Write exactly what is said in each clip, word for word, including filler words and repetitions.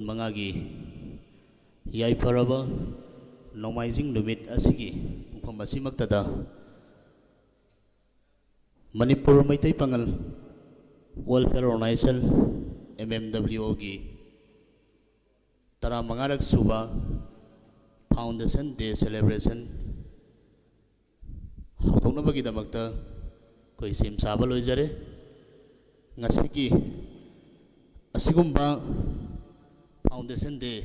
ꯃꯉꯥꯒꯤ ꯌꯥꯏꯐꯔꯕ ꯅꯣꯡꯃꯥꯏꯖꯤꯡ ꯅꯨꯃꯤꯠ ꯑꯁꯤꯒꯤ ꯄꯨꯡꯐꯝ ꯑꯁꯤꯃꯛꯇꯗ ꯃꯅꯤꯄꯨꯔ ꯃꯩꯇꯩ ꯄꯥꯉꯜ Welfare Organization, M M W O ꯒꯤ ꯇꯔꯥꯃꯉꯥꯔꯛ ꯁꯨꯕ Foundation Day Celebration ꯍꯧꯗꯣꯛꯅꯕꯒꯤꯗꯃꯛꯇ ꯑꯩꯈꯣꯏ ꯁꯦꯝ ꯁꯥꯕ ꯂꯣꯏꯖꯔꯦ꯫ ꯉꯁꯤꯒꯤ ꯑꯁꯤꯒꯨꯝꯕ Foundation Day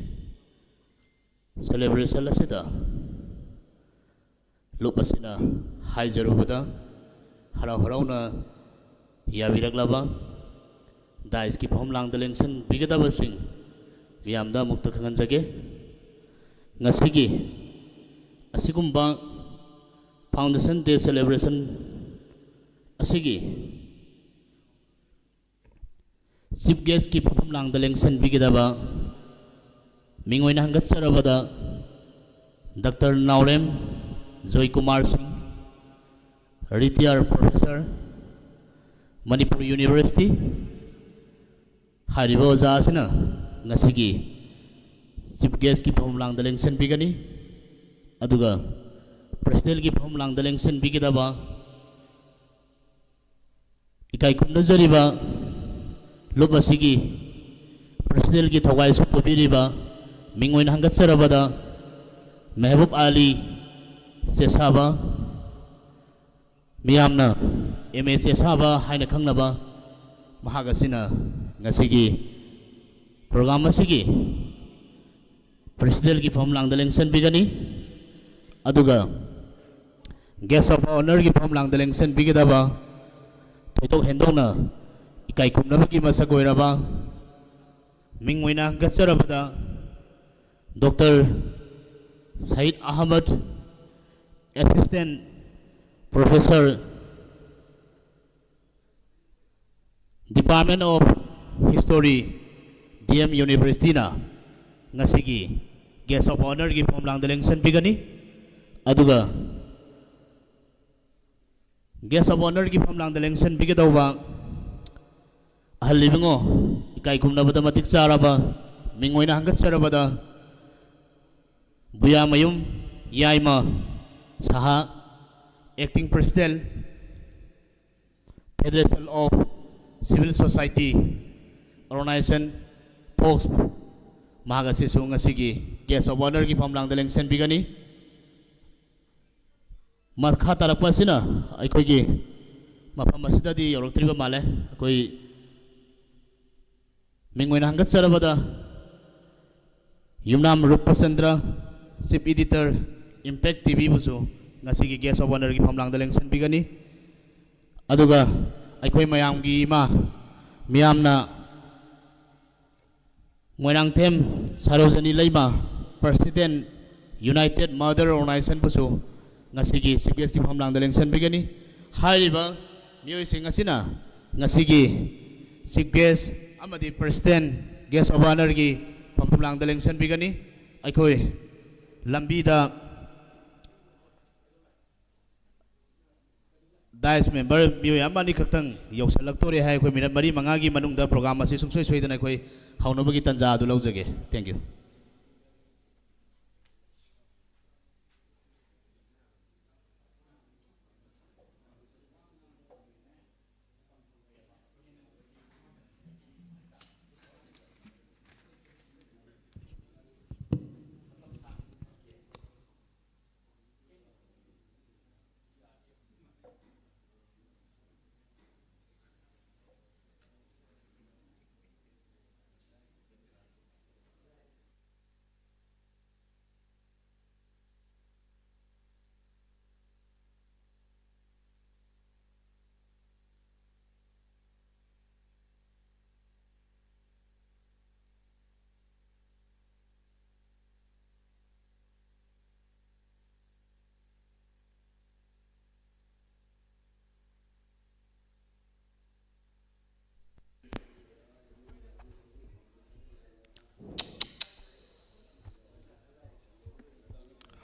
Celebration ꯑꯁꯤꯗ ꯂꯨꯞ ꯑꯁꯤꯅ ꯍꯥꯏꯖꯔꯨꯕꯗ ꯍꯔꯥꯎ ꯍꯔꯥꯎꯅ ꯌꯥꯕꯤꯔꯛꯂꯕ ꯗꯥꯏꯁꯀꯤ ꯐꯝꯂꯥꯡꯗ ꯂꯦꯡꯁꯤꯟꯕꯤꯒꯗꯕꯁꯤꯡ ꯃꯤꯌꯥꯝꯗ ꯑꯃꯨꯛꯇ ꯈꯪꯍꯟꯖꯒꯦ꯫ ꯉꯁꯤꯒꯤ ꯑꯁꯤꯒꯨꯝꯕ Foundation Day Celebration ꯑꯁꯤꯒꯤ Chief Guestꯀꯤ ꯐꯝꯂꯥꯡꯗ ꯂꯦꯡꯁꯤꯟꯕꯤꯒꯗꯕ ꯃꯤꯡ ꯑꯣꯏꯅ ꯍꯪꯒꯠꯆꯔꯕꯗ ꯗꯥꯛꯇꯔ ꯅꯥꯎꯔꯦꯝ ꯖꯣꯏꯀꯨꯃꯥꯔ ꯁꯤꯡ, Retired Professor, Manipur University꯫ ꯍꯥꯏꯔꯤꯕ ꯑꯣꯖꯥ ꯑꯁꯤꯅ ꯉꯁꯤꯒꯤ Chief Guestꯀꯤ ꯐꯝꯂꯥꯡꯗ ꯂꯦꯡꯁꯤꯟꯕꯤꯒꯅꯤ꯫ ꯑꯗꯨꯒ Presidentꯀꯤ ꯐꯝꯂꯥꯡꯗ ꯂꯦꯡꯁꯤꯟꯕꯤꯒꯗꯕ ꯏꯀꯥꯏ ꯈꯨꯝꯅꯖꯔꯤꯕ ꯂꯨꯞ ꯑꯁꯤꯒꯤ Presidentꯀꯤ ꯊꯧꯒꯥꯏꯁꯨ ꯄꯨꯕꯤꯔꯤꯕ ꯃꯤꯡ ꯑꯣꯏꯅ ꯍꯪꯒꯠꯆꯔꯕꯗ ꯃꯦꯍꯕꯨꯕ ꯑꯂꯤ ꯆꯦꯁꯥꯕ, ꯃꯤꯌꯥꯝꯅ M A ꯆꯦꯁꯥꯕ ꯍꯥꯏꯅ ꯈꯪꯅꯕ ꯃꯍꯥꯛ ꯑꯁꯤꯅ ꯉꯁꯤꯒꯤ program ꯑꯁꯤꯒꯤ Presidentꯀꯤ ꯐꯝꯂꯥꯡꯗ ꯂꯦꯡꯁꯤꯟꯕꯤꯒꯅꯤ꯫ ꯑꯗꯨꯒ Guest of Honourꯒꯤ ꯐꯝꯂꯥꯡꯗ ꯂꯦꯡꯁꯤꯟꯕꯤꯒꯗꯕ ꯊꯣꯏꯗꯣꯛ ꯍꯦꯟꯗꯣꯛꯅ ꯏꯀꯥꯏ ꯈꯨꯝꯅꯕꯒꯤ ꯃꯁꯛ ꯑꯣꯏꯔꯕ ꯃꯤꯡ ꯑꯣꯏꯅ ꯍꯪꯒꯠꯆꯔꯕꯗ doctor Syed Ahmad, Assistant Professor, Department of History, D M Universityꯅ ꯉꯁꯤꯒꯤ Guest of Honourꯒꯤ ꯐꯝꯂꯥꯡꯗ ꯂꯦꯡꯁꯤꯟꯕꯤꯒꯅꯤ꯫ ꯑꯗꯨꯒ Guest of Honourꯒꯤ ꯐꯝꯂꯥꯡꯗ ꯂꯦꯡꯁꯤꯟꯕꯤꯒꯗꯧꯕ ꯑꯍꯜ ꯏꯕꯨꯡꯉꯣ, ꯏꯀꯥꯏ ꯈꯨꯝꯅꯕꯗ ꯃꯇꯤꯛ ꯆꯥꯔꯕ ꯃꯤꯡ ꯑꯣꯏꯅ ꯍꯪꯒꯠꯆꯔꯕꯗ ꯕꯨꯌꯥꯃꯌꯨꯝ ꯌꯥꯏꯃ ꯁꯍꯥ, Acting President, Federation of Civil Society Organization, fox, ꯃꯍꯥꯛ ꯑꯁꯤꯁꯨ ꯉꯁꯤꯒꯤ Guest of Honourꯒꯤ ꯐꯝꯂꯥꯡꯗ ꯂꯦꯡꯁꯤꯟꯕꯤꯒꯅꯤ꯫ ꯃꯈꯥ ꯇꯥꯔꯛꯄ ꯑꯁꯤꯅ ꯑꯩꯈꯣꯏꯒꯤ ꯃꯐꯝ ꯑꯁꯤꯗꯗꯤ ꯌꯧꯔꯛꯇ꯭ꯔꯤꯕ ꯃꯥꯜꯂꯦ꯫ ꯑꯩꯈꯣꯏ ꯃꯤꯡ ꯑꯣꯏꯅ ꯍꯪꯒꯠꯆꯔꯕꯗ ꯌꯨꯝꯅꯥꯝ ꯔꯨꯄꯆꯟꯗ꯭ꯔ, Chief Editor, Impact TVꯕꯨꯁꯨ ꯉꯁꯤꯒꯤ Guest of Honourꯒꯤ ꯐꯝꯂꯥꯡꯗ ꯂꯦꯡꯁꯤꯟꯕꯤꯒꯅꯤ꯫ ꯑꯗꯨꯒ ꯑꯩꯈꯣꯏ ꯃꯌꯥꯝꯒꯤ ꯏꯃꯥ, ꯃꯤꯌꯥꯝꯅ ꯃꯣꯏꯔꯥꯡꯊꯦꯝ ꯁꯔꯣꯖꯅꯤ ꯂꯩꯃ, President, United Mother Organizationꯕꯨꯁꯨ ꯉꯁꯤꯒꯤ Chief Guestꯀꯤ ꯐꯝꯂꯥꯡꯗ ꯂꯦꯡꯁꯤꯟꯕꯤꯒꯅꯤ꯫ ꯍꯥꯏꯔꯤꯕ ꯃꯤꯑꯣꯏꯁꯤꯡ ꯑꯁꯤꯅ ꯉꯁꯤꯒꯤ Chief Guest ꯑꯃꯗꯤ President, Guest of Honourꯒꯤ ꯐꯝꯂꯥꯡꯗ ꯂꯦꯡꯁꯤꯟꯕꯤꯒꯅꯤ꯫ ꯑꯩꯈꯣꯏ ꯂꯝꯕꯤꯗ dais member ꯃꯤꯑꯣꯏ ꯑꯃ ꯑꯅꯤꯈꯛꯇꯪ ꯌꯧꯁꯤꯜꯂꯛꯇꯣꯔꯦ ꯍꯥꯏ꯫ ꯑꯩꯈꯣꯏ ꯃꯤꯅꯠ ꯃꯔꯤ ꯃꯉꯥꯒꯤ ꯃꯅꯨꯡꯗ program ꯑꯁꯤ ꯁꯨꯡꯁꯣꯏ ꯁꯣꯏꯗꯅ ꯑꯩꯈꯣꯏ ꯍꯧꯅꯕꯒꯤ ꯇꯥꯟꯖꯥ ꯑꯗꯨ ꯂꯧꯖꯒꯦ꯫ Thank you꯫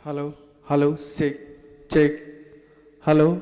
Hello, hello, check, check. Hello.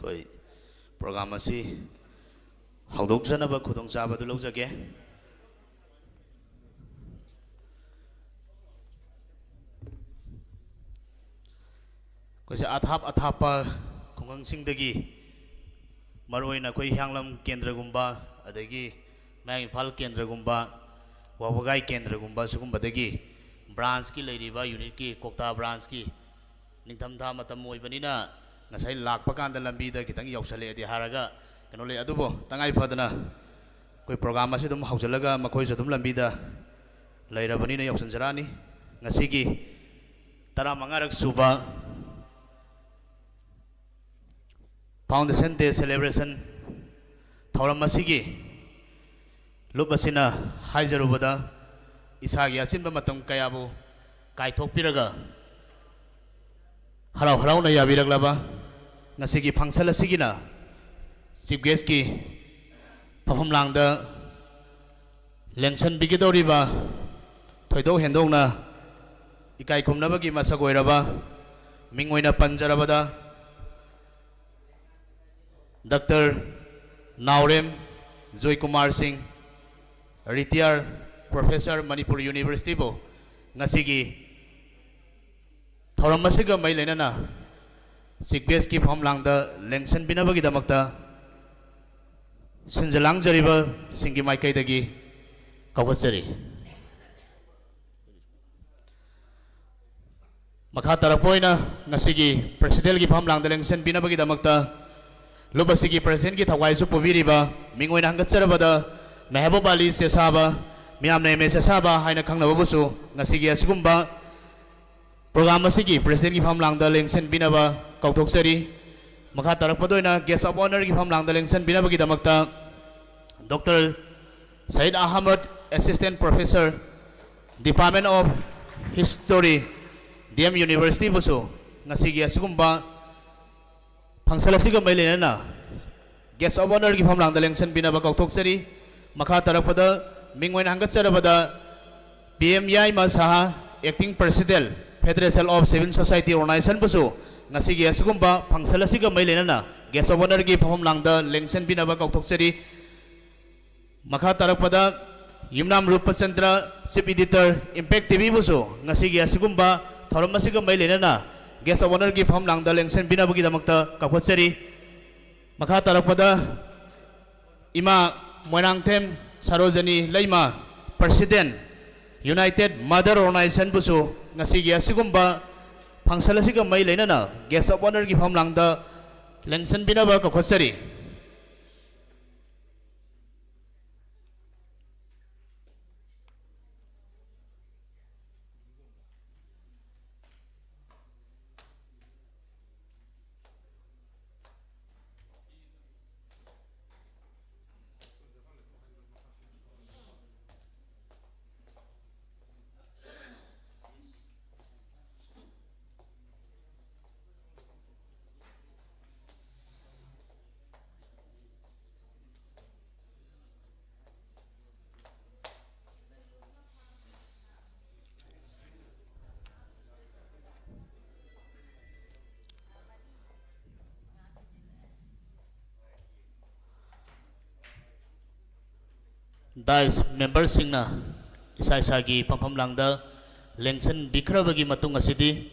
ꯑꯩꯈꯣꯏ ꯄ꯭ꯔꯣꯒ꯭ꯔꯥꯝ ꯑꯁꯤ ꯍꯧꯗꯣꯛꯆꯅꯕ ꯈꯨꯗꯣꯡꯆꯥꯕꯗꯨ ꯂꯧꯖꯒꯦ꯫ ꯑꯩꯈꯣꯏꯁꯦ ꯑꯊꯥꯞ ꯑꯊꯥꯞꯄ ꯈꯨꯡꯒꯪꯁꯤꯡꯗꯒꯤ, ꯃꯔꯨꯑꯣꯏꯅ ꯑꯩꯈꯣꯏ ꯍꯤꯌꯥꯡꯂꯝ ꯀꯦꯟꯗ꯭ꯔꯒꯨꯝꯕ, ꯑꯗꯒꯤ ꯃꯌꯥꯡ ꯏꯝꯐꯥꯜ ꯀꯦꯟꯗ꯭ꯔꯒꯨꯝꯕ, ꯋꯥꯕꯒꯥꯏ ꯀꯦꯟꯗ꯭ꯔꯒꯨꯝꯕ, ꯁꯤꯒꯨꯝꯕꯗꯒꯤ branchꯀꯤ ꯂꯩꯔꯤꯕ unitꯀꯤ, ꯀꯣꯛꯇꯥ branchꯀꯤ, ꯅꯤꯡꯊꯝꯊꯥ ꯃꯇꯝ ꯑꯣꯏꯕꯅꯤꯅ ꯉꯁꯥꯏ ꯂꯥꯛꯄ ꯀꯥꯟꯗ ꯂꯝꯕꯤꯗ ꯈꯤꯇꯪ ꯌꯧꯁꯜꯂꯛꯑꯦꯗꯤ ꯍꯥꯏꯔꯒ ꯀꯩꯅꯣ ꯂꯩ, ꯑꯗꯨꯕꯨ ꯇꯉꯥꯏ ꯐꯗꯅ ꯑꯩꯈꯣꯏ ꯄ꯭ꯔꯣꯒ꯭ꯔꯥꯝ ꯑꯁꯤ ꯑꯗꯨꯝ ꯍꯧꯖꯤꯜꯂꯒ ꯃꯈꯣꯏꯁꯨ ꯑꯗꯨꯝ ꯂꯝꯕꯤꯗ ꯂꯩꯔꯕꯅꯤꯅ ꯌꯧꯁꯤꯟꯖꯔꯛꯑꯅꯤ꯫ ꯉꯁꯤꯒꯤ ꯇꯔꯥꯃꯉꯥꯔꯛ ꯁꯨꯕ Foundation Day celebration ꯊꯧꯔꯝ ꯑꯁꯤꯒꯤ ꯂꯨꯞ ꯑꯁꯤꯅ ꯍꯥꯏꯖꯔꯨꯕꯗ, ꯏꯁꯥꯒꯤ ꯑꯆꯤꯟꯕ ꯃꯇꯝ ꯀꯌꯥꯕꯨ ꯀꯥꯏꯊꯣꯛꯄꯤꯔꯒ ꯍꯔꯥꯎ ꯍꯔꯥꯎꯅ ꯌꯥꯕꯤꯔꯛꯂꯕ ꯉꯁꯤꯒꯤ function ꯑꯁꯤꯒꯤꯅ chief guestꯀꯤ ꯐꯝꯐꯝ ꯂꯥꯡꯗ ꯂꯦꯡꯁꯟꯕꯤꯒꯗꯧꯔꯤꯕ ꯊꯣꯏꯗꯣꯛ ꯍꯦꯟꯗꯣꯛꯅ ꯏꯀꯥꯏ ꯈꯨꯝꯅꯕꯒꯤ ꯃꯁꯛ ꯑꯣꯏꯔꯕ ꯃꯤꯡ ꯑꯣꯏꯅ ꯄꯟꯖꯔꯕꯗ, ꯗꯥꯛꯇꯔ ꯅꯥꯎꯔꯦꯝ ꯖꯣꯏꯀꯨꯃꯥꯔ ꯁꯤꯡ, retired professor, ꯃꯅꯤꯄꯨꯔ Universityꯕꯨ ꯉꯁꯤꯒꯤ ꯊꯧꯔꯝ ꯑꯁꯤꯒ ꯃꯔꯤ ꯂꯩꯅꯅ chief guestꯀꯤ ꯐꯝꯂꯥꯡꯗ ꯂꯦꯡꯁꯟꯕꯤꯅꯕꯒꯤꯗꯃꯛꯇ ꯁꯤꯟꯖ ꯂꯥꯡꯖꯔꯤꯕꯁꯤꯡꯒꯤ ꯃꯥꯏꯀꯩꯗꯒꯤ ꯀꯧꯈꯠꯆꯔꯤ꯫ ꯃꯈꯥ ꯇꯥꯔꯛꯄ ꯑꯣꯏꯅ ꯉꯁꯤꯒꯤ presidentꯀꯤ ꯐꯝꯂꯥꯡꯗ ꯂꯦꯡꯁꯟꯕꯤꯅꯕꯒꯤꯗꯃꯛꯇ ꯂꯨꯞ ꯑꯁꯤꯒꯤ presidentꯀꯤ ꯊꯧꯒꯥꯏꯁꯨ ꯄꯨꯕꯤꯔꯤꯕ ꯃꯤꯡ ꯑꯣꯏꯅ ꯍꯪꯒꯠꯆꯔꯕꯗ ꯃꯦꯍꯕꯨꯕ ꯑꯂꯤ ꯆꯦꯁꯥꯕ, ꯃꯤꯌꯥꯝꯅ ꯑꯦꯝ ꯑꯦ ꯆꯦꯁꯥꯕ ꯍꯥꯏꯅ ꯈꯪꯅꯕꯕꯨꯁꯨ ꯉꯁꯤꯒꯤ ꯑꯁꯤꯒꯨꯝꯕ ꯄ꯭ꯔꯣꯒ꯭ꯔꯥꯝ ꯑꯁꯤꯒꯤ presidentꯀꯤ ꯐꯝꯂꯥꯡꯗ ꯂꯦꯡꯁꯤꯟꯕꯤꯅꯕ ꯀꯧꯊꯣꯛꯆꯔꯤ꯫ ꯃꯈꯥ ꯇꯥꯔꯛꯄꯗ ꯑꯣꯏꯅ guest of honourꯒꯤ ꯐꯝꯂꯥꯡꯗ ꯂꯦꯡꯁꯤꯟꯕꯤꯅꯕꯒꯤꯗꯃꯛꯇ doctor Syed Ahmad, assistant professor, Department of History, D M Universityꯕꯨꯁꯨ ꯉꯁꯤꯒꯤ ꯑꯁꯤꯒꯨꯝꯕ function ꯑꯁꯤꯒ ꯃꯔꯤ ꯂꯩꯅꯅ guest of honourꯒꯤ ꯐꯝꯂꯥꯡꯗ ꯂꯦꯡꯁꯤꯟꯕꯤꯅꯕ ꯀꯧꯊꯣꯛꯆꯔꯤ꯫ ꯃꯈꯥ ꯇꯥꯔꯛꯄꯗ ꯃꯤꯡ ꯑꯣꯏꯅ ꯍꯪꯒꯠꯆꯔꯕꯗ P M Yaima Shah, acting president, Federation of Civil Society Organizationꯕꯨꯁꯨ ꯉꯁꯤꯒꯤ ꯑꯁꯤꯒꯨꯝꯕ function ꯑꯁꯤꯒ ꯃꯔꯤ ꯂꯩꯅꯅ Guest of Honourꯒꯤ ꯐꯝꯐꯝ ꯂꯥꯡꯗ ꯂꯦꯡꯁꯤꯟꯕꯤꯅꯕ ꯀꯧꯊꯣꯛꯆꯔꯤ꯫ ꯃꯈꯥ ꯇꯥꯔꯛꯄꯗ ꯌꯨꯝꯅꯥꯝ ꯔꯨꯄꯆꯟꯗ꯭ꯔ, Chief Editor, Impact ꯇꯤꯚꯤꯕꯨꯁꯨ ꯉꯁꯤꯒꯤ ꯑꯁꯤꯒꯨꯝꯕ ꯊꯧꯔꯝ ꯑꯁꯤꯒ ꯃꯔꯤ ꯂꯩꯅꯅ Guest of Honourꯒꯤ ꯐꯝꯐꯝ ꯂꯥꯡꯗ ꯂꯦꯡꯁꯤꯟꯕꯤꯅꯕꯒꯤꯗꯃꯛꯇ ꯀꯧꯈꯠꯆꯔꯤ꯫ ꯃꯈꯥ ꯇꯥꯔꯛꯄꯗ ꯏꯃꯥ ꯃꯣꯏꯔꯥꯡꯊꯦꯝ ꯁꯔꯣꯖꯅꯤ ꯂꯩꯃ, President, United Mother Organizationꯕꯨꯁꯨ ꯉꯁꯤꯒꯤ ꯑꯁꯤꯒꯨꯝꯕ function ꯑꯁꯤꯒ ꯃꯔꯤ ꯂꯩꯅꯅ Guest of Honourꯒꯤ ꯐꯝꯐꯝ ꯂꯥꯡꯗ ꯂꯦꯡꯁꯤꯟꯕꯤꯅꯕ ꯀꯧꯈꯠꯆꯔꯤ꯫ Dais memberꯁꯤꯡꯅ ꯏꯁꯥ ꯏꯁꯥꯒꯤ ꯐꯝꯐꯝ ꯂꯥꯡꯗ ꯂꯦꯡꯁꯤꯟꯕꯤꯈ꯭ꯔꯕꯒꯤ ꯃꯇꯨꯡ ꯑꯁꯤꯗꯤ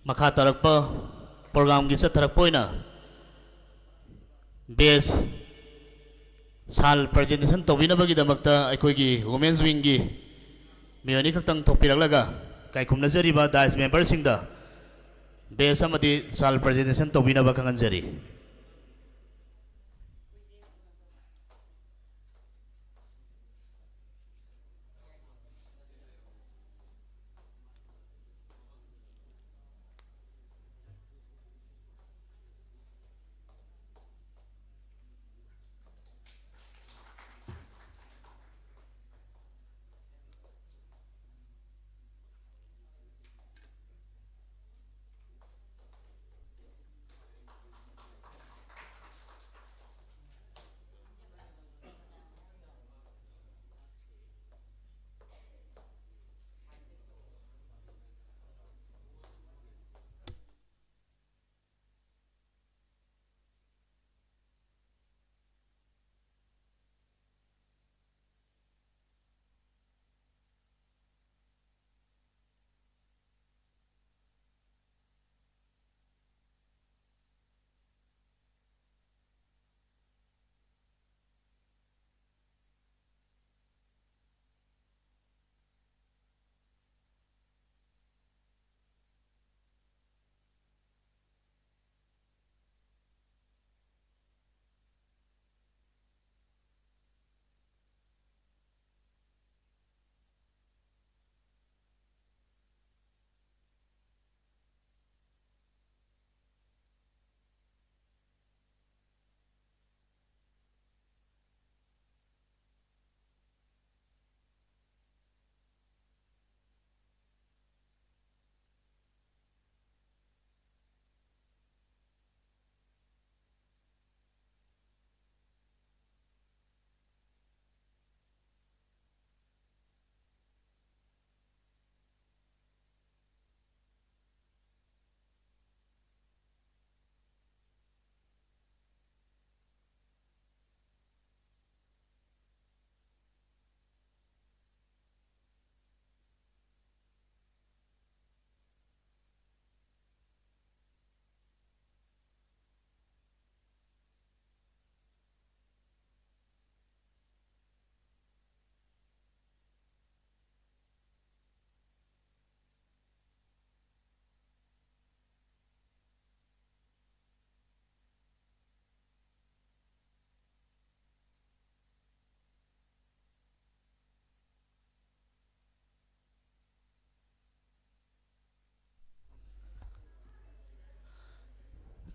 ꯃꯈꯥ ꯇꯥꯔꯛꯄ programꯒꯤ ꯆꯠꯊꯔꯛꯄ ꯑꯣꯏꯅ best ꯁꯥꯜ presentation ꯇꯧꯕꯤꯅꯕꯒꯤꯗꯃꯛꯇ ꯑꯩꯈꯣꯏꯒꯤ Women's Wingꯒꯤ ꯃꯤꯑꯣꯏ ꯑꯅꯤꯈꯛꯇꯪ ꯊꯣꯛꯄꯤꯔꯛꯂꯒ ꯏꯀꯥꯏ ꯈꯨꯝꯅꯖꯔꯤꯕ dais memberꯁꯤꯡꯗ best ꯑꯃꯗꯤ ꯁꯥꯜ presentation ꯇꯧꯕꯤꯅꯕ ꯈꯪꯍꯟꯖꯔꯤ꯫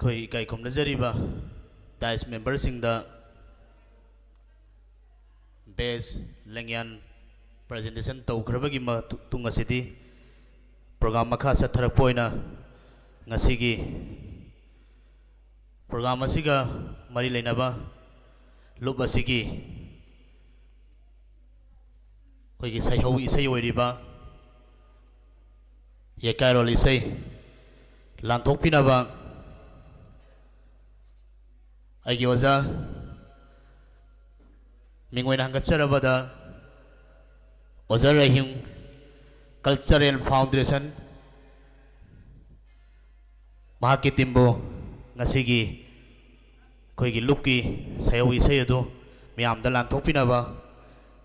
ꯑꯩꯈꯣꯏ ꯏꯀꯥꯏ ꯈꯨꯝꯅꯖꯔꯤꯕ dais memberꯁꯤꯡꯗ best ꯂꯦꯡꯌꯥꯟ presentation ꯇꯧꯈ꯭ꯔꯕꯒꯤ ꯃꯇꯨꯡ ꯑꯁꯤꯗꯤ program ꯃꯈꯥ ꯆꯠꯊꯔꯛꯄ ꯑꯣꯏꯅ ꯉꯁꯤꯒꯤ program ꯑꯁꯤꯒ ꯃꯔꯤ ꯂꯩꯅꯕ ꯂꯨꯞ ꯑꯁꯤꯒꯤ ꯑꯩꯈꯣꯏꯒꯤ ꯁꯩꯍꯧ ꯏꯁꯩ ꯑꯣꯏꯔꯤꯕ ꯌꯩꯀꯥꯏꯔꯣꯜ ꯏꯁꯩ ꯂꯥꯟꯊꯣꯛꯄꯤꯅꯕ ꯑꯩꯒꯤ ꯑꯣꯖꯥ ꯃꯤꯡ ꯑꯣꯏꯅ ꯍꯪꯒꯠꯆꯔꯕꯗ ꯑꯣꯖꯥ ꯔꯍꯤꯝ, Cultural Foundation, ꯃꯍꯥꯛꯀꯤ teamꯕꯨ ꯉꯁꯤꯒꯤ ꯑꯩꯈꯣꯏꯒꯤ ꯂꯨꯞꯀꯤ ꯁꯩꯍꯧ ꯏꯁꯩ ꯑꯗꯨ ꯃꯤꯌꯥꯝꯗ ꯂꯥꯟꯊꯣꯛꯄꯤꯅꯕ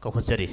ꯀꯧꯈꯠꯆꯔꯤ꯫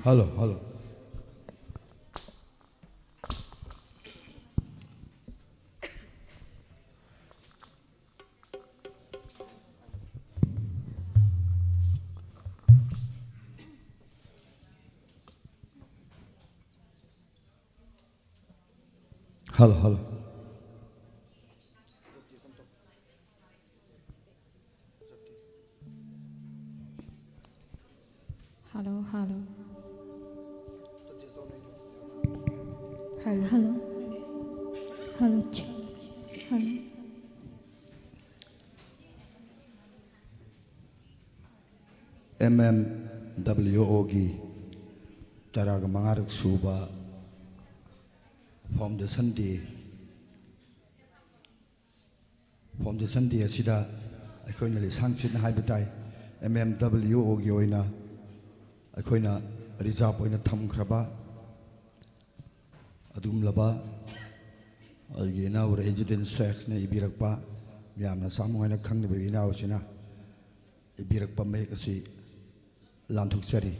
Hello, hello. Hello, hello. Hello, hello. Hello. Hello, check. Hello. M M W O ꯒꯤ ꯇꯔꯥꯒ ꯃꯉꯥꯔꯛ ꯁꯨꯕ Foundation Day, Foundation Day ꯑꯁꯤꯗ ꯑꯩꯈꯣꯏꯅ ꯂꯤꯁꯥꯡ ꯁꯤꯠꯅ ꯍꯥꯏꯕ ꯇꯥꯏ, M M W O ꯒꯤ ꯑꯣꯏꯅ ꯑꯩꯈꯣꯏꯅ reserve ꯑꯣꯏꯅ ꯊꯝꯈ꯭ꯔꯕ ꯑꯗꯨꯒꯨꯝꯂꯕ ꯑꯩꯒꯤ ꯏꯅꯥꯎ ꯔꯍꯤꯖꯨꯗꯤꯟ ꯁꯦꯈꯅ ꯏꯕꯤꯔꯛꯄ, ꯃꯌꯥꯝꯅ ꯆꯥꯝꯃ ꯍꯥꯏꯅ ꯈꯪꯅꯕ ꯏꯅꯥꯎꯁꯤꯅ ꯏꯕꯤꯔꯛꯄ ꯃꯌꯦꯛ ꯑꯁꯤ ꯂꯥꯟꯊꯣꯛꯆꯔꯤ꯫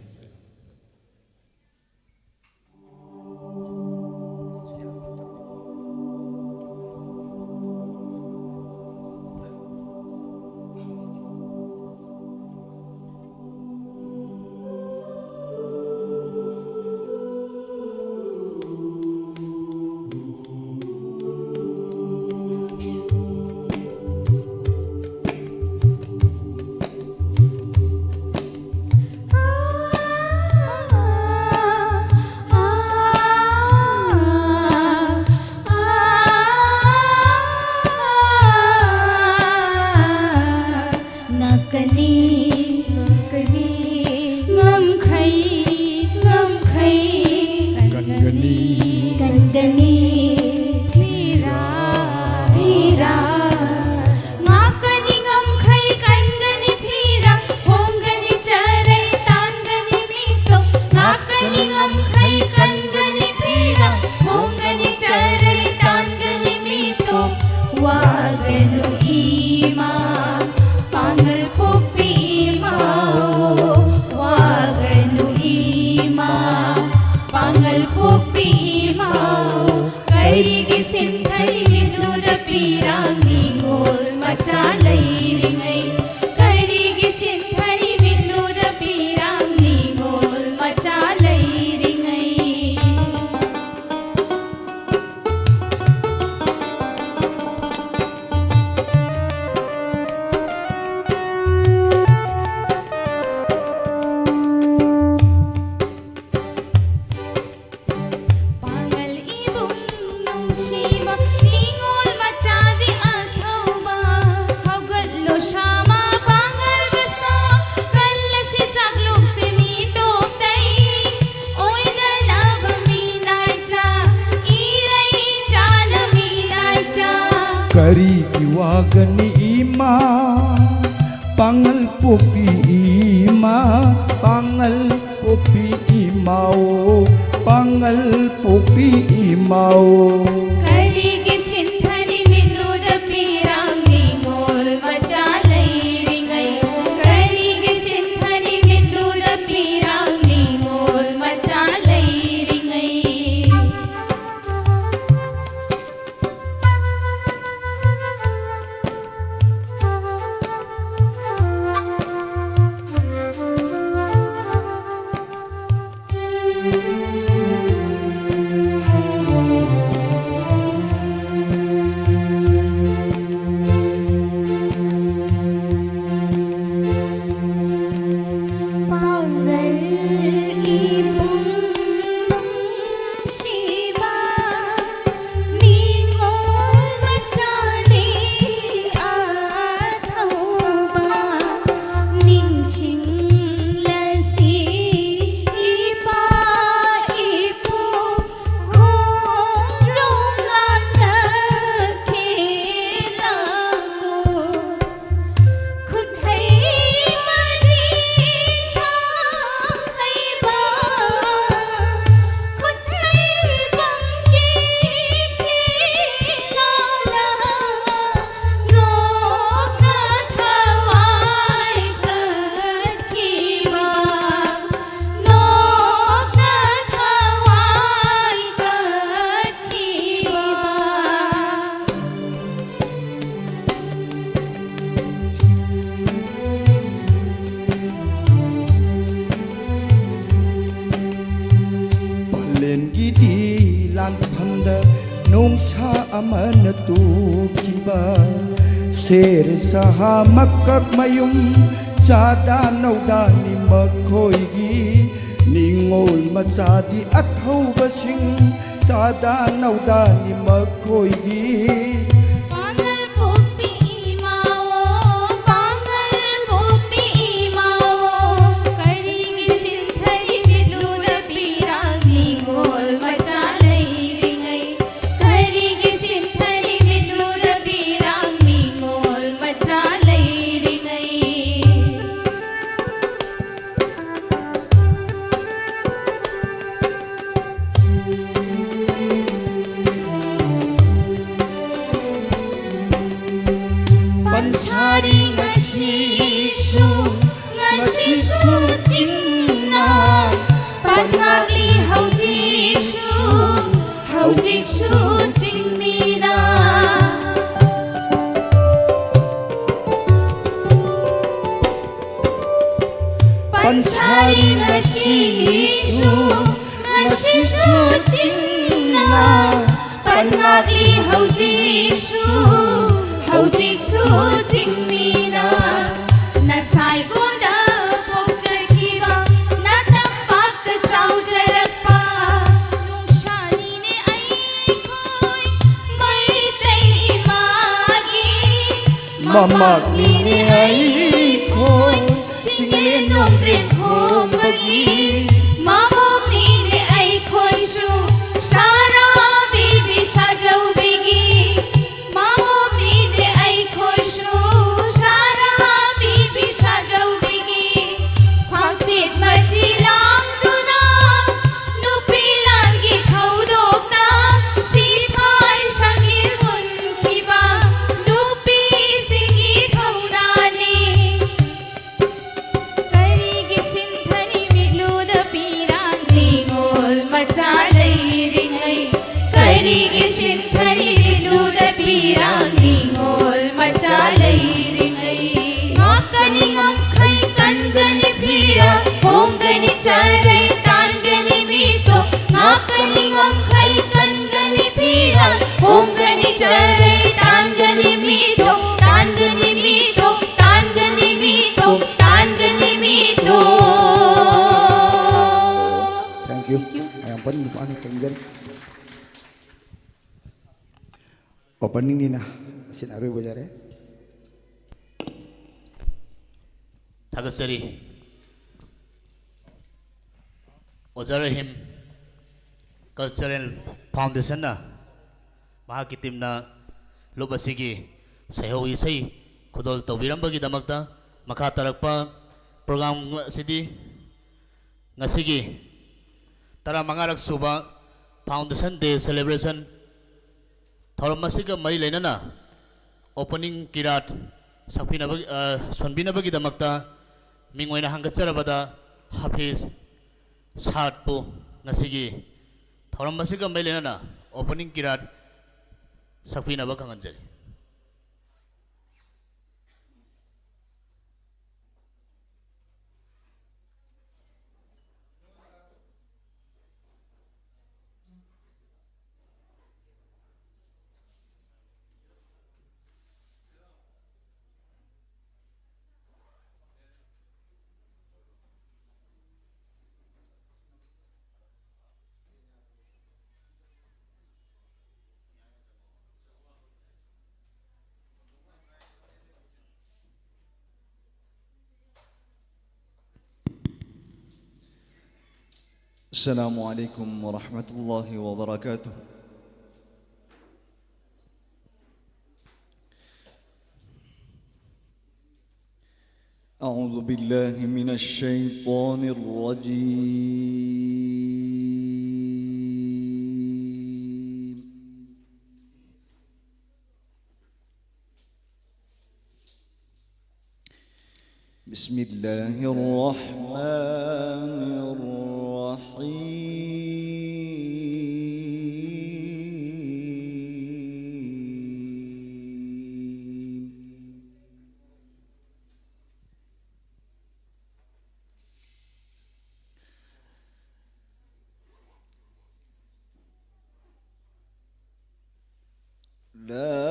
ꯉꯥꯛꯀꯅꯤ, ꯉꯥꯛꯀꯅꯤ, ꯉꯝꯈꯩ, ꯉꯝꯈꯩ, ꯀꯟꯒꯅꯤ, ꯀꯟꯒꯅꯤ, ꯐꯤꯔꯥ, ꯐꯤꯔꯥ, ꯉꯥꯛꯀꯅꯤ ꯉꯝꯈꯩ ꯀꯟꯒꯅꯤ ꯐꯤꯔꯥ, ꯍꯣꯡꯒꯅꯤ ꯆꯔꯩ ꯇꯥꯟꯒꯅꯤ ꯃꯤꯇꯣꯞ, ꯉꯥꯛꯀꯅꯤ ꯉꯝꯈꯩ ꯀꯟꯒꯅꯤ ꯐꯤꯔꯥ, ꯍꯣꯡꯒꯅꯤ ꯆꯔꯩ ꯇꯥꯟꯒꯅꯤ ꯃꯤꯇꯣꯞ꯫ ꯋꯥꯒꯅꯨ ꯏꯃꯥ, ꯄꯥꯡꯒꯜ ꯄꯣꯛꯄꯤ ꯏꯃꯥ, ꯋꯥꯒꯅꯨ ꯏꯃꯥ, ꯄꯥꯡꯒꯜ ꯄꯣꯛꯄꯤ ꯏꯃꯥ꯫ ꯀꯔꯤꯒꯤ ꯁꯤꯟꯊꯔꯤ ꯃꯤꯠꯂꯨꯗ ꯄꯤꯔꯥꯡ ꯅꯤꯉꯣꯜ ꯃꯆꯥ ꯂꯩꯔꯤꯉꯩ? ꯀꯔꯤꯒꯤ ꯁꯤꯟꯊꯔꯤ ꯃꯤꯠꯂꯨꯗ ꯄꯤꯔꯥꯡ ꯅꯤꯉꯣꯜ ꯃꯆꯥ ꯂꯩꯔꯤꯉꯩ? ꯀꯔꯤꯒꯤ ꯋꯥꯒꯅꯤ ꯏꯃꯥ, ꯄꯥꯡꯒꯜ ꯄꯣꯛꯄꯤ ꯏꯃꯥ, ꯄꯥꯡꯒꯜ ꯄꯣꯛꯄꯤ ꯏꯃꯥꯑꯣ, ꯄꯥꯡꯒꯜ ꯄꯣꯛꯄꯤ ꯏꯃꯥꯑꯣ꯫ ꯀꯔꯤꯒꯤ ꯁꯤꯟꯊꯔꯤ ꯃꯤꯠꯂꯨꯗ ꯄꯤꯔꯥꯡ ꯅꯤꯉꯣꯜ ꯃꯆꯥ ꯂꯩꯔꯤꯉꯩ? ꯀꯔꯤꯒꯤ ꯁꯤꯟꯊꯔꯤ ꯃꯤꯠꯂꯨꯗ ꯄꯤꯔꯥꯡ ꯅꯤꯉꯣꯜ ꯃꯆꯥ ꯂꯩꯔꯤꯉꯩ? ꯄꯥꯡꯒꯜ ꯏꯕꯨꯡ ꯅꯨꯡꯁꯤꯕ ꯅꯤꯉꯣꯜ ꯃꯆꯥꯅꯤ ꯑꯊꯧꯕ꯫ ꯅꯤꯡꯁꯤꯡꯂꯁꯤ ꯏꯄꯥ ꯏꯄꯨ ꯈꯣꯡꯖꯣꯝ ꯂꯥꯟꯗ ꯈꯦꯂꯥꯎ꯫ ꯈꯨꯠ ꯍꯩꯕꯗꯤ ꯊꯥꯡ ꯍꯩꯕ, ꯈꯨꯠ ꯍꯩꯕꯝꯒꯤ ꯈꯦꯂꯥꯎꯅ ꯅꯣꯛꯅ ꯊꯋꯥꯏ ꯀꯠꯈꯤꯕ, ꯅꯣꯛꯅ ꯊꯋꯥꯏ ꯀꯠꯈꯤꯕ꯫ ꯄꯂꯦꯟꯒꯤꯗꯤ ꯂꯥꯟꯐꯝꯗ ꯅꯣꯡꯁꯥ ꯑꯃꯅ ꯇꯨꯈꯤꯕ꯫ ꯁꯦꯔ ꯁꯍꯥ ꯃꯀꯛ ꯃꯌꯨꯝ ꯆꯥꯗꯥ ꯅꯧꯗꯥꯅꯤ ꯃꯈꯣꯏꯒꯤ꯫ ꯅꯤꯉꯣꯜ ꯃꯆꯥꯗꯤ ꯑꯊꯧꯕꯁꯤꯡ ꯆꯥꯗꯥ ꯅꯧꯗꯥꯅꯤ ꯃꯈꯣꯏꯒꯤ꯫ ꯄꯥꯡꯒꯜ ꯄꯣꯛꯄꯤ ꯏꯃꯥꯑꯣ, ꯄꯥꯡꯒꯜ ꯄꯣꯛꯄꯤ ꯏꯃꯥꯑꯣ, ꯀꯔꯤꯒꯤ ꯁꯤꯟꯊꯔꯤ ꯃꯤꯠꯂꯨꯗ ꯄꯤꯔꯥꯡ ꯅꯤꯉꯣꯜ ꯃꯆꯥ ꯂꯩꯔꯤꯉꯩ? ꯀꯔꯤꯒꯤ ꯁꯤꯟꯊꯔꯤ ꯃꯤꯠꯂꯨꯗ ꯄꯤ ꯍꯧꯖꯤꯛꯁꯨ ꯆꯤꯡꯃꯤꯅ ꯄꯟꯁꯥꯔꯤ ꯉꯁꯤꯁꯨ, ꯉꯁꯤꯁꯨ ꯆꯤꯡꯅ ꯄꯟꯉꯥꯛꯂꯤ ꯍꯧꯖꯤꯛꯁꯨ, ꯍꯧꯖꯤꯛꯁꯨ ꯆꯤꯡꯃꯤꯅ ꯅꯁꯥꯏꯒꯣꯟꯗ ꯄꯣꯛꯆꯈꯤꯕ ꯅꯇꯝꯄꯥꯛꯇ ꯆꯥꯎꯖꯔꯛꯄ ꯅꯨꯡꯁꯥꯅꯤꯅꯦ ꯑꯩꯈꯣꯏ ꯃꯩꯇꯩ ꯏꯃꯥꯒꯤ ꯃꯃꯥꯛꯅꯤꯅꯦ ꯑꯩꯈꯣꯏ ꯆꯤꯡꯂꯦꯟ ꯅꯣꯡꯗ꯭ꯔꯦꯟ ꯈꯣꯡꯕꯒꯤ ꯃꯃꯣꯝꯅꯤꯅꯦ ꯑꯩꯈꯣꯏꯁꯨ ꯁꯥꯔꯥꯕꯤꯕꯤ ꯁꯥꯖꯧꯕꯤꯒꯤ ꯃꯃꯣꯝꯅꯤꯅꯦ ꯑꯩꯈꯣꯏꯁꯨ ꯁꯥꯔꯥꯕꯤꯕꯤ ꯁꯥꯖꯧꯕꯤꯒꯤ ꯈ꯭ꯋꯥꯡꯆꯦꯠ ꯃꯆꯤ ꯂꯥꯡꯗꯨꯅ ꯅꯨꯄꯤ ꯂꯥꯟꯒꯤ ꯊꯧꯗꯣꯛꯇ ꯁꯤꯐꯥꯏ ꯁꯪꯒꯤꯜ ꯃꯨꯟꯈꯤꯕ ꯅꯨꯄꯤꯁꯤꯡꯒꯤ ꯊꯧꯅꯥꯅꯤ꯫ ꯀꯔꯤꯒꯤ ꯁꯤꯟꯊꯅꯤ ꯃꯤꯠꯂꯨꯗ ꯄꯤꯔꯥꯡ ꯅꯤꯉꯣꯜ ꯃꯆꯥ ꯂꯩꯔꯤꯉꯩ? ꯀꯔꯤꯒꯤ ꯁꯤꯟꯊꯅꯤ ꯃꯤꯠꯂꯨꯗ ꯄꯤꯔꯥꯡ ꯅꯤꯉꯣꯜ ꯃꯆꯥ ꯂꯩꯔꯤꯉꯩ? ꯉꯥꯛꯀꯅꯤ ꯉꯝꯈꯩ ꯀꯟꯒꯅꯤ ꯐꯤꯔꯥ ꯍꯣꯡꯒꯅꯤ ꯆꯔꯩ ꯇꯥꯟꯒꯅꯤ ꯃꯤꯇꯣ ꯉꯥꯛꯀꯅꯤ ꯉꯝꯈꯩ ꯀꯟꯒꯅꯤ ꯐꯤꯔꯥ ꯍꯣꯡꯒꯅꯤ ꯆꯔꯩ ꯇꯥꯟꯒꯅꯤ ꯃꯤꯇꯣ ꯇꯥꯟꯒꯅꯤ ꯃꯤꯇꯣ ꯇꯥꯟꯒꯅꯤ ꯃꯤꯇꯣ ꯇꯥꯟꯒꯅꯤ ꯃꯤꯇꯣ꯫ Thank you. ꯃꯌꯥꯝ ꯄꯨꯟꯅ ꯅꯨꯄꯥꯅ ꯇꯧꯖꯔꯤ꯫ Openingꯅꯤꯅ ꯑꯁꯤꯅ ꯑꯔꯣꯏꯕ ꯑꯣꯏꯖꯔꯦ꯫ ꯊꯥꯒꯠꯆꯔꯤ꯫ ꯑꯣꯖꯥ ꯔꯍꯤꯝ Cultural Foundationꯅ ꯃꯍꯥꯛꯀꯤ teamꯅ ꯂꯨꯞ ꯑꯁꯤꯒꯤ ꯁꯩꯍꯧ ꯏꯁꯩ ꯈꯨꯗꯣꯜ ꯇꯧꯕꯤꯔꯝꯕꯒꯤꯗꯃꯛꯇ ꯃꯈꯥ ꯇꯥꯔꯛꯄ program ꯑꯁꯤꯗꯤ ꯉꯁꯤꯒꯤ ꯇꯔꯥꯃꯉꯥꯔꯛ ꯁꯨꯕ Foundation Day Celebration ꯊꯧꯔꯝ ꯑꯁꯤꯒ ꯃꯔꯤ ꯂꯩꯅꯅ opening ꯀꯤꯔꯥꯠ ꯁꯛꯄꯤꯅꯕ, ꯑ, ꯁꯣꯟꯕꯤꯅꯕꯒꯤꯗꯃꯛꯇ ꯃꯤꯡ ꯑꯣꯏꯅ ꯍꯪꯒꯠꯆꯔꯕꯗ ꯍꯥꯐꯤꯖ ꯁꯥꯗꯄꯨ ꯉꯁꯤꯒꯤ ꯊꯧꯔꯝ ꯑꯁꯤꯒ ꯃꯔꯤ ꯂꯩꯅꯅ opening ꯀꯤꯔꯥꯠ ꯁꯛꯄꯤꯅꯕ ꯈꯪꯍꯟꯖꯔꯤ꯫ السلام عليكم ورحمة الله وبركاته. أعوذ بالله من الشيطان الرجيم. بسم الله الرحمن الرحيم. لا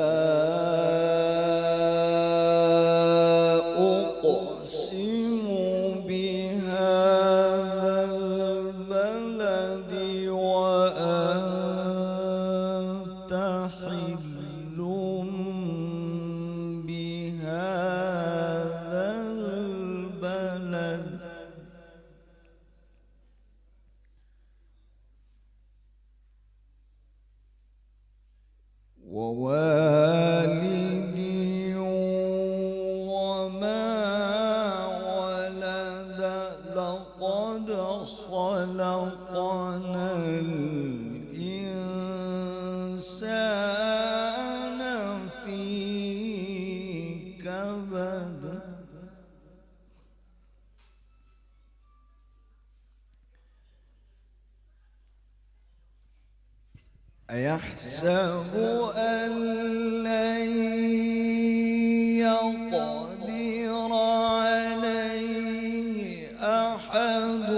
أقسم بهذا البلد وأنت حل بهذا البلد. ووالد وما ولد. لقد خلقنا الإنسان في كبد. أيحسب أن لن يقدر عليه أحد،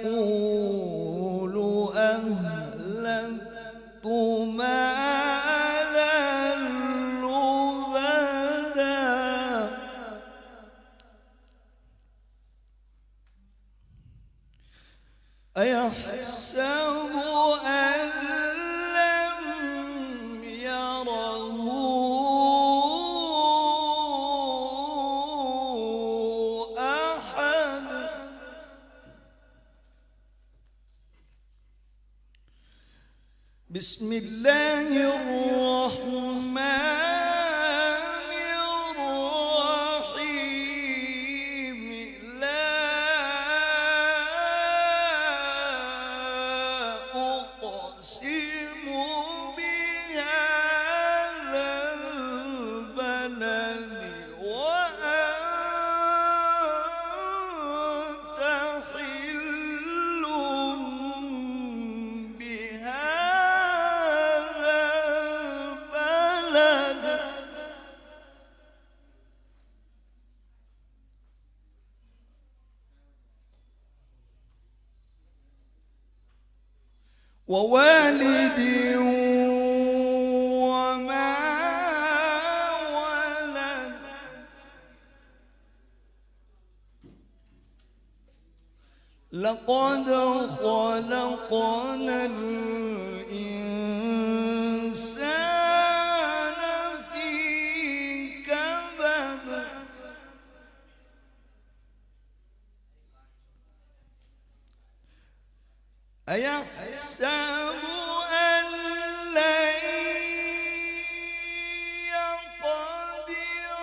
يقول أهلكت مالا لبدا. أيحسب أن لم يره أحد. بسم الله الرحمن الرحيم. لا أقسم بهذا البلد، وأنت حل بهذا البلد، ووالد وما ولد. لقد خلقنا الإنسان في كبد. أيحسب أن لن يقدر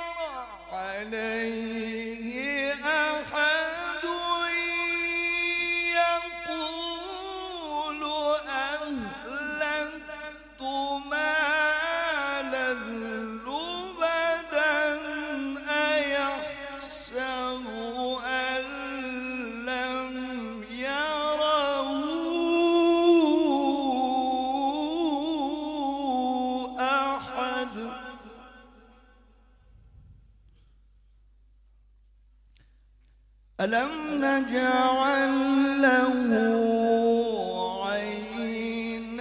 عليه أحد، يقول أهلكت مالا لبدا، أيحسب أن لم يره ألم نجعل له عينين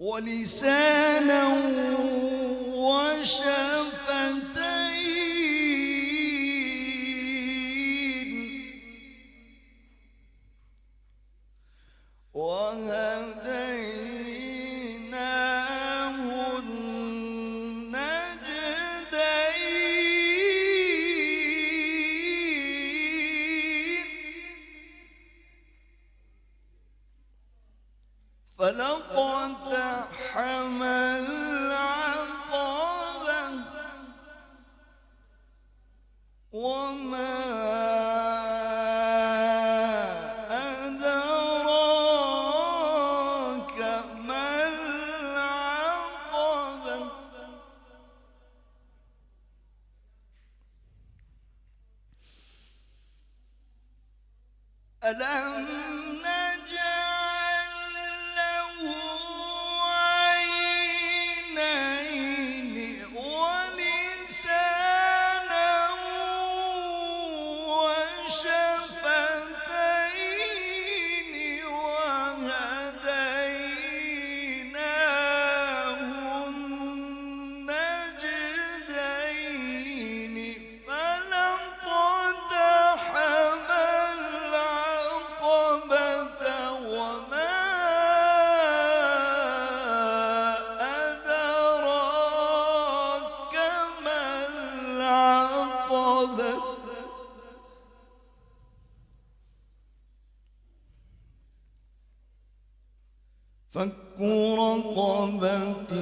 ولسانا وشفتين وهديناه النجدين فلا اقتحم العقبة وما أدراك ما العقبة ألم نجعل له عينين ولسانا وشفتين وهديناه النجدين فلا اقتحم العقبة وما أدراك ما العقبة فك رقبة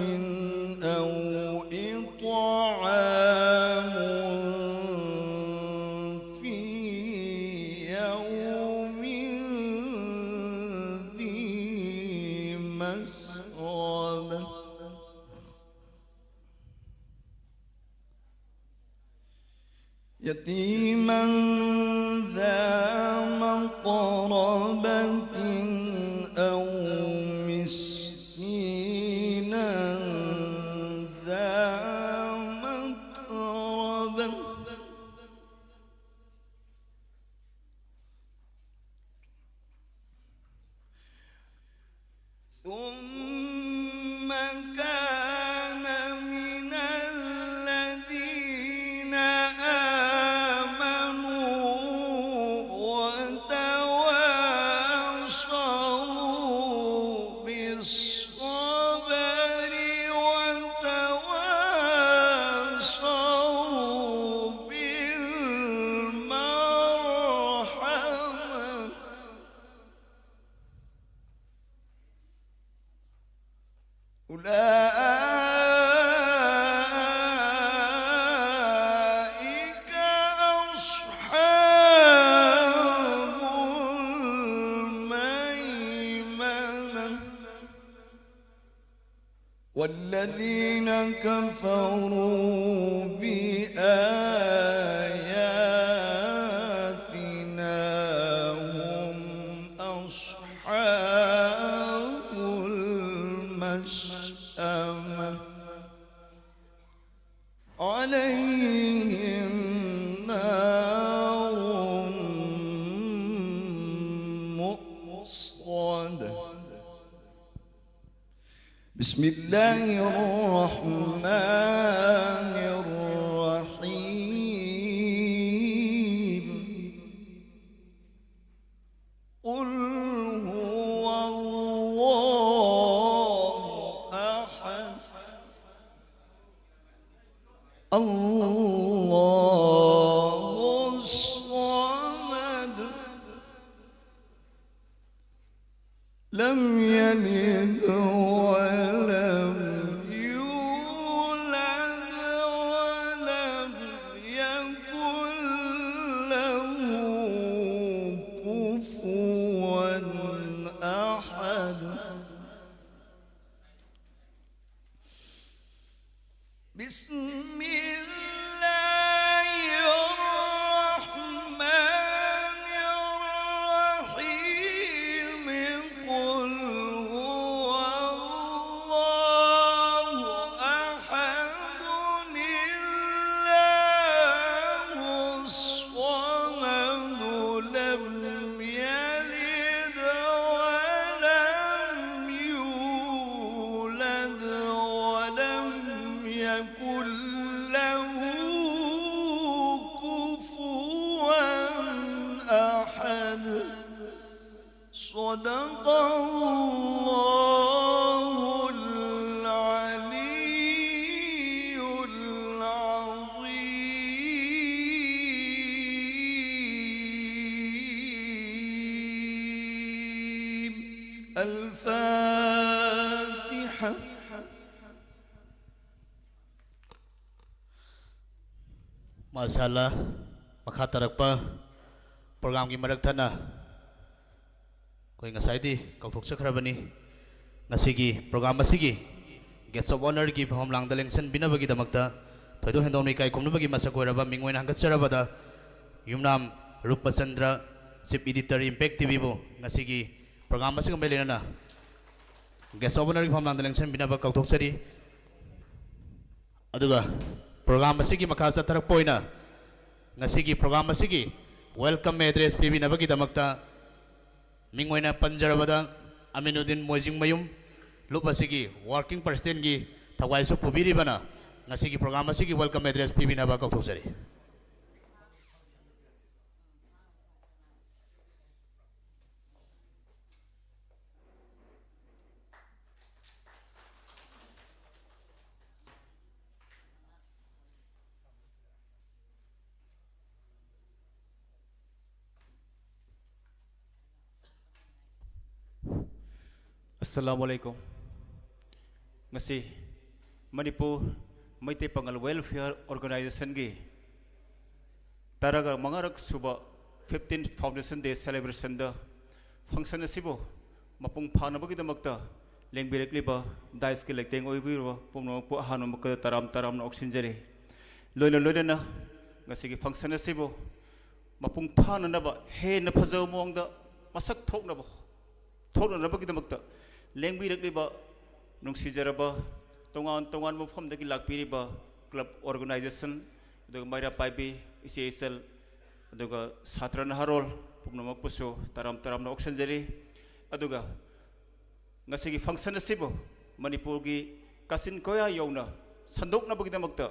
أو إطعام في يوم ذي مسغبة يتيما ذا مقربة أو الذين كفروا بآياتنا هم أصحاب المشأمة. عليهم نار مؤصدة. بسم الله الرحمن الرحيم. قل هو الله أحد. الله الصمد. لم يلد ولم يولد ولم يكن له كفوا أحد. بسم الله الرحمن الرحيم. قل هو الله أحد، الله الصمد، لم يلد ولم يولد ولم يكن له كفوا أحد. صدق الله العلي العظيم. الفاتحة. ꯃꯥꯁꯥꯂꯥ꯫ ꯃꯈꯥ ꯇꯥꯔꯛꯄ ꯄ꯭ꯔꯣꯒ꯭ꯔꯥꯝꯒꯤ ꯃꯔꯛ ꯊꯠꯅ ꯑꯩꯈꯣꯏ ꯉꯁꯥꯏꯗꯤ ꯀꯥꯎꯊꯣꯛꯆꯈ꯭ꯔꯕꯅꯤ꯫ ꯉꯁꯤꯒꯤ ꯄ꯭ꯔꯣꯒ꯭ꯔꯥꯝ ꯑꯁꯤꯒꯤ Guest of Honourꯒꯤ ꯐꯝꯂꯥꯡꯗ ꯂꯦꯡꯁꯤꯟꯕꯤꯅꯕꯒꯤꯗꯃꯛꯇ ꯊꯣꯏꯗꯣꯛ ꯍꯦꯟꯗꯣꯛꯅ ꯏꯀꯥꯏ ꯈꯨꯝꯅꯕꯒꯤ ꯃꯁꯛ ꯑꯣꯏꯔꯕ ꯃꯤꯡ ꯑꯣꯏꯅ ꯍꯪꯒꯠꯆꯔꯕꯗ ꯌꯨꯝꯅꯥꯝ ꯔꯨꯄꯆꯟꯗ꯭ꯔ, Chief Editor, Impact TVꯕꯨ ꯉꯁꯤꯒꯤ program ꯑꯁꯤꯒ ꯃꯔꯤ ꯂꯩꯅꯅ Guest of Honourꯒꯤ ꯐꯝꯂꯥꯡꯗ ꯂꯦꯡꯁꯤꯟꯕꯤꯅꯕ ꯀꯧꯊꯣꯛꯆꯔꯤ꯫ ꯑꯗꯨꯒ program ꯑꯁꯤꯒꯤ ꯃꯈꯥ ꯆꯠꯊꯔꯛꯄ ꯑꯣꯏꯅ ꯉꯁꯤꯒꯤ program ꯑꯁꯤꯒꯤ welcome address ꯄꯤꯕꯤꯅꯕꯒꯤꯗꯃꯛꯇ ꯃꯤꯡ ꯑꯣꯏꯅ ꯄꯟꯖꯔꯕꯗ ꯑꯃꯤꯅꯨꯗꯤꯟ ꯃꯣꯏꯖꯤꯡꯃꯌꯨꯝ, ꯂꯨꯞ ꯑꯁꯤꯒꯤ working presidentꯀꯤ ꯊꯧꯒꯥꯏꯁꯨ ꯄꯨꯕꯤꯔꯤꯕꯅ ꯉꯁꯤꯒꯤ program ꯑꯁꯤꯒꯤ welcome address ꯄꯤꯕꯤꯅꯕ ꯀꯧꯊꯣꯛꯆꯔꯤ꯫ ꯑꯁꯂꯥꯃꯨ ꯑꯂꯥꯏꯀꯨꯝ꯫ ꯉꯁꯤ ꯃꯅꯤꯄꯨꯔ ꯃꯩꯇꯩ ꯄꯥꯉꯜ Welfare Organizationꯒꯤ ꯇꯔꯥꯒ ꯃꯉꯥꯔꯛ ꯁꯨꯕ fifteen Foundation Day celebrationꯗ function ꯑꯁꯤꯕꯨ ꯃꯄꯨꯡ ꯐꯥꯅꯕꯒꯤꯗꯃꯛꯇ ꯂꯦꯡꯕꯤꯔꯛꯂꯤꯕ daisꯀꯤ ꯂꯩꯇꯦꯡ ꯑꯣꯏꯕꯤꯔꯕ ꯄꯨꯝꯅꯃꯛꯄꯨ ꯑꯍꯥꯟꯕ ꯃꯛꯇꯗ ꯇꯔꯥꯝ ꯇꯔꯥꯝꯅ ꯑꯣꯛꯁꯤꯟꯖꯔꯤ꯫ ꯂꯣꯏꯅ ꯂꯣꯏꯅꯅ ꯉꯁꯤꯒꯤ function ꯑꯁꯤꯕꯨ ꯃꯄꯨꯡ ꯐꯥꯅꯅꯕ, ꯍꯦꯟꯅ ꯐꯖꯕ ꯃꯑꯣꯡꯗ ꯃꯁꯛ ꯊꯣꯛꯅꯕ, ꯊꯣꯛꯅꯅꯕꯒꯤꯗꯃꯛꯇ ꯂꯦꯡꯕꯤꯔꯛꯂꯤꯕ ꯅꯨꯡꯁꯤꯖꯔꯕ ꯇꯣꯉꯥꯟ ꯇꯣꯉꯥꯟꯕ ꯃꯐꯝꯗꯒꯤ ꯂꯥꯛꯄꯤꯔꯤꯕ club organization, ꯑꯗꯨꯒ ꯃꯩꯔꯥ ꯄꯥꯏꯕꯤ ꯏꯆꯦ ꯏꯆꯜ, ꯑꯗꯨꯒ ꯁꯥꯇ꯭ꯔ ꯅꯍꯥꯔꯣꯜ ꯄꯨꯝꯅꯃꯛꯄꯨꯁꯨ ꯇꯔꯥꯝ ꯇꯔꯥꯝꯅ ꯑꯣꯛꯁꯤꯟꯖꯔꯤ꯫ ꯑꯗꯨꯒ ꯉꯁꯤꯒꯤ function ꯑꯁꯤꯕꯨ ꯃꯅꯤꯄꯨꯔꯒꯤ ꯀꯥꯆꯤꯟ ꯀꯣꯌꯥ ꯌꯧꯅ ꯁꯟꯗꯣꯛꯅꯕꯒꯤꯗꯃꯛꯇ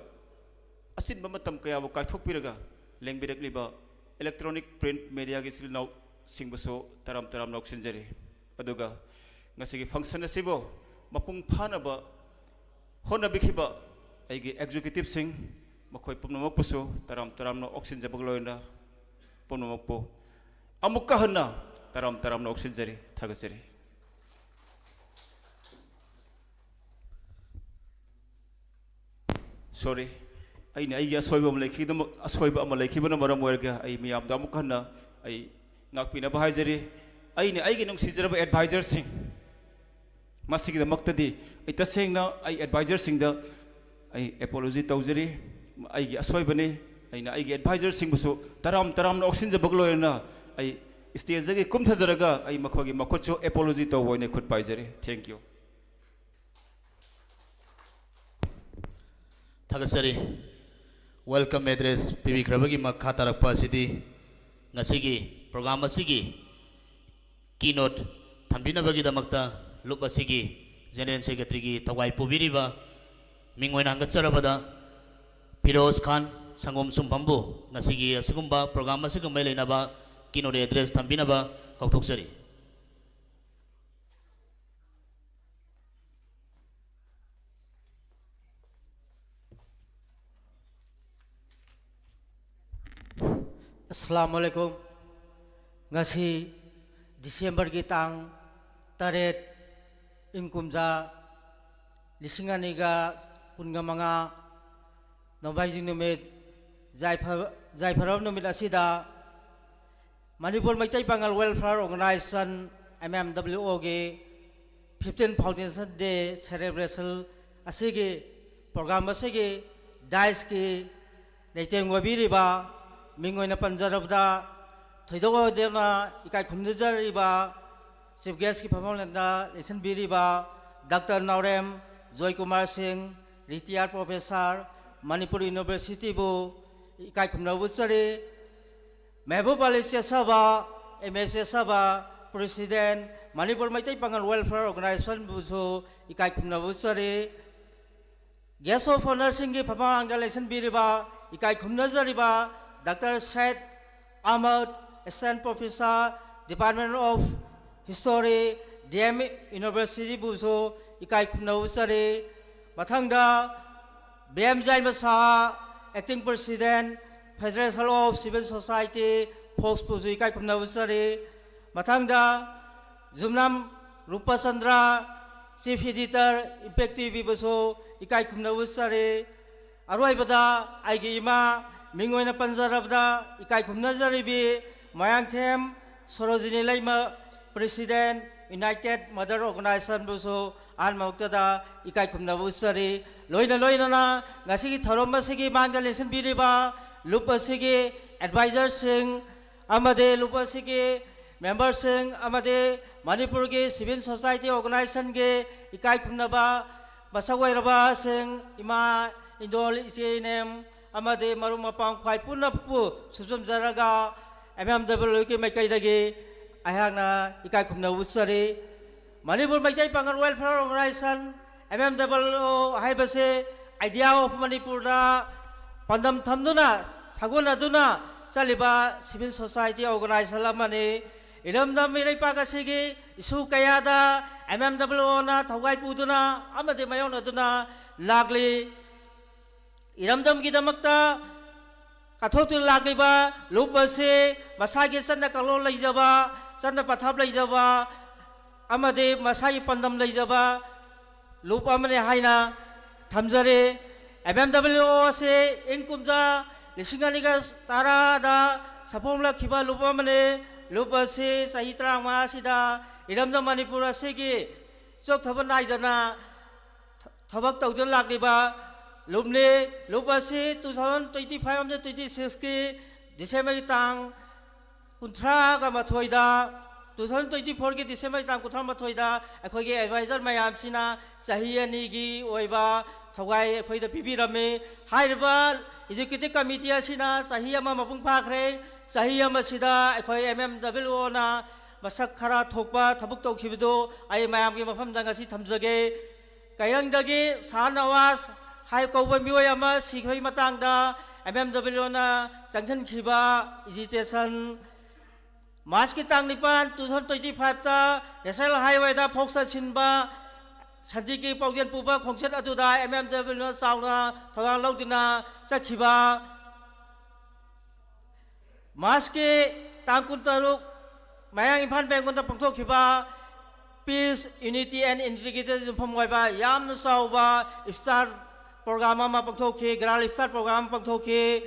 ꯑꯆꯤꯟꯕ ꯃꯇꯝ ꯀꯌꯥꯕꯨ ꯀꯥꯏꯊꯣꯛꯄꯤꯔꯒ ꯂꯦꯡꯕꯤꯔꯛꯂꯤꯕ electronic print mediaꯒꯤ ꯏꯆꯤꯜ ꯏꯅꯥꯎꯁꯤꯡꯕꯨꯁꯨ ꯇꯔꯥꯝ ꯇꯔꯥꯝꯅ ꯂꯧꯁꯤꯟꯖꯔꯤ꯫ ꯑꯗꯨꯒ ꯉꯁꯤꯒꯤ function ꯑꯁꯤꯕꯨ ꯃꯄꯨꯡ ꯐꯥꯅꯕ ꯍꯣꯠꯅꯕꯤꯈꯤꯕ ꯑꯩꯒꯤ executiveꯁꯤꯡ, ꯃꯈꯣꯏ ꯄꯨꯝꯅꯃꯛꯄꯨꯁꯨ ꯇꯔꯥꯝ ꯇꯔꯥꯝꯅ ꯑꯣꯛꯁꯤꯟꯖꯕꯒ ꯂꯣꯏꯅꯅ ꯄꯨꯝꯅꯃꯛꯄꯨ ꯑꯃꯨꯛꯀ ꯍꯟꯅ ꯇꯔꯥꯝ ꯇꯔꯥꯝꯅ ꯑꯣꯛꯁꯤꯟꯖꯔꯤ, ꯊꯥꯒꯠꯆꯔꯤ꯫ Sorry, ꯑꯩꯅ ꯑꯩꯒꯤ ꯑꯁꯣꯏꯕ ꯑꯃ ꯂꯩꯈꯤꯗꯕ, ꯑꯁꯣꯏꯕ ꯑꯃ ꯂꯩꯈꯤꯕꯅ ꯃꯔꯝ ꯑꯣꯏꯔꯒ ꯑꯩ ꯃꯤꯌꯥꯝꯗ ꯑꯃꯨꯛ ꯍꯟꯅ ꯑꯩ ꯉꯥꯛꯄꯤꯅꯕ ꯍꯥꯏꯖꯔꯤ꯫ ꯑꯩꯅ ꯑꯩꯒꯤ ꯅꯨꯡꯁꯤꯖꯔꯕ advisorꯁꯤꯡ, ꯃꯁꯤꯒꯤꯗꯃꯛꯇꯗꯤ ꯑꯩ ꯇꯁꯦꯡꯅ ꯑꯩ ꯑꯦꯗꯚꯥꯏꯖꯔꯁꯤꯡꯗ ꯑꯩ ꯑꯦꯄꯣꯂꯣꯖꯤ ꯇꯧꯖꯔꯤ꯫ ꯑꯩꯒꯤ ꯑꯁꯣꯏꯕꯅꯤ꯫ ꯑꯩꯅ ꯑꯩꯒꯤ ꯑꯦꯗꯚꯥꯏꯖꯔꯁꯤꯡꯕꯨꯁꯨ ꯇꯔꯥꯝ ꯇꯔꯥꯝꯅ ꯑꯣꯛꯁꯤꯟꯖꯕꯒ ꯂꯣꯏꯅꯅ ꯑꯩ ꯁ꯭ꯇꯦꯖꯇꯒꯤ ꯀꯨꯝꯊꯖꯔꯒ ꯑꯩ ꯃꯈꯣꯏꯒꯤ ꯃꯈꯨꯠꯁꯨ ꯑꯦꯄꯣꯂꯣꯖꯤ ꯇꯧꯕ ꯑꯣꯏꯅ ꯈꯨꯠ ꯄꯥꯏꯖꯔꯤ꯫ Thank you꯫ ꯊꯥꯒꯠꯆꯔꯤ꯫ ꯋꯦꯜꯀꯝ ꯑꯦꯗ꯭ꯔꯦꯁ ꯄꯤꯕꯤꯈ꯭ꯔꯕꯒꯤ ꯃꯈꯥ ꯇꯥꯔꯛꯄ ꯑꯁꯤꯗꯤ ꯉꯁꯤꯒꯤ ꯄ꯭ꯔꯣꯒ꯭ꯔꯥꯝ ꯑꯁꯤꯒꯤ ꯀꯤꯅꯣꯠ ꯊꯝꯕꯤꯅꯕꯒꯤꯗꯃꯛꯇ ꯂꯨꯞ ꯑꯁꯤꯒꯤ ꯖꯦꯅꯔꯦꯜ ꯁꯦꯀ꯭ꯔꯦꯇꯔꯤꯒꯤ ꯊꯧꯒꯥꯏ ꯄꯨꯕꯤꯔꯤꯕ ꯃꯤꯡ ꯑꯣꯏꯅ ꯍꯪꯒꯠꯆꯔꯕꯗ ꯐꯤꯔꯣꯖ ꯈꯥꯟ ꯁꯪꯒꯣꯝ ꯁꯨꯝꯐꯝꯕꯨ ꯉꯁꯤꯒꯤ ꯑꯁꯤꯒꯨꯝꯕ ꯄ꯭ꯔꯣꯒ꯭ꯔꯥꯝ ꯑꯁꯤꯒ ꯃꯔꯤ ꯂꯩꯅꯕ ꯀꯤꯅꯣꯠ ꯑꯦꯗ꯭ꯔꯦꯁ ꯊꯝꯕꯤꯅꯕ ꯀꯧꯊꯣꯛꯆꯔꯤ꯫ ꯑꯁꯂꯥꯃꯨ ꯑꯂꯥꯏꯀꯨꯝ꯫ ꯉꯁꯤ ꯗꯤꯁꯦꯝꯕꯔꯒꯤ ꯇꯥꯡ ꯇꯔꯦꯠ, ꯏꯪ ꯀꯨꯝꯖꯥ ꯂꯤꯁꯤꯡ ꯑꯅꯤꯒ ꯀꯨꯟꯒ ꯃꯉꯥ, ꯅꯣꯡꯃꯥꯏꯖꯤꯡ ꯅꯨꯃꯤꯠ, ꯌꯥꯏꯐ-, ꯌꯥꯏꯐꯔꯕ ꯅꯨꯃꯤꯠ ꯑꯁꯤꯗ Manipur Meitei Pangal welfare organisation, M M W ꯑꯣꯒꯤ ꯐꯤꯐꯇꯤꯟ ꯐꯥꯎꯟꯗꯦꯁꯟ ꯗꯦ ꯁꯦꯂꯦꯕ꯭ꯔꯦꯁꯟ ꯑꯁꯤꯒꯤ ꯄ꯭ꯔꯣꯒ꯭ꯔꯥꯝ ꯑꯁꯤꯒꯤ ꯗꯥꯏꯁꯀꯤ ꯂꯩꯇꯦꯡ ꯑꯣꯏꯕꯤꯔꯤꯕ, ꯃꯤꯡ ꯑꯣꯏꯅ ꯄꯟꯖꯔꯕꯗ ꯊꯣꯏꯗꯣꯛ ꯍꯦꯟꯗꯣꯛꯅ ꯏꯀꯥꯏ ꯈꯨꯝꯅꯖꯔꯤꯕ ꯆꯤꯐ ꯒꯦꯁꯀꯤ ꯐꯝꯐꯝꯂꯦꯟꯗ ꯂꯦꯡꯁꯤꯟꯕꯤꯔꯤꯕ doctor Naorem Joykumar Singh, retired professor, Manipur ꯌꯨꯅꯤꯚꯔꯁꯤꯇꯤꯕꯨ ꯏꯀꯥꯏ ꯈꯨꯝꯅꯕ ꯎꯠꯆꯔꯤ꯫ ꯃꯦꯍꯕꯨꯕ ꯑꯂꯤ ꯆꯦꯁꯥꯕ, ꯑꯦꯝ ꯑꯦ ꯆꯦꯁꯥꯕ, ꯄ꯭ꯔꯦꯁꯤꯗꯦꯟ, ꯃꯅꯤꯄꯨꯔ ꯃꯩꯇꯩ ꯄꯥꯉꯜ ꯋꯦꯜꯐꯤꯌꯔ ꯑꯣꯔꯒꯅꯥꯏꯖꯦꯁꯟꯕꯨꯁꯨ ꯏꯀꯥꯏ ꯈꯨꯝꯅꯕ ꯎꯠꯆꯔꯤ꯫ ꯒꯦꯁ ꯑꯣꯐ ꯑꯣꯅꯔꯁꯤꯡꯒꯤ ꯐꯝꯐꯝꯗ ꯂꯦꯡꯁꯤꯟꯕꯤꯔꯤꯕ, ꯏꯀꯥꯏ ꯈꯨꯝꯅꯖꯔꯤꯕ doctor Syed Ahmad, assistant professor, department of history, D M ꯌꯨꯅꯤꯚꯔꯁꯤꯇꯤꯕꯨꯁꯨ ꯏꯀꯥꯏ ꯈꯨꯝꯅꯕ ꯎꯠꯆꯔꯤ꯫ ꯃꯊꯪꯗ B M Jaima Saha, acting president, federation of civil society, ꯐꯣꯛꯁꯄꯨꯁꯨ ꯏꯀꯥꯏ ꯈꯨꯝꯅꯕ ꯎꯠꯆꯔꯤ꯫ ꯃꯊꯪꯗ ꯌꯨꯝꯅꯥꯝ ꯔꯨꯄꯆꯟꯗ꯭ꯔ, ꯆꯤꯐ ꯏꯗꯤꯇꯔ, ꯏꯝꯄꯦꯛ ꯇꯤ ꯚꯤꯕꯨꯁꯨ ꯏꯀꯥꯏ ꯈꯨꯝꯅꯕ ꯎꯠꯆꯔꯤ꯫ ꯑꯔꯣꯏꯕꯗ ꯑꯩꯒꯤ ꯏꯃꯥ, ꯃꯤꯡ ꯑꯣꯏꯅ ꯄꯟꯖꯔꯕꯗ ꯏꯀꯥꯏ ꯈꯨꯝꯅꯖꯔꯤꯕꯤ ꯃꯣꯏꯔꯥꯡꯊꯦꯝ ꯁꯣꯔꯣꯖꯤꯅꯤ ꯂꯩꯃ, ꯄ꯭ꯔꯦꯁꯤꯗꯦꯟ, United Mother Organization ꯕꯨꯁꯨ ꯑꯍꯥꯟꯕ ꯃꯛꯇꯗ ꯏꯀꯥꯏ ꯈꯨꯝꯅꯕ ꯎꯠꯆꯔꯤ꯫ ꯂꯣꯏꯅ ꯂꯣꯏꯅꯅ ꯉꯁꯤꯒꯤ ꯊꯧꯔꯝ ꯑꯁꯤꯒꯤ ꯃꯥꯡꯗ ꯂꯦꯡꯁꯤꯟꯕꯤꯔꯤꯕ ꯂꯨꯞ ꯑꯁꯤꯒꯤ advisor ꯁꯤꯡ ꯑꯃꯗꯤ ꯂꯨꯞ ꯑꯁꯤꯒꯤ member ꯁꯤꯡ ꯑꯃꯗꯤ ꯃꯅꯤꯄꯨꯔꯒꯤ civil society organization ꯒꯤ ꯏꯀꯥꯏ ꯈꯨꯝꯅꯕ ꯃꯁꯛ ꯑꯣꯏꯔꯕꯁꯤꯡ, ꯏꯃꯥ, ꯏꯟꯗꯣꯜ, ꯏꯆꯦ, ꯏꯅꯦꯝ ꯑꯃꯗꯤ ꯃꯔꯨꯞ ꯃꯄꯥꯡ ꯈ꯭ꯋꯥꯏ ꯄꯨꯝꯅꯃꯛꯄꯨ ꯁꯨꯞꯆꯨꯝꯖꯔꯒ, M M W ꯒꯤ ꯃꯥꯏꯀꯩꯗꯒꯤ ꯑꯩꯍꯥꯛꯅ ꯏꯀꯥꯏ ꯈꯨꯝꯅꯕ ꯎꯠꯆꯔꯤ꯫ ꯃꯅꯤꯄꯨꯔ ꯃꯩꯇꯩ ꯄꯥꯉꯜ Welfare Organization, M M W O ꯍꯥꯏꯕꯁꯤ Idea of ꯃꯅꯤꯄꯨꯔꯗ ꯄꯥꯟꯗꯝ ꯊꯝꯗꯨꯅ, ꯁꯥꯒꯣꯟꯅꯗꯨꯅ ꯆꯠꯂꯤꯕ civil society organization ꯑꯃꯅꯤ꯫ ꯏꯔꯝꯗꯝ ꯏꯔꯩꯄꯥꯛ ꯑꯁꯤꯒꯤ issue ꯀꯌꯥꯗ M M W O ꯅ ꯊꯧꯒꯥꯏ ꯄꯨꯗꯨꯅ ꯑꯃꯗꯤ ꯃꯥꯌꯣꯛꯅꯗꯨꯅ ꯂꯥꯛꯂꯤ꯫ ꯏꯔꯝꯗꯝꯒꯤꯗꯃꯛꯇ ꯀꯠꯊꯣꯛꯇꯨꯅ ꯂꯥꯛꯂꯤꯕ ꯂꯨꯞ ꯑꯁꯤ ꯃꯁꯥꯒꯤ ꯆꯠꯅ ꯀꯥꯡꯂꯣꯟ ꯂꯩꯖꯕ, ꯆꯠꯅ ꯄꯊꯥꯞ ꯂꯩꯖꯕ ꯑꯃꯗꯤ ꯃꯁꯥꯒꯤ ꯄꯥꯟꯗꯝ ꯂꯩꯖꯕ ꯂꯨꯞ ꯑꯃꯅꯤ ꯍꯥꯏꯅ ꯊꯝꯖꯔꯤ꯫ M M W O ꯑꯁꯤ ꯏꯪ ꯀꯨꯝꯖꯥ ꯂꯤꯁꯤꯡ ꯑꯅꯤꯒ ꯇꯔꯥꯗ ꯁꯥꯐꯣꯡꯂꯛꯈꯤꯕ ꯂꯨꯞ ꯑꯃꯅꯤ꯫ ꯂꯨꯞ ꯑꯁꯤ ꯆꯍꯤ ꯇꯔꯥꯃꯉꯥ ꯑꯁꯤꯗ ꯏꯔꯝꯗꯝ ꯃꯅꯤꯄꯨꯔ ꯑꯁꯤꯒꯤ ꯆꯣꯛꯊꯕ ꯅꯥꯏꯗꯅ ꯊꯕꯛ ꯇꯧꯗꯨꯅ ꯂꯥꯛꯂꯤꯕ ꯂꯨꯞꯅꯤ꯫ ꯂꯨꯞ ꯑꯁꯤ two thousand twenty five ꯑꯃꯗꯤ twenty six ꯀꯤ December ꯒꯤ ꯇꯥꯡ ꯀꯨꯟꯊ꯭ꯔꯥꯒ ꯃꯥꯊꯣꯏꯗ, two thousand twenty four ꯒꯤ December ꯒꯤ ꯇꯥꯡ ꯀꯨꯟꯊ꯭ꯔꯥ ꯃꯥꯊꯣꯏꯗ ꯑꯩꯈꯣꯏꯒꯤ advisor ꯃꯌꯥꯝꯁꯤꯅ ꯆꯍꯤ ꯑꯅꯤꯒꯤ ꯑꯣꯏꯕ ꯊꯧꯒꯥꯏ ꯑꯩꯈꯣꯏꯗ ꯄꯤꯕꯤꯔꯝꯃꯤ꯫ ꯍꯥꯏꯔꯤꯕ executive committee ꯑꯁꯤꯅ ꯆꯍꯤ ꯑꯃ ꯃꯄꯨꯡ ꯐꯥꯈ꯭ꯔꯦ꯫ ꯆꯍꯤ ꯑꯃꯁꯤꯗ ꯑꯩꯈꯣꯏ M M W O ꯅ ꯃꯁꯛ ꯈꯔ ꯊꯣꯛꯄ ꯊꯕꯛ ꯇꯧꯈꯤꯕꯗꯨ ꯑꯩ ꯃꯌꯥꯝꯒꯤ ꯃꯐꯝꯗ ꯉꯁꯤ ꯊꯝꯖꯒꯦ꯫ ꯀꯩꯔꯪꯗꯒꯤ ꯁꯥꯍ ꯅꯋꯥꯖ ꯍꯥꯏ ꯀꯧꯕ ꯃꯤꯑꯣꯏ ꯑꯃ ꯁꯤꯈꯤꯕꯒꯤ ꯃꯇꯥꯡꯗ M M W O ꯅ ꯆꯪꯁꯤꯟꯈꯤꯕ agitation꯫ March ꯀꯤ ꯇꯥꯡ ꯅꯤꯄꯥꯟ, two thousand twenty five ꯇ National Highway ꯗ ꯐꯣꯛꯁ ꯁꯤꯟꯕ ꯁꯥꯟꯇꯤꯒꯤ ꯄꯥꯎꯖꯦꯜ ꯄꯨꯕ ꯈꯣꯡꯆꯠ ꯑꯗꯨꯗ M M W O ꯅ ꯆꯥꯎꯅ ꯊꯧꯗꯥꯡ ꯂꯧꯗꯨꯅ ꯆꯠꯈꯤꯕ꯫ March ꯀꯤ ꯇꯥꯡ ꯀꯨꯟꯇꯔꯨꯛ, ꯃꯌꯥꯡ ꯏꯝꯐꯥꯜ ꯕꯦꯡꯒꯣꯟꯗ ꯄꯥꯡꯊꯣꯛꯈꯤꯕ Peace, Unity and Integrity ꯗ ꯌꯨꯝꯐꯝ ꯑꯣꯏꯕ ꯌꯥꯝꯅ ꯆꯥꯎꯕ ꯏꯐꯇꯥꯔ program ꯑꯃ ꯄꯥꯡꯊꯣꯛꯈꯤ, grand ꯏꯐꯇꯥꯔ program ꯑꯃ ꯄꯥꯡꯊꯣꯛꯈꯤ꯫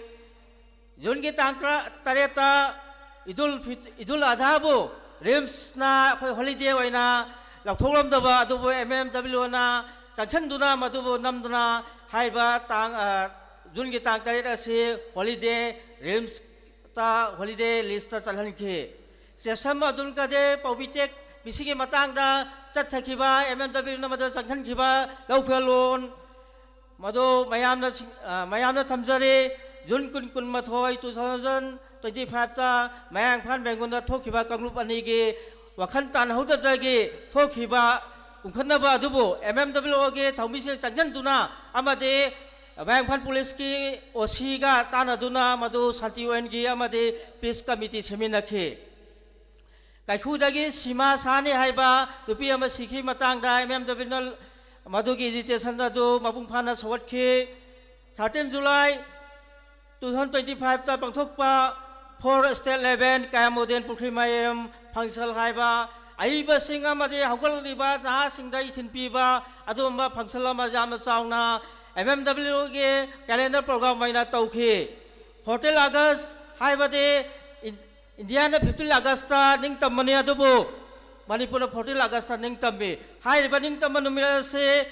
June ꯒꯤ ꯇꯥꯡ ꯇꯔꯥ ꯇꯔꯦꯠꯇ ꯏꯗꯨꯜ ꯐꯤꯠ-, ꯏꯗꯨꯜ ꯑꯙꯥꯕꯨ ꯔꯤꯝꯁꯅ ꯑꯩꯈꯣꯏ ꯍꯣꯂꯤꯗꯦ ꯑꯣꯏꯅ ꯂꯧꯊꯣꯛꯂꯝꯗꯕ ꯑꯗꯨꯕꯨ ꯑꯦꯝ ꯑꯦꯝ ꯗꯕ꯭ꯂꯤꯎꯅ ꯆꯪꯁꯤꯟꯗꯨꯅ ꯃꯗꯨꯕꯨ ꯅꯝꯗꯨꯅ ꯍꯥꯏꯔꯤꯕ ꯇꯥꯡ, ꯑ, ꯖꯨꯟꯒꯤ ꯇꯥꯡ ꯇꯔꯦꯠ ꯑꯁꯤ ꯍꯣꯂꯤꯗꯦ, ꯔꯤꯝꯁꯇ ꯍꯣꯂꯤꯗꯦ ꯂꯤꯁꯇ ꯆꯜꯍꯟꯈꯤ꯫ ꯆꯦꯁꯝ ꯑꯕꯗꯨꯜ ꯀꯥꯗꯤꯔ ꯄꯥꯎꯕꯤꯇꯦꯛ ꯃꯤꯁꯤꯒꯤ ꯃꯇꯥꯡꯗ ꯆꯠꯊꯈꯤꯕ ꯑꯦꯝ ꯑꯦꯝ ꯗꯕ꯭ꯂꯤꯎꯅ ꯃꯗꯨ ꯆꯪꯁꯤꯟꯈꯤꯕ ꯂꯧ ꯐꯤꯔꯣꯜ ꯃꯗꯨ ꯃꯌꯥꯝꯅ ꯁꯤꯡ-, ꯑ, ꯃꯌꯥꯝꯅ ꯊꯝꯖꯔꯤ꯫ ꯖꯨꯟ ꯀꯨꯟ, ꯀꯨꯟꯃꯥꯊꯣꯏ, two thousand twenty five ꯇ ꯃꯌꯥꯡ ꯏꯝꯐꯥꯜ ꯕꯦꯡꯒꯣꯟꯗ ꯊꯣꯛꯈꯤꯕ ꯀꯥꯡꯂꯨꯞ ꯑꯅꯤꯒꯤ ꯋꯥꯈꯜ ꯇꯥꯅꯍꯧꯗꯕꯗꯒꯤ ꯊꯣꯛꯈꯤꯕ ꯎꯪꯈꯠꯅꯕ ꯑꯗꯨꯕꯨ ꯑꯦꯝ ꯑꯦꯝ ꯗꯕ꯭ꯂꯤꯎ ꯑꯣꯒꯤ ꯊꯧꯃꯤꯁꯤꯡ ꯆꯪꯁꯤꯟꯗꯨꯅ ꯑꯃꯗꯤ ꯃꯌꯥꯡ ꯏꯝꯐꯥꯜ ꯄꯨꯂꯤꯁꯀꯤ ꯑꯣ ꯁꯤꯒ ꯇꯥꯟꯅꯗꯨꯅ ꯃꯗꯨ ꯁꯥꯟꯇꯤ ꯑꯣꯏꯍꯟꯈꯤ ꯑꯃꯗꯤ ꯄꯤꯁ ꯀꯃꯤꯇꯤ ꯁꯦꯝꯃꯤꯟꯅꯈꯤ꯫ ꯀꯥꯏꯈꯨꯗꯒꯤ ꯁꯤꯃꯥ ꯁꯥꯅꯤ ꯍꯥꯏꯕ ꯅꯨꯄꯤ ꯑꯃ ꯁꯤꯈꯤ ꯃꯇꯥꯡꯗ ꯑꯦꯝ ꯑꯦꯝ ꯗꯕ꯭ꯂꯤꯎꯅ ꯃꯗꯨꯒꯤ ꯑꯦꯖꯤꯇꯦꯁꯟ ꯑꯗꯨ ꯃꯄꯨꯡ ꯐꯥꯅ ꯁꯧꯒꯠꯈꯤ꯫ Thirteen July two thousand twenty five ꯇ ꯄꯥꯡꯊꯣꯛꯄ four state level ꯀꯌꯥꯃꯨꯗꯦꯟ ꯄꯨꯈ꯭ꯔꯤ ꯃꯌꯨꯝ ꯐꯪꯁꯟ ꯍꯥꯏꯕ ꯑꯏꯕꯁꯤꯡ ꯑꯃꯗꯤ ꯍꯧꯒꯠꯂꯛꯂꯤꯕ ꯅꯍꯥꯁꯤꯡꯗ ꯏꯊꯤꯟ ꯄꯤꯕ ꯑꯗꯨꯒꯨꯝꯕ ꯐꯪꯁꯟ ꯑꯃ ꯌꯥꯝꯅ ꯆꯥꯎꯅ ꯑꯦꯝ ꯑꯦꯝ ꯗꯕ꯭ꯂꯤꯎꯒꯤ ꯀꯦꯂꯦꯟꯗꯔ ꯄ꯭ꯔꯣꯒ꯭ꯔꯥꯝ ꯑꯣꯏꯅ ꯇꯧꯈꯤ꯫ Fourteen August ꯍꯥꯏꯕꯗꯤ ꯏꯟ-, ꯏꯟꯗꯤꯌꯥꯅ fifteen August ꯇ ꯅꯤꯡꯇꯝꯕꯅꯤ, ꯑꯗꯨꯕꯨ ꯃꯅꯤꯄꯨꯔꯅ fourteen August ꯇ ꯅꯤꯡꯇꯝꯃꯤ꯫ ꯍꯥꯏꯔꯤꯕ ꯅꯤꯡꯇꯝꯕ ꯅꯨꯃꯤꯠ ꯑꯁꯤ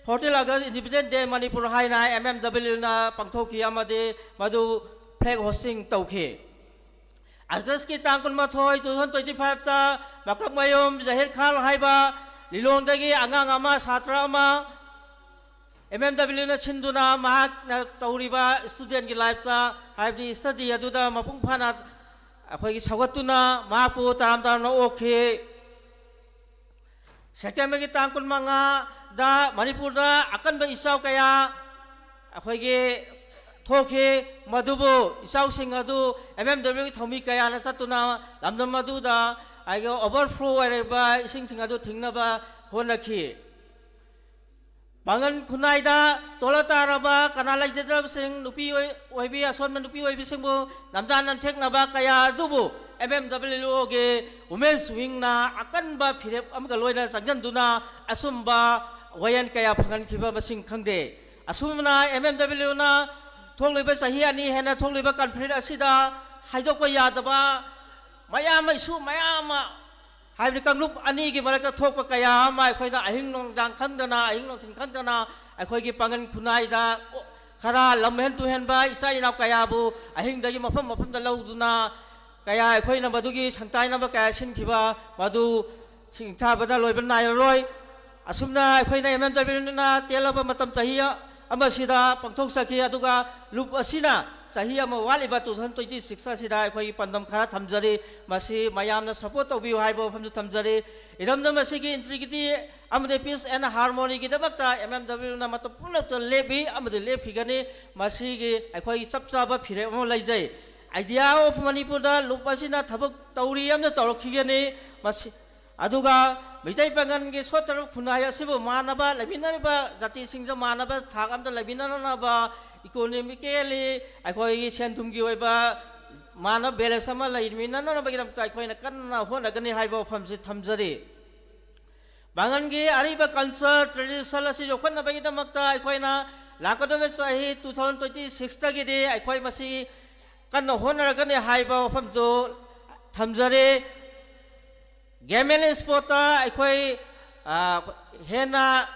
fourteen August Independence Day Manipur ꯍꯥꯏꯅ ꯑꯦꯝ ꯑꯦꯝ ꯗꯕ꯭ꯂꯤꯎꯅ ꯄꯥꯡꯊꯣꯛꯈꯤ ꯑꯃꯗꯤ ꯃꯗꯨ flag hoisting ꯇꯧꯈꯤ꯫ ꯑꯥꯒꯁꯀꯤ ꯇꯥꯡ ꯀꯨꯟꯃꯥꯊꯣꯏ, two thousand twenty five ꯇ ꯃꯀꯛꯃꯌꯨꯝ ꯖꯍꯤꯔ ꯈꯥꯟ ꯍꯥꯏꯕ ꯂꯤꯂꯣꯡꯗꯒꯤ ꯑꯉꯥꯡ ꯑꯃ, ꯁꯥꯇ꯭ꯔ ꯑꯃ, ꯑꯦꯝ ꯑꯦꯝ ꯗꯕ꯭ꯂꯤꯎꯅ ꯁꯤꯟꯗꯨꯅ ꯃꯍꯥꯛꯅ ꯇꯧꯔꯤꯕ ꯁ꯭ꯇꯨꯗꯦꯟꯒꯤ ꯂꯥꯏꯐꯇ, ꯍꯥꯏꯕꯗꯤ ꯁ꯭ꯇꯗꯤ ꯑꯗꯨꯗ ꯃꯄꯨꯡ ꯐꯥꯅ ꯑꯩꯈꯣꯏꯒꯤ ꯁꯧꯒꯠꯇꯨꯅ ꯃꯍꯥꯛꯄꯨ ꯇꯔꯥꯝ ꯇꯔꯥꯝꯅ ꯑꯣꯛꯈꯤ꯫ ꯁꯦꯞꯇꯦꯝꯕꯔꯒꯤ ꯇꯥꯡ ꯀꯨꯟꯃꯉꯥꯗ ꯃꯅꯤꯄꯨꯔꯗ ꯑꯀꯟꯕ ꯏꯆꯥꯎ ꯀꯌꯥ ꯑꯩꯈꯣꯏꯒꯤ ꯊꯣꯛꯈꯤ꯫ ꯃꯗꯨꯕꯨ ꯏꯆꯥꯎꯁꯤꯡ ꯑꯗꯨ ꯑꯦꯝ ꯑꯦꯝ ꯗꯕ꯭ꯂꯤꯎꯒꯤ ꯊꯧꯃꯤ ꯀꯌꯥꯅ ꯆꯠꯇꯨꯅ ꯂꯝꯗꯝ ꯑꯗꯨꯗ ꯑꯩꯒꯤ ꯑꯣꯚꯔꯐ꯭ꯂꯣ ꯑꯣꯏꯔꯤꯕ ꯏꯁꯤꯡꯁꯤꯡ ꯑꯗꯨ ꯊꯤꯡꯅꯕ ꯍꯣꯠꯅꯈꯤ꯫ ꯄꯥꯡꯒꯜ ꯈꯨꯟꯅꯥꯏꯗ ꯇꯣꯜꯂ ꯇꯥꯔꯕ ꯀꯅꯥ ꯂꯩꯖꯗ꯭ꯔꯕꯁꯤꯡ, ꯅꯨꯄꯤ ꯑꯣꯏ-, ꯑꯣꯏꯕꯤ, ꯑꯁꯣꯟꯕ ꯅꯨꯄꯤ ꯑꯣꯏꯕꯤꯁꯤꯡꯕꯨ ꯅꯝꯗꯥ ꯅꯝꯊꯦꯛꯅꯕ ꯀꯌꯥ ꯑꯗꯨꯕꯨ ꯑꯦꯝ ꯑꯦꯝ ꯗꯕ꯭ꯂꯤꯎ ꯑꯣꯒꯤ ꯋꯨꯃꯦꯟꯁ ꯋꯤꯡꯅ ꯑꯀꯟꯕ ꯐꯤꯔꯦꯞ ꯑꯃꯒ ꯂꯣꯏꯅ ꯆꯪꯁꯤꯟꯗꯨꯅ ꯑꯆꯨꯝꯕ ꯋꯥꯌꯦꯜ ꯀꯌꯥ ꯐꯪꯍꯟꯈꯤꯕ ꯃꯁꯤꯡ ꯈꯪꯗꯦ꯫ ꯑꯁꯨꯝꯅ ꯑꯦꯝ ꯑꯦꯝ ꯗꯕ꯭ꯂꯤꯎꯅ ꯊꯣꯛꯂꯤꯕ ꯆꯍꯤ ꯑꯅꯤ ꯍꯦꯟꯅ ꯊꯣꯛꯂꯤꯕ ꯀꯟꯐ꯭ꯂꯤꯛ ꯑꯁꯤꯗ ꯍꯥꯏꯗꯣꯛꯄ ꯌꯥꯗꯕ ꯃꯌꯥꯝ ꯑꯃ, ꯏꯁꯨ ꯃꯌꯥꯝ ꯑꯃ, ꯍꯥꯏꯕꯗꯤ ꯀꯥꯡꯂꯨꯞ ꯑꯅꯤꯒꯤ ꯃꯔꯛꯇ ꯊꯣꯛꯄ ꯀꯌꯥ ꯑꯃ ꯑꯩꯈꯣꯏꯅ ꯑꯍꯤꯡ ꯅꯨꯡꯗꯥꯡ ꯈꯪꯗꯅ, ꯑꯍꯤꯡ ꯅꯨꯡꯊꯤꯜ ꯈꯪꯗꯅ ꯑꯩꯈꯣꯏꯒꯤ ꯄꯥꯡꯒꯟ ꯈꯨꯟꯅꯥꯏꯗ ꯈꯔ ꯂꯝ ꯍꯦꯟ ꯇꯨꯍꯦꯟꯕ ꯏꯆꯥ ꯏꯅꯥꯎ ꯀꯌꯥꯕꯨ ꯑꯍꯤꯡꯗꯒꯤ ꯃꯐꯝ ꯃꯐꯝꯗ ꯂꯧꯗꯨꯅ ꯀꯌꯥ ꯑꯩꯈꯣꯏꯅ ꯃꯗꯨꯒꯤ ꯁꯪꯇꯥꯏꯅꯕ ꯀꯌꯥ ꯁꯤꯟꯈꯤꯕ ꯃꯗꯨ ꯁꯤꯡꯊꯥꯕꯗ ꯂꯣꯏꯕ ꯅꯥꯏꯔꯔꯣꯏ꯫ ꯑꯁꯨꯝꯅ ꯑꯩꯈꯣꯏꯅ ꯑꯦꯝ ꯑꯦꯝ ꯗꯕ꯭ꯂꯤꯎꯅ ꯇꯦꯜꯂꯕ ꯃꯇꯝ ꯆꯍꯤ ꯑꯃꯁꯤꯗ ꯄꯥꯡꯊꯣꯛꯆꯈꯤ꯫ ꯑꯗꯨꯒ ꯂꯨꯞ ꯑꯁꯤꯅ ꯆꯍꯤ ꯑꯃ ꯋꯥꯠꯂꯤꯕ two thousand twenty six ꯑꯁꯤꯗ ꯑꯩꯈꯣꯏꯒꯤ ꯄꯥꯟꯗꯝ ꯈꯔ ꯊꯝꯖꯔꯤ꯫ ꯃꯁꯤ ꯃꯌꯥꯝꯅ support ꯇꯧꯕꯤꯌꯨ ꯍꯥꯏꯕ ꯋꯥꯐꯝꯁꯨ ꯊꯝꯖꯔꯤ꯫ ꯏꯔꯝꯗꯝ ꯑꯁꯤꯒꯤ integrity ꯑꯃꯗꯤ peace and harmonyꯒꯤꯗꯃꯛꯇ ꯑꯦꯝ ꯑꯦꯝ ꯗꯕ꯭ꯂꯤꯎꯅ ꯃꯇꯝ ꯄꯨꯝꯅꯃꯛꯇ ꯂꯦꯞꯄꯤ ꯑꯃꯗꯤ ꯂꯦꯞꯈꯤꯒꯅꯤ꯫ ꯃꯁꯤꯒꯤ ꯑꯩꯈꯣꯏꯒꯤ ꯆꯞ ꯆꯥꯕ ꯐꯤꯔꯦꯞ ꯑꯃ ꯂꯩꯖꯩ꯫ Idea of ꯃꯅꯤꯄꯨꯔꯗ ꯂꯨꯞ ꯑꯁꯤꯅ ꯊꯕꯛ ꯇꯧꯔꯤ ꯑꯃꯗꯤ ꯇꯧꯔꯛꯈꯤꯒꯅꯤ꯫ ꯃꯁꯤ ꯑꯗꯨꯒ ꯃꯤꯇꯩ ꯄꯥꯉꯜꯒꯤ ꯁꯣꯠꯇꯔꯕ ꯈꯨꯟꯅꯥꯏ ꯑꯁꯤꯕꯨ ꯃꯥꯟꯅꯕ, ꯂꯩꯃꯤꯟꯅꯔꯤꯕ ꯖꯥꯇꯤꯁꯤꯡꯁꯦ ꯃꯥꯟꯅꯕ ꯊꯥꯛ ꯑꯃꯗ ꯂꯩꯃꯤꯟꯅꯅꯕ, economically ꯑꯩꯈꯣꯏꯒꯤ ꯁꯦꯟ ꯊꯨꯝꯒꯤ ꯑꯣꯏꯕ ꯃꯥꯟꯅꯕ balance ꯑꯃ ꯂꯩꯃꯤꯟꯅꯅꯕꯒꯤꯗꯃꯛꯇ ꯑꯩꯈꯣꯏꯅ ꯀꯟꯅ ꯍꯣꯠꯅꯒꯅꯤ ꯍꯥꯏꯕ ꯋꯥꯐꯝꯁꯤ ꯊꯝꯖꯔꯤ꯫ ꯄꯥꯉꯜꯒꯤ ꯑꯔꯤꯕ culture, tradition ꯑꯁꯤ ꯌꯣꯛꯈꯠꯅꯕꯒꯤꯗꯃꯛꯇ ꯑꯩꯈꯣꯏꯅ ꯂꯥꯛꯀꯗꯧꯔꯤꯕ ꯆꯍꯤ two thousand twenty sixꯇꯒꯤꯗꯤ ꯑꯩꯈꯣꯏ ꯃꯁꯤ ꯀꯟꯅ ꯍꯣꯠꯅꯔꯒꯅꯤ ꯍꯥꯏꯕ ꯋꯥꯐꯝꯗꯨ ꯊꯝꯖꯔꯤ꯫ Game and sportꯇ ꯑꯩꯈꯣꯏ, ꯑ, ꯍꯦꯟꯅ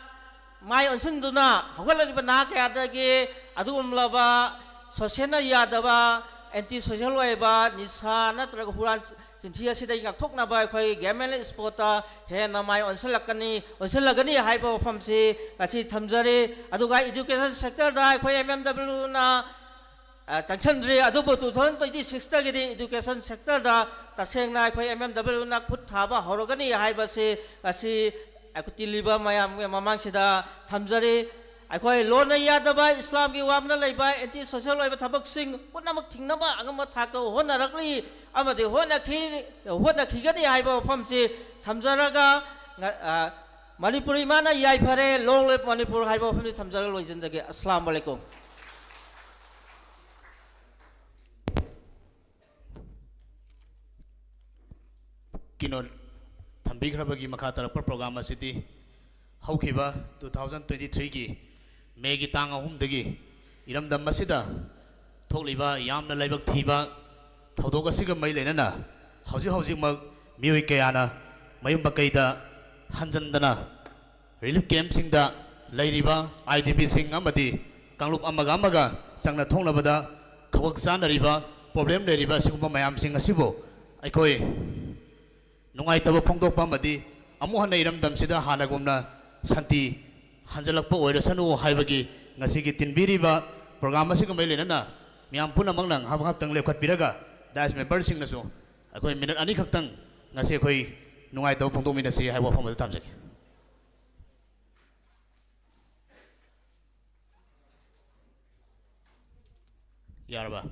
ꯃꯥꯏ ꯑꯣꯟꯁꯤꯟꯗꯨꯅ ꯍꯧꯒꯠꯂꯛꯂꯤꯕ ꯅꯍꯥ ꯀꯌꯥꯗꯒꯤ ꯑꯗꯨꯒꯨꯝꯂꯕ socialꯅ ꯌꯥꯗꯕ, anti social ꯑꯣꯏꯕ ꯅꯤꯁꯥ ꯅꯠꯇ꯭ꯔꯒ ꯍꯨꯔꯥꯟ ꯆꯤꯟꯊꯤ ꯑꯁꯤꯗꯒꯤ ꯉꯥꯛꯊꯣꯛꯅꯕ ꯑꯩꯈꯣꯏ game and sportꯇ ꯍꯦꯟꯅ ꯃꯥꯏ ꯑꯣꯟꯁꯤꯜꯂꯛꯀꯅꯤ, ꯑꯣꯟꯁꯤꯜꯂꯒꯅꯤ ꯍꯥꯏꯕ ꯋꯥꯐꯝꯁꯤ ꯉꯁꯤ ꯊꯝꯖꯔꯤ꯫ ꯑꯗꯨꯒ education sectorꯗ ꯑꯩꯈꯣꯏ ꯑꯦꯝ ꯑꯦꯝ ꯗꯕ꯭ꯂꯤꯎꯅ ꯑ, ꯆꯪꯁꯤꯟꯗ꯭ꯔꯤ, ꯑꯗꯨꯕꯨ two thousand twenty sixꯇꯒꯤꯗꯤ education sectorꯗ ꯇꯁꯦꯡꯅ ꯑꯩꯈꯣꯏ ꯑꯦꯝ ꯑꯦꯝ ꯗꯕ꯭ꯂꯤꯎꯅ ꯈꯨꯠ ꯊꯥꯕ ꯍꯧꯔꯒꯅꯤ ꯍꯥꯏꯕꯁꯤ ꯉꯁꯤ ꯑꯩꯈꯣꯏ ꯇꯤꯜꯂꯤꯕ ꯃꯌꯥꯝꯒꯤ ꯃꯃꯥꯡꯁꯤꯗ ꯊꯝꯖꯔꯤ꯫ ꯑꯩꯈꯣꯏ ꯂꯣꯟꯅ ꯌꯥꯗꯕ, ꯏꯁꯂꯥꯝꯒꯤ ꯋꯥꯡꯃꯗ ꯂꯩꯕ anti social ꯑꯣꯏꯕ ꯊꯕꯛꯁꯤꯡ ꯄꯨꯝꯅꯃꯛ ꯊꯤꯡꯅꯕ ꯑꯉꯝꯕ ꯊꯥꯛꯇ ꯍꯣꯠꯅꯔꯛꯂꯤ ꯑꯃꯗꯤ ꯍꯣꯠꯅꯈꯤ-, ꯍꯣꯠꯅꯈꯤꯒꯅꯤ ꯍꯥꯏꯕ ꯋꯥꯐꯝꯁꯤ ꯊꯝꯖꯔꯒ, ꯉ-, ꯑ, ꯃꯅꯤꯄꯨꯔ ꯏꯃꯥꯅ ꯌꯥꯏꯐꯔꯦ, long live ꯃꯅꯤꯄꯨꯔ ꯍꯥꯏꯕ ꯋꯥꯐꯝꯁꯤ ꯊꯝꯖꯔꯒ ꯂꯣꯏꯁꯤꯟꯖꯒꯦ꯫ ꯑꯁꯂꯥꯝ ꯑꯂꯩꯀꯨꯝ꯫ ꯀꯤꯅꯣꯠ ꯊꯝꯕꯤꯈ꯭ꯔꯕꯒꯤ ꯃꯈꯥ ꯇꯥꯔꯛꯄ program ꯑꯁꯤꯗꯤ ꯍꯧꯈꯤꯕ two thousand twenty threeꯒꯤ ꯃꯦꯒꯤ ꯇꯥꯡ ꯑꯍꯨꯝꯗꯒꯤ ꯏꯔꯝꯗꯝ ꯑꯁꯤꯗ ꯊꯣꯛꯂꯤꯕ ꯌꯥꯝꯅ ꯂꯥꯏꯕꯛ ꯊꯤꯕ ꯊꯧꯗꯣꯛ ꯑꯁꯤꯒ ꯃꯔꯤ ꯂꯩꯅꯅ ꯍꯧꯖꯤꯛ ꯍꯧꯖꯤꯛꯃꯛ ꯃꯤꯑꯣꯏ ꯀꯌꯥꯅ ꯃꯌꯨꯝ ꯃꯀꯩꯗ ꯍꯟꯖꯟꯗꯅ ꯔꯤꯂꯤꯐ ꯀꯦꯝꯞꯁꯤꯡꯗ ꯂꯩꯔꯤꯕ ꯑꯥꯏ ꯗꯤ ꯄꯤꯁꯤꯡ ꯑꯃꯗꯤ ꯀꯥꯡꯂꯨꯞ ꯑꯃꯒ ꯑꯃꯒ ꯆꯪꯅ ꯊꯣꯛꯅꯕꯗ ꯈꯧꯒꯛ ꯆꯥꯅꯔꯤꯕ, ꯄ꯭ꯔꯣꯕ꯭ꯂꯦꯝ ꯂꯩꯔꯤꯕ ꯑꯁꯤꯒꯨꯝꯕ ꯃꯌꯥꯝꯁꯤꯡ ꯑꯁꯤꯕꯨ ꯑꯩꯈꯣꯏ ꯅꯨꯡꯉꯥꯏꯇꯕ ꯐꯣꯡꯗꯣꯛꯄ ꯑꯃꯗꯤ ꯑꯃꯨꯛ ꯍꯟꯅ ꯏꯔꯝꯗꯝꯁꯤꯗ ꯍꯥꯟꯅꯒꯨꯝꯅ ꯁꯥꯟꯇꯤ ꯍꯟꯖꯤꯜꯂꯛꯄ ꯑꯣꯏꯔꯁꯅꯨ ꯍꯥꯏꯕꯒꯤ ꯉꯁꯤꯒꯤ ꯇꯤꯟꯕꯤꯔꯤꯕ ꯄ꯭ꯔꯣꯒ꯭ꯔꯥꯝ ꯑꯁꯤꯒ ꯃꯔꯤ ꯂꯩꯅꯅ ꯃꯤꯌꯥꯝ ꯄꯨꯝꯅꯃꯛꯅ ꯉꯥꯏꯍꯥꯛ ꯉꯥꯏꯍꯥꯛꯇꯪ ꯂꯦꯞꯈꯠꯄꯤꯔꯒ ꯗꯥꯏꯁ ꯃꯦꯝꯕꯔꯁꯤꯡꯅꯁꯨ ꯑꯩꯈꯣꯏ ꯃꯤꯅꯠ ꯑꯅꯤꯈꯛꯇꯪ ꯉꯁꯤ ꯑꯩꯈꯣꯏ ꯅꯨꯡꯉꯥꯏꯇꯕ ꯐꯣꯡꯗꯣꯛꯃꯤꯟꯅꯁꯤ ꯍꯥꯏꯕ ꯋꯥꯐꯝ ꯑꯗꯨ ꯊꯝꯖꯒꯦ꯫ ꯌꯥꯔꯕ?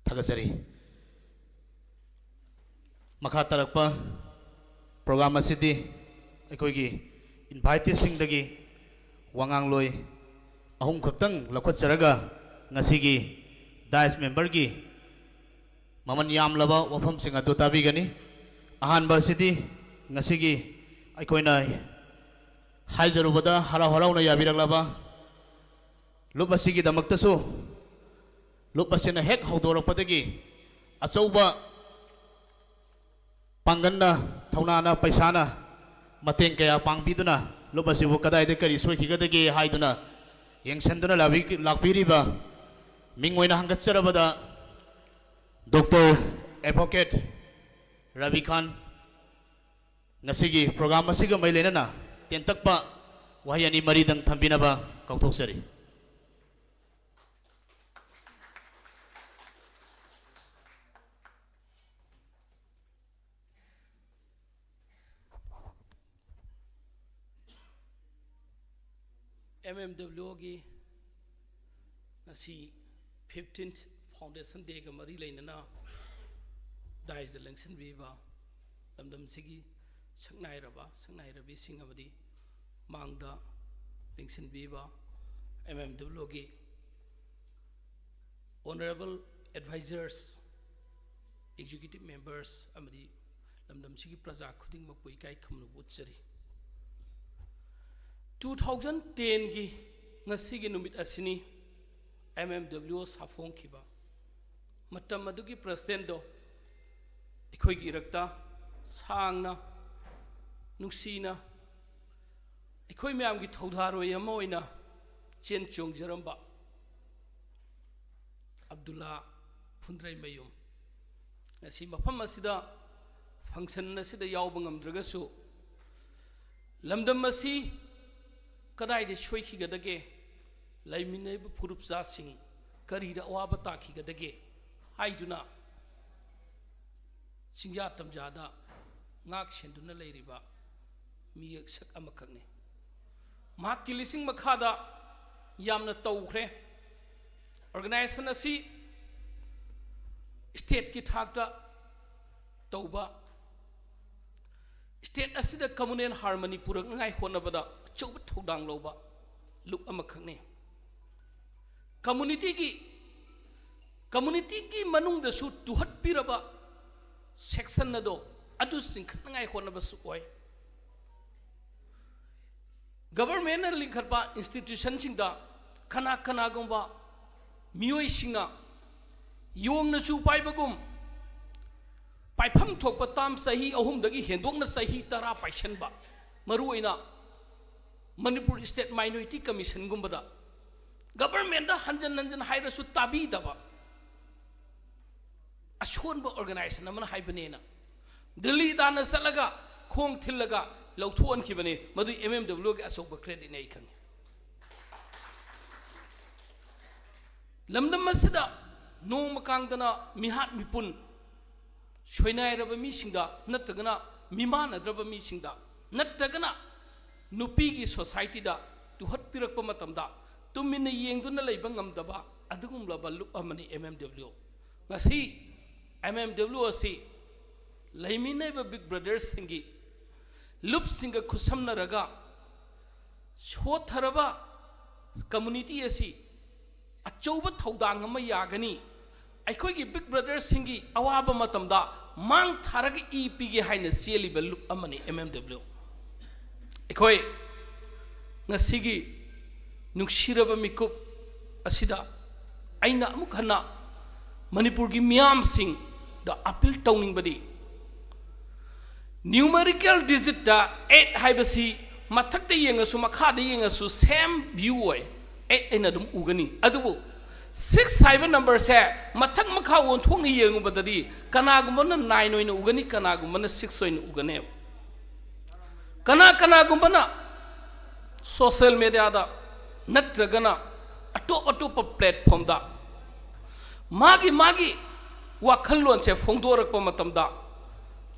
ꯊꯥꯒꯠꯆꯔꯤ꯫ ꯃꯈꯥ ꯇꯥꯔꯛꯄ ꯄ꯭ꯔꯣꯒ꯭ꯔꯥꯝ ꯑꯁꯤꯗꯤ ꯑꯩꯈꯣꯏꯒꯤ ꯏꯟꯚꯥꯏꯇꯤꯁꯁꯤꯡꯗꯒꯤ ꯋꯥꯉꯥꯡꯂꯣꯏ ꯑꯍꯨꯝ ꯈꯛꯇꯪ ꯂꯧꯈꯠꯆꯔꯒ ꯉꯁꯤꯒꯤ ꯗꯥꯏꯁ ꯃꯦꯝꯕꯔꯒꯤ ꯃꯃꯜ ꯌꯥꯝꯂꯕ ꯋꯥꯐꯝꯁꯤꯡ ꯑꯗꯨ ꯇꯥꯕꯤꯒꯅꯤ꯫ ꯑꯍꯥꯟꯕ ꯑꯁꯤꯗꯤ ꯉꯁꯤꯒꯤ ꯑꯩꯈꯣꯏꯅ ꯍꯥꯏꯖꯔꯨꯕꯗ ꯍꯔꯥꯎ ꯍꯔꯥꯎꯅ ꯌꯥꯕꯤꯔꯛꯂꯕ ꯂꯨꯞ ꯑꯁꯤꯒꯤꯗꯃꯛꯇꯁꯨ ꯂꯨꯞ ꯑꯁꯤꯅ ꯍꯦꯛ ꯍꯧꯗꯣꯔꯛꯄꯗꯒꯤ ꯑꯆꯧꯕ ꯄꯥꯡꯒꯜꯅ, ꯊꯧꯅꯥꯅ, ꯄꯩꯁꯥꯅ ꯃꯇꯦꯡ ꯀꯌꯥ ꯄꯥꯡꯕꯤꯗꯨꯅ ꯂꯨꯞ ꯑꯁꯤꯕꯨ ꯀꯗꯥꯏꯗ ꯀꯔꯤ ꯁꯣꯏꯈꯤꯒꯗꯒꯦ ꯍꯥꯏꯗꯨꯅ ꯌꯦꯡꯁꯤꯟꯗꯨꯅ ꯂꯥꯛꯄꯤ-, ꯂꯥꯛꯄꯤꯔꯤꯕ ꯃꯤꯡ ꯑꯣꯏꯅ ꯍꯪꯒꯠꯆꯔꯕꯗ ꯗꯣꯛꯇꯔ ꯑꯦꯗꯚꯣꯀꯦꯠ ꯔꯕꯤꯈꯥꯟ, ꯉꯁꯤꯒꯤ ꯄ꯭ꯔꯣꯒ꯭ꯔꯥꯝ ꯑꯁꯤꯒ ꯃꯔꯤ ꯂꯩꯅꯅ ꯇꯦꯟꯇꯛꯄ ꯋꯥꯍꯩ ꯑꯅꯤ ꯃꯔꯤꯗꯪ ꯊꯝꯕꯤꯅꯕ ꯀꯥꯎꯊꯣꯛꯆꯔꯤ꯫ ꯑꯦꯝ ꯑꯦꯝ ꯗꯕ꯭ꯂꯤꯎ ꯑꯣꯒꯤ ꯉꯁꯤ fifteenth Foundation Day ꯒ ꯃꯔꯤ ꯂꯩꯅꯅ ꯗꯥꯏꯁꯇ ꯂꯦꯡꯁꯤꯟꯕꯤꯕ ꯂꯝꯗꯝꯁꯤꯒꯤ ꯁꯛꯅꯥꯏꯔꯕ ꯁꯛꯅꯥꯏꯔꯕꯤꯁꯤꯡ ꯑꯃꯗꯤ ꯃꯥꯡꯗ ꯂꯦꯡꯁꯤꯟꯕꯤꯕ ꯑꯦꯝ ꯑꯦꯝ ꯗꯕ꯭ꯂꯤꯎ ꯑꯣꯒꯤ honourable advisors, executive members ꯑꯃꯗꯤ ꯂꯝꯗꯝꯁꯤꯒꯤ ꯄ꯭ꯔꯖꯥ ꯈꯨꯗꯤꯡꯃꯛꯄꯨ ꯏꯀꯥꯏ ꯈꯨꯝꯅꯕ ꯎꯠꯆꯔꯤ꯫ Two thousand ten ꯒꯤ ꯉꯁꯤꯒꯤ ꯅꯨꯃꯤꯠ ꯑꯁꯤꯅꯤ ꯑꯦꯝ ꯑꯦꯝ ꯗꯕ꯭ꯂꯤꯎ ꯑꯣ ꯁꯥꯐꯣꯡꯈꯤꯕ꯫ ꯃꯇꯝ ꯑꯗꯨꯒꯤ president ꯗꯣ ꯑꯩꯈꯣꯏꯒꯤ ꯏꯔꯛꯇ ꯁꯥꯡꯅ ꯅꯨꯡꯁꯤꯅ ꯑꯩꯈꯣꯏ ꯃꯌꯥꯝꯒꯤ ꯊꯧꯗꯥꯔꯣꯏ ꯑꯃ ꯑꯣꯏꯅ ꯆꯦꯟ ꯆꯣꯡꯖꯔꯝꯕ ꯑꯕꯗꯨꯜꯂꯥ ꯐꯨꯟꯗ꯭ꯔꯩꯃꯌꯨꯝ ꯉꯁꯤ ꯃꯐꯝ ꯑꯁꯤꯗ function ꯑꯁꯤꯗ ꯌꯥꯎꯕ ꯉꯝꯗ꯭ꯔꯒꯁꯨ, ꯂꯝꯗꯝ ꯑꯁꯤ ꯀꯗꯥꯏꯗ ꯁꯣꯏꯈꯤꯒꯗꯒꯦ, ꯂꯩꯃꯤꯟꯅꯔꯤꯕ ꯐꯨꯔꯨꯞꯆꯥꯁꯤꯡ ꯀꯔꯤꯗ ꯑꯋꯥꯕ ꯇꯥꯈꯤꯒꯗꯒꯦ ꯍꯥꯏꯗꯨꯅ ꯆꯤꯡꯖꯥ ꯇꯝꯖꯥꯗ ꯉꯥꯛ ꯁꯦꯟꯗꯨꯅ ꯂꯩꯔꯤꯕ ꯃꯤꯁꯛ ꯑꯃꯈꯛꯅꯤ꯫ ꯃꯍꯥꯛꯀꯤ ꯂꯤꯁꯤꯡ ꯃꯈꯥꯗ ꯌꯥꯝꯅ ꯇꯧꯈ꯭ꯔꯦ꯫ Organisation ꯑꯁꯤ state ꯀꯤ ꯊꯥꯛꯇ ꯇꯧꯕ, state ꯑꯁꯤꯗ communal harmony ꯄꯨꯔꯛꯅꯉꯥꯏ ꯍꯣꯠꯅꯕꯗ ꯑꯆꯧꯕ ꯊꯧꯗꯥꯡ ꯂꯧꯕ ꯂꯨꯞ ꯑꯃꯈꯛꯅꯤ꯫ Community ꯒꯤ, community ꯒꯤ ꯃꯅꯨꯡꯗꯁꯨ ꯇꯨꯍꯠꯄꯤꯔꯕ section ꯑꯗꯣ ꯑꯗꯨ ꯆꯤꯡꯈꯠꯅꯉꯥꯏ ꯍꯣꯠꯅꯕꯁꯨ ꯑꯣꯏ꯫ Government ꯅ ꯂꯤꯡꯈꯠꯄ institution ꯁꯤꯡꯗ ꯀꯅꯥ ꯀꯅꯥꯒꯨꯝꯕ ꯃꯤꯑꯣꯏꯁꯤꯡꯅ ꯌꯣꯡꯅ ꯆꯨ ꯄꯥꯏꯕꯒꯨꯝ, ꯄꯥꯏꯐꯝ ꯊꯣꯛꯄ ꯇꯥꯝ ꯆꯍꯤ ꯑꯍꯨꯝꯗꯒꯤ ꯍꯦꯟꯗꯣꯛꯅ ꯆꯍꯤ ꯇꯔꯥ ꯄꯥꯏꯁꯟꯕ, ꯃꯔꯨꯑꯣꯏꯅ ꯃꯅꯤꯄꯨꯔ ꯁ꯭ꯇꯦꯠ ꯃꯥꯏꯅꯣꯔꯤꯇꯤ ꯀꯃꯤꯁꯟꯒꯨꯝꯕꯗ ꯒꯕꯔꯃꯦꯟꯗ ꯍꯟꯖꯟ ꯍꯟꯖꯟ ꯍꯥꯏꯔꯁꯨ ꯇꯥꯕꯤꯗꯕ ꯑꯁꯣꯟꯕ ꯑꯣꯔꯒꯅꯥꯏꯖꯦꯁꯟ ꯑꯃꯅ ꯍꯥꯏꯕꯅꯦꯅ ꯗꯤꯜꯂꯤ ꯇꯥꯟꯅ ꯆꯠꯂꯒ ꯈꯣꯡ ꯊꯤꯜꯂꯒ ꯂꯧꯊꯣꯛꯍꯟꯈꯤꯕꯅꯤ꯫ ꯃꯗꯨ ꯑꯦꯝ ꯑꯦꯝ ꯗꯕ꯭ꯂꯤꯎꯒꯤ ꯑꯆꯧꯕ ꯀ꯭ꯔꯦꯗꯤꯠꯅꯤ ꯑꯩ ꯈꯪꯉꯤ꯫ ꯂꯝꯗꯝ ꯑꯁꯤꯗ ꯅꯣꯡꯃ ꯀꯥꯡꯗꯅ ꯃꯤꯍꯥꯠ ꯃꯤꯄꯨꯟ ꯁꯣꯏꯅꯥꯏꯔꯕ ꯃꯤꯁꯤꯡꯗ ꯅꯠꯇ꯭ꯔꯒꯅ ꯃꯤꯃꯥꯟꯅꯗ꯭ꯔꯕ ꯃꯤꯁꯤꯡꯗ ꯅꯠꯇ꯭ꯔꯒꯅ ꯅꯨꯄꯤꯒꯤ ꯁꯣꯁꯥꯏꯇꯤꯗ ꯇꯨꯍꯠꯄꯤꯔꯛꯄ ꯃꯇꯝꯗ ꯇꯨꯃꯤꯟꯅ ꯌꯦꯡꯗꯨꯅ ꯂꯩꯕ ꯉꯝꯗꯕ ꯑꯗꯨꯒꯨꯝꯂꯕ ꯂꯨꯞ ꯑꯃꯅꯤ ꯑꯦꯝ ꯑꯦꯝ ꯗꯕ꯭ꯂꯤꯎ꯫ ꯉꯁꯤ ꯑꯦꯝ ꯑꯦꯝ ꯗꯕ꯭ꯂꯤꯎ ꯑꯁꯤ ꯂꯩꯃꯤꯟꯅꯔꯤꯕ ꯕꯤꯛ ꯕ꯭ꯔꯗꯔꯁꯤꯡꯒꯤ ꯂꯨꯞꯁꯤꯡꯒ ꯈꯨꯠꯁꯝꯅꯔꯒ ꯁꯣꯠꯊꯔꯕ ꯀꯝꯃꯨꯅꯤꯇꯤ ꯑꯁꯤ ꯑꯆꯧꯕ ꯊꯧꯗꯥꯡ ꯑꯃ ꯌꯥꯒꯅꯤ꯫ ꯑꯩꯈꯣꯏꯒꯤ ꯕꯤꯛ ꯕ꯭ꯔꯗꯔꯁꯤꯡꯒꯤ ꯑꯋꯥꯕ ꯃꯇꯝꯗ ꯃꯥꯡ ꯊꯥꯔꯒ ꯏ ꯄꯤꯒꯦ ꯍꯥꯏꯅ ꯆꯦꯜꯂꯤꯕ ꯂꯨꯞ ꯑꯃꯅꯤ ꯑꯦꯝ ꯑꯦꯝ ꯗꯕ꯭ꯂꯤꯎ꯫ ꯑꯩꯈꯣꯏ ꯉꯁꯤꯒꯤ ꯅꯨꯡꯁꯤꯔꯕ ꯃꯤꯀꯨꯞ ꯑꯁꯤꯗ ꯑꯩꯅ ꯑꯃꯨꯛ ꯍꯟꯅ ꯃꯅꯤꯄꯨꯔꯒꯤ ꯃꯤꯌꯥꯝꯁꯤꯡꯗ ꯑꯄꯤꯜ ꯇꯧꯅꯤꯡꯕꯗꯤ, ꯅ꯭ꯌꯨꯃꯔꯤꯀꯦꯜ ꯗꯤꯖꯤꯠꯇ ꯑꯩꯠ ꯍꯥꯏꯕꯁꯤ ꯃꯊꯛꯇ ꯌꯦꯡꯉꯁꯨ ꯃꯈꯥꯗ ꯌꯦꯡꯉꯁꯨ ꯁꯦꯝ ꯚ꯭ꯌꯨ ꯑꯣꯏ, ꯑꯩꯠ ꯑꯩꯅ ꯑꯗꯨꯝ ꯎꯒꯅꯤ꯫ ꯑꯗꯨꯕꯨ ꯁꯤꯛꯁ ꯍꯥꯏꯕ ꯅꯝꯕꯔꯁꯦ ꯃꯊꯛ ꯃꯈꯥ ꯑꯣꯟꯊꯣꯛꯅ ꯌꯦꯡꯉꯨꯕꯗꯗꯤ ꯀꯅꯥꯒꯨꯝꯕꯅ ꯅꯥꯏꯟ ꯑꯣꯏꯅ ꯎꯒꯅꯤ, ꯀꯅꯥꯒꯨꯝꯕꯅ ꯁꯤꯛꯁ ꯑꯣꯏꯅ ꯎꯒꯅꯦꯕ꯫ ꯀꯅꯥ ꯀꯅꯥꯒꯨꯝꯕꯅ ꯁꯣꯁꯦꯜ ꯃꯦꯗꯤꯌꯥꯗ ꯅꯠꯇ꯭ꯔꯒꯅ ꯑꯇꯣꯞ ꯑꯇꯣꯞꯄ ꯄ꯭ꯂꯦꯠꯐꯣꯝꯗ ꯃꯥꯒꯤ ꯃꯥꯒꯤ ꯋꯥꯈꯜꯂꯣꯟꯁꯦ ꯐꯣꯡꯗꯣꯔꯛꯄ ꯃꯇꯝꯗ,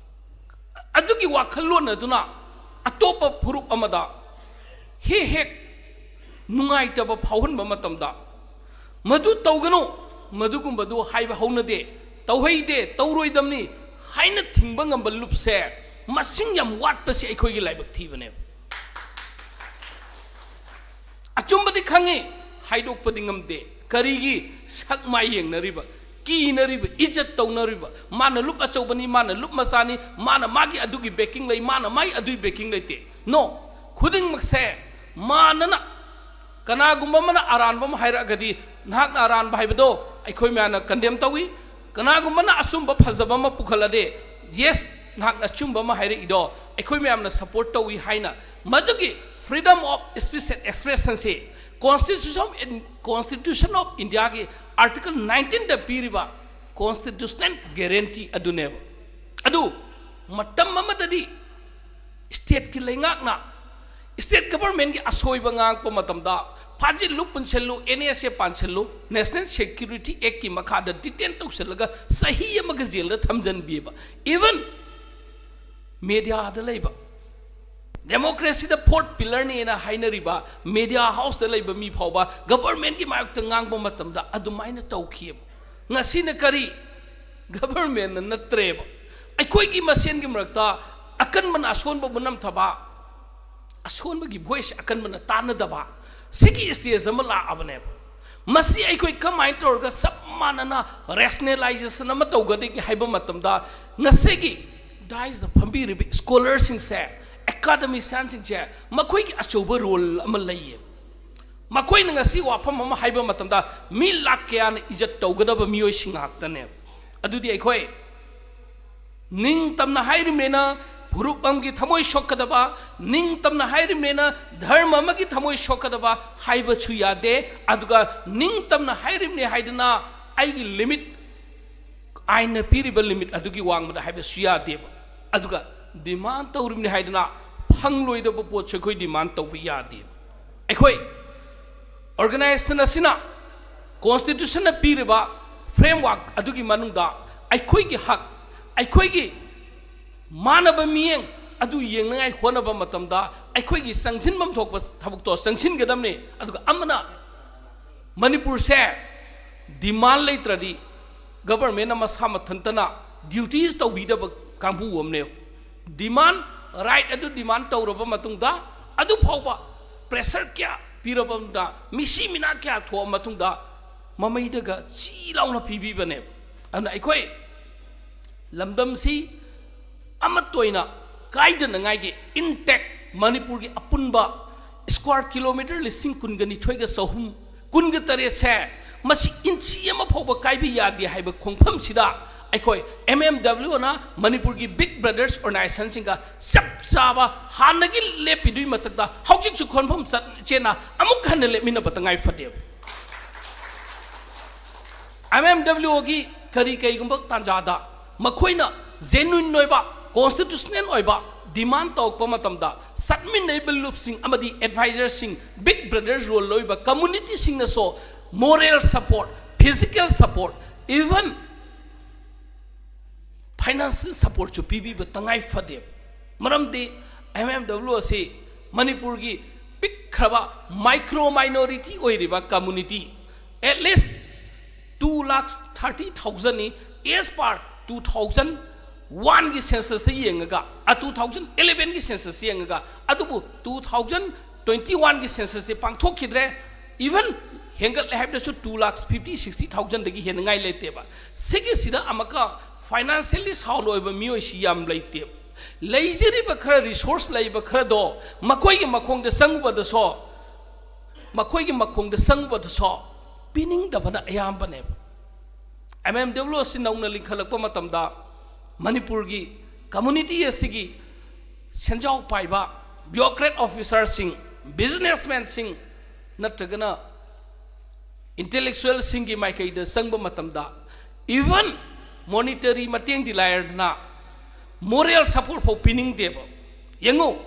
ꯑꯗꯨꯒꯤ ꯋꯥꯈꯜꯂꯣꯟ ꯑꯗꯨꯅ ꯑꯇꯣꯞꯄ ꯐꯨꯔꯨꯞ ꯑꯃꯗ ꯍꯦꯛ ꯍꯦꯛ ꯅꯨꯡꯉꯥꯏꯇꯕ ꯐꯥꯎꯍꯟꯕ ꯃꯇꯝꯗ, "ꯃꯗꯨ ꯇꯧꯒꯅꯨ, ꯃꯗꯨꯒꯨꯝꯕꯗꯨ ꯍꯥꯏꯕ ꯍꯧꯅꯗꯦ, ꯇꯧꯍꯩꯗꯦ, ꯇꯧꯔꯣꯏꯗꯕꯅꯤ" ꯍꯥꯏꯅ ꯊꯤꯡꯕ ꯉꯝꯕ ꯂꯨꯞꯁꯦ ꯃꯁꯤꯡ ꯌꯥꯝ ꯋꯥꯠꯄꯁꯤ ꯑꯩꯈꯣꯏꯒꯤ ꯂꯥꯏꯕꯛ ꯊꯤꯕꯅꯦꯕ꯫ ꯑꯆꯨꯝꯕꯗꯤ ꯈꯪꯉꯤ, ꯍꯥꯏꯗꯣꯛꯄꯗꯤ ꯉꯝꯗꯦ꯫ ꯀꯔꯤꯒꯤ? ꯁꯛ ꯃꯥꯏ ꯌꯦꯡꯅꯔꯤꯕ, ꯀꯤꯅꯔꯤꯕ, ꯏꯖꯠ ꯇꯧꯅꯔꯤꯕ, ꯃꯥꯅ ꯂꯨꯞ ꯑꯆꯧꯕꯅꯤ, ꯃꯥꯅ ꯂꯨꯞ ꯃꯆꯥꯅꯤ, ꯃꯥꯅ ꯃꯥꯒꯤ ꯑꯗꯨꯒꯤ ꯕꯦꯀꯤꯡ ꯂꯩ, ꯃꯥꯅ ꯃꯥꯒꯤ ꯑꯗꯨꯒꯤ ꯕꯦꯀꯤꯡ ꯂꯩꯇꯦ꯫ ꯅꯣ, ꯈꯨꯗꯤꯡꯃꯛꯁꯦ ꯃꯥꯟꯅꯅ, ꯀꯅꯥꯒꯨꯝꯕ ꯑꯃꯅ ꯑꯔꯥꯟꯕ ꯑꯃ ꯍꯥꯏꯔꯛꯑꯒꯗꯤ ꯅꯍꯥꯛꯅ ꯑꯔꯥꯟꯕ ꯍꯥꯏꯕꯗꯣ ꯑꯩꯈꯣꯏ ꯃꯌꯥꯝꯅ ꯀꯟꯗꯦꯝ ꯇꯧꯏ꯫ ꯀꯅꯥꯒꯨꯝꯕꯅ ꯑꯆꯨꯝꯕ ꯐꯖꯕ ꯑꯃ ꯄꯨꯈꯠꯂꯗꯤ, "Yes, ꯅꯍꯥꯛꯅ ꯑꯆꯨꯝꯕ ꯑꯃ ꯍꯥꯏꯔꯛꯏꯗꯣ ꯑꯩꯈꯣꯏ ꯃꯌꯥꯝꯅ support ꯇꯧꯏ" ꯍꯥꯏꯅ, ꯃꯗꯨꯒꯤ freedom of speech and expression ꯁꯤ Constitution of, Constitution of India ꯒꯤ Article nineteen ꯗ ꯄꯤꯔꯤꯕ constitutional guarantee ꯑꯗꯨꯅꯦꯕ꯫ ꯑꯗꯨ ꯃꯇꯝ ꯑꯃꯗꯗꯤ state ꯀꯤ ꯂꯩꯉꯥꯛꯅ state government ꯀꯤ ꯑꯁꯣꯏꯕ ꯉꯥꯡꯉꯛꯄ ꯃꯇꯝꯗ, "ꯐꯥꯖꯤꯜꯂꯨ, ꯄꯨꯟꯁꯤꯜꯂꯨ, N S A ꯄꯥꯟꯁꯤꯜꯂꯨ, National Security Act ꯀꯤ ꯃꯈꯥꯗ detain ꯇꯧꯁꯤꯜꯂꯒ ꯆꯍꯤ ꯑꯃꯒ ꯖꯦꯜꯗ ꯊꯝꯖꯤꯟꯕꯤꯕ", even media ꯗ ꯂꯩꯕ, democracy ꯗ fourth pillar ꯅꯦꯅ ꯍꯥꯏꯅꯔꯤꯕ media house ꯇ ꯂꯩꯕ ꯃꯤ ꯐꯥꯎꯕ government ꯀꯤ ꯃꯥꯌꯣꯛꯇ ꯉꯥꯡꯕ ꯃꯇꯝꯗ ꯑꯗꯨꯃꯥꯏꯅ ꯇꯧꯈꯤꯑꯕ꯫ ꯉꯁꯤꯅ ꯀꯔꯤ? Government ꯅ ꯅꯠꯇ꯭ꯔꯦꯕ꯫ ꯑꯩꯈꯣꯏꯒꯤ ꯃꯁꯦꯟꯒꯤ ꯃꯔꯛꯇ ꯑꯀꯟꯕꯅ ꯑꯁꯣꯟꯕꯕꯨ ꯅꯝꯊꯕ, ꯑꯁꯣꯟꯕꯒꯤ voice ꯑꯀꯟꯕꯅ ꯇꯥꯟꯅꯗꯕ, ꯁꯤꯒꯤ stage ꯑꯃ ꯂꯥꯛꯑꯕꯅꯦꯕ꯫ ꯃꯁꯤ ꯑꯩꯈꯣꯏ ꯀꯃꯥꯏꯅ ꯇꯧꯔꯒ ꯆꯞ ꯃꯥꯟꯅꯅ rationalization ꯑꯃ ꯇꯧꯒꯗꯒꯦ ꯍꯥꯏꯕ ꯃꯇꯝꯗ, ꯉꯁꯤꯒꯤ dais ꯇ ꯐꯝꯕꯤꯔꯤꯕ scholar ꯁꯤꯡꯁꯦ, academician ꯁꯤꯡꯁꯦ, ꯃꯈꯣꯏꯒꯤ ꯑꯆꯧꯕ role ꯑꯃ ꯂꯩꯌꯦꯕ꯫ ꯃꯈꯣꯏꯅ ꯉꯁꯤ ꯋꯥꯐꯝ ꯑꯃ ꯍꯥꯏꯕ ꯃꯇꯝꯗ ꯃꯤ ꯂꯥꯛ ꯀꯌꯥꯅ ꯏꯖꯠ ꯇꯧꯒꯗꯕ ꯃꯤꯑꯣꯏꯁꯤꯡ ꯉꯥꯛꯇꯅꯦꯕ꯫ ꯑꯗꯨꯗꯤ ꯑꯩꯈꯣꯏ ꯅꯤꯡꯇꯝꯅ ꯍꯥꯏꯔꯤꯕꯅꯤꯅ, ꯐꯨꯔꯨꯞ ꯑꯃꯒꯤ ꯊꯃꯣꯏ ꯁꯣꯛꯀꯗꯕ, ꯅꯤꯡꯇꯝꯅ ꯍꯥꯏꯔꯤꯕꯅꯤꯅ, ꯙꯔꯃ ꯑꯃꯒꯤ ꯊꯃꯣꯏ ꯁꯣꯛꯀꯗꯕ ꯍꯥꯏꯕꯁꯨ ꯌꯥꯗꯦ꯫ ꯑꯗꯨꯒ ꯅꯤꯡꯇꯝꯅ ꯍꯥꯏꯔꯤꯕꯅꯤ ꯍꯥꯏꯗꯅ ꯑꯩꯒꯤ limit, ꯑꯥꯏꯟꯅ ꯄꯤꯔꯤꯕ limit ꯑꯗꯨꯒꯤ ꯋꯥꯡꯃꯗ ꯍꯥꯏꯕꯁꯨ ꯌꯥꯗꯦꯕ꯫ ꯑꯗꯨꯒ demand ꯇꯧꯔꯤꯕꯅꯤ ꯍꯥꯏꯗꯅ ꯐꯪꯂꯣꯏꯗꯕ ꯄꯣꯠꯁꯨ ꯑꯩꯈꯣꯏ demand ꯇꯧꯕ ꯌꯥꯗꯦꯕ꯫ ꯑꯩꯈꯣꯏ organization ꯑꯁꯤꯅ constitution ꯅ ꯄꯤꯔꯤꯕ framework ꯑꯗꯨꯒꯤ ꯃꯅꯨꯡꯗ ꯑꯩꯈꯣꯏꯒꯤ ꯍꯛ, ꯑꯩꯈꯣꯏꯒꯤ ꯃꯥꯟꯅꯕ ꯃꯤꯠꯌꯦꯡ ꯑꯗꯨ ꯌꯦꯡꯅꯉꯥꯏ ꯍꯣꯠꯅꯕ ꯃꯇꯝꯗ ꯑꯩꯈꯣꯏꯒꯤ ꯆꯪꯁꯤꯟꯐꯝ ꯊꯣꯛꯄ ꯊꯕꯛꯇꯣ ꯆꯪꯁꯤꯟꯒꯗꯕꯅꯤ꯫ ꯑꯗꯨꯒ ꯑꯃꯅ ꯃꯅꯤꯄꯨꯔꯁꯦ demand ꯂꯩꯇ꯭ꯔꯗꯤ government ꯅ ꯃꯁꯥ ꯃꯊꯟꯇꯅ duties ꯇꯧꯕꯤꯗꯕ ꯀꯥꯡꯕꯨ ꯑꯃꯅꯦꯕ꯫ Demand, right ꯑꯗꯨ demand ꯇꯧꯔꯕ ꯃꯇꯨꯡꯗ, ꯑꯗꯨ ꯐꯥꯎꯕ pressure ꯀꯌꯥ ꯄꯤꯔꯕ ꯃꯇꯨꯡꯗ, ꯃꯤꯁꯤ ꯃꯤꯅꯥ ꯀꯌꯥ ꯊꯣꯛꯑ ꯃꯇꯨꯡꯗ ꯃꯃꯩꯗꯒ ꯆꯤ ꯂꯥꯎꯅ ꯄꯤꯕꯤꯕꯅꯦꯕ꯫ ꯑꯗꯨꯅ ꯑꯩꯈꯣꯏ ꯂꯝꯗꯝꯁꯤ ꯑꯃꯠꯇ ꯑꯣꯏꯅ ꯀꯥꯏꯗꯅꯉꯥꯏꯒꯤ intact ꯃꯅꯤꯄꯨꯔꯒꯤ ꯑꯄꯨꯟꯕ square kilometre ꯂꯤꯁꯤꯡ ꯀꯨꯟꯒ ꯅꯤꯊꯣꯏꯒ ꯆꯍꯨꯝ ꯀꯨꯟꯒ ꯇꯔꯦꯠꯁꯦ ꯃꯁꯤ ꯏꯟꯆꯤ ꯑꯃ ꯐꯥꯎꯕ ꯀꯥꯏꯕ ꯌꯥꯗꯦ ꯍꯥꯏꯕ ꯈꯣꯡꯐꯝꯁꯤꯗ ꯑꯩꯈꯣꯏ M M W ꯅ ꯃꯅꯤꯄꯨꯔꯒꯤ big brothers organization ꯁꯤꯡꯒ ꯆꯞ ꯆꯥꯕ ꯍꯥꯟꯅꯒꯤ ꯂꯦꯞꯄꯤꯗꯨꯒꯤ ꯃꯊꯛꯇ ꯍꯧꯖꯤꯛꯁꯨ ꯈꯣꯡꯐꯝ ꯆꯠ-, ꯆꯦꯟꯅ ꯑꯃꯨꯛ ꯍꯟꯅ ꯂꯦꯞꯃꯤꯟꯅꯕ ꯇꯉꯥꯏ ꯐꯗꯦꯕ꯫ M M W ꯒꯤ ꯀꯔꯤ ꯀꯩꯒꯨꯝꯕ ꯇꯥꯟꯖꯥꯗ ꯃꯈꯣꯏꯅ genuine ꯑꯣꯏꯕ, constitutional ꯑꯣꯏꯕ demand ꯇꯧꯔꯛꯄ ꯃꯇꯝꯗ ꯆꯠꯃꯤꯟꯅꯔꯤꯕ ꯂꯨꯞꯁꯤꯡ ꯑꯃꯗꯤ advisor ꯁꯤꯡ, big brother role ꯂꯧꯔꯤꯕ community ꯁꯤꯡꯅꯁꯨ moral support, physical support, even financial support ꯁꯨ ꯄꯤꯕꯤꯕ ꯇꯉꯥꯏ ꯐꯗꯦꯕ꯫ ꯃꯔꯝꯗꯤ M M W ꯑꯁꯤ ꯃꯅꯤꯄꯨꯔꯒꯤ ꯄꯤꯛꯈ꯭ꯔꯕ micro minority ꯑꯣꯏꯔꯤꯕ community, at least two lakh thirty thousand ꯅꯤ, as per two thousand one ꯒꯤ census ꯇ ꯌꯦꯡꯉꯒ, ꯑ, two thousand eleven ꯒꯤ census ꯌꯦꯡꯉꯒ, ꯑꯗꯨꯕꯨ two thousand twenty one ꯒꯤ census ꯁꯦ ꯄꯥꯡꯊꯣꯛꯈꯤꯗ꯭ꯔꯦ꯫ Even ꯍꯦꯟꯒꯠꯂꯦ ꯍꯥꯏꯕꯗꯁꯨ two lakh fifty, sixty thousand ꯗꯒꯤ ꯍꯦꯟꯅꯉꯥꯏ ꯂꯩꯇꯦꯕ꯫ ꯁꯤꯒꯤꯁꯤꯗ ꯑꯃꯨꯛꯀ financially sound ꯑꯣꯏꯕ ꯃꯤꯑꯣꯏꯁꯤ ꯌꯥꯝ ꯂꯩꯇꯦꯕ꯫ ꯂꯩꯖꯔꯤꯕ ꯈꯔ, resource ꯂꯩꯕ ꯈꯔꯗꯣ ꯃꯈꯣꯏꯒꯤ ꯃꯈꯣꯡꯗ ꯆꯪꯉꯨꯕꯗꯁꯨ, ꯃꯈꯣꯏꯒꯤ ꯃꯈꯣꯡꯗ ꯆꯪꯉꯨꯕꯗꯁꯨ ꯄꯤꯅꯤꯡꯗꯕꯅ ꯑꯌꯥꯝꯕꯅꯦꯕ꯫ M M W ꯑꯁꯤ ꯅꯧꯅ ꯂꯤꯡꯈꯠꯂꯛꯄ ꯃꯇꯝꯗ ꯃꯅꯤꯄꯨꯔꯒꯤ community ꯑꯁꯤꯒꯤ ꯁꯦꯟꯖꯥꯎ ꯄꯥꯏꯕ bureaucrat officer ꯁꯤꯡ, businessman ꯁꯤꯡ ꯅꯠꯇ꯭ꯔꯒꯅ intellectual ꯁꯤꯡꯒꯤ ꯃꯥꯏꯀꯩꯗ ꯆꯪꯕ ꯃꯇꯝꯗ, even monetary ꯃꯇꯦꯡꯗꯤ ꯂꯥꯏꯔꯗꯅ, moral support ꯐꯥꯎ ꯄꯤꯅꯤꯡꯗꯦꯕ꯫ ꯌꯦꯡꯉꯨ,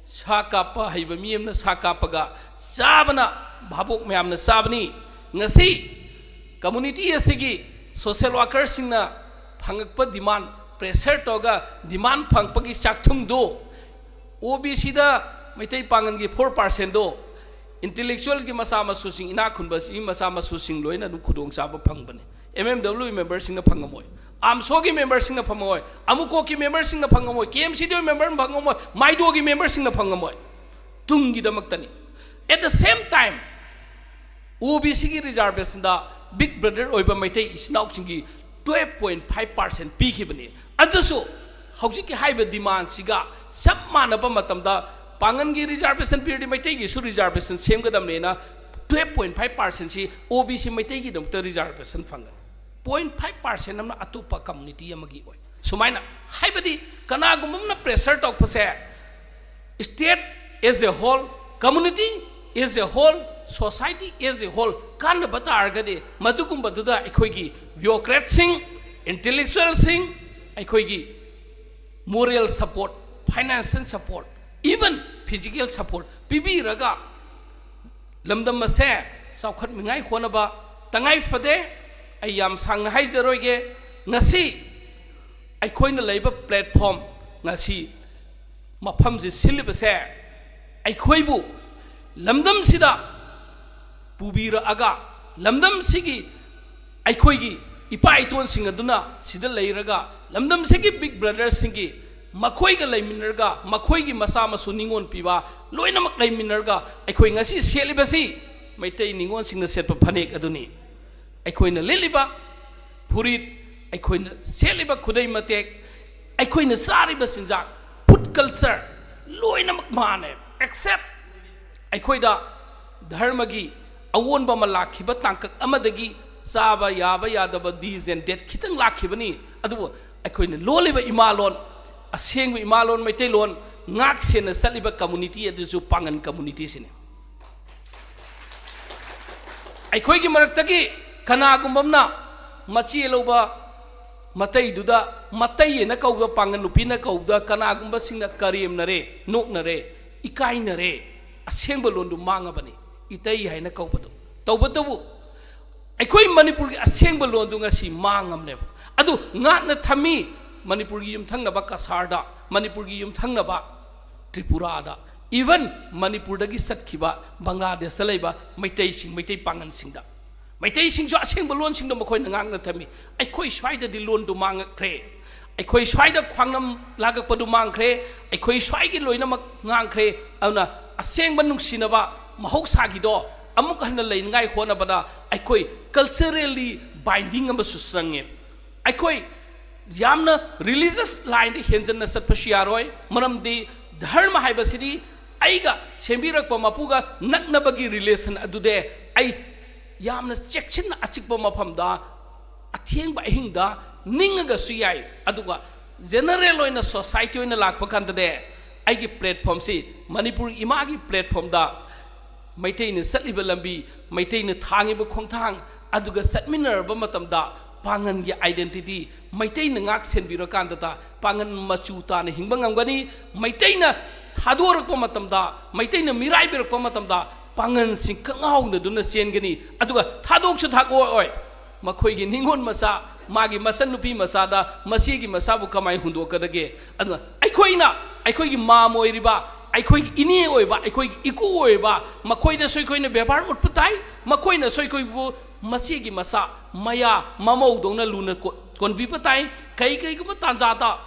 ꯁꯥ ꯀꯥꯞꯄ ꯍꯩꯕ ꯃꯤ ꯑꯃꯅ ꯁꯥ ꯀꯥꯞꯄꯒ ꯆꯥꯕꯅ ꯚꯥꯕꯣꯛ ꯃꯌꯥꯝꯅ ꯆꯥꯕꯅꯤ꯫ ꯉꯁꯤ community ꯑꯁꯤꯒꯤ social worker ꯁꯤꯡꯅ ꯐꯪꯉꯛꯄ demand, pressure ꯇꯧꯔꯒ demand ꯐꯪꯉꯛꯄꯒꯤ ꯆꯥꯛꯊꯨꯡꯗꯨ, O B C ꯗ ꯃꯩꯇꯩ ꯄꯥꯉꯜꯒꯤ four percent ꯗꯣ intellectual ꯒꯤ ꯃꯆꯥ ꯃꯁꯨꯁꯤꯡ, ꯏꯅꯥꯛ ꯈꯨꯟꯕꯁꯤꯡꯒꯤ ꯃꯆꯥ ꯃꯁꯨꯁꯤꯡ ꯂꯣꯏꯅ ꯑꯗꯨꯝ ꯈꯨꯗꯣꯡꯆꯥꯕ ꯐꯪꯕꯅꯤ꯫ M M W member ꯁꯤꯡꯅ ꯐꯪꯉꯝꯃꯣꯏ, AMSO ꯒꯤ member ꯁꯤꯡꯅ ꯐꯪꯉꯝꯃꯣꯏ, ꯑꯃꯨꯀꯣꯛꯀꯤ member ꯁꯤꯡꯅ ꯐꯪꯉꯝꯃꯣꯏ, K M C D member ꯐꯪꯉꯝꯃꯣꯏ, ꯃꯥꯏꯗꯣꯒꯤ member ꯁꯤꯡꯅ ꯐꯪꯉꯝꯃꯣꯏ꯫ ꯇꯨꯡꯒꯤꯗꯃꯛꯇꯅꯤ꯫ At the same time, O B C ꯒꯤ reservation ꯗ big brother ꯑꯣꯏꯕ ꯃꯩꯇꯩ ꯏꯆꯤꯟ ꯏꯅꯥꯎꯁꯤꯡꯒꯤ twelve point five percent ꯄꯤꯈꯤꯕꯅꯤ꯫ ꯑꯗꯨꯁꯨ ꯍꯧꯖꯤꯛꯀꯤ ꯍꯥꯏꯔꯤꯕ demand ꯁꯤꯒ ꯆꯞ ꯃꯥꯟꯅꯕ ꯃꯇꯝꯗ ꯄꯥꯉꯜꯒꯤ reservation ꯄꯤꯔꯗꯤ ꯃꯩꯇꯩꯒꯤꯁꯨ reservation ꯁꯦꯝꯒꯗꯕꯅꯦꯅ twelve point five percent ꯁꯤ O B C ꯃꯩꯇꯩꯒꯤꯗꯃꯛꯇ reservation ꯐꯪꯒꯅꯤ꯫ Point five percent ꯑꯃꯅ ꯑꯇꯣꯞꯄ community ꯑꯃꯒꯤ ꯑꯣꯏ꯫ ꯁꯨꯃꯥꯏꯅ ꯍꯥꯏꯕꯗꯤ ꯀꯅꯥꯒꯨꯝꯕ ꯑꯃꯅ pressure ꯇꯧꯔꯛꯄꯁꯦ state as a whole, community as a whole, society as a whole ꯀꯥꯟꯅꯕ ꯇꯥꯔꯒꯗꯤ ꯃꯗꯨꯒꯨꯝꯕꯗꯨꯗ ꯑꯩꯈꯣꯏꯒꯤ bureaucratꯁꯤꯡ, intellectualꯁꯤꯡ, ꯑꯩꯈꯣꯏꯒꯤ moral support, financial support, even physical support ꯄꯤꯕꯤꯔꯒ ꯂꯝꯗꯝ ꯑꯁꯦ ꯆꯥꯎꯈꯠꯃꯤꯉꯥꯏ ꯍꯣꯠꯅꯕ ꯇꯉꯥꯏ ꯐꯗꯦ꯫ ꯑꯩ ꯌꯥꯝ ꯁꯥꯡꯅ ꯍꯥꯏꯖꯔꯣꯏꯒꯦ꯫ ꯉꯁꯤ ꯑꯩꯈꯣꯏꯅ ꯂꯩꯕ platform, ꯉꯁꯤ ꯃꯐꯝꯁꯤ ꯁꯤꯜꯂꯤꯕꯁꯦ ꯑꯩꯈꯣꯏꯕꯨ ꯂꯝꯗꯝꯁꯤꯗ ꯄꯨꯕꯤꯔꯛꯑꯒ ꯂꯝꯗꯝꯁꯤꯒꯤ ꯑꯩꯈꯣꯏꯒꯤ ꯏꯄꯥ ꯏꯇꯣꯟꯁꯤꯡ ꯑꯗꯨꯅ ꯁꯤꯗ ꯂꯩꯔꯒ ꯂꯝꯗꯝꯁꯤꯒꯤ big brotherꯁꯤꯡꯒꯤ ꯃꯈꯣꯏꯒ ꯂꯩꯃꯤꯟꯅꯔꯒ ꯃꯈꯣꯏꯒꯤ ꯃꯆꯥ ꯃꯁꯨ ꯅꯤꯉꯣꯜ ꯄꯤꯕ ꯂꯣꯏꯅꯃꯛ ꯂꯩꯃꯤꯟꯅꯔꯒ ꯑꯩꯈꯣꯏ ꯉꯁꯤ ꯁꯦꯠꯂꯤꯕꯁꯤ ꯃꯩꯇꯩ ꯅꯤꯉꯣꯜꯁꯤꯡꯅ ꯁꯦꯠꯄ ꯐꯅꯦꯛ ꯑꯗꯨꯅꯤ꯫ ꯑꯩꯈꯣꯏꯅ ꯂꯤꯠꯂꯤꯕ ꯐꯨꯔꯤꯠ, ꯑꯩꯈꯣꯏꯅ ꯁꯦꯠꯂꯤꯕ ꯈꯨꯗꯩ ꯃꯇꯦꯛ, ꯑꯩꯈꯣꯏꯅ ꯆꯥꯔꯤꯕ ꯆꯤꯟꯖꯥꯛ, food culture ꯂꯣꯏꯅꯃꯛ ꯃꯥꯟꯅꯩ, except ꯑꯩꯈꯣꯏꯗ ꯙꯔꯃꯒꯤ ꯑꯑꯣꯟꯕ ꯑꯃ ꯂꯥꯛꯈꯤꯕ ꯇꯥꯡꯀꯛ ꯑꯃꯗꯒꯤ ꯆꯥꯕ ꯌꯥꯕ ꯌꯥꯗꯕ do's and don't ꯈꯤꯇꯪ ꯂꯥꯛꯈꯤꯕꯅꯤ꯫ ꯑꯗꯨꯕꯨ ꯑꯩꯈꯣꯏꯅ ꯂꯣꯜꯂꯤꯕ ꯏꯃꯥꯂꯣꯟ, ꯑꯁꯦꯡꯕ ꯏꯃꯥꯂꯣꯟ ꯃꯩꯇꯩꯂꯣꯟ ꯉꯥꯛ ꯁꯦꯟꯅ ꯆꯠꯂꯤꯕ community ꯑꯗꯨꯁꯨ ꯄꯥꯉꯟ communityꯁꯤꯅꯤ꯫ ꯑꯩꯈꯣꯏꯒꯤ ꯃꯔꯛꯇꯒꯤ ꯀꯅꯥꯒꯨꯝꯕ ꯑꯃꯅ ꯃꯆꯦ ꯂꯧꯕ ꯃꯇꯩꯗꯨꯗ ꯃꯇꯩ ꯍꯥꯏꯅ ꯀꯧꯕ, ꯄꯥꯉꯟ ꯅꯨꯄꯤꯅ ꯀꯧꯕꯗ ꯀꯅꯥꯒꯨꯝꯕꯁꯤꯡꯅ ꯀꯔꯦꯝꯅꯔꯦ, ꯅꯣꯛꯅꯔꯦ, ꯏꯀꯥꯏꯅꯔꯦ꯫ ꯑꯁꯦꯡꯕ ꯂꯣꯟꯗꯨ ꯃꯥꯡꯉꯕꯅꯤ, ꯏꯇꯩ ꯍꯥꯏꯅ ꯀꯧꯕꯗꯨ꯫ ꯇꯧꯕꯇꯕꯨ ꯑꯩꯈꯣꯏ ꯃꯅꯤꯄꯨꯔꯒꯤ ꯑꯁꯦꯡꯕ ꯂꯣꯟꯗꯨ ꯉꯁꯤ ꯃꯥꯡꯉꯝꯅꯦꯕ꯫ ꯑꯗꯨ ꯉꯥꯛꯅ ꯊꯝꯃꯤ ꯃꯅꯤꯄꯨꯔꯒꯤ ꯌꯨꯝꯊꯪꯅꯕ ꯀꯁꯥꯔꯗ, ꯃꯅꯤꯄꯨꯔꯒꯤ ꯌꯨꯝꯊꯪꯅꯕ ꯇ꯭ꯔꯤꯄꯨꯔꯥꯗ, even ꯃꯅꯤꯄꯨꯔꯗꯒꯤ ꯆꯠꯈꯤꯕ ꯕꯪꯒ꯭ꯂꯥꯗꯦꯁꯇ ꯂꯩꯕ ꯃꯩꯇꯩꯁꯤꯡ, ꯃꯩꯇꯩ ꯄꯥꯉꯟꯁꯤꯡꯗ꯫ ꯃꯩꯇꯩꯁꯤꯡꯁꯨ ꯑꯁꯦꯡꯕ ꯂꯣꯟꯁꯤꯡꯗꯣ ꯃꯈꯣꯏꯅ ꯉꯥꯡꯅ ꯊꯝꯃꯤ꯫ ꯑꯩꯈꯣꯏ ꯁ꯭ꯋꯥꯏꯗꯗꯤ ꯂꯣꯟꯗꯨ ꯃꯥꯡꯉꯛꯈ꯭ꯔꯦ꯫ ꯑꯩꯈꯣꯏ ꯁ꯭ꯋꯥꯏꯗ ꯈ꯭ꯋꯥꯡꯅꯝ ꯂꯥꯡꯉꯛꯄꯗꯨ ꯃꯥꯡꯈ꯭ꯔꯦ꯫ ꯑꯩꯈꯣꯏ ꯁ꯭ꯋꯥꯏꯒꯤ ꯂꯣꯏꯅꯃꯛ ꯉꯥꯡꯈ꯭ꯔꯦ꯫ ꯑꯗꯨꯅ ꯑꯁꯦꯡꯕ ꯅꯨꯡꯁꯤꯅꯕ ꯃꯍꯧꯁꯥꯒꯤꯗꯣ ꯑꯃꯨꯛ ꯍꯟꯅ ꯂꯩꯅꯉꯥꯏ ꯍꯣꯠꯅꯕꯗ ꯑꯩꯈꯣꯏ culturally binding ꯑꯃꯁꯨ ꯆꯪꯉꯦ꯫ ꯑꯩꯈꯣꯏ ꯌꯥꯝꯅ religious lineꯗ ꯍꯦꯟꯖꯟꯅ ꯆꯠꯄꯁꯨ ꯌꯥꯔꯣꯏ, ꯃꯔꯝꯗꯤ ꯙꯔꯃ ꯍꯥꯏꯕꯁꯤꯗꯤ ꯑꯩꯒ ꯁꯦꯝꯕꯤꯔꯛꯄ ꯃꯄꯨꯒ ꯅꯛꯅꯕꯒꯤ ꯔꯤꯂꯦꯁꯟ ꯑꯗꯨꯗꯤ ꯑꯩ ꯌꯥꯝꯅ ꯆꯦꯛꯁꯤꯟꯅ ꯑꯆꯤꯛꯄ ꯃꯐꯝꯗ ꯑꯊꯦꯡꯕ ꯑꯍꯤꯡꯗ ꯅꯤꯡꯉꯒꯁꯨ ꯌꯥꯏ꯫ ꯑꯗꯨꯒ ꯖꯦꯅꯔꯦꯜ ꯑꯣꯏꯅ ꯁꯣꯁꯥꯏꯇꯤ ꯑꯣꯏꯅ ꯂꯥꯛꯄ ꯀꯥꯟꯗꯗꯤ ꯑꯩꯒꯤ ꯄ꯭ꯂꯦꯠꯐꯣꯝꯁꯤ ꯃꯅꯤꯄꯨꯔ ꯏꯃꯥꯒꯤ ꯄ꯭ꯂꯦꯠꯐꯣꯝꯗ ꯃꯩꯇꯩꯅ ꯆꯠꯂꯤꯕ ꯂꯝꯕꯤ, ꯃꯩꯇꯩꯅ ꯊꯥꯡꯉꯤꯕ ꯈꯣꯡꯊꯥꯡ ꯑꯗꯨꯒ ꯆꯠꯃꯤꯟꯅꯔꯕ ꯃꯇꯝꯗ ꯄꯥꯉꯟꯒꯤ ꯑꯥꯏꯗꯦꯟꯇꯤꯇꯤ ꯃꯩꯇꯩꯅ ꯉꯥꯛ ꯁꯦꯟꯕꯤꯔꯀꯥꯟꯗꯇ ꯄꯥꯉꯟ ꯃꯆꯨ ꯇꯥꯅ ꯍꯤꯡꯕ ꯉꯝꯒꯅꯤ꯫ ꯃꯩꯇꯩꯅ ꯊꯥꯗꯣꯔꯛꯄ ꯃꯇꯝꯗ, ꯃꯩꯇꯩꯅ ꯃꯤꯔꯥꯏꯕꯤꯔꯛꯄ ꯃꯇꯝꯗ ꯄꯥꯉꯟꯁꯤꯡ ꯀꯪꯉꯥꯎꯅꯗꯨꯅ ꯆꯦꯟꯒꯅꯤ꯫ ꯑꯗꯨꯒ ꯊꯥꯗꯣꯛꯁꯨ ꯊꯥꯗꯣꯛꯑꯣꯏ꯫ ꯃꯈꯣꯏꯒꯤ ꯅꯤꯉꯣꯜ ꯃꯆꯥ, ꯃꯥꯒꯤ ꯃꯆꯟꯅꯨꯄꯤ ꯃꯆꯥꯗ, ꯃꯆꯦꯒꯤ ꯃꯆꯥꯕꯨ ꯀꯃꯥꯏꯅ ꯍꯨꯟꯗꯣꯛꯀꯗꯒꯦ? ꯑꯗꯨꯅ ꯑꯩꯈꯣꯏꯅ ꯑꯩꯈꯣꯏꯒꯤ ꯃꯥꯝ ꯑꯣꯏꯔꯤꯕ, ꯑꯩꯈꯣꯏꯒꯤ ꯏꯅꯦ ꯑꯣꯏꯕ, ꯑꯩꯈꯣꯏꯒꯤ ꯏꯀꯨ ꯑꯣꯏꯕ, ꯃꯈꯣꯏꯗꯁꯨ ꯑꯩꯈꯣꯏꯅ ꯕꯦꯕꯥꯔ ꯎꯠꯄ ꯇꯥꯏ꯫ ꯃꯈꯣꯏꯅꯁꯨ ꯑꯩꯈꯣꯏꯕꯨ ꯃꯆꯦꯒꯤ ꯃꯆꯥ, ꯃꯌꯥ, ꯃꯃꯧꯗꯧꯅ ꯂꯨꯅ ꯀꯣ-, ꯀꯣꯟꯕꯤꯕ ꯇꯥꯏ꯫ ꯀꯩ ꯀꯩꯒꯨꯝꯕ ꯇꯥꯟꯖꯥꯗ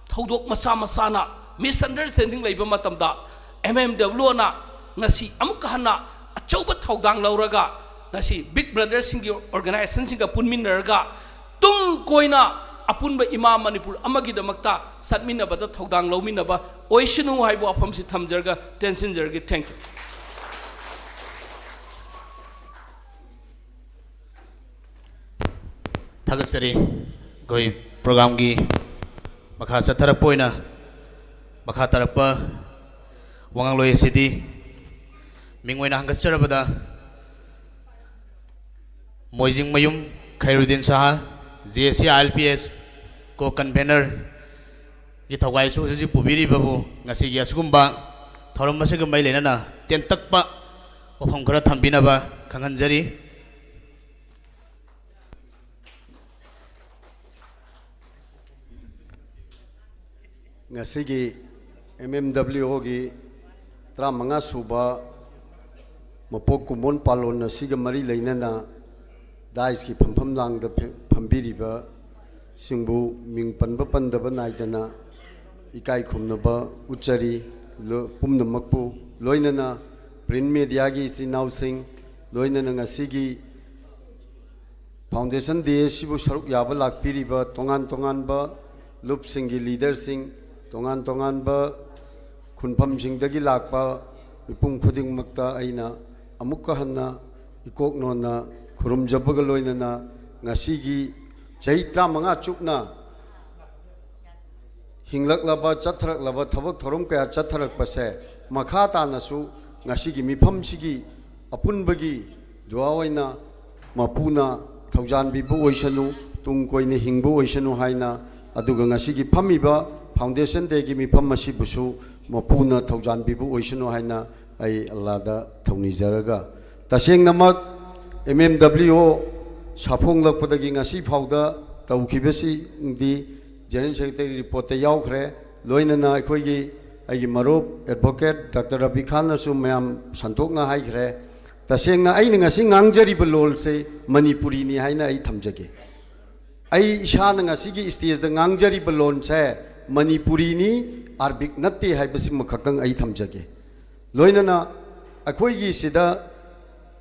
ꯊꯧꯗꯣꯛ ꯃꯆꯥ ꯃꯆꯥꯅ ꯃꯤꯁꯑꯟꯗꯔꯁꯇꯦꯟꯗꯤꯡ ꯂꯩꯕ ꯃꯇꯝꯗ, ꯑꯦꯝ ꯑꯦꯝ ꯗꯕ꯭ꯂꯤꯎ ꯑꯣꯅ ꯉꯁꯤ ꯑꯃꯨꯛꯀ ꯍꯟꯅ ꯑꯆꯧꯕ ꯊꯧꯗꯥꯡ ꯂꯧꯔꯒ, ꯉꯁꯤ ꯕꯤꯛ ꯕ꯭ꯔꯗꯔꯁꯤꯡꯒꯤ ꯑꯣꯔꯒꯅꯥꯏꯖꯦꯁꯟꯁꯤꯡꯒ ꯄꯨꯟꯃꯤꯟꯅꯔꯒ, ꯇꯨꯡ ꯀꯣꯏꯅ ꯑꯄꯨꯟꯕ ꯏꯃꯥ ꯃꯅꯤꯄꯨꯔ ꯑꯃꯒꯤꯗꯃꯛꯇ ꯆꯠꯃꯤꯟꯅꯕꯗ ꯊꯧꯗꯥꯡ ꯂꯧꯃꯤꯟꯅꯕ ꯑꯣꯏꯁꯅꯨ ꯍꯥꯏꯕ ꯋꯥꯐꯝꯁꯤ ꯊꯝꯖꯔꯒ ꯇꯦꯟꯁꯤꯟꯖꯔꯒꯦ꯫ Thank you꯫ ꯊꯥꯒꯠꯆꯔꯤ꯫ ꯑꯩꯈꯣꯏ ꯄ꯭ꯔꯣꯒ꯭ꯔꯥꯝꯒꯤ ꯃꯈꯥ ꯆꯠꯊꯔꯛꯄ ꯑꯣꯏꯅ ꯃꯈꯥ ꯇꯥꯔꯛꯄ ꯋꯥꯉꯥꯡꯂꯣꯏ ꯑꯁꯤꯗꯤ ꯃꯤꯡ ꯑꯣꯏꯅ ꯍꯪꯒꯠꯆꯔꯕꯗ ꯃꯣꯏꯖꯤꯡꯃꯌꯨꯝ ꯈꯩꯔꯨꯗꯤꯟ ꯁꯍꯥ, J S C I L P S ꯀꯣ ꯀꯟꯚꯦꯅꯔꯒꯤ ꯊꯧꯒꯥꯏꯁꯨ ꯍꯧꯖꯤꯛ ꯍꯧꯖꯤꯛ ꯄꯨꯕꯤꯔꯤꯕꯕꯨ ꯉꯁꯤꯒꯤ ꯑꯁꯤꯒꯨꯝꯕ ꯊꯧꯔꯝ ꯑꯁꯤꯒ ꯃꯔꯤ ꯂꯩꯅꯅ ꯇꯦꯟꯇꯛꯄ ꯋꯥꯐꯝ ꯈꯔ ꯊꯝꯕꯤꯅꯕ ꯈꯪꯍꯟꯖꯔꯤ꯫ ꯉꯁꯤꯒꯤ ꯑꯦꯝ ꯑꯦꯝ ꯗꯕ꯭ꯂꯤꯎ ꯑꯣꯒꯤ ꯇꯔꯥꯃꯉꯥ ꯁꯨꯕ ꯃꯄꯣꯛ ꯀꯨꯝꯑꯣꯟ ꯄꯥꯂꯣꯟ ꯑꯁꯤꯒ ꯃꯔꯤ ꯂꯩꯅꯅ ꯗꯥꯏꯁꯀꯤ ꯐꯝꯐꯝ ꯂꯥꯡꯗ ꯐꯦ- ꯐꯝꯕꯤꯔꯤꯕꯁꯤꯡꯕꯨ ꯃꯤꯡ ꯄꯟꯕ ꯄꯟꯗꯕ ꯅꯥꯏꯗꯅ ꯏꯀꯥꯏ ꯈꯨꯝꯅꯕ ꯎꯠꯆꯔꯤ꯫ ꯂꯣ- ꯄꯨꯝꯅꯃꯛꯄꯨ, ꯂꯣꯏꯅꯅ ꯄ꯭ꯔꯤꯟ ꯃꯦꯗꯤꯌꯥꯒꯤ ꯏꯆꯤꯟ ꯏꯅꯥꯎꯁꯤꯡ, ꯂꯣꯏꯅꯅ ꯉꯁꯤꯒꯤ ꯐꯥꯎꯟꯗꯦꯁꯟ ꯗꯦ ꯑꯁꯤꯕꯨ ꯁꯔꯨꯛ ꯌꯥꯕ ꯂꯥꯛꯄꯤꯔꯤꯕ ꯇꯣꯉꯥꯟ ꯇꯣꯉꯥꯟꯕ ꯂꯨꯞꯁꯤꯡꯒꯤ ꯂꯤꯗꯔꯁꯤꯡ, ꯇꯣꯉꯥꯟ ꯇꯣꯉꯥꯟꯕ ꯈꯨꯟꯐꯝꯁꯤꯡꯗꯒꯤ ꯂꯥꯛꯄ ꯃꯤꯄꯨꯝ ꯈꯨꯗꯤꯡꯃꯛꯇ ꯑꯩꯅ ꯑꯃꯨꯛꯀ ꯍꯟꯅ ꯏꯀꯣꯛ ꯅꯣꯟꯅ ꯈꯨꯔꯨꯝꯖꯕꯒ ꯂꯣꯏꯅꯅ, ꯉꯁꯤꯒꯤ ꯆꯍꯤ ꯇꯔꯥꯃꯉꯥ ꯆꯨꯞꯅ ꯍꯤꯡꯂꯛꯂꯕ, ꯆꯠꯊꯔꯛꯂꯕ ꯊꯕꯛ ꯊꯧꯔꯝ ꯀꯌꯥ ꯆꯠꯊꯔꯛꯄꯁꯦ ꯃꯈꯥ ꯇꯥꯅꯁꯨ ꯉꯁꯤꯒꯤ ꯃꯤꯐꯝꯁꯤꯒꯤ ꯑꯄꯨꯟꯕꯒꯤ ꯗꯨꯋꯥ ꯑꯣꯏꯅ ꯃꯄꯨꯅ ꯊꯧꯖꯥꯟꯕꯤꯕ ꯑꯣꯏꯁꯅꯨ, ꯇꯨꯡ ꯀꯣꯏꯅ ꯍꯤꯡꯕ ꯑꯣꯏꯁꯅꯨ ꯍꯥꯏꯅ, ꯑꯗꯨꯒ ꯉꯁꯤꯒꯤ ꯐꯝꯃꯤꯕ Foundation Dayꯒꯤ ꯃꯤꯐꯝ ꯑꯁꯤꯕꯨꯁꯨ ꯃꯄꯨꯅ ꯊꯧꯖꯥꯟꯕꯤꯕ ꯑꯣꯏꯁꯅꯨ ꯍꯥꯏꯅ ꯑꯩ ꯑꯜꯂꯥꯗ ꯊꯧꯅꯤꯖꯔꯒ, ꯇꯁꯦꯡꯅꯃꯛ M M W O ꯁꯥꯐꯣꯡꯂꯛꯄꯗꯒꯤ ꯉꯁꯤ ꯐꯥꯎꯗ ꯇꯧꯈꯤꯕꯁꯤꯡꯗꯤ General Secretary reportꯇ ꯌꯥꯎꯈ꯭ꯔꯦ꯫ ꯂꯣꯏꯅꯅ ꯑꯩꯈꯣꯏꯒꯤ, ꯑꯩꯒꯤ ꯃꯔꯨꯞ Advocate Doctor ꯔꯕꯤ ꯈꯥꯟꯅꯁꯨ ꯃꯌꯥꯝ ꯁꯟꯗꯣꯛꯅ ꯍꯥꯏꯈ꯭ꯔꯦ꯫ ꯇꯁꯦꯡꯅ ꯑꯩꯅ ꯉꯁꯤ ꯉꯥꯡꯖꯔꯤꯕ ꯂꯣꯜꯁꯦ ꯃꯅꯤꯄꯨꯔꯤꯅꯤ ꯍꯥꯏꯅ ꯑꯩ ꯊꯝꯖꯒꯦ꯫ ꯑꯩ ꯏꯁꯥꯅ ꯉꯁꯤꯒꯤ stageꯇ ꯉꯥꯡꯖꯔꯤꯕ ꯂꯣꯟꯁꯦ ꯃꯅꯤꯄꯨꯔꯤꯅꯤ, ꯑꯔꯕꯤꯛ ꯅꯠꯇꯦ ꯍꯥꯏꯕꯁꯤꯃ ꯈꯛꯇꯪ ꯑꯩ ꯊꯝꯖꯒꯦ꯫ ꯂꯣꯏꯅꯅ ꯑꯩꯈꯣꯏꯒꯤ ꯁꯤꯗ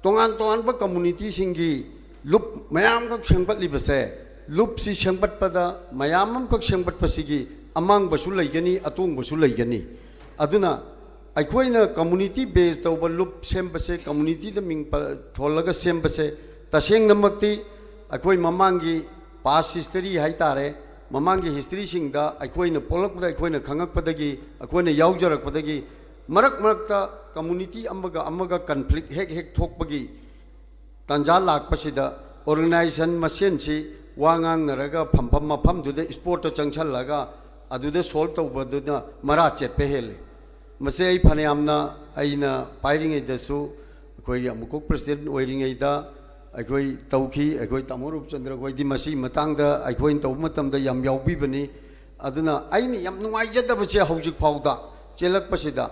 ꯇꯣꯉꯥꯟ ꯇꯣꯉꯥꯟꯕ communityꯁꯤꯡꯒꯤ ꯂꯨꯞ ꯃꯌꯥꯝꯈꯛ ꯁꯦꯝꯒꯠꯂꯤꯕꯁꯦ, ꯂꯨꯞꯁꯤ ꯁꯦꯝꯒꯠꯄꯗ, ꯃꯌꯥꯝ ꯑꯃꯈꯛ ꯁꯦꯝꯒꯠꯄꯁꯤꯒꯤ ꯑꯃꯥꯡꯕꯁꯨ ꯂꯩꯒꯅꯤ, ꯑꯇꯣꯡꯕꯁꯨ ꯂꯩꯒꯅꯤ꯫ ꯑꯗꯨꯅ ꯑꯩꯈꯣꯏꯅ community base ꯇꯧꯕ ꯂꯨꯞ ꯁꯦꯝꯕꯁꯦ, communityꯗ ꯃꯤꯡ ꯄ-, ꯊꯣꯜꯂꯒ ꯁꯦꯝꯕꯁꯦ, ꯇꯁꯦꯡꯅꯃꯛꯇꯤ ꯑꯩꯈꯣꯏ ꯃꯃꯥꯡꯒꯤ past history ꯍꯥꯏꯇꯥꯔꯦ, ꯃꯃꯥꯡꯒꯤ historyꯁꯤꯡꯗ ꯑꯩꯈꯣꯏꯅ ꯄꯣꯛꯂꯛꯄꯗ, ꯑꯩꯈꯣꯏꯅ ꯈꯪꯉꯛꯄꯗꯒꯤ, ꯑꯩꯈꯣꯏꯅ ꯌꯥꯎꯖꯔꯛꯄꯗꯒꯤ, ꯃꯔꯛ ꯃꯔꯛꯇ community ꯑꯃꯒ ꯑꯃꯒ conflict ꯍꯦꯛ ꯍꯦꯛ ꯊꯣꯛꯄꯒꯤ ꯇꯥꯟꯖꯥ ꯂꯥꯛꯄꯁꯤꯗ, organization ꯃꯁꯦꯟꯁꯤ ꯋꯥ ꯉꯥꯡꯅꯔꯒ, ꯐꯝꯐꯝ ꯃꯐꯝꯗꯨꯗ spotꯇ ꯆꯪꯁꯜꯂꯒ ꯑꯗꯨꯗ solve ꯇꯧꯕꯗꯨꯅ ꯃꯔꯥ ꯆꯦꯠꯄ ꯍꯦꯜꯂꯤ꯫ ꯃꯁꯤ ꯑꯩ ꯐꯅꯌꯥꯝꯅ, ꯑꯩꯅ ꯄꯥꯏꯔꯤꯉꯩꯗꯁꯨ, ꯑꯩꯈꯣꯏꯒꯤ ꯑꯃꯨꯛꯀꯣꯛ president ꯑꯣꯏꯔꯤꯉꯩꯗ ꯑꯩꯈꯣꯏ ꯇꯧꯈꯤ꯫ ꯑꯩꯈꯣꯏ ꯇꯥꯃꯣ ꯔꯨꯞꯆꯟꯗ꯭ꯔ ꯈꯣꯏꯗꯤ ꯃꯁꯤꯒꯤ ꯃꯇꯥꯡꯗ ꯑꯩꯈꯣꯏꯅ ꯇꯧꯕ ꯃꯇꯝꯗ ꯌꯥꯝ ꯌꯥꯎꯕꯤꯕꯅꯤ꯫ ꯑꯗꯨꯅ ꯑꯩꯅ ꯌꯥꯝ ꯅꯨꯡꯉꯥꯏꯖꯗꯕꯁꯦ, ꯍꯧꯖꯤꯛ ꯐꯥꯎꯗ ꯆꯦꯜꯂꯛꯄꯁꯤꯗ,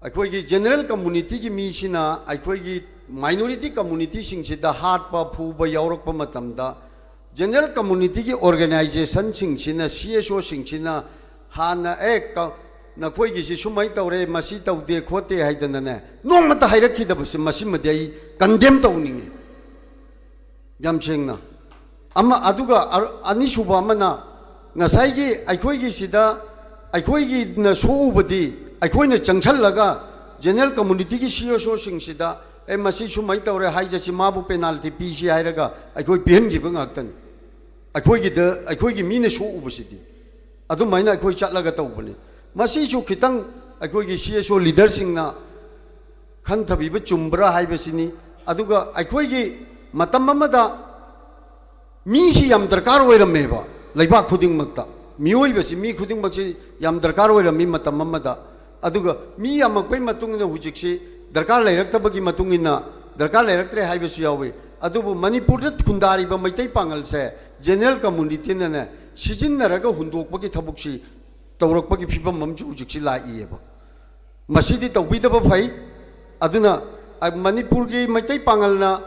ꯑꯩꯈꯣꯏꯒꯤ general communityꯒꯤ ꯃꯤꯁꯤꯅ ꯑꯩꯈꯣꯏꯒꯤ minority communityꯁꯤꯡꯁꯤꯗ ꯍꯥꯠꯄ, ꯐꯨꯕ ꯌꯥꯎꯔꯛꯄ ꯃꯇꯝꯗ, general communityꯒꯤ organizationꯁꯤꯡꯁꯤꯅ, C S Oꯁꯤꯡꯁꯤꯅ ꯍꯥꯟꯅ, "ꯑꯦ, ꯀ-, ꯅꯈꯣꯏꯒꯤꯁꯤ ꯁꯨꯃꯥꯏꯅ ꯇꯧꯔꯦ, ꯃꯁꯤ ꯇꯧꯗꯦ ꯈꯣꯠꯇꯦ" ꯍꯥꯏꯗꯅꯅꯦ, ꯅꯣꯡꯃꯇ ꯍꯥꯏꯔꯛꯈꯤꯗꯕꯁꯦ, ꯃꯁꯤꯃꯗꯤ ꯑꯩ condemn ꯇꯧꯅꯤꯡꯉꯤ꯫ ꯌꯥꯝ ꯁꯦꯡꯅ꯫ ꯑꯃ, ꯑꯗꯨꯒ ꯑꯔ-, ꯑꯅꯤꯁꯨꯕ ꯑꯃꯅ, ꯉꯁꯥꯏꯒꯤ ꯑꯩꯈꯣꯏꯒꯤ ꯁꯤꯗ ꯑꯩꯈꯣꯏꯒꯤꯅ ꯁꯣꯛꯎꯕꯗꯤ, ꯑꯩꯈꯣꯏꯅ ꯆꯪꯁꯜꯂꯒ ꯖꯦꯅꯔꯦꯜ ꯀꯝꯃꯨꯅꯤꯇꯤꯒꯤ ꯁꯤ ꯑꯦꯁ ꯑꯣꯁꯤꯡꯁꯤꯗ, "ꯑꯦ, ꯃꯁꯤ ꯁꯨꯃꯥꯏꯅ ꯇꯧꯔꯦ, ꯍꯥꯏꯖꯁꯤ, ꯃꯥꯕꯨ ꯄꯦꯅꯥꯜꯇꯤ ꯄꯤꯁꯤ" ꯍꯥꯏꯔꯒ ꯑꯩꯈꯣꯏ ꯄꯤꯍꯟꯈꯤꯕ ꯉꯥꯛꯇꯅꯤ꯫ ꯑꯩꯈꯣꯏꯒꯤꯗ, ꯑꯩꯈꯣꯏꯒꯤ ꯃꯤꯅ ꯁꯣꯛꯎꯕꯁꯤꯗꯤ ꯑꯗꯨꯃꯥꯏꯅ ꯑꯩꯈꯣꯏ ꯆꯠꯂꯒ ꯇꯧꯕꯅꯤ꯫ ꯃꯁꯤꯁꯨ ꯈꯤꯇꯪ ꯑꯩꯈꯣꯏꯒꯤ ꯁꯤ ꯑꯦꯁ ꯑꯣ ꯂꯤꯗꯔꯁꯤꯡꯅ ꯈꯟꯊꯕꯤꯕ ꯆꯨꯝꯕ꯭ꯔꯥ ꯍꯥꯏꯕꯁꯤꯅꯤ꯫ ꯑꯗꯨꯒ ꯑꯩꯈꯣꯏꯒꯤ ꯃꯇꯝ ꯑꯃꯗ ꯃꯤꯁꯤ ꯌꯥꯝ ꯗꯔꯀꯥꯔ ꯑꯣꯏꯔꯝꯃꯦꯕ, ꯂꯩꯕꯥꯛ ꯈꯨꯗꯤꯡꯃꯛꯇ꯫ ꯃꯤꯑꯣꯏꯕꯁꯤ, ꯃꯤ ꯈꯨꯗꯤꯡꯃꯛꯁꯤ ꯌꯥꯝ ꯗꯔꯀꯥꯔ ꯑꯣꯏꯔꯝꯃꯤ ꯃꯇꯝ ꯑꯃꯗ꯫ ꯑꯗꯨꯒ ꯃꯤ ꯌꯥꯝꯃꯛꯄꯩ ꯃꯇꯨꯡ ꯏꯟꯅ ꯍꯧꯖꯤꯛꯁꯤ ꯗꯔꯀꯥꯔ ꯂꯩꯔꯛꯇꯕꯒꯤ ꯃꯇꯨꯡ ꯏꯟꯅ ꯗꯔꯀꯥꯔ ꯂꯩꯔꯛꯇ꯭ꯔꯦ ꯍꯥꯏꯕꯁꯨ ꯌꯥꯎꯏ꯫ ꯑꯗꯨꯕꯨ ꯃꯅꯤꯄꯨꯔꯗ ꯈꯨꯟꯗꯥꯔꯤꯕ ꯃꯩꯇꯩ ꯄꯥꯉꯜꯁꯦ ꯖꯦꯅꯔꯦꯜ ꯀꯝꯃꯨꯅꯤꯇꯤꯅꯅꯦ ꯁꯤꯖꯤꯟꯅꯔꯒ ꯍꯨꯟꯗꯣꯛꯄꯒꯤ ꯊꯕꯛꯁꯤ ꯇꯧꯔꯛꯄꯒꯤ ꯐꯤꯕꯝ ꯑꯃꯁꯨ ꯍꯧꯖꯤꯛꯁꯤ ꯂꯥꯛꯏꯑꯕ꯫ ꯃꯁꯤꯗꯤ ꯇꯧꯕꯤꯗꯕ ꯐꯩ꯫ ꯑꯗꯨꯅ, ꯑ, ꯃꯅꯤꯄꯨꯔꯒꯤ ꯃꯩꯇꯩ ꯄꯥꯉꯜꯅ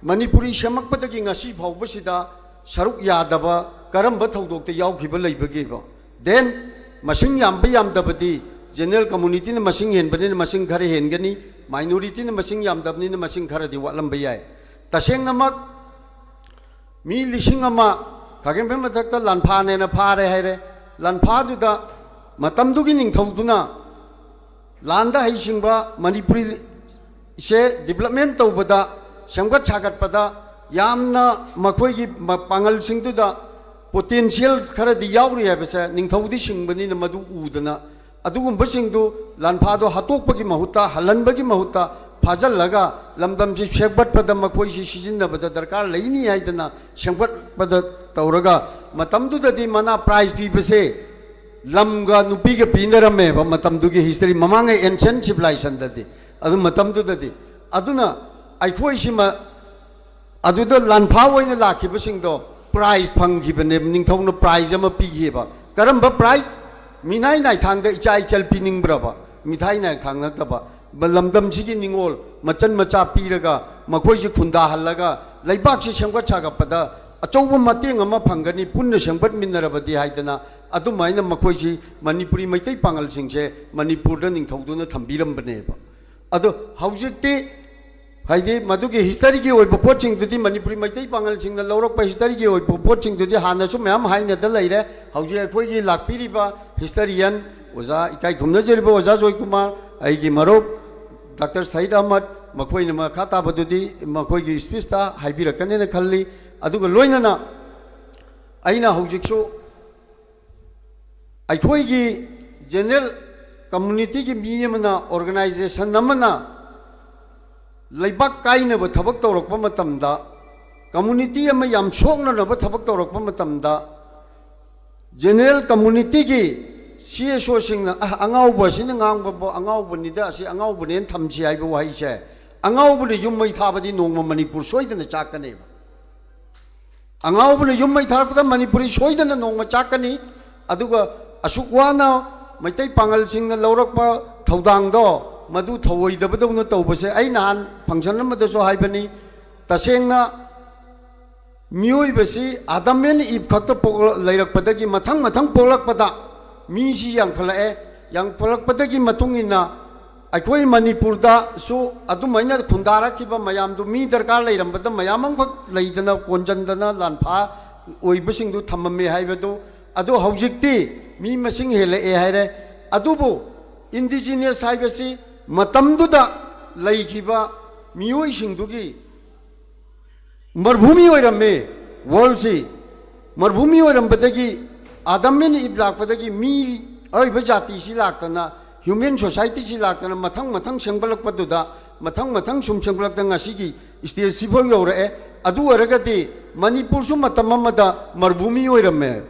ꯃꯅꯤꯄꯨꯔꯤ ꯁꯦꯝꯃꯛꯄꯗꯒꯤ ꯉꯁꯤ ꯐꯥꯎꯕꯁꯤꯗ ꯁꯔꯨꯛ ꯌꯥꯗꯕ ꯀꯔꯝꯕ ꯊꯧꯗꯣꯛꯇ ꯌꯥꯎꯈꯤꯕ ꯂꯩꯕꯒꯦꯕ? Then, ꯃꯁꯤꯡ ꯌꯥꯝꯕ ꯌꯥꯝꯗꯕꯗꯤ ꯖꯦꯅꯔꯦꯜ ꯀꯝꯃꯨꯅꯤꯇꯤꯅ ꯃꯁꯤꯡ ꯍꯦꯟꯕꯅꯤꯅ ꯃꯁꯤꯡ ꯈꯔ ꯍꯦꯟꯒꯅꯤ, ꯃꯥꯏꯅꯣꯔꯤꯇꯤꯅ ꯃꯁꯤꯡ ꯌꯥꯝꯗꯕꯅꯤꯅ ꯃꯁꯤꯡ ꯈꯔꯗꯤ ꯋꯥꯠꯂꯝꯕ ꯌꯥꯏ꯫ ꯇꯁꯦꯡꯅꯃꯛ ꯃꯤ ꯂꯤꯁꯤꯡ ꯑꯃ ꯈꯥꯒꯦꯝꯕꯩ ꯃꯊꯛꯇ ꯂꯥꯟꯐꯥꯅꯦꯅ ꯐꯥꯔꯦ ꯍꯥꯏꯔꯦ꯫ ꯂꯥꯟꯐꯥꯗꯨꯗ ꯃꯇꯝꯗꯨꯒꯤ ꯅꯤꯡꯊꯧꯗꯨꯅ ꯂꯥꯟꯗ ꯍꯩꯁꯤꯡꯕ ꯃꯅꯤꯄꯨꯔꯤꯁꯦ ꯗꯤꯕꯂꯞꯃꯦꯟ ꯇꯧꯕꯗ, ꯁꯦꯝꯒꯠ ꯁꯥꯒꯠꯄꯗ ꯌꯥꯝꯅ ꯃꯈꯣꯏꯒꯤ ꯃ-, ꯄꯥꯡꯒꯜꯁꯤꯡꯗꯨꯗ ꯄꯣꯇꯦꯟꯁꯤꯌꯦꯜ ꯈꯔꯗꯤ ꯌꯥꯎꯔꯤ ꯍꯥꯏꯕꯁꯦ ꯅꯤꯡꯊꯧꯗꯤ ꯁꯤꯡꯕꯅꯤꯅ ꯃꯗꯨ ꯎꯗꯅ ꯑꯗꯨꯒꯨꯝꯕꯁꯤꯡꯗꯨ ꯂꯥꯟꯐꯥꯗꯣ ꯍꯥꯠꯇꯣꯛꯄꯒꯤ ꯃꯍꯨꯠꯇ, ꯍꯜꯍꯟꯕꯒꯤ ꯃꯍꯨꯠꯇ ꯐꯥꯖꯤꯜꯂꯒ ꯂꯝꯗꯝꯁꯤ ꯁꯦꯝꯒꯠꯄꯗ ꯃꯈꯣꯏꯁꯤ ꯁꯤꯖꯤꯟꯅꯕꯗ ꯗꯔꯀꯥꯔ ꯂꯩꯅꯤ ꯍꯥꯏꯗꯅ ꯁꯦꯝꯒꯠꯄꯗ ꯇꯧꯔꯒ, ꯃꯇꯝꯗꯨꯗꯗꯤ ꯃꯅꯥ ꯄ꯭ꯔꯥꯏꯖ ꯄꯤꯕꯁꯦ ꯂꯝꯒ ꯅꯨꯄꯤꯒ ꯄꯤꯅꯔꯝꯃꯦꯕ ꯃꯇꯝꯗꯨꯒꯤ ꯍꯤꯁꯇꯔꯤ, ꯃꯃꯥꯡꯉꯩ ꯑꯦꯟꯁꯦꯟ ꯁꯤꯚꯤꯂꯥꯏꯖꯦꯁꯟꯗꯗꯤ꯫ ꯑꯗꯨ ꯃꯇꯝꯗꯨꯗꯗꯤ, ꯑꯗꯨꯅ ꯑꯩꯈꯣꯏꯁꯤꯃ ꯑꯗꯨꯗ ꯂꯥꯟꯐꯥ ꯑꯣꯏꯅ ꯂꯥꯛꯈꯤꯕꯁꯤꯡꯗꯣ ꯄ꯭ꯔꯥꯏꯖ ꯐꯪꯈꯤꯕꯅꯦꯕ, ꯅꯤꯡꯊꯧꯅ ꯄ꯭ꯔꯥꯏꯖ ꯑꯃ ꯄꯤꯈꯤꯕ꯫ ꯀꯔꯝꯕ ꯄ꯭ꯔꯥꯏꯖ? ꯃꯤꯅꯥꯏ ꯅꯥꯏꯊꯥꯡꯗ ꯏꯆꯥ ꯏꯆꯜ ꯄꯤꯅꯤꯡꯕ꯭ꯔꯕ? ꯃꯤꯊꯥꯏ ꯅꯥꯏꯊꯥꯡ ꯅꯠꯇꯕ, ꯕ-, ꯂꯝꯗꯝꯁꯤꯒꯤ ꯅꯤꯡꯉꯣꯜ ꯃꯆꯟ ꯃꯆꯥ ꯄꯤꯔꯒ ꯃꯈꯣꯏꯁꯤ ꯈꯨꯟꯗꯥꯍꯜꯂꯒ ꯂꯩꯕꯥꯛꯁꯤ ꯁꯦꯝꯒꯠ ꯁꯥꯒꯠꯄꯗ ꯑꯆꯧꯕ ꯃꯇꯦꯡ ꯑꯃ ꯐꯪꯒꯅꯤ, ꯄꯨꯟꯅ ꯁꯦꯝꯒꯠꯃꯤꯟꯅꯔꯕꯗꯤ ꯍꯥꯏꯗꯅ ꯑꯗꯨꯃꯥꯏꯅ ꯃꯈꯣꯏꯁꯤ ꯃꯅꯤꯄꯨꯔꯤ ꯃꯩꯇꯩ ꯄꯥꯉꯜꯁꯤꯡꯁꯦ ꯃꯅꯤꯄꯨꯔꯗ ꯅꯤꯡꯊꯧꯗꯨꯅ ꯊꯝꯕꯤꯔꯝꯕꯅꯦꯕ꯫ ꯑꯗꯣ ꯍꯧꯖꯤꯛꯇꯤ ꯍꯥꯏꯗꯤ ꯃꯗꯨꯒꯤ ꯍꯤꯁꯇꯔꯤꯒꯤ ꯑꯣꯏꯕ ꯄꯣꯠꯁꯤꯡꯗꯨꯗꯤ, ꯃꯅꯤꯄꯨꯔꯤ ꯃꯩꯇꯩ ꯄꯥꯉꯜꯁꯤꯡꯅ ꯂꯧꯔꯛꯄ ꯍꯤꯁꯇꯔꯤꯒꯤ ꯑꯣꯏꯕ ꯄꯣꯠꯁꯤꯡꯗꯨꯗꯤ ꯍꯥꯟꯅꯁꯨ ꯃꯌꯥꯝ ꯍꯥꯏꯅꯗ ꯂꯩꯔꯦ꯫ ꯍꯧꯖꯤꯛ ꯑꯩꯈꯣꯏꯒꯤ ꯂꯥꯛꯄꯤꯔꯤꯕ ꯍꯤꯁꯇꯔꯤꯌꯟ ꯑꯣꯖꯥ, ꯏꯀꯥꯏ ꯈꯨꯝꯅꯖꯔꯤꯕ ꯑꯣꯖꯥ ꯖꯣꯏꯀꯨꯃꯥꯔ, ꯑꯩꯒꯤ ꯃꯔꯨꯞ ꯗꯥꯛꯇꯔ ꯁꯍꯤꯗ ꯑꯍꯃꯗ, ꯃꯈꯣꯏꯅ ꯃꯈꯥ ꯇꯥꯕꯗꯨꯗꯤ ꯃꯈꯣꯏꯒꯤ ꯁ꯭ꯄꯤꯁꯇ ꯍꯥꯏꯕꯤꯔꯛꯀꯅꯦꯅ ꯈꯜꯂꯤ꯫ ꯑꯗꯨꯒ ꯂꯣꯏꯅꯅ ꯑꯩꯅ ꯍꯧꯖꯤꯛꯁꯨ ꯑꯩꯈꯣꯏꯒꯤ ꯖꯦꯅꯔꯦꯜ ꯀꯝꯃꯨꯅꯤꯇꯤꯒꯤ ꯃꯤ ꯑꯃꯅ, ꯑꯣꯔꯒꯅꯥꯏꯖꯦꯁꯟ ꯑꯃꯅ ꯂꯩꯕꯥꯛ ꯀꯥꯏꯅꯕ ꯊꯕꯛ ꯇꯧꯔꯛꯄ ꯃꯇꯝꯗ, ꯀꯝꯃꯨꯅꯤꯇꯤ ꯑꯃ ꯌꯥꯝ ꯁꯣꯛꯅꯅꯕ ꯊꯕꯛ ꯇꯧꯔꯛꯄ ꯃꯇꯝꯗ, ꯖꯦꯅꯔꯦꯜ ꯀꯝꯃꯨꯅꯤꯇꯤꯒꯤ ꯁꯤ ꯑꯦꯁ ꯑꯣꯁꯤꯡꯅ, "ꯑ, ꯑꯉꯥꯎꯕ ꯑꯁꯤꯅ ꯉꯥꯡꯕꯕꯨ ꯑꯉꯥꯎꯕꯅꯤꯗ, ꯑꯁꯤ ꯑꯉꯥꯎꯕꯅꯦꯅ ꯊꯝꯁꯤ" ꯍꯥꯏꯕ ꯋꯥꯍꯩꯁꯦ, ꯑꯉꯥꯎꯕꯅ ꯌꯨꯝ ꯃꯩ ꯊꯥꯕꯗꯤ ꯅꯣꯡꯃ ꯃꯅꯤꯄꯨꯔ ꯁꯣꯏꯗꯅ ꯆꯥꯛꯀꯅꯦꯕ꯫ ꯑꯉꯥꯎꯕꯅ ꯌꯨꯝ ꯃꯩ ꯊꯥꯔꯛꯄꯗ ꯃꯅꯤꯄꯨꯔꯤ ꯁꯣꯏꯗꯅ ꯅꯣꯡꯃ ꯆꯥꯛꯀꯅꯤ꯫ ꯑꯗꯨꯒ ꯑꯁꯨꯛ ꯋꯥꯅ ꯃꯩꯇꯩ ꯄꯥꯉꯜꯁꯤꯡꯅ ꯂꯧꯔꯛꯄ ꯊꯧꯗꯥꯡꯗꯣ ꯃꯗꯨ ꯊꯧꯑꯣꯏꯗꯕꯗꯧꯅ ꯇꯧꯕꯁꯦ, ꯑꯩ ꯅꯍꯥꯟ ꯐꯪꯁꯟ ꯑꯃꯗꯁꯨ ꯍꯥꯏꯕꯅꯤ, ꯇꯁꯦꯡꯅ ꯃꯤꯑꯣꯏꯕꯁꯤ ꯑꯥꯗꯝ ꯑꯦꯟ ꯏꯞ ꯈꯛꯇ ꯄꯣꯛꯂ-, ꯂꯩꯔꯛꯄꯗꯒꯤ ꯃꯊꯪ ꯃꯊꯪ ꯄꯣꯛꯂꯛꯄꯗ ꯃꯤꯁꯤ ꯌꯥꯝꯈꯠꯂꯛꯑꯦ꯫ ꯌꯥꯝꯈꯠꯂꯛꯄꯗꯒꯤ ꯃꯇꯨꯡ ꯏꯟꯅ ꯑꯩꯈꯣꯏ ꯃꯅꯤꯄꯨꯔꯗꯁꯨ ꯑꯗꯨꯃꯥꯏꯅ ꯈꯨꯟꯗꯥꯔꯛꯈꯤꯕ ꯃꯌꯥꯝꯗꯨ, ꯃꯤ ꯗꯔꯀꯥꯔ ꯂꯩꯔꯝꯕꯗ ꯃꯌꯥꯝ ꯑꯃꯈꯛ ꯂꯩꯗꯅ, ꯀꯣꯟꯖꯟꯗꯅ, ꯂꯥꯟꯐꯥ ꯑꯣꯏꯕꯁꯤꯡꯗꯨ ꯊꯝꯃꯝꯃꯦ ꯍꯥꯏꯕꯗꯨ, ꯑꯗꯨ ꯍꯧꯖꯤꯛꯇꯤ ꯃꯤ ꯃꯁꯤꯡ ꯍꯦꯜꯂꯛꯑꯦ ꯍꯥꯏꯔꯦ꯫ ꯑꯗꯨꯕꯨ ꯏꯟꯗꯤꯖꯤꯅꯁ ꯍꯥꯏꯕꯁꯤ ꯃꯇꯝꯗꯨꯗ ꯂꯩꯈꯤꯕ ꯃꯤꯑꯣꯏꯁꯤꯡꯗꯨꯒꯤ ꯃꯔꯨꯚꯨꯃꯤ ꯑꯣꯏꯔꯝꯃꯦ꯫ ꯋꯥꯔꯜꯁꯤ ꯃꯔꯨꯚꯨꯃꯤ ꯑꯣꯏꯔꯝꯕꯗꯒꯤ, ꯑꯥꯗꯝ ꯑꯦꯟ ꯏꯞ ꯂꯥꯛꯄꯗꯒꯤ, ꯃꯤ ꯑꯣꯏꯕ ꯖꯥꯇꯤꯁꯤ ꯂꯥꯛꯇꯅ, ꯍ꯭ꯌꯨꯃꯦꯟ ꯁꯣꯁꯥꯏꯇꯤꯁꯤ ꯂꯥꯛꯇꯅ, ꯃꯊꯪ ꯃꯊꯪ ꯁꯦꯝꯒꯠꯂꯛꯄꯗꯨꯗ, ꯃꯊꯪ ꯃꯊꯪ ꯁꯨꯝ ꯁꯦꯝꯒꯠꯂꯛꯇ ꯉꯁꯤꯒꯤ ꯁ꯭ꯇꯦꯖꯁꯤꯐꯥꯎ ꯌꯧꯔꯛꯑꯦ꯫ ꯑꯗꯨ ꯑꯣꯏꯔꯒꯗꯤ ꯃꯅꯤꯄꯨꯔꯁꯨ ꯃꯇꯝ ꯑꯃꯗ ꯃꯔꯨꯚꯨꯃꯤ ꯑꯣꯏꯔꯝꯃꯦ꯫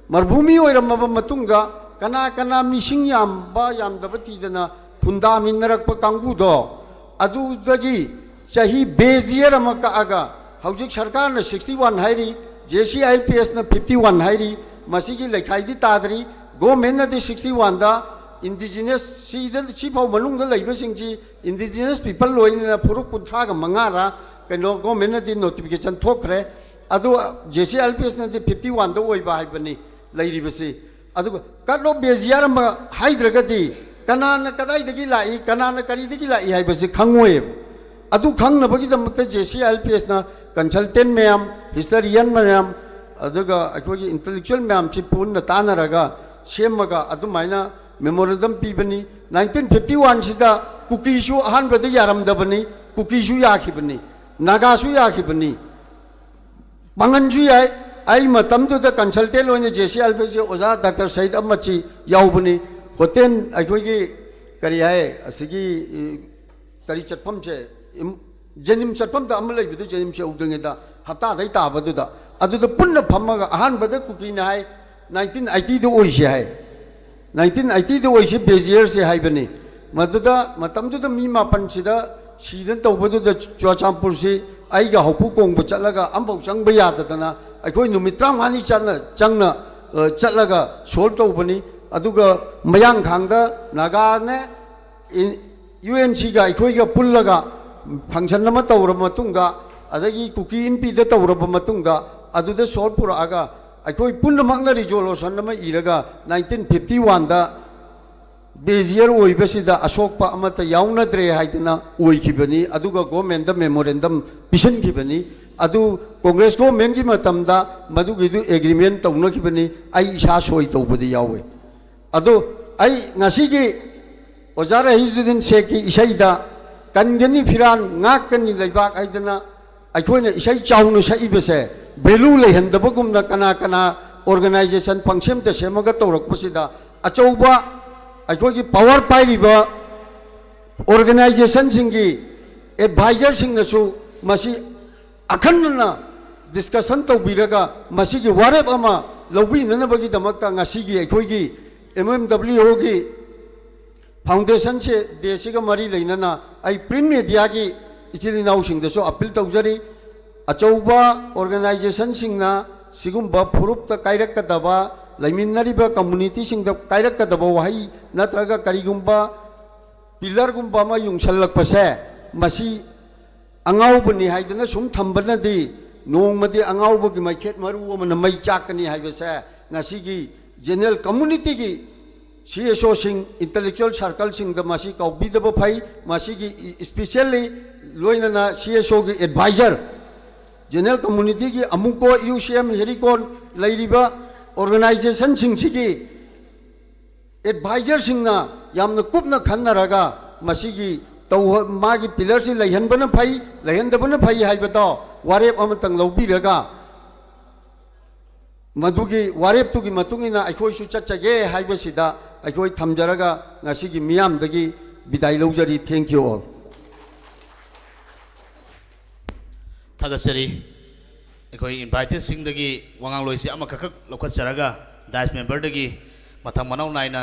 ꯃꯔꯨꯚꯨꯃꯤ ꯑꯣꯏꯔꯝꯃꯕ ꯃꯇꯨꯡꯗ, ꯀꯅꯥ ꯀꯅꯥ ꯃꯤꯁꯤꯡ ꯌꯥꯝꯕ ꯌꯥꯝꯗꯕ ꯊꯤꯗꯅ ꯈꯨꯟꯗꯥꯃꯤꯟꯅꯔꯛꯄ ꯀꯥꯡꯕꯨꯗꯣ, ꯑꯗꯨꯗꯒꯤ ꯆꯍꯤ ꯕꯦꯖ ꯌꯔ ꯑꯃ ꯀꯛꯑꯒ, ꯍꯧꯖꯤꯛ ꯁꯔꯀꯥꯔꯅ ꯁꯤꯛꯁꯇꯤ ꯋꯥꯟ ꯍꯥꯏꯔꯤ, J C I L P ꯑꯦꯁꯅ ꯐꯤꯐꯇꯤ ꯋꯥꯟ ꯍꯥꯏꯔꯤ, ꯃꯁꯤꯒꯤ ꯂꯩꯈꯥꯏꯗꯤ ꯇꯥꯗ꯭ꯔꯤ꯫ ꯒꯣꯔꯃꯦꯟꯅꯗꯤ ꯁꯤꯛꯁꯇꯤ ꯋꯥꯟꯗ ꯏꯟꯗꯤꯖꯤꯅꯁ, ꯁꯤꯗ, ꯁꯤꯐꯥꯎ ꯃꯅꯨꯡꯗ ꯂꯩꯕꯁꯤꯡꯁꯤ ꯏꯟꯗꯤꯖꯤꯅꯁ ꯄꯤꯄꯜ ꯂꯣꯏꯅꯅ ꯐꯨꯔꯨꯞ ꯀꯨꯟꯊ꯭ꯔꯥꯒ ꯃꯉꯥꯔ ꯀꯩꯅꯣ ꯒꯣꯔꯃꯦꯟꯅꯗꯤ ꯅꯣꯇꯤꯐꯤꯀꯦꯁꯟ ꯊꯣꯛꯈ꯭ꯔꯦ꯫ ꯑꯗꯨ J C I L P ꯑꯦꯁꯅꯗꯤ fifty ꯋꯥꯟꯗ ꯑꯣꯏꯕ ꯍꯥꯏꯕꯅꯤ ꯂꯩꯔꯤꯕꯁꯤ꯫ ꯑꯗꯨꯒ ꯀꯠ ꯑꯣꯐ ꯕꯦꯖ ꯌꯔ ꯑꯃ ꯍꯥꯏꯗ꯭ꯔꯒꯗꯤ ꯀꯅꯥꯅ ꯀꯗꯥꯏꯗꯒꯤ ꯂꯥꯛꯏ, ꯀꯅꯥꯅ ꯀꯔꯤꯗꯒꯤ ꯂꯥꯛꯏ ꯍꯥꯏꯕꯁꯤ ꯈꯪꯉꯣꯏꯕ꯫ ꯑꯗꯨ ꯈꯪꯅꯕꯒꯤꯗꯃꯛꯇ J C I L P ꯑꯦꯁꯅ consultant ꯃꯌꯥꯝ, ꯍꯤꯁꯇꯔꯤꯌꯟ ꯃꯌꯥꯝ, ꯑꯗꯨꯒ ꯑꯩꯈꯣꯏꯒꯤ ꯏꯟꯇꯂꯦꯛꯆꯨꯋꯦꯜ ꯃꯌꯥꯝꯁꯤ ꯄꯨꯟꯅ ꯇꯥꯟꯅꯔꯒ ꯁꯦꯝꯃꯒ ꯑꯗꯨꯃꯥꯏꯅ ꯃꯦꯃꯣꯔꯦꯟꯗꯝ ꯄꯤꯕꯅꯤ꯫ ꯅꯥꯏꯟꯇꯤꯟ ꯐꯤꯐꯇꯤ ꯋꯥꯟꯁꯤꯗ ꯀꯨꯀꯤꯁꯨ ꯑꯍꯥꯟꯕꯗ ꯌꯥꯔꯝꯗꯕꯅꯤ, ꯀꯨꯀꯤꯁꯨ ꯌꯥꯈꯤꯕꯅꯤ, ꯅꯥꯒꯥꯁꯨ ꯌꯥꯈꯤꯕꯅꯤ, ꯄꯥꯡꯒꯟꯁꯨ ꯌꯥꯏ꯫ ꯑꯩ ꯃꯇꯝꯗꯨꯗ ꯀꯟꯁꯜꯇꯦꯟ ꯑꯣꯏꯅ ꯖꯦ ꯁꯤ ꯑꯥꯏ ꯑꯦꯜ ꯄꯤ ꯑꯦꯁꯁꯤ ꯑꯣꯖꯥ ꯗꯥꯛꯇꯔ ꯁꯍꯤꯗ ꯑꯍꯃꯗꯁꯤ ꯌꯥꯎꯕꯅꯤ꯫ ꯍꯣꯇꯦꯜ, ꯑꯩꯈꯣꯏꯒꯤ ꯀꯔꯤ ꯍꯥꯏ, ꯑꯁꯤꯒꯤ ꯀꯔꯤ ꯆꯠꯐꯝꯁꯦ, ꯖꯦꯅꯤꯝ ꯆꯠꯐꯝꯗ ꯑꯃ ꯂꯩꯕꯗꯨ, ꯖꯦꯅꯤꯝꯁ ꯌꯧꯗ꯭ꯔꯤꯉꯩꯗ ꯍꯞꯇꯥꯗꯩ ꯇꯥꯕꯗꯨꯗ, ꯑꯗꯨꯗ ꯄꯨꯟꯅ ꯐꯝꯃꯒ ꯑꯍꯥꯟꯕꯗ ꯀꯨꯀꯤꯅ ꯍꯥꯏ, ꯅꯥꯏꯟꯇꯤꯟ ꯑꯩꯠꯇꯤꯗ ꯑꯣꯏꯁꯦ ꯍꯥꯏ꯫ ꯅꯥꯏꯟꯇꯤꯟ ꯑꯩꯠꯇꯤꯗ ꯑꯣꯏꯁꯦ ꯕꯦꯖꯤꯌꯔꯁꯦ ꯍꯥꯏꯕꯅꯤ꯫ ꯃꯗꯨꯗ, ꯃꯇꯝꯗꯨꯗ ꯃꯤ ꯃꯥꯄꯟꯁꯤꯗ ꯁꯤꯗꯅ ꯇꯧꯕꯗꯨꯗ ꯆꯨꯔꯆꯥꯟꯄꯨꯔꯁꯤ ꯑꯩꯒ ꯍꯧꯄꯨ ꯀꯣꯡꯕ ꯆꯠꯂꯒ ꯑꯃꯐꯥꯎ ꯆꯪꯕ ꯌꯥꯗꯗꯅ ꯑꯩꯈꯣꯏ ꯅꯨꯃꯤꯠ ꯇꯔꯥꯃꯉꯥꯅꯤ ꯆꯠꯅ, ꯆꯪꯅ, ꯑ, ꯆꯠꯂꯒ ꯁꯣꯜꯕ ꯇꯧꯕꯅꯤ꯫ ꯑꯗꯨꯒ ꯃꯌꯥꯡꯈꯥꯡꯗ ꯅꯥꯒꯥꯅꯦ, ꯏꯟ-, ꯌꯨ ꯑꯦꯟ ꯁꯤꯒ ꯑꯩꯈꯣꯏꯒ ꯄꯨꯜꯂꯒ ꯐꯪꯁꯟ ꯑꯃ ꯇꯧꯔꯕ ꯃꯇꯨꯡꯗ, ꯑꯗꯒꯤ ꯀꯨꯀꯤ ꯏꯟꯄꯤꯗ ꯇꯧꯔꯕ ꯃꯇꯨꯡꯗ, ꯑꯗꯨꯗ ꯁꯣꯜꯕ ꯄꯨꯔꯛꯑꯒ ꯑꯩꯈꯣꯏ ꯄꯨꯝꯅꯃꯛꯅ ꯔꯤꯖꯣꯂꯨꯁꯟ ꯑꯃ ꯏꯔꯒ ꯅꯥꯏꯟꯇꯤꯟ ꯐꯤꯐꯇꯤ ꯋꯥꯟꯗ ꯕꯦꯖꯤꯌꯔ ꯑꯣꯏꯕꯁꯤꯗ ꯑꯁꯣꯛꯄ ꯑꯃꯠꯇ ꯌꯥꯎꯅꯗ꯭ꯔꯦ ꯍꯥꯏꯗꯅ ꯑꯣꯏꯈꯤꯕꯅꯤ꯫ ꯑꯗꯨꯒ ꯒꯣꯔꯃꯦꯟꯗ ꯃꯦꯃꯣꯔꯦꯟꯗꯝ ꯄꯤꯁꯤꯟꯈꯤꯕꯅꯤ꯫ ꯑꯗꯨ ꯀꯣꯡꯒ꯭ꯔꯦꯁ ꯒꯣꯔꯃꯦꯟꯒꯤ ꯃꯇꯝꯗ ꯃꯗꯨꯒꯤꯗꯨ ꯑꯦꯒ꯭ꯔꯤꯃꯦꯟ ꯇꯧꯅꯈꯤꯕꯅꯤ꯫ ꯑꯩ ꯏꯁꯥ ꯁꯣꯏ ꯇꯧꯕꯗꯤ ꯌꯥꯎꯋꯤ꯫ ꯑꯗꯨ ꯑꯩ ꯉꯁꯤꯒꯤ ꯑꯣꯖꯥ ꯔꯍꯤꯖꯨꯗꯤꯟ ꯁꯦꯈꯀꯤ ꯏꯁꯩꯗ "ꯀꯟꯒꯅꯤ ꯐꯤꯔꯥꯟ, ꯉꯥꯛꯀꯅꯤ ꯂꯩꯕꯥꯛ" ꯍꯥꯏꯗꯅ ꯑꯩꯈꯣꯏꯅ ꯏꯁꯩ ꯆꯥꯎꯅ ꯁꯛꯏꯕꯁꯦ, ꯚꯦꯂꯨ ꯂꯩꯍꯟꯗꯕꯒꯨꯝꯅ ꯀꯅꯥ ꯀꯅꯥ ꯑꯣꯔꯒꯅꯥꯏꯖꯦꯁꯟ ꯄꯪꯁꯦꯝꯗ ꯁꯦꯝꯃꯒ ꯇꯧꯔꯛꯄꯁꯤꯗ, ꯑꯆꯧꯕ ꯑꯩꯈꯣꯏꯒꯤ ꯄꯥꯋꯔ ꯄꯥꯏꯔꯤꯕ ꯑꯣꯔꯒꯅꯥꯏꯖꯦꯁꯟꯁꯤꯡꯒꯤ ꯑꯦꯗꯚꯥꯏꯖꯔꯁꯤꯡꯅꯁꯨ ꯃꯁꯤ ꯑꯈꯟꯅꯅ ꯗꯤꯁꯀꯁꯟ ꯇꯧꯕꯤꯔꯒ ꯃꯁꯤꯒꯤ ꯋꯥꯔꯦꯞ ꯑꯃ ꯂꯧꯕꯤꯅꯅꯕꯒꯤꯗꯃꯛꯇ ꯉꯁꯤꯒꯤ ꯑꯩꯈꯣꯏꯒꯤ ꯑꯦꯝ ꯑꯦꯝ ꯗꯕ꯭ꯂꯤꯎ ꯑꯣꯒꯤ ꯐꯥꯎꯟꯗꯦꯁꯟꯁꯦ, ꯗꯦꯁꯤꯒ ꯃꯔꯤ ꯂꯩꯅꯅ ꯑꯩ ꯄ꯭ꯔꯤꯟ ꯃꯦꯗꯤꯌꯥꯒꯤ ꯏꯆꯤꯜ ꯏꯅꯥꯎꯁꯤꯡꯗꯁꯨ ꯑꯄꯤꯜ ꯇꯧꯖꯔꯤ꯫ ꯑꯆꯧꯕ ꯑꯣꯔꯒꯅꯥꯏꯖꯦꯁꯟꯁꯤꯡꯅ ꯁꯤꯒꯨꯝꯕ ꯐꯨꯔꯨꯞꯇ ꯀꯥꯏꯔꯛꯀꯗꯕ, ꯂꯩꯃꯤꯟꯅꯔꯤꯕ ꯀꯝꯃꯨꯅꯤꯇꯤꯁꯤꯡꯗ ꯀꯥꯏꯔꯛꯀꯗꯕ ꯋꯥꯍꯩ ꯅꯠꯇ꯭ꯔꯒ ꯀꯔꯤꯒꯨꯝꯕ ꯄꯤꯂꯔꯒꯨꯝꯕ ꯑꯃ ꯌꯨꯡꯁꯜꯂꯛꯄꯁꯦ, ꯃꯁꯤ ꯑꯉꯥꯎꯕꯅꯤ ꯍꯥꯏꯗꯅ ꯁꯨꯝ ꯊꯝꯕꯅꯗꯤ ꯅꯣꯡꯃꯗꯤ ꯑꯉꯥꯎꯕꯒꯤ ꯃꯩꯈꯦꯠ ꯃꯔꯨ ꯑꯃꯅ ꯃꯩ ꯆꯥꯛꯀꯅꯤ ꯍꯥꯏꯕꯁꯦ ꯉꯁꯤꯒꯤ ꯖꯦꯅꯔꯦꯜ ꯀꯝꯃꯨꯅꯤꯇꯤꯒꯤ ꯁꯤ ꯑꯦꯁ ꯑꯣꯁꯤꯡ, ꯏꯟꯇꯂꯦꯛꯆꯨꯋꯦꯜ ꯁꯥꯔꯀꯜꯁꯤꯡꯗ ꯃꯁꯤ ꯀꯧꯕꯤꯗꯕ ꯐꯩ꯫ ꯃꯁꯤꯒꯤ ꯏꯁꯄꯤꯁꯦꯜꯂꯤ ꯂꯣꯏꯅꯅ ꯁꯤ ꯑꯦꯁ ꯑꯣꯒꯤ ꯑꯦꯗꯚꯥꯏꯖꯔ, ꯖꯦꯅꯔꯦꯜ ꯀꯝꯃꯨꯅꯤꯇꯤꯒꯤ ꯑꯃꯨꯛꯀꯣ, ꯌꯨ ꯁꯤ ꯑꯦꯝ, ꯍꯦꯔꯤꯀꯣꯟ ꯂꯩꯔꯤꯕ ꯑꯣꯔꯒꯅꯥꯏꯖꯦꯁꯟꯁꯤꯡꯁꯤꯒꯤ ꯑꯦꯗꯚꯥꯏꯖꯔꯁꯤꯡꯅ ꯌꯥꯝꯅ ꯀꯨꯞꯅ ꯈꯟꯅꯔꯒ ꯃꯁꯤꯒꯤ ꯇꯧ-, ꯃꯥꯒꯤ ꯄꯤꯂꯔꯁꯤ ꯂꯩꯍꯟꯕꯅ ꯐꯩ, ꯂꯩꯍꯟꯗꯕꯅ ꯐꯩ ꯍꯥꯏꯕꯗꯣ ꯋꯥꯔꯦꯞ ꯑꯃꯇꯪ ꯂꯧꯕꯤꯔꯒ ꯃꯗꯨꯒꯤ ꯋꯥꯔꯦꯞꯇꯨꯒꯤ ꯃꯇꯨꯡ ꯏꯟꯅ ꯑꯩꯈꯣꯏꯁꯨ ꯆꯠꯆꯒꯦ ꯍꯥꯏꯕꯁꯤꯗ ꯑꯩꯈꯣꯏ ꯊꯝꯖꯔꯒ ꯉꯁꯤꯒꯤ ꯃꯤꯌꯥꯝꯗꯒꯤ ꯕꯤꯗꯥꯏ ꯂꯧꯖꯔꯤ꯫ Thank you all. ꯊꯥꯒꯠꯆꯔꯤ꯫ ꯑꯩꯈꯣꯏ ꯏꯟꯚꯥꯏꯇꯦꯗꯁꯤꯡꯗꯒꯤ ꯋꯥꯉꯥꯡꯂꯣꯏꯁꯤ ꯑꯃꯈꯛꯈꯛ ꯂꯧꯈꯠꯆꯔꯒ ꯗꯥꯏꯁ ꯃꯦꯝꯕꯔꯗꯒꯤ ꯃꯊꯪ ꯃꯅꯥꯎ ꯅꯥꯏꯅ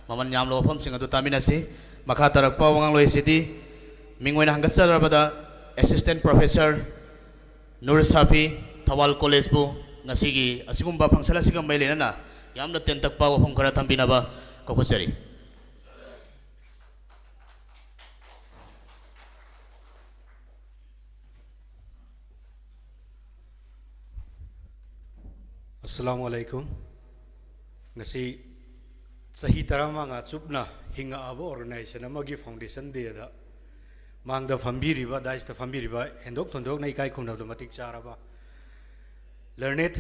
ꯃꯃꯜ ꯌꯥꯝꯂꯕ ꯋꯥꯐꯝꯁꯤꯡ ꯑꯗꯨ ꯇꯥꯃꯤꯟꯅꯁꯤ꯫ ꯃꯈꯥ ꯇꯥꯔꯛꯄ ꯋꯥꯉꯥꯡꯂꯣꯏ ꯑꯁꯤꯗꯤ ꯃꯤꯡ ꯑꯣꯏꯅ ꯍꯪꯒꯠꯆꯔꯕꯗ ꯑꯦꯁꯤꯁꯇꯦꯟ ꯄ꯭ꯔꯣꯐꯦꯁꯔ ꯅꯨꯔ ꯁꯥꯐꯤ, ꯊꯧꯕꯥꯜ ꯀꯣꯂꯦꯖꯄꯨ ꯉꯁꯤꯒꯤ ꯑꯁꯤꯒꯨꯝꯕ ꯐꯪꯁꯟ ꯑꯁꯤꯒ ꯃꯔꯤ ꯂꯩꯅꯅ ꯌꯥꯝꯅ ꯇꯦꯟꯇꯛꯄ ꯋꯥꯐꯝ ꯈꯔ ꯊꯝꯕꯤꯅꯕ ꯀꯧꯈꯠꯆꯔꯤ꯫ ꯑꯁꯂꯥꯃꯨ ꯑꯂꯥꯏꯀꯨꯝ꯫ ꯉꯁꯤ ꯆꯍꯤ ꯇꯔꯥꯃꯉꯥ ꯆꯨꯞꯅ ꯍꯤꯡꯉꯛꯑꯕ ꯑꯣꯔꯒꯅꯥꯏꯖꯦꯁꯟ ꯑꯃꯒꯤ ꯐꯥꯎꯟꯗꯦꯁꯟ ꯗꯦꯗ ꯃꯥꯡꯗ ꯐꯝꯕꯤꯔꯤꯕ, ꯗꯥꯏꯁꯇ ꯐꯝꯕꯤꯔꯤꯕ ꯍꯦꯟꯗꯣꯛ ꯊꯣꯏꯗꯣꯛꯅ ꯏꯀꯥꯏ ꯈꯨꯝꯅꯕꯗ ꯃꯇꯤꯛ ꯆꯥꯔꯕ ꯂꯔꯅꯦꯠ,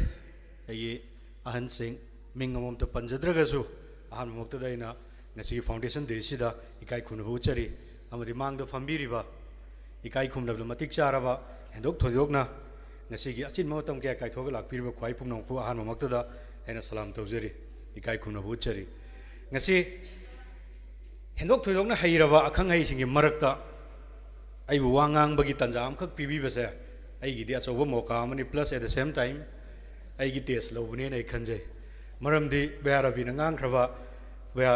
ꯑꯩꯒꯤ ꯑꯍꯟꯁꯤꯡ, ꯃꯤꯡ ꯑꯃꯃꯝꯇ ꯄꯟꯖꯗ꯭ꯔꯒꯁꯨ, ꯑꯍꯥꯟꯕꯃꯛꯇꯗ ꯑꯩꯅ ꯉꯁꯤꯒꯤ ꯐꯥꯎꯟꯗꯦꯁꯟ ꯗꯦꯁꯤꯗ ꯏꯀꯥꯏ ꯈꯨꯝꯅꯕ ꯎꯠꯆꯔꯤ꯫ ꯑꯃꯗꯤ ꯃꯥꯡꯗ ꯐꯝꯕꯤꯔꯤꯕ, ꯏꯀꯥꯏ ꯈꯨꯝꯅꯕꯗ ꯃꯇꯤꯛ ꯆꯥꯔꯕ, ꯍꯦꯟꯗꯣꯛ ꯊꯣꯏꯗꯣꯛꯅ ꯉꯁꯤꯒꯤ ꯑꯆꯤꯟꯕ ꯃꯇꯝ ꯀꯌꯥ ꯀꯥꯏꯊꯣꯛꯑꯒ ꯂꯥꯛꯄꯤꯔꯤꯕ ꯈ꯭ꯋꯥꯏ ꯄꯨꯝꯅꯃꯛꯄꯨ ꯑꯍꯥꯟꯕꯃꯛꯇꯗ ꯑꯩꯅ ꯁꯂꯥꯝ ꯇꯧꯖꯔꯤ, ꯏꯀꯥꯏ ꯈꯨꯝꯅꯕ ꯎꯠꯆꯔꯤ꯫ ꯉꯁꯤ ꯍꯦꯟꯗꯣꯛ ꯊꯣꯏꯗꯣꯛꯅ ꯍꯩꯔꯕ ꯑꯈꯪ ꯑꯍꯩꯁꯤꯡꯒꯤ ꯃꯔꯛꯇ ꯑꯩꯕꯨ ꯋꯥ ꯉꯥꯡꯕꯒꯤ ꯇꯥꯟꯖꯥ ꯑꯃꯈꯛ ꯄꯤꯕꯤꯕꯁꯦ ꯑꯩꯒꯤꯗꯤ ꯑꯆꯧꯕ ꯃꯣꯀꯥ ꯑꯃꯅꯤ, plus at the same time ꯑꯩꯒꯤ ꯇꯦꯁ ꯂꯧꯕꯅꯦꯅ ꯑꯩ ꯈꯟꯖꯩ꯫ ꯃꯔꯝꯗꯤ ꯕꯌꯥ ꯔꯕꯤꯅ ꯉꯥꯡꯈ꯭ꯔꯕ, ꯕꯌꯥ,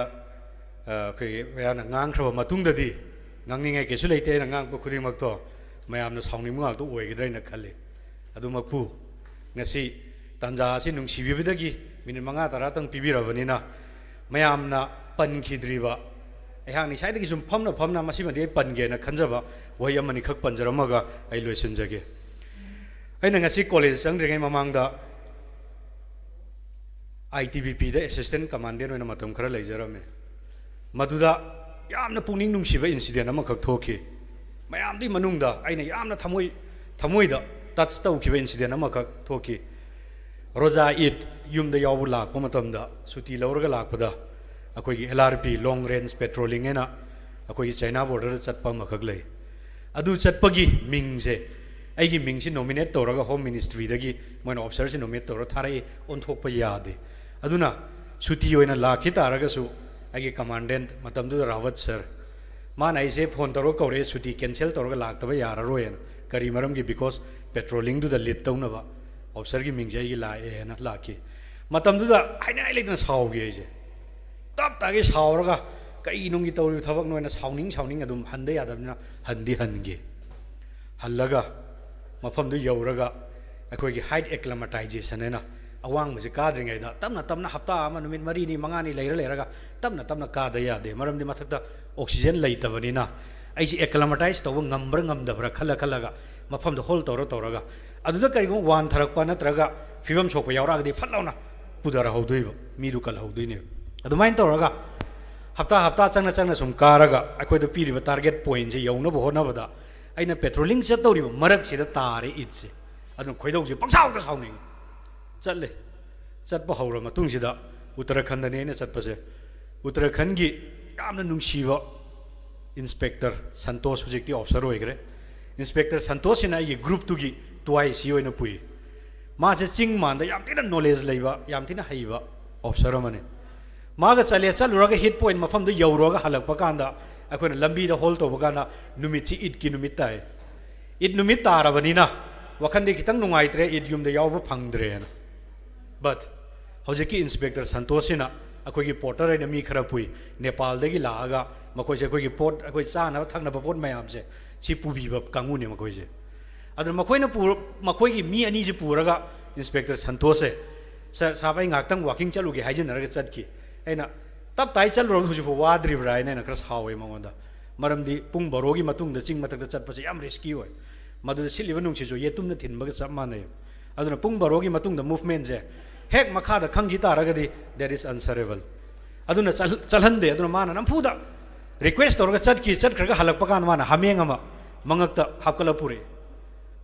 ꯑ, ꯑꯩꯈꯣꯏꯒꯤ ꯕꯌꯥꯅ ꯉꯥꯡꯈ꯭ꯔꯕ ꯃꯇꯨꯡꯗꯗꯤ ꯉꯥꯡꯅꯤꯡꯉꯥꯏ ꯀꯩꯁꯨ ꯂꯩꯇꯦ꯫ ꯑꯩꯅ ꯉꯥꯡꯕ ꯈꯨꯗꯤꯡꯃꯛꯇꯣ ꯃꯌꯥꯝꯅ ꯁꯥꯎꯅꯤꯡꯕ ꯉꯥꯛꯇ ꯑꯣꯏꯒꯗ꯭ꯔꯥ ꯍꯥꯏꯅ ꯈꯜꯂꯤ꯫ ꯑꯗꯨꯃꯛꯄꯨ ꯉꯁꯤ ꯇꯥꯟꯖꯥ ꯑꯁꯤ ꯅꯨꯡꯁꯤꯕꯤꯕꯗꯒꯤ ꯃꯤꯅꯤꯠ ꯃꯉꯥ ꯇꯔꯥꯇꯪ ꯄꯤꯕꯤꯔꯕꯅꯤꯅ, ꯃꯌꯥꯝꯅ ꯄꯟꯈꯤꯗ꯭ꯔꯤꯕ, ꯑꯩꯍꯥꯛ ꯉꯁꯥꯏꯗꯒꯤ ꯁꯨꯝ ꯐꯝꯅ ꯐꯝꯅ ꯃꯁꯤꯃꯗꯤ ꯑꯩ ꯄꯟꯒꯦꯅ ꯈꯟꯖꯕ ꯋꯥꯍꯩ ꯑꯃꯅꯤꯈꯛ ꯄꯟꯖꯔꯝꯃꯒ ꯑꯩ ꯂꯣꯏꯁꯤꯟꯖꯒꯦ꯫ ꯑꯩꯅ ꯉꯁꯤ ꯀꯣꯂꯦꯖ ꯆꯪꯗ꯭ꯔꯤꯉꯩ ꯃꯃꯥꯡꯗ ꯑꯥꯏ ꯇꯤ ꯕꯤ ꯄꯤꯗ assistant commandant ꯑꯣꯏꯅ ꯃꯇꯝ ꯈꯔ ꯂꯩꯖꯔꯝꯃꯦ꯫ ꯃꯗꯨꯗ ꯌꯥꯝꯅ ꯄꯨꯛꯅꯤꯡ ꯅꯨꯡꯁꯤꯕ incident ꯑꯃꯈꯛ ꯊꯣꯛꯈꯤ꯫ ꯃꯌꯥꯝꯗꯨꯒꯤ ꯃꯅꯨꯡꯗ ꯑꯩꯅ ꯌꯥꯝꯅ ꯊꯃꯣꯏ ꯊꯃꯣꯏꯗ touch ꯇꯧꯈꯤꯕ incident ꯑꯃꯈꯛ ꯊꯣꯛꯈꯤ꯫ ꯔꯣꯖꯥ ꯏꯗ ꯌꯨꯝꯗ ꯌꯥꯎꯕ ꯂꯥꯛꯄ ꯃꯇꯝꯗ, ꯁꯨꯇꯤ ꯂꯧꯔꯒ ꯂꯥꯛꯄꯗ, ꯑꯩꯈꯣꯏꯒꯤ L R P, long range patrolling ꯍꯥꯏꯅ ꯑꯩꯈꯣꯏꯒꯤ ꯆꯥꯏꯅꯥ border ꯗ ꯆꯠꯄ ꯑꯃꯈꯛ ꯂꯩ꯫ ꯑꯗꯨ ꯆꯠꯄꯒꯤ ꯃꯤꯡꯁꯦ, ꯑꯩꯒꯤ ꯃꯤꯡꯁꯤ nominate ꯇꯧꯔꯒ Home Ministry ꯗꯒꯤ ꯃꯣꯏꯅ officer ꯁꯤ nominate ꯇꯧꯔ ꯊꯥꯔꯛꯏ, ꯑꯣꯟꯊꯣꯛꯄ ꯌꯥꯗꯦ꯫ ꯑꯗꯨꯅ ꯁꯨꯇꯤ ꯑꯣꯏꯅ ꯂꯥꯛꯈꯤ ꯇꯥꯔꯒꯁꯨ, ꯑꯩꯒꯤ commandant ꯃꯇꯝꯗꯨꯗ ꯔꯥꯋꯠ sir, ꯃꯥꯅ ꯑꯩꯁꯦ phone ꯇꯧꯔꯒ ꯀꯧꯔꯛꯑꯦ, "ꯁꯨꯇꯤ cancel ꯇꯧꯔꯒ ꯂꯥꯛꯇꯕ ꯌꯥꯔꯔꯣꯏꯅ"꯫ ꯀꯔꯤ ꯃꯔꯝꯒꯤ? Because patrolling ꯗꯨꯗ lead ꯇꯧꯅꯕ officer ꯒꯤ ꯃꯤꯡꯁꯦ ꯑꯩꯒꯤ ꯂꯥꯛꯑꯦꯅ ꯂꯥꯛꯈꯤ꯫ ꯃꯇꯝꯗꯨꯗ ꯍꯥꯏꯅꯤꯡꯉꯥꯏ ꯂꯩꯇꯅ ꯁꯥꯎꯈꯤ ꯑꯩꯁꯦ꯫ ꯇꯞ ꯇꯥꯒꯩ ꯁꯥꯎꯔꯒ, "ꯀꯩ ꯅꯨꯡꯒꯤ ꯇꯧꯔꯤꯕ ꯊꯕꯛꯅꯣ?" ꯍꯥꯏꯅ ꯁꯥꯎꯅꯤꯡ ꯁꯥꯎꯅꯤꯡ ꯑꯗꯨꯝ ꯍꯟꯗ ꯌꯥꯗꯕꯅꯤꯅ ꯍꯟꯗꯤ ꯍꯟꯈꯤ꯫ ꯍꯜꯂꯒ ꯃꯐꯝꯗꯨ ꯌꯧꯔꯒ ꯑꯩꯈꯣꯏꯒꯤ height acclimatization ꯍꯥꯏꯅ, ꯑꯋꯥꯡꯕꯁꯤ ꯀꯥꯗ꯭ꯔꯤꯉꯩꯗ ꯇꯞꯅ ꯇꯞꯅ ꯍꯞꯇꯥ ꯑꯃ, ꯅꯨꯃꯤꯠ ꯃꯔꯤꯅꯤ ꯃꯉꯥꯅꯤ ꯂꯩꯔ ꯂꯩꯔꯒ ꯇꯞꯅ ꯇꯞꯅ ꯀꯥꯗ ꯌꯥꯗꯦ꯫ ꯃꯔꯝꯗꯤ ꯃꯊꯛꯇ oxygen ꯂꯩꯇꯕꯅꯤꯅ ꯑꯩꯁꯦ acclimatise ꯇꯧꯕ ꯉꯝꯕ꯭ꯔꯥ ꯉꯝꯗꯕ꯭ꯔꯥ ꯈꯜꯂ ꯈꯜꯂꯒ ꯃꯐꯝꯗꯣ hold ꯇꯧꯔ ꯇꯧꯔꯒ, ꯑꯗꯨꯗ ꯀꯔꯤꯒꯨꯝꯕ ꯋꯥꯟꯊꯔꯛꯄ ꯅꯠꯇ꯭ꯔꯒ ꯐꯤꯕꯝ ꯁꯣꯛꯄ ꯌꯥꯎꯔꯛꯑꯒꯗꯤ ꯐꯠ ꯂꯥꯎꯅ ꯄꯨꯊꯔꯍꯧꯗꯣꯏꯕ, ꯃꯤꯗꯨ ꯀꯜꯍꯧꯗꯣꯏꯅꯦꯕ꯫ ꯑꯗꯨꯃꯥꯏꯅ ꯇꯧꯔꯒ ꯍꯞꯇꯥ ꯍꯞꯇꯥ ꯆꯪꯅ ꯆꯪꯅ ꯁꯨꯝ ꯀꯥꯔꯒ ꯑꯩꯈꯣꯏꯗ ꯄꯤꯔꯤꯕ target point ꯁꯦ ꯌꯧꯅꯕ ꯍꯣꯠꯅꯕꯗ ꯑꯩꯅ patrolling ꯆꯠꯇꯧꯔꯤꯕ ꯃꯔꯛꯁꯤꯗ ꯇꯥꯔꯦ ꯏꯗꯁꯦ꯫ ꯑꯗꯨꯅ ꯈꯣꯏꯗꯧꯁꯦ ꯄꯪꯁꯥꯎꯗ ꯁꯥꯎꯅꯤꯡꯉꯤ꯫ ꯆꯠꯂꯦ꯫ ꯆꯠꯄ ꯍꯧꯔ ꯃꯇꯨꯡꯁꯤꯗ, ꯎꯠꯇꯔꯥꯈꯟꯗꯅꯤ ꯑꯩꯅ ꯆꯠꯄꯁꯦ, ꯎꯠꯇꯔꯥꯈꯟꯒꯤ ꯌꯥꯝꯅ ꯅꯨꯡꯁꯤꯕ inspector ꯁꯟꯇꯣꯁ, ꯍꯧꯖꯤꯛꯇꯤ officer ꯑꯣꯏꯈ꯭ꯔꯦ꯫ Inspector ꯁꯟꯇꯣꯁꯁꯤꯅ ꯑꯩꯒꯤ group ꯇꯨꯒꯤ ꯇꯨ ꯑꯥꯏ ꯁꯤ ꯑꯣꯏꯅ ꯄꯨꯏ꯫ ꯃꯥꯁꯦ ꯆꯤꯡ ꯃꯥꯟꯗ ꯌꯥꯝ ꯊꯤꯅ knowledge ꯂꯩꯕ, ꯌꯥꯝ ꯊꯤꯅ ꯍꯩꯕ officer ꯑꯃꯅꯤ꯫ ꯃꯥꯒ ꯆꯠꯂꯦ, ꯆꯠꯂꯨꯔꯒ hit point ꯃꯐꯝꯗꯨ ꯌꯧꯔꯨꯔꯒ ꯍꯜꯂꯛꯄ ꯀꯥꯟꯗ, ꯑꯩꯈꯣꯏꯅ ꯂꯝꯕꯤꯗ hold ꯇꯧꯕ ꯀꯥꯟꯗ, ꯅꯨꯃꯤꯠꯁꯤ ꯏꯗꯀꯤ ꯅꯨꯃꯤꯠ ꯇꯥꯏ꯫ ꯏꯗ ꯅꯨꯃꯤꯠ ꯇꯥꯔꯕꯅꯤꯅ ꯋꯥꯈꯟꯗꯤ ꯈꯤꯇꯪ ꯅꯨꯡꯉꯥꯏꯇ꯭ꯔꯦ, ꯏꯗ ꯌꯨꯝꯗ ꯌꯥꯎꯕ ꯐꯪꯗ꯭ꯔꯦꯅ꯫ But ꯍꯧꯖꯤꯛꯀꯤ inspector ꯁꯟꯇꯣꯁꯁꯤꯅ ꯑꯩꯈꯣꯏꯒꯤ porter ꯍꯥꯏꯅ ꯃꯤ ꯈꯔ ꯄꯨꯏ, ꯅꯦꯄꯥꯜꯗꯒꯤ ꯂꯥꯛꯑꯒ ꯃꯈꯣꯏꯁꯦ ꯑꯩꯈꯣꯏꯒꯤ ꯄꯣꯠ, ꯑꯩꯈꯣꯏ ꯆꯥꯅꯕ ꯊꯛꯅꯕ ꯄꯣꯠ ꯃꯌꯥꯝꯁꯦ ꯁꯤ ꯄꯨꯕꯤꯕ ꯀꯥꯡꯕꯨꯅꯤ ꯃꯈꯣꯏꯁꯦ꯫ ꯑꯗꯨꯅ ꯃꯈꯣꯏꯅ ꯄꯨꯔ-, ꯃꯈꯣꯏꯒꯤ ꯃꯤ ꯑꯅꯤꯁꯤ ꯄꯨꯔꯒ inspector ꯁꯟꯇꯣꯁꯁꯦ, "Sir, ꯁꯥꯍꯕ, ꯑꯩ ꯉꯥꯏꯍꯥꯛꯇꯪ walking ꯆꯠꯂꯨꯒꯦ" ꯍꯥꯏꯖꯤꯟꯅꯔꯒ ꯆꯠꯈꯤ꯫ ꯑꯩꯅ, "ꯇꯞ ꯇꯥꯏ ꯆꯠꯂꯨꯔꯕ ꯍꯧꯖꯤꯛꯐꯥꯎ ꯋꯥꯗ꯭ꯔꯤꯕ꯭ꯔꯥ?" ꯍꯥꯏꯅ ꯑꯩꯅ ꯈꯔ ꯁꯥꯎꯋꯦ ꯃꯉꯣꯟꯗ꯫ ꯃꯔꯝꯗꯤ ꯄꯨꯡ ꯕꯥꯔꯣꯒꯤ ꯃꯇꯨꯡꯗ ꯆꯤꯡ ꯃꯊꯛꯇ ꯆꯠꯄꯁꯦ ꯌꯥꯝ risky ꯑꯣꯏ꯫ ꯃꯗꯨꯗ ꯁꯤꯠꯂꯤꯕ ꯅꯨꯡꯁꯤꯠꯁꯨ ꯌꯦꯇꯨꯝꯅ ꯊꯤꯟꯕꯒ ꯆꯞ ꯃꯥꯟꯅꯩ꯫ ꯑꯗꯨꯅ ꯄꯨꯡ ꯕꯥꯔꯣꯒꯤ ꯃꯇꯨꯡꯗ movement ꯁꯦ ꯍꯦꯛ ꯃꯈꯥꯗ ꯈꯪꯈꯤ ꯇꯥꯔꯒꯗꯤ that is answerable. ꯑꯗꯨꯅ ꯆꯠꯍꯟꯗꯦ꯫ ꯑꯗꯨꯅ ꯃꯥꯅ ꯅꯝꯐꯨꯗ request ꯇꯧꯔꯒ ꯆꯠꯈꯤ꯫ ꯆꯠꯈ꯭ꯔꯒ ꯍꯜꯂꯛꯄ ꯀꯥꯟꯗ ꯃꯥꯅ ꯍꯥꯃꯦꯡ ꯑꯃ ꯃꯉꯛꯇ ꯍꯥꯞꯀꯠꯂ ꯄꯨꯔꯛꯏ꯫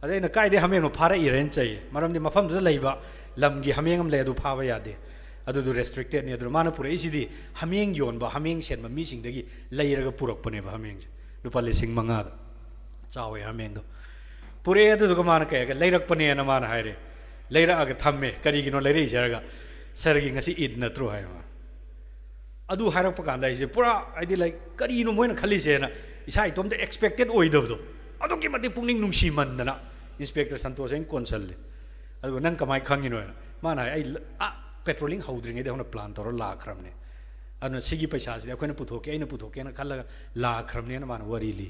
ꯑꯗꯩ ꯑꯩꯅ, "ꯀꯥꯏꯗꯩ ꯍꯥꯃꯦꯡꯅꯣ? ꯐꯥꯔꯛꯏꯔꯦꯅ" ꯆꯩꯌꯦ꯫ ꯃꯔꯝꯗꯤ ꯃꯐꯝꯗꯨꯗ ꯂꯩꯕ ꯂꯝꯒꯤ ꯍꯥꯃꯦꯡ ꯑꯃ ꯂꯩ, ꯑꯗꯨ ꯐꯥꯕ ꯌꯥꯗꯦ, ꯑꯗꯨꯗꯨ restricted ꯅꯤ꯫ ꯑꯗꯨꯅ ꯃꯥꯅ ꯄꯨꯔꯛꯏꯁꯤꯗꯤ ꯍꯥꯃꯦꯡ ꯌꯣꯟꯕ, ꯍꯥꯃꯦꯡ ꯁꯦꯟꯕ ꯃꯤꯁꯤꯡꯗꯒꯤ ꯂꯩꯔꯒ ꯄꯨꯔꯛꯄꯅꯦꯕ ꯍꯥꯃꯦꯡꯁꯦ, ꯂꯨꯄꯥ ꯂꯤꯁꯤꯡ ꯃꯉꯥꯗ꯫ ꯆꯥꯎꯋꯦ ꯍꯥꯃꯦꯡꯗꯣ꯫ ꯄꯨꯔꯛꯑꯦ꯫ ꯑꯗꯨꯗꯨꯒ ꯃꯥꯅ ꯀꯩ ꯍꯥꯏꯒꯦ, "ꯂꯩꯔꯛꯄꯅꯦꯅ" ꯃꯥꯅ ꯍꯥꯏꯔꯦ꯫ ꯂꯩꯔꯛꯑꯒ ꯊꯝꯃꯦ꯫ "ꯀꯔꯤꯒꯤꯅꯣ ꯂꯩꯔꯛꯏꯁꯦ?" ꯍꯥꯏꯔꯒ, "ꯁꯥꯔꯒꯤ ꯉꯁꯤ ꯏꯗ ꯅꯠꯇ꯭ꯔꯣ?" ꯍꯥꯏ ꯃꯥ꯫ ꯑꯗꯨ ꯍꯥꯏꯔꯛꯄ ꯀꯥꯟꯗ ꯑꯩꯁꯦ ꯄꯨꯔꯥ, ꯍꯥꯏꯗꯤ, like, "ꯀꯔꯤꯅꯣ ꯃꯣꯏꯅ ꯈꯜꯂꯤꯁꯦꯅ?" ꯏꯁꯥ ꯏꯇꯣꯝꯇ expected ꯑꯣꯏꯗꯕꯗꯣ, ꯑꯗꯨꯛꯀꯤ ꯃꯇꯤꯛ ꯄꯨꯛꯅꯤꯡ ꯅꯨꯡꯁꯤꯃꯟꯗꯅ ꯏꯟꯁꯄꯦꯛꯇꯔ ꯁꯟꯇꯣꯁ ꯑꯩꯅ ꯀꯣꯟꯁꯜꯂꯦ꯫ ꯑꯗꯨꯒ, "ꯅꯪ ꯀꯃꯥꯏꯅ ꯈꯪꯉꯤꯅꯣ?" ꯍꯥꯏꯅ꯫ ꯃꯥꯅ ꯍꯥꯏ, "ꯑꯩ ꯂ-, ꯑꯥ, patrolling ꯍꯧꯗ꯭ꯔꯤꯉꯩꯗ ꯑꯩꯈꯣꯏꯅ plan ꯇꯧꯔ ꯂꯥꯛꯈ꯭ꯔꯕꯅꯦ꯫ ꯑꯗꯨꯅ ꯁꯤꯒꯤ ꯄꯩꯁꯥꯁꯤꯗꯤ ꯑꯩꯈꯣꯏꯅ ꯄꯨꯊꯣꯛꯀꯦ, ꯑꯩꯅ ꯄꯨꯊꯣꯛꯀꯦꯅ ꯈꯜꯂꯒ ꯂꯥꯛꯈ꯭ꯔꯕꯅꯦꯅ" ꯃꯥꯅ ꯋꯥꯔꯤ ꯂꯤ꯫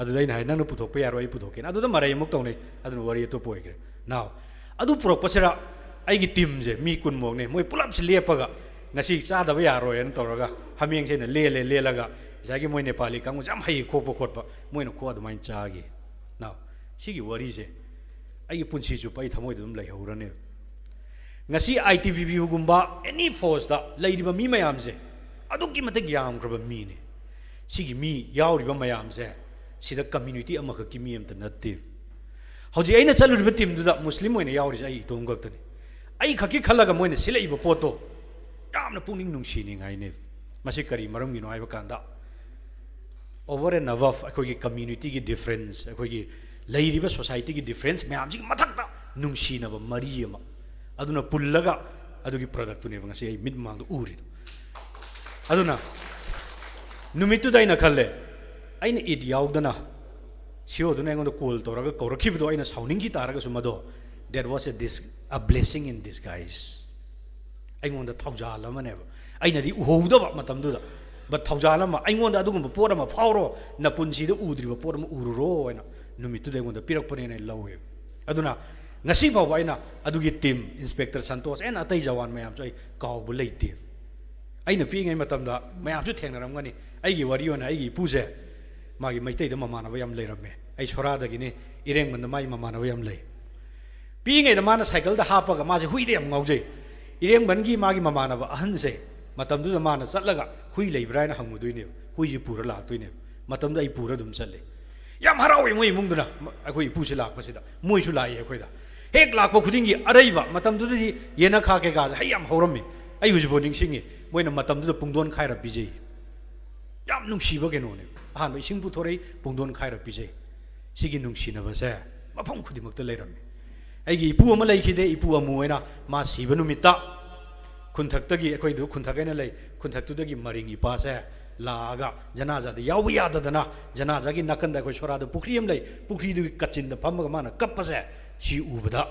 ꯑꯗꯨꯗ ꯑꯩꯅ ꯍꯥꯏ, "ꯅꯪꯅ ꯄꯨꯊꯣꯛꯄ ꯌꯥꯔꯣꯏ, ꯑꯩ ꯄꯨꯊꯣꯛꯀꯦꯅ"꯫ ꯑꯗꯨꯗ ꯃꯔꯩ ꯑꯃꯨꯛ ꯇꯧꯅꯩ꯫ ꯑꯗꯨꯅ ꯋꯥꯔꯤ ꯑꯇꯣꯞꯄ ꯑꯣꯏꯈ꯭ꯔꯦ꯫ Now, ꯑꯗꯨ ꯄꯨꯔꯛꯄꯁꯤꯗ ꯑꯩꯒꯤ team ꯁꯦ ꯃꯤ ꯀꯨꯟꯃꯨꯛꯅꯦ, ꯃꯣꯏ ꯄꯨꯂꯞꯁꯦ ꯂꯦꯞꯄꯒ ꯉꯁꯤ ꯆꯥꯗꯕ ꯌꯥꯔꯣꯏꯅ ꯇꯧꯔꯒ ꯍꯥꯃꯦꯡꯁꯦ ꯑꯩꯅ ꯂꯦꯜꯂꯦ꯫ ꯂꯦꯜꯂꯒ ꯉꯁꯥꯏꯒꯤ ꯃꯣꯏ ꯅꯦꯄꯥꯂꯤ ꯀꯥꯡꯕꯨꯁꯦ ꯌꯥꯝ ꯍꯩ ꯈꯣꯛꯄ ꯈꯣꯠꯄ, ꯃꯣꯏꯅ ꯈꯣꯛꯑ ꯑꯗꯨꯃꯥꯏꯅ ꯆꯥꯈꯤ꯫ Now, ꯁꯤꯒꯤ ꯋꯥꯔꯤꯁꯦ ꯑꯩꯒꯤ ꯄꯨꯟꯁꯤ ꯆꯨꯞꯄ ꯑꯩ ꯊꯃꯣꯏꯗ ꯑꯗꯨꯝ ꯂꯩꯍꯧꯔꯅꯦꯕ꯫ ꯉꯁꯤ I T B P ꯒꯨꯝꯕ any force ꯇ ꯂꯩꯔꯤꯕ ꯃꯤ ꯃꯌꯥꯝꯁꯦ ꯑꯗꯨꯛꯀꯤ ꯃꯇꯤꯛ ꯌꯥꯝꯈ꯭ꯔꯕ ꯃꯤꯅꯦ꯫ ꯁꯤꯒꯤ ꯃꯤ ꯌꯥꯎꯔꯤꯕ ꯃꯌꯥꯝꯁꯦ ꯁꯤꯗ community ꯑꯃꯈꯛꯀꯤ ꯃꯤ ꯑꯝꯇ ꯅꯠꯇꯦ꯫ ꯍꯧꯖꯤꯛ ꯑꯩꯅ ꯆꯠꯂꯨꯔꯤꯕ team ꯗꯨꯗ Muslim ꯑꯣꯏꯅ ꯌꯥꯎꯔꯤꯁꯦ ꯑꯩ ꯏꯇꯣꯝ ꯈꯛꯇꯅꯤ꯫ ꯑꯩ ꯈꯛꯀꯤ ꯈꯜꯂꯒ ꯃꯣꯏꯅ ꯁꯤꯜꯂꯛꯏꯕ ꯄꯣꯠꯇꯣ ꯌꯥꯝꯅ ꯄꯨꯛꯅꯤꯡ ꯅꯨꯡꯁꯤꯅꯤꯡꯉꯥꯏꯅꯦ꯫ ꯃꯁꯤ ꯀꯔꯤ ꯃꯔꯝꯒꯤꯅꯣ ꯍꯥꯏꯕ ꯀꯥꯟꯗ, over and above ꯑꯩꯈꯣꯏꯒꯤ community ꯒꯤ difference, ꯑꯩꯈꯣꯏꯒꯤ ꯂꯩꯔꯤꯕ society ꯒꯤ difference ꯃꯌꯥꯝꯁꯤꯒꯤ ꯃꯊꯛꯇ ꯅꯨꯡꯁꯤꯅꯕ ꯃꯔꯤ ꯑꯃ, ꯑꯗꯨꯅ ꯄꯨꯜꯂꯒ ꯑꯗꯨꯒꯤ product ꯇꯨꯅꯦꯕ ꯉꯁꯤ ꯑꯩ ꯃꯤꯠ ꯃꯃꯥꯡꯗ ꯎꯔꯤꯗꯣ꯫ ꯑꯗꯨꯅ ꯅꯨꯃꯤꯠꯇꯨꯗ ꯑꯩꯅ ꯈꯜꯂꯦ, ꯑꯩꯅ ꯏꯗ ꯌꯥꯎꯗꯅ C O ꯗꯨꯅ ꯑꯩꯉꯣꯟꯗ call ꯇꯧꯔꯒ ꯀꯧꯔꯛꯈꯤꯕꯗꯣ ꯑꯩꯅ ꯁꯥꯎꯅꯤꯡꯈꯤ ꯇꯥꯔꯒꯁꯨ, ꯃꯗꯣ that was a dis-, a blessing in disguise꯫ ꯑꯩꯉꯣꯟꯗ ꯊꯧꯖꯥꯜ ꯑꯃꯅꯦꯕ꯫ ꯑꯩꯅꯗꯤ ꯎꯍꯧꯗꯕ ꯃꯇꯝꯗꯨꯗ, but ꯊꯧꯖꯥꯜ ꯑꯃ, "ꯑꯩꯉꯣꯟꯗ ꯑꯗꯨꯒꯨꯝꯕ ꯄꯣꯠ ꯑꯃ ꯐꯥꯎꯔꯣ, ꯅꯄꯨꯟꯁꯤꯗ ꯎꯗ꯭ꯔꯤꯕ ꯄꯣꯠ ꯑꯃ ꯎꯔꯨꯔꯣ" ꯍꯥꯏꯅ ꯅꯨꯃꯤꯠꯇꯨꯗ ꯑꯩꯉꯣꯟꯗ ꯄꯤꯔꯛꯄꯅꯦꯅ ꯑꯩ ꯂꯧꯋꯦꯕ꯫ ꯑꯗꯨꯅ ꯉꯁꯤ ꯐꯥꯎꯕ ꯑꯩꯅ ꯑꯗꯨꯒꯤ team, Inspector ꯁꯟꯇꯣꯁ and ꯑꯇꯩ ꯖꯋꯥꯟ ꯃꯌꯥꯝꯁꯨ ꯑꯩ ꯀꯥꯎꯕ ꯂꯩꯇꯦ꯫ ꯑꯩꯅ ꯄꯤꯛꯏꯉꯩ ꯃꯇꯝꯗ ꯃꯌꯥꯝꯁꯨ ꯊꯦꯡꯅꯔꯝꯒꯅꯤ, ꯑꯩꯒꯤ ꯋꯥꯔꯤ ꯑꯣꯏꯅ ꯑꯩꯒꯤ ꯏꯄꯨꯁꯦ, ꯃꯥꯒꯤ ꯃꯩꯇꯩꯗ ꯃꯃꯥꯟꯅꯕ ꯌꯥꯝ ꯂꯩꯔꯝꯃꯦ꯫ ꯑꯩ ꯁꯣꯔꯥꯗꯒꯤꯅꯤ, ꯏꯔꯦꯡꯕꯝꯗ ꯃꯥꯒꯤ ꯃꯃꯥꯟꯅꯕ ꯌꯥꯝ ꯂꯩ꯫ ꯄꯤꯛꯏꯉꯩꯗ ꯃꯥꯅ ꯁꯥꯏꯀꯜꯗ ꯍꯥꯞꯄꯒ, ꯃꯥꯁꯦ ꯍꯨꯏꯗ ꯌꯥꯝ ꯉꯥꯎꯖꯩ꯫ ꯏꯔꯦꯡꯕꯟꯒꯤ ꯃꯥꯒꯤ ꯃꯃꯥꯟꯅꯕ ꯑꯍꯟꯁꯦ ꯃꯇꯝꯗꯨꯗ ꯃꯥꯅ ꯆꯠꯂꯒ ꯍꯨꯏ ꯂꯩꯕ꯭ꯔꯥ ꯍꯥꯏꯅ ꯍꯪꯉꯨꯗꯣꯏꯅꯦꯕ, ꯍꯨꯏꯁꯦ ꯄꯨꯔ ꯂꯥꯛꯇꯣꯏꯅꯦꯕ꯫ ꯃꯇꯝꯗꯨꯗ ꯑꯩ ꯄꯨꯔ ꯑꯗꯨꯝ ꯆꯠꯂꯦ꯫ ꯌꯥꯝ ꯍꯔꯥꯎꯋꯦ ꯃꯣꯏ ꯏꯃꯨꯡꯗꯨꯅ, ꯑꯩꯈꯣꯏ ꯏꯄꯨꯁꯦ ꯂꯥꯛꯄꯁꯤꯗ꯫ ꯃꯣꯏꯁꯨ ꯂꯥꯛꯏ ꯑꯩꯈꯣꯏꯗ꯫ ꯍꯦꯛ ꯂꯥꯛꯄ ꯈꯨꯗꯤꯡꯒꯤ ꯑꯔꯩꯕ, ꯃꯇꯝꯗꯨꯗꯗꯤ ꯌꯦꯅꯈꯥ ꯀꯩꯀꯥꯁꯦ ꯍꯩ ꯌꯥꯝ ꯍꯧꯔꯝꯃꯤ꯫ ꯑꯩ ꯍꯧꯖꯤꯛꯐꯥꯎ ꯅꯤꯡꯁꯤꯡꯉꯤ, ꯃꯣꯏꯅ ꯃꯇꯝꯗꯨꯗ ꯄꯨꯡꯗꯣꯟ ꯈꯥꯏꯔ ꯄꯤꯖꯩ꯫ ꯌꯥꯝ ꯅꯨꯡꯁꯤꯕ ꯀꯩꯅꯣꯅꯦ꯫ ꯑꯍꯥꯟꯕ ꯏꯁꯤꯡ ꯄꯨꯊꯣꯔꯛꯏ, ꯄꯨꯡꯗꯣꯟ ꯈꯥꯏꯔ ꯄꯤꯖꯩ꯫ ꯁꯤꯒꯤ ꯅꯨꯡꯁꯤꯅꯕꯁꯦ ꯃꯐꯝ ꯈꯨꯗꯤꯡꯃꯛꯇ ꯂꯩꯔꯝꯃꯤ꯫ ꯑꯩꯒꯤ ꯏꯄꯨ ꯑꯃ ꯂꯩꯈꯤꯗꯦ, ꯏꯄꯨ ꯑꯃꯨ ꯍꯥꯏꯅ, ꯃꯥ ꯁꯤꯕ ꯅꯨꯃꯤꯠꯇ ꯈꯨꯟꯊꯛꯇꯒꯤ, ꯑꯩꯈꯣꯏꯗꯨ ꯈꯨꯟꯊꯛ ꯍꯥꯏꯅ ꯂꯩ, ꯈꯨꯟꯊꯛꯇꯨꯗꯒꯤ ꯃꯔꯤꯡ ꯏꯄꯥꯁꯦ ꯂꯥꯛꯑꯒ ꯖꯅꯥꯖꯥꯗ ꯌꯥꯎꯕ ꯌꯥꯗꯗꯅ ꯖꯅꯥꯖꯥꯒꯤ ꯅꯥꯀꯟꯗ ꯑꯩꯈꯣꯏ ꯁꯣꯔꯥꯗ ꯄꯨꯈ꯭ꯔꯤ ꯑꯃ ꯂꯩ, ꯄꯨꯈ꯭ꯔꯤꯗꯨꯒꯤ ꯀꯥꯆꯤꯟꯗ ꯐꯝꯃꯒ ꯃꯥꯅ ꯀꯞꯄꯁꯦ, ꯁꯤ ꯎꯕꯗ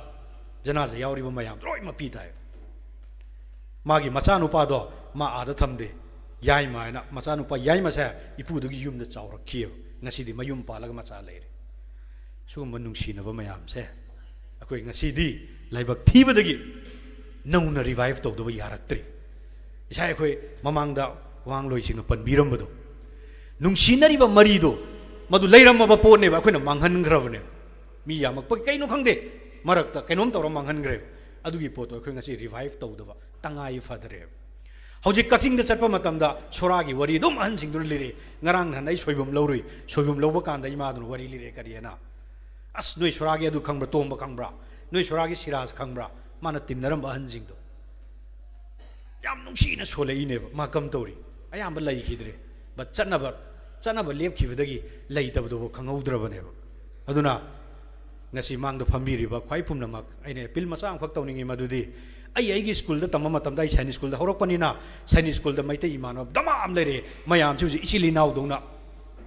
ꯖꯅꯥꯖꯥ ꯌꯥꯎꯔꯤꯕ ꯃꯌꯥꯝ ꯂꯣꯏ ꯃꯄꯤ ꯇꯥꯏ꯫ ꯃꯥꯒꯤ ꯃꯆꯥꯅꯨꯄꯥꯗꯣ ꯃꯥ ꯑꯥꯗ ꯊꯝꯗꯦ, ꯌꯥꯏꯃ ꯍꯥꯏꯅ ꯃꯆꯥꯅꯨꯄꯥ ꯌꯥꯏꯃꯁꯦ ꯏꯄꯨꯗꯨꯒꯤ ꯌꯨꯝꯗ ꯆꯥꯎꯔꯛꯈꯤꯑꯕ꯫ ꯉꯁꯤꯗꯤ ꯃꯌꯨꯝ ꯄꯥꯜꯂꯒ ꯃꯆꯥ ꯂꯩꯔꯦ꯫ ꯁꯤꯒꯨꯝꯕ ꯅꯨꯡꯁꯤꯅꯕ ꯃꯌꯥꯝꯁꯦ ꯑꯩꯈꯣꯏ ꯉꯁꯤꯗꯤ ꯂꯥꯏꯕꯛ ꯊꯤꯕꯗꯒꯤ ꯅꯧꯅ ꯔꯤꯚꯥꯏꯚ ꯇꯧꯗꯕ ꯌꯥꯔꯛꯇ꯭ꯔꯤ꯫ ꯉꯁꯥꯏ ꯑꯩꯈꯣꯏ ꯃꯃꯥꯡꯗ ꯋꯥꯉꯥꯡꯂꯣꯏꯁꯤꯡꯅ ꯄꯟꯕꯤꯔꯝꯕꯗꯣ, ꯅꯨꯡꯁꯤꯅꯔꯤꯕ ꯃꯔꯤꯗꯣ ꯃꯗꯨ ꯂꯩꯔꯝꯃꯕ ꯄꯣꯠꯅꯦꯕ, ꯑꯩꯈꯣꯏꯅ ꯃꯥꯡꯍꯟꯈ꯭ꯔꯕꯅꯦꯕ꯫ ꯃꯤ ꯌꯥꯝꯃꯛꯄꯒꯤ ꯀꯩꯅꯣ ꯈꯪꯗꯦ, ꯃꯔꯛꯇ ꯀꯩꯅꯣꯝ ꯇꯧꯔ ꯃꯥꯡꯍꯟꯈ꯭ꯔꯦꯕ꯫ ꯑꯗꯨꯒꯤ ꯄꯣꯠꯇꯣ ꯑꯩꯈꯣꯏ ꯉꯁꯤ ꯔꯤꯚꯥꯏꯚ ꯇꯧꯗꯕ ꯇꯉꯥꯏ ꯐꯗ꯭ꯔꯦꯕ꯫ ꯍꯧꯖꯤꯛ ꯀꯛꯆꯤꯡꯗ ꯆꯠꯄ ꯃꯇꯝꯗ ꯁꯣꯔꯥꯒꯤ ꯋꯥꯔꯤ ꯑꯗꯨꯝ ꯑꯍꯟꯁꯤꯡꯗꯨꯅ ꯂꯤꯔꯛꯏ꯫ ꯉꯔꯥꯡ ꯅꯍꯥꯟ ꯑꯩ ꯁꯣꯏꯕꯨꯝ ꯂꯧꯔꯨꯏ, ꯁꯣꯏꯕꯨꯝ ꯂꯧꯕ ꯀꯥꯟꯗ ꯏꯃꯥꯗꯨꯅ ꯋꯥꯔꯤ ꯂꯤꯔꯛꯑꯦ꯫ ꯀꯔꯤ ꯍꯥꯏꯅ, "ꯑꯁ, ꯅꯣꯏ ꯁꯣꯔꯥꯒꯤ ꯑꯗꯨ ꯈꯪꯕ꯭ꯔꯥ, ꯇꯣꯝꯕ ꯈꯪꯕ꯭ꯔꯥ? ꯅꯣꯏ ꯁꯣꯔꯥꯒꯤ ꯁꯤꯔꯥꯖ ꯈꯪꯕ꯭ꯔꯥ?" ꯃꯥꯅ ꯇꯤꯟꯅꯔꯝꯕ ꯑꯍꯟꯁꯤꯡꯗꯣ ꯌꯥꯝ ꯅꯨꯡꯁꯤꯅ ꯁꯣꯜꯂꯛꯏꯅꯦꯕ꯫ ꯃꯥ ꯀꯝ ꯇꯧꯔꯤ? ꯑꯌꯥꯝꯕ ꯂꯩꯈꯤꯗ꯭ꯔꯦ꯫ ꯕꯠ ꯆꯠꯅꯕ, ꯆꯠꯅꯕ ꯂꯦꯞꯈꯤꯕꯗꯒꯤ ꯂꯩꯇꯕꯗꯨꯕꯨ ꯈꯪꯍꯧꯗ꯭ꯔꯕꯅꯦꯕ꯫ ꯑꯗꯨꯅ ꯉꯁꯤ ꯃꯥꯡꯗ ꯐꯝꯕꯤꯔꯤꯕ ꯈ꯭ꯋꯥꯏ ꯄꯨꯝꯅꯃꯛ, ꯑꯩꯅ ꯑꯦꯄꯤꯜ ꯃꯆꯥ ꯑꯃꯈꯛ ꯇꯧꯅꯤꯡꯉꯤ, ꯃꯗꯨꯗꯤ ꯑꯩ ꯑꯩꯒꯤ ꯁ꯭ꯀꯨꯜꯗ ꯇꯝꯕ ꯃꯇꯝꯗ, ꯑꯩ ꯁꯥꯏꯅꯤꯛ ꯁ꯭ꯀꯨꯜꯗ ꯍꯧꯔꯛꯄꯅꯤꯅ, ꯁꯥꯏꯅꯤꯛ ꯁ꯭ꯀꯨꯜꯗ ꯃꯩꯇꯩ ꯏꯃꯥꯟꯅꯕ ꯗꯃꯥ ꯑꯃ ꯂꯩꯔꯦ, ꯃꯌꯥꯝꯁꯤ ꯍꯧꯖꯤꯛ ꯏꯆꯤꯜ ꯏꯅꯥꯎꯗꯧꯅ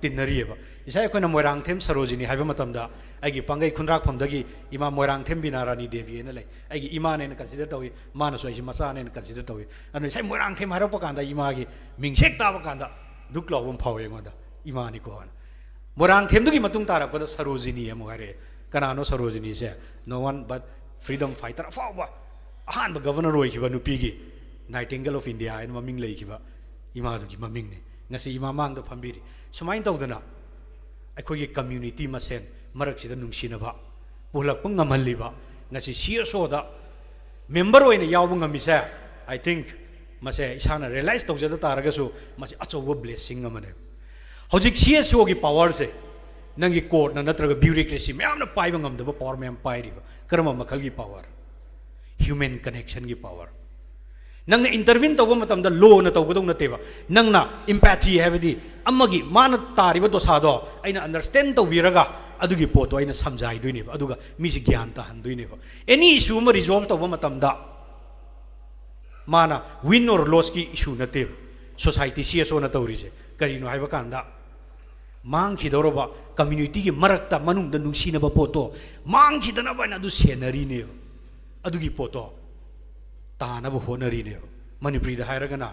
ꯇꯤꯟꯅꯔꯤꯑꯕ꯫ ꯉꯁꯥꯏ ꯑꯩꯈꯣꯏꯅ ꯃꯣꯏꯔꯥꯡꯊꯦꯝ ꯁꯔꯣꯖꯤꯅꯤ ꯍꯥꯏꯕ ꯃꯇꯝꯗ, ꯑꯩꯒꯤ ꯄꯥꯡꯒꯩ ꯈꯨꯟꯗ꯭ꯔꯥꯛꯐꯝꯗꯒꯤ ꯏꯃꯥ ꯃꯣꯏꯔꯥꯡꯊꯦꯝ ꯕꯤꯅꯥ ꯔꯥꯅꯤ ꯗꯦꯕꯤ ꯍꯥꯏꯅ ꯂꯩ, ꯑꯩꯒꯤ ꯏꯃꯥꯅꯦꯅ ꯀꯟꯁꯤꯗꯔ ꯇꯧꯏ, ꯃꯥꯅꯁꯨ ꯑꯩꯁꯦ ꯃꯆꯥꯅꯦꯅ ꯀꯟꯁꯤꯗꯔ ꯇꯧꯏ꯫ ꯑꯗꯨꯅ ꯉꯁꯥꯏ ꯃꯣꯏꯔꯥꯡꯊꯦꯝ ꯍꯥꯏꯔꯛꯄ ꯀꯥꯟꯗ ꯏꯃꯥꯒꯤ ꯃꯤꯡꯁꯦꯛ ꯇꯥꯕ ꯀꯥꯟꯗ ꯗꯨꯛ ꯂꯥꯎꯕ ꯑꯃ ꯐꯥꯎꯋꯦ ꯑꯩꯉꯣꯟꯗ, ꯏꯃꯥꯅꯤꯀꯣ ꯍꯥꯏꯅ꯫ ꯃꯣꯏꯔꯥꯡꯊꯦꯝꯗꯨꯒꯤ ꯃꯇꯨꯡ ꯇꯥꯔꯛꯄꯗ ꯁꯔꯣꯖꯤꯅꯤ ꯑꯃꯨꯛ ꯍꯥꯏꯔꯛꯑꯦ꯫ ꯀꯅꯥꯅꯣ ꯁꯔꯣꯖꯤꯅꯤꯁꯦ? No one but freedom fighter, ꯑꯐꯥꯎꯕ ꯑꯍꯥꯟꯕ ꯒꯚꯔꯅꯔ ꯑꯣꯏꯈꯤꯕ ꯅꯨꯄꯤꯒꯤ, Nightingale of India ꯍꯥꯏꯅ ꯃꯃꯤꯡ ꯂꯩꯈꯤꯕ ꯏꯃꯥꯗꯨꯒꯤ ꯃꯃꯤꯡꯅꯤ꯫ ꯉꯁꯤ ꯏꯃꯥ ꯃꯥꯡꯗ ꯐꯝꯕꯤꯔꯤ꯫ ꯁꯨꯃꯥꯏꯅ ꯇꯧꯗꯅ ꯑꯩꯈꯣꯏꯒꯤ ꯀꯝꯃ꯭ꯌꯨꯅꯤꯇꯤ ꯃꯁꯦꯟ ꯃꯔꯛꯁꯤꯗ ꯅꯨꯡꯁꯤꯅꯕ ꯄꯨꯍꯜꯂꯛꯄ ꯉꯝꯍꯜꯂꯤꯕ, ꯉꯁꯤ ꯁꯤ ꯑꯦꯁ ꯑꯣꯗ ꯃꯦꯝꯕꯔ ꯑꯣꯏꯅ ꯌꯥꯎꯕ ꯉꯝꯃꯤꯁꯦ, I think ꯃꯁꯦ ꯏꯁꯥꯅ ꯔꯤꯌꯦꯂꯥꯏꯁ ꯇꯧꯖꯗ ꯇꯥꯔꯒꯁꯨ ꯃꯁꯤ ꯑꯆꯧꯕ ꯕ꯭ꯂꯦꯁꯤꯡ ꯑꯃꯅꯦꯕ꯫ ꯍꯧꯖꯤꯛ ꯁꯤ ꯑꯦꯁ ꯑꯣꯒꯤ ꯄꯥꯋꯔꯁꯦ ꯅꯪꯒꯤ ꯀꯣꯔꯠꯅ ꯅꯠꯇ꯭ꯔꯒ ꯕ꯭ꯌꯨꯔꯣꯀ꯭ꯔꯦꯁꯤ ꯃꯌꯥꯝꯅ ꯄꯥꯏꯕ ꯉꯝꯗꯕ ꯄꯥꯋꯔ ꯃꯌꯥꯝ ꯄꯥꯏꯔꯤꯕ꯫ ꯀꯔꯝꯕ ꯃꯈꯜꯒꯤ ꯄꯥꯋꯔ? Human ꯀꯅꯦꯛꯁꯟꯒꯤ power. ꯅꯪꯅ ꯏꯟꯇꯔꯚꯤꯟ ꯇꯧꯕ ꯃꯇꯝꯗ ꯂꯣꯅ ꯇꯧꯒꯗꯧ ꯅꯠꯇꯦꯕ꯫ ꯅꯪꯅ ꯏꯝꯄꯦꯊꯤ ꯍꯥꯏꯕꯗꯤ ꯑꯃꯒꯤ ꯃꯥꯅ ꯇꯥꯔꯤꯕ ꯗꯣꯁꯥꯗꯣ ꯑꯩꯅ ꯑꯟꯗꯔꯁ꯭ꯇꯦꯟ ꯇꯧꯕꯤꯔꯒ ꯑꯗꯨꯒꯤ ꯄꯣꯠꯇꯣ ꯑꯩꯅ ꯁꯝꯖꯥꯏꯗꯣꯏꯅꯦꯕ, ꯑꯗꯨꯒ ꯃꯤꯁꯤ ꯒ꯭ꯌꯥꯟ ꯇꯥꯍꯟꯗꯣꯏꯅꯦꯕ꯫ ꯑꯦꯅꯤ ꯏꯁꯨ ꯑꯃ ꯔꯤꯖꯣꯜꯕ ꯇꯧꯕ ꯃꯇꯝꯗ ꯃꯥꯅ ꯋꯤꯟ ꯑꯣꯔ ꯂꯣꯁꯀꯤ ꯏꯁꯨ ꯅꯠꯇꯦꯕ ꯁꯣꯁꯥꯏꯇꯤ ꯁꯤ ꯑꯦꯁ ꯑꯣꯅ ꯇꯧꯔꯤꯁꯦ꯫ ꯀꯔꯤꯅꯣ ꯍꯥꯏꯕ ꯀꯥꯟꯗ ꯃꯥꯡꯈꯤꯗꯧꯔꯕ ꯀꯝꯃ꯭ꯌꯨꯅꯤꯇꯤꯒꯤ ꯃꯔꯛꯇ ꯃꯅꯨꯡꯗ ꯅꯨꯡꯁꯤꯅꯕ ꯄꯣꯠꯇꯣ ꯃꯥꯡꯈꯤꯗꯅꯕ ꯍꯥꯏꯅ ꯑꯗꯨ ꯁꯦꯟꯅꯔꯤꯅꯦꯕ꯫ ꯑꯗꯨꯒꯤ ꯄꯣꯠꯇꯣ ꯇꯥꯅꯕ ꯍꯣꯠꯅꯔꯤꯅꯦꯕ꯫ ꯃꯅꯤꯄꯨꯔꯤꯗ ꯍꯥꯏꯔꯒꯅ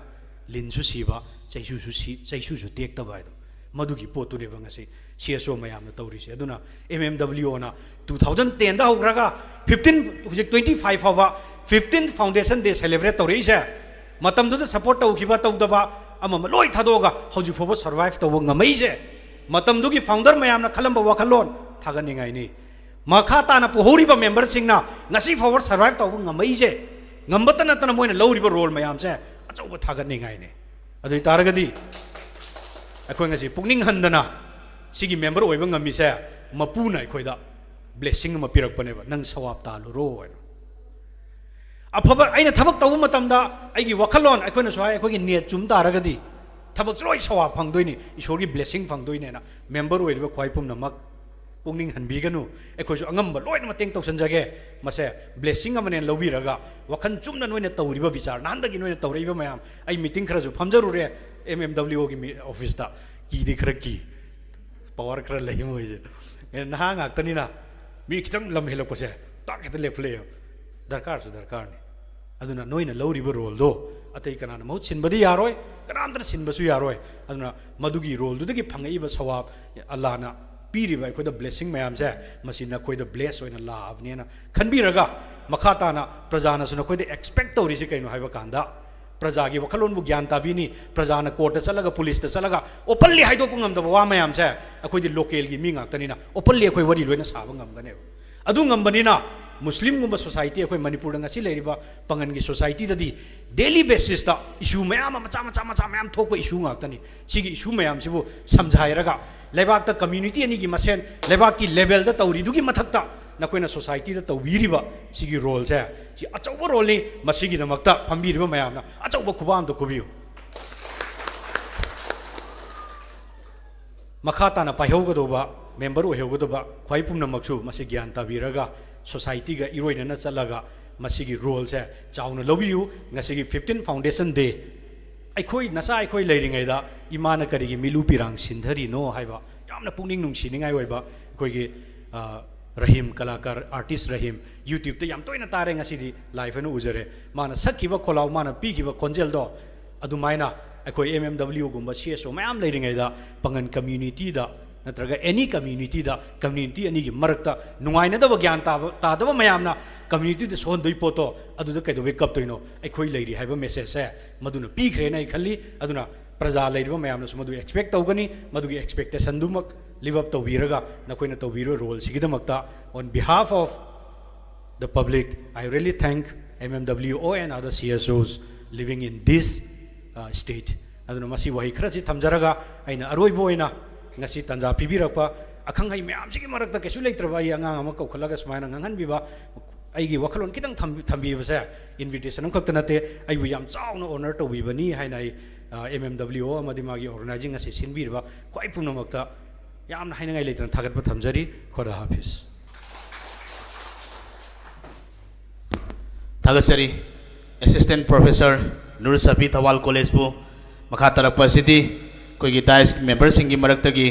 ꯂꯤꯟꯁꯨ ꯁꯤꯕ, ꯆꯩꯁꯨꯁꯨ ꯁꯤ-, ꯆꯩꯁꯨꯁꯨ ꯇꯦꯛꯇꯕ ꯍꯥꯏꯗꯣ, ꯃꯗꯨꯒꯤ ꯄꯣꯠꯇꯨꯅꯦꯕ ꯉꯁꯤ ꯁꯤ ꯑꯦꯁ ꯑꯣ ꯃꯌꯥꯝꯅ ꯇꯧꯔꯤꯁꯦ꯫ ꯑꯗꯨꯅ ꯑꯦꯝ ꯑꯦꯝ ꯗꯕ꯭ꯂꯤꯎ ꯑꯣꯅ ꯇꯨ ꯊꯥꯎꯖꯟ ꯇꯦꯟꯗ ꯍꯧꯈ꯭ꯔꯒ ꯐꯤꯐꯇꯤꯟ, ꯍꯧꯖꯤꯛ ꯇ꯭ꯋꯦꯟꯇꯤ ꯐꯥꯏꯚ ꯐꯥꯎꯕ ꯐꯤꯐꯇꯤꯟ ꯐꯥꯎꯟꯗꯦꯁꯟ ꯗꯦ ꯁꯦꯂꯦꯕ꯭ꯔꯦꯠ ꯇꯧꯔꯛꯏꯁꯦ, ꯃꯇꯝꯗꯨꯗ ꯁꯄꯣꯔꯠ ꯇꯧꯈꯤꯕ ꯇꯧꯗꯕ ꯑꯃ ꯑꯃ ꯂꯣꯏ ꯊꯥꯗꯣꯛꯑꯒ ꯍꯧꯖꯤꯛ ꯐꯥꯎꯕ ꯁꯔꯚꯥꯏꯚ ꯇꯧꯕ ꯉꯝꯃꯛꯏꯁꯦ, ꯃꯇꯝꯗꯨꯒꯤ ꯐꯥꯎꯟꯗꯔ ꯃꯌꯥꯝꯅ ꯈꯜꯂꯝꯕ ꯋꯥꯈꯜꯂꯣꯟ ꯊꯥꯒꯠꯅꯤꯡꯉꯥꯏꯅꯤ꯫ ꯃꯈꯥ ꯇꯥꯅ ꯄꯨꯍꯧꯔꯤꯕ ꯃꯦꯝꯕꯔꯁꯤꯡꯅ ꯉꯁꯤ ꯐꯥꯎꯕ ꯁꯔꯚꯥꯏꯚ ꯇꯧꯕ ꯉꯝꯃꯛꯏꯁꯦ, ꯉꯝꯕꯇ ꯅꯠꯇꯅ ꯃꯣꯏꯅ ꯂꯧꯔꯤꯕ ꯔꯣꯜ ꯃꯌꯥꯝꯁꯦ ꯑꯆꯧꯕ ꯊꯥꯒꯠꯅꯤꯡꯉꯥꯏꯅꯤ꯫ ꯑꯗꯨ ꯑꯣꯏ ꯇꯥꯔꯒꯗꯤ ꯑꯩꯈꯣꯏ ꯉꯁꯤ ꯄꯨꯛꯅꯤꯡ ꯍꯟꯗꯅ ꯁꯤꯒꯤ ꯃꯦꯝꯕꯔ ꯑꯣꯏꯕ ꯉꯝꯃꯤꯁꯦ ꯃꯄꯨꯅ ꯑꯩꯈꯣꯏꯗ ꯕ꯭ꯂꯦꯁꯤꯡ ꯑꯃ ꯄꯤꯔꯛꯄꯅꯦꯕ, "ꯅꯪ ꯁꯋꯥꯞ ꯇꯥꯜꯂꯨꯔꯣ" ꯍꯥꯏꯅ꯫ ꯑꯐꯕ, ꯑꯩꯅ ꯊꯕꯛ ꯇꯧꯕ ꯃꯇꯝꯗ ꯑꯩꯒꯤ ꯋꯥꯈꯜꯂꯣꯟ, ꯑꯩꯈꯣꯏꯅꯁꯨ ꯍꯥꯏ, ꯑꯩꯈꯣꯏꯒꯤ ꯅꯦꯠ ꯆꯨꯝ ꯇꯥꯔꯒꯗꯤ ꯊꯕꯛꯁꯦ ꯂꯣꯏ ꯁꯋꯥꯞ ꯐꯪꯗꯣꯏꯅꯤ, ꯏꯁꯣꯔꯒꯤ ꯕ꯭ꯂꯦꯁꯤꯡ ꯐꯪꯗꯣꯏꯅꯦꯅ ꯃꯦꯝꯕꯔ ꯑꯣꯏꯔꯤꯕ ꯈ꯭ꯋꯥꯏ ꯄꯨꯝꯅꯃꯛ ꯄꯨꯛꯅꯤꯡ ꯍꯟꯕꯤꯒꯅꯨ꯫ ꯑꯩꯈꯣꯏꯁꯨ ꯑꯉꯝꯕ ꯂꯣꯏꯅ ꯃꯇꯦꯡ ꯇꯧꯁꯟꯖꯒꯦ꯫ ꯃꯁꯦ ꯕ꯭ꯂꯦꯁꯤꯡ ꯑꯃꯅꯦꯅ ꯂꯧꯕꯤꯔꯒ ꯋꯥꯈꯜ ꯆꯨꯝꯅ ꯅꯣꯏꯅ ꯇꯧꯔꯤꯕ ꯕꯤꯆꯥꯔ, ꯅꯍꯥꯟꯗꯒꯤ ꯅꯣꯏꯅ ꯇꯧꯔꯛꯏꯕ ꯃꯌꯥꯝ, ꯑꯩ ꯃꯤꯇꯤꯡ ꯈꯔꯁꯨ ꯐꯝꯖꯔꯨꯔꯦ ꯑꯦꯝ ꯑꯦꯝ ꯗꯕ꯭ꯂꯤꯎ ꯑꯣꯒꯤ ꯃꯤ-, ꯑꯣꯐꯤꯁꯇ꯫ ꯀꯤꯗꯤ ꯈꯔ ꯀꯤ, ꯄꯥꯋꯔ ꯈꯔ ꯂꯩ ꯃꯣꯏꯁꯦ꯫ ꯑꯦ, ꯅꯍꯥ ꯉꯥꯛꯇꯅꯤꯅ ꯃꯤ ꯈꯤꯇꯪ ꯂꯝ ꯍꯦꯜꯂꯛꯄꯁꯦ ꯇꯥꯛ ꯍꯦꯛꯇ ꯂꯦꯞꯈꯠꯂꯛꯑꯦꯕ꯫ ꯗꯔꯀꯥꯔꯁꯨ ꯗꯔꯀꯥꯔꯅꯤ꯫ ꯑꯗꯨꯅ ꯅꯣꯏꯅ ꯂꯧꯔꯤꯕ ꯔꯣꯜꯗꯣ ꯑꯇꯩ ꯀꯅꯥꯅ ꯃꯍꯨꯠ ꯁꯤꯟꯕꯗꯤ ꯌꯥꯔꯣꯏ, ꯀꯅꯥꯝꯇꯅ ꯁꯤꯟꯕꯁꯨ ꯌꯥꯔꯣꯏ꯫ ꯑꯗꯨꯅ ꯃꯗꯨꯒꯤ ꯔꯣꯜꯗꯨꯗꯒꯤ ꯐꯪꯉꯛꯏꯕ ꯁꯋꯥꯞ ꯑꯜꯂꯥꯅ ꯄꯤꯔꯤꯕ ꯑꯩꯈꯣꯏꯗ ꯕ꯭ꯂꯦꯁꯤꯡ ꯃꯌꯥꯝꯁꯦ, ꯃꯁꯤ ꯅꯈꯣꯏꯗ ꯕ꯭ꯂꯦꯁ ꯑꯣꯏꯅ ꯂꯥꯛꯑꯕꯅꯦꯅ ꯈꯟꯕꯤꯔꯒ, ꯃꯈꯥ ꯇꯥꯅ ꯄ꯭ꯔꯖꯥꯅꯁꯨ ꯅꯈꯣꯏꯗ ꯑꯦꯛꯁꯄꯦꯛ ꯇꯧꯔꯤꯁꯤ ꯀꯩꯅꯣ ꯍꯥꯏꯕ ꯀꯥꯟꯗ, ꯄ꯭ꯔꯖꯥꯒꯤ ꯋꯥꯈꯜꯂꯣꯟꯕꯨ ꯒ꯭ꯌꯥꯟ ꯇꯥꯕꯤꯅꯤ꯫ ꯄ꯭ꯔꯖꯥꯅ ꯀꯣꯔꯠꯇ ꯆꯠꯂꯒ, ꯄꯨꯂꯤꯁꯇ ꯆꯠꯂꯒ ꯑꯣꯄꯟꯂꯤ ꯍꯥꯏꯗꯣꯛꯄ ꯉꯝꯗꯕ ꯋꯥ ꯃꯌꯥꯝꯁꯦ ꯑꯩꯈꯣꯏꯗꯤ ꯂꯣꯀꯦꯜꯒꯤ ꯃꯤ ꯉꯥꯛꯇꯅꯤꯅ ꯑꯣꯄꯟꯂꯤ ꯑꯩꯈꯣꯏ ꯋꯥꯔꯤ ꯂꯣꯏꯅ ꯁꯥꯕ ꯉꯝꯒꯅꯦꯕ꯫ ꯑꯗꯨ ꯉꯝꯕꯅꯤꯅ ꯃꯨꯁꯂꯤꯝꯒꯨꯝꯕ ꯁꯣꯁꯥꯏꯇꯤ, ꯑꯩꯈꯣꯏ ꯃꯅꯤꯄꯨꯔꯗ ꯉꯁꯤ ꯂꯩꯔꯤꯕ ꯄꯥꯉꯟꯒꯤ ꯁꯣꯁꯥꯏꯇꯤꯗꯗꯤ ꯗꯦꯂꯤ ꯕꯦꯁꯤꯁꯇ ꯏꯁꯨ ꯃꯌꯥꯝ ꯑꯃ, ꯃꯆꯥ ꯃꯆꯥ ꯃꯆꯥ ꯃꯌꯥꯝ ꯊꯣꯛꯄ ꯏꯁꯨ ꯉꯥꯛꯇꯅꯤ꯫ ꯁꯤꯒꯤ ꯏꯁꯨ ꯃꯌꯥꯝꯁꯤꯕꯨ ꯁꯝꯖꯥꯏꯔꯒ ꯂꯩꯕꯥꯛꯇ ꯀꯝꯃ꯭ꯌꯨꯅꯤꯇꯤ ꯑꯅꯤꯒꯤ ꯃꯁꯦꯟ ꯂꯩꯕꯥꯛꯀꯤ ꯂꯦꯚꯦꯜꯗ ꯇꯧꯔꯤꯗꯨꯒꯤ ꯃꯊꯛꯇ ꯅꯈꯣꯏꯅ ꯁꯣꯁꯥꯏꯇꯤꯗ ꯇꯧꯕꯤꯔꯤꯕ ꯁꯤꯒꯤ ꯔꯣꯜꯁꯦ, ꯁꯤ ꯑꯆꯧꯕ ꯔꯣꯜꯅꯤ꯫ ꯃꯁꯤꯒꯤꯗꯃꯛꯇ ꯐꯝꯕꯤꯔꯤꯕ ꯃꯌꯥꯝꯅ ꯑꯆꯧꯕ ꯈꯨꯕꯥꯛ ꯑꯝꯇ ꯈꯨꯕꯤꯌꯨ꯫ ꯃꯈꯥ ꯇꯥꯅ ꯄꯥꯏꯍꯧꯒꯗꯧꯕ, ꯃꯦꯝꯕꯔ ꯑꯣꯏꯍꯧꯒꯗꯧꯕ ꯈ꯭ꯋꯥꯏ ꯄꯨꯝꯅꯃꯛꯁꯨ ꯃꯁꯤ ꯒ꯭ꯌꯥꯟ ꯇꯥꯕꯤꯔꯒ ꯁꯣꯁꯥꯏꯇꯤꯒ ꯏꯔꯣꯏꯅꯅ ꯆꯠꯂꯒ ꯃꯁꯤꯒꯤ ꯔꯣꯜꯁꯦ ꯆꯥꯎꯅ ꯂꯧꯕꯤꯌꯨ꯫ ꯉꯁꯤꯒꯤ fifteen Foundation Day, ꯑꯩꯈꯣꯏ ꯅꯆꯥ ꯑꯩꯈꯣꯏ ꯂꯩꯔꯤꯉꯩꯗ ꯏꯃꯥꯅ ꯀꯔꯤꯒꯤ ꯃꯤꯂꯨ ꯄꯤꯔꯥꯡ ꯁꯤꯟꯊꯔꯤꯅꯣ ꯍꯥꯏꯕ ꯌꯥꯝꯅ ꯄꯨꯛꯅꯤꯡ ꯅꯨꯡꯁꯤꯅꯤꯡꯉꯥꯏ ꯑꯣꯏꯕ ꯑꯩꯈꯣꯏꯒꯤ, ꯑ, ꯔꯍꯤꯝ ꯀꯂꯥꯀꯥꯔ, ꯑꯥꯔꯇꯤꯁ ꯔꯍꯤꯝ, YouTube-ꯇ ꯌꯥꯝ ꯇꯣꯏꯅ ꯇꯥꯔꯦ, ꯉꯁꯤꯗꯤ live ꯑꯣꯏꯅ ꯎꯖꯔꯦ꯫ ꯃꯥꯅ ꯁꯛꯈꯤꯕ ꯈꯣꯜꯂꯥꯎ, ꯃꯥꯅ ꯄꯤꯈꯤꯕ ꯈꯣꯟꯖꯦꯜꯗꯣ, ꯑꯗꯨꯃꯥꯏꯅ ꯑꯩꯈꯣꯏ M M W-ꯒꯨꯝꯕ C S O ꯃꯌꯥꯝ ꯂꯩꯔꯤꯉꯩꯗ ꯄꯥꯉꯟ ꯀꯝꯃ꯭ꯌꯨꯅꯤꯇꯤꯗ ꯅꯠꯇ꯭ꯔꯒ any community-ꯗ, ꯀꯝꯃ꯭ꯌꯨꯅꯤꯇꯤ ꯑꯅꯤꯒꯤ ꯃꯔꯛꯇ ꯅꯨꯡꯉꯥꯏꯅꯗꯕ, ꯒ꯭ꯌꯥꯟ ꯇꯥꯕ, ꯇꯥꯗꯕ ꯃꯌꯥꯝꯅ ꯀꯝꯃ꯭ꯌꯨꯅꯤꯇꯤꯗ ꯁꯣꯛꯍꯟꯗꯣꯏ ꯄꯣꯠꯇꯣ ꯑꯗꯨꯗ ꯀꯩꯗꯧꯕꯩ ꯀꯞꯇꯣꯏꯅꯣ? ꯑꯩꯈꯣꯏ ꯂꯩꯔꯤ ꯍꯥꯏꯕ message-ꯁꯦ ꯃꯗꯨꯅ ꯄꯤꯈ꯭ꯔꯦꯅ ꯑꯩ ꯈꯜꯂꯤ꯫ ꯑꯗꯨꯅ ꯄ꯭ꯔꯖꯥ ꯂꯩꯔꯤꯕ ꯃꯌꯥꯝꯅꯁꯨ ꯃꯗꯨ expect ꯇꯧꯒꯅꯤ꯫ ꯃꯗꯨꯒꯤ expectation-ꯗꯨꯃꯛ live up ꯇꯧꯕꯤꯔꯒ ꯅꯈꯣꯏꯅ ꯇꯧꯕꯤꯔꯤꯕ role-ꯁꯤꯒꯤꯗꯃꯛꯇ, on behalf of the public, I really thank M M W O and other C S Os living in this, uh, state. ꯑꯗꯨꯅ ꯃꯁꯤ ꯋꯥꯍꯩ ꯈꯔꯁꯤ ꯊꯝꯖꯔꯒ ꯑꯩꯅ ꯑꯔꯣꯏꯕ ꯑꯣꯏꯅ ꯉꯁꯤ ꯇꯥꯟꯖꯥ ꯄꯤꯕꯤꯔꯛꯄ ꯑꯈꯪ ꯑꯍꯩ ꯃꯌꯥꯝꯁꯤꯒꯤ ꯃꯔꯛꯇ ꯀꯩꯁꯨ ꯂꯩꯇ꯭ꯔꯕ ꯑꯩ ꯑꯉꯥꯡ ꯑꯃ ꯀꯧꯈꯠꯂꯒ ꯁꯨꯃꯥꯏꯅ ꯉꯥꯡꯍꯟꯕꯤꯕ, ꯑꯩꯒꯤ ꯋꯥꯈꯜꯂꯣꯟ ꯈꯤꯇꯪ ꯊꯝ-, ꯊꯝꯕꯤꯕꯁꯦ invitation ꯑꯃꯈꯛꯇ ꯅꯠꯇꯦ, ꯑꯩꯕꯨ ꯌꯥꯝ ꯆꯥꯎꯅ honor ꯇꯧꯕꯤꯕꯅꯤ ꯍꯥꯏꯅ ꯑꯩ, ꯑ, M M W O ꯑꯃꯗꯤ ꯃꯥꯒꯤ organizing ꯑꯁꯤ ꯁꯤꯟꯕꯤꯔꯤꯕ ꯈ꯭ꯋꯥꯏ ꯄꯨꯝꯅꯃꯛꯇ ꯌꯥꯝꯅ ꯍꯥꯏꯅꯤꯡꯉꯥꯏ ꯂꯩꯇꯅ ꯊꯥꯒꯠꯄ ꯊꯝꯖꯔꯤ꯫ ꯈꯣꯗꯥ ꯍꯥꯐꯤꯖ꯫ ꯊꯥꯒꯠꯆꯔꯤ Assistant Professor ꯅꯨꯔ ꯁꯥꯐꯤ ꯊꯧꯕꯥꯜ ꯀꯣꯂꯦꯖꯄꯨ꯫ ꯃꯈꯥ ꯇꯥꯔꯛꯄ ꯑꯁꯤꯗꯤ ꯑꯩꯈꯣꯏꯒꯤ dais member-ꯁꯤꯡꯒꯤ ꯃꯔꯛꯇꯒꯤ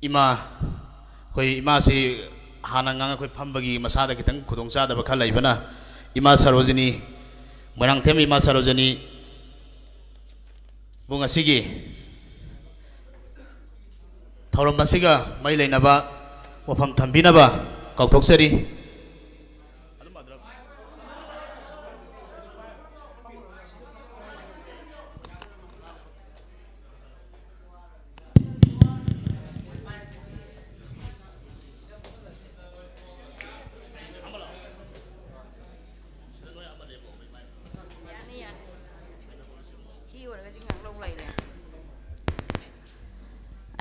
ꯏꯃꯥ, ꯑꯩꯈꯣꯏ ꯏꯃꯥꯁꯤ ꯍꯥꯟꯅ ꯉꯥꯡ ꯑꯩꯈꯣꯏ ꯐꯝꯕꯒꯤ ꯃꯁꯥꯗ ꯈꯤꯇꯪ ꯈꯨꯗꯣꯡꯆꯥꯗꯕ ꯈꯔ ꯂꯩꯕꯅ, ꯏꯃꯥ ꯁꯔꯣꯖꯤꯅꯤ, ꯃꯣꯏꯔꯥꯡꯊꯦꯝ ꯏꯃꯥ ꯁꯔꯣꯖꯤꯅꯤ ꯕꯨ ꯉꯁꯤꯒꯤ ꯊꯧꯔꯝ ꯑꯁꯤꯒ ꯃꯔꯤ ꯂꯩꯅꯕ ꯋꯥꯐꯝ ꯊꯝꯕꯤꯅꯕ ꯀꯥꯎꯊꯣꯛꯆꯔꯤ꯫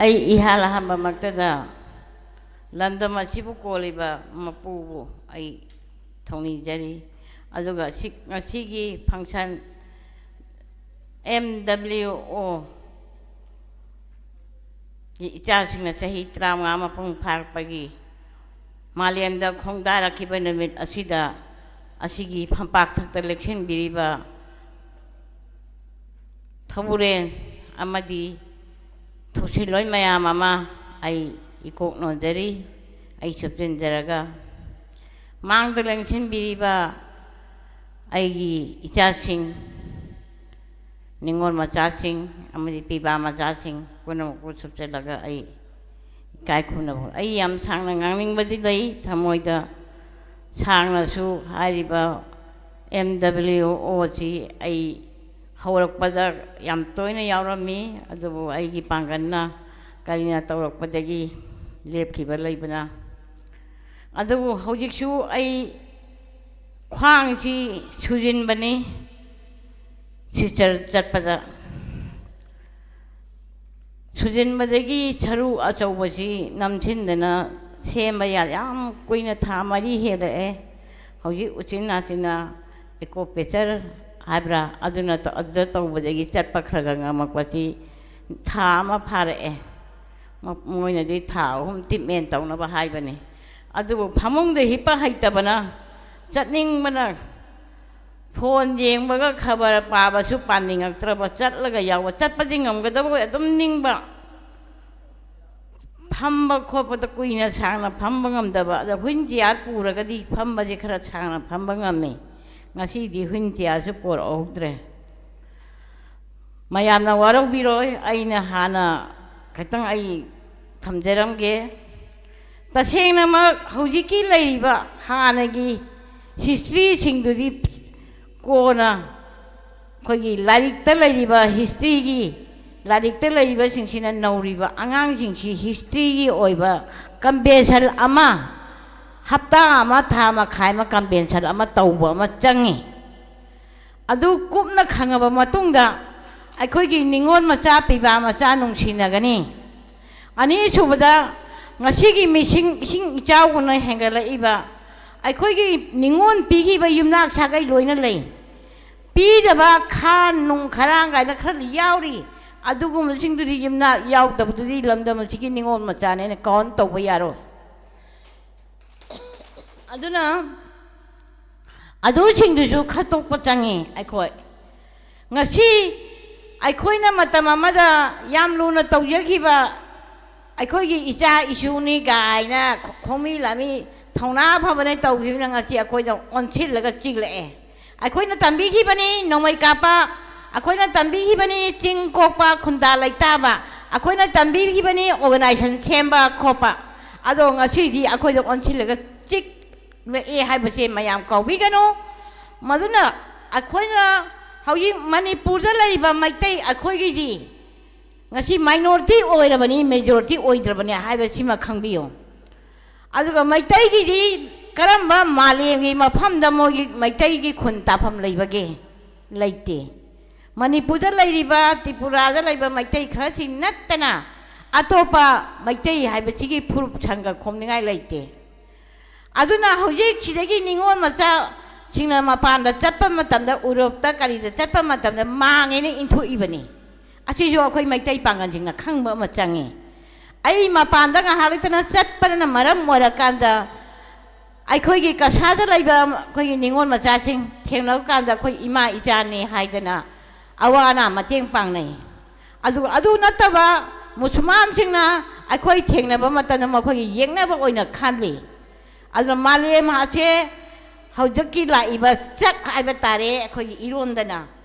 ꯑꯩ ꯏꯍꯥꯟ ꯍꯥꯟꯕꯃꯛꯇꯗ ꯂꯝꯗꯝ ꯑꯁꯤꯕꯨ ꯀꯣꯜꯂꯤꯕ ꯃꯄꯨꯕꯨ ꯑꯩ ꯊꯧꯅꯤꯖꯔꯤ꯫ ꯑꯗꯨꯒ ꯁꯤ, ꯉꯁꯤꯒꯤ function, M W O ꯒꯤ ꯏꯆꯥꯁꯤꯡꯅ ꯆꯍꯤ ꯇꯔꯥꯃꯉꯥ ꯃꯄꯨꯡ ꯐꯥꯔꯛꯄꯒꯤ ꯃꯥꯂꯦꯝꯗ ꯈꯣꯡꯗꯥꯔꯛꯈꯤꯕ ꯅꯨꯃꯤꯠ ꯑꯁꯤꯗ, ꯑꯁꯤꯒꯤ ꯐꯝꯄꯥꯛꯊꯛꯇ ꯂꯦꯡꯁꯤꯟꯕꯤꯔꯤꯕ ꯊꯧꯕꯨꯔꯦꯟ ꯑꯃꯗꯤ ꯊꯧꯁꯤꯜꯂꯣꯏ ꯃꯌꯥꯝ ꯑꯃ ꯑꯩ ꯏꯀꯣꯛ ꯅꯣꯟꯖꯔꯤ꯫ ꯑꯩ ꯁꯨꯞꯆꯤꯟꯖꯔꯒ, ꯃꯥꯡꯗ ꯂꯦꯡꯁꯤꯟꯕꯤꯔꯤꯕ ꯑꯩꯒꯤ ꯏꯆꯥꯁꯤꯡ, ꯅꯤꯉꯣꯜ ꯃꯆꯥꯁꯤꯡ ꯑꯃꯗꯤ ꯄꯤꯕꯥ ꯃꯆꯥꯁꯤꯡ ꯄꯨꯝꯅꯃꯛꯄꯨ ꯁꯨꯞꯆꯜꯂꯒ ꯑꯩ ꯏꯀꯥꯏ ꯈꯨꯝꯅꯕ, ꯑꯩ ꯌꯥꯝ ꯁꯥꯡꯅ ꯉꯥꯡꯅꯤꯡꯕꯗꯤ ꯂꯩ, ꯊꯃꯣꯏꯗ ꯁꯥꯡꯅꯁꯨ ꯍꯥꯏꯔꯤꯕ M W O ꯁꯤ ꯑꯩ ꯍꯧꯔꯛꯄꯗ ꯌꯥꯝ ꯇꯣꯏꯅ ꯌꯥꯎꯔꯝꯃꯤ, ꯑꯗꯨꯕꯨ ꯑꯩꯒꯤ ꯄꯥꯡꯒꯜꯅ ꯀꯔꯤꯅ ꯇꯧꯔꯛꯄꯗꯒꯤ ꯂꯦꯞꯈꯤꯕ ꯂꯩꯕꯅ꯫ ꯑꯗꯨꯕꯨ ꯍꯧꯖꯤꯛꯁꯨ ꯑꯩ ꯈ꯭ꯋꯥꯡꯁꯤ ꯁꯨꯖꯤꯟꯕꯅꯤ, ꯁꯤꯁꯇꯔ ꯆꯠꯄꯗ꯫ ꯁꯨꯖꯤꯟꯕꯗꯒꯤ ꯁꯔꯨ ꯑꯆꯧꯕꯁꯤ ꯅꯝꯁꯤꯟꯗꯅ ꯁꯦꯝꯕ ꯌꯥ-, ꯌꯥꯝ ꯀꯨꯏꯅ, ꯊꯥ ꯃꯔꯤ ꯍꯦꯜꯂꯛꯑꯦ꯫ ꯍꯧꯖꯤꯛ ꯎꯆꯤꯟ ꯅꯥꯆꯤꯟꯅ ꯑꯦꯀꯣꯄꯦꯆꯔ ꯍꯥꯏꯕ꯭ꯔꯥ, ꯑꯗꯨꯅ ꯇ-, ꯑꯗꯨꯗ ꯇꯧꯕꯗꯒꯤ ꯆꯠꯄ ꯈꯔ ꯈꯔ ꯉꯝꯃꯛꯄꯁꯤ ꯊꯥ ꯑꯃ ꯐꯥꯔꯛꯑꯦ꯫ ꯃ-, ꯃꯣꯏꯅꯗꯤ ꯊꯥ ꯑꯍꯨꯝ ꯇ꯭ꯔꯤꯠꯃꯦꯟ ꯇꯧꯅꯕ ꯍꯥꯏꯕꯅꯤ꯫ ꯑꯗꯨꯕꯨ ꯐꯃꯨꯡꯗ ꯍꯤꯞꯄ ꯍꯩꯇꯕꯅ, ꯆꯠꯅꯤꯡꯕꯅ, ꯐꯣꯟ ꯌꯦꯡꯕꯒ ꯈꯕꯔ ꯄꯥꯕꯁꯨ ꯄꯥꯅꯤꯡꯉꯛꯇ꯭ꯔꯕ, ꯆꯠꯂꯒ ꯌꯥꯎꯕ, ꯆꯠꯄꯗꯤ ꯉꯝꯒꯗꯕ ꯑꯣꯏ ꯑꯗꯨꯝ ꯅꯤꯡꯕ, ꯐꯝꯕ ꯈꯣꯠꯄꯗ ꯀꯨꯏꯅ ꯁꯥꯡꯅ ꯐꯝꯕ ꯉꯝꯗꯕ, ꯑꯗ ꯍꯨꯏꯟ ꯆꯤꯌꯥꯔ ꯄꯨꯔꯒꯗꯤ ꯐꯝꯕꯁꯦ ꯈꯔ ꯁꯥꯡꯅ ꯐꯝꯕ ꯉꯝꯃꯤ꯫ ꯉꯁꯤꯗꯤ ꯍꯨꯏꯟ ꯆꯤꯌꯥꯔꯁꯨ ꯄꯨꯔꯛꯍꯧꯗ꯭ꯔꯦ꯫ ꯃꯌꯥꯝꯅ ꯋꯥꯔꯧꯕꯤꯔꯣꯏ, ꯑꯩꯅ ꯍꯥꯟꯅ ꯈꯤꯇꯪ ꯑꯩ ꯊꯝꯖꯔꯝꯒꯦ꯫ ꯇꯁꯦꯡꯅꯃꯛ ꯍꯧꯖꯤꯛꯀꯤ ꯂꯩꯔꯤꯕ ꯍꯥꯟꯅꯒꯤ ꯍꯤꯁꯇ꯭ꯔꯤꯁꯤꯡꯗꯨꯗꯤ ꯀꯣꯟꯅ ꯑꯩꯈꯣꯏꯒꯤ ꯂꯥꯏꯔꯤꯛꯇ ꯂꯩꯔꯤꯕ ꯍꯤꯁꯇ꯭ꯔꯤꯒꯤ, ꯂꯥꯏꯔꯤꯛꯇ ꯂꯩꯔꯤꯕꯁꯤꯡꯁꯤꯅ ꯅꯧꯔꯤꯕ ꯑꯉꯥꯡꯁꯤꯡꯁꯤ ꯍꯤꯁꯇ꯭ꯔꯤꯒꯤ ꯑꯣꯏꯕ ꯀꯟꯚꯦꯟꯁꯟ ꯑꯃ, ꯍꯞꯇꯥ ꯑꯃ, ꯊꯥ ꯃꯈꯥꯏ ꯑꯃ ꯀꯟꯚꯦꯟꯁꯟ ꯑꯃ ꯇꯧꯕ ꯑꯃ ꯆꯪꯉꯤ꯫ ꯑꯗꯨ ꯀꯨꯞꯅ ꯈꯪꯉꯕ ꯃꯇꯨꯡꯗ ꯑꯩꯈꯣꯏꯒꯤ ꯅꯤꯉꯣꯜ ꯃꯆꯥ, ꯄꯤꯕꯥ ꯃꯆꯥ ꯅꯨꯡꯁꯤꯅꯒꯅꯤ꯫ ꯑꯅꯤꯁꯨꯕꯗ, ꯉꯁꯤꯒꯤ ꯃꯤꯁꯤꯡ ꯏꯁꯤꯡ ꯏꯆꯥꯎꯒꯨꯝꯅ ꯍꯦꯟꯒꯠꯂꯛꯏꯕ ꯑꯩꯈꯣꯏꯒꯤ ꯅꯤꯉꯣꯜ ꯄꯤꯈꯤꯕ ꯌꯨꯝꯅꯥꯛ ꯁꯥꯒꯩ ꯂꯣꯏꯅ ꯂꯩ꯫ ꯄꯤꯗꯕ ꯈꯥ ꯅꯨꯡ ꯈꯔꯥꯡ ꯀꯥꯏꯅ ꯈꯔ ꯌꯥꯎꯔꯤ꯫ ꯑꯗꯨꯒꯨꯝꯕꯁꯤꯡꯗꯨꯗꯤ ꯌꯨꯝꯅꯥꯛ ꯌꯥꯎꯗꯕꯗꯨꯗꯤ ꯂꯝꯗꯝ ꯑꯁꯤꯒꯤ ꯅꯤꯉꯣꯜ ꯃꯆꯥꯅꯦꯅ ꯀꯥꯎꯟ ꯇꯧꯕ ꯌꯥꯔꯣꯏ꯫ ꯑꯗꯨꯅ ꯑꯗꯨꯁꯤꯡꯗꯨꯁꯨ ꯈꯠꯇꯣꯛꯄ ꯆꯪꯉꯤ꯫ ꯑꯩꯈꯣꯏ ꯉꯁꯤ ꯑꯩꯈꯣꯏꯅ ꯃꯇꯝ ꯑꯃꯗ ꯌꯥꯝ ꯂꯨꯅ ꯇꯧꯖꯈꯤꯕ ꯑꯩꯈꯣꯏꯒꯤ ꯏꯆꯥ ꯏꯁꯨꯅꯤ ꯀꯥꯏꯅ ꯈꯣ-, ꯈꯣꯡꯃꯤ ꯂꯥꯃꯤ ꯊꯧꯅꯥ ꯐꯕꯅ ꯇꯧꯈꯤꯕꯅ ꯉꯁꯤ ꯑꯩꯈꯣꯏꯗ ꯑꯣꯟꯁꯤꯜꯂꯒ ꯆꯤꯛꯂꯛꯑꯦ꯫ ꯑꯩꯈꯣꯏꯅ ꯇꯝꯕꯤꯈꯤꯕꯅꯤ ꯅꯣꯡꯃꯩ ꯀꯥꯞꯄ, ꯑꯩꯈꯣꯏꯅ ꯇꯝꯕꯤꯈꯤꯕꯅꯤ ꯆꯤꯡ ꯀꯣꯛꯄ, ꯈꯨꯟꯗꯥ ꯂꯩꯇꯥꯕ, ꯑꯩꯈꯣꯏꯅ ꯇꯝꯕꯤꯈꯤꯕꯅꯤ ꯑꯣꯔꯒꯅꯥꯏꯖꯦꯁꯟ ꯁꯦꯝꯕ ꯈꯣꯠꯄ꯫ ꯑꯗꯣ ꯉꯁꯤꯗꯤ ꯑꯩꯈꯣꯏꯗ ꯑꯣꯟꯁꯤꯜꯂꯒ ꯆꯤꯛꯂꯛꯑꯦ ꯍꯥꯏꯕꯁꯦ ꯃꯌꯥꯝ ꯀꯥꯎꯕꯤꯒꯅꯨ꯫ ꯃꯗꯨꯅ ꯑꯩꯈꯣꯏꯅ ꯍꯧꯖꯤꯛ ꯃꯅꯤꯄꯨꯔꯗ ꯂꯩꯔꯤꯕ ꯃꯩꯇꯩ ꯑꯩꯈꯣꯏꯒꯤꯗꯤ ꯉꯁꯤ ꯃꯥꯏꯅꯣꯔꯤꯇꯤ ꯑꯣꯏꯔꯕꯅꯤ, ꯃꯦꯖꯣꯔꯤꯇꯤ ꯑꯣꯏꯗ꯭ꯔꯕꯅꯤ ꯍꯥꯏꯕꯁꯤꯃ ꯈꯪꯕꯤꯌꯨ꯫ ꯑꯗꯨꯒ ꯃꯩꯇꯩꯒꯤꯗꯤ ꯀꯔꯝꯕ ꯃꯥꯂꯦꯝꯒꯤ ꯃꯐꯝꯗ ꯃꯣꯏꯒꯤ ꯃꯩꯇꯩꯒꯤ ꯈꯨꯟ ꯇꯥꯐꯝ ꯂꯩꯕꯒꯦ? ꯂꯩꯇꯦ꯫ ꯃꯅꯤꯄꯨꯔꯗ ꯂꯩꯔꯤꯕ, ꯇ꯭ꯔꯤꯄꯨꯔꯥꯗ ꯂꯩꯕ ꯃꯩꯇꯩ ꯈꯔꯁꯤ ꯅꯠꯇꯅ ꯑꯇꯣꯞꯄ ꯃꯩꯇꯩ ꯍꯥꯏꯕꯁꯤꯒꯤ ꯐꯨꯔꯨꯞ ꯁꯪꯒ ꯈꯣꯝꯅꯤꯡꯉꯥꯏ ꯂꯩꯇꯦ꯫ ꯑꯗꯨꯅ ꯍꯧꯖꯤꯛ ꯁꯤꯗꯒꯤ ꯅꯤꯉꯣꯜ ꯃꯆꯥꯁꯤꯡꯅ ꯃꯄꯥꯟꯗ ꯆꯠꯄ ꯃꯇꯝꯗ, ꯎꯔꯣꯞꯇ ꯀꯔꯤꯗ ꯆꯠꯄ ꯃꯇꯝꯗ ꯃꯥꯡꯉꯦꯅ ꯏꯟꯊꯣꯛꯏꯕꯅꯤ꯫ ꯑꯁꯤꯁꯨ ꯑꯩꯈꯣꯏ ꯃꯩꯇꯩ ꯄꯥꯡꯒꯜꯁꯤꯡꯅ ꯈꯪꯕ ꯑꯃ ꯆꯪꯉꯤ꯫ ꯑꯩ ꯃꯄꯥꯟꯗ ꯉꯥꯏꯍꯥꯛ ꯂꯩꯇꯅ ꯆꯠꯄꯅ ꯃꯔꯝ ꯑꯣꯏꯔꯀꯥꯟꯗ ꯑꯩꯈꯣꯏꯒꯤ ꯀꯁꯥꯗ ꯂꯩꯕ ꯑꯩꯈꯣꯏꯒꯤ ꯅꯤꯉꯣꯜ ꯃꯆꯥꯁꯤꯡ ꯊꯦꯡꯅꯕ ꯀꯥꯟꯗ ꯑꯩꯈꯣꯏ ꯏꯃꯥ ꯏꯆꯥꯅꯤ ꯍꯥꯏꯗꯅ ꯑꯋꯥ ꯑꯅꯥ ꯃꯇꯦꯡ ꯄꯥꯡꯅꯩ꯫ ꯑꯗꯨꯒ ꯑꯗꯨ ꯅꯠꯇꯕ ꯃꯨꯁꯨꯜꯃꯥꯟꯁꯤꯡꯅ ꯑꯩꯈꯣꯏ ꯊꯦꯡꯅꯕ ꯃꯇꯝꯗ ꯃꯈꯣꯏꯒꯤ ꯌꯦꯛꯅꯕ ꯑꯣꯏꯅ ꯈꯜꯂꯤ꯫ ꯑꯗꯨꯅ ꯃꯥꯂꯦꯝ ꯑꯁꯦ ꯍꯧꯖꯤꯛꯀꯤ ꯂꯥꯛꯏꯕ ꯆꯛ ꯍꯥꯏꯕ ꯇꯥꯔꯦ, ꯑꯩꯈꯣꯏꯒꯤ ꯏꯔꯣꯟꯗꯅ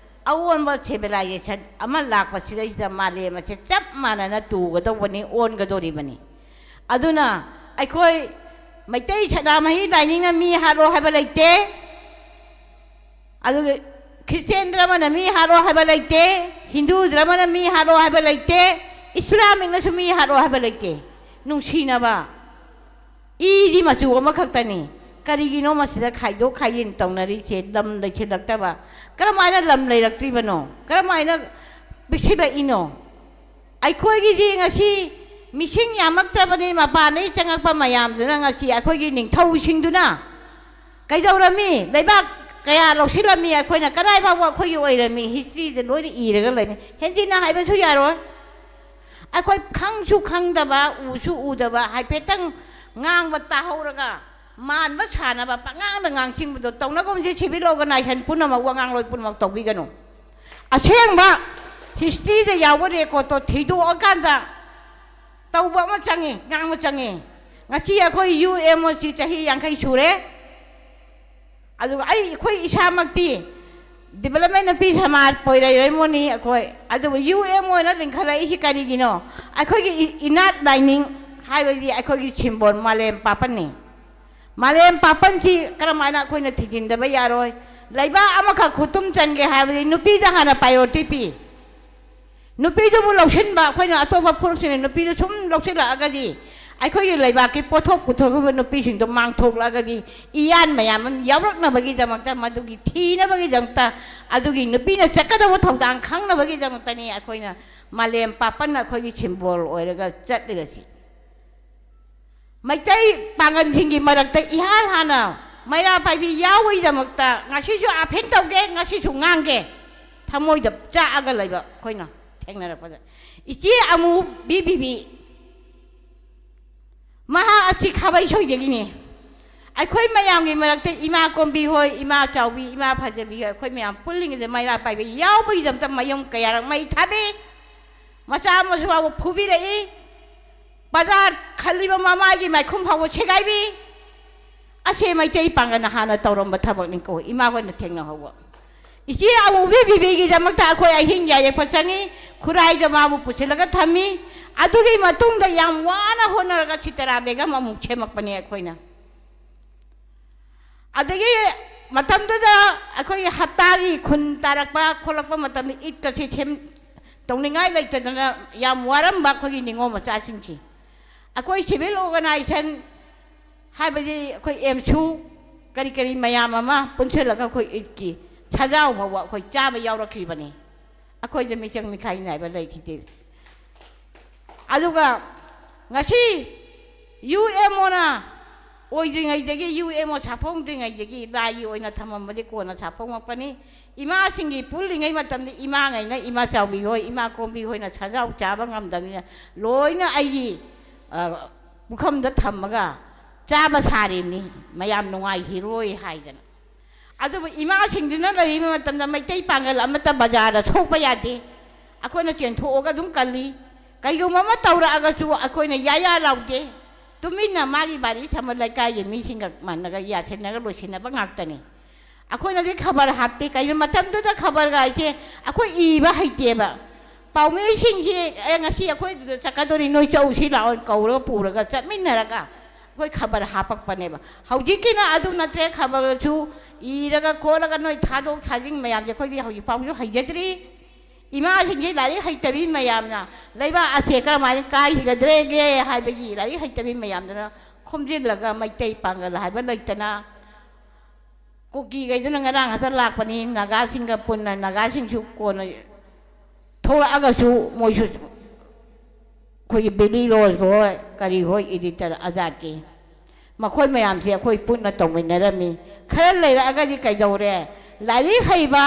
ꯑꯑꯣꯟꯕ ꯁꯤꯚꯤꯂꯥꯏꯖꯦꯁꯟ ꯑꯃ ꯂꯥꯛꯄꯁꯤꯗꯩꯁꯤꯗ ꯃꯥꯂꯦꯝ ꯑꯁꯦ ꯆꯞ ꯃꯥꯟꯅꯅ ꯇꯨꯒꯗꯧꯕꯅꯤ, ꯑꯣꯟꯒꯗꯧꯔꯤꯕꯅꯤ꯫ ꯑꯗꯨꯅ ꯑꯩꯈꯣꯏ ꯃꯩꯇꯩ ꯁꯅꯥꯃꯍꯤ ꯂꯥꯏꯅꯤꯡꯅ ꯃꯤ ꯍꯥꯠꯂꯣ ꯍꯥꯏꯕ ꯂꯩꯇꯦ, ꯑꯗꯨꯒ ꯈ꯭ꯔꯤꯁꯇꯦꯟ ꯙꯔꯃꯅ ꯃꯤ ꯍꯥꯠꯂꯣ ꯍꯥꯏꯕ ꯂꯩꯇꯦ, ꯍꯤꯟꯗꯨ ꯙꯔꯃꯅ ꯃꯤ ꯍꯥꯠꯂꯣ ꯍꯥꯏꯕ ꯂꯩꯇꯦ, ꯏꯁꯂꯥꯃꯤꯛꯅꯁꯨ ꯃꯤ ꯍꯥꯠꯂꯣ ꯍꯥꯏꯕ ꯂꯩꯇꯦ꯫ ꯅꯨꯡꯁꯤꯅꯕ ꯏꯗꯤ ꯃꯆꯨ ꯑꯃꯈꯛꯇꯅꯤ꯫ ꯀꯔꯤꯒꯤꯅꯣ ꯃꯁꯤꯗ ꯈꯥꯏꯗꯣꯛ ꯈꯥꯏꯖꯤꯟ ꯇꯧꯅꯔꯤꯁꯦ? ꯂꯝ ꯂꯩꯁꯤꯜꯂꯛꯇꯕ꯫ ꯀꯔꯝꯍꯥꯏꯅ ꯂꯝ ꯂꯩꯔꯛꯇ꯭ꯔꯤꯕꯅꯣ? ꯀꯔꯝꯍꯥꯏꯅ ꯄꯤꯛꯁꯤꯜꯂꯛꯏꯅꯣ? ꯑꯩꯈꯣꯏꯒꯤꯗꯤ ꯉꯁꯤ ꯃꯤꯁꯤꯡ ꯌꯥꯝꯃꯛꯇ꯭ꯔꯕꯅꯤ, ꯃꯄꯥꯟꯗꯒꯤ ꯆꯪꯉꯛꯄ ꯃꯌꯥꯝꯗꯨꯅ ꯉꯁꯤ ꯑꯩꯈꯣꯏꯒꯤ ꯅꯤꯡꯊꯧꯁꯤꯡꯗꯨꯅ ꯀꯩꯗꯧꯔꯝꯃꯤ? ꯂꯩꯕꯥꯛ ꯀꯌꯥ ꯂꯧꯁꯤꯜꯂꯝꯃꯤ? ꯑꯩꯈꯣꯏꯅ ꯀꯗꯥꯏ ꯐꯥꯎꯕ ꯑꯩꯈꯣꯏꯒꯤ ꯑꯣꯏꯔꯝꯃꯤ? ꯍꯤꯁꯇ꯭ꯔꯤꯗ ꯂꯣꯏꯅ ꯏꯔꯒ ꯂꯩꯃꯤ꯫ ꯍꯦꯟꯖꯤꯟꯅ ꯍꯥꯏꯕꯁꯨ ꯌꯥꯔꯣꯏ꯫ ꯑꯩꯈꯣꯏ ꯈꯪꯁꯨ ꯈꯪꯗꯕ, ꯎꯁꯨ ꯎꯗꯕ, ꯍꯥꯏꯐꯦꯠꯇꯪ ꯉꯥꯡꯕ ꯇꯥꯍꯧꯔꯒ ꯃꯥꯟꯕ ꯁꯥꯟꯅꯕ, ꯄꯉꯥꯡꯗ ꯉꯥꯡꯁꯤꯟꯕꯗꯣ ꯇꯧꯅꯒꯨꯝꯁꯤ꯫ ꯁꯤꯚꯤꯜ ꯑꯣꯔꯒꯅꯥꯏꯖꯦꯁꯟ ꯄꯨꯝꯅꯃꯛ, ꯋꯥꯉꯥꯡꯂꯣꯏ ꯄꯨꯝꯅꯃꯛ ꯇꯧꯕꯤꯒꯅꯨ꯫ ꯑꯁꯦꯡꯕ ꯍꯤꯁꯇ꯭ꯔꯤꯗ ꯌꯥꯎꯕ ꯔꯦꯀꯣꯔꯠꯇꯣ ꯊꯤꯗꯣꯛꯑꯀꯥꯟꯗ ꯇꯧꯕ ꯑꯃ ꯆꯪꯉꯤ, ꯉꯥꯡꯕ ꯆꯪꯉꯤ꯫ ꯉꯁꯤ ꯑꯩꯈꯣꯏ ꯌꯨ ꯑꯦꯝ ꯑꯣ ꯁꯤ ꯆꯍꯤ ꯌꯥꯡꯈꯩ ꯁꯨꯔꯦ꯫ ꯑꯗꯨꯒ ꯑꯩ, ꯑꯩꯈꯣꯏ ꯏꯁꯥꯃꯛꯇꯤ ꯗꯤꯕꯂꯞꯃꯦꯟ ꯅꯨꯄꯤ ꯁꯃꯥꯖ ꯄꯣꯏꯔꯩꯔꯩꯃꯣꯅꯤ ꯑꯩꯈꯣꯏ꯫ ꯑꯗꯨꯕꯨ ꯌꯨ ꯑꯦꯝ ꯑꯣꯏꯅ ꯂꯤꯡꯈꯠꯂꯛꯏꯁꯤ ꯀꯔꯤꯒꯤꯅꯣ? ꯑꯩꯈꯣꯏꯒꯤ ꯏ-, ꯏꯅꯥꯠ ꯂꯥꯏꯅꯤꯡ ꯍꯥꯏꯕꯗꯤ ꯑꯩꯈꯣꯏꯒꯤ ꯁꯤꯝꯕꯣꯜ ꯃꯥꯂꯦꯝ ꯄꯥꯄꯟꯅꯤ꯫ ꯃꯥꯂꯦꯝ ꯄꯥꯄꯟꯁꯤ ꯀꯔꯝ ꯍꯥꯏꯅ ꯑꯩꯈꯣꯏꯅ ꯊꯤꯖꯤꯟꯗꯕ ꯌꯥꯔꯣꯏ? ꯂꯩꯕꯥꯛ ꯑꯃꯈꯛ ꯈꯨꯇꯨꯝ ꯆꯟꯒꯦ ꯍꯥꯏꯕꯗꯤ ꯅꯨꯄꯤꯗ ꯍꯥꯟꯅ ꯄ꯭ꯔꯥꯏꯌꯣꯔꯤꯇꯤ ꯄꯤ꯫ ꯅꯨꯄꯤꯗꯨꯕꯨ ꯂꯧꯁꯤꯟꯕ, ꯑꯩꯈꯣꯏꯅ ꯑꯇꯣꯞꯄ ꯐꯨꯔꯨꯞꯁꯤꯡꯅ ꯅꯨꯄꯤꯗꯨ ꯁꯨꯝ ꯂꯧꯁꯤꯜꯂꯛꯑꯒꯗꯤ, ꯑꯩꯈꯣꯏꯒꯤ ꯂꯩꯕꯥꯛꯀꯤ ꯄꯣꯠꯊꯣꯛ ꯄꯨꯊꯣꯛꯈꯤꯕ ꯅꯨꯄꯤꯁꯤꯡꯗꯣ ꯃꯥꯡꯊꯣꯛꯂꯛꯑꯒꯗꯤ, ꯏꯌꯥꯟ ꯃꯌꯥꯝ ꯑꯃ ꯌꯥꯎꯔꯛꯅꯕꯒꯤꯗꯃꯛꯇ, ꯃꯗꯨꯒꯤ ꯊꯤꯅꯕꯒꯤꯗꯃꯛꯇ, ꯑꯗꯨꯒꯤ ꯅꯨꯄꯤꯅ ꯆꯠꯀꯗꯧꯕ ꯊꯧꯗꯥꯡ ꯈꯪꯅꯕꯒꯤꯗꯃꯛꯇꯅꯤ ꯑꯩꯈꯣꯏꯅ ꯃꯥꯂꯦꯝ ꯄꯥꯄꯟꯅ ꯑꯩꯈꯣꯏꯒꯤ ꯁꯤꯝꯕꯣꯜ ꯑꯣꯏꯔꯒ ꯆꯠꯂꯤꯕꯁꯤ꯫ ꯃꯩꯇꯩ ꯄꯥꯡꯒꯜꯁꯤꯡꯒꯤ ꯃꯔꯛꯇ ꯏꯍꯥꯟ ꯍꯥꯟꯅ ꯃꯩꯔꯥ ꯄꯥꯏꯕꯤ ꯌꯥꯎꯕꯒꯤꯗꯃꯛꯇ ꯉꯁꯤꯁꯨ ꯑꯥꯐꯤꯟ ꯇꯧꯒꯦ, ꯉꯁꯤꯁꯨ ꯉꯥꯡꯒꯦ꯫ ꯊꯃꯣꯏꯗ ꯆꯥꯛꯑꯒ ꯂꯩꯕ ꯑꯩꯈꯣꯏꯅ ꯊꯦꯡꯅꯔꯛꯄꯗ, ꯏꯆꯦ ꯑꯃꯨꯕꯤ ꯕꯤꯕꯤ, ꯃꯍꯥꯛ ꯑꯁꯤ ꯈꯥꯕꯩ ꯁꯣꯏꯗꯒꯤꯅꯤ꯫ ꯑꯩꯈꯣꯏ ꯃꯌꯥꯝꯒꯤ ꯃꯔꯛꯇ ꯏꯃꯥ ꯀꯣꯝꯕꯤ ꯍꯣꯏ, ꯏꯃꯥ ꯆꯥꯎꯕꯤ, ꯏꯃꯥ ꯐꯖꯕꯤ ꯍꯣꯏ, ꯑꯩꯈꯣꯏ ꯃꯌꯥꯝ ꯄꯨꯜꯂꯤꯉꯩꯗ ꯃꯩꯔꯥ ꯄꯥꯏꯕꯤ ꯌꯥꯎꯕꯒꯤꯗꯃꯛꯇ ꯃꯌꯨꯝ ꯀꯌꯥꯔꯛ ꯃꯩ ꯊꯥꯕꯤ, ꯃꯆꯥ ꯃꯁꯨ ꯐꯥꯎꯕ ꯐꯨꯕꯤꯔꯛꯏ, ꯕꯖꯥꯔ ꯈꯜꯂꯤꯕ ꯃꯃꯥꯒꯤ ꯃꯥꯏꯈꯨꯝ ꯐꯥꯎꯕ ꯁꯦꯒꯥꯏꯕꯤ꯫ ꯑꯁꯦ ꯃꯩꯇꯩ ꯄꯥꯡꯒꯜꯅ ꯍꯥꯟꯅ ꯇꯧꯔꯝꯕ ꯊꯕꯛꯅꯤꯀꯣ, ꯏꯃꯥ ꯍꯣꯏꯅ ꯊꯦꯡꯅꯍꯧꯕ꯫ ꯏꯆꯦ ꯑꯃꯨꯕꯤ ꯕꯤꯕꯤꯒꯤꯗꯃꯛꯇ ꯑꯩꯈꯣꯏ ꯑꯍꯤꯡ ꯌꯥꯌꯦꯛꯄ ꯆꯪꯉꯤ, ꯈꯨꯔꯥꯏꯗ ꯃꯥꯕꯨ ꯄꯨꯁꯤꯜꯂꯒ ꯊꯝꯃꯤ꯫ ꯑꯗꯨꯒꯤ ꯃꯇꯨꯡꯗ ꯌꯥꯝ ꯋꯥꯅ ꯍꯣꯠꯅꯔꯒ ꯁꯤꯇꯥꯔꯥ ꯕꯦꯒꯝ ꯑꯃꯨꯛ ꯁꯦꯝꯃꯛꯄꯅꯦ ꯑꯩꯈꯣꯏꯅ꯫ ꯑꯗꯒꯤ ꯃꯇꯝꯗꯨꯗ ꯑꯩꯈꯣꯏꯒꯤ ꯍꯞꯇꯥꯒꯤ ꯈꯨꯟ ꯇꯥꯔꯛꯄ ꯈꯣꯠꯂꯛꯄ ꯃꯇꯝꯗ ꯏꯠꯀꯁꯦ ꯁꯦꯝ-, ꯇꯧꯅꯤꯡꯉꯥꯏ ꯂꯩꯇꯗꯅ ꯌꯥꯝ ꯋꯥꯔꯝꯕ ꯑꯩꯈꯣꯏꯒꯤ ꯅꯤꯉꯣꯜ ꯃꯆꯥꯁꯤꯡꯁꯤ꯫ ꯑꯩꯈꯣꯏ ꯁꯤꯚꯤꯜ ꯑꯣꯔꯒꯅꯥꯏꯖꯦꯁꯟ ꯍꯥꯏꯕꯗꯤ ꯑꯩꯈꯣꯏ ꯑꯦꯝꯁꯨ, ꯀꯔꯤ ꯀꯔꯤ ꯃꯌꯥꯝ ꯑꯃ ꯄꯨꯟꯁꯤꯜꯂꯒ ꯑꯩꯈꯣꯏ ꯏꯠꯀꯤ ꯁꯖꯥꯎ ꯐꯥꯎꯕ ꯑꯩꯈꯣꯏ ꯆꯥꯕ ꯌꯥꯎꯔꯛꯈꯤꯕꯅꯤ꯫ ꯑꯩꯈꯣꯏꯗ ꯃꯤꯆꯪ ꯃꯤꯈꯥꯏ ꯅꯥꯏꯕ ꯂꯩꯈꯤꯗꯦ꯫ ꯑꯗꯨꯒ ꯉꯁꯤ ꯌꯨ ꯑꯦꯝ ꯑꯣꯅ ꯑꯣꯏꯗ꯭ꯔꯤꯉꯩꯗꯒꯤ, ꯌꯨ ꯑꯦꯝ ꯑꯣ ꯁꯥꯐꯣꯡꯗ꯭ꯔꯤꯉꯩꯗꯒꯤ ꯂꯥꯏꯒꯤ ꯑꯣꯏꯅ ꯊꯝꯃꯝꯕꯗꯤ ꯀꯣꯟꯅ ꯁꯥꯐꯣꯡꯉꯛꯄꯅꯤ꯫ ꯏꯃꯥꯁꯤꯡꯒꯤ ꯄꯨꯜꯂꯤꯉꯩ ꯃꯇꯝꯗ ꯏꯃꯥꯉꯩꯅ, ꯏꯃꯥ ꯆꯥꯎꯕꯤ ꯍꯣꯏ, ꯏꯃꯥ ꯀꯣꯝꯕꯤ ꯍꯣꯏꯅ ꯁꯖꯥꯎ ꯆꯥꯕ ꯉꯝꯗꯕꯅꯤꯅ ꯂꯣꯏꯅ ꯑꯩꯒꯤ, ꯑ, ꯄꯨꯈꯝꯗ ꯊꯝꯃꯒ ꯆꯥꯕ ꯁꯥꯔꯤꯕꯅꯤ, ꯃꯌꯥꯝ ꯅꯨꯡꯉꯥꯏꯈꯤꯔꯣꯏ ꯍꯥꯏꯗꯅ꯫ ꯑꯗꯨꯕꯨ ꯏꯃꯥꯁꯤꯡꯗꯨꯅ ꯂꯩꯔꯤꯕ ꯃꯇꯝꯗ ꯃꯩꯇꯩ ꯄꯥꯡꯒꯜ ꯑꯃꯠꯇ ꯕꯖꯥꯔꯗ ꯁꯣꯛꯄ ꯌꯥꯗꯦ꯫ ꯑꯩꯈꯣꯏꯅ ꯆꯦꯟꯊꯣꯛꯑꯒ ꯑꯗꯨꯝ ꯀꯜꯂꯤ꯫ ꯀꯩꯒꯨꯝꯕ ꯑꯃ ꯇꯧꯔꯛꯑꯒꯁꯨ ꯑꯩꯈꯣꯏꯅ ꯌꯥ ꯌꯥ ꯂꯥꯎꯗꯦ꯫ ꯇꯨꯃꯤꯟꯅ ꯃꯥꯒꯤ ꯕꯥꯔꯤ ꯁꯝꯕ ꯂꯩꯀꯥꯏꯒꯤ ꯃꯤꯁꯤꯡꯒ ꯃꯥꯟꯅꯒ ꯌꯥꯁꯤꯟꯅꯒ ꯂꯣꯏꯁꯤꯟꯅꯕ ꯉꯥꯛꯇꯅꯤ꯫ ꯑꯩꯈꯣꯏꯅꯗꯤ ꯈꯕꯔ ꯍꯥꯞꯇꯦ꯫ ꯀꯩꯅꯣ ꯃꯇꯝꯗꯨꯗ ꯈꯕꯔꯒ ꯍꯥꯏꯁꯦ ꯑꯩꯈꯣꯏ ꯏꯕ ꯍꯩꯇꯦꯕ꯫ ꯄꯥꯎꯃꯤꯁꯤꯡꯁꯤ, "ꯑꯦ, ꯉꯁꯤ ꯑꯩꯈꯣꯏ ꯑꯗꯨꯗ ꯆꯠꯀꯗꯧꯔꯤ, ꯅꯣꯏ ꯆꯧꯁꯤ ꯂꯥꯛꯑꯣ" ꯀꯧꯔꯒ ꯄꯨꯔꯒ ꯆꯠꯃꯤꯟꯅꯔꯒ ꯑꯩꯈꯣꯏ ꯈꯕꯔ ꯍꯥꯄꯛꯄꯅꯦꯕ꯫ ꯍꯧꯖꯤꯛꯀꯤꯅ ꯑꯗꯨ ꯅꯠꯇ꯭ꯔꯦ, ꯈꯕꯔꯁꯨ ꯏꯔꯒ ꯈꯣꯠꯂꯒ ꯅꯣꯏ ꯊꯥꯗꯣꯛ ꯊꯥꯖꯤꯟ ꯃꯌꯥꯝꯁꯦ ꯑꯩꯈꯣꯏꯗꯤ ꯍꯧꯖꯤꯛ ꯐꯥꯎꯁꯨ ꯍꯩꯖꯗ꯭ꯔꯤ꯫ ꯏꯃꯥꯁꯤꯡꯁꯦ ꯂꯥꯏꯔꯤꯛ ꯍꯩꯇꯕꯤ ꯃꯌꯥꯝꯅ ꯂꯩꯕꯥꯛ ꯑꯁꯦ ꯀꯔꯝꯍꯥꯏꯅ ꯀꯥꯏꯈꯤꯒꯗ꯭ꯔꯦꯒꯦ ꯍꯥꯏꯕꯒꯤ ꯂꯥꯏꯔꯤꯛ ꯍꯩꯇꯕꯤ ꯃꯌꯥꯝꯗꯨꯅ ꯈꯣꯝꯖꯤꯜꯂꯒ ꯃꯩꯇꯩ ꯄꯥꯡꯒꯜ ꯍꯥꯏꯕ ꯂꯩꯇꯅ ꯀꯨꯀꯤꯈꯩꯗꯨꯅ ꯉꯔꯥꯡ ꯈꯛꯇ ꯂꯥꯛꯄꯅꯤ, ꯅꯥꯒꯥꯁꯤꯡꯒ ꯄꯨꯟꯅ, ꯅꯥꯒꯥꯁꯤꯡꯁꯨ ꯀꯣꯟꯅ ꯊꯣꯛꯂꯛꯑꯒꯁꯨ ꯃꯣꯏꯁꯨ ꯑꯩꯈꯣꯏꯒꯤ ꯕꯤꯂꯤ ꯔꯣꯁ ꯍꯣꯏ, ꯀꯔꯤ ꯍꯣꯏ, ꯏꯗꯤꯇꯔ ꯑꯖꯥꯠꯀꯤ, ꯃꯈꯣꯏ ꯃꯌꯥꯝꯁꯦ ꯑꯩꯈꯣꯏ ꯄꯨꯟꯅ ꯇꯧꯃꯤꯟꯅꯔꯝꯃꯤ꯫ ꯈꯔ ꯂꯩꯔꯛꯑꯒꯗꯤ ꯀꯩꯗꯧꯔꯦ? ꯂꯥꯏꯔꯤꯛ ꯍꯩꯕ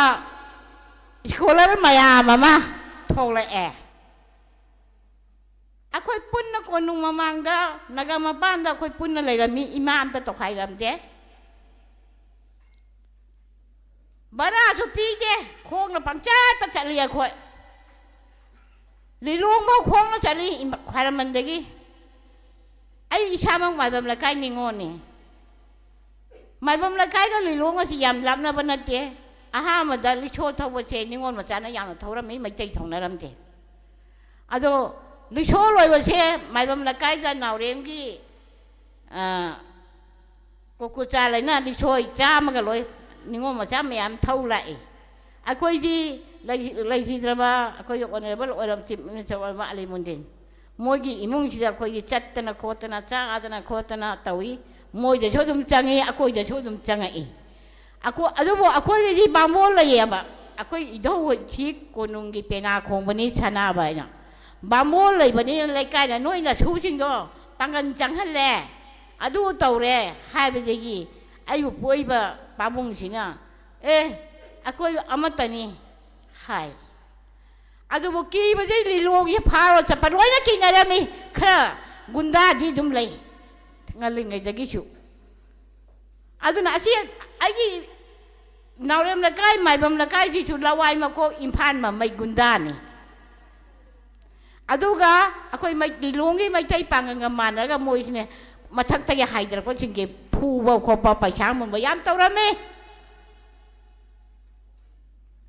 ꯁ꯭ꯀꯣꯂꯔ ꯃꯌꯥꯝ ꯑꯃ ꯊꯣꯛꯂꯛꯑꯦ꯫ ꯑꯩꯈꯣꯏ ꯄꯨꯟꯅ ꯀꯣꯅꯨꯡ ꯃꯃꯥꯡꯗ, ꯅꯒꯥ ꯃꯄꯥꯟꯗ ꯑꯩꯈꯣꯏ ꯄꯨꯟꯅ ꯂꯩꯔꯝꯃꯤ, ꯏꯃꯥ ꯑꯝꯇ ꯇꯣꯈꯥꯏꯔꯝꯗꯦ꯫ ꯚꯔꯥꯁꯨ ꯄꯤꯗꯦ, ꯈꯣꯡꯅ ꯄꯪꯆꯠꯇ ꯆꯠꯂꯤ ꯑꯩꯈꯣꯏ꯫ ꯂꯤꯂꯣꯡꯐꯥꯎ ꯈꯣꯡꯅ ꯆꯠꯂꯤ, ꯏꯝ-, ꯈ꯭ꯋꯥꯏꯔꯝꯕꯟꯗꯒꯤ꯫ ꯑꯩ ꯏꯁꯥꯃꯛ ꯃꯥꯏꯕꯝ ꯂꯩꯀꯥꯏ ꯅꯤꯉꯣꯜꯅꯤ꯫ ꯃꯥꯏꯕꯝ ꯂꯩꯀꯥꯏꯒ ꯂꯤꯂꯣꯡ ꯑꯁꯤ ꯌꯥꯝ ꯂꯥꯞꯅꯕ ꯅꯠꯇꯦ꯫ ꯑꯍꯥꯟꯕꯗ ꯂꯤꯛꯁꯣ ꯊꯧꯕꯁꯦ ꯅꯤꯉꯣꯜ ꯃꯆꯥꯅ ꯌꯥꯝꯅ ꯊꯧꯔꯝꯃꯤ, ꯃꯩꯇꯩ ꯊꯧꯅꯔꯝꯗꯦ꯫ ꯑꯗꯣ ꯂꯤꯛꯁꯣ ꯂꯣꯏꯕꯁꯦ ꯃꯥꯏꯕꯝ ꯂꯩꯀꯥꯏꯗ ꯅꯥꯎꯔꯦꯝꯒꯤ, ꯑ, ꯀꯣꯀꯨꯆꯥ ꯂꯩꯅ ꯂꯤꯛꯁꯣ ꯆꯥꯝꯃꯒ ꯂꯣꯏ ꯅꯤꯉꯣꯜ ꯃꯆꯥ ꯃꯌꯥꯝ ꯊꯧ ꯂꯥꯛꯏ꯫ ꯑꯩꯈꯣꯏꯗꯤ ꯂꯩ-, ꯂꯩꯈꯤꯗ꯭ꯔꯕ ꯑꯩꯈꯣꯏꯒꯤ ꯑꯣꯅꯔꯦꯕꯜ ꯑꯣꯏꯔꯕ ꯆꯤꯐ ꯃꯤꯅꯤꯁꯇꯔ ꯑꯣꯏꯔꯕ ꯑꯂꯤꯃꯨꯗꯤꯟ, ꯃꯣꯏꯒꯤ ꯏꯃꯨꯡꯁꯤꯗ ꯑꯩꯈꯣꯏꯒꯤ ꯆꯠꯇꯅ ꯈꯣꯠꯇꯅ, ꯆꯥꯗꯅ ꯈꯣꯠꯇꯅ ꯇꯧꯏ꯫ ꯃꯣꯏꯗꯁꯨ ꯑꯗꯨꯝ ꯆꯪꯉꯤ, ꯑꯩꯈꯣꯏꯗꯁꯨ ꯑꯗꯨꯝ ꯆꯪꯉꯛꯏ꯫ ꯑꯩꯈꯣꯏ, ꯑꯗꯨꯕꯨ ꯑꯩꯈꯣꯏꯒꯤꯗꯤ ꯕꯥꯃꯣꯟ ꯂꯩꯌꯦꯕ꯫ ꯑꯩꯈꯣꯏ ꯏꯙꯧ ꯍꯣꯏꯁꯤ ꯀꯣꯅꯨꯡꯒꯤ ꯄꯦꯅꯥ ꯈꯣꯡꯕꯅꯤ ꯁꯅꯥꯕ ꯍꯥꯏꯅ꯫ ꯕꯥꯃꯣꯟ ꯂꯩꯕꯅꯤꯅ ꯂꯩꯀꯥꯏꯅ ꯅꯣꯏ ꯅꯁꯨꯁꯤꯡꯗꯣ ꯄꯥꯡꯒꯜ ꯆꯪꯍꯜꯂꯦ, ꯑꯗꯨ ꯇꯧꯔꯦ ꯍꯥꯏꯕꯗꯒꯤ ꯑꯩꯕꯨ ꯄꯣꯛꯏꯕ ꯄꯥꯕꯨꯡꯁꯤꯅ, "ꯑꯦ, ꯑꯩꯈꯣꯏ ꯑꯃꯠꯇꯅꯤ" ꯍꯥꯏ꯫ ꯑꯗꯨꯕꯨ ꯀꯤꯕꯗꯤ ꯂꯤꯂꯣꯡꯁꯦ ꯐꯥꯔꯣ ꯆꯠꯄ ꯂꯣꯏꯅ ꯀꯤꯅꯔꯝꯃꯤ꯫ ꯈꯔ ꯒꯨꯟꯗꯥꯗꯤ ꯑꯗꯨꯝ ꯂꯩ ꯉꯜꯂꯤꯉꯩꯗꯒꯤꯁꯨ꯫ ꯑꯗꯨꯅ ꯑꯁꯤ ꯑꯩꯒꯤ ꯅꯥꯎꯔꯦꯝ ꯂꯩꯀꯥꯏ, ꯃꯥꯏꯕꯝ ꯂꯩꯀꯥꯏꯁꯤꯁꯨ ꯂꯋꯥꯏ ꯃꯀꯣꯛ ꯏꯝꯐꯥꯜ ꯃꯃꯩ ꯒꯨꯟꯗꯥꯅꯤ꯫ ꯑꯗꯨꯒ ꯑꯩꯈꯣꯏ ꯃꯩ-, ꯂꯤꯂꯣꯡꯒꯤ ꯃꯩꯇꯩ ꯄꯥꯡꯒꯜꯒ ꯃꯥꯟꯅꯔꯒ ꯃꯣꯏꯁꯤꯅꯦ ꯃꯊꯛꯇꯒꯤ ꯍꯥꯏꯗꯔꯛꯄꯁꯤꯡꯁꯦ ꯐꯨꯕ ꯈꯣꯠꯄ, ꯄꯩꯁꯥ ꯃꯨꯟꯕ ꯌꯥꯝ ꯇꯧꯔꯝꯃꯤ꯫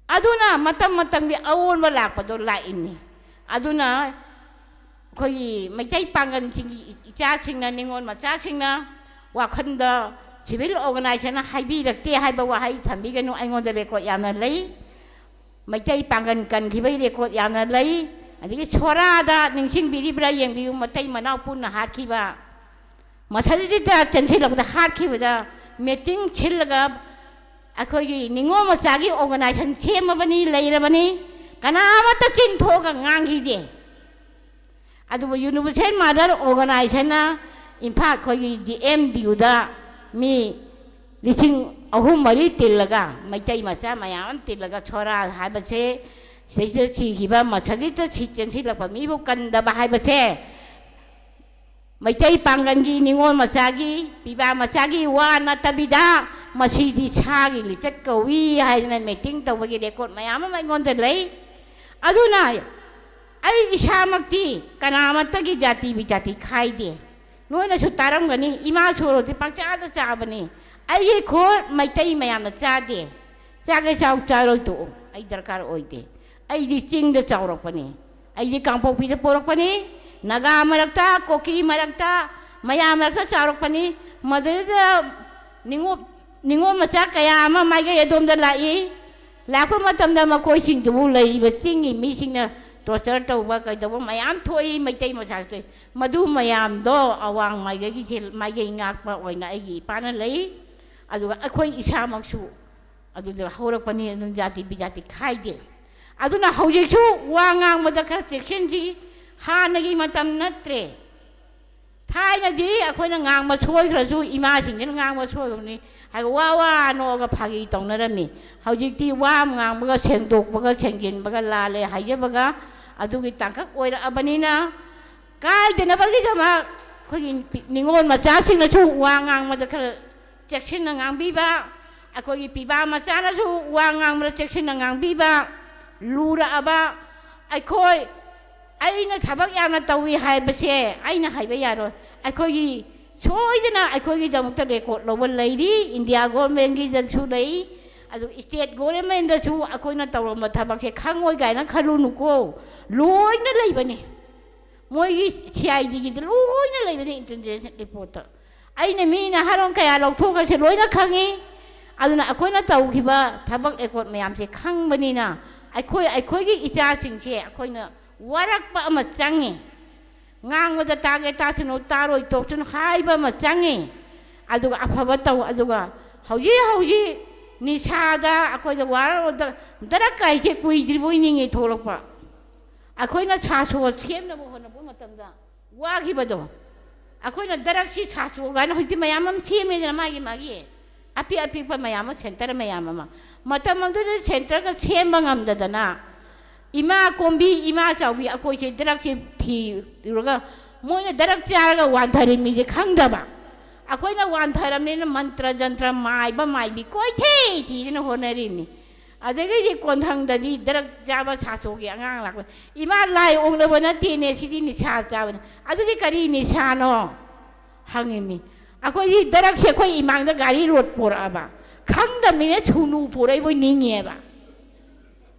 ꯑꯗꯨꯅ ꯃꯇꯝ ꯃꯇꯝꯒꯤ ꯑꯑꯣꯟꯕ ꯂꯥꯛꯄꯗꯣ ꯂꯥꯛꯏꯅꯤ꯫ ꯑꯗꯨꯅ ꯑꯩꯈꯣꯏꯒꯤ ꯃꯩꯇꯩ ꯄꯥꯡꯒꯜꯁꯤꯡꯒꯤ ꯏꯆꯥꯁꯤꯡꯅ, ꯅꯤꯉꯣꯜ ꯃꯆꯥꯁꯤꯡꯅ ꯋꯥꯈꯜꯗ ꯁꯤꯚꯤꯜ ꯑꯣꯔꯒꯅꯥꯏꯖꯦꯁꯟꯅ ꯍꯥꯏꯕꯤꯔꯛꯇꯦ ꯍꯥꯏꯕ ꯋꯥꯍꯩ ꯊꯝꯕꯤꯒꯅꯨ꯫ ꯑꯩꯉꯣꯟꯗ ꯔꯦꯀꯣꯔꯠ ꯌꯥꯝꯅ ꯂꯩ꯫ ꯃꯩꯇꯩ ꯄꯥꯡꯒꯜ ꯀꯟꯈꯤꯕꯒꯤ ꯔꯦꯀꯣꯔꯠ ꯌꯥꯝꯅ ꯂꯩ꯫ ꯑꯗꯒꯤ ꯁꯣꯔꯥꯗ ꯅꯤꯡꯁꯤꯡꯕꯤꯔꯤꯕ꯭ꯔꯥ ꯌꯦꯡꯕꯤꯌꯨ, ꯃꯇꯩ ꯃꯅꯥꯎ ꯄꯨꯟꯅ ꯍꯥꯠꯈꯤꯕ꯫ ꯃꯁꯖꯤꯗꯇ ꯆꯦꯟꯁꯤꯜꯂꯛꯄꯗ ꯍꯥꯠꯈꯤꯕꯗ meeting ꯁꯤꯜꯂꯒ ꯑꯩꯈꯣꯏꯒꯤ ꯅꯤꯉꯣꯜ ꯃꯆꯥꯒꯤ ꯑꯣꯔꯒꯅꯥꯏꯖꯦꯁꯟ ꯁꯦꯝꯃꯕꯅꯤ, ꯂꯩꯔꯕꯅꯤ, ꯀꯅꯥꯃꯠꯇ ꯆꯤꯟ ꯊꯣꯛꯑꯒ ꯉꯥꯡꯈꯤꯗꯦ꯫ ꯑꯗꯨꯕꯨ ꯌꯨꯅꯤꯚꯔꯁꯦꯜ ꯃꯥꯗꯔ ꯑꯣꯔꯒꯅꯥꯏꯖꯦꯁꯟꯅ ꯏꯝꯐꯥꯜ ꯑꯩꯈꯣꯏꯒꯤ ꯗꯤ ꯑꯦꯝ ꯗꯤ ꯌꯨꯗ ꯃꯤ ꯂꯤꯁꯤꯡ ꯑꯍꯨꯝ ꯃꯔꯤ ꯇꯤꯜꯂꯒ, ꯃꯩꯇꯩ ꯃꯆꯥ ꯃꯌꯥꯝ ꯑꯃ ꯇꯤꯜꯂꯒ ꯁꯣꯔꯥ ꯍꯥꯏꯕꯁꯦ ꯁꯤꯗꯩꯁꯤꯗ ꯁꯤꯈꯤꯕ, ꯃꯁꯖꯤꯗꯇ ꯁꯤ ꯆꯦꯟꯁꯤꯜꯂꯛꯄ ꯃꯤꯕꯨ ꯀꯟꯗꯕ ꯍꯥꯏꯕꯁꯦ ꯃꯩꯇꯩ ꯄꯥꯡꯒꯜꯒꯤ, ꯅꯤꯉꯣꯜ ꯃꯆꯥꯒꯤ, ꯄꯤꯕꯥ ꯃꯆꯥꯒꯤ ꯋꯥ ꯅꯠꯇꯕꯤꯗ ꯃꯁꯤꯗꯤ ꯁꯥꯒꯤ ꯂꯤꯆꯠ ꯀꯧꯏ ꯍꯥꯏꯗꯅ meeting ꯇꯧꯕꯒꯤ ꯔꯦꯀꯣꯔꯠ ꯃꯌꯥꯝ ꯑꯃ ꯑꯩꯉꯣꯟꯗ ꯂꯩ꯫ ꯑꯗꯨꯅ ꯑꯩ ꯏꯁꯥꯃꯛꯇꯤ ꯀꯅꯥꯃꯠꯇꯒꯤ ꯖꯥꯇꯤ ꯕꯤꯖꯥꯇꯤ ꯈꯥꯏꯗꯦ꯫ ꯅꯣꯏꯅꯁꯨ ꯇꯥꯔꯝꯒꯅꯤ, ꯏꯃꯥ ꯁꯣꯔꯣꯗꯤ ꯄꯪꯆꯥꯗ ꯆꯥꯕꯅꯤ꯫ ꯑꯩꯒꯤ ꯈꯨꯠ ꯃꯩꯇꯩ ꯃꯌꯥꯝꯅ ꯆꯥꯗꯦ꯫ ꯆꯥꯒꯦ ꯆꯥꯎ, ꯆꯥꯔꯣꯏ ꯇꯣꯛꯎ, ꯑꯩ ꯗꯔꯀꯥꯔ ꯑꯣꯏꯗꯦ꯫ ꯑꯩꯗꯤ ꯆꯤꯡꯗ ꯆꯥꯎꯔꯛꯄꯅꯤ, ꯑꯩꯗꯤ ꯀꯥꯡꯄꯣꯛꯄꯤꯗ ꯄꯣꯔꯛꯄꯅꯤ, ꯅꯥꯒꯥ ꯃꯔꯛꯇ, ꯀꯣꯀꯤ ꯃꯔꯛꯇ, ꯃꯌꯥꯝ ꯃꯔꯛꯇ ꯆꯥꯎꯔꯛꯄꯅꯤ꯫ ꯃꯗꯨꯗ ꯅꯤꯉꯣꯜ, ꯅꯤꯉꯣꯜ ꯃꯆꯥ ꯀꯌꯥ ꯑꯃ ꯃꯥꯏꯀꯩ ꯑꯗꯣꯝꯗ ꯂꯥꯛꯏ꯫ ꯂꯥꯛꯄ ꯃꯇꯝꯗ ꯃꯈꯣꯏꯁꯤꯡꯗꯨꯕꯨ ꯂꯩꯔꯤꯕ ꯆꯤꯡꯒꯤ ꯃꯤꯁꯤꯡꯅ torture ꯇꯧꯕ, ꯀꯩꯗꯧꯕ ꯃꯌꯥꯝ ꯊꯣꯛꯏ, ꯃꯩꯇꯩ ꯃꯆꯥꯁꯦ꯫ ꯃꯗꯨ ꯃꯌꯥꯝꯗꯣ ꯑꯋꯥꯡ ꯃꯥꯏꯀꯩꯒꯤ ꯃꯥꯏꯀꯩ ꯉꯥꯛꯄ ꯑꯣꯏꯅ ꯑꯩꯒꯤ ꯏꯄꯥꯅ ꯂꯩ꯫ ꯑꯗꯨꯒ ꯑꯩꯈꯣꯏ ꯏꯁꯥꯃꯛꯁꯨ ꯑꯗꯨꯗ ꯍꯧꯔꯛꯄꯅꯤ, ꯑꯗꯨꯝ ꯖꯥꯇꯤ ꯕꯤꯖꯥꯇꯤ ꯈꯥꯏꯗꯦ꯫ ꯑꯗꯨꯅ ꯍꯧꯖꯤꯛꯁꯨ ꯋꯥ ꯉꯥꯡꯕꯗ ꯈꯔ ꯆꯦꯛꯁꯤꯟꯁꯤ꯫ ꯍꯥꯟꯅꯒꯤ ꯃꯇꯝ ꯅꯠꯇ꯭ꯔꯦ꯫ ꯊꯥꯏꯅꯗꯤ ꯑꯩꯈꯣꯏꯅ ꯉꯥꯡꯕ ꯁꯣꯏꯈ꯭ꯔꯁꯨ ꯏꯃꯥꯁꯤꯡꯁꯤꯅ ꯉꯥꯡꯕ ꯁꯣꯏꯈ꯭ꯔꯕꯅꯤ ꯍꯥꯏ ꯋꯥ ꯋꯥ ꯅꯣꯛꯑꯒ ꯐꯥꯒꯤ ꯇꯧꯅꯔꯝꯃꯤ꯫ ꯍꯧꯖꯤꯛꯇꯤ ꯋꯥ ꯑꯃ ꯉꯥꯡꯕꯒ ꯁꯦꯡꯗꯣꯛꯄꯒ ꯁꯦꯡꯖꯤꯟꯕꯒ ꯂꯥꯜꯂꯦ ꯍꯥꯏꯖꯕꯒ ꯑꯗꯨꯒꯤ ꯇꯥꯡꯀꯛ ꯑꯣꯏꯔꯛꯑꯕꯅꯤꯅ ꯀꯥꯏꯗꯅꯕꯒꯤꯗꯃꯛ ꯑꯩꯈꯣꯏꯒꯤ ꯅꯤꯉꯣꯜ ꯃꯆꯥꯁꯤꯡꯅꯁꯨ ꯋꯥ ꯉꯥꯡꯕꯗ ꯈꯔ ꯆꯦꯛꯁꯤꯟꯅ ꯉꯥꯡꯕꯤꯕ, ꯑꯩꯈꯣꯏꯒꯤ ꯄꯤꯕꯥ ꯃꯆꯥꯅꯁꯨ ꯋꯥ ꯉꯥꯡꯕꯗ ꯆꯦꯛꯁꯤꯟꯅ ꯉꯥꯡꯕꯤꯕ, ꯂꯨꯔꯛꯑꯕ ꯑꯩꯈꯣꯏ, ꯑꯩꯅ ꯊꯕꯛ ꯌꯥꯝꯅ ꯇꯧꯏ ꯍꯥꯏꯕꯁꯦ ꯑꯩꯅ ꯍꯥꯏꯕ ꯌꯥꯔꯣꯏ꯫ ꯑꯩꯈꯣꯏꯒꯤ ꯁꯣꯏꯗꯅ ꯑꯩꯈꯣꯏꯒꯤꯗꯃꯛꯇ ꯔꯦꯀꯣꯔꯠ ꯂꯧꯕ ꯂꯩꯔꯤ, ꯏꯟꯗꯤꯌꯥ ꯒꯣꯔꯃꯦꯟꯒꯤꯗꯁꯨ ꯂꯩ, ꯑꯗꯨ ꯁ꯭ꯇꯦꯠ ꯒꯣꯔꯃꯦꯟꯗꯁꯨ ꯑꯩꯈꯣꯏꯅ ꯇꯧꯔꯝꯕ ꯊꯕꯛꯁꯦ ꯈꯪꯉꯣꯏ ꯀꯥꯏꯅ ꯈꯜꯂꯨꯅꯨꯀꯣ, ꯂꯣꯏꯅ ꯂꯩꯕꯅꯤ꯫ ꯃꯣꯏꯒꯤ ꯁꯤ ꯑꯥꯏ ꯗꯤꯒꯤꯗ ꯂꯣꯏꯅ ꯂꯩꯕꯅꯤ, ꯏꯟꯇꯦꯂꯤꯖꯦꯟꯁ ꯔꯤꯄꯣꯔꯠꯇ꯫ ꯑꯩꯅ ꯃꯤꯅ ꯍꯥꯏꯔꯣ ꯀꯌꯥ ꯂꯧꯊꯣꯛꯈ꯭ꯔꯁꯦ ꯂꯣꯏꯅ ꯈꯪꯉꯤ꯫ ꯑꯗꯨꯅ ꯑꯩꯈꯣꯏꯅ ꯇꯧꯈꯤꯕ ꯊꯕꯛ ꯔꯦꯀꯣꯔꯠ ꯃꯌꯥꯝꯁꯦ ꯈꯪꯕꯅꯤꯅ ꯑꯩꯈꯣꯏ, ꯑꯩꯈꯣꯏꯒꯤ ꯏꯆꯥꯁꯤꯡꯁꯦ ꯑꯩꯈꯣꯏꯅ ꯋꯥꯔꯛꯄ ꯑꯃ ꯆꯪꯉꯤ꯫ ꯉꯥꯡꯕꯗ ꯇꯥꯒꯦ ꯇꯥꯁꯅꯨ, ꯇꯥꯔꯣꯏ ꯇꯣꯛꯁꯅꯨ ꯍꯥꯏꯕ ꯑꯃ ꯆꯪꯉꯤ꯫ ꯑꯗꯨꯒ ꯑꯐꯕ ꯇꯧ꯫ ꯑꯗꯨꯒ ꯍꯧꯖꯤꯛ ꯍꯧꯖꯤꯛ ꯅꯤꯁꯥꯗ ꯑꯩꯈꯣꯏꯗ ꯋꯥꯔ ꯗ꯭ꯔꯛ ꯀꯥꯏꯁꯦ ꯀꯨꯏꯗ꯭ꯔꯤꯕꯣꯏ ꯅꯤꯡꯉꯤ ꯊꯣꯛꯂꯛꯄ꯫ ꯑꯩꯈꯣꯏꯅ ꯁꯥꯁꯣ ꯁꯦꯝꯅꯕ ꯍꯣꯠꯅꯕ ꯃꯇꯝꯗ ꯋꯥꯈꯤꯕꯗꯣ, ꯑꯩꯈꯣꯏꯅ ꯗ꯭ꯔꯛꯁꯤ ꯁꯥꯁꯣ ꯀꯥꯏꯅ ꯍꯧꯖꯤꯛꯇꯤ ꯃꯌꯥꯝ ꯑꯃ ꯁꯦꯝꯃꯦꯗꯅ, ꯃꯥꯒꯤ ꯃꯥꯒꯤ ꯑꯄꯤꯛ ꯑꯄꯤꯛꯄ ꯃꯌꯥꯝ ꯑꯃ, ꯁꯦꯟꯇꯔ ꯃꯌꯥꯝ ꯑꯃ꯫ ꯃꯇꯝ ꯑꯗꯨꯗ ꯁꯦꯟꯇꯔꯒ ꯁꯦꯝꯕ ꯉꯝꯗꯗꯅ ꯏꯃꯥ ꯀꯣꯝꯕꯤ, ꯏꯃꯥ ꯆꯥꯎꯕꯤ ꯑꯩꯈꯣꯏꯁꯦ ꯗ꯭ꯔꯛꯁꯦ ꯊꯤꯔꯨꯔꯒ ꯃꯣꯏꯅ ꯗ꯭ꯔꯛ ꯆꯥꯔꯒ ꯋꯥꯟꯊꯔꯤ ꯃꯤꯁꯦ ꯈꯪꯗꯕ꯫ ꯑꯩꯈꯣꯏꯅ ꯋꯥꯟꯊꯔꯝꯅꯤꯅ ꯃꯟꯇ꯭ꯔ ꯖꯟꯇ꯭ꯔ ꯃꯥꯏꯕ ꯃꯥꯏꯕꯤ ꯀꯣꯏꯊꯤ ꯊꯤꯗꯅ ꯍꯣꯠꯅꯔꯤꯅꯤ꯫ ꯑꯗꯒꯤꯗꯤ ꯀꯣꯟꯊꯪꯗꯗꯤ ꯗ꯭ꯔꯛ ꯆꯥꯕ ꯁꯥꯁꯣꯒꯤ ꯑꯉꯥꯡ ꯂꯥꯛꯄ, "ꯏꯃꯥ, ꯂꯥꯏ ꯑꯣꯛꯅꯕ ꯅꯠꯇꯦꯅꯦ, ꯁꯤꯗꯤ ꯅꯤꯁꯥ ꯆꯥꯕꯅꯤ"꯫ "ꯑꯗꯨꯗꯤ ꯀꯔꯤ ꯅꯤꯁꯥꯅꯣ?" ꯍꯪꯉꯤꯅꯤ꯫ ꯑꯩꯈꯣꯏꯗꯤ ꯗ꯭ꯔꯛꯁꯦ ꯑꯩꯈꯣꯏ ꯏꯃꯥꯡꯗ ꯒꯥꯔꯤ ꯔꯣꯗ ꯄꯣꯔꯛꯑꯕ, ꯈꯪꯗꯕꯅꯤꯅ ꯁꯨꯅꯨ ꯄꯣꯔꯛꯏꯕꯣꯏ ꯅꯤꯡꯉꯦꯕ꯫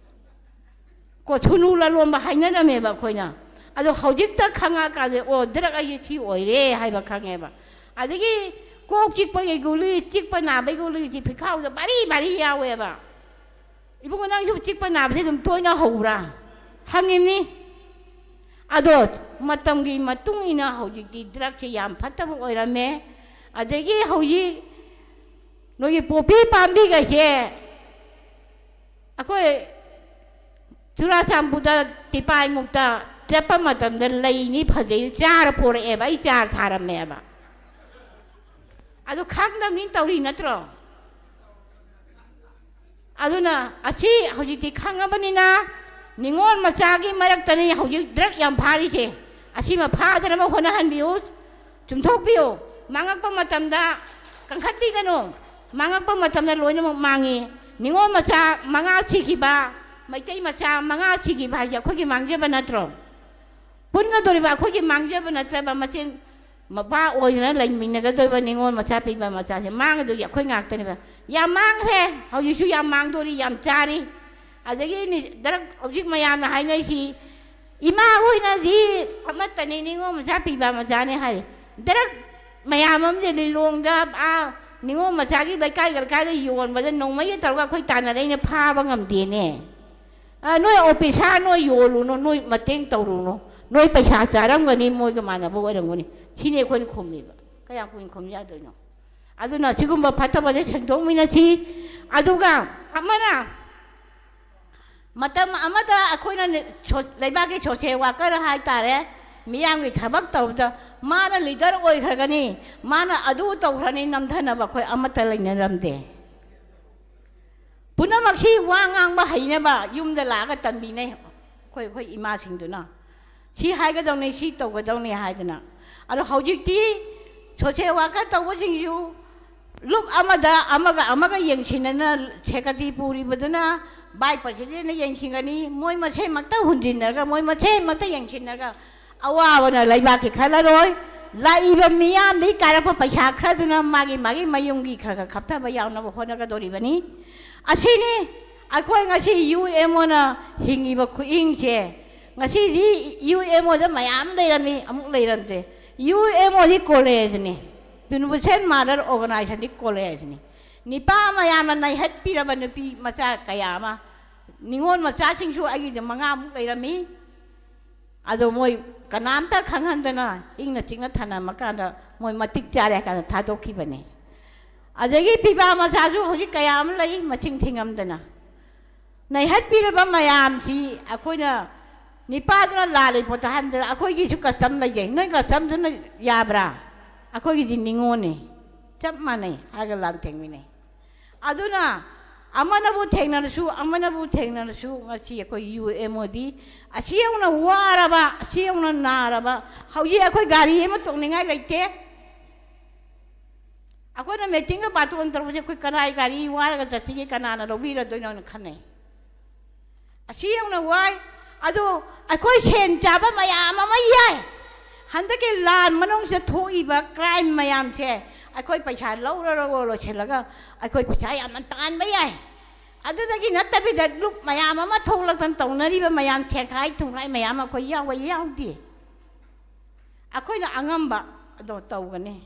ꯀꯣ, ꯁꯨꯅꯨ ꯂꯂꯣꯟꯕ ꯍꯥꯏꯅꯔꯝꯃꯦꯕ ꯑꯩꯈꯣꯏꯅ꯫ ꯑꯗꯣ ꯍꯧꯖꯤꯛꯇ ꯈꯪꯉꯛꯑꯀꯥꯟꯗ, "ꯑꯣ, ꯗ꯭ꯔꯛ ꯑꯩꯁꯦ ꯁꯤ ꯑꯣꯏꯔꯦ" ꯍꯥꯏꯕ ꯈꯪꯉꯦꯕ꯫ ꯑꯗꯒꯤ ꯀꯣꯛ ꯆꯤꯛꯄꯒꯤ ꯒꯨꯂꯤ, ꯆꯤꯛꯄ ꯅꯥꯕꯒꯤ ꯒꯨꯂꯤꯁꯤ ꯐꯤꯈꯥꯎꯗ ꯚꯥꯔꯤ ꯚꯥꯔꯤ ꯌꯥꯎꯋꯦꯕ꯫ "ꯏꯕꯨꯡꯉꯣ, ꯅꯪꯁꯨ ꯆꯤꯛꯄ ꯅꯥꯕꯁꯦ ꯑꯗꯨꯝ ꯇꯣꯏꯅ ꯍꯧꯕ꯭ꯔꯥ?" ꯍꯪꯉꯤꯅꯤ꯫ ꯑꯗꯣ ꯃꯇꯝꯒꯤ ꯃꯇꯨꯡ ꯏꯟꯅ ꯍꯧꯖꯤꯛꯇꯤ ꯗ꯭ꯔꯛꯁꯦ ꯌꯥꯝ ꯐꯠꯇꯕ ꯑꯣꯏꯔꯝꯃꯦ꯫ ꯑꯗꯒꯤ ꯍꯧꯖꯤꯛ ꯅꯣꯏꯒꯤ ꯄꯣꯄꯤ ꯄꯥꯝꯕꯤꯒꯁꯦ ꯑꯩꯈꯣꯏ ꯆꯨꯔꯥꯆꯥꯟꯄꯨꯔꯗ ꯇꯤꯄꯥꯏꯃꯨꯛꯇ ꯆꯠꯄ ꯃꯇꯝꯗ ꯂꯩꯅꯤ ꯐꯖꯩ ꯆꯥꯔ ꯄꯣꯔꯛꯑꯦꯕ, ꯑꯩ ꯆꯥꯔ ꯊꯥꯔꯝꯃꯦꯕ꯫ ꯑꯗꯨ ꯈꯪꯗꯕꯅꯤꯅ ꯇꯧꯔꯤ ꯅꯠꯇ꯭ꯔꯣ? ꯑꯗꯨꯅ ꯑꯁꯤ ꯍꯧꯖꯤꯛꯇꯤ ꯈꯪꯉꯕꯅꯤꯅ ꯅꯤꯉꯣꯜ ꯃꯆꯥꯒꯤ ꯃꯔꯛꯇꯅꯤ ꯍꯧꯖꯤꯛ ꯗ꯭ꯔꯛ ꯌꯥꯝ ꯐꯥꯔꯤꯁꯦ꯫ ꯑꯁꯤꯃ ꯐꯥꯗꯅꯕ ꯍꯣꯠꯅꯍꯟꯕꯤꯌꯨ, ꯆꯨꯝꯊꯣꯛꯄꯤꯌꯨ꯫ ꯃꯥꯡꯉꯛꯄ ꯃꯇꯝꯗ ꯀꯟꯈꯠꯄꯤꯒꯅꯨ꯫ ꯃꯥꯡꯉꯛꯄ ꯃꯇꯝꯗ ꯂꯣꯏꯅꯃꯛ ꯃꯥꯡꯉꯤ꯫ ꯅꯤꯉꯣꯜ ꯃꯆꯥ ꯃꯉꯥ ꯁꯤꯈꯤꯕ, ꯃꯩꯇꯩ ꯃꯆꯥ ꯃꯉꯥ ꯁꯤꯈꯤꯕ ꯍꯥꯏꯁꯦ ꯑꯩꯈꯣꯏꯒꯤ ꯃꯥꯡꯖꯕ ꯅꯠꯇ꯭ꯔꯣ? ꯄꯨꯟꯒꯗꯧꯔꯤꯕ ꯑꯩꯈꯣꯏꯒꯤ ꯃꯥꯡꯖꯕ ꯅꯠꯇ꯭ꯔꯕ? ꯃꯆꯤꯟ ꯃꯄꯥ ꯑꯣꯏꯗꯅ ꯂꯩꯃꯤꯟꯅꯒꯗꯧꯔꯤꯕ ꯅꯤꯉꯣꯜ ꯃꯆꯥ ꯄꯤꯕ ꯃꯆꯥꯁꯦ ꯃꯥꯡꯒꯗꯧꯔꯤ ꯑꯩꯈꯣꯏ ꯉꯥꯛꯇꯅꯦꯕ꯫ ꯌꯥꯝ ꯃꯥꯡꯈ꯭ꯔꯦ, ꯍꯧꯖꯤꯛꯁꯨ ꯌꯥꯝ ꯃꯥꯡꯗꯣꯔꯤ, ꯌꯥꯝ ꯆꯥꯔꯤ꯫ ꯑꯗꯒꯤ ꯅꯤ-, ꯗꯔꯛ ꯍꯧꯖꯤꯛ ꯃꯌꯥꯝꯅ ꯍꯥꯏꯅꯔꯤꯁꯤ, ꯏꯃꯥ ꯍꯣꯏꯅꯗꯤ ꯑꯃꯠꯇꯅꯤ, ꯅꯤꯉꯣꯜ ꯃꯆꯥ ꯄꯤꯕ ꯃꯆꯥꯅꯦ ꯍꯥꯏꯔꯤ꯫ ꯗꯔꯛ ꯃꯌꯥꯝ ꯑꯃꯁꯦ ꯂꯤꯂꯣꯡꯗ, ꯑꯥ, ꯅꯤꯉꯣꯜ ꯃꯆꯥꯒꯤ ꯂꯩꯀꯥꯏ ꯂꯩꯀꯥꯏꯗ ꯌꯣꯟꯕꯗ ꯅꯣꯡꯃꯩꯒ ꯇꯧꯔꯒ ꯑꯩꯈꯣꯏ ꯇꯥꯟꯅꯔꯛꯏꯅ ꯐꯥꯕ ꯉꯝꯗꯦꯅꯦ꯫ ꯑ, ꯅꯣꯏ ꯑꯣꯐꯤꯁꯥꯔ ꯅꯣꯏ ꯌꯣꯜꯂꯨꯅꯨ, ꯅꯣꯏ ꯃꯇꯦꯡ ꯇꯧꯔꯨꯅꯨ, ꯅꯣꯏ ꯄꯩꯁꯥ ꯆꯥꯔꯝꯒꯅꯤ, ꯃꯣꯏꯒ ꯃꯥꯟꯅꯕ ꯑꯣꯏꯔꯝꯒꯅꯤ, ꯁꯤꯅꯤ ꯑꯩꯈꯣꯏꯅ ꯈꯨꯝꯃꯤꯕ꯫ ꯀꯌꯥꯝ ꯀꯨꯏꯅ ꯈꯨꯝ ꯌꯥꯗꯣꯏꯅꯣ? ꯑꯗꯨꯅ ꯁꯤꯒꯨꯝꯕ ꯐꯠꯇꯕꯁꯦ ꯁꯦꯡꯗꯣꯛꯃꯤꯟꯅꯁꯤ꯫ ꯑꯗꯨꯒ ꯑꯃꯅ, ꯃꯇꯝ ꯑꯃꯗ ꯑꯩꯈꯣꯏꯅ ꯅꯦ-, ꯁꯣ-, ꯂꯩꯕꯥꯛꯀꯤ ꯁꯣꯁꯦꯜ ꯋꯥꯀꯔ ꯍꯥꯏꯇꯥꯔꯦ, ꯃꯤꯌꯥꯝꯒꯤ ꯊꯕꯛ ꯇꯧꯕꯗ ꯃꯥꯅ ꯂꯤꯗꯔ ꯑꯣꯏꯈ꯭ꯔꯒꯅꯤ, ꯃꯥꯅ ꯑꯗꯨ ꯇꯧꯈ꯭ꯔꯅꯤ ꯅꯝꯊꯅꯕ ꯑꯩꯈꯣꯏ ꯑꯃꯠꯇ ꯂꯩꯅꯔꯝꯗꯦ꯫ ꯄꯨꯝꯅꯃꯛꯁꯤ ꯋꯥ ꯉꯥꯡꯕ ꯍꯩꯅꯕ ꯌꯨꯝꯗ ꯂꯥꯛꯑꯒ ꯇꯝꯕꯤꯅꯩ ꯑꯩꯈꯣꯏ, ꯑꯩꯈꯣꯏ ꯏꯃꯥꯁꯤꯡꯗꯨꯅ꯫ ꯁꯤ ꯍꯥꯏꯒꯗꯧꯅꯤ, ꯁꯤ ꯇꯧꯒꯗꯧꯅꯤ ꯍꯥꯏꯗꯅ꯫ ꯑꯗꯣ ꯍꯧꯖꯤꯛꯇꯤ ꯁꯣꯁꯦꯜ ꯋꯥꯀꯔ ꯇꯧꯕꯁꯤꯡꯁꯨ ꯂꯨꯞ ꯑꯃꯗ ꯑꯃꯒ ꯑꯃꯒ ꯌꯦꯡꯁꯤꯟꯅꯅ ꯁꯦꯀ꯭ꯔꯦꯇꯔꯤ ꯄꯨꯔꯤꯕꯗꯨꯅ ꯚꯥꯏꯁ ꯄ꯭ꯔꯁꯤꯗꯦꯟꯅ ꯌꯦꯡꯁꯤꯟꯒꯅꯤ, ꯃꯣꯏ ꯃꯁꯦꯟꯃꯛꯇ ꯍꯨꯟꯖꯤꯟꯅꯔꯒ, ꯃꯣꯏ ꯃꯁꯦꯟꯃꯛꯇ ꯌꯦꯡꯁꯤꯟꯅꯔꯒ ꯑꯋꯥꯕꯅ ꯂꯩꯕꯥꯛꯀꯤ ꯈꯜꯂꯔꯣꯏ꯫ ꯂꯥꯛꯏꯕ ꯃꯤꯌꯥꯝꯗꯒꯤ ꯀꯥꯔꯛꯄ ꯄꯩꯁꯥ ꯈꯔꯗꯨꯅ ꯃꯥꯒꯤ ꯃꯥꯒꯤ ꯃꯌꯨꯝꯒꯤ ꯈꯔ ꯈꯔ ꯈꯞꯊꯕ ꯌꯥꯎꯅꯕ ꯍꯣꯠꯅꯒꯗꯧꯔꯤꯕꯅꯤ꯫ ꯑꯁꯤꯅꯤ ꯑꯩꯈꯣꯏ ꯉꯁꯤ ꯌꯨ ꯑꯦꯝ ꯑꯣꯅ ꯍꯤꯡꯉꯤꯕ ꯈꯨꯍꯤꯡꯁꯦ꯫ ꯉꯁꯤꯗꯤ ꯌꯨ ꯑꯦꯝ ꯑꯣꯗ ꯃꯌꯥꯝ ꯂꯩꯔꯝꯃꯤ, ꯑꯃꯨꯛ ꯂꯩꯔꯝꯗ꯭ꯔꯦ꯫ ꯌꯨ ꯑꯦꯝ ꯑꯣꯗꯤ ꯀꯣꯂꯦꯖꯅꯤ, ꯕꯤꯅꯨ ꯄꯁꯦꯟ ꯃꯥꯗꯔ ꯑꯣꯔꯒꯅꯥꯏꯖꯦꯁꯟꯗꯤ ꯀꯣꯂꯦꯖꯅꯤ꯫ ꯅꯤꯄꯥ ꯃꯌꯥꯝꯅ ꯅꯩꯍꯠꯄꯤꯔꯕ ꯅꯨꯄꯤ ꯃꯆꯥ ꯀꯌꯥ ꯑꯃ, ꯅꯤꯉꯣꯜ ꯃꯆꯥꯁꯤꯡꯁꯨ ꯑꯩꯒꯤꯗ ꯃꯉꯥꯃꯨꯛ ꯂꯩꯔꯝꯃꯤ꯫ ꯑꯗꯣ ꯃꯣꯏ ꯀꯅꯥꯝꯇ ꯈꯪꯍꯟꯗꯅ ꯏꯪꯅ ꯆꯤꯛꯅ ꯊꯝꯂꯝꯃꯀꯥꯟꯗ ꯃꯣꯏ ꯃꯇꯤꯛ ꯆꯥꯔꯦ ꯍꯥꯏ ꯀꯥꯟꯗ ꯊꯥꯗꯣꯛꯈꯤꯕꯅꯦ꯫ ꯑꯗꯒꯤ ꯄꯤꯕꯥ ꯃꯆꯥꯁꯨ ꯍꯧꯖꯤꯛ ꯀꯌꯥ ꯑꯃ ꯂꯩ ꯃꯁꯤꯡ ꯊꯤꯉꯝꯗꯅ꯫ ꯅꯩꯍꯠꯄꯤꯔꯕ ꯃꯌꯥꯝꯁꯤ ꯑꯩꯈꯣꯏꯅ ꯅꯤꯄꯥꯗꯨꯅ ꯂꯥꯜꯂꯤ ꯄꯣꯠꯇ ꯍꯟꯗꯅ ꯑꯩꯈꯣꯏꯒꯤꯁꯨ ꯀꯁꯇꯝ ꯂꯩꯖꯩ꯫ ꯅꯣꯏ ꯀꯁꯇꯝꯗꯨꯅ ꯌꯥꯕ꯭ꯔꯥ? ꯑꯩꯈꯣꯏꯒꯤꯗꯤ ꯅꯤꯉꯣꯜꯅꯤ, ꯆꯞ ꯃꯥꯟꯅꯩ ꯍꯥꯏꯔꯒ ꯂꯥꯟ ꯊꯦꯡꯃꯤꯟꯅꯩ꯫ ꯑꯗꯨꯅ ꯑꯃꯅꯕꯨ ꯊꯦꯡꯅꯔꯁꯨ, ꯑꯃꯅꯕꯨ ꯊꯦꯡꯅꯔꯁꯨ, ꯉꯁꯤ ꯑꯩꯈꯣꯏ ꯌꯨ ꯑꯦꯝ ꯑꯣꯗꯤ ꯑꯁꯤ ꯌꯧꯅ ꯋꯥꯔꯕ, ꯑꯁꯤ ꯌꯧꯅ ꯅꯥꯔꯕ, ꯍꯧꯖꯤꯛ ꯑꯩꯈꯣꯏ ꯒꯥꯔꯤ ꯑꯃ ꯇꯣꯡꯅꯤꯡꯉꯥꯏ ꯂꯩꯇꯦ꯫ ꯑꯩꯈꯣꯏꯅ ꯃꯤꯇꯤꯡꯒ ꯕꯥꯇꯣꯟ ꯇꯧꯔꯛꯄꯁꯦ ꯑꯩꯈꯣꯏ ꯀꯅꯥꯏ ꯒꯥꯔꯤ ꯋꯥꯔꯒ ꯆꯠꯁꯤꯒꯦ, ꯀꯅꯥꯅ ꯂꯧꯕꯤꯔꯗꯣꯏꯅꯣꯅ ꯈꯟꯅꯩ꯫ ꯑꯁꯤ ꯌꯧꯅ ꯋꯥꯏ꯫ ꯑꯗꯨ ꯑꯩꯈꯣꯏ ꯁꯦꯟ ꯆꯥꯕ ꯃꯌꯥꯝ ꯑꯃ ꯌꯥꯏ꯫ ꯍꯟꯗꯛꯀꯤ ꯂꯥꯟ ꯃꯅꯨꯡꯁꯤꯗ ꯊꯣꯛꯏꯕ ꯀ꯭ꯔꯥꯏꯝ ꯃꯌꯥꯝꯁꯦ ꯑꯩꯈꯣꯏ ꯄꯩꯁꯥ ꯂꯧꯔ ꯂꯧꯔ ꯂꯣꯏꯁꯤꯜꯂꯒ ꯑꯩꯈꯣꯏ ꯄꯩꯁꯥ ꯌꯥꯝꯅ ꯇꯥꯟꯕ ꯌꯥꯏ꯫ ꯑꯗꯨꯗꯒꯤ ꯅꯠꯇꯕꯤꯗ ꯂꯨꯞ ꯃꯌꯥꯝ ꯑꯃ ꯊꯣꯛꯂꯛꯇꯅ ꯇꯧꯅꯔꯤꯕ ꯃꯌꯥꯝ, ꯁꯦꯡꯈꯥꯏ ꯊꯨꯡꯈꯥꯏ ꯃꯌꯥꯝ ꯑꯩꯈꯣꯏ ꯌꯥꯎꯕ ꯌꯥꯎꯗꯦ꯫ ꯑꯩꯈꯣꯏꯅ ꯑꯉꯝꯕ ꯑꯗꯣ ꯇꯧꯒꯅꯤ,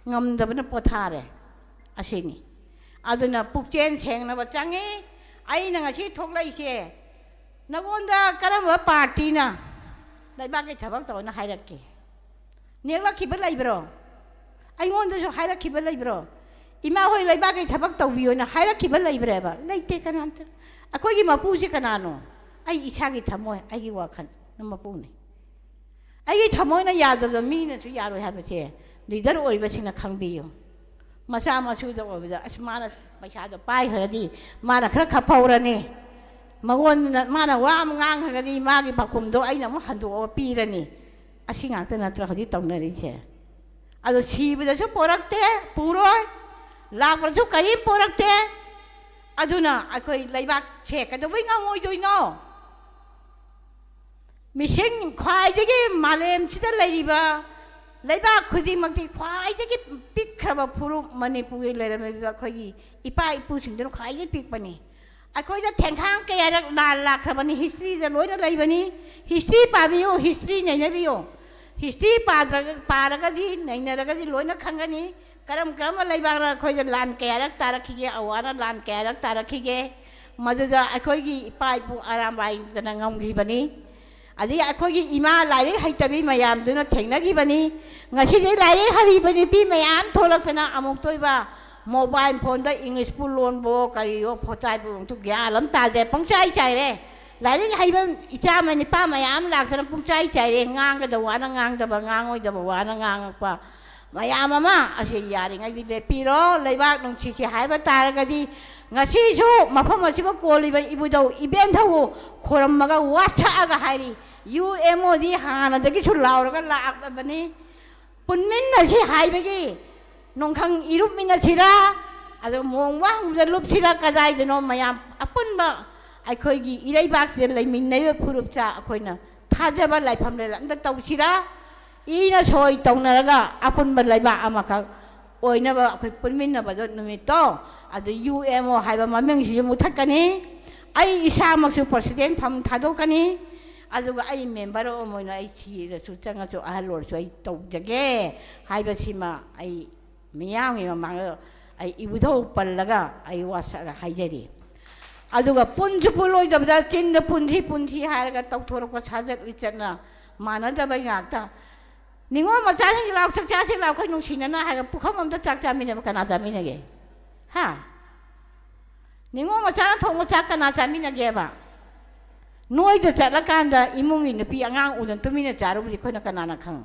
ꯉꯝꯗꯕꯅ ꯄꯣꯊꯥꯔꯦ꯫ ꯑꯁꯤꯅꯤ꯫ ꯑꯗꯨꯅ ꯄꯨꯛꯆꯦꯜ ꯁꯦꯡꯅꯕ ꯆꯪꯉꯤ꯫ ꯑꯩꯅ ꯉꯁꯤ ꯊꯣꯛꯂꯛꯏꯁꯦ, ꯅꯉꯣꯟꯗ ꯀꯔꯝꯕ ꯄꯥꯔꯇꯤꯅ ꯂꯩꯕꯥꯛꯀꯤ ꯊꯕꯛ ꯇꯧꯅ ꯍꯥꯏꯔꯛꯀꯦ? ꯅꯦꯛꯂꯛꯈꯤꯕ ꯂꯩꯕ꯭ꯔꯣ? ꯑꯩꯉꯣꯟꯗꯁꯨ ꯍꯥꯏꯔꯛꯈꯤꯕ ꯂꯩꯕ꯭ꯔꯣ? ꯏꯃꯥ ꯍꯣꯏ ꯂꯩꯕꯥꯛꯀꯤ ꯊꯕꯛ ꯇꯧꯕꯤꯌꯣꯅ ꯍꯥꯏꯔꯛꯈꯤꯕ ꯂꯩꯕ꯭ꯔꯦꯕ? ꯂꯩꯇꯦ ꯀꯅꯥꯝꯇ꯫ ꯑꯩꯈꯣꯏꯒꯤ ꯃꯄꯨꯁꯤ ꯀꯅꯥꯅꯣ? ꯑꯩ ꯏꯁꯥꯒꯤ ꯊꯃꯣꯏ, ꯑꯩꯒꯤ ꯋꯥꯈꯜ ꯃꯄꯨꯅꯤ꯫ ꯑꯩꯒꯤ ꯊꯃꯣꯏꯅ ꯌꯥꯗꯕꯗ ꯃꯤꯅꯁꯨ ꯌꯥꯔꯣꯏ ꯍꯥꯏꯕꯁꯦ ꯂꯤꯗꯔ ꯑꯣꯏꯔꯤꯕꯁꯤꯡꯅ ꯈꯪꯕꯤꯌꯨ꯫ ꯃꯆꯥ ꯃꯁꯨꯗ ꯑꯣꯏꯕꯗ, "ꯑꯁ, ꯃꯥꯅ ꯄꯩꯁꯥꯗꯣ ꯄꯥꯏꯈ꯭ꯔꯒꯗꯤ ꯃꯥꯅ ꯈꯔ ꯈꯞ ꯍꯧꯔꯅꯤ, ꯃꯉꯣꯟꯗ ꯃꯥꯅ ꯋꯥ ꯑꯃ ꯉꯥꯡꯈ꯭ꯔꯒꯗꯤ ꯃꯥꯒꯤ ꯄꯥꯎꯈꯨꯝꯗꯣ ꯑꯩꯅ ꯑꯃꯨꯛ ꯍꯟꯗꯣꯛꯑꯒ ꯄꯤꯔꯅꯤ"꯫ ꯑꯁꯤ ꯉꯥꯛꯇ ꯅꯠꯇ꯭ꯔꯥ ꯍꯧꯖꯤꯛ ꯇꯧꯅꯔꯤꯁꯦ? ꯑꯗꯣ ꯁꯤꯕꯗꯁꯨ ꯄꯣꯔꯛꯇꯦ, ꯄꯨꯔꯣꯏ, ꯂꯥꯛꯄꯗꯁꯨ ꯀꯔꯤꯝ ꯄꯣꯔꯛꯇꯦ꯫ ꯑꯗꯨꯅ ꯑꯩꯈꯣꯏ ꯂꯩꯕꯥꯛꯁꯦ ꯀꯩꯗꯧꯕꯩ ꯉꯝꯃꯣꯏꯗꯣꯏꯅꯣ? ꯃꯤꯁꯤꯡ ꯈ꯭ꯋꯥꯏꯗꯒꯤ, ꯃꯥꯂꯦꯝꯁꯤꯗ ꯂꯩꯔꯤꯕ ꯂꯩꯕꯥꯛ ꯈꯨꯗꯤꯡꯃꯛꯇꯤ ꯈ꯭ꯋꯥꯏꯗꯒꯤ ꯄꯤꯛꯈ꯭ꯔꯕ ꯐꯨꯔꯨꯞ ꯃꯅꯤꯄꯨꯔꯒꯤ ꯂꯩꯔꯝꯃꯤꯕ ꯑꯩꯈꯣꯏꯒꯤ ꯏꯄꯥ ꯏꯄꯨꯁꯤꯡꯗꯨꯅ ꯈ꯭ꯋꯥꯏꯗꯒꯤ ꯄꯤꯛꯄꯅꯤ꯫ ꯑꯩꯈꯣꯏꯗ ꯊꯦꯡꯈꯥꯡ ꯀꯌꯥꯔꯛ ꯂꯥꯟ ꯂꯥꯛꯈ꯭ꯔꯕꯅꯤ, ꯍꯤꯁꯇ꯭ꯔꯤꯗ ꯂꯣꯏꯅ ꯂꯩꯕꯅꯤ꯫ ꯍꯤꯁꯇ꯭ꯔꯤ ꯄꯥꯕꯤꯌꯨ, ꯍꯤꯁꯇ꯭ꯔꯤ ꯅꯩꯅꯕꯤꯌꯨ꯫ ꯍꯤꯁꯇ꯭ꯔꯤ ꯄꯥꯗ꯭ꯔꯒ, ꯄꯥꯔꯒꯗꯤ, ꯅꯩꯅꯔꯒꯗꯤ ꯂꯣꯏꯅ ꯈꯪꯒꯅꯤ꯫ ꯀꯔꯝ ꯀꯔꯝꯕ ꯂꯩꯕꯥꯛꯅ ꯑꯩꯈꯣꯏꯗ ꯂꯥꯟ ꯀꯌꯥꯔꯛ ꯇꯥꯔꯛꯈꯤꯒꯦ, ꯑꯋꯥꯅ ꯂꯥꯟ ꯀꯌꯥꯔꯛ ꯇꯥꯔꯛꯈꯤꯒꯦ, ꯃꯗꯨꯗ ꯑꯩꯈꯣꯏꯒꯤ ꯏꯄꯥ ꯏꯄꯨ ꯑꯔꯥꯝꯕꯥꯏꯗꯅ ꯉꯝꯈꯤꯕꯅꯤ꯫ ꯑꯗꯒꯤ ꯑꯩꯈꯣꯏꯒꯤ ꯏꯃꯥ ꯂꯥꯏꯔꯤꯛ ꯍꯩꯇꯕꯤ ꯃꯌꯥꯝꯗꯨꯅ ꯊꯦꯡꯅꯈꯤꯕꯅꯤ꯫ ꯉꯁꯤꯗꯤ ꯂꯥꯏꯔꯤꯛ ꯍꯩꯕ ꯅꯨꯄꯤ ꯃꯌꯥꯝ ꯊꯣꯛꯂꯛꯇꯅ ꯑꯃꯨꯛꯇ ꯑꯣꯏꯕ ꯃꯣꯕꯥꯏꯜ ꯐꯣꯟꯗ ꯏꯪꯂꯤꯁꯄꯨ ꯂꯣꯟꯕꯣ ꯀꯔꯤꯌꯣ ꯐꯣꯇꯥꯏꯕꯨ ꯑꯃꯨꯛꯇ ꯒ꯭ꯌꯥꯟ ꯑꯃ ꯇꯥꯗꯦ꯫ ꯄꯪꯆꯥꯏ ꯆꯥꯏꯔꯦ꯫ ꯂꯥꯏꯔꯤꯛ ꯍꯩꯕ ꯏꯆꯥ ꯑꯃ ꯅꯤꯄꯥ ꯃꯌꯥꯝ ꯂꯥꯛꯇꯅ ꯄꯨꯡꯆꯥꯏ ꯆꯥꯏꯔꯦ꯫ ꯉꯥꯡꯒꯗꯕ ꯋꯥꯅ ꯉꯥꯡꯗꯕ, ꯉꯥꯡꯉꯣꯏꯗꯕ ꯋꯥꯅ ꯉꯥꯡꯉꯛꯄ ꯃꯌꯥꯝ ꯑꯃ꯫ ꯑꯁꯤ ꯌꯥꯔꯤꯉꯩꯗꯤ ꯂꯦꯞꯄꯤꯔꯣ꯫ ꯂꯩꯕꯥꯛ ꯅꯨꯡꯁꯤꯁꯤ ꯍꯥꯏꯕ ꯇꯥꯔꯒꯗꯤ ꯉꯁꯤꯁꯨ ꯃꯐꯝ ꯑꯁꯤꯕꯨ ꯀꯣꯜꯂꯤꯕ ꯏꯕꯨꯙꯧ ꯏꯕꯦꯟꯊꯧꯕꯨ ꯈꯣꯏꯔꯝꯃꯒ ꯋꯥꯁꯛꯑꯒ ꯍꯥꯏꯔꯤ, ꯌꯨ ꯑꯦꯝ ꯑꯣꯗꯤ ꯍꯥꯟꯅꯗꯒꯤꯁꯨ ꯂꯥꯎꯔꯒ ꯂꯥꯛꯂꯕꯅꯤ꯫ ꯄꯨꯟꯃꯤꯟꯅꯁꯤ ꯍꯥꯏꯕꯒꯤ ꯅꯣꯡꯈꯪ ꯏꯔꯨꯞꯃꯤꯟꯅꯁꯤꯔꯥ, ꯑꯗꯨꯒ ꯃꯣꯡ ꯋꯥꯡꯃꯗ ꯂꯨꯞꯁꯤꯔꯥ, ꯀꯗꯥꯏꯗꯅꯣ ꯃꯌꯥꯝ ꯑꯄꯨꯟꯕ ꯑꯩꯈꯣꯏꯒꯤ ꯏꯔꯩꯕꯥꯛꯁꯤꯗ ꯂꯩꯃꯤꯟꯅꯔꯤꯕ ꯐꯨꯔꯨꯞꯁꯦ ꯑꯩꯈꯣꯏꯅ ꯊꯥꯖꯕ ꯂꯥꯏꯐꯝ ꯂꯩꯔ ꯑꯝꯇ ꯇꯧꯁꯤꯔꯥ? ꯏꯅ ꯁꯣꯏ ꯇꯧꯅꯔꯒ ꯑꯄꯨꯟꯕ ꯂꯩꯕꯥꯛ ꯑꯃꯈꯛ ꯑꯣꯏꯅꯕ ꯑꯩꯈꯣꯏ ꯄꯨꯟꯃꯤꯟꯅꯕꯗꯣ ꯅꯨꯃꯤꯠꯇꯣ, ꯑꯗꯨ ꯌꯨ ꯑꯦꯝ ꯑꯣ ꯍꯥꯏꯕ ꯃꯃꯤꯡꯁꯤꯁꯨ ꯃꯨꯊꯠꯀꯅꯤ꯫ ꯑꯩ ꯏꯁꯥꯃꯛꯁꯨ ꯄ꯭ꯔꯁꯤꯗꯦꯟ ꯐꯝ ꯊꯥꯗꯣꯛꯀꯅꯤ꯫ ꯑꯗꯨꯒ ꯑꯩ ꯃꯦꯝꯕꯔ ꯑꯃ ꯑꯣꯏꯅ ꯑꯩ ꯁꯤꯔꯁꯨ ꯆꯪꯉꯁꯨ ꯑꯍꯜ ꯑꯣꯏꯔꯁꯨ ꯑꯩ ꯇꯧꯖꯒꯦ ꯍꯥꯏꯕꯁꯤꯃ ꯑꯩ ꯃꯤꯌꯥꯝꯒꯤ ꯃꯃꯥꯡꯗ ꯑꯩ ꯏꯕꯨꯙꯧ ꯄꯜꯂꯒ ꯑꯩ ꯋꯥꯁꯛꯑꯒ ꯍꯥꯏꯖꯔꯤ꯫ ꯑꯗꯨꯒ ꯄꯨꯟꯁꯨ ꯄꯨꯜꯂꯣꯏꯗꯕꯗ ꯆꯤꯟꯗ ꯄꯨꯟꯁꯤ ꯄꯨꯟꯁꯤ ꯍꯥꯏꯔꯒ ꯇꯧꯊꯣꯔꯛꯄ ꯁꯥꯖꯠ ꯂꯤꯆꯠꯅ ꯃꯥꯟꯅꯗꯕ ꯉꯥꯛꯇ꯫ ꯅꯤꯉꯣꯜ ꯃꯆꯥꯁꯤꯡꯁꯤ ꯂꯥꯎ, ꯆꯥꯛ ꯆꯥꯁꯤ ꯂꯥꯎ, ꯑꯩꯈꯣꯏ ꯅꯨꯡꯁꯤꯅꯅ ꯍꯥꯏꯔꯒ ꯄꯨꯈꯝ ꯑꯝꯗ ꯆꯥꯛ ꯆꯥꯃꯤꯟꯅꯕ ꯀꯅꯥ ꯆꯥꯃꯤꯟꯅꯒꯦ? ꯍꯥ? ꯅꯤꯉꯣꯜ ꯃꯆꯥꯅ ꯊꯣꯡꯕ ꯆꯥꯛ ꯀꯅꯥ ꯆꯥꯃꯤꯟꯅꯒꯦꯕ? ꯅꯣꯏꯗ ꯆꯠꯂꯀꯥꯟꯗ ꯏꯃꯨꯡꯒꯤ ꯅꯨꯄꯤ ꯑꯉꯥꯡ ꯎꯗꯅ ꯇꯨꯃꯤꯟꯅ ꯆꯥꯔꯨꯕꯗꯤ ꯑꯩꯈꯣꯏꯅ ꯀꯅꯥꯅ ꯈꯪ?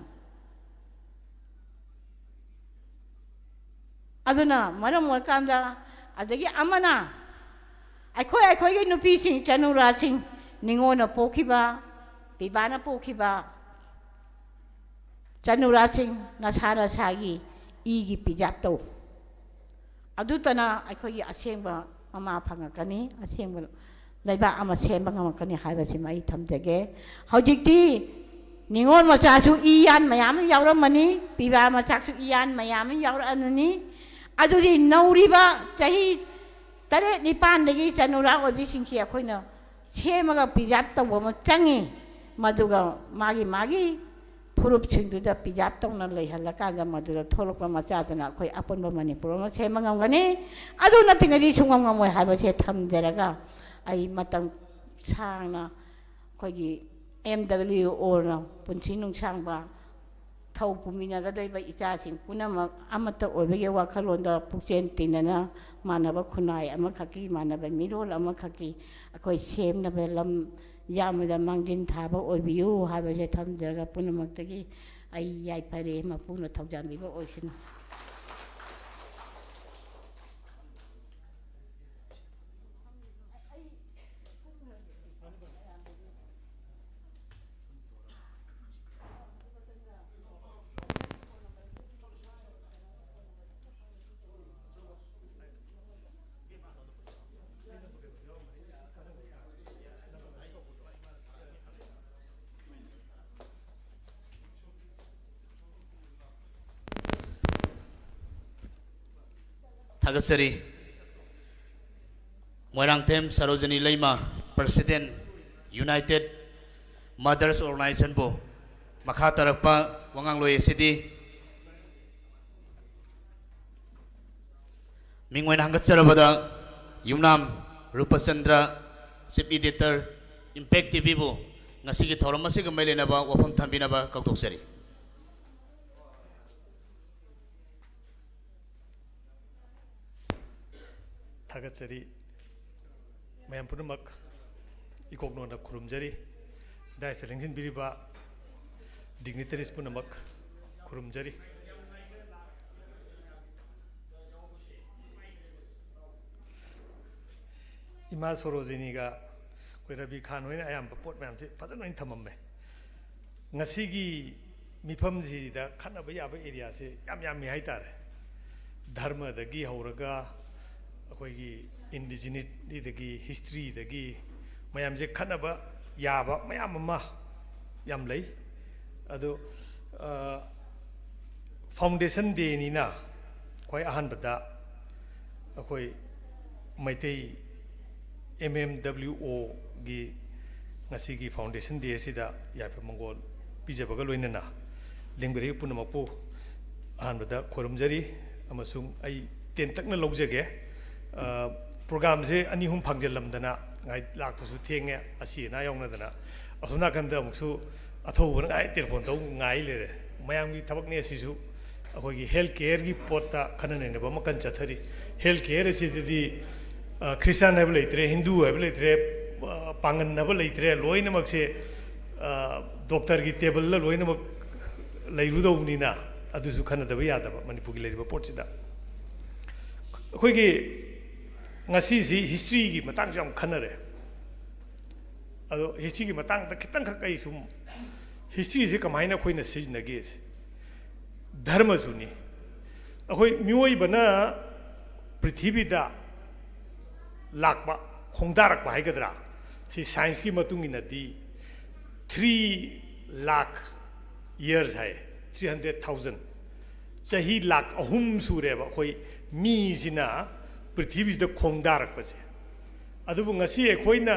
ꯑꯗꯨꯅ ꯃꯔꯝ ꯑꯣꯏꯔꯀꯥꯟꯗ, ꯑꯗꯒꯤ ꯑꯃꯅ ꯑꯩꯈꯣꯏ, ꯑꯩꯈꯣꯏꯒꯤ ꯅꯨꯄꯤꯁꯤꯡ, ꯆꯅꯨꯔꯥꯁꯤꯡ, ꯅꯤꯉꯣꯜꯅ ꯄꯣꯛꯈꯤꯕ, ꯄꯤꯕꯥꯅ ꯄꯣꯛꯈꯤꯕ ꯆꯅꯨꯔꯥꯁꯤꯡ, ꯅꯁꯥ ꯅꯁꯥꯒꯤ ꯏꯒꯤ ꯄꯤꯖꯥꯞ ꯇꯧ꯫ ꯑꯗꯨꯇꯅ ꯑꯩꯈꯣꯏꯒꯤ ꯑꯁꯦꯡꯕ ꯃꯃꯥ ꯐꯪꯉꯛꯀꯅꯤ, ꯑꯁꯦꯡꯕ ꯂꯩꯕꯥꯛ ꯑꯃ ꯁꯦꯝꯕ ꯉꯝꯃꯛꯀꯅꯤ ꯍꯥꯏꯕꯁꯤꯃ ꯑꯩ ꯊꯝꯖꯒꯦ꯫ ꯍꯧꯖꯤꯛꯇꯤ ꯅꯤꯉꯣꯜ ꯃꯆꯥꯁꯨ ꯏ ꯌꯥꯟ ꯃꯌꯥꯝ ꯑꯃ ꯌꯥꯎꯔꯝꯃꯅꯤ, ꯄꯤꯕꯥ ꯃꯆꯥꯁꯨ ꯏ ꯌꯥꯟ ꯃꯌꯥꯝ ꯑꯃ ꯌꯥꯎꯔꯛꯑꯅꯤ꯫ ꯑꯗꯨꯗꯤ ꯅꯧꯔꯤꯕ ꯆꯍꯤ ꯇꯔꯦꯠ ꯅꯤꯄꯥꯟꯗꯒꯤ ꯆꯅꯨꯔꯥ ꯑꯣꯏꯕꯤꯁꯤꯡꯁꯤ ꯑꯩꯈꯣꯏꯅ ꯁꯦꯝꯃꯒ ꯄ꯭ꯔꯤꯖꯥꯕ ꯇꯧꯕ ꯑꯃ ꯆꯪꯉꯤ꯫ ꯃꯗꯨꯒ ꯃꯥꯒꯤ ꯃꯥꯒꯤ ꯐꯨꯔꯨꯞꯁꯤꯡꯗꯨꯗ ꯄ꯭ꯔꯤꯖꯥꯕ ꯇꯧꯅ ꯂꯩꯍꯜꯂꯀꯥꯟꯗ ꯃꯗꯨꯗ ꯊꯣꯛꯂꯛꯄ ꯃꯆꯥꯗꯨꯅ ꯑꯩꯈꯣꯏ ꯑꯄꯨꯟꯕ ꯃꯅꯤꯄꯨꯔ ꯑꯃ ꯁꯦꯝꯕ ꯉꯝꯒꯅꯤ꯫ ꯑꯗꯨ ꯅꯠꯇ꯭ꯔꯤꯉꯩꯗꯤ ꯁꯨꯡꯉꯝ ꯉꯝꯃꯣꯏ ꯍꯥꯏꯕꯁꯦ ꯊꯝꯖꯔꯒ ꯑꯩ ꯃꯇꯝ ꯁꯥꯡꯅ ꯑꯩꯈꯣꯏꯒꯤ ꯑꯦꯝ ꯗꯕ꯭ꯂꯤꯎ ꯑꯣꯅ ꯄꯨꯟꯁꯤ ꯅꯨꯡꯁꯥꯡꯕ ꯍꯧ ꯄꯨꯃꯤꯟꯅꯒꯗꯣꯏꯕ ꯏꯆꯥꯁꯤꯡ ꯄꯨꯝꯅꯃꯛ ꯑꯃꯠꯇ ꯑꯣꯏꯕꯒꯤ ꯋꯥꯈꯜꯂꯣꯟꯗ ꯄꯨꯛꯆꯦꯜ ꯇꯤꯟꯅꯅ ꯃꯥꯟꯅꯕ ꯈꯨꯟꯅꯥꯏ ꯑꯃꯈꯛꯀꯤ, ꯃꯥꯟꯅꯕ ꯃꯤꯔꯣꯜ ꯑꯃꯈꯛꯀꯤ ꯑꯩꯈꯣꯏ ꯁꯦꯝꯅꯕ ꯂꯝ ꯌꯥꯝꯕꯗ ꯃꯥꯡꯖꯤꯟ ꯊꯥꯕ ꯑꯣꯏꯕꯤꯌꯨ ꯍꯥꯏꯕꯁꯦ ꯊꯝꯖꯔꯒ, ꯄꯨꯝꯅꯃꯛꯇꯒꯤ ꯑꯩ ꯌꯥꯏꯐꯔꯦ꯫ ꯃꯄꯨꯅ ꯊꯧꯖꯥꯟꯕꯤꯕ ꯑꯣꯏꯁꯅꯨ꯫ ꯊꯥꯒꯠꯆꯔꯤ꯫ ꯃꯣꯏꯔꯥꯡꯊꯦꯝ ꯁꯔꯣꯖꯤꯅꯤ ꯂꯩꯃ, President, United Mothers Organizationꯕꯨ ꯃꯈꯥ ꯇꯥꯔꯛꯄ ꯋꯥꯉꯥꯡꯂꯣꯏ ꯑꯁꯤꯗꯤ ꯃꯤꯡ ꯑꯣꯏꯅ ꯍꯪꯒꯠꯆꯔꯕꯗ ꯌꯨꯝꯅꯥꯝ ꯔꯨꯄꯆꯟꯗ꯭ꯔ, Chief Editor, Impact TVꯕꯨ ꯉꯁꯤꯒꯤ ꯊꯧꯔꯝ ꯑꯁꯤꯒ ꯃꯔꯤ ꯂꯩꯅꯕ ꯋꯥꯐꯝ ꯊꯝꯕꯤꯅꯕ ꯀꯧꯊꯣꯛꯆꯔꯤ꯫ ꯊꯥꯒꯠꯆꯔꯤ꯫ ꯃꯌꯥꯝ ꯄꯨꯝꯅꯃꯛ ꯏꯀꯣꯛꯅꯣꯟꯗ ꯈꯨꯔꯨꯝꯖꯔꯤ꯫ Dais ꯇ ꯂꯦꯡꯁꯤꯟꯕꯤꯔꯤꯕ dignitaries ꯄꯨꯝꯅꯃꯛ ꯈꯨꯔꯨꯝꯖꯔꯤ꯫ ꯏꯃꯥ ꯁꯣꯔꯣꯖꯤꯅꯤꯒ ꯑꯩꯈꯣꯏ ꯔꯕꯤ ꯈꯥꯟ ꯍꯣꯏꯅ ꯑꯌꯥꯝꯕ ꯄꯣꯠ ꯃꯌꯥꯝꯁꯦ ꯐꯖꯅ ꯂꯣꯏꯅ ꯊꯝꯃꯝꯃꯦ꯫ ꯉꯁꯤꯒꯤ ꯃꯤꯐꯝꯁꯤꯗ ꯈꯟꯅꯕ ꯌꯥꯕ areaꯁꯦ ꯌꯥꯝ ꯌꯥꯝꯃꯤ ꯍꯥꯏꯇꯥꯔꯦ꯫ ꯙꯔꯃꯗꯒꯤ ꯍꯧꯔꯒ ꯑꯩꯈꯣꯏꯒꯤ indigenityꯗꯒꯤ, historyꯗꯒꯤ ꯃꯌꯥꯝꯁꯦ ꯈꯟꯅꯕ ꯌꯥꯕ ꯃꯌꯥꯝ ꯑꯃ ꯌꯥꯝ ꯂꯩ꯫ ꯑꯗꯣ, ꯑ, Foundation Dayꯅꯤꯅ ꯈ꯭ꯋꯥꯏ ꯑꯍꯥꯟꯕꯗ ꯑꯩꯈꯣꯏ ꯃꯩꯇꯩ MMWOꯒꯤ ꯉꯁꯤꯒꯤ Foundation Day ꯑꯁꯤꯗ ꯌꯥꯏꯐ ꯃꯪꯒꯣꯜ ꯄꯤꯖꯕꯒ ꯂꯣꯏꯅꯅ ꯂꯦꯡꯕꯤꯔꯛꯏꯕ ꯄꯨꯝꯅꯃꯛꯄꯨ ꯑꯍꯥꯟꯕꯗ ꯈꯨꯔꯨꯝꯖꯔꯤ ꯑꯃꯁꯨꯡ ꯑꯩ ꯇꯦꯟꯇꯛꯅ ꯂꯧꯖꯒꯦ꯫ ꯑ, programꯁꯦ ꯑꯅꯤ ꯑꯍꯨꯝ ꯐꯥꯡꯖꯜꯂꯝꯗꯅ ꯉꯥꯏ-, ꯂꯥꯛꯄꯁꯨ ꯊꯦꯡꯉꯦ, ꯑꯁꯤ ꯑꯅꯥ ꯌꯥꯎꯅꯗꯅ꯫ ꯑꯁꯣꯝ ꯅꯥꯀꯟꯗ ꯑꯃꯨꯛꯁꯨ ꯑꯊꯧꯕꯅ ꯉꯥꯏ telephone ꯇꯧ ꯉꯥꯏ ꯂꯩꯔꯦ꯫ ꯃꯌꯥꯝꯒꯤ ꯊꯕꯛꯅꯦ ꯑꯁꯤꯁꯨ꯫ ꯑꯩꯈꯣꯏꯒꯤ ꯍꯦꯜꯊ ꯀꯦꯌꯔꯒꯤ ꯄꯣꯠꯇ ꯈꯟꯅ ꯅꯩꯅꯕ ꯑꯃ ꯀꯟꯅ ꯆꯠꯊꯔꯤ꯫ ꯍꯦꯜꯊ ꯀꯦꯌꯔ ꯑꯁꯤꯗꯗꯤ, ꯑ, ꯈ꯭ꯔꯤꯁꯇꯥꯟ ꯍꯥꯏꯕ ꯂꯩꯇ꯭ꯔꯦ, ꯍꯤꯟꯗꯨ ꯍꯥꯏꯕ ꯂꯩꯇ꯭ꯔꯦ, ꯑ, ꯄꯥꯡꯒꯟ ꯍꯥꯏꯕ ꯂꯩꯇ꯭ꯔꯦ, ꯂꯣꯏꯅꯃꯛꯁꯦ, ꯑ, ꯗꯣꯛꯇꯔꯒꯤ ꯇꯦꯕꯜꯗ ꯂꯣꯏꯅꯃꯛ ꯂꯩꯔꯨꯗꯧꯕꯅꯤꯅ, ꯑꯗꯨꯁꯨ ꯈꯟꯅꯗꯕ ꯌꯥꯗꯕ ꯃꯅꯤꯄꯨꯔꯒꯤ ꯂꯩꯔꯤꯕ ꯄꯣꯠꯁꯤꯗ꯫ ꯑꯩꯈꯣꯏꯒꯤ ꯉꯁꯤꯁꯤ ꯍꯤꯁꯇ꯭ꯔꯤꯒꯤ ꯃꯇꯥꯡꯁꯨ ꯌꯥꯝ ꯈꯟꯅꯔꯦ꯫ ꯑꯗꯣ ꯍꯤꯁꯇ꯭ꯔꯤꯒꯤ ꯃꯇꯥꯡꯗ ꯈꯤꯇꯪꯈꯛ ꯑꯩ ꯁꯨꯝ, ꯍꯤꯁꯇ꯭ꯔꯤꯁꯦ ꯀꯃꯥꯏꯅ ꯑꯩꯈꯣꯏꯅ ꯁꯤꯖꯤꯟꯅꯒꯦꯁꯦ? ꯙꯔꯃꯁꯨꯅꯤ꯫ ꯑꯩꯈꯣꯏ ꯃꯤꯑꯣꯏꯕꯅ ꯄ꯭ꯔꯤꯊꯤꯕꯤꯗ ꯂꯥꯛꯄ, ꯈꯣꯡꯗꯥꯔꯛꯄ ꯍꯥꯏꯒꯗ꯭ꯔꯥ, ꯁꯤ ꯁꯥꯏꯟꯁꯀꯤ ꯃꯇꯨꯡ ꯏꯟꯅꯗꯤ three lakh years ꯍꯥꯏ, three hundred thousand꯫ ꯆꯍꯤ ꯂꯥꯛ ꯑꯍꯨꯝ ꯁꯨꯔꯦꯕ ꯑꯩꯈꯣꯏ ꯃꯤꯁꯤꯅ ꯄ꯭ꯔꯤꯊꯤꯕꯤꯁꯤꯗ ꯈꯣꯡꯗꯥꯔꯛꯄꯁꯦ꯫ ꯑꯗꯨꯕꯨ ꯉꯁꯤ ꯑꯩꯈꯣꯏꯅ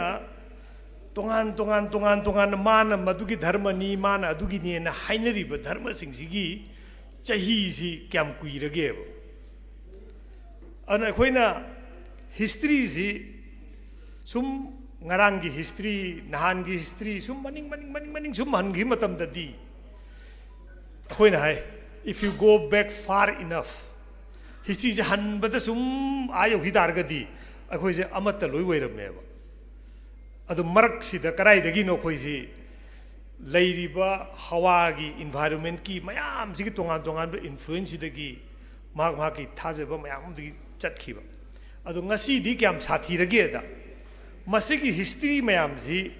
ꯇꯣꯉꯥꯟ ꯇꯣꯉꯥꯟ, ꯇꯣꯉꯥꯟ ꯇꯣꯉꯥꯟꯅ, ꯃꯥꯅ ꯃꯗꯨꯒꯤ ꯙꯔꯃꯅꯤ, ꯃꯥꯅ ꯑꯗꯨꯒꯤꯅꯦꯅ ꯍꯥꯏꯅꯔꯤꯕ ꯙꯔꯃꯁꯤꯡꯁꯤꯒꯤ ꯆꯍꯤꯁꯤ ꯀꯌꯥꯝ ꯀꯨꯏꯔꯒꯦꯕ? ꯑꯗꯨꯅ ꯑꯩꯈꯣꯏꯅ ꯍꯤꯁꯇ꯭ꯔꯤꯁꯤ ꯁꯨꯝ, ꯉꯔꯥꯡꯒꯤ ꯍꯤꯁꯇ꯭ꯔꯤ, ꯅꯍꯥꯟꯒꯤ ꯍꯤꯁꯇ꯭ꯔꯤ ꯁꯨꯝ ꯃꯅꯤꯡ, ꯃꯅꯤꯡ, ꯃꯅꯤꯡ, ꯃꯅꯤꯡ ꯁꯨꯝ ꯍꯟꯈꯤꯕ ꯃꯇꯝꯗꯗꯤ, ꯑꯩꯈꯣꯏꯅ ꯍꯥꯏ, if you go back far enough, ꯍꯤꯁꯇ꯭ꯔꯤꯁꯦ ꯍꯟꯕꯗ ꯁꯨꯝ ꯑꯥ ꯌꯧꯈꯤ ꯇꯥꯔꯒꯗꯤ, ꯑꯩꯈꯣꯏꯁꯦ ꯑꯃꯠꯇ ꯂꯣꯏ ꯑꯣꯏꯔꯝꯃꯦꯕ꯫ ꯑꯗꯨ ꯃꯔꯛꯁꯤꯗ ꯀꯗꯥꯏꯗꯒꯤꯅꯣ ꯑꯩꯈꯣꯏꯁꯤ ꯂꯩꯔꯤꯕ ꯍꯋꯥꯒꯤ, environmentꯀꯤ ꯃꯌꯥꯝꯁꯤꯒꯤ ꯇꯣꯉꯥꯟ ꯇꯣꯉꯥꯟꯕ influenceꯁꯤꯗꯒꯤ ꯃꯍꯥꯛ ꯃꯍꯥꯛꯀꯤ ꯊꯥꯖꯕ ꯃꯌꯥꯝ ꯑꯃꯗꯒꯤ ꯆꯠꯈꯤꯕ꯫ ꯑꯗꯣ ꯉꯁꯤꯗꯤ ꯀꯌꯥꯝ ꯁꯥꯊꯤꯔꯒꯦꯗ, ꯃꯁꯤꯒꯤ ꯍꯤꯁꯇ꯭ꯔꯤ ꯃꯌꯥꯝꯁꯤ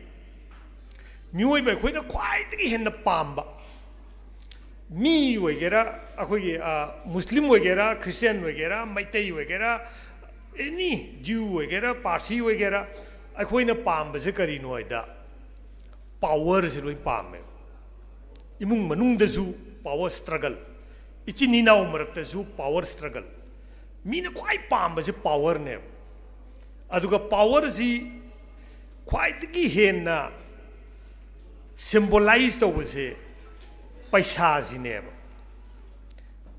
ꯃꯤꯑꯣꯏꯕ ꯑꯩꯈꯣꯏꯅ ꯈ꯭ꯋꯥꯏꯗꯒꯤ ꯍꯦꯟꯅ ꯄꯥꯝꯕ, ꯃꯤ ꯑꯣꯏꯒꯦꯔꯥ, ꯑꯩꯈꯣꯏꯒꯤ, ꯑ, ꯃꯨꯁꯂꯤꯝ ꯑꯣꯏꯒꯦꯔꯥ, ꯈ꯭ꯔꯤꯁꯇꯤꯌꯥꯟ ꯑꯣꯏꯒꯦꯔꯥ, ꯃꯩꯇꯩ ꯑꯣꯏꯒꯦꯔꯥ, any Jew ꯑꯣꯏꯒꯦꯔꯥ, ꯄꯥꯔꯁꯤ ꯑꯣꯏꯒꯦꯔꯥ, ꯑꯩꯈꯣꯏꯅ ꯄꯥꯝꯕꯁꯦ ꯀꯔꯤꯅꯣ ꯍꯥꯏꯗ, ꯄꯥꯋꯔꯁꯦ ꯂꯣꯏ ꯄꯥꯝꯃꯦꯕ꯫ ꯏꯃꯨꯡ ꯃꯅꯨꯡꯗꯁꯨ power struggle, ꯏꯆꯤꯟ ꯏꯅꯥꯎ ꯃꯔꯛꯇꯁꯨ power struggle꯫ ꯃꯤꯅ ꯈ꯭ꯋꯥꯏ ꯄꯥꯝꯕꯁꯦ ꯄꯥꯋꯔꯅꯦꯕ꯫ ꯑꯗꯨꯒ ꯄꯥꯋꯔꯁꯤ ꯈ꯭ꯋꯥꯏꯗꯒꯤ ꯍꯦꯟꯅ symbolize ꯇꯧꯕꯁꯦ ꯄꯩꯁꯥꯁꯤꯅꯦꯕ꯫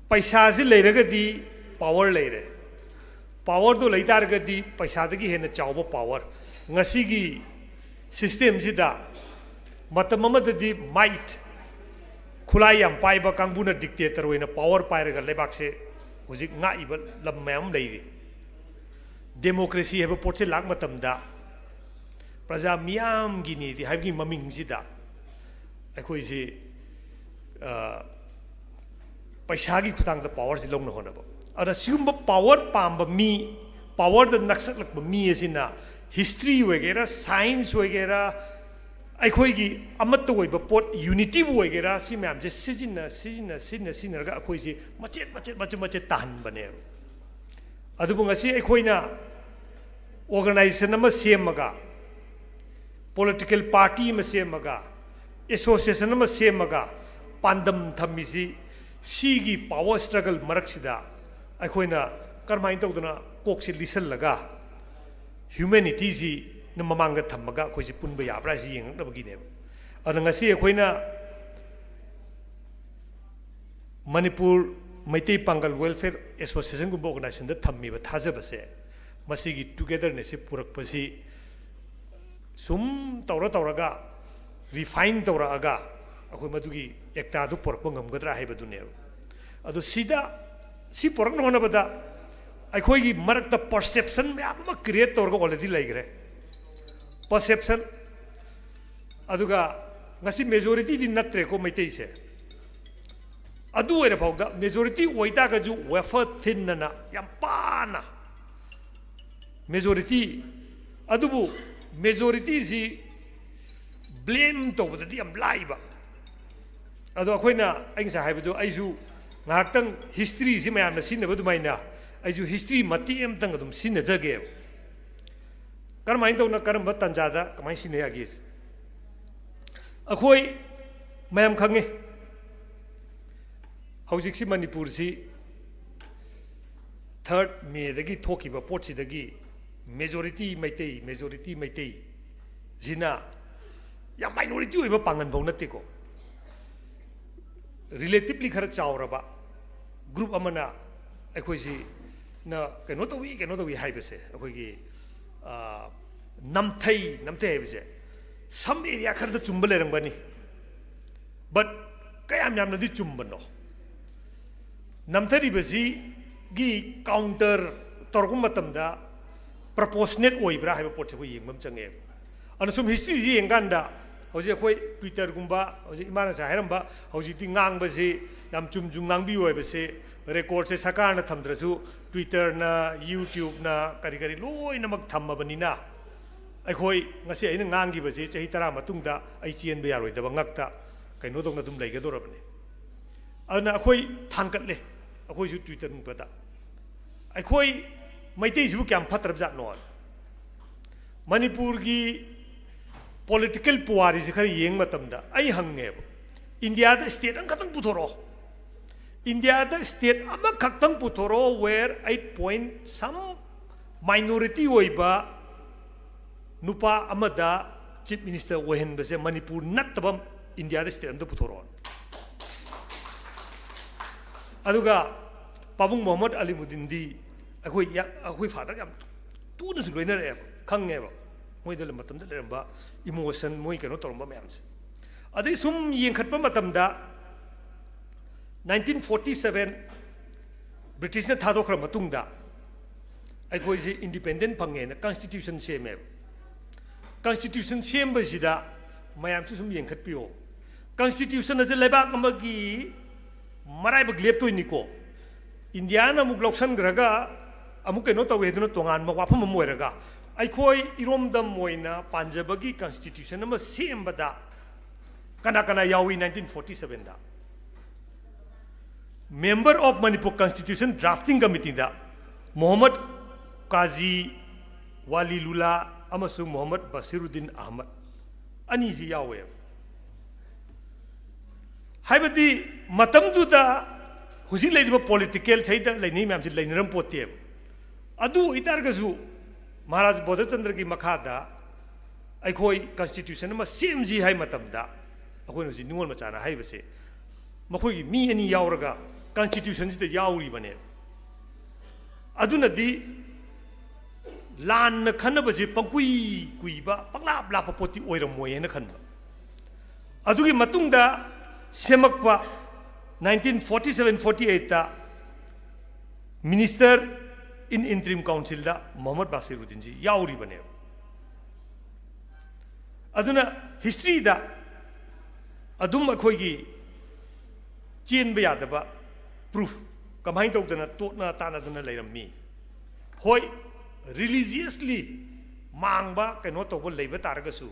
ꯄꯩꯁꯥꯁꯤ ꯂꯩꯔꯒꯗꯤ ꯄꯥꯋꯔ ꯂꯩꯔꯦ, ꯄꯥꯋꯔꯗꯣ ꯂꯩ ꯇꯥꯔꯒꯗꯤ ꯄꯩꯁꯥꯗꯒꯤ ꯍꯦꯟꯅ ꯆꯥꯎꯕ ꯄꯥꯋꯔ꯫ ꯉꯁꯤꯒꯤ systemꯁꯤꯗ ꯃꯇꯝ ꯑꯃꯗꯗꯤ might, ꯈꯨꯠꯂꯥꯏ ꯌꯥꯝ ꯄꯥꯏꯕ ꯀꯥꯡꯕꯨꯅ dictator ꯑꯣꯏꯅ power ꯄꯥꯏꯔꯒ ꯂꯩꯕꯥꯛꯁꯦ ꯍꯧꯖꯤꯛ ꯉꯥꯛꯏꯕ ꯂꯝ ꯃꯌꯥꯝ ꯑꯃ ꯂꯩꯔꯤ꯫ Democracy ꯍꯥꯏꯕ ꯄꯣꯠꯁꯦ ꯂꯥꯛ ꯃꯇꯝꯗ ꯄ꯭ꯔꯖꯥ ꯃꯤꯌꯥꯝꯒꯤꯅꯤꯗꯤ ꯍꯥꯏꯕꯒꯤ ꯃꯃꯤꯡꯁꯤꯗ ꯑꯩꯈꯣꯏꯁꯤ, ꯑ, ꯄꯩꯁꯥꯒꯤ ꯈꯨꯠꯊꯥꯡꯗ powerꯁꯤ ꯂꯧꯅ ꯍꯣꯠꯅꯕ꯫ ꯑꯗꯨꯅ ꯁꯤꯒꯨꯝꯕ power ꯄꯥꯝꯕ ꯃꯤ, powerꯗ ꯅꯛꯁꯛꯂꯛꯄ ꯃꯤ ꯑꯁꯤꯅ history ꯑꯣꯏꯒꯦꯔꯥ, science ꯑꯣꯏꯒꯦꯔꯥ, ꯑꯩꯈꯣꯏꯒꯤ ꯑꯃꯠꯇ ꯑꯣꯏꯕ ꯄꯣꯠ, unityꯕꯨ ꯑꯣꯏꯒꯦꯔꯥ, ꯁꯤ ꯃꯌꯥꯝꯁꯦ ꯁꯤꯖꯤꯟꯅ, ꯁꯤꯖꯤꯟꯅ, ꯁꯤꯖꯤꯟꯅ, ꯁꯤꯖꯤꯟꯅꯔꯒ ꯑꯩꯈꯣꯏꯁꯤ ꯃꯆꯦꯠ, ꯃꯆꯦꯠ, ꯃꯆꯦꯠ, ꯃꯆꯦꯠ ꯇꯥꯍꯟꯕꯅꯦꯕ꯫ ꯑꯗꯨꯕꯨ ꯉꯁꯤ ꯑꯩꯈꯣꯏꯅ organization ꯑꯃ ꯁꯦꯝꯃꯒ, political party ꯑꯃ ꯁꯦꯝꯃꯒ, association ꯑꯃ ꯁꯦꯝꯃꯒ ꯄꯥꯟꯗꯝ ꯊꯝꯃꯤꯁꯤ, ꯁꯤꯒꯤ power struggle ꯃꯔꯛꯁꯤꯗ ꯑꯩꯈꯣꯏꯅ ꯀꯔꯝꯍꯥꯏꯅ ꯇꯧꯗꯅ ꯀꯣꯛꯁꯦ ꯂꯤꯁꯜꯂꯒ humanityꯁꯤꯅ ꯃꯃꯥꯡꯗ ꯊꯝꯃꯒ ꯑꯩꯈꯣꯏꯁꯦ ꯄꯨꯟꯕ ꯌꯥꯕ꯭ꯔꯥ ꯍꯥꯏꯁꯤ ꯌꯦꯡꯉꯛꯅꯕꯒꯤꯅꯦꯕ꯫ ꯑꯗꯨꯅ ꯉꯁꯤ ꯑꯩꯈꯣꯏꯅ ꯃꯅꯤꯄꯨꯔ ꯃꯩꯇꯩ ꯄꯥꯡꯒꯜ Welfare Associationꯒꯨꯝꯕ organizationꯗ ꯊꯝꯃꯤꯕ ꯊꯥꯖꯕꯁꯦ, ꯃꯁꯤꯒꯤ togethernessꯁꯦ ꯄꯨꯔꯛꯄꯁꯤ ꯁꯨꯝ ꯇꯧꯔ ꯇꯧꯔꯒ refine ꯇꯧꯔꯛꯑꯒ ꯑꯩꯈꯣꯏ ꯃꯗꯨꯒꯤ ectaꯗꯨ ꯄꯨꯔꯛꯄ ꯉꯝꯒꯗ꯭ꯔꯥ ꯍꯥꯏꯕꯗꯨꯅꯦꯕ꯫ ꯑꯗꯣ ꯁꯤꯗ, ꯁꯤ ꯄꯨꯔꯛꯅ ꯍꯣꯠꯅꯕꯗ ꯑꯩꯈꯣꯏꯒꯤ ꯃꯔꯛꯇ perception ꯃꯌꯥꯝ ꯑꯃ create ꯇꯧꯔꯒ already ꯂꯩꯈ꯭ꯔꯦ꯫ Perception꯫ ꯑꯗꯨꯒ ꯉꯁꯤ majorityꯗꯤ ꯅꯠꯇ꯭ꯔꯦꯀꯣ ꯃꯩꯇꯩꯁꯦ꯫ ꯑꯗꯨ ꯑꯣꯏꯔ ꯐꯥꯎꯗ majority ꯑꯣꯏꯇꯥꯔꯒꯁꯨ wafer thinꯅ ꯌꯥꯝ ꯄꯥꯅ majority, ꯑꯗꯨꯕꯨ majorityꯁꯤ blame ꯇꯧꯕꯗꯗꯤ ꯌꯥꯝ ꯂꯥꯏꯕ꯫ ꯑꯗꯣ ꯑꯩꯈꯣꯏꯅ, ꯑꯩ ꯉꯁꯥꯏ ꯍꯥꯏꯕꯗꯣ, ꯑꯩꯁꯨ ꯉꯥꯏꯍꯥꯛꯇꯪ historyꯁꯤ ꯃꯌꯥꯝꯅ ꯁꯤꯖꯤꯟꯅꯕ ꯑꯗꯨꯃꯥꯏꯅ ꯑꯩꯁꯨ history ꯃꯇꯦꯛ ꯑꯃꯇꯪ ꯑꯗꯨꯝ ꯁꯤꯖꯤꯟꯅꯖꯒꯦꯕ꯫ ꯀꯔꯝꯍꯥꯏꯅ ꯇꯧꯅ, ꯀꯔꯝꯕ ꯇꯥꯟꯖꯥꯗ ꯀꯃꯥꯏꯅ ꯁꯤꯖꯤꯟꯅ ꯌꯥꯒꯦ? ꯑꯩꯈꯣꯏ ꯃꯌꯥꯝ ꯈꯪꯉꯤ, ꯍꯧꯖꯤꯛꯁꯤ ꯃꯅꯤꯄꯨꯔꯁꯤ third Mayꯗꯒꯤ ꯊꯣꯛꯈꯤꯕ ꯄꯣꯠꯁꯤꯗꯒꯤ majority ꯃꯩꯇꯩ, majority ꯃꯩꯇꯩ ꯁꯤꯅ ꯌꯥꯝ minority ꯑꯣꯏꯕ ꯄꯥꯡꯒꯜ ꯐꯥꯎ ꯅꯠꯇꯦꯀꯣ꯫ Relatively ꯈꯔ ꯆꯥꯎꯔꯕ group ꯑꯃꯅ ꯑꯩꯈꯣꯏꯁꯤ ꯅ ꯀꯩꯅꯣ ꯇꯧꯏ, ꯀꯩꯅꯣ ꯇꯧꯏ ꯍꯥꯏꯕꯁꯦ, ꯑꯩꯈꯣꯏꯒꯤ, ꯑ, ꯅꯝꯊꯩ, ꯅꯝꯊꯩ ꯍꯥꯏꯕꯁꯦ some area ꯈꯔꯗ ꯆꯨꯝꯕ ꯂꯩꯔꯝꯒꯅꯤ, but ꯀꯌꯥꯝ ꯌꯥꯝꯅꯗꯤ ꯆꯨꯝꯕꯅꯣ? ꯅꯝꯊꯔꯤꯕꯁꯤꯒꯤ counter ꯇꯧꯔꯛꯄ ꯃꯇꯝꯗ proportionate ꯑꯣꯏꯕ꯭ꯔꯥ ꯍꯥꯏꯕ ꯄꯣꯠꯁꯦ ꯑꯩꯈꯣꯏ ꯌꯦꯡꯕ ꯑꯃ ꯆꯪꯉꯦꯕ꯫ ꯑꯗꯨꯅ ꯁꯨꯝ historyꯁꯤ ꯌꯦꯡꯀꯥꯟꯗ, ꯍꯧꯖꯤꯛ ꯑꯩꯈꯣꯏ Twitterꯒꯨꯝꯕ, ꯍꯧꯖꯤꯛ ꯏꯃꯥꯅ ꯉꯁꯥꯏ ꯍꯥꯏꯔꯝꯕ, ꯍꯧꯖꯤꯛꯇꯤ ꯉꯥꯡꯕꯁꯤ ꯌꯥꯝ ꯆꯨꯝ ꯆꯨꯝ ꯉꯥꯡꯕꯤꯌꯨ ꯍꯥꯏꯕꯁꯦ, recordꯁꯦ ꯁꯔꯀꯥꯔꯅ ꯊꯝꯗ꯭ꯔꯁꯨ Twitterꯅ, YouTubeꯅ, ꯀꯔꯤ ꯀꯔꯤ ꯂꯣꯏꯅꯃꯛ ꯊꯝꯃꯕꯅꯤꯅ, ꯑꯩꯈꯣꯏ ꯉꯁꯤ ꯑꯩꯅ ꯉꯥꯡꯈꯤꯕꯁꯤ ꯆꯍꯤ ꯇꯔꯥ ꯃꯇꯨꯡꯗ ꯑꯩ ꯆꯦꯟꯕ ꯌꯥꯔꯣꯏꯗꯕ ꯉꯛꯇ ꯀꯩꯅꯣ ꯇꯧꯅ ꯑꯗꯨꯝ ꯂꯩꯒꯗꯧꯔꯕꯅꯤ꯫ ꯑꯗꯨꯅ ꯑꯩꯈꯣꯏ ꯊꯥꯡꯒꯠꯂꯦ, ꯑꯩꯈꯣꯏꯁꯨ Twitter ꯅꯨꯡꯇꯗ꯫ ꯑꯩꯈꯣꯏ ꯃꯩꯇꯩꯁꯤꯕꯨ ꯀꯌꯥꯝ ꯐꯠꯇ꯭ꯔꯕ ꯖꯥꯠꯅꯣ? ꯃꯅꯤꯄꯨꯔꯒꯤ political ꯄꯨꯋꯥꯔꯤꯁꯤ ꯈꯔ ꯌꯦꯡꯕ ꯃꯇꯝꯗ ꯑꯩ ꯍꯪꯉꯦꯕ, ꯏꯟꯗꯤꯌꯥꯗ state ꯑꯃꯈꯛꯇꯪ ꯄꯨꯊꯣꯔꯛꯑꯣ, ꯏꯟꯗꯤꯌꯥꯗ state ꯑꯃꯈꯛꯇꯪ ꯄꯨꯊꯣꯔꯛꯑꯣ, where eight point some minority ꯑꯣꯏꯕ ꯅꯨꯄꯥ ꯑꯃꯗ chief minister ꯑꯣꯏꯍꯟꯕꯁꯦ ꯃꯅꯤꯄꯨꯔ ꯅꯠꯇꯕ ꯏꯟꯗꯤꯌꯥꯗ state ꯑꯝꯇ ꯄꯨꯊꯣꯔꯛꯑꯣ꯫ ꯑꯗꯨꯒ ꯄꯥꯕꯨꯡ ꯃꯣꯍꯝꯃꯗ ꯑꯂꯤꯃꯨꯗꯤꯟꯗꯤ ꯑꯩꯈꯣꯏ ꯌꯥ-, ꯑꯩꯈꯣꯏ fatherꯒ ꯌꯥꯝ ꯇꯨꯅꯁꯨ ꯂꯣꯏꯅꯔꯛꯑꯦꯕ, ꯈꯪꯉꯦꯕ ꯃꯣꯏꯗ ꯃꯇꯝꯗ ꯂꯩꯔꯝꯕ emotion, ꯃꯣꯏ ꯀꯩꯅꯣ ꯇꯧꯔꯝꯕ ꯃꯌꯥꯝꯁꯦ꯫ ꯑꯗꯩ ꯁꯨꯝ ꯌꯦꯡꯈꯠꯄ ꯃꯇꯝꯗ nineteen forty seven Britishꯅ ꯊꯥꯗꯣꯛꯈ꯭ꯔ ꯃꯇꯨꯡꯗ ꯑꯩꯈꯣꯏꯁꯤ independent ꯐꯪꯉꯦꯅ constitution ꯁꯦꯝꯃꯦꯕ꯫ Constitution ꯁꯦꯝꯕꯁꯤꯗ ꯃꯌꯥꯝꯁꯨ ꯁꯨꯝ ꯌꯦꯡꯈꯠꯄꯤꯌꯣ, constitution ꯑꯁꯤ ꯂꯩꯕꯥꯛ ꯑꯃꯒꯤ ꯃꯔꯥꯏꯕꯛ ꯂꯦꯞꯇꯣꯏꯅꯤꯀꯣ꯫ ꯏꯟꯗꯤꯌꯥꯅ ꯑꯃꯨꯛ ꯂꯧꯁꯟꯈ꯭ꯔꯒ ꯑꯃꯨꯛ ꯀꯩꯅꯣ ꯇꯧꯋꯦ ꯍꯥꯏꯗꯨꯅ ꯇꯣꯉꯥꯟꯕ ꯋꯥꯐꯝ ꯑꯃ ꯑꯣꯏꯔꯒ, ꯑꯩꯈꯣꯏ ꯏꯔꯣꯝꯗꯝ ꯑꯣꯏꯅ ꯄꯥꯟꯖꯕꯒꯤ constitution ꯑꯃ ꯁꯦꯝꯕꯗ ꯀꯅꯥ ꯀꯅꯥ ꯌꯥꯎꯏ nineteen forty sevenꯗ? Member of Manipur Constitution Drafting Committeeꯗ Mohammad ꯀꯥꯖꯤ ꯋꯥꯂꯤꯂꯨꯂꯥ ꯑꯃꯁꯨꯡ ꯃꯣꯍꯝꯃꯗ ꯕꯁꯤꯔꯨꯗꯤꯟ ꯑꯍꯃꯗ ꯑꯅꯤꯁꯤ ꯌꯥꯎꯋꯦꯕ꯫ ꯍꯥꯏꯕꯗꯤ ꯃꯇꯝꯗꯨꯗ ꯍꯧꯖꯤꯛ ꯂꯩꯔꯤꯕ political ꯁꯤꯗ ꯂꯩꯅꯩ ꯃꯌꯥꯝꯁꯤ ꯂꯩꯅꯔꯝ ꯄꯣꯠꯇꯦꯕ꯫ ꯑꯗꯨ ꯑꯣꯏꯇꯥꯔꯒꯁꯨ ꯃꯍꯥꯔꯥꯖ ꯕꯣꯙꯆꯟꯗ꯭ꯔꯒꯤ ꯃꯈꯥꯗ ꯑꯩꯈꯣꯏ constitution ꯑꯃ ꯁꯦꯝꯁꯤ ꯍꯥꯏ ꯃꯇꯝꯗ, ꯑꯩꯈꯣꯏꯅ ꯍꯧꯖꯤꯛ ꯅꯤꯉꯣꯜ ꯃꯆꯥꯅ ꯍꯥꯏꯔꯤꯕꯁꯦ, ꯃꯈꯣꯏꯒꯤ ꯃꯤ ꯑꯅꯤ ꯌꯥꯎꯔꯒ constitutionꯁꯤꯗ ꯌꯥꯎꯔꯤꯕꯅꯦꯕ꯫ ꯑꯗꯨꯅꯗꯤ ꯂꯥꯟꯅ ꯈꯟꯅꯕꯁꯦ ꯄꯪꯀꯨꯏ ꯀꯨꯏꯕ, ꯄꯪꯂꯥꯞ ꯂꯥꯞꯄ ꯄꯣꯠꯇꯤ ꯑꯣꯏꯔꯝꯃꯣꯏ ꯍꯥꯏꯅ ꯈꯟꯕ꯫ ꯑꯗꯨꯒꯤ ꯃꯇꯨꯡꯗ ꯁꯦꯝꯃꯛꯄ nineteen forty seven forty eight ꯇ Minister in Interim Council ꯗ ꯃꯣꯍꯝꯃꯗ ꯕꯥꯁꯤꯔꯨꯗꯤꯟꯁꯤ ꯌꯥꯎꯔꯤꯕꯅꯦꯕ꯫ ꯑꯗꯨꯅ history ꯗ ꯑꯗꯨꯝ ꯑꯩꯈꯣꯏꯒꯤ ꯆꯦꯟꯕ ꯌꯥꯗꯕ proof ꯀꯃꯥꯏꯅ ꯇꯧꯗꯅ ꯇꯣꯠꯅ ꯇꯥꯅꯗꯅ ꯂꯩꯔꯝꯃꯤ꯫ ꯍꯣꯏ, religiously ꯃꯥꯡꯕ ꯀꯩꯅꯣ ꯇꯧꯕ ꯂꯩꯕ ꯇꯥꯔꯒꯁꯨ,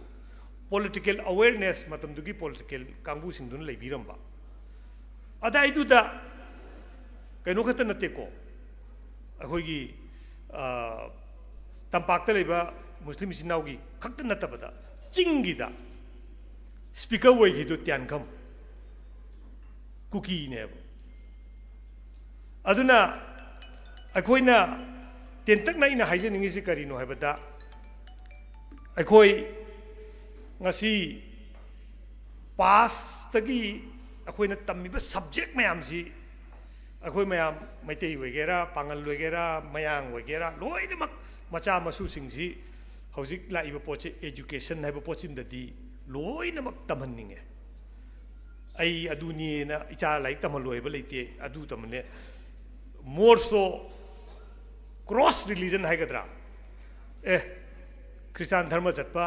political awareness ꯃꯇꯝꯗꯨꯒꯤ political ꯀꯥꯡꯕꯨꯁꯤꯡꯗꯨꯅ ꯂꯩꯕꯤꯔꯝꯕ꯫ ꯑꯗꯥꯏꯗꯨꯗ ꯀꯩꯅꯣ ꯈꯛꯇ ꯅꯠꯇꯦꯀꯣ, ꯑꯩꯈꯣꯏꯒꯤ, ꯑ, ꯇꯝꯄꯥꯛꯇ ꯂꯩꯕ ꯃꯨꯁꯂꯤꯝ ꯏꯆꯤꯟ ꯏꯅꯥꯎꯒꯤ ꯈꯛꯇ ꯅꯠꯇꯕꯗ, ꯆꯤꯡꯒꯤꯗ speaker ꯑꯣꯏꯈꯤꯗꯨ ꯇ꯭ꯌꯥꯟꯈꯝ ꯀꯨꯀꯤꯅꯦꯕ꯫ ꯑꯗꯨꯅ ꯑꯩꯈꯣꯏꯅ ꯇꯦꯟꯇꯛꯅ ꯑꯩꯅ ꯍꯥꯏꯖꯅꯤꯡꯉꯤꯁꯤ ꯀꯔꯤꯅꯣ ꯍꯥꯏꯕꯗ, ꯑꯩꯈꯣꯏ ꯉꯁꯤ past ꯇꯒꯤ ꯑꯩꯈꯣꯏꯅ ꯇꯝꯃꯤꯕ subject ꯃꯌꯥꯝꯁꯤ, ꯑꯩꯈꯣꯏ ꯃꯌꯥꯝ, ꯃꯩꯇꯩ ꯑꯣꯏꯒꯦꯔꯥ, ꯄꯥꯉꯜ ꯑꯣꯏꯒꯦꯔꯥ, ꯃꯌꯥꯡ ꯑꯣꯏꯒꯦꯔꯥ, ꯂꯣꯏꯅꯃꯛ ꯃꯆꯥ ꯃꯁꯨꯁꯤꯡꯁꯤ ꯍꯧꯖꯤꯛ ꯂꯥꯛꯏꯕ ꯄꯣꯠꯁꯦ, education ꯍꯥꯏꯕ ꯄꯣꯠꯁꯤꯃꯗꯗꯤ ꯂꯣꯏꯅꯃꯛ ꯇꯝꯍꯟꯅꯤꯡꯉꯦ꯫ ꯑꯩ ꯑꯗꯨꯅꯤꯅ ꯏꯆꯥ ꯂꯥꯏꯔꯤꯛ ꯇꯝꯍꯜꯂꯣꯏ ꯍꯥꯏꯕ ꯂꯩꯇꯦ, ꯑꯗꯨ ꯇꯝꯍꯜꯂꯦ꯫ More so, cross religion ꯍꯥꯏꯒꯗ꯭ꯔꯥ, ꯑꯦ, ꯈ꯭ꯔꯤꯁꯇꯥꯟ ꯙꯔꯃ ꯆꯠꯄ,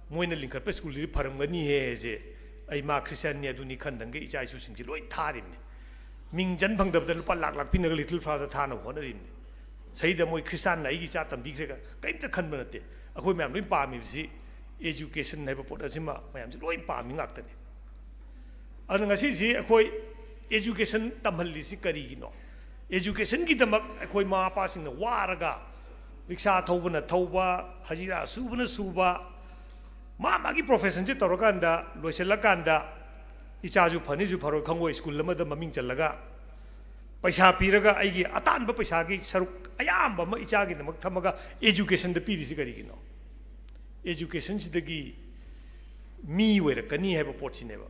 ꯃꯣꯏꯅ ꯂꯤꯡꯈꯠꯄ ꯁ꯭ꯀꯨꯜꯗꯨꯗꯤ ꯐꯔꯝꯒꯅꯤꯍꯦꯁꯦ, ꯑꯩ ꯃꯥ ꯈ꯭ꯔꯤꯁꯇꯥꯟꯅꯤ ꯑꯗꯨꯅꯤ ꯈꯟꯗꯪꯒꯤ ꯏꯆꯥ ꯏꯁꯨꯁꯤꯡꯁꯦ ꯂꯣꯏ ꯊꯥꯔꯤꯕꯅꯤ꯫ ꯃꯤꯡ ꯆꯟ ꯐꯪꯗꯕꯗ ꯂꯨꯄꯥ ꯂꯥꯛ ꯂꯥꯛ ꯄꯤꯅꯒ Little Flower ꯗ ꯊꯥꯅꯕ ꯍꯣꯠꯅꯔꯤꯕꯅꯤ꯫ ꯁꯤꯗ ꯃꯣꯏ ꯈ꯭ꯔꯤꯁꯇꯥꯟꯅ ꯑꯩꯒꯤ ꯏꯆꯥ ꯇꯝꯕꯤꯈ꯭ꯔꯦꯒ ꯀꯔꯤꯝꯇ ꯈꯟꯕ ꯅꯠꯇꯦ꯫ ꯑꯩꯈꯣꯏ ꯃꯌꯥꯝ ꯂꯣꯏ ꯄꯥꯝꯃꯤꯕꯁꯤ education ꯍꯥꯏꯕ ꯄꯣꯠ ꯑꯁꯤꯃ ꯃꯌꯥꯝꯁꯤ ꯂꯣꯏ ꯄꯥꯝꯃꯤ ꯉꯥꯛꯇꯅꯤ꯫ ꯑꯗꯨꯅ ꯉꯁꯤꯁꯤ ꯑꯩꯈꯣꯏ education ꯇꯝꯍꯜꯂꯤꯁꯤ ꯀꯔꯤꯒꯤꯅꯣ? Education ꯒꯤꯗꯃꯛ ꯑꯩꯈꯣꯏ ꯃꯃꯥ ꯃꯄꯥꯁꯤꯡꯅ ꯋꯥꯔꯒ, ꯔꯤꯛꯁꯥ ꯊꯧꯕꯅ ꯊꯧꯕ, ꯍꯖꯤꯔꯥ ꯁꯨꯕꯅ ꯁꯨꯕ, ꯃꯥ ꯃꯥꯒꯤ profession ꯁꯦ ꯇꯧꯔꯀꯥꯟꯗ, ꯂꯣꯏꯁꯤꯜꯂꯀꯥꯟꯗ ꯏꯆꯥꯁꯨ ꯐꯅꯤꯁꯨ ꯐꯔꯣꯏ ꯈꯪꯉꯣꯏ, ꯁ꯭ꯀꯨꯜ ꯑꯃꯗ ꯃꯃꯤꯡ ꯆꯜꯂꯒ ꯄꯩꯁꯥ ꯄꯤꯔꯒ ꯑꯩꯒꯤ ꯑꯇꯥꯟꯕ ꯄꯩꯁꯥꯒꯤ ꯁꯔꯨꯛ ꯑꯌꯥꯝꯕ ꯑꯃ ꯏꯆꯥꯒꯤꯗꯃꯛ ꯊꯝꯃꯒ education ꯗ ꯄꯤꯔꯤꯁꯤ ꯀꯔꯤꯒꯤꯅꯣ? Education ꯁꯤꯗꯒꯤ ꯃꯤ ꯑꯣꯏꯔꯛꯀꯅꯤ ꯍꯥꯏꯕ ꯄꯣꯠꯁꯤꯅꯦꯕ꯫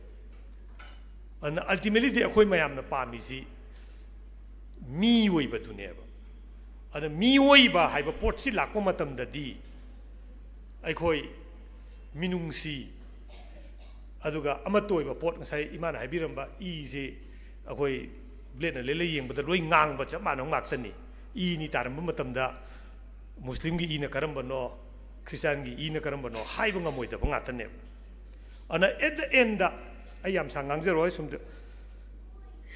ꯑꯗꯨꯅ ultimately ꯗꯤ ꯑꯩꯈꯣꯏ ꯃꯌꯥꯝꯅ ꯄꯥꯝꯃꯤꯁꯤ ꯃꯤ ꯑꯣꯏꯕꯗꯨꯅꯦꯕ꯫ ꯑꯗꯨꯅ ꯃꯤꯑꯣꯏꯕ ꯍꯥꯏꯕ ꯄꯣꯠꯁꯤ ꯂꯥꯛꯄ ꯃꯇꯝꯗꯗꯤ ꯑꯩꯈꯣꯏ ꯃꯤꯅꯨꯡꯁꯤ, ꯑꯗꯨꯒ ꯑꯃꯠꯇ ꯑꯣꯏꯕ ꯄꯣꯠ, ꯉꯁꯥꯏ ꯏꯃꯥꯅ ꯍꯥꯏꯕꯤꯔꯝꯕ ꯏꯁꯤ ꯑꯩꯈꯣꯏ ꯕ꯭ꯂꯦꯠꯅ ꯂꯦꯜꯂ ꯌꯦꯡꯕꯗ ꯂꯣꯏ ꯉꯥꯡꯕ ꯆꯞ ꯃꯥꯟꯅꯕ ꯉꯥꯛꯇꯅꯤ꯫ ꯏꯅꯤ ꯇꯥꯔꯝꯕ ꯃꯇꯝꯗ ꯃꯨꯁꯂꯤꯝꯒꯤ ꯏꯅ ꯀꯔꯝꯕꯅꯣ, ꯈ꯭ꯔꯤꯁꯇꯥꯟꯒꯤ ꯏꯅ ꯀꯔꯝꯕꯅꯣ ꯍꯥꯏꯕ ꯉꯝꯃꯣꯏꯗꯕ ꯉꯥꯛꯇꯅꯦꯕ꯫ ꯑꯗꯨꯅ at the end ꯑꯩ ꯌꯥꯝ ꯁꯥꯡ ꯉꯥꯡꯖꯔꯣꯏ, ꯁꯨꯝ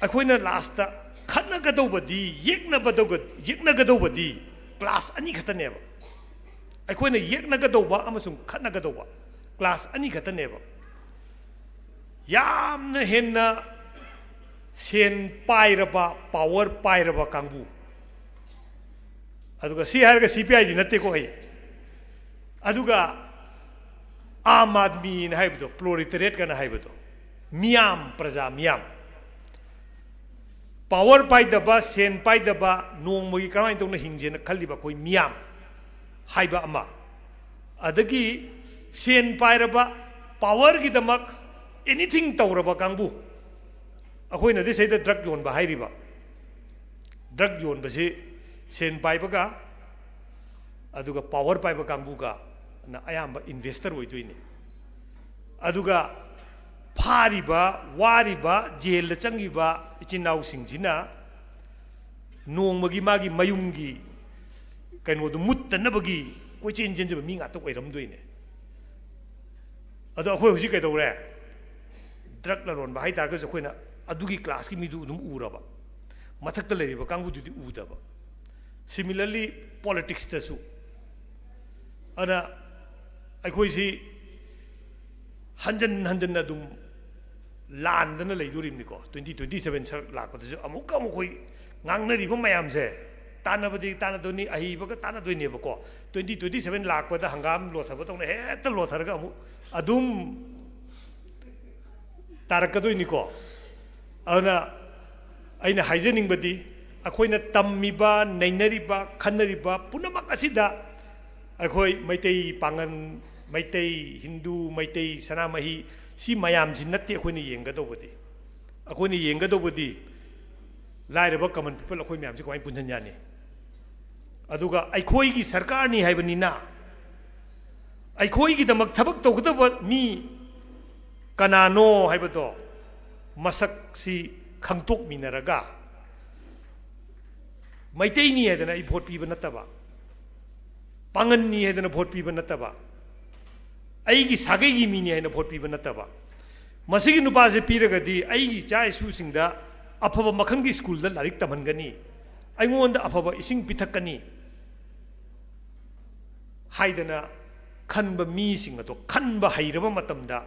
ꯑꯩꯈꯣꯏꯅ ꯂꯥꯁꯇ ꯈꯠꯅꯒꯗꯧꯕꯗꯤ, ꯌꯦꯛꯅꯕꯗꯧꯒ-, ꯌꯦꯛꯅꯒꯗꯧꯕꯗꯤ ꯀ꯭ꯂꯥꯁ ꯑꯅꯤ ꯈꯛꯇꯅꯦꯕ꯫ ꯑꯩꯈꯣꯏꯅ ꯌꯦꯛꯅꯒꯗꯧꯕ ꯑꯃꯁꯨꯡ ꯈꯠꯅꯒꯗꯧꯕ ꯀ꯭ꯂꯥꯁ ꯑꯅꯤ ꯈꯛꯇꯅꯦꯕ꯫ ꯌꯥꯝꯅ ꯍꯦꯟꯅ ꯁꯦꯟ ꯄꯥꯏꯔꯕ, ꯄꯥꯋꯔ ꯄꯥꯏꯔꯕ ꯀꯥꯡꯕꯨ, ꯑꯗꯨꯒ ꯁꯤ ꯍꯥꯏꯔꯒ ꯁꯤ ꯄꯤ ꯑꯥꯏꯗꯤ ꯅꯠꯇꯦꯀꯣ ꯑꯩ, ꯑꯗꯨꯒ ꯑꯥꯝ ꯑꯥꯗꯃꯤꯅ ꯍꯥꯏꯕꯗꯣ, ꯄ꯭ꯔꯣꯂꯤꯇꯥꯔꯤꯌꯦꯠꯀꯅ ꯍꯥꯏꯕꯗꯣ, ꯃꯤꯌꯥꯝ, ꯄ꯭ꯔꯖꯥ ꯃꯤꯌꯥꯝ, ꯄꯥꯋꯔ ꯄꯥꯏꯗꯕ, ꯁꯦꯟ ꯄꯥꯏꯗꯕ, ꯅꯣꯡꯃꯒꯤ ꯀꯔꯝꯍꯥꯏꯅ ꯇꯧꯅ ꯍꯤꯡꯁꯦꯅ ꯈꯜꯂꯤꯕ ꯑꯩꯈꯣꯏ ꯃꯤꯌꯥꯝ ꯍꯥꯏꯕ ꯑꯃ, ꯑꯗꯒꯤ ꯁꯦꯟ ꯄꯥꯏꯔꯕ, ꯄꯥꯋꯔꯒꯤꯗꯃꯛ ꯑꯦꯅꯤꯊꯤꯡ ꯇꯧꯔꯕ ꯀꯥꯡꯕꯨ, ꯑꯩꯈꯣꯏꯅꯗꯤ ꯁꯤꯗ ꯗ꯭ꯔꯒ ꯌꯣꯟꯕ ꯍꯥꯏꯔꯤꯕ, ꯗ꯭ꯔꯒ ꯌꯣꯟꯕꯁꯤ ꯁꯦꯟ ꯄꯥꯏꯕꯒ ꯑꯗꯨꯒ ꯄꯥꯋꯔ ꯄꯥꯏꯕ ꯀꯥꯡꯕꯨꯒꯅ ꯑꯌꯥꯝꯕ ꯏꯟꯚꯦꯁꯇꯔ ꯑꯣꯏꯗꯣꯏꯅꯤ꯫ ꯑꯗꯨꯒ ꯐꯥꯔꯤꯕ, ꯋꯥꯔꯤꯕ, ꯖꯦꯜꯗ ꯆꯪꯉꯤꯕ ꯏꯆꯤꯟ ꯏꯅꯥꯎꯁꯤꯡꯁꯤꯅ ꯅꯣꯡꯃꯒꯤ ꯃꯥꯒꯤ ꯃꯌꯨꯝꯒꯤ ꯀꯩꯅꯣꯗꯨ ꯃꯨꯠꯇꯅꯕꯒꯤ ꯀꯣꯏꯆꯦꯟ ꯆꯦꯟꯖꯕ ꯃꯤ ꯉꯥꯛꯇ ꯑꯣꯏꯔꯝꯗꯣꯏꯅꯦ꯫ ꯑꯗꯣ ꯑꯩꯈꯣꯏ ꯍꯧꯖꯤꯛ ꯀꯩꯗꯧꯔꯦ? ꯗ꯭ꯔꯒ ꯂꯂꯣꯟꯕ ꯍꯥꯏ ꯇꯥꯔꯒꯁꯨ ꯑꯩꯈꯣꯏꯅ ꯑꯗꯨꯒꯤ ꯀ꯭ꯂꯥꯁꯀꯤ ꯃꯤꯗꯨ ꯑꯗꯨꯝ ꯎꯔꯕ, ꯃꯊꯛꯇ ꯂꯩꯔꯤꯕ ꯀꯥꯡꯕꯨꯗꯨꯗꯤ ꯎꯗꯕ꯫ ꯁꯤꯃꯤꯂꯔꯂꯤ ꯄꯣꯂꯤꯇꯤꯛꯁꯇꯁꯨ꯫ ꯑꯗꯨꯅ ꯑꯩꯈꯣꯏꯁꯤ ꯍꯟꯖꯟ ꯍꯟꯖꯟꯅ ꯑꯗꯨꯝ ꯂꯥꯟꯗꯅ ꯂꯩꯗꯣꯔꯤꯕꯅꯤꯀꯣ꯫ Twenty twenty seven ꯁꯛ ꯂꯥꯛꯄꯗꯁꯨ ꯑꯃꯨꯛꯀ ꯑꯃꯨꯛ ꯑꯩꯈꯣꯏ ꯉꯥꯡꯅꯔꯤꯕ ꯃꯌꯥꯝꯁꯦ ꯇꯥꯟꯅꯕꯗꯤ ꯇꯥꯟꯅꯗꯣꯏꯅꯤ, ꯑꯍꯩꯕꯒ ꯇꯥꯟꯅꯗꯣꯏꯅꯦꯕꯀꯣ꯫ Twenty twenty seven ꯂꯥꯛꯄꯗ ꯍꯪꯒꯥꯝ ꯂꯣꯊꯕ ꯇꯧꯅ ꯍꯦꯛꯇ ꯂꯣꯊꯔꯒ ꯑꯃꯨꯛ ꯑꯗꯨꯝ ꯇꯥꯔꯛꯀꯗꯣꯏꯅꯤꯀꯣ꯫ ꯑꯗꯨꯅ ꯑꯩꯅ ꯍꯥꯏꯖꯅꯤꯡꯕꯗꯤ, ꯑꯩꯈꯣꯏꯅ ꯇꯝꯃꯤꯕ, ꯅꯩꯅꯔꯤꯕ, ꯈꯟꯅꯔꯤꯕ ꯄꯨꯝꯅꯃꯛ ꯑꯁꯤꯗ ꯑꯩꯈꯣꯏ ꯃꯩꯇꯩ ꯄꯥꯉꯟ, ꯃꯩꯇꯩ, ꯍꯤꯟꯗꯨ, ꯃꯩꯇꯩ, ꯁꯅꯥꯃꯍꯤ, ꯁꯤ ꯃꯌꯥꯝꯁꯤ ꯅꯠꯇꯦ ꯑꯩꯈꯣꯏꯅ ꯌꯦꯡꯒꯗꯧꯕꯗꯤ꯫ ꯑꯩꯈꯣꯏꯅ ꯌꯦꯡꯒꯗꯧꯕꯗꯤ ꯂꯥꯏꯔꯕ common people ꯑꯩꯈꯣꯏ ꯃꯌꯥꯝꯁꯤ ꯀꯃꯥꯏꯅ ꯄꯨꯟꯁꯤꯟ ꯌꯥꯅꯤ? ꯑꯗꯨꯒ ꯑꯩꯈꯣꯏꯒꯤ ꯁꯔꯀꯥꯔꯅꯤ ꯍꯥꯏꯕꯅꯤꯅ, ꯑꯩꯈꯣꯏꯒꯤꯗꯃꯛ ꯊꯕꯛ ꯇꯧꯒꯗꯕ ꯃꯤ ꯀꯅꯥꯅꯣ ꯍꯥꯏꯕꯗꯣ ꯃꯁꯛꯁꯤ ꯈꯪꯗꯣꯛꯃꯤꯟꯅꯔꯒ, ꯃꯩꯇꯩꯅꯤ ꯍꯥꯏꯗꯅ ꯑꯩ ꯚꯣꯠ ꯄꯤꯕ ꯅꯠꯇꯕ, ꯄꯥꯉꯟꯅꯤ ꯍꯥꯏꯗꯅ ꯚꯣꯠ ꯄꯤꯕ ꯅꯠꯇꯕ, ꯑꯩꯒꯤ ꯁꯥꯒꯩꯒꯤ ꯃꯤꯅꯤ ꯍꯥꯏꯅ ꯚꯣꯠ ꯄꯤꯕ ꯅꯠꯇꯕ, ꯃꯁꯤꯒꯤ ꯅꯨꯄꯥꯁꯦ ꯄꯤꯔꯒꯗꯤ ꯑꯩꯒꯤ ꯏꯆꯥ ꯏꯁꯨꯁꯤꯡꯗ ꯑꯐꯕ ꯃꯈꯜꯒꯤ ꯁ꯭ꯀꯨꯜꯗ ꯂꯥꯏꯔꯤꯛ ꯇꯝꯍꯟꯒꯅꯤ, ꯑꯩꯉꯣꯟꯗ ꯑꯐꯕ ꯏꯁꯤꯡ ꯄꯤꯊꯛꯀꯅꯤ ꯍꯥꯏꯗꯅ ꯈꯟꯕ ꯃꯤꯁꯤꯡ ꯑꯗꯣ ꯈꯟꯕ ꯍꯩꯔꯕ ꯃꯇꯝꯗ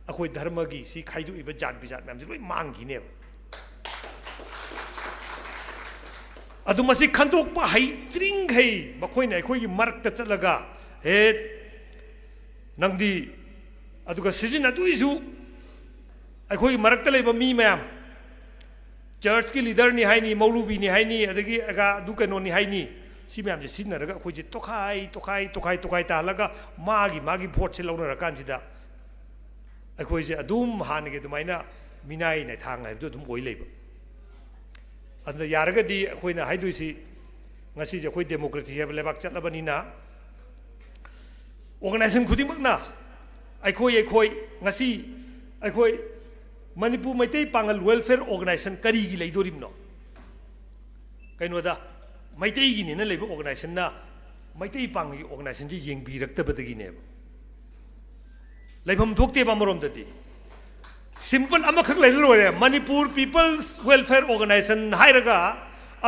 ꯑꯩꯈꯣꯏ ꯙꯔꯃꯒꯤ ꯁꯤ ꯈꯥꯏꯗꯣꯛꯏꯕ ꯖꯥꯠ ꯕꯤꯖꯥꯠ ꯃꯌꯥꯝꯁꯦ ꯂꯣꯏ ꯃꯥꯡꯈꯤꯅꯦꯕ꯫ ꯑꯗꯨ ꯃꯁꯤ ꯈꯟꯗꯣꯛꯄ ꯍꯩꯇ꯭ꯔꯤꯡꯈꯩ ꯃꯈꯣꯏꯅ ꯑꯩꯈꯣꯏꯒꯤ ꯃꯔꯛꯇ ꯆꯠꯂꯒ, "ꯍꯦ, ꯅꯪꯗꯤ," ꯑꯗꯨꯒ ꯁꯤꯖꯤꯟꯅꯗꯣꯏꯁꯨ ꯑꯩꯈꯣꯏꯒꯤ ꯃꯔꯛꯇ ꯂꯩꯕ ꯃꯤ ꯃꯌꯥꯝ, ꯆꯔꯆꯀꯤ ꯂꯤꯗꯔꯅꯤ ꯍꯥꯏꯅꯤ, ꯃꯧꯂꯨꯕꯤꯅꯤ ꯍꯥꯏꯅꯤ, ꯑꯗꯒꯤ ꯑꯒ ꯑꯗꯨ ꯀꯩꯅꯣꯅꯤ ꯍꯥꯏꯅꯤ, ꯁꯤ ꯃꯌꯥꯝꯁꯦ ꯁꯤꯖꯤꯟꯅꯔꯒ ꯑꯩꯈꯣꯏꯁꯦ ꯇꯣꯈꯥꯏ ꯇꯣꯈꯥꯏ ꯇꯣꯈꯥꯏ ꯇꯣꯈꯥꯏ ꯇꯥꯍꯜꯂꯒ ꯃꯥꯒꯤ ꯃꯥꯒꯤ ꯚꯣꯠꯁꯦ ꯂꯧꯅꯔꯀꯥꯟꯁꯤꯗ ꯑꯩꯈꯣꯏꯁꯦ ꯑꯗꯨꯝ ꯍꯥꯟꯅꯒꯤ ꯑꯗꯨꯃꯥꯏꯅ ꯃꯤꯅꯥꯏ ꯅꯥꯏꯊꯥꯡ ꯍꯥꯏꯕꯗꯨ ꯑꯗꯨꯝ ꯑꯣꯏ ꯂꯩꯕ꯫ ꯑꯗꯨꯅ ꯌꯥꯔꯒꯗꯤ ꯑꯩꯈꯣꯏꯅ ꯍꯥꯏꯗꯣꯏꯁꯤ, ꯉꯁꯤꯁꯦ ꯑꯩꯈꯣꯏ ꯗꯦꯃꯣꯀ꯭ꯔꯦꯁꯤ ꯍꯥꯏꯕ ꯂꯩꯕꯥꯛ ꯆꯠꯂꯕꯅꯤꯅ, ꯑꯣꯔꯒꯅꯥꯏꯖꯦꯁꯟ ꯈꯨꯗꯤꯡꯃꯛꯅ ꯑꯩꯈꯣꯏ, ꯑꯩꯈꯣꯏ ꯉꯁꯤ ꯑꯩꯈꯣꯏ ꯃꯅꯤꯄꯨꯔ ꯃꯩꯇꯩ ꯄꯥꯉꯜ ꯋꯦꯜꯐꯤꯌꯔ ꯑꯣꯔꯒꯅꯥꯏꯖꯦꯁꯟ ꯀꯔꯤꯒꯤ ꯂꯩꯗꯣꯔꯤꯕꯅꯣ? ꯀꯩꯅꯣꯗ, ꯃꯩꯇꯩꯒꯤꯅꯦꯅ ꯂꯩꯕ ꯑꯣꯔꯒꯅꯥꯏꯖꯦꯁꯟꯅ ꯃꯩꯇꯩ ꯄꯥꯉꯜꯒꯤ ꯑꯣꯔꯒꯅꯥꯏꯖꯦꯁꯟꯁꯤ ꯌꯦꯡꯕꯤꯔꯛꯇꯕꯗꯒꯤꯅꯦꯕ꯫ ꯂꯩꯐꯝ ꯊꯣꯛꯇꯦꯕ ꯑꯃꯔꯣꯝꯗꯗꯤ꯫ ꯁꯤꯝꯄꯜ ꯑꯃꯈꯛ ꯂꯩꯔ ꯂꯣꯏꯔꯦ, ꯃꯅꯤꯄꯨꯔ ꯄꯤꯄꯜꯁ ꯋꯦꯜꯐꯤꯌꯔ ꯑꯣꯔꯒꯅꯥꯏꯖꯦꯁꯟ ꯍꯥꯏꯔꯒ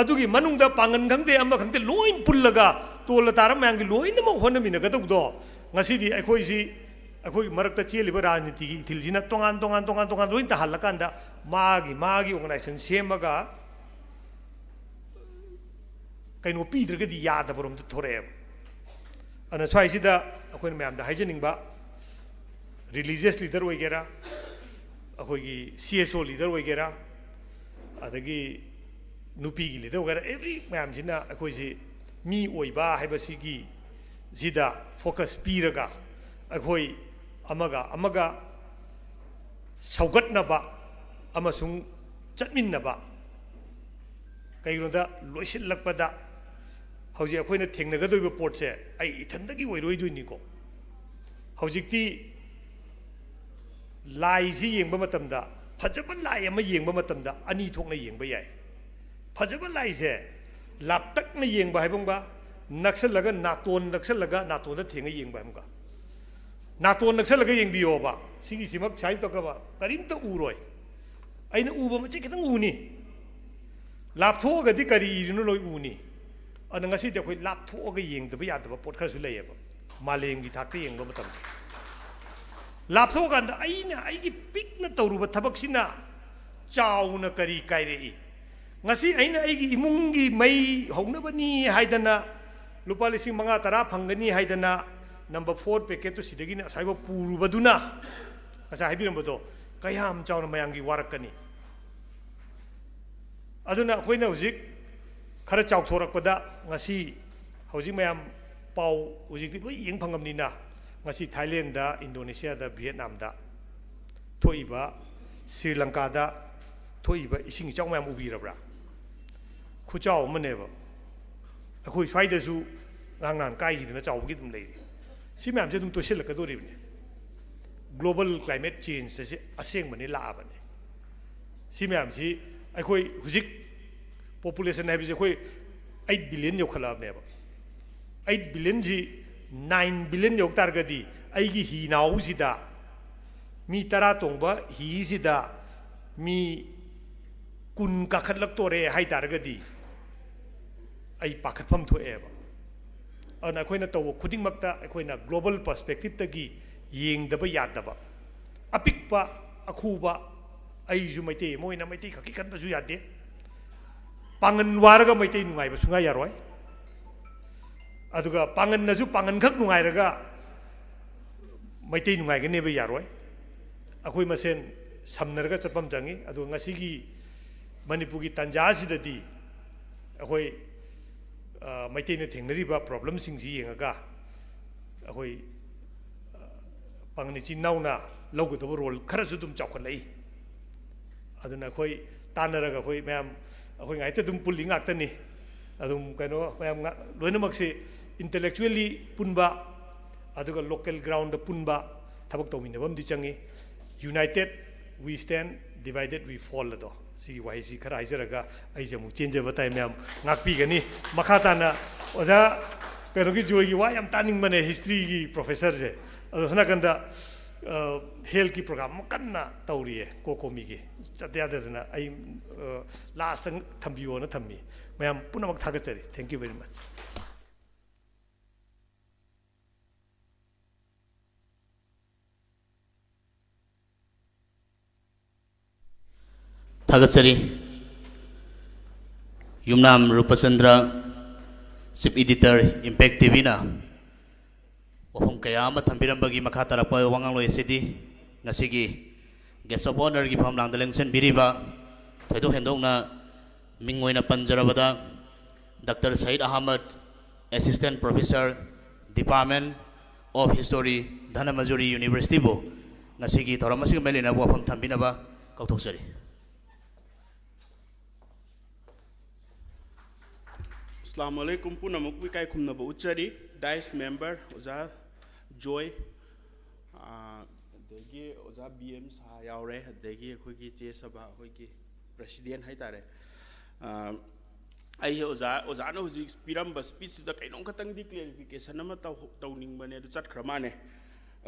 ꯑꯗꯨꯒꯤ ꯃꯅꯨꯡꯗ ꯄꯥꯡꯒꯟ ꯈꯪꯗꯦ ꯑꯃ ꯈꯪꯗꯦ ꯂꯣꯏ ꯄꯨꯜꯂꯒ ꯇꯣꯜꯂ ꯇꯥꯔ ꯃꯌꯥꯝꯒꯤ ꯂꯣꯏꯅꯃꯛ ꯍꯣꯠꯅꯃꯤꯟꯅꯒꯗꯧꯕꯗꯣ ꯉꯁꯤꯗꯤ ꯑꯩꯈꯣꯏꯁꯤ, ꯑꯩꯈꯣꯏꯒꯤ ꯃꯔꯛꯇ ꯆꯦꯜꯂꯤꯕ ꯔꯥꯖꯅꯤꯇꯤꯒꯤ ꯏꯊꯤꯜꯁꯤꯅ ꯇꯣꯉꯥꯟ ꯇꯣꯉꯥꯟ ꯇꯣꯉꯥꯟ ꯇꯣꯉꯥꯟ ꯂꯣꯏ ꯇꯥꯍꯜꯂꯀꯥꯟꯗ ꯃꯥꯒꯤ ꯃꯥꯒꯤ ꯑꯣꯔꯒꯅꯥꯏꯖꯦꯁꯟ ꯁꯦꯝꯃꯒ ꯀꯩꯅꯣ ꯄꯤꯗ꯭ꯔꯒꯗꯤ ꯌꯥꯗꯕꯔꯣꯝꯗ ꯊꯣꯔꯛꯑꯦꯕ꯫ ꯑꯗꯨꯅ ꯁ꯭ꯋꯥꯏꯁꯤꯗ ꯑꯩꯈꯣꯏꯅ ꯃꯌꯥꯝꯗ ꯍꯥꯏꯖꯅꯤꯡꯕ, ꯔꯤꯂꯤꯖꯤꯌꯁ ꯂꯤꯗꯔ ꯑꯣꯏꯒꯦꯔꯥ, ꯑꯩꯈꯣꯏꯒꯤ ꯁꯤ ꯑꯦꯁ ꯑꯣ ꯂꯤꯗꯔ ꯑꯣꯏꯒꯦꯔꯥ, ꯑꯗꯒꯤ ꯅꯨꯄꯤꯒꯤ ꯂꯤꯗꯔ ꯑꯣꯏꯒꯦꯔꯥ, ꯑꯦꯚ꯭ꯔꯤ ꯃꯌꯥꯝꯁꯤꯅ ꯑꯩꯈꯣꯏꯁꯤ ꯃꯤ ꯑꯣꯏꯕ ꯍꯥꯏꯕꯁꯤꯒꯤ ꯁꯤꯗ ꯐꯣꯀꯁ ꯄꯤꯔꯒ ꯑꯩꯈꯣꯏ ꯑꯃꯒ ꯑꯃꯒ ꯁꯧꯒꯠꯅꯕ ꯑꯃꯁꯨꯡ ꯆꯠꯃꯤꯟꯅꯕ, ꯀꯩꯒꯤꯅꯣꯗ ꯂꯣꯏꯁꯤꯜꯂꯛꯄꯗ ꯍꯧꯖꯤꯛ ꯑꯩꯈꯣꯏꯅ ꯊꯦꯡꯅꯒꯗꯧꯔꯤꯕ ꯄꯣꯠꯁꯦ ꯑꯩ ꯏꯊꯟꯗꯒꯤ ꯑꯣꯏꯔꯣꯏꯗꯣꯏꯅꯤꯀꯣ꯫ ꯍꯧꯖꯤꯛꯇꯤ ꯂꯥꯏꯁꯤ ꯌꯦꯡꯕ ꯃꯇꯝꯗ, ꯐꯖꯕ ꯂꯥꯏ ꯑꯃ ꯌꯦꯡꯕ ꯃꯇꯝꯗ ꯑꯅꯤ ꯊꯣꯛꯅ ꯌꯦꯡꯕ ꯌꯥꯏ꯫ ꯐꯖꯕ ꯂꯥꯏꯁꯦ ꯂꯥꯞꯇꯛꯅ ꯌꯦꯡꯕ ꯍꯥꯏꯕ ꯑꯃꯒ, ꯅꯛꯁꯜꯂꯒ, ꯅꯥꯇꯣꯟ ꯅꯛꯁꯜꯂꯒ ꯅꯥꯇꯣꯟꯗ ꯊꯦꯡꯉ ꯌꯦꯡꯕ ꯍꯥꯏꯕ ꯑꯃꯒ꯫ ꯅꯥꯇꯣꯟ ꯅꯛꯁꯜꯂꯒ ꯌꯦꯡꯕꯤꯌꯣꯕ, ꯁꯤꯒꯤꯁꯤꯃꯛ ꯁꯨꯃꯥꯏꯅ ꯇꯧꯔꯒ ꯀꯔꯤꯝꯇ ꯎꯔꯣꯏ꯫ ꯑꯩꯅ ꯎꯕ ꯃꯆꯦꯠ ꯈꯤꯇꯪ ꯎꯅꯤ꯫ ꯂꯥꯞꯊꯣꯛꯑꯒꯗꯤ ꯀꯔꯤ ꯏꯔꯤꯅꯣ ꯂꯣꯏ ꯎꯅꯤ꯫ ꯑꯗꯨꯅ ꯉꯁꯤꯗꯤ ꯑꯩꯈꯣꯏ ꯂꯥꯞꯊꯣꯛꯑꯒ ꯌꯦꯡꯗꯕ ꯌꯥꯗꯕ ꯄꯣꯠ ꯈꯔꯁꯨ ꯂꯩꯌꯦꯕ, ꯃꯥꯂꯦꯝꯒꯤ ꯊꯥꯛꯇ ꯌꯦꯡꯕ ꯃꯇꯝꯗ꯫ ꯂꯥꯞꯊꯣꯛꯑꯀꯥꯟꯗ ꯑꯩꯅ ꯑꯩꯒꯤ ꯄꯤꯛꯅ ꯇꯧꯔꯨꯕ ꯊꯕꯛꯁꯤꯅ ꯆꯥꯎꯅ ꯀꯔꯤ ꯀꯥꯏꯔꯛꯏ? ꯉꯁꯤ ꯑꯩꯅ ꯑꯩꯒꯤ ꯏꯃꯨꯡꯒꯤ ꯃꯩ ꯍꯧꯅꯕꯅꯤ ꯍꯥꯏꯗꯅ, ꯂꯨꯄꯥ ꯂꯤꯁꯤꯡ ꯃꯉꯥ ꯇꯔꯥ ꯐꯪꯒꯅꯤ ꯍꯥꯏꯗꯅ, ꯅꯝꯕꯔ ꯐꯣꯔ ꯄꯦꯀꯦꯠꯇꯨ ꯁꯤꯗꯒꯤꯅ ꯑꯁ꯭ꯋꯥꯏꯐꯥꯎ ꯄꯨꯔꯨꯕꯗꯨꯅ, ꯉꯁꯥꯏ ꯍꯥꯏꯕꯤꯔꯝꯕꯗꯣ, ꯀꯌꯥꯝ ꯆꯥꯎꯅ ꯃꯌꯥꯝꯒꯤ ꯋꯥꯔꯛꯀꯅꯤ? ꯑꯗꯨꯅ ꯑꯩꯈꯣꯏꯅ ꯍꯧꯖꯤꯛ ꯈꯔ ꯆꯥꯎꯊꯣꯔꯛꯄꯗ, ꯉꯁꯤ ꯍꯧꯖꯤꯛ ꯃꯌꯥꯝ ꯄꯥꯎ ꯍꯧꯖꯤꯛꯇꯤ ꯂꯣꯏ ꯌꯦꯡ ꯐꯪꯉꯕꯅꯤꯅ, ꯉꯁꯤ ꯊꯥꯏꯂꯦꯟꯗ, ꯏꯟꯗꯣꯅꯦꯁꯤꯌꯥꯗ, ꯚꯤꯌꯦꯠꯅꯥꯝꯗ ꯊꯣꯛꯏꯕ, ꯁ꯭ꯔꯤ ꯂꯪꯀꯥꯗ ꯊꯣꯛꯏꯕ ꯏꯁꯤꯡ ꯏꯆꯥꯎ ꯃꯌꯥꯝ ꯎꯕꯤꯔꯕ꯭ꯔꯥ? ꯈꯨꯆꯥꯎ ꯑꯃꯅꯦꯕ꯫ ꯑꯩꯈꯣꯏ ꯁ꯭ꯋꯥꯏꯗꯁꯨ ꯉꯔꯥꯡ ꯅꯍꯥꯟ ꯀꯥꯏꯈꯤꯗꯅ ꯆꯥꯎꯕꯒꯤ ꯑꯗꯨꯝ ꯂꯩꯔꯤ꯫ ꯁꯤ ꯃꯌꯥꯝꯁꯦ ꯑꯗꯨꯝ ꯇꯣꯏꯁꯤꯜꯂꯛꯀꯗꯣꯔꯤꯕꯅꯤ꯫ Global climate change ꯑꯁꯤ ꯑꯁꯦꯡꯕꯅꯤ, ꯂꯥꯛꯑꯕꯅꯤ꯫ ꯁꯤ ꯃꯌꯥꯝꯁꯤ, ꯑꯩꯈꯣꯏ ꯍꯧꯖꯤꯛ population ꯍꯥꯏꯕꯁꯤ ꯑꯩꯈꯣꯏ eight billion ꯌꯧꯈꯠꯂꯛꯑꯕꯅꯦꯕ꯫ Eight billionꯁꯤ nine billion ꯌꯧ ꯇꯥꯔꯒꯗꯤ, ꯑꯩꯒꯤ ꯍꯤꯅꯥꯎꯁꯤꯗ, ꯃꯤ ꯇꯔꯥ ꯇꯣꯡꯕ ꯍꯤꯁꯤꯗ ꯃꯤ ꯀꯨꯟ ꯀꯥꯈꯠꯂꯛꯇꯣꯔꯦ ꯍꯥꯏ ꯇꯥꯔꯒꯗꯤ, ꯑꯩ ꯄꯥꯈꯠꯐꯝ ꯊꯣꯛꯑꯦꯕ꯫ ꯑꯗꯨꯅ ꯑꯩꯈꯣꯏꯅ ꯇꯧꯕ ꯈꯨꯗꯤꯡꯃꯛꯇ ꯑꯩꯈꯣꯏꯅ global perspectiveꯇꯒꯤ ꯌꯦꯡꯗꯕ ꯌꯥꯗꯕ꯫ ꯑꯄꯤꯛꯄ, ꯑꯈꯨꯕ, ꯑꯩꯁꯨ ꯃꯩꯇꯩ ꯑꯃ ꯑꯣꯏꯅ ꯃꯩꯇꯩ ꯈꯛꯀꯤ ꯈꯟꯕꯁꯨ ꯌꯥꯗꯦ꯫ ꯄꯥꯡꯒꯟ ꯋꯥꯔꯒ ꯃꯩꯇꯩ ꯅꯨꯡꯉꯥꯏꯕ ꯁꯨꯡꯌꯥ ꯌꯥꯔꯣꯏ꯫ ꯑꯗꯨꯒ ꯄꯥꯡꯒꯟꯅꯁꯨ ꯄꯥꯡꯒꯟꯈꯛ ꯅꯨꯡꯉꯥꯏꯔꯒ ꯃꯩꯇꯩ ꯅꯨꯡꯉꯥꯏꯒꯅꯦꯕ? ꯌꯥꯔꯣꯏ꯫ ꯑꯩꯈꯣꯏ ꯃꯁꯦꯟ ꯁꯝꯅꯔꯒ ꯆꯠꯐꯝ ꯆꯪꯉꯤ꯫ ꯑꯗꯨꯒ ꯉꯁꯤꯒꯤ ꯃꯅꯤꯄꯨꯔꯒꯤ ꯇꯥꯟꯖꯥ ꯑꯁꯤꯗꯗꯤ ꯑꯩꯈꯣꯏ, ꯑ, ꯃꯩꯇꯩꯅ ꯊꯦꯡꯅꯔꯤꯕ problemꯁꯤꯡꯁꯤ ꯌꯦꯡꯉꯒ, ꯑꯩꯈꯣꯏ, ꯑ, ꯄꯥꯡꯒꯟ ꯏꯆꯤꯟ ꯏꯅꯥꯎꯅ ꯂꯧꯒꯗꯕ role ꯈꯔꯁꯨ ꯑꯗꯨꯝ ꯆꯥꯎꯈꯠꯂꯛꯏ꯫ ꯑꯗꯨꯅ ꯑꯩꯈꯣꯏ ꯇꯥꯟꯅꯔꯒ, ꯑꯩꯈꯣꯏ ꯃꯌꯥꯝ, ꯑꯩꯈꯣꯏ ꯉꯥꯏꯇ ꯑꯗꯨꯝ ꯄꯨꯜꯂꯤ ꯉꯥꯛꯇꯅꯤ꯫ ꯑꯗꯨꯝ ꯀꯩꯅꯣ, ꯃꯌꯥꯝ ꯉꯥ-, ꯂꯣꯏꯅꯃꯛꯁꯤ intellectually ꯄꯨꯟꯕ, ꯑꯗꯨꯒ local groundꯗ ꯄꯨꯟꯕ, ꯊꯕꯛ ꯇꯧꯃꯤꯟꯅꯕ ꯑꯃꯗꯤ ꯆꯪꯉꯤ꯫ United we stand, divided we fall ꯑꯗꯣ, ꯁꯤꯒꯤ ꯋꯥꯍꯩꯁꯤ ꯈꯔ ꯍꯥꯏꯖꯔꯒ ꯑꯩꯁꯦ ꯑꯃꯨꯛ ꯆꯦꯟꯖꯕ ꯇꯥꯏ꯫ ꯃꯌꯥꯝ ꯉꯥꯛꯄꯤꯒꯅꯤ꯫ ꯃꯈꯥ ꯇꯥꯅ ꯑꯣꯖꯥ ꯀꯩꯅꯣꯒꯤ ꯖꯣꯏꯒꯤ ꯋꯥ ꯌꯥꯝ ꯇꯥꯅꯤꯡꯕꯅꯦ, ꯍꯤꯁꯇ꯭ꯔꯤꯒꯤ ꯄ꯭ꯔꯣꯐꯦꯁꯔꯁꯦ꯫ ꯑꯗꯣ ꯁꯣꯝ ꯅꯥꯀꯟꯗ ꯍꯦꯜꯊꯀꯤ ꯄ꯭ꯔꯣꯒ꯭ꯔꯥꯝ ꯑꯃ ꯀꯟꯅ ꯇꯧꯔꯤꯌꯦ ꯀꯣꯀꯣꯃꯤꯒꯤ, ꯆꯠꯇ ꯌꯥꯗꯗꯅ꯫ ꯑꯩ ꯂꯥꯁꯇ ꯊꯝꯕꯤꯌꯣꯅ ꯊꯝꯃꯤ꯫ ꯃꯌꯥꯝ ꯄꯨꯝꯅꯃꯛ ꯊꯥꯒꯠꯆꯔꯤ꯫ Thank you very much꯫ ꯊꯥꯒꯠꯆꯔꯤ꯫ ꯌꯨꯝꯅꯥꯝ ꯔꯨꯄꯆꯟꯗ꯭ꯔ, Chief Editor, Impact TVꯅ ꯋꯥꯐꯝ ꯀꯌꯥ ꯑꯃ ꯊꯝꯕꯤꯔꯝꯕꯒꯤ ꯃꯈꯥ ꯇꯥꯔꯛꯄ ꯋꯥꯉꯥꯡꯂꯣꯏ ꯑꯁꯤꯗꯤ ꯉꯁꯤꯒꯤ Guest of Honourꯒꯤ ꯐꯝꯂꯥꯡꯗ ꯂꯦꯡꯁꯤꯟꯕꯤꯔꯤꯕ, ꯊꯣꯏꯗꯣꯛ ꯍꯦꯟꯗꯣꯛꯅ ꯃꯤꯡ ꯑꯣꯏꯅ ꯄꯟꯖꯔꯕꯗ, doctor Syed Ahmad, Assistant Professor, Department of History, Dhanamanjuri Universityꯕꯨ ꯉꯁꯤꯒꯤ ꯊꯧꯔꯝ ꯑꯁꯤꯒ ꯃꯔꯤ ꯂꯩꯅꯕ ꯋꯥꯐꯝ ꯊꯝꯕꯤꯅꯕ ꯀꯧꯊꯣꯛꯆꯔꯤ꯫ ꯑꯁꯂꯥꯃꯨ ꯑꯂꯩꯀꯨꯝ꯫ ꯄꯨꯝꯅꯃꯛꯄꯨ ꯏꯀꯥꯏ ꯈꯨꯝꯅꯕ ꯎꯠꯆꯔꯤ꯫ Dais member ꯑꯣꯖꯥ ꯖꯣꯏ, ꯑꯥ, ꯑꯗꯒꯤ ꯑꯣꯖꯥ ꯕꯤ ꯑꯦꯝ ꯁꯥꯍ ꯌꯥꯎꯔꯦ, ꯑꯗꯒꯤ ꯑꯩꯈꯣꯏꯒꯤ ꯆꯦ ꯁꯚꯥ, ꯑꯩꯈꯣꯏꯒꯤ president ꯍꯥꯏꯇꯥꯔꯦ꯫ ꯑꯥ, ꯑꯩꯁꯦ ꯑꯣꯖꯥ, ꯑꯣꯖꯥꯅ ꯍꯧꯖꯤꯛ ꯄꯤꯔꯝꯕ speechꯇꯨꯗ ꯀꯩꯅꯣꯝ ꯈꯛꯇꯪꯗꯤ clarification ꯑꯃ ꯇꯧ-, ꯇꯧꯅꯤꯡꯕꯅꯦ, ꯑꯗꯨ ꯆꯠꯈ꯭ꯔ ꯃꯥꯜꯂꯦ꯫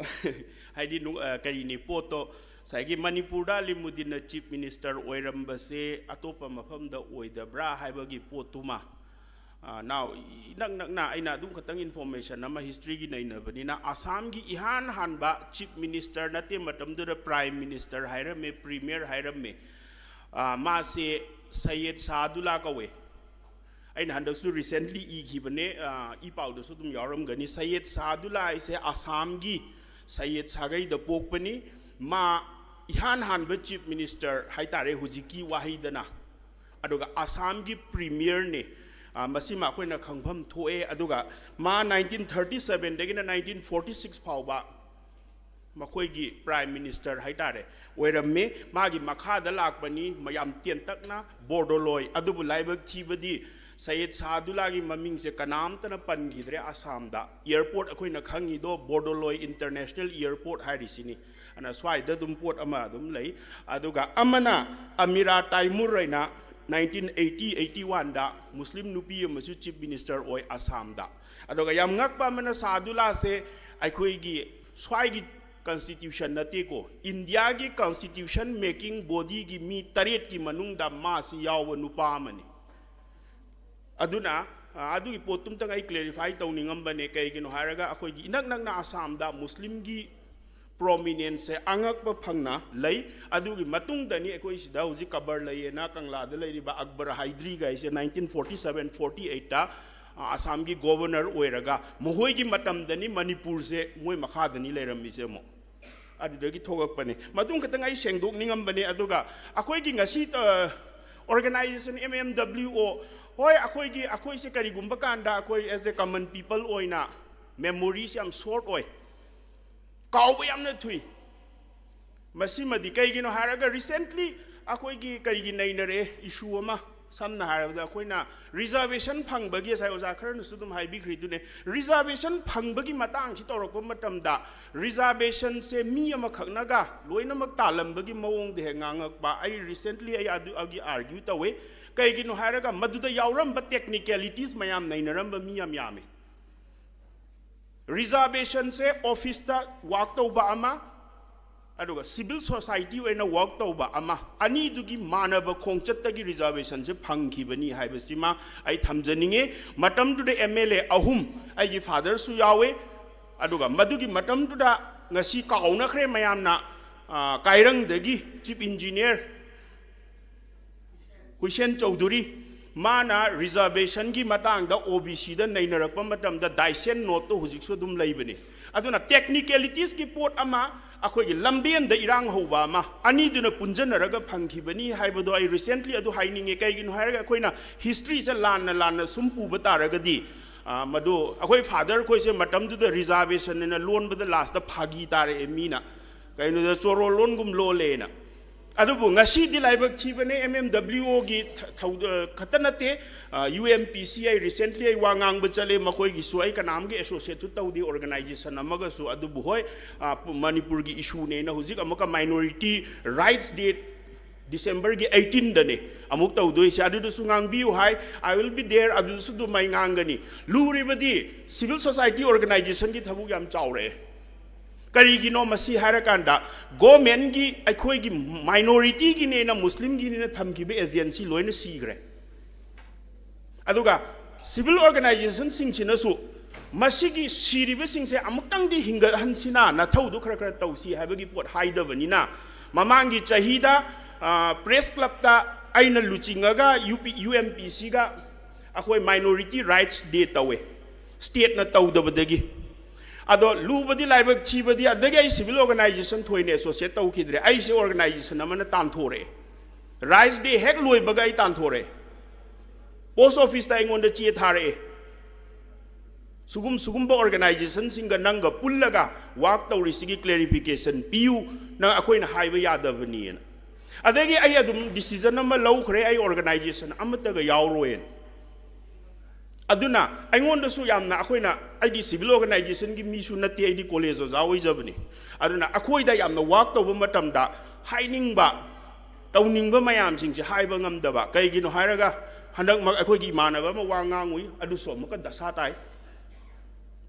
ꯍꯥꯏꯗꯤ ꯅꯨ-, ꯑ, ꯀꯔꯤꯅꯤ, ꯄꯣꯠꯇꯣ ꯉꯁꯥꯏꯒꯤ ꯃꯅꯤꯄꯨꯔꯗ ꯑꯂꯤꯃꯨꯗꯤꯟꯅ Chief Minister ꯑꯣꯏꯔꯝꯕꯁꯦ ꯑꯇꯣꯞꯄ ꯃꯐꯝꯗ ꯑꯣꯏꯗꯕ꯭ꯔꯥ ꯍꯥꯏꯕꯒꯤ ꯄꯣꯠꯇꯨꯃ, ꯑ, ꯅꯥꯎ, ꯏꯅꯛ ꯅꯛꯅ ꯑꯩꯅ ꯑꯗꯨꯝ ꯈꯛꯇꯪ information ꯑꯃ historyꯒꯤ ꯅꯩꯅꯕꯅꯤꯅ, ꯑꯁꯥꯝꯒꯤ ꯏꯍꯥꯟ ꯍꯥꯟꯕ Chief Minister ꯅꯠꯇꯦ, ꯃꯇꯝꯗꯨꯗ Prime Minister ꯍꯥꯏꯔꯝꯃꯦ, Premier ꯍꯥꯏꯔꯝꯃꯦ꯫ ꯑ, ꯃꯥꯁꯦ ꯁꯩꯌꯦꯗ ꯁꯥꯍꯗꯨꯜꯂꯥ ꯀꯧꯋꯦ꯫ ꯑꯩꯅ ꯍꯟꯗꯛꯁꯨ recently ꯏꯈꯤꯕꯅꯦ, ꯑ, ꯏ ꯄꯥꯎꯗꯁꯨ ꯑꯗꯨꯝ ꯌꯥꯎꯔꯝꯒꯅꯤ꯫ ꯁꯩꯌꯦꯗ ꯁꯥꯍꯗꯨꯜꯂꯥ ꯍꯥꯏꯁꯦ ꯑꯁꯥꯝꯒꯤ ꯁꯩꯌꯦꯗ ꯁꯥꯒꯩꯗ ꯄꯣꯛꯄꯅꯤ꯫ ꯃꯥ ꯏꯍꯥꯟ ꯍꯥꯟꯕ Chief Minister ꯍꯥꯏꯇꯥꯔꯦ ꯍꯧꯖꯤꯛꯀꯤ ꯋꯥꯍꯩꯗꯅ꯫ ꯑꯗꯨꯒ ꯑꯁꯥꯝꯒꯤ Premierꯅꯤ꯫ ꯑ, ꯃꯁꯤꯃ ꯑꯩꯈꯣꯏꯅ ꯈꯪꯐꯝ ꯊꯣꯛꯑꯦ꯫ ꯑꯗꯨꯒ ꯃꯥ nineteen thirty sevenꯗꯒꯤꯅ nineteen forty six ꯐꯥꯎꯕ ꯃꯈꯣꯏꯒꯤ Prime Minister ꯍꯥꯏꯇꯥꯔꯦ ꯑꯣꯏꯔꯝꯃꯤ꯫ ꯃꯥꯒꯤ ꯃꯈꯥꯗ ꯂꯥꯛꯄꯅꯤ ꯃꯌꯥꯝ ꯇꯦꯟꯇꯛꯅ ꯕꯣꯔꯗꯣꯂꯣꯏ꯫ ꯑꯗꯨꯕꯨ ꯂꯥꯏꯕꯛ ꯊꯤꯕꯗꯤ ꯁꯩꯌꯦꯗ ꯁꯥꯍꯗꯨꯜꯂꯥꯒꯤ ꯃꯃꯤꯡꯁꯦ ꯀꯅꯥꯝꯇꯅ ꯄꯟꯈꯤꯗ꯭ꯔꯦ ꯑꯁꯥꯝꯗ꯫ Airport ꯑꯩꯈꯣꯏꯅ ꯈꯪꯉꯤꯗꯣ ꯕꯣꯔꯗꯣꯂꯣꯏ International Airport ꯍꯥꯏꯔꯤꯁꯤꯅꯤ꯫ ꯑꯗꯨꯅ ꯁ꯭ꯋꯥꯏꯗ ꯑꯗꯨꯝ ꯄꯣꯠ ꯑꯃ ꯑꯗꯨꯝ ꯂꯩ꯫ ꯑꯗꯨꯒ ꯑꯃꯅ ꯑꯃꯤꯔꯥ ꯇꯥꯏꯃꯨꯔ ꯍꯥꯏꯅ nineteen eighty eighty one ꯗ ꯃꯨꯁꯂꯤꯝ ꯅꯨꯄꯤ ꯑꯃꯁꯨ chief minister ꯑꯣꯏ ꯑꯁꯥꯝꯗ꯫ ꯑꯗꯨꯒ ꯌꯥꯝ ꯉꯛꯄ ꯑꯃꯅ ꯁꯥꯗꯨꯂꯥꯁꯦ ꯑꯩꯈꯣꯏꯒꯤ ꯁ꯭ꯋꯥꯏꯒꯤ constitution ꯅꯠꯇꯦꯀꯣ, ꯏꯟꯗꯤꯌꯥꯒꯤ constitution making body ꯒꯤ ꯃꯤ ꯇꯔꯦꯠꯀꯤ ꯃꯅꯨꯡꯗ ꯃꯥꯁꯤ ꯌꯥꯎꯕ ꯅꯨꯄꯥ ꯑꯃꯅꯤ꯫ ꯑꯗꯨꯅ ꯑ, ꯑꯗꯨꯒꯤ ꯄꯣꯠꯇꯨꯝꯇꯪ ꯑꯩ clarify ꯇꯧꯅꯤꯡꯉꯝꯕꯅꯦ꯫ ꯀꯩꯒꯤꯅꯣ ꯍꯥꯏꯔꯒ ꯑꯩꯈꯣꯏꯒꯤ ꯏꯅꯛ ꯅꯛꯅ ꯑꯁꯥꯝꯗ ꯃꯨꯁꯂꯤꯝꯒꯤ prominence ꯁꯦ ꯑꯉꯛꯄ ꯐꯪꯅ ꯂꯩ꯫ ꯑꯗꯨꯒꯤ ꯃꯇꯨꯡꯗꯅꯤ ꯑꯩꯈꯣꯏ ꯁꯤꯗ ꯍꯧꯖꯤꯛ ꯀꯕꯔ ꯂꯩꯌꯦꯅ ꯀꯪꯂꯥꯗ ꯂꯩꯔꯤꯕ ꯑꯛꯕꯔ ꯍꯥꯏꯗ꯭ꯔꯤ ꯒꯥꯏꯁꯦ nineteen forty seven forty eight ꯇ, ꯑ, ꯑꯁꯥꯝꯒꯤ governor ꯑꯣꯏꯔꯒ ꯃꯈꯣꯏꯒꯤ ꯃꯇꯝꯗꯅꯤ ꯃꯅꯤꯄꯨꯔꯁꯦ ꯃꯣꯏ ꯃꯈꯥꯗꯅꯤ ꯂꯩꯔꯝꯃꯤꯁꯦ ꯑꯃꯨꯛ꯫ ꯑꯗꯨꯗꯒꯤ ꯊꯣꯛꯂꯛꯄꯅꯤ꯫ ꯃꯇꯨꯡ ꯈꯛꯇꯪ ꯑꯩ ꯁꯦꯡꯗꯣꯛꯅꯤꯡꯉꯝꯕꯅꯤ꯫ ꯑꯗꯨꯒ ꯑꯩꯈꯣꯏꯒꯤ ꯉꯁꯤ, ꯑ, organization M M W O, ꯍꯣꯏ, ꯑꯩꯈꯣꯏꯒꯤ, ꯑꯩꯈꯣꯏꯁꯦ ꯀꯔꯤꯒꯨꯝꯕ ꯀꯥꯟꯗ ꯑꯩꯈꯣꯏ as a common people ꯑꯣꯏꯅ memory ꯁꯦ ꯌꯥꯝ short ꯑꯣꯏ, ꯀꯥꯎꯕ ꯌꯥꯝꯅ ꯊꯨꯏ꯫ ꯃꯁꯤꯃꯗꯤ ꯀꯩꯒꯤꯅꯣ ꯍꯥꯏꯔꯒ recently ꯑꯩꯈꯣꯏꯒꯤ ꯀꯔꯤꯒꯤ ꯅꯩꯅꯔꯦ issue ꯑꯃ, ꯁꯝꯅ ꯍꯥꯏꯔꯕꯗ ꯑꯩꯈꯣꯏꯅ reservation ꯐꯪꯕꯒꯤ, ꯉꯁꯥꯏ ꯑꯣꯖꯥ ꯈꯔꯅꯁꯨ ꯑꯗꯨꯝ ꯍꯥꯏꯕꯤꯈ꯭ꯔꯤꯗꯨꯅꯦ, reservation ꯐꯪꯕꯒꯤ ꯃꯇꯥꯡꯁꯤ ꯇꯧꯔꯛꯄ ꯃꯇꯝꯗ reservation ꯁꯦ ꯃꯤ ꯑꯃꯈꯛꯅꯒ ꯂꯣꯏꯅꯃꯛ ꯇꯥꯜꯂꯝꯕꯒꯤ ꯃꯑꯣꯡꯗ ꯍꯦꯛ ꯉꯥꯡꯉꯛꯄ꯫ ꯑꯩ recently ꯑꯩ ꯑꯗꯨ, ꯑꯗꯨꯒꯤ argue ꯇꯧꯋꯦ꯫ ꯀꯩꯒꯤꯅꯣ ꯍꯥꯏꯔꯒ ꯃꯗꯨꯗ ꯌꯥꯎꯔꯝꯕ technicalities ꯃꯌꯥꯝ ꯅꯩꯅꯔꯝꯕ ꯃꯤ ꯌꯥꯝ ꯌꯥꯝꯃꯤ꯫ Reservation ꯁꯦ office ꯇ work ꯇꯧꯕ ꯑꯃ, ꯑꯗꯨꯒ civil society ꯑꯣꯏꯅ work ꯇꯧꯕ ꯑꯃ, ꯑꯅꯤꯗꯨꯒꯤ ꯃꯥꯟꯅꯕ ꯈꯣꯡꯆꯠꯇꯒꯤ reservation ꯁꯦ ꯐꯪꯈꯤꯕꯅꯤ ꯍꯥꯏꯕꯁꯤꯃ ꯑꯩ ꯊꯝꯖꯅꯤꯡꯉꯤ꯫ ꯃꯇꯝꯗꯨꯗ M L A ꯑꯍꯨꯝ, ꯑꯩꯒꯤ father ꯁꯨ ꯌꯥꯎꯋꯦ, ꯑꯗꯨꯒ ꯃꯗꯨꯒꯤ ꯃꯇꯝꯗꯨꯗ, ꯉꯁꯤ ꯀꯥꯎꯅꯈ꯭ꯔꯦ ꯃꯌꯥꯝꯅ, ꯑ, ꯀꯥꯏꯔꯪꯗꯒꯤ chief engineer ꯍꯨꯏꯁꯦꯟ ꯆꯧꯙꯨꯔꯤ, ꯃꯥꯅ reservation ꯒꯤ ꯃꯇꯥꯡꯗ O B C ꯗ ꯅꯩꯅꯔꯛꯄ ꯃꯇꯝꯗ Dyson note ꯇꯣ ꯍꯧꯖꯤꯛꯁꯨ ꯑꯗꯨꯝ ꯂꯩꯕꯅꯤ꯫ ꯑꯗꯨꯅ technicalities ꯀꯤ ꯄꯣꯠ ꯑꯃ ꯑꯩꯈꯣꯏꯒꯤ ꯂꯝꯕꯦꯟꯗ ꯏꯔꯥꯡ ꯍꯧꯕ ꯑꯃ, ꯑꯅꯤꯗꯨꯅ ꯄꯨꯟꯖꯟꯅꯔꯒ ꯐꯪꯈꯤꯕꯅꯤ ꯍꯥꯏꯕꯗꯣ ꯑꯩ recently ꯑꯗꯨ ꯍꯥꯏꯅꯤꯡꯉꯦ꯫ ꯀꯩꯒꯤꯅꯣ ꯍꯥꯏꯔꯒ ꯑꯩꯈꯣꯏꯅ history ꯁꯦ ꯂꯥꯟꯅ ꯂꯥꯟꯅ ꯁꯨꯝ ꯄꯨꯕ ꯇꯥꯔꯒꯗꯤ, ꯑ, ꯃꯗꯨ ꯑꯩꯈꯣꯏ father ꯈꯣꯏꯁꯦ ꯃꯇꯝꯗꯨꯗ reservation ꯑꯅ ꯂꯣꯟꯕꯗ last ꯇ ꯐꯥꯒꯤ ꯇꯥꯔꯛꯑꯦ ꯃꯤꯅ꯫ ꯀꯩꯅꯣꯗ ꯆꯣꯔꯣ ꯂꯣꯟꯒꯨꯝ ꯂꯣꯜꯂꯦꯅ꯫ ꯑꯗꯨꯕꯨ ꯉꯁꯤꯗꯤ ꯂꯥꯏꯕꯛ ꯊꯤꯕꯅꯦ, ꯑꯦꯝ ꯑꯦꯝ ꯗꯕ꯭ꯂꯤꯎ ꯑꯣꯒꯤ ꯊ-, ꯊꯧ-, ꯑ, ꯈꯛꯇ ꯅꯠꯇꯦ, ꯑ, ꯌꯨ ꯑꯦꯝ ꯄꯤ ꯁꯤ ꯑꯩ recently ꯑꯩ ꯋꯥ ꯉꯥꯡꯕ ꯆꯠꯂꯦ, ꯃꯈꯣꯏꯒꯤꯁꯨ ꯑꯩ ꯀꯅꯥꯝꯒꯤ associate ꯁꯨ ꯇꯧꯗꯦ, organization ꯑꯃꯒꯁꯨ꯫ ꯑꯗꯨꯕꯨ ꯍꯣꯏ, ꯑ, ꯄꯨ-, ꯃꯅꯤꯄꯨꯔꯒꯤ issue ꯅꯦꯅ ꯍꯧꯖꯤꯛ ꯑꯃꯨꯛꯀ Minority Rights Day December ꯒꯤ eighteen ꯗꯅꯦ ꯑꯃꯨꯛ ꯇꯧꯗꯣꯏꯁꯦ, ꯑꯗꯨꯗꯁꯨ ꯉꯥꯡꯕꯤꯌꯨ ꯍꯥꯏ, I will be there, ꯑꯗꯨꯗꯁꯨ ꯑꯗꯨꯝ ꯑꯩ ꯉꯥꯡꯒꯅꯤ꯫ ꯂꯨꯔꯤꯕꯗꯤ civil society organization ꯒꯤ ꯊꯕꯛ ꯌꯥꯝ ꯆꯥꯎꯔꯛꯑꯦ꯫ ꯀꯔꯤꯒꯤꯅꯣ ꯃꯁꯤ ꯍꯥꯏꯔꯀꯥꯟꯗ, government ꯀꯤ ꯑꯩꯈꯣꯏꯒꯤ minority ꯒꯤꯅꯦꯅ, ꯃꯨꯁꯂꯤꯝꯒꯤꯅꯦꯅ ꯊꯝꯈꯤꯕ agency ꯂꯣꯏꯅ ꯁꯤꯈ꯭ꯔꯦ꯫ ꯑꯗꯨꯒ civil organization ꯁꯤꯡꯁꯤꯅꯁꯨ ꯃꯁꯤꯒꯤ ꯁꯤꯔꯤꯕꯁꯤꯡꯁꯦ ꯑꯃꯨꯛꯇꯪꯗꯤ ꯍꯤꯡꯒꯠꯍꯟꯁꯤꯅ, ꯅꯊꯧꯗꯨ ꯈꯔ ꯈꯔ ꯇꯧꯁꯤ ꯍꯥꯏꯕꯒꯤ ꯄꯣꯠ ꯍꯥꯏꯗꯕꯅꯤꯅ, ꯃꯃꯥꯡꯒꯤ ꯆꯍꯤꯗ, ꯑ, Press Club ꯇ ꯑꯩꯅ ꯂꯨꯆꯤꯡꯉꯒ ꯌꯨ ꯄꯤ, ꯌꯨ ꯑꯦꯝ ꯄꯤ ꯁꯤꯒ ꯑꯩꯈꯣꯏ Minority Rights Day ꯇꯧꯋꯦ, state ꯅ ꯇꯧꯗꯕꯗꯒꯤ꯫ ꯑꯗꯣ ꯂꯨꯕꯗꯤ ꯂꯥꯏꯕꯛ ꯊꯤꯕꯗꯤ, ꯑꯗꯒꯤ ꯑꯩ civil organization ꯊꯣꯏꯅ associate ꯇꯧꯈꯤꯗ꯭ꯔꯦ, ꯑꯩꯁꯦ organization ꯑꯃꯅ ꯇꯥꯟꯊꯣꯔꯛꯑꯦ꯫ Rights Day ꯍꯦꯛ ꯂꯣꯏꯕꯒ ꯑꯩ ꯇꯥꯟꯊꯣꯔꯛꯑꯦ꯫ Post office ꯇ ꯑꯩꯉꯣꯟꯗ ꯆꯦ ꯊꯥꯔꯛꯑꯦ, "ꯁꯨꯒꯨꯝ ꯁꯨꯒꯨꯝꯕ organization ꯁꯤꯡꯒ ꯅꯪꯒ ꯄꯨꯜꯂꯒ work ꯇꯧꯔꯤꯁꯤꯒꯤ clarification ꯄꯤꯌꯨ, ꯅꯪ ꯑꯩꯈꯣꯏꯅ ꯍꯥꯏꯕ ꯌꯥꯗꯕꯅꯤꯅ"꯫ ꯑꯗꯒꯤ ꯑꯩ ꯑꯗꯨꯝ decision ꯑꯃ ꯂꯧꯈ꯭ꯔꯦ, ꯑꯩ organization ꯑꯃꯠꯇꯒ ꯌꯥꯎꯔꯣꯏꯅ꯫ ꯑꯗꯨꯅ ꯑꯩꯉꯣꯟꯗꯁꯨ ꯌꯥꯝꯅ, ꯑꯩꯈꯣꯏꯅ, ꯑꯩꯗꯤ civil organization ꯒꯤ ꯃꯤꯁꯨ ꯅꯠꯇꯦ, ꯑꯩꯗꯤ college ꯑꯣꯖꯥ ꯑꯣꯏꯖꯕꯅꯤ꯫ ꯑꯗꯨꯅ ꯑꯩꯈꯣꯏꯗ ꯌꯥꯝꯅ work ꯇꯧꯕ ꯃꯇꯝꯗ ꯍꯥꯏꯅꯤꯡꯕ, ꯇꯧꯅꯤꯡꯕ ꯃꯌꯥꯝꯁꯤꯡꯁꯦ ꯍꯥꯏꯕ ꯉꯝꯗꯕ꯫ ꯀꯩꯒꯤꯅꯣ ꯍꯥꯏꯔꯒ, ꯍꯟꯗꯛꯃꯛ ꯑꯩꯈꯣꯏꯒꯤ ꯏꯃꯥꯟꯅꯕ ꯑꯃ ꯋꯥ ꯉꯥꯡꯉꯨꯏ, ꯑꯗꯨꯁꯨ ꯑꯃꯨꯛꯀ ꯗꯁꯥ ꯇꯥꯏ꯫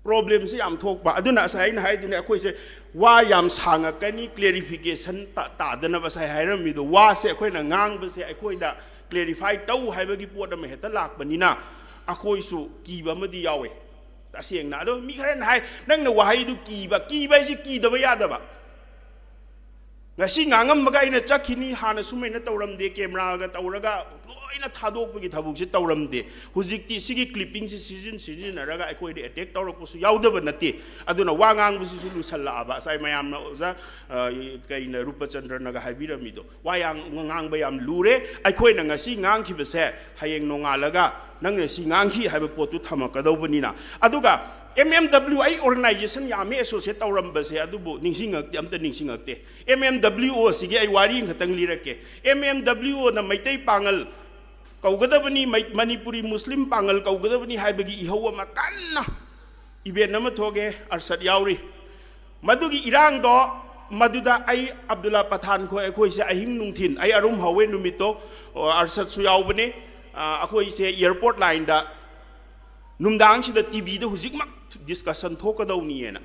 Problem ꯁꯦ ꯌꯥꯝ ꯊꯣꯛꯄ꯫ ꯑꯗꯨꯅ ꯉꯁꯥꯏ ꯑꯩꯅ ꯍꯥꯏꯗꯨꯅꯦ, ꯑꯩꯈꯣꯏꯁꯦ ꯋꯥ ꯌꯥꯝ ꯁꯥꯡꯉꯛꯀꯅꯤ, clarification ꯇꯥ-, ꯇꯥꯗꯅꯕ꯫ ꯉꯁꯥꯏ ꯍꯥꯏꯔꯝꯃꯤꯗꯣ, ꯋꯥꯁꯦ ꯑꯩꯈꯣꯏꯅ ꯉꯥꯡꯕꯁꯦ ꯑꯩꯈꯣꯏꯗ clarify ꯇꯧ ꯍꯥꯏꯕꯒꯤ ꯄꯣꯠ ꯑꯃ ꯍꯦꯛꯇ ꯂꯥꯛꯄꯅꯤꯅ, ꯑꯩꯈꯣꯏꯁꯨ ꯀꯤꯕ ꯑꯃꯗꯤ ꯌꯥꯎꯋꯦ, ꯇꯁꯦꯡꯅ꯫ ꯑꯗꯣ ꯃꯤ ꯈꯔꯅ ꯍꯥꯏ, "ꯅꯪꯅ ꯋꯥꯍꯩꯗꯨ ꯀꯤꯕ", ꯀꯤꯕ ꯍꯥꯏꯁꯤ ꯀꯤꯗꯕ ꯌꯥꯗꯕ꯫ ꯉꯁꯤ ꯉꯥꯡꯉꯝꯃꯒ ꯑꯩꯅ ꯆꯠꯈꯤꯅꯤ, ꯍꯥꯟꯅ ꯁꯨꯃꯥꯏꯅ ꯇꯧꯔꯝꯗꯦ, camera ꯒ ꯇꯧꯔꯒ ꯂꯣꯏꯅ ꯊꯥꯗꯣꯛꯄꯒꯤ ꯊꯕꯛꯁꯦ ꯇꯧꯔꯝꯗꯦ꯫ ꯍꯧꯖꯤꯛꯇꯤ ꯁꯤꯒꯤ clipping ꯁꯦ ꯁꯤꯖꯤꯟ ꯁꯤꯖꯤꯟꯅꯔꯒ ꯑꯩꯈꯣꯏꯗ attack ꯇꯧꯔꯛꯄꯁꯨ ꯌꯥꯎꯗꯕ ꯅꯠꯇꯦ꯫ ꯑꯗꯨꯅ ꯋꯥ ꯉꯥꯡꯕꯁꯤꯁꯨ ꯂꯨꯁꯜꯂꯛꯑꯕ꯫ ꯉꯁꯥꯏ ꯃꯌꯥꯝꯅ ꯑꯣꯖꯥ, ꯑ, ꯀꯩꯅ, ꯔꯨꯄꯆꯟꯗ꯭ꯔꯅꯒ ꯍꯥꯏꯕꯤꯔꯝꯃꯤꯗꯣ, ꯋꯥ ꯌꯥꯝ ꯉꯥꯡꯕ ꯌꯥꯝ ꯂꯨꯔꯦ꯫ ꯑꯩꯈꯣꯏꯅ ꯉꯁꯤ ꯉꯥꯡꯈꯤꯕꯁꯦ ꯍꯌꯦꯡ ꯅꯣꯡꯉꯥꯜꯂꯒ ꯅꯪꯅ ꯁꯤ ꯉꯥꯡꯈꯤ ꯍꯥꯏꯕ ꯄꯣꯠꯇꯨ ꯊꯝꯃꯛꯀꯗꯧꯕꯅꯤꯅ꯫ ꯑꯗꯨꯒ ꯑꯦꯝ ꯑꯦꯝ ꯗꯕ꯭ꯂꯤꯎ ꯑꯩ ꯑꯣꯔꯒꯅꯥꯏꯖꯦꯁꯟ ꯌꯥꯝꯃꯤ ꯑꯦꯁꯣꯁꯤꯌꯦꯠ ꯇꯧꯔꯝꯕꯁꯦ, ꯑꯗꯨꯕꯨ ꯅꯤꯡꯁꯤꯡꯉꯛꯇꯦ, ꯑꯝꯇ ꯅꯤꯡꯁꯤꯡꯉꯛꯇꯦ꯫ ꯑꯦꯝ ꯑꯦꯝ ꯗꯕ꯭ꯂꯤꯎ ꯑꯣ ꯁꯤꯒꯤ ꯑꯩ ꯋꯥꯔꯤ ꯑꯃꯈꯛꯇꯪ ꯂꯤꯔꯛꯀꯦ꯫ ꯑꯦꯝ ꯑꯦꯝ ꯗꯕ꯭ꯂꯤꯎ ꯑꯣꯅ ꯃꯩꯇꯩ ꯄꯥꯉꯜ ꯀꯧꯒꯗꯕꯅꯤ, ꯃꯩ-, ꯃꯅꯤꯄꯨꯔꯤ ꯃꯨꯁꯂꯤꯝ ꯄꯥꯉꯜ ꯀꯧꯒꯗꯕꯅꯤ ꯍꯥꯏꯕꯒꯤ ꯏꯍꯧ ꯑꯃ ꯀꯟꯅ ꯏꯚꯦꯟ ꯑꯃ ꯊꯣꯛꯑꯦ, ꯑꯔꯁꯠ ꯌꯥꯎꯔꯤ꯫ ꯃꯗꯨꯒꯤ ꯏꯔꯥꯡꯗꯣ ꯃꯗꯨꯗ ꯑꯩ ꯑꯕꯗꯨꯜꯂꯥ ꯄꯊꯥꯟ ꯈꯣꯏ ꯑꯩꯈꯣꯏꯁꯦ ꯑꯍꯤꯡ ꯅꯨꯡꯊꯤꯟ, ꯑꯩ ꯑꯔꯨꯝ ꯍꯧꯋꯦ ꯅꯨꯃꯤꯠꯇꯣ, ꯑꯣ, ꯑꯔꯁꯠꯁꯨ ꯌꯥꯎꯕꯅꯦ꯫ ꯑ, ꯑꯩꯈꯣꯏꯁꯦ ꯑꯦꯌꯔꯄꯣꯔꯠ ꯂꯥꯏꯟꯗ ꯅꯨꯡꯗꯥꯡꯁꯤꯗ ꯇꯤ ꯚꯤꯗ ꯍꯧꯖꯤꯛꯃꯛ ꯗꯤꯁꯀꯁꯟ ꯊꯣꯛꯀꯗꯧꯅꯤꯅ꯫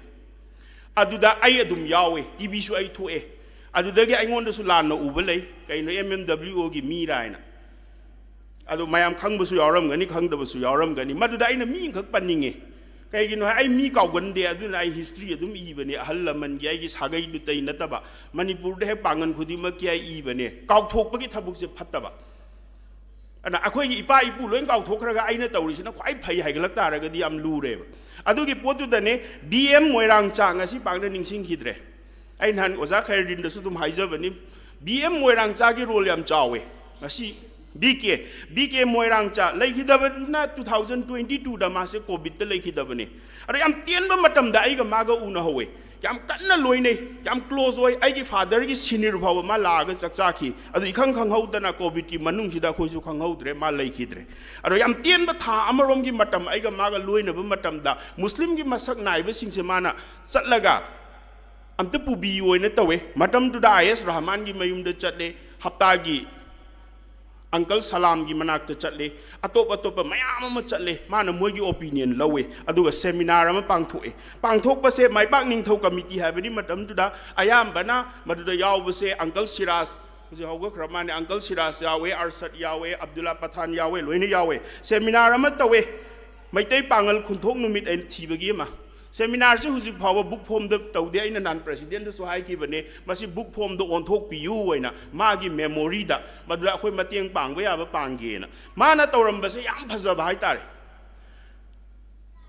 ꯑꯗꯨꯗ ꯑꯩ ꯑꯗꯨꯝ ꯌꯥꯎꯋꯦ, ꯇꯤ ꯚꯤꯁꯨ ꯑꯩ ꯊꯣꯛꯑꯦ꯫ ꯑꯗꯨꯗꯒꯤ ꯑꯩꯉꯣꯟꯗꯁꯨ ꯂꯥꯟꯅ ꯎꯕ ꯂꯩ, ꯀꯩꯅꯣ ꯑꯦꯝ ꯑꯦꯝ ꯗꯕ꯭ꯂꯤꯎ ꯑꯣꯒꯤ ꯃꯤꯔꯥ ꯍꯥꯏꯅ꯫ ꯑꯗꯣ ꯃꯌꯥꯝ ꯈꯪꯕꯁꯨ ꯌꯥꯎꯔꯝꯒꯅꯤ, ꯈꯪꯗꯕꯁꯨ ꯌꯥꯎꯔꯝꯒꯅꯤ꯫ ꯃꯗꯨꯗ ꯑꯩꯅ ꯃꯤ ꯑꯃꯈꯛ ꯄꯟꯅꯤꯡꯉꯦ꯫ ꯀꯩꯒꯤꯅꯣ ꯍꯥꯏ, ꯑꯩ ꯃꯤ ꯀꯥꯎꯒꯟꯗꯦ, ꯑꯗꯨꯅ ꯑꯩ ꯍꯤꯁꯇ꯭ꯔꯤ ꯑꯗꯨꯝ ꯏꯕꯅꯦ꯫ ꯑꯍꯜ ꯂꯃꯟꯒꯤ, ꯑꯩꯒꯤ ꯁꯥꯒꯩ ꯅꯨꯇꯩ ꯅꯠꯇꯕ ꯃꯅꯤꯄꯨꯔꯗ ꯍꯦꯛ ꯄꯥꯡꯒꯟ ꯈꯨꯗꯤꯡꯃꯛꯀꯤ ꯑꯩ ꯏꯕꯅꯦ꯫ ꯀꯥꯎꯊꯣꯛꯄꯒꯤ ꯊꯕꯛꯁꯦ ꯐꯠꯇꯕ꯫ ꯑꯗꯨꯅ ꯑꯩꯈꯣꯏꯒꯤ ꯏꯄꯥ ꯏꯄꯨ ꯂꯣꯏ ꯀꯥꯎꯊꯣꯛꯈ꯭ꯔꯒ ꯑꯩꯅ ꯇꯧꯔꯤꯁꯤꯅ ꯈ꯭ꯋꯥꯏ ꯐꯩ ꯍꯥꯏꯒꯠꯂꯛ ꯇꯥꯔꯒꯗꯤ ꯌꯥꯝ ꯂꯨꯔꯦꯕ꯫ ꯑꯗꯨꯒꯤ ꯄꯣꯠꯇꯨꯗꯅꯦ ꯕꯤ ꯑꯦꯝ ꯃꯣꯏꯔꯥꯡꯆꯥ, ꯉꯁꯤ ꯄꯥꯛꯅ ꯅꯤꯡꯁꯤꯡꯈꯤꯗ꯭ꯔꯦ꯫ ꯑꯩ ꯅꯍꯥꯟ ꯑꯣꯖꯥ ꯈꯩꯔꯗꯤꯟꯗꯁꯨ ꯑꯗꯨꯝ ꯍꯥꯏꯖꯕꯅꯤ, ꯕꯤ ꯑꯦꯝ ꯃꯣꯏꯔꯥꯡꯆꯥꯒꯤ ꯔꯣꯜ ꯌꯥꯝ ꯆꯥꯎꯋꯦ꯫ ꯉꯁꯤ ꯕꯤ ꯀꯦ, ꯕꯤ ꯀꯦ ꯃꯣꯏꯔꯥꯡꯆꯥ ꯂꯩꯈꯤꯗꯕꯅ two thousand twenty twoꯗ ꯃꯥꯁꯦ ꯀꯣꯚꯤꯗꯇ ꯂꯩꯈꯤꯗꯕꯅꯦ꯫ ꯑꯗꯣ ꯌꯥꯝ ꯇꯦꯟꯕ ꯃꯇꯝꯗ ꯑꯩꯒ ꯃꯥꯒ ꯎꯅꯍꯧꯋꯦ꯫ ꯌꯥꯝ ꯀꯟꯅ ꯂꯣꯏꯅꯩ, ꯌꯥꯝ ꯀ꯭ꯂꯣꯖ ꯑꯣꯏ꯫ ꯑꯩꯒꯤ ꯐꯥꯗꯔꯒꯤ ꯁꯤꯅꯤꯌꯔ ꯐꯥꯎꯕ ꯃꯥ ꯂꯥꯛꯑꯒ ꯆꯥꯛ ꯆꯥꯈꯤ꯫ ꯑꯗꯨ ꯏꯈꯪ ꯈꯪꯍꯧꯗꯅ ꯀꯣꯚꯤꯗꯀꯤ ꯃꯅꯨꯡꯁꯤꯗ ꯑꯩꯈꯣꯏꯁꯨ ꯈꯪꯍꯧꯗ꯭ꯔꯦ, ꯃꯥ ꯂꯩꯈꯤꯗ꯭ꯔꯦ꯫ ꯑꯗꯣ ꯌꯥꯝ ꯇꯦꯟꯕ ꯊꯥ ꯑꯃꯔꯣꯝꯒꯤ ꯃꯇꯝ ꯑꯩꯒ ꯃꯥꯒ ꯂꯣꯏꯅꯕ ꯃꯇꯝꯗ ꯃꯨꯁꯂꯤꯝꯒꯤ ꯃꯁꯛ ꯅꯥꯏꯕꯁꯤꯡꯁꯦ ꯃꯥꯅ ꯆꯠꯂꯒ ꯑꯝꯇ ꯄꯨꯕꯤꯌꯨ ꯍꯥꯏꯅ ꯇꯧꯋꯦ꯫ ꯃꯇꯝꯗꯨꯗ ꯑꯥꯏ ꯑꯦꯁ ꯔꯍꯃꯥꯟꯒꯤ ꯃꯌꯨꯝꯗ ꯆꯠꯂꯦ, ꯍꯞꯇꯥꯒꯤ ꯑꯪꯀꯜ ꯁꯂꯥꯝꯒꯤ ꯃꯅꯥꯛꯇ ꯆꯠꯂꯦ, ꯑꯇꯣꯞ ꯑꯇꯣꯞꯄ ꯃꯌꯥꯝ ꯑꯃ ꯆꯠꯂꯦ꯫ ꯃꯥꯅ ꯃꯣꯏꯒꯤ ꯑꯣꯄꯤꯅꯤꯌꯟ ꯂꯧꯋꯦ, ꯑꯗꯨꯒ ꯁꯦꯃꯤꯅꯥꯔ ꯑꯃ ꯄꯥꯡꯊꯣꯛꯑꯦ꯫ ꯄꯥꯡꯊꯣꯛꯄꯁꯦ ꯃꯥꯏꯕꯥꯛ ꯅꯤꯡꯊꯧ ꯀꯃꯤꯇꯤ ꯍꯥꯏꯕꯅꯤ꯫ ꯃꯇꯝꯗꯨꯗ ꯑꯌꯥꯝꯕꯅ ꯃꯗꯨꯗ ꯌꯥꯎꯕꯁꯦ ꯑꯪꯀꯜ ꯁꯤꯔꯥꯖ, ꯍꯧꯖꯤꯛ ꯍꯧꯒꯠꯈ꯭ꯔ ꯃꯥꯅꯦ, ꯑꯪꯀꯜ ꯁꯤꯔꯥꯖ ꯌꯥꯎꯋꯦ, ꯑꯔꯁꯠ ꯌꯥꯎꯋꯦ, ꯑꯕꯗꯨꯜꯂꯥ ꯄꯊꯥꯟ ꯌꯥꯎꯋꯦ, ꯂꯣꯏꯅ ꯌꯥꯎꯋꯦ꯫ ꯁꯦꯃꯤꯅꯥꯔ ꯑꯃ ꯇꯧꯋꯦ, ꯃꯩꯇꯩ ꯄꯥꯉꯜ ꯈꯨꯟꯊꯣꯛ ꯅꯨꯃꯤꯠ ꯍꯥꯏꯅ ꯊꯤꯕꯒꯤ ꯑꯃ꯫ ꯁꯦꯃꯤꯅꯥꯔꯁꯤ ꯍꯧꯖꯤꯛ ꯐꯥꯎꯕ ꯕꯨꯛ ꯐꯣꯝꯗ ꯇꯧꯗꯦ꯫ ꯑꯩꯅ ꯅꯍꯥꯟ ꯄ꯭ꯔꯦꯁꯤꯗꯦꯟꯗꯁꯨ ꯍꯥꯏꯈꯤꯕꯅꯦ, ꯃꯁꯤ ꯕꯨꯛ ꯐꯣꯝꯗ ꯑꯣꯟꯊꯣꯛꯄꯤꯌꯨ ꯍꯥꯏꯅ, ꯃꯥꯒꯤ ꯃꯦꯃꯣꯔꯤꯗ, ꯃꯗꯨꯗ ꯑꯩꯈꯣꯏ ꯃꯇꯦꯡ ꯄꯥꯡꯕ ꯌꯥꯕ ꯄꯥꯡꯒꯦꯅ꯫ ꯃꯥꯅ ꯇꯧꯔꯝꯕꯁꯦ ꯌꯥꯝ ꯐꯖꯕ ꯍꯥꯏꯇꯥꯔꯦ꯫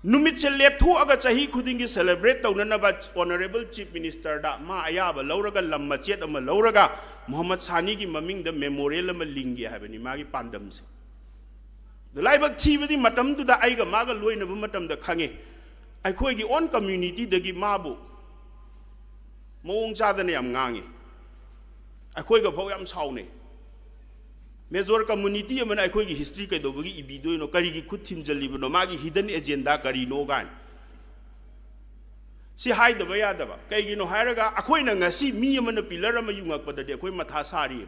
ꯅꯨꯃꯤꯠꯁꯦ ꯂꯦꯞꯊꯣꯛꯑꯒ ꯆꯍꯤ ꯈꯨꯗꯤꯡꯒꯤ ꯁꯦꯂꯦꯕ꯭ꯔꯦꯠ ꯇꯧꯅꯅꯕ ꯑꯣꯅꯔꯦꯕꯜ ꯆꯤꯐ ꯃꯤꯅꯤꯁꯇꯔꯗ ꯃꯥ ꯑꯌꯥꯕ ꯂꯧꯔꯒ, ꯂꯝ ꯃꯆꯦꯠ ꯑꯃ ꯂꯧꯔꯒ ꯃꯨꯍꯝꯃꯗ ꯁꯥꯅꯤꯒꯤ ꯃꯃꯤꯡꯗ ꯃꯦꯃꯣꯔꯤꯌꯦꯜ ꯑꯃ ꯂꯤꯡꯒꯦ ꯍꯥꯏꯕꯅꯤ ꯃꯥꯒꯤ ꯄꯥꯟꯗꯝꯁꯦ꯫ ꯑꯗ ꯂꯥꯏꯕꯛ ꯊꯤꯕꯗꯤ ꯃꯇꯝꯗꯨꯗ ꯑꯩꯒ ꯃꯥꯒ ꯂꯣꯏꯅꯕ ꯃꯇꯝꯗ ꯈꯪꯉꯦ, ꯑꯩꯈꯣꯏꯒꯤ own communityꯗꯒꯤ ꯃꯥꯕꯨ ꯃꯑꯣꯡ ꯆꯥꯗꯅ ꯌꯥꯝ ꯉꯥꯡꯉꯤ꯫ ꯑꯩꯈꯣꯏꯒ ꯐꯥꯎ ꯌꯥꯝ ꯁꯥꯎꯅꯩ꯫ Major community ꯑꯃꯅ ꯑꯩꯈꯣꯏꯒꯤ history ꯀꯩꯗꯧꯕꯒꯤ ꯏꯕꯤꯗꯣꯏꯅꯣ? ꯀꯔꯤꯒꯤ ꯈꯨꯠ ꯊꯤꯟꯖꯜꯂꯤꯕꯅꯣ? ꯃꯥꯒꯤ hidden agenda ꯀꯔꯤꯅꯣ ꯀꯥꯏꯅ꯫ ꯁꯤ ꯍꯥꯏꯗꯕ ꯌꯥꯗꯕ꯫ ꯀꯩꯒꯤꯅꯣ ꯍꯥꯏꯔꯒ ꯑꯩꯈꯣꯏꯅ ꯉꯁꯤ ꯃꯤ ꯑꯃꯅ pillar ꯑꯃ ꯌꯨꯡꯉꯛꯄꯗꯗꯤ ꯑꯩꯈꯣꯏ ꯃꯊꯥ ꯁꯥꯔꯤ꯫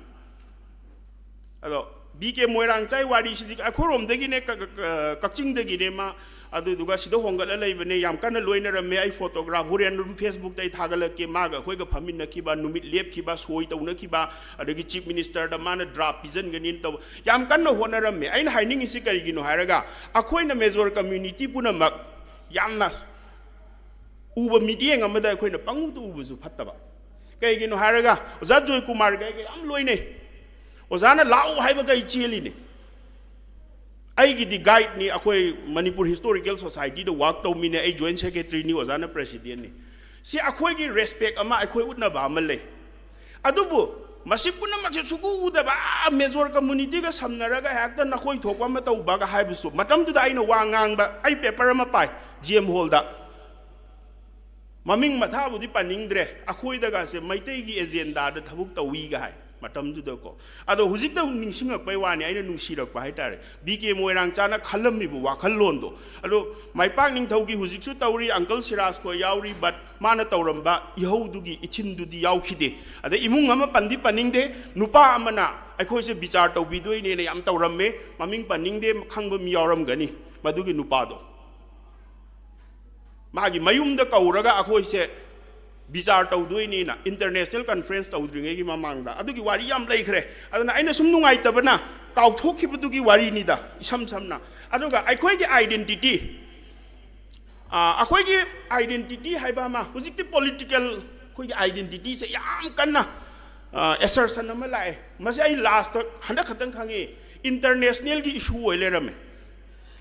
ꯑꯗꯣ ꯕꯤ ꯀꯦ ꯃꯣꯏꯔꯥꯡꯆꯥꯏ ꯋꯥꯔꯤꯁꯤꯗꯤ ꯑꯩꯈꯣꯏꯔꯣꯝꯗꯒꯤꯅꯦ, ꯀ-, ꯀ-, ꯀꯛꯆꯤꯡꯗꯒꯤꯅꯦ ꯃꯥ꯫ ꯑꯗꯨꯗꯨꯒ ꯁꯤꯗ ꯍꯣꯡꯒꯠꯂ ꯂꯩꯕꯅꯦ, ꯌꯥꯝ ꯀꯟꯅ ꯂꯣꯏꯅꯔꯝꯃꯦ꯫ ꯑꯩ photograph ꯍꯣꯔꯦꯟ ꯑꯗꯨꯝ Facebookꯇ ꯑꯩ ꯊꯥꯒꯠꯂꯛꯀꯦ꯫ ꯃꯥꯒ ꯑꯩꯈꯣꯏꯒ ꯐꯝꯃꯤꯟꯅꯈꯤꯕ, ꯅꯨꯃꯤꯠ ꯂꯦꯞꯈꯤꯕ, ꯁꯣꯏ ꯇꯧꯅꯈꯤꯕ, ꯑꯗꯒꯤ Chief Ministerꯗ ꯃꯥꯅ draft ꯄꯤꯖꯟꯒꯅꯤꯅ ꯇꯧꯕ, ꯌꯥꯝ ꯀꯟꯅ ꯍꯣꯠꯅꯔꯝꯃꯦ꯫ ꯑꯩꯅ ꯍꯥꯏꯅꯤꯡꯉꯤꯁꯤ ꯀꯔꯤꯒꯤꯅꯣ ꯍꯥꯏꯔꯒ, ꯑꯩꯈꯣꯏꯅ major community ꯄꯨꯝꯅꯃꯛ ꯌꯥꯝꯅ ꯎꯕ ꯃꯤꯠꯌꯦꯡ ꯑꯃꯗ ꯑꯩꯈꯣꯏꯅ ꯄꯪꯎꯗ ꯎꯕꯁꯨ ꯐꯠꯇꯕ꯫ ꯀꯩꯒꯤꯅꯣ ꯍꯥꯏꯔꯒ ꯑꯣꯖꯥ ꯖꯣꯏꯀꯨꯃꯥꯔꯒ ꯑꯩꯒ ꯌꯥꯝ ꯂꯣꯏꯅꯩ꯫ ꯑꯣꯖꯥꯅ ꯂꯥꯛꯎ ꯍꯥꯏꯕꯒ ꯑꯩ ꯆꯦꯜꯂꯤꯅꯤ꯫ ꯑꯩꯒꯤꯗꯤ guideꯅꯤ, ꯑꯩꯈꯣꯏ ꯃꯅꯤꯄꯨꯔ Historical Societyꯗ work ꯇꯧꯃꯤꯅꯦ, ꯑꯩ joint secretaryꯅꯤ, ꯑꯣꯖꯥꯅ presidentꯅꯤ꯫ ꯁꯤ ꯑꯩꯈꯣꯏꯒꯤ respect ꯑꯃ, ꯑꯩꯈꯣꯏ ꯎꯠꯅꯕ ꯑꯃ ꯂꯩ꯫ ꯑꯗꯨꯕꯨ ꯃꯁꯤ ꯄꯨꯝꯅꯃꯛꯁꯦ ꯁꯨꯛꯎ ꯎꯗꯕ, ꯑꯥ, major communityꯒ ꯁꯝꯅꯔꯒ ꯍꯦꯛꯇ ꯅꯈꯣꯏ ꯊꯣꯛꯄ ꯑꯃ ꯇꯧꯕꯒ ꯍꯥꯏꯕꯁꯨ, ꯃꯇꯝꯗꯨꯗ ꯑꯩꯅ ꯋꯥ ꯉꯥꯡꯕ, ꯑꯩ paper ꯑꯃ ꯄꯥꯏ, G M Hallꯗ꯫ ꯃꯃꯤꯡ ꯃꯊꯥꯕꯨꯗꯤ ꯄꯟꯅꯤꯡꯗ꯭ꯔꯦ, ꯑꯩꯈꯣꯏꯗꯒꯁꯦ ꯃꯩꯇꯩꯒꯤ agendaꯗ ꯊꯕꯛ ꯇꯧꯏꯒ ꯍꯥꯏ ꯃꯇꯝꯗꯨꯗꯀꯣ꯫ ꯑꯗꯣ ꯍꯧꯖꯤꯛꯇ ꯅꯤꯡꯁꯤꯡꯉꯛꯄꯩ ꯋꯥꯅꯤ, ꯑꯩꯅ ꯅꯨꯡꯁꯤꯔꯛꯄ ꯍꯥꯏꯇꯥꯔꯦ, ꯕꯤ ꯀꯦ ꯃꯣꯏꯔꯥꯡꯆꯥꯅ ꯈꯜꯂꯝꯃꯤꯕ ꯋꯥꯈꯜꯂꯣꯟꯗꯣ꯫ ꯑꯗꯣ ꯃꯥꯏꯄꯥꯛ ꯅꯤꯡꯊꯧꯒꯤ ꯍꯧꯖꯤꯛꯁꯨ ꯇꯧꯔꯤ, uncle ꯁꯤꯔꯥꯖ ꯈꯣꯏ ꯌꯥꯎꯔꯤ, but ꯃꯥꯅ ꯇꯧꯔꯝꯕ ꯏꯍꯧꯗꯨꯒꯤ ꯏꯊꯤꯟꯗꯨꯗꯤ ꯌꯥꯎꯈꯤꯗꯦ꯫ ꯑꯗꯩ ꯏꯃꯨꯡ ꯑꯃ ꯄꯟꯗꯤ ꯄꯟꯅꯤꯡꯗꯦ, ꯅꯨꯄꯥ ꯑꯃꯅ ꯑꯩꯈꯣꯏꯁꯦ ꯕꯤꯆꯥꯔ ꯇꯧꯕꯤꯗꯣꯏꯅꯦꯅ ꯌꯥꯝ ꯇꯧꯔꯝꯃꯦ, ꯃꯃꯤꯡ ꯄꯟꯅꯤꯡꯗꯦ, ꯈꯪꯕ ꯃꯤ ꯌꯥꯎꯔꯝꯒꯅꯤ ꯃꯗꯨꯒꯤ ꯅꯨꯄꯥꯗꯣ꯫ ꯃꯥꯒꯤ ꯃꯌꯨꯝꯗ ꯀꯧꯔꯒ ꯑꯩꯈꯣꯏꯁꯦ ꯕꯤꯆꯥꯔ ꯇꯧꯗꯣꯏꯅꯦꯅ, international conference ꯇꯧꯗ꯭ꯔꯤꯉꯩꯒꯤ ꯃꯃꯥꯡꯗ꯫ ꯑꯗꯨꯒꯤ ꯋꯥꯔꯤ ꯌꯥꯝ ꯂꯩꯈ꯭ꯔꯦ꯫ ꯑꯗꯨꯅ ꯑꯩꯅ ꯁꯨꯝ ꯅꯨꯡꯉꯥꯏꯇꯕꯅ ꯀꯥꯎꯊꯣꯛꯈꯤꯕꯗꯨꯒꯤ ꯋꯥꯔꯤꯅꯤꯗ, ꯏꯁꯝ ꯁꯝꯅ꯫ ꯑꯗꯨꯒ ꯑꯩꯈꯣꯏꯒꯤ identity, ꯑ, ꯑꯩꯈꯣꯏꯒꯤ identity ꯍꯥꯏꯕ ꯑꯃ, ꯍꯧꯖꯤꯛꯇꯤ political ꯑꯩꯈꯣꯏꯒꯤ identityꯁꯦ ꯌꯥꯝ ꯀꯟꯅ, ꯑ, assertion ꯑꯃ ꯂꯥꯛꯑꯦ꯫ ꯃꯁꯤ ꯑꯩ lastꯇ ꯍꯟꯗꯛ ꯈꯛꯇꯪ ꯈꯪꯉꯤ, internationalꯒꯤ issue ꯑꯣꯏ ꯂꯩꯔꯝꯃꯦ꯫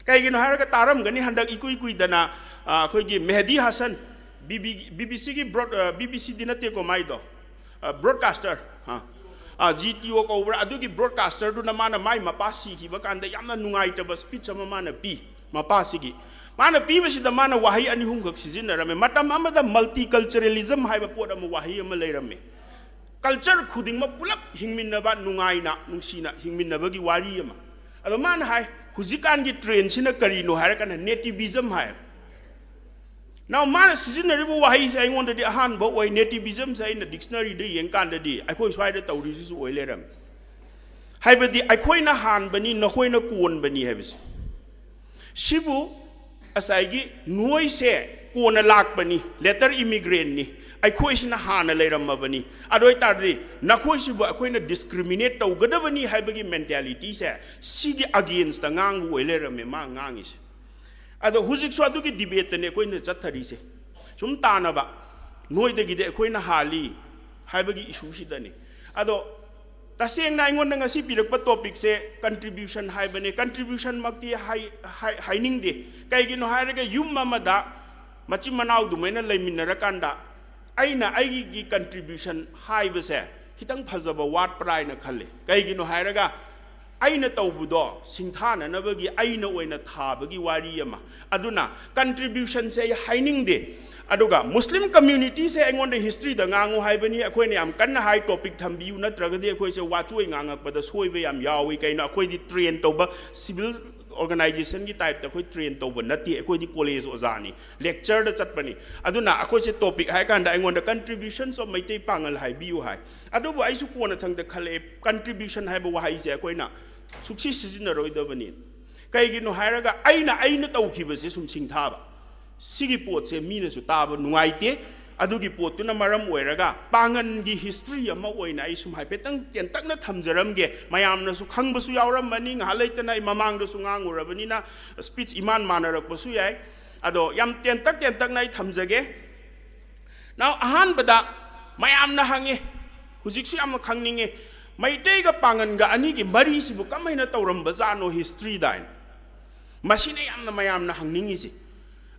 ꯀꯩꯒꯤꯅꯣ ꯍꯥꯏꯔꯒ, ꯇꯥꯔꯝꯒꯅꯤ, ꯍꯟꯗꯛ ꯏꯀꯨꯏ ꯀꯨꯏꯗꯅ, ꯑ, ꯑꯩꯈꯣꯏꯒꯤ ꯃꯦꯍꯗꯤ Hasan, B B, B B ꯁꯤꯒꯤ broad-, ꯑ, ꯕꯤ ꯕꯤ ꯁꯤꯗꯤ ꯅꯠꯇꯦꯀꯣ ꯃꯥꯏꯗꯣ, ꯑ, broadcaster, ꯑ, ꯑ, G T O ꯀꯧꯕ꯭ꯔꯥ, ꯑꯗꯨꯒꯤ broadcasterꯗꯨꯅ ꯃꯥꯅ ꯃꯥꯏ ꯃꯄꯥ ꯁꯤꯈꯤꯕ ꯀꯥꯟꯗ ꯌꯥꯝꯅ ꯅꯨꯡꯉꯥꯏꯇꯕ speech ꯑꯃ ꯃꯥꯅ ꯄꯤ ꯃꯄꯥꯁꯤꯒꯤ꯫ ꯃꯥꯅ ꯄꯤꯕꯁꯤꯗ ꯃꯥꯅ ꯋꯥꯍꯩ ꯑꯅꯤ ꯑꯍꯨꯝꯈꯛ ꯁꯤꯖꯤꯟꯅꯔꯝꯃꯦ꯫ ꯃꯇꯝ ꯑꯃꯗ multiculturalism ꯍꯥꯏꯕ ꯄꯣꯠ ꯑꯃ, ꯋꯥꯍꯩ ꯑꯃ ꯂꯩꯔꯝꯃꯤ꯫ Culture ꯈꯨꯗꯤꯡꯃꯛ ꯄꯨꯂꯞ ꯍꯤꯡꯃꯤꯟꯅꯕ, ꯅꯨꯡꯉꯥꯏꯅ ꯅꯨꯡꯁꯤꯅ ꯍꯤꯡꯃꯤꯟꯅꯕꯒꯤ ꯋꯥꯔꯤ ꯑꯃ꯫ ꯑꯗꯣ ꯃꯥꯅ ꯍꯥꯏ, ꯍꯧꯖꯤꯛꯀꯥꯟꯒꯤ trend ꯁꯤꯅ ꯀꯔꯤꯅꯣ ꯍꯥꯏꯔꯀꯥꯟꯗ nativism ꯍꯥꯏ꯫ Now ꯃꯥꯅ ꯁꯤꯖꯤꯟꯅꯔꯤꯕ ꯋꯥꯍꯩꯁꯦ ꯑꯩꯉꯣꯟꯗꯗꯤ ꯑꯍꯥꯟꯕ ꯑꯣꯏ꯫ Nativism ꯁꯦ ꯑꯩꯅ dictionary ꯗ ꯌꯦꯡꯀꯥꯟꯗꯗꯤ ꯑꯩꯈꯣꯏ ꯁ꯭ꯋꯥꯏꯗ ꯇꯧꯔꯤꯁꯤꯁꯨ ꯑꯣꯏ ꯂꯩꯔꯝꯃꯤ꯫ ꯍꯥꯏꯕꯗꯤ ꯑꯩꯈꯣꯏꯅ ꯍꯥꯟꯕꯅꯤ, ꯅꯈꯣꯏꯅ ꯀꯣꯟꯕꯅꯤ ꯍꯥꯏꯕꯁꯦ꯫ ꯁꯤꯕꯨ ꯉꯁꯥꯏꯒꯤ ꯅꯣꯏꯁꯦ ꯀꯣꯟꯅ ꯂꯥꯛꯄꯅꯤ, later immigrant ꯅꯤ, ꯑꯩꯈꯣꯏꯁꯤꯅ ꯍꯥꯟꯅ ꯂꯩꯔꯝꯃꯕꯅꯤ, ꯑꯗꯨ ꯑꯣꯏꯇꯥꯔꯗꯤ ꯅꯈꯣꯏꯁꯤꯕꯨ ꯑꯩꯈꯣꯏꯅ discriminate ꯇꯧꯒꯗꯕꯅꯤ ꯍꯥꯏꯕꯒꯤ mentality ꯁꯦ, ꯁꯤꯒꯤ against ꯇ ꯉꯥꯡꯕ ꯑꯣꯏ ꯂꯩꯔꯝꯃꯦ ꯃꯥ ꯉꯥꯡꯉꯤꯁꯦ꯫ ꯑꯗꯣ ꯍꯧꯖꯤꯛꯁꯨ ꯑꯗꯨꯒꯤ debate ꯇꯅꯦ ꯑꯩꯈꯣꯏꯅ ꯆꯠꯊꯔꯤꯁꯦ꯫ ꯁꯨꯝ ꯇꯥꯅꯕ, ꯅꯣꯏꯗꯒꯤꯗꯤ ꯑꯩꯈꯣꯏꯅ ꯍꯥꯜꯂꯤ ꯍꯥꯏꯕꯒꯤ issue ꯁꯤꯗꯅꯤ꯫ ꯑꯗꯣ ꯇꯁꯦꯡꯅ ꯑꯩꯉꯣꯟꯗ ꯉꯁꯤ ꯄꯤꯔꯛꯄ topic ꯁꯦ contribution ꯍꯥꯏꯕꯅꯦ꯫ Contribution ꯃꯛꯇꯤ ꯍꯥꯏ-, ꯍꯥꯏ-, ꯍꯥꯏꯅꯤꯡꯗꯦ꯫ ꯀꯩꯒꯤꯅꯣ ꯍꯥꯏꯔꯒ ꯌꯨꯝ ꯑꯃꯗ ꯃꯆꯤꯟ ꯃꯅꯥꯎ ꯑꯗꯨꯃꯥꯏꯅ ꯂꯩꯃꯤꯟꯅꯔꯀꯥꯟꯗ ꯑꯩꯅ ꯑꯩꯒꯤ contribution ꯍꯥꯏꯕꯁꯦ ꯈꯤꯇꯪ ꯐꯖꯕ ꯋꯥꯠꯄ꯭ꯔꯥ ꯍꯥꯏꯅ ꯈꯜꯂꯤ꯫ ꯀꯩꯒꯤꯅꯣ ꯍꯥꯏꯔꯒ ꯑꯩꯅ ꯇꯧꯕꯗꯣ ꯁꯤꯡꯊꯥꯅꯅꯕꯒꯤ ꯑꯩꯅ ꯑꯣꯏꯅ ꯊꯥꯕꯒꯤ ꯋꯥꯔꯤ ꯑꯃ꯫ ꯑꯗꯨꯅ contribution ꯁꯦ ꯑꯩ ꯍꯥꯏꯅꯤꯡꯗꯦ꯫ ꯑꯗꯨꯒ Muslim community ꯁꯦ ꯑꯩꯉꯣꯟꯗ history ꯗ ꯉꯥꯡꯉꯨ ꯍꯥꯏꯕꯅꯤ꯫ ꯑꯩꯈꯣꯏꯅ ꯌꯥꯝ ꯀꯟꯅ high topic ꯊꯝꯕꯤꯌꯨ, ꯅꯠꯇ꯭ꯔꯒꯗꯤ ꯑꯩꯈꯣꯏꯁꯦ ꯋꯥꯆꯣꯏ ꯉꯥꯡꯉꯛꯄꯗ ꯁꯣꯏꯕ ꯌꯥꯝ ꯌꯥꯎꯏ꯫ ꯀꯩꯅꯣ, ꯑꯩꯈꯣꯏꯗꯤ train ꯇꯧꯕ civil organization ꯒꯤ type ꯇ ꯑꯩꯈꯣꯏ train ꯇꯧꯕ ꯅꯠꯇꯦ꯫ ꯑꯩꯈꯣꯏꯗꯤ college ꯑꯣꯖꯥꯅꯤ, lecture ꯗ ꯆꯠꯄꯅꯤ꯫ ꯑꯗꯨꯅ ꯑꯩꯈꯣꯏꯁꯦ topic ꯍꯥꯏ ꯀꯥꯟꯗ ꯑꯩꯉꯣꯟꯗ contributions of ꯃꯩꯇꯩ ꯄꯥꯉꯜ ꯍꯥꯏꯕꯤꯌꯨ ꯍꯥꯏ꯫ ꯑꯗꯨꯕꯨ ꯑꯩꯁꯨ ꯀꯣꯟꯅꯊꯪꯗ ꯈꯜꯂꯛꯑꯦ, contribution ꯍꯥꯏꯕ ꯋꯥꯍꯩꯁꯦ ꯑꯩꯈꯣꯏꯅ ꯁꯨꯛꯁꯤ ꯁꯤꯖꯤꯟꯅꯔꯣꯏꯗꯕꯅꯤ꯫ ꯀꯩꯒꯤꯅꯣ ꯍꯥꯏꯔꯒ ꯑꯩꯅ, ꯑꯩꯅ ꯇꯧꯈꯤꯕꯁꯦ ꯁꯨꯝ ꯁꯤꯡꯊꯥꯕ, ꯁꯤꯒꯤ ꯄꯣꯠꯁꯦ ꯃꯤꯅꯁꯨ ꯇꯥꯕ ꯅꯨꯡꯉꯥꯏꯇꯦ꯫ ꯑꯗꯨꯒꯤ ꯄꯣꯠꯇꯨꯅ ꯃꯔꯝ ꯑꯣꯏꯔꯒ ꯄꯥꯡꯒꯟꯒꯤ history ꯑꯃ ꯑꯣꯏꯅ ꯑꯩ ꯁꯨꯝ ꯍꯥꯏꯐꯦꯠꯇꯪ ꯇꯦꯟꯇꯛꯅ ꯊꯝꯖꯔꯝꯒꯦ꯫ ꯃꯌꯥꯝꯅꯁꯨ ꯈꯪꯕꯁꯨ ꯌꯥꯎꯔꯝꯃꯅꯤ, ꯉꯥꯏꯍꯥꯛ ꯂꯩꯇꯅ ꯑꯩ ꯃꯃꯥꯡꯗꯁꯨ ꯉꯥꯡꯉꯨꯔꯕꯅꯤꯅ speech ꯏꯃꯥꯟ ꯃꯥꯟꯅꯔꯛꯄꯁꯨ ꯌꯥꯏ꯫ ꯑꯗꯣ ꯌꯥꯝ ꯇꯦꯟꯇꯛ ꯇꯦꯟꯇꯛꯅ ꯑꯩ ꯊꯝꯖꯒꯦ꯫ Now, ꯑꯍꯥꯟꯕꯗ ꯃꯌꯥꯝꯅ ꯍꯪꯉꯤ, ꯍꯧꯖꯤꯛꯁꯨ ꯌꯥꯝꯅ ꯈꯪꯅꯤꯡꯉꯤ, ꯃꯩꯇꯩꯒ ꯄꯥꯡꯒꯟꯒ ꯑꯅꯤꯒꯤ ꯃꯔꯤꯁꯤꯕꯨ ꯀꯃꯥꯏꯅ ꯇꯧꯔꯝꯕꯖꯥꯠꯅꯣ history ꯗ ꯍꯥꯏꯅ꯫ ꯃꯁꯤꯅ ꯌꯥꯝꯅ ꯃꯌꯥꯝꯅ ꯍꯪꯅꯤꯡꯉꯤꯁꯦ꯫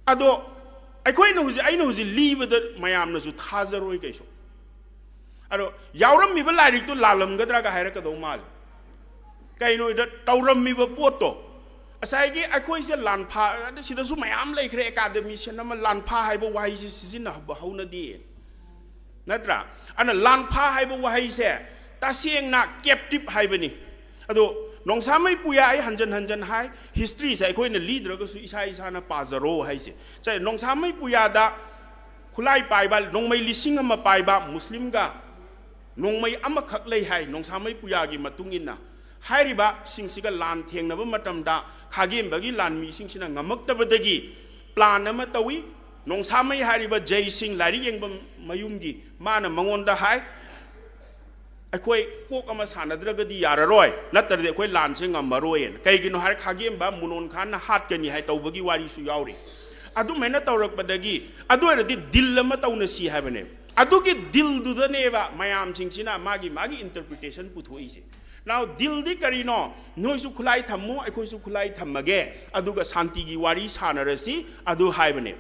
ꯑꯗꯣ ꯑꯩꯈꯣꯏꯅ ꯍꯧꯖꯤꯛ, ꯑꯩꯅ ꯍꯧꯖꯤꯛ ꯂꯤꯕꯗ ꯃꯌꯥꯝꯅꯁꯨ ꯊꯥꯖꯔꯣꯏ ꯀꯩꯁꯨ꯫ ꯑꯗꯣ ꯌꯥꯎꯔꯝꯃꯤꯕ ꯂꯥꯏꯔꯤꯛꯇꯣ ꯂꯥꯜꯂꯝꯒꯗ꯭ꯔꯥꯒ ꯍꯥꯏꯔꯛꯀꯗꯧ ꯃꯥꯜꯂꯦ꯫ ꯀꯩꯅꯣꯗ ꯇꯧꯔꯝꯃꯤꯕ ꯄꯣꯠꯇꯣ, ꯉꯁꯥꯏꯒꯤ ꯑꯩꯈꯣꯏꯁꯦ ꯂꯥꯟꯐꯥ, ꯁꯤꯗꯁꯨ ꯃꯌꯥꯝ ꯂꯩꯈ꯭ꯔꯦ, ꯑꯦꯀꯥꯗꯃꯤꯁꯤꯌꯟ ꯑꯃ ꯂꯥꯟꯐꯥ ꯍꯥꯏꯕ ꯋꯥꯍꯩꯁꯦ ꯁꯤꯖꯤꯟꯅꯕ ꯍꯧꯅꯗꯦ, ꯅꯠꯇ꯭ꯔꯥ? ꯑꯗꯨꯅ ꯂꯥꯟꯐꯥ ꯍꯥꯏꯕ ꯋꯥꯍꯩꯁꯦ ꯇꯁꯦꯡꯅ ꯀꯦꯞꯇꯤꯞ ꯍꯥꯏꯕꯅꯤ꯫ ꯑꯗꯣ ꯅꯣꯡꯁꯥꯃꯩ ꯄꯨꯌꯥ, ꯑꯩ ꯍꯟꯖꯟ ꯍꯟꯖꯟ ꯍꯥꯏ, ꯍꯤꯁꯇ꯭ꯔꯤꯁꯦ ꯑꯩꯈꯣꯏꯅ ꯂꯤꯗ꯭ꯔꯒꯁꯨ ꯏꯁꯥ ꯏꯁꯥꯅ ꯄꯥꯖꯔꯣ ꯍꯥꯏꯁꯦ꯫ ꯁꯦ, ꯅꯣꯡꯁꯥꯃꯩ ꯄꯨꯌꯥꯗ ꯈꯨꯠꯂꯥꯏ ꯄꯥꯏꯕ, ꯅꯣꯡꯃꯩ ꯂꯤꯁꯤꯡ ꯑꯃ ꯄꯥꯏꯕ ꯃꯨꯁꯂꯤꯝꯒ ꯅꯣꯡꯃꯩ ꯑꯃꯈꯛ ꯂꯩ ꯍꯥꯏ, ꯅꯣꯡꯁꯥꯃꯩ ꯄꯨꯌꯥꯒꯤ ꯃꯇꯨꯡ ꯏꯟꯅ꯫ ꯍꯥꯏꯔꯤꯕꯁꯤꯡꯁꯤꯒ ꯂꯥꯟ ꯊꯦꯡꯅꯕ ꯃꯇꯝꯗ ꯈꯥꯒꯦꯝꯕꯒꯤ ꯂꯥꯟꯃꯤꯁꯤꯡꯁꯤꯅ ꯉꯝꯃꯛꯇꯕꯗꯒꯤ ꯄ꯭ꯂꯥꯟ ꯑꯃ ꯇꯧꯏ꯫ ꯅꯣꯡꯁꯥꯃꯩ ꯍꯥꯏꯔꯤꯕ ꯖꯩ ꯁꯤꯡ, ꯂꯥꯏꯔꯤꯛ ꯌꯦꯡꯕ ꯃꯌꯨꯝꯒꯤ, ꯃꯥꯅ ꯃꯉꯣꯟꯗ ꯍꯥꯏ, "ꯑꯩꯈꯣꯏ ꯀꯣꯛ ꯑꯃ ꯁꯥꯟꯅꯗ꯭ꯔꯒꯗꯤ ꯌꯥꯔꯔꯣꯏ, ꯅꯠꯇ꯭ꯔꯗꯤ ꯑꯩꯈꯣꯏ ꯂꯥꯟꯁꯦ ꯉꯝꯃꯔꯣꯏꯅ"꯫ ꯀꯩꯒꯤꯅꯣ ꯍꯥꯏꯔ, ꯈꯥꯒꯦꯝꯕ ꯃꯨꯅꯣꯟ ꯈꯥꯟꯅ ꯍꯥꯠꯀꯅꯤ ꯍꯥꯏ ꯇꯧꯕꯒꯤ ꯋꯥꯔꯤꯁꯨ ꯌꯥꯎꯔꯤ꯫ ꯑꯗꯨꯃꯥꯏꯅ ꯇꯧꯔꯛꯄꯗꯒꯤ, ꯑꯗꯨ ꯑꯣꯏꯔꯗꯤ ꯗꯤꯜ ꯑꯃ ꯇꯧꯅꯁꯤ ꯍꯥꯏꯕꯅꯦꯕ꯫ ꯑꯗꯨꯒꯤ ꯗꯤꯜꯗꯨꯗꯅꯦꯕ ꯃꯌꯥꯝꯁꯤꯡꯁꯤꯅ ꯃꯥꯒꯤ ꯃꯥꯒꯤ ꯏꯟꯇꯔꯄ꯭ꯔꯤꯇꯦꯁꯟ ꯄꯨꯊꯣꯛꯏꯁꯦ꯫ ꯅꯥꯎ, ꯗꯤꯜꯗꯤ ꯀꯔꯤꯅꯣ? ꯅꯣꯏꯁꯨ ꯈꯨꯠꯂꯥꯏ ꯊꯝꯃꯨ, ꯑꯩꯈꯣꯏꯁꯨ ꯈꯨꯠꯂꯥꯏ ꯊꯝꯃꯒꯦ, ꯑꯗꯨꯒ ꯁꯥꯟꯇꯤꯒꯤ ꯋꯥꯔꯤ ꯁꯥꯟꯅꯔꯁꯤ, ꯑꯗꯨ ꯍꯥꯏꯕꯅꯦ꯫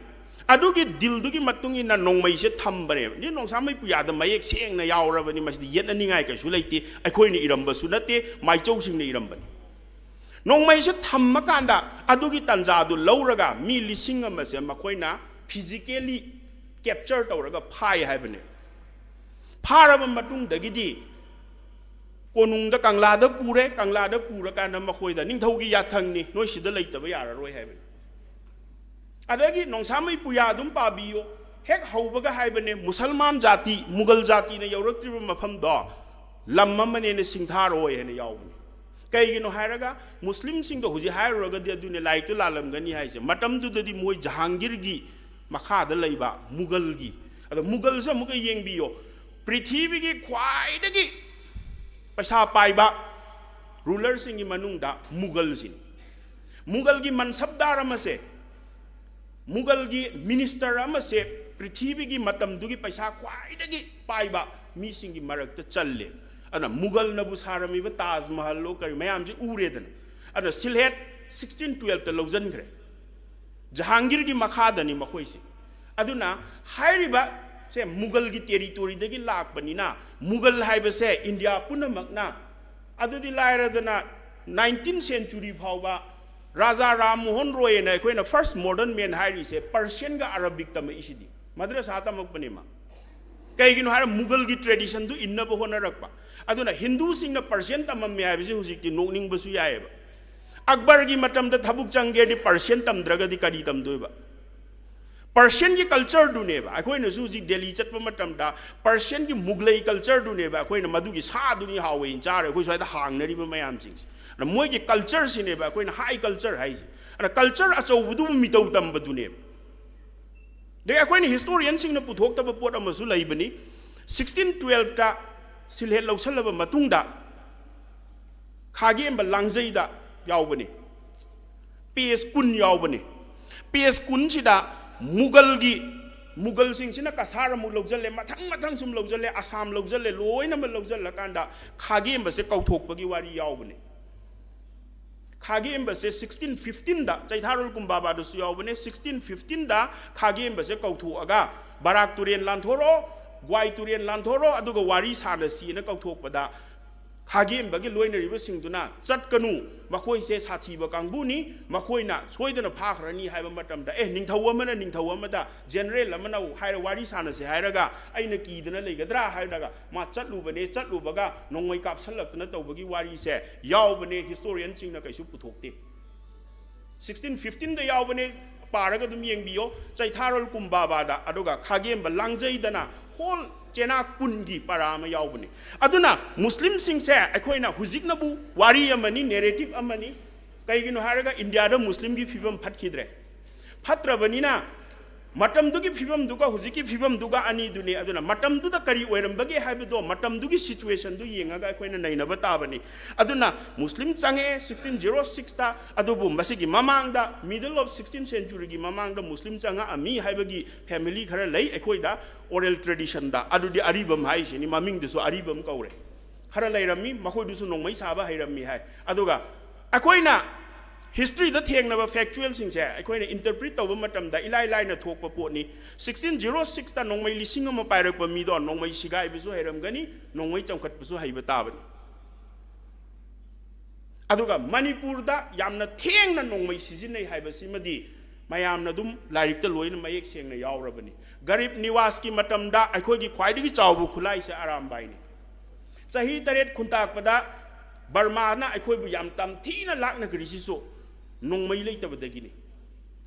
ꯑꯗꯨꯒꯤ ꯗꯤꯜꯗꯨꯒꯤ ꯃꯇꯨꯡ ꯏꯟꯅ ꯅꯣꯡꯃꯩꯁꯦ ꯊꯝꯕꯅꯦꯕ꯫ ꯅꯤ ꯅꯣꯡꯁꯥꯃꯩ ꯄꯨꯌꯥꯗ ꯃꯌꯦꯛ ꯁꯦꯡꯅ ꯌꯥꯎꯔꯕꯅꯤ, ꯃꯁꯤꯗꯤ ꯌꯦꯠꯅꯅꯤꯡꯉꯥꯏ ꯀꯩꯁꯨ ꯂꯩꯇꯦ, ꯑꯩꯈꯣꯏꯅ ꯏꯔꯝꯕꯁꯨ ꯅꯠꯇꯦ, ꯃꯥꯏꯆꯧꯁꯤꯡꯅ ꯏꯔꯝꯕꯅꯤ꯫ ꯅꯣꯡꯃꯩꯁꯦ ꯊꯝꯃꯀꯥꯟꯗ ꯑꯗꯨꯒꯤ ꯇꯥꯟꯖꯥꯗꯨ ꯂꯧꯔꯒ ꯃꯤ ꯂꯤꯁꯤꯡ ꯑꯃꯁꯦ ꯃꯈꯣꯏꯅ ꯐꯤꯖꯤꯀꯦꯂꯤ ꯀꯦꯞꯆꯔ ꯇꯧꯔꯒ ꯐꯥꯏ ꯍꯥꯏꯕꯅꯦ꯫ ꯐꯥꯔꯕ ꯃꯇꯨꯡꯗꯒꯤꯗꯤ ꯀꯣꯅꯨꯡꯗ, ꯀꯪꯂꯥꯗ ꯄꯨꯔꯦ꯫ ꯀꯪꯂꯥꯗ ꯄꯨꯔꯀꯥꯟꯗ ꯃꯈꯣꯏꯗ, "ꯅꯤꯡꯊꯧꯒꯤ ꯌꯥꯊꯪꯅꯤ, ꯅꯣꯏ ꯁꯤꯗ ꯂꯩꯇꯕ ꯌꯥꯔꯔꯣꯏ" ꯍꯥꯏꯕꯅꯤ꯫ ꯑꯗꯒꯤ ꯅꯣꯡꯁꯥꯃꯩ ꯄꯨꯌꯥ ꯑꯗꯨꯝ ꯄꯥꯕꯤꯌꯨ, ꯍꯦꯛ ꯍꯧꯕꯒ ꯍꯥꯏꯕꯅꯦ, ꯃꯨꯁꯜꯃꯥꯟ ꯖꯥꯇꯤ, ꯃꯨꯒꯜ ꯖꯥꯇꯤꯅ ꯌꯧꯔꯛꯇ꯭ꯔꯤꯕ ꯃꯐꯝꯗꯣ ꯂꯝ ꯑꯃꯅꯦꯅ ꯁꯤꯡꯊꯥꯔꯣꯏ ꯍꯥꯏꯅ ꯌꯥꯎꯕꯅꯤ꯫ ꯀꯩꯒꯤꯅꯣ ꯍꯥꯏꯔꯒ, ꯃꯨꯁꯂꯤꯝꯁꯤꯡꯗꯣ ꯍꯧꯖꯤꯛ ꯍꯥꯏꯔꯨꯔꯒꯗꯤ ꯑꯗꯨꯅꯦ ꯂꯥꯏꯔꯤꯛꯇꯨ ꯂꯥꯜꯂꯝꯒꯅꯤ ꯍꯥꯏꯁꯦ, ꯃꯇꯝꯗꯨꯗꯗꯤ ꯃꯣꯏ ꯖꯍꯥꯡꯒꯤꯔꯒꯤ ꯃꯈꯥꯗ ꯂꯩꯕ ꯃꯨꯒꯜꯒꯤ, ꯑꯗꯣ ꯃꯨꯒꯜꯁꯦ ꯑꯃꯨꯛꯀ ꯌꯦꯡꯕꯤꯌꯣ, ꯄ꯭ꯔꯤꯊꯤꯕꯤꯒꯤ ꯈ꯭ꯋꯥꯏꯗꯒꯤ ꯄꯩꯁꯥ ꯄꯥꯏꯕ ꯔꯨꯂꯔꯁꯤꯡꯒꯤ ꯃꯅꯨꯡꯗ ꯃꯨꯒꯜꯁꯤꯅꯤ꯫ ꯃꯨꯒꯜꯒꯤ ꯃꯟꯁꯕꯗꯥꯔ ꯑꯃꯁꯦ, ꯃꯨꯒꯜꯒꯤ ꯃꯤꯅꯤꯁꯇꯔ ꯑꯃꯁꯦ ꯄ꯭ꯔꯤꯊꯤꯕꯤꯒꯤ ꯃꯇꯝꯗꯨꯒꯤ ꯄꯩꯁꯥ ꯈ꯭ꯋꯥꯏꯗꯒꯤ ꯄꯥꯏꯕ ꯃꯤꯁꯤꯡꯒꯤ ꯃꯔꯛꯇ ꯆꯜꯂꯦ꯫ ꯑꯗꯨꯅ ꯃꯨꯒꯜꯅꯕꯨ ꯁꯥꯔꯝꯃꯤꯕ ꯇꯥꯖ ꯃꯍꯜꯂꯣ ꯀꯔꯤ ꯃꯌꯥꯝꯁꯤ ꯎꯔꯦꯗꯅ꯫ ꯑꯗꯨꯅ ꯁꯤꯜꯍꯦꯠ ꯁꯤꯛꯁꯇꯤꯟ ꯇꯨꯌꯦꯜꯞꯇ ꯂꯧꯁꯤꯟꯈ꯭ꯔꯦ꯫ ꯖꯍꯥꯡꯒꯤꯔꯒꯤ ꯃꯈꯥꯗꯅꯤ ꯃꯈꯣꯏꯁꯦ꯫ ꯑꯗꯨꯅ ꯍꯥꯏꯔꯤꯕ ꯁꯦ ꯃꯨꯒꯜꯒꯤ ꯇꯦꯔꯤꯇꯣꯔꯤꯗꯒꯤ ꯂꯥꯛꯄꯅꯤꯅ, ꯃꯨꯒꯜ ꯍꯥꯏꯕꯁꯦ ꯏꯟꯗꯤꯌꯥ ꯄꯨꯝꯅꯃꯛꯅ, ꯑꯗꯨꯗꯤ ꯂꯥꯏꯔꯗꯅ ꯅꯥꯏꯟꯇꯤꯟ ꯁꯦꯟꯆꯨꯔꯤ ꯐꯥꯎꯕ ꯔꯥꯖꯥ ꯔꯥꯝ ꯃꯣꯍꯟ ꯔꯣꯏꯅ ꯑꯩꯈꯣꯏꯅ ꯐꯥꯔꯁ ꯃꯣꯗꯔꯟ ꯃꯦꯟ ꯍꯥꯏꯔꯤꯁꯦ ꯄꯔꯁꯤꯌꯟꯒ ꯑꯔꯕꯤꯛ ꯇꯝꯃꯛꯏꯁꯤꯗꯤ, ꯃꯗ꯭ꯔꯁꯥ ꯇꯝꯃꯛꯄꯅꯦ ꯃꯥ꯫ ꯀꯩꯒꯤꯅꯣ ꯍꯥꯏꯔ ꯃꯨꯒꯜꯒꯤ ꯇ꯭ꯔꯦꯗꯤꯁꯟꯗꯨ ꯏꯟꯅꯕ ꯍꯣꯠꯅꯔꯛꯄ꯫ ꯑꯗꯨꯅ ꯍꯤꯟꯗꯨꯁꯤꯡꯅ ꯄꯔꯁꯤꯌꯟ ꯇꯝꯃꯝꯃꯦ ꯍꯥꯏꯕꯁꯤ ꯍꯧꯖꯤꯛꯇꯤ ꯅꯣꯛꯅꯤꯡꯕꯁꯨ ꯌꯥꯏꯑꯕ꯫ ꯑꯛꯕꯔꯒꯤ ꯃꯇꯝꯗ ꯊꯕꯛ ꯆꯪꯒꯦꯗꯤ ꯄꯔꯁꯤꯌꯟ ꯇꯝꯗ꯭ꯔꯒꯗꯤ ꯀꯔꯤ ꯇꯝꯗꯣꯏꯕ? ꯄꯔꯁꯤꯌꯟꯒꯤ ꯀꯜꯆꯔꯗꯨꯅꯦꯕ ꯑꯩꯈꯣꯏꯅꯁꯨ ꯍꯧꯖꯤꯛ ꯗꯦꯜꯂꯤ ꯆꯠꯄ ꯃꯇꯝꯗ ꯄꯔꯁꯤꯌꯟꯒꯤ ꯃꯨꯒꯂꯩ ꯀꯜꯆꯔꯗꯨꯅꯦꯕ ꯑꯩꯈꯣꯏꯅ ꯃꯗꯨꯒꯤ ꯁꯥꯗꯨꯅꯤ ꯍꯥꯎꯋꯦꯅ ꯆꯥꯔꯦ ꯑꯩꯈꯣꯏ ꯁ꯭ꯋꯥꯏꯗ ꯍꯥꯡꯅꯔꯤꯕ ꯃꯌꯥꯝꯁꯤꯡꯁꯦ꯫ ꯑꯗ ꯃꯣꯏꯒꯤ ꯀꯜꯆꯔꯁꯤꯅꯦꯕ ꯑꯩꯈꯣꯏꯅ ꯍꯥꯏ ꯀꯜꯆꯔ ꯍꯥꯏꯁꯦ꯫ ꯑꯗ ꯀꯜꯆꯔ ꯑꯆꯧꯕꯗꯨꯕꯨ ꯃꯤꯇꯧ ꯇꯝꯕꯗꯨꯅꯦꯕ꯫ ꯑꯗꯩ ꯑꯩꯈꯣꯏꯅ ꯍꯤꯁꯇꯣꯔꯤꯌꯟꯁꯤꯡꯅ ꯄꯨꯊꯣꯛꯇꯕ ꯄꯣꯠ ꯑꯃꯁꯨ ꯂꯩꯕꯅꯤ꯫ ꯁꯤꯛꯁꯇꯤꯟ ꯇꯨꯋꯦꯜꯐꯇ ꯁꯤꯜꯍꯦꯠ ꯂꯧꯁꯜꯂꯕ ꯃꯇꯨꯡꯗ ꯈꯥꯒꯦꯝꯕ ꯂꯥꯡꯖꯩꯗ ꯌꯥꯎꯕꯅꯤ꯫ ꯄꯦꯖ ꯀꯨꯟ ꯌꯥꯎꯕꯅꯤ꯫ ꯄꯦꯖ ꯀꯨꯟꯁꯤꯗ ꯃꯨꯒꯜꯒꯤ, ꯃꯨꯒꯜꯁꯤꯡꯁꯤꯅ ꯀꯁꯥꯔ ꯑꯃꯨꯛ ꯂꯧꯁꯤꯜꯂꯦ, ꯃꯊꯪ ꯃꯊꯪ ꯁꯨꯝ ꯂꯧꯁꯤꯜꯂꯦ, ꯑꯁꯥꯝ ꯂꯧꯁꯤꯜꯂꯦ, ꯂꯣꯏꯅꯃꯛ ꯂꯧꯁꯤꯜꯂꯀꯥꯟꯗ ꯈꯥꯒꯦꯝꯕꯁꯦ ꯀꯧꯊꯣꯛꯄꯒꯤ ꯋꯥꯔꯤ ꯌꯥꯎꯕꯅꯤ꯫ ꯈꯥꯒꯦꯝꯕꯁꯦ ꯁꯤꯛꯁꯇꯤꯟ ꯐꯤꯐꯇꯤꯟꯗ, ꯆꯩꯊꯥꯔꯣꯜ ꯀꯨꯝꯕꯥꯕꯥꯗꯁꯨ ꯌꯥꯎꯕꯅꯦ, ꯁꯤꯛꯁꯇꯤꯟ ꯐꯤꯐꯇꯤꯟꯗ ꯈꯥꯒꯦꯝꯕꯁꯦ ꯀꯧꯊꯣꯛꯑꯒ ꯕꯔꯥꯛ ꯇꯨꯔꯦꯟ ꯂꯥꯟꯊꯣꯔꯛꯑꯣ, ꯒ꯭ꯋꯥꯏ ꯇꯨꯔꯦꯟ ꯂꯥꯟꯊꯣꯔꯛꯑꯣ, ꯑꯗꯨꯒ ꯋꯥꯔꯤ ꯁꯥꯟꯅꯁꯤꯅ ꯀꯧꯊꯣꯛꯄꯗ ꯈꯥꯒꯦꯝꯕꯒꯤ ꯂꯣꯏꯅꯔꯤꯕꯁꯤꯡꯗꯨꯅ ꯆꯠꯀꯅꯨ, ꯃꯈꯣꯏꯁꯦ ꯁꯥꯊꯤꯕ ꯀꯥꯡꯕꯨꯅꯤ, ꯃꯈꯣꯏꯅ ꯁꯣꯏꯗꯅ ꯐꯥꯈ꯭ꯔꯅꯤ ꯍꯥꯏꯕ ꯃꯇꯝꯗ, ꯑꯦ, ꯅꯤꯡꯊꯧ ꯑꯃꯅ ꯅꯤꯡꯊꯧ ꯑꯃꯗ, ꯖꯦꯅꯔꯦꯜ ꯑꯃꯅ ꯍꯥꯏꯔ ꯋꯥꯔꯤ ꯁꯥꯟꯅꯁꯦ ꯍꯥꯏꯔꯒ ꯑꯩꯅ ꯀꯤꯗꯅ ꯂꯩꯒꯗ꯭ꯔꯥ ꯍꯥꯏꯔꯒ ꯃꯥ ꯆꯠꯂꯨꯕꯅꯦ, ꯆꯠꯂꯨꯕꯒ ꯅꯣꯡꯃꯩ ꯀꯥꯞꯁꯜꯂꯛꯇꯅ ꯇꯧꯕꯒꯤ ꯋꯥꯔꯤꯁꯦ ꯌꯥꯎꯕꯅꯦ, ꯍꯤꯁꯇꯣꯔꯤꯌꯟꯁꯤꯡꯅ ꯀꯩꯁꯨ ꯄꯨꯊꯣꯛꯇꯦ꯫ ꯁꯤꯛꯁꯇꯤꯟ ꯐꯤꯐꯇꯤꯟꯗ ꯌꯥꯎꯕꯅꯦ, ꯄꯥꯔꯒ ꯑꯗꯨꯝ ꯌꯦꯡꯕꯤꯌꯣ꯫ ꯆꯩꯊꯥꯔꯣꯜ ꯀꯨꯝꯕꯥꯕꯥꯗ, ꯑꯗꯨꯒ ꯈꯥꯒꯦꯝꯕ ꯂꯥꯡꯖꯩꯗꯅ ꯍꯣꯜ ꯆꯦꯅꯥ ꯀꯨꯟꯒꯤ ꯄꯔꯥ ꯑꯃ ꯌꯥꯎꯕꯅꯦ꯫ ꯑꯗꯨꯅ ꯃꯨꯁꯂꯤꯝꯁꯤꯡꯁꯦ ꯑꯩꯈꯣꯏꯅ ꯍꯧꯖꯤꯛꯅꯕꯨ ꯋꯥꯔꯤ ꯑꯃꯅꯤ, ꯅꯦꯔꯦꯇꯤꯞ ꯑꯃꯅꯤ꯫ ꯀꯩꯒꯤꯅꯣ ꯍꯥꯏꯔꯒ ꯏꯟꯗꯤꯌꯥꯗ ꯃꯨꯁꯂꯤꯝꯒꯤ ꯐꯤꯕꯝ ꯐꯠꯈꯤꯗ꯭ꯔꯦ꯫ ꯐꯠꯇ꯭ꯔꯕꯅꯤꯅ ꯃꯇꯝꯗꯨꯒꯤ ꯐꯤꯕꯝꯗꯨꯒ ꯍꯧꯖꯤꯛꯀꯤ ꯐꯤꯕꯝꯗꯨꯒ ꯑꯅꯤꯗꯨꯅꯤ꯫ ꯑꯗꯨꯅ ꯃꯇꯝꯗꯨꯗ ꯀꯔꯤ ꯑꯣꯏꯔꯝꯕꯒꯦ ꯍꯥꯏꯕꯗꯣ ꯃꯇꯝꯗꯨꯒꯤ ꯁꯤꯆꯨꯋꯦꯁꯟꯗꯨ ꯌꯦꯡꯉꯒ ꯑꯩꯈꯣꯏꯅ ꯅꯩꯅꯕ ꯇꯥꯕꯅꯤ꯫ ꯑꯗꯨꯅ ꯃꯨꯁꯂꯤꯝ ꯆꯪꯉꯛꯑꯦ ꯁꯤꯛꯁꯇꯤꯟ ꯖꯤꯔꯣ ꯁꯤꯛꯁꯇ, ꯑꯗꯨꯕꯨ ꯃꯁꯤꯒꯤ ꯃꯃꯥꯡꯗ, ꯃꯤꯗꯜ ꯑꯣꯐ ꯁꯤꯛꯁꯇꯤꯟ ꯁꯦꯟꯆꯨꯔꯤꯒꯤ ꯃꯃꯥꯡꯗ ꯃꯨꯁꯂꯤꯝ ꯆꯪꯉꯛꯑꯝꯃꯤ ꯍꯥꯏꯕꯒꯤ ꯐꯦꯃꯤꯂꯤ ꯈꯔ ꯂꯩ ꯑꯩꯈꯣꯏꯗ ꯑꯣꯔꯦꯜ ꯇ꯭ꯔꯦꯗꯤꯁꯟꯗ꯫ ꯑꯗꯨꯗꯤ ꯑꯔꯤꯕꯝ ꯍꯥꯏꯁꯤꯅꯤ, ꯃꯃꯤꯡꯗꯨꯁꯨ ꯑꯔꯤꯕꯝ ꯀꯧꯔꯦ꯫ ꯈꯔ ꯂꯩꯔꯝꯃꯤ, ꯃꯈꯣꯏꯗꯨꯁꯨ ꯅꯣꯡꯃꯩ ꯁꯥꯕ ꯍꯩꯔꯝꯃꯤ ꯍꯥꯏ꯫ ꯑꯗꯨꯒ ꯑꯩꯈꯣꯏꯅ ꯍꯤꯁꯇ꯭ꯔꯤꯗ ꯊꯦꯡꯅꯕ ꯐꯦꯛꯆꯨꯋꯦꯜꯁꯤꯡꯁꯦ ꯑꯩꯈꯣꯏꯅ ꯏꯟꯇꯔꯄ꯭ꯔꯤꯠ ꯇꯧꯕ ꯃꯇꯝꯗ ꯏꯂꯥꯏ ꯂꯥꯏꯅ ꯊꯣꯛꯄ ꯄꯣꯠꯅꯤ꯫ ꯁꯤꯛꯁꯇꯤꯟ ꯖꯤꯔꯣ ꯁꯤꯛꯁꯇ ꯅꯣꯡꯃꯩ ꯂꯤꯁꯤꯡ ꯑꯃ ꯄꯥꯏꯔꯛꯄ ꯃꯤꯗꯣ ꯅꯣꯡꯃꯩ ꯁꯤꯒꯥꯏꯕꯁꯨ ꯍꯩꯔꯝꯒꯅꯤ, ꯅꯣꯡꯃꯩ ꯆꯪꯈꯠꯄꯁꯨ ꯍꯩꯕ ꯇꯥꯕꯅꯤ꯫ ꯑꯗꯨꯒ ꯃꯅꯤꯄꯨꯔꯗ ꯌꯥꯝꯅ ꯊꯦꯡꯅ ꯅꯣꯡꯃꯩ ꯁꯤꯖꯤꯟꯅꯩ ꯍꯥꯏꯕꯁꯤꯃꯗꯤ ꯃꯌꯥꯝꯅ ꯑꯗꯨꯝ ꯂꯥꯏꯔꯤꯛꯇ ꯂꯣꯏꯅ ꯃꯌꯦꯛ ꯁꯦꯡꯅ ꯌꯥꯎꯔꯕꯅꯤ꯫ ꯒꯔꯤꯕ ꯅꯤꯋꯥꯖꯀꯤ ꯃꯇꯝꯗ ꯑꯩꯈꯣꯏꯒꯤ ꯈ꯭ꯋꯥꯏꯗꯒꯤ ꯆꯥꯎꯕ ꯈꯨꯠꯂꯥꯏꯁꯦ ꯑꯔꯥꯝꯕꯥꯏꯅꯤ꯫ ꯆꯍꯤ ꯇꯔꯦꯠ ꯈꯨꯟꯇꯥꯛꯄꯗ ꯕꯔꯃꯥꯅ ꯑꯩꯈꯣꯏꯕꯨ ꯌꯥꯝ ꯇꯝꯊꯤꯅ ꯂꯥꯛꯅꯈ꯭ꯔꯤꯁꯤꯁꯨ ꯅꯣꯡꯃꯩ ꯂꯩꯇꯕꯗꯒꯤꯅꯤ꯫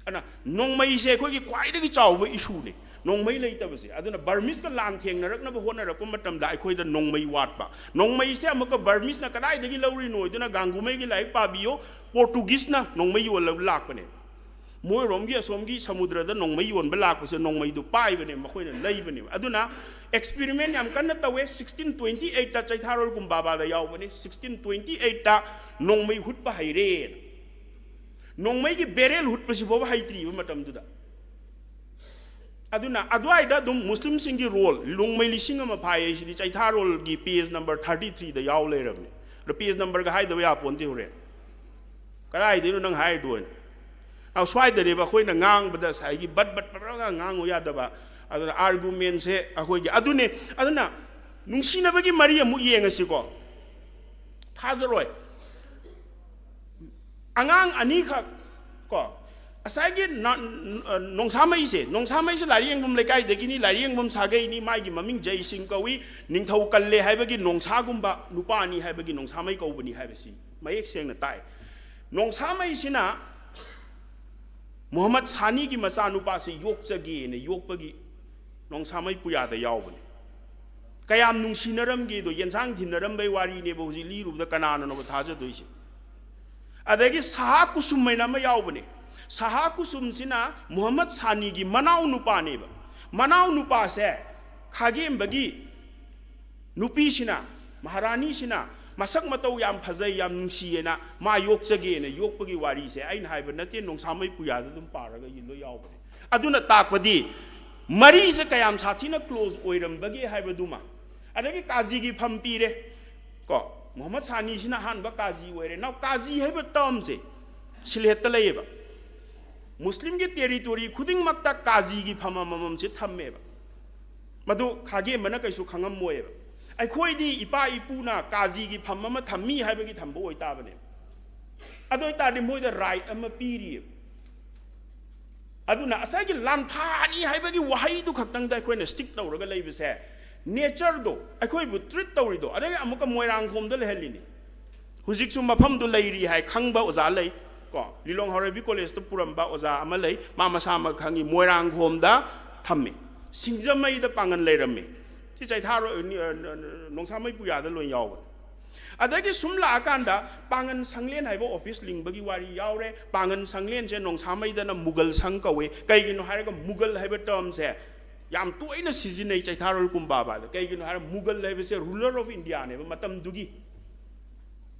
ꯑꯗꯨꯅ ꯅꯣꯡꯃꯩꯁꯦ ꯑꯩꯈꯣꯏꯒꯤ ꯈ꯭ꯋꯥꯏꯗꯒꯤ ꯆꯥꯎꯕ ꯏꯁꯨꯅꯤ, ꯅꯣꯡꯃꯩ ꯂꯩꯇꯕꯁꯦ꯫ ꯑꯗꯨꯅ ꯕꯔꯃꯤꯁꯀ ꯂꯥꯟ ꯊꯦꯡꯅꯔꯛꯅꯕ ꯍꯣꯠꯅꯔꯛꯄ ꯃꯇꯝꯗ ꯑꯩꯈꯣꯏꯗ ꯅꯣꯡꯃꯩ ꯋꯥꯠꯄ꯫ ꯅꯣꯡꯃꯩꯁꯦ ꯑꯃꯨꯛꯀ ꯕꯔꯃꯤꯁꯅ ꯀꯗꯥꯏꯗꯒꯤ ꯂꯧꯔꯤꯅꯣ ꯍꯥꯏꯗꯨꯅ ꯒꯥꯡꯒꯨꯃꯩꯒꯤ ꯂꯥꯏꯔꯤꯛ ꯄꯥꯕꯤꯌꯣ, ꯄꯣꯔꯇꯨꯒꯤꯁꯅ ꯅꯣꯡꯃꯩ ꯌꯣꯜꯂꯒ ꯂꯥꯛꯄꯅꯦ꯫ ꯃꯣꯏꯔꯣꯝꯒꯤ ꯑꯁꯣꯝꯒꯤ ꯁꯃꯨꯗ꯭ꯔꯗ ꯅꯣꯡꯃꯩ ꯌꯣꯟꯕ ꯂꯥꯛꯄꯁꯦ ꯅꯣꯡꯃꯩꯗꯨ ꯄꯥꯏꯕꯅꯦ, ꯃꯈꯣꯏꯅ ꯂꯩꯕꯅꯦꯕ꯫ ꯑꯗꯨꯅ ꯑꯦꯛꯁꯄꯤꯔꯤꯃꯦꯟ ꯌꯥꯝ ꯀꯟꯅ ꯇꯧꯋꯦ꯫ ꯁꯤꯛꯁꯇꯤꯟ ꯇ꯭ꯋꯦꯟꯇꯤ ꯑꯩꯠꯇ ꯆꯩꯊꯥꯔꯣꯜ ꯀꯨꯝꯕꯥꯕꯥꯗ ꯌꯥꯎꯕꯅꯦ, ꯁꯤꯛꯁꯇꯤꯟ ꯇ꯭ꯋꯦꯟꯇꯤ ꯑꯩꯠꯇ ꯅꯣꯡꯃꯩ ꯍꯨꯠꯄ ꯍꯩꯔꯦꯅ꯫ ꯅꯣꯡꯃꯩꯒꯤ ꯕꯦꯔꯦꯜ ꯍꯨꯠꯄꯁꯤ ꯐꯥꯎꯕ ꯍꯩꯇ꯭ꯔꯤꯕ ꯃꯇꯝꯗꯨꯗ꯫ ꯑꯗꯨꯅ ꯑꯗꯨꯋꯥꯏꯗ ꯑꯗꯨꯝ ꯃꯨꯁꯂꯤꯝꯁꯤꯡꯒꯤ ꯔꯣꯜ, ꯅꯣꯡꯃꯩ ꯂꯤꯁꯤꯡ ꯑꯃ ꯐꯥꯏ ꯍꯥꯏꯁꯤꯗꯤ ꯆꯩꯊꯥꯔꯣꯜꯒꯤ ꯄꯦꯖ ꯅꯝꯕꯔ ꯊꯥꯔꯇꯤ ꯊ꯭ꯔꯤꯗ ꯌꯥꯎ ꯂꯩꯔꯕꯅꯤ꯫ ꯑꯗꯣ ꯄꯦꯖ ꯅꯝꯕꯔꯒ ꯍꯥꯏꯗꯕ ꯌꯥꯄꯣꯟꯇꯦ ꯍꯣꯔꯦꯟ꯫ ꯀꯗꯥꯏꯗꯩꯅꯣ ꯅꯪ ꯍꯥꯏꯔꯤꯗꯣ ꯍꯥꯏꯅ꯫ ꯑ, ꯁ꯭ꯋꯥꯏꯗꯅꯦꯕ ꯑꯩꯈꯣꯏꯅ ꯉꯥꯡꯕꯗ ꯉꯁꯥꯏꯒꯤ ꯕꯠ ꯕꯠ ꯕꯠ ꯕꯠ ꯉꯥꯡꯉꯨ ꯌꯥꯗꯕ꯫ ꯑꯗꯨꯅ ꯑꯥꯔꯒꯨꯃꯦꯟꯁꯦ ꯑꯩꯈꯣꯏꯒꯤ ꯑꯗꯨꯅꯦ꯫ ꯑꯗꯨꯅ ꯅꯨꯡꯁꯤꯅꯕꯒꯤ ꯃꯔꯤ ꯑꯃꯨꯛ ꯌꯦꯡꯉꯁꯤꯀꯣ꯫ ꯊꯥꯖꯔꯣꯏ꯫ ꯑꯉꯥꯡ ꯑꯅꯤꯈꯛ ꯀꯣ, ꯉꯁꯥꯏꯒꯤ ꯅ-, ꯅ-, ꯅꯣꯡꯁꯥꯃꯩꯁꯦ, ꯅꯣꯡꯁꯥꯃꯩꯁꯦ ꯂꯥꯏꯔꯤꯌꯦꯡꯕꯝ ꯂꯩꯀꯥꯏꯗꯒꯤꯅꯤ, ꯂꯥꯏꯔꯤꯌꯦꯡꯕꯝ ꯁꯥꯒꯩꯅꯤ, ꯃꯥꯒꯤ ꯃꯃꯤꯡ ꯖꯩꯁꯤꯡ ꯀꯧꯏ, ꯅꯤꯡꯊꯧ ꯀꯜꯂꯦ ꯍꯥꯏꯕꯒꯤ ꯅꯣꯡꯁꯥꯒꯨꯝꯕ ꯅꯨꯄꯥꯅꯤ ꯍꯥꯏꯕꯒꯤ ꯅꯣꯡꯁꯥꯃꯩ ꯀꯧꯕꯅꯤ ꯍꯥꯏꯕꯁꯤ ꯃꯌꯦꯛ ꯁꯦꯡꯅ ꯇꯥꯛꯏ꯫ ꯅꯣꯡꯁꯥꯃꯩꯁꯤꯅ ꯃꯨꯍꯝꯃꯗ ꯁꯥꯅꯤꯒꯤ ꯃꯆꯥꯅꯨꯄꯥꯁꯤ ꯌꯣꯛꯆꯒꯦꯅ ꯌꯣꯛꯄꯒꯤ ꯅꯣꯡꯁꯥꯃꯩ ꯄꯨꯌꯥꯗ ꯌꯥꯎꯕꯅꯤ꯫ ꯀꯌꯥꯝ ꯅꯨꯡꯁꯤꯅꯔꯝꯒꯦꯗꯣ, ꯌꯦꯟꯁꯥꯡ ꯊꯤꯟꯅꯔꯝꯕꯩ ꯋꯥꯔꯤꯅꯦꯕ ꯍꯧꯖꯤꯛ ꯂꯤꯔꯨꯕꯗ ꯀꯅꯥꯅꯅꯣꯕ ꯊꯥꯖꯗꯣꯏꯁꯦ? ꯑꯗꯒꯤ ꯁꯍꯥ ꯀꯨꯁꯨꯝ ꯍꯥꯏꯅ ꯑꯃ ꯌꯥꯎꯕꯅꯦ꯫ ꯁꯍꯥ ꯀꯨꯁꯨꯝꯁꯤꯅ ꯃꯨꯍꯝꯃꯗ ꯁꯥꯅꯤꯒꯤ ꯃꯅꯥꯎ ꯅꯨꯄꯥꯅꯦꯕ꯫ ꯃꯅꯥꯎ ꯅꯨꯄꯥꯁꯦ ꯈꯥꯒꯦꯝꯕꯒꯤ ꯅꯨꯄꯤꯁꯤꯅ, ꯃꯍꯥꯔꯥꯅꯤꯁꯤꯅ ꯃꯁꯛ ꯃꯇꯧ ꯌꯥꯝ ꯐꯖꯩ, ꯌꯥꯝ ꯅꯨꯡꯁꯤꯌꯦꯅ ꯃꯥ ꯌꯣꯛꯆꯒꯦꯅ ꯌꯣꯛꯄꯒꯤ ꯋꯥꯔꯤꯁꯦ ꯑꯩꯅ ꯍꯥꯏꯕ ꯅꯠꯇꯦ, ꯅꯣꯡꯁꯥꯃꯩ ꯄꯨꯌꯥꯗ ꯑꯗꯨꯝ ꯄꯥꯔꯒ ꯂꯣꯏ ꯌꯥꯎꯕꯅꯦ꯫ ꯑꯗꯨꯅ ꯇꯥꯛꯄꯗꯤ ꯃꯔꯤꯁꯦ ꯀꯌꯥꯝ ꯁꯥꯊꯤꯅ ꯀ꯭ꯂꯣꯖ ꯑꯣꯏꯔꯝꯕꯒꯦ ꯍꯥꯏꯕꯗꯨꯃ꯫ ꯑꯗꯒꯤ ꯀꯥꯖꯤꯒꯤ ꯐꯝ ꯄꯤꯔꯦ ꯀꯣ, ꯃꯨꯍꯝꯃꯗ ꯁꯥꯅꯤꯁꯤꯅ ꯑꯍꯥꯟꯕ ꯀꯥꯖꯤ ꯑꯣꯏꯔꯦ꯫ ꯅꯥꯎ ꯀꯥꯖꯤ ꯍꯥꯏꯕ ꯇꯔꯝꯁꯦ ꯁꯤꯜꯍꯦꯠꯇ ꯂꯩꯌꯦꯕ꯫ ꯃꯨꯁꯂꯤꯝꯒꯤ ꯇꯦꯔꯤꯇꯣꯔꯤ ꯈꯨꯗꯤꯡꯃꯛꯇ ꯀꯥꯖꯤꯒꯤ ꯐꯝ ꯑꯃꯃꯝꯁꯦ ꯊꯝꯃꯦꯕ꯫ ꯃꯗꯨ ꯈꯥꯒꯦꯝꯕꯅ ꯀꯩꯁꯨ ꯈꯪꯉꯝꯃꯣꯏꯕ꯫ ꯑꯩꯈꯣꯏꯗꯤ ꯏꯄꯥ ꯏꯄꯨꯅ ꯀꯥꯖꯤꯒꯤ ꯐꯝ ꯑꯃ ꯊꯝꯃꯤ ꯍꯥꯏꯕꯒꯤ ꯊꯝꯕ ꯑꯣꯏꯇꯥꯕꯅꯦꯕ꯫ ꯑꯗꯨ ꯑꯣꯏꯇꯥꯔꯗꯤ ꯃꯣꯏꯗ ꯔꯥꯏꯠ ꯑꯃ ꯄꯤꯔꯤꯑꯕ꯫ ꯑꯗꯨꯅ ꯉꯁꯥꯏꯒꯤ ꯂꯥꯟꯐꯥꯅꯤ ꯍꯥꯏꯕꯒꯤ ꯋꯥꯍꯩꯗꯨ ꯈꯛꯇꯪꯗ ꯑꯩꯈꯣꯏꯅ ꯁ꯭ꯇꯤꯛ ꯇꯧꯔꯒ ꯂꯩꯕꯁꯦ, ꯅꯦꯆꯔꯗꯣ ꯑꯩꯈꯣꯏꯕꯨ ꯇ꯭ꯔꯤꯠ ꯇꯧꯔꯤꯗꯣ, ꯑꯗꯒꯤ ꯑꯃꯨꯛꯀ ꯃꯣꯏꯔꯥꯡꯈꯣꯝꯗ ꯂꯩꯍꯜꯂꯤꯅꯤ꯫ ꯍꯧꯖꯤꯛꯁꯨ ꯃꯐꯝꯗꯨ ꯂꯩꯔꯤ ꯍꯥꯏ ꯈꯪꯕ ꯑꯣꯖꯥ ꯂꯩ꯫ ꯀꯣ, ꯂꯤꯂꯣꯡ ꯍꯥꯎꯔꯩꯕꯤ ꯀꯣꯂꯦꯖꯇ ꯄꯨꯔꯝꯕ ꯑꯣꯖꯥ ꯑꯃ ꯂꯩ, ꯃꯥ ꯃꯁꯥꯃꯛ ꯈꯪꯉꯤ, ꯃꯣꯏꯔꯥꯡꯈꯣꯝꯗ ꯊꯝꯃꯤ꯫ ꯁꯤꯡꯖꯃꯩꯗ ꯄꯥꯡꯒꯟ ꯂꯩꯔꯝꯃꯤ꯫ ꯁꯤ ꯆꯩꯊꯥꯔꯣ-, ꯅꯤ-, ꯑ, ꯅ-, ꯅ-, ꯅꯣꯡꯁꯥꯃꯩ ꯄꯨꯌꯥꯗ ꯂꯣꯏ ꯌꯥꯎꯕꯅꯤ꯫ ꯑꯗꯒꯤ ꯁꯨꯝ ꯂꯥꯛꯑꯀꯥꯟꯗ ꯄꯥꯡꯒꯟ ꯁꯪꯂꯦꯟ ꯍꯥꯏꯕ ꯑꯣꯐꯤꯁ ꯂꯤꯡꯕꯒꯤ ꯋꯥꯔꯤ ꯌꯥꯎꯔꯦ꯫ ꯄꯥꯡꯒꯟ ꯁꯪꯂꯦꯟꯁꯦ ꯅꯣꯡꯁꯥꯃꯩꯗꯅ ꯃꯨꯒꯜ ꯁꯪ ꯀꯧꯏ꯫ ꯀꯩꯒꯤꯅꯣ ꯍꯥꯏꯔꯒ ꯃꯨꯒꯜ ꯍꯥꯏꯕ ꯇꯔꯝꯁꯦ ꯌꯥꯝ ꯇꯣꯏꯅ ꯁꯤꯖꯤꯟꯅꯩ ꯆꯩꯊꯥꯔꯣꯜ ꯀꯨꯝꯕꯥꯕꯥꯗ꯫ ꯀꯩꯒꯤꯅꯣ ꯍꯥꯏꯔꯒ ꯃꯨꯒꯜ ꯍꯥꯏꯕꯁꯦ ꯔꯨꯂꯔ ꯑꯣꯐ ꯏꯟꯗꯤꯌꯥꯅꯦꯕ ꯃꯇꯝꯗꯨꯒꯤ꯫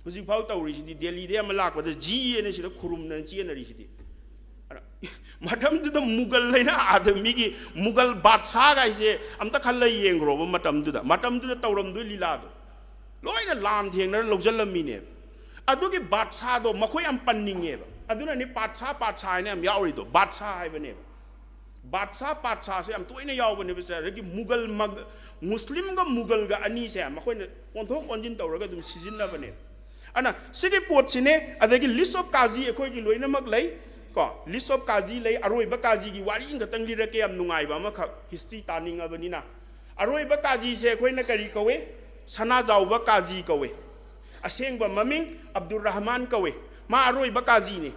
ꯍꯧꯖꯤꯛꯐꯥꯎ ꯇꯧꯔꯤꯁꯤꯗꯤ, ꯗꯦꯜꯂꯤꯗꯩ ꯑꯃ ꯂꯥꯛꯄꯗ ꯖꯤ ꯑꯅ ꯁꯤꯗ ꯈꯨꯔꯨꯝꯅ ꯆꯦꯟꯅꯔꯤꯁꯤꯗꯤ꯫ ꯑꯗ ꯃꯇꯝꯗꯨꯗ ꯃꯨꯒꯜ ꯍꯥꯏꯅ ꯑꯥꯗ ꯃꯤꯒꯤ ꯃꯨꯒꯜ ꯕꯥꯗꯁꯥꯒꯥꯏꯁꯦ ꯑꯝꯇ ꯈꯜꯂ ꯌꯦꯡꯈ꯭ꯔꯣꯕ꯫ ꯃꯇꯝꯗꯨꯗ, ꯃꯇꯝꯗꯨꯗ ꯇꯧꯔꯝꯗꯣꯏ ꯂꯤꯂꯥꯗꯣ ꯂꯣꯏꯅ ꯂꯥꯟ ꯊꯦꯡꯅꯔ ꯂꯧꯁꯤꯜꯂꯝꯃꯤꯅꯦꯕ꯫ ꯑꯗꯨꯒꯤ ꯕꯥꯗꯁꯥꯗꯣ ꯃꯈꯣꯏ ꯌꯥꯝ ꯄꯟꯅꯤꯡꯉꯦꯕ꯫ ꯑꯗꯨꯅꯅꯤ ꯄꯥꯠꯁꯥ, ꯄꯥꯠꯁꯥ ꯍꯥꯏꯅ ꯌꯥꯝ ꯌꯥꯎꯔꯤꯗꯣ, ꯕꯥꯗꯁꯥ ꯍꯥꯏꯕꯅꯦꯕ꯫ ꯕꯥꯗꯁꯥ, ꯄꯥꯠꯁꯥꯁꯦ ꯌꯥꯝ ꯇꯣꯏꯅ ꯌꯥꯎꯕꯅꯦꯕ꯫ ꯁꯦ, ꯑꯗꯒꯤ ꯃꯨꯒꯜ ꯃꯒ-, ꯃꯨꯁꯂꯤꯝꯒ ꯃꯨꯒꯜꯒ ꯑꯅꯤꯁꯦ ꯃꯈꯣꯏꯅ ꯑꯣꯟꯊꯣꯛ ꯑꯣꯟꯁꯤꯟ ꯇꯧꯔꯒ ꯑꯗꯨꯝ ꯁꯤꯖꯤꯟꯅꯕꯅꯦꯕ꯫ ꯑꯗꯨꯅ ꯁꯤꯒꯤ ꯄꯣꯠꯁꯤꯅꯦ꯫ ꯑꯗꯒꯤ ꯂꯤꯁ ꯑꯣꯐ ꯀꯥꯖꯤ ꯑꯩꯈꯣꯏꯒꯤ ꯂꯣꯏꯅꯃꯛ ꯂꯩ꯫ ꯀꯣ, ꯂꯤꯁ ꯑꯣꯐ ꯀꯥꯖꯤ ꯂꯩ꯫ ꯑꯔꯣꯏꯕ ꯀꯥꯖꯤꯒꯤ ꯋꯥꯔꯤ ꯑꯃꯈꯛꯇꯪ ꯂꯤꯔꯛꯀꯦ, ꯌꯥꯝ ꯅꯨꯡꯉꯥꯏꯕ ꯑꯃꯈꯛ, ꯍꯤꯁꯇ꯭ꯔꯤ ꯇꯥꯅꯤꯡꯉꯕꯅꯤꯅ꯫ ꯑꯔꯣꯏꯕ ꯀꯥꯖꯤꯁꯦ ꯑꯩꯈꯣꯏꯅ ꯀꯔꯤ ꯀꯧꯏ? ꯁꯅꯥꯖꯥꯎꯕ ꯀꯥꯖꯤ ꯀꯧꯏ꯫ ꯑꯁꯦꯡꯕ ꯃꯃꯤꯡ ꯑꯕꯗꯨꯔ ꯔꯍꯃꯥꯟ ꯀꯧꯏ꯫ ꯃꯥ ꯑꯔꯣꯏꯕ ꯀꯥꯖꯤꯅꯤ꯫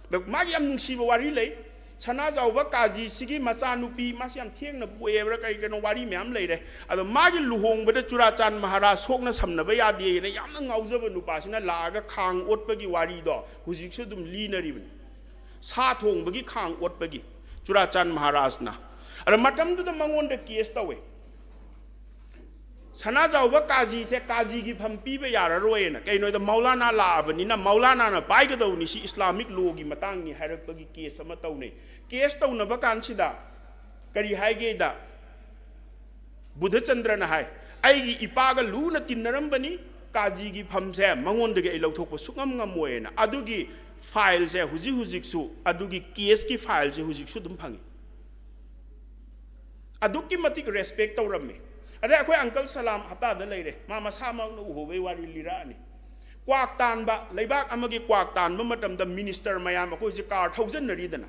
ꯑꯗꯣ ꯃꯥꯒꯤ ꯌꯥꯝ ꯅꯨꯡꯁꯤꯕ ꯋꯥꯔꯤ ꯂꯩ꯫ ꯁꯅꯥꯖꯥꯎꯕ ꯀꯥꯖꯤꯁꯤꯒꯤ ꯃꯆꯥꯅꯨꯄꯤ, ꯃꯥꯁꯤ ꯌꯥꯝ ꯊꯦꯡꯅ ꯄꯣꯛꯑꯦꯕ꯭ꯔꯥ ꯀꯔꯤ ꯀꯩꯅꯣ ꯋꯥꯔꯤ ꯃꯌꯥꯝ ꯂꯩꯔꯦ꯫ ꯑꯗꯣ ꯃꯥꯒꯤ ꯂꯨꯍꯣꯡꯕꯗ ꯆꯨꯔꯥꯆꯥꯟ ꯃꯍꯥꯔꯥꯖ ꯁꯣꯛꯅ ꯁꯝꯅꯕ ꯌꯥꯗꯦꯅ ꯌꯥꯝꯅ ꯉꯥꯎꯖꯕ ꯅꯨꯄꯥꯁꯤꯅ ꯂꯥꯛꯑꯒ ꯈꯥꯡ ꯑꯣꯠꯄꯒꯤ ꯋꯥꯔꯤꯗꯣ ꯍꯧꯖꯤꯛꯁꯨ ꯑꯗꯨꯝ ꯂꯤꯅꯔꯤꯕꯅꯤ꯫ ꯁꯥ ꯊꯣꯡꯕꯒꯤ ꯈꯥꯡ ꯑꯣꯠꯄꯒꯤ ꯆꯨꯔꯥꯆꯥꯟ ꯃꯍꯥꯔꯥꯖꯅ꯫ ꯑꯗꯣ ꯃꯇꯝꯗꯨꯗ ꯃꯉꯣꯟꯗ ꯀꯦꯁ ꯇꯧꯋꯦ꯫ ꯁꯅꯥꯖꯥꯎꯕ ꯀꯥꯖꯤꯁꯦ ꯀꯥꯖꯤꯒꯤ ꯐꯝ ꯄꯤꯕ ꯌꯥꯔꯔꯣꯏꯅ꯫ ꯀꯩꯅꯣꯗ ꯃꯧꯂꯥꯅꯥ ꯂꯥꯛꯑꯕꯅꯤꯅ ꯃꯧꯂꯥꯅꯥꯅ ꯄꯥꯏꯒꯗꯧꯅꯤ, ꯁꯤ ꯏꯁꯂꯥꯃꯤꯛ ꯂꯣꯒꯤ ꯃꯇꯥꯡꯅꯤ ꯍꯥꯏꯔꯛꯄꯒꯤ ꯀꯦꯁ ꯑꯃ ꯇꯧꯅꯩ꯫ ꯀꯦꯁ ꯇꯧꯅꯕ ꯀꯥꯟꯁꯤꯗ ꯀꯔꯤ ꯍꯥꯏꯒꯦꯗ, ꯕꯨꯙꯆꯟꯗ꯭ꯔꯅ ꯍꯥꯏ, "ꯑꯩꯒꯤ ꯏꯄꯥꯒ ꯂꯨꯅ ꯇꯤꯟꯅꯔꯝꯕꯅꯤ, ꯀꯥꯖꯤꯒꯤ ꯐꯝꯁꯦ ꯃꯉꯣꯟꯗꯒꯤ ꯑꯩ ꯂꯧꯊꯣꯛꯄ ꯁꯨꯛꯉꯝ ꯉꯝꯃꯣꯏꯅ"꯫ ꯑꯗꯨꯒꯤ ꯐꯥꯏꯜꯁꯦ ꯍꯧꯖꯤꯛ ꯍꯧꯖꯤꯛꯁꯨ, ꯑꯗꯨꯒꯤ ꯀꯦꯁꯀꯤ ꯐꯥꯏꯜꯁꯦ ꯍꯧꯖꯤꯛꯁꯨ ꯑꯗꯨꯝ ꯐꯪꯉꯤ꯫ ꯑꯗꯨꯛꯀꯤ ꯃꯇꯤꯛ ꯔꯦꯁꯄꯦꯛ ꯇꯧꯔꯝꯃꯤ꯫ ꯑꯗꯩ ꯑꯩꯈꯣꯏ ꯑꯪꯀꯜ ꯁꯂꯥꯝ ꯍꯞꯇꯥꯗ ꯂꯩꯔꯦ, ꯃꯥ ꯃꯁꯥꯃꯛꯅ ꯎꯍꯧꯕꯩ ꯋꯥꯔꯤ ꯂꯤꯔꯛꯑꯅꯤ꯫ ꯀ꯭ꯋꯥꯛ ꯇꯥꯟꯕ, ꯂꯩꯕꯥꯛ ꯑꯃꯒꯤ ꯀ꯭ꯋꯥꯛ ꯇꯥꯟꯕ ꯃꯇꯝꯗ ꯃꯤꯅꯤꯁꯇꯔ ꯃꯌꯥꯝ ꯑꯩꯈꯣꯏꯁꯦ ꯀꯥꯔ ꯊꯧꯖꯟꯅꯔꯤꯗꯅ,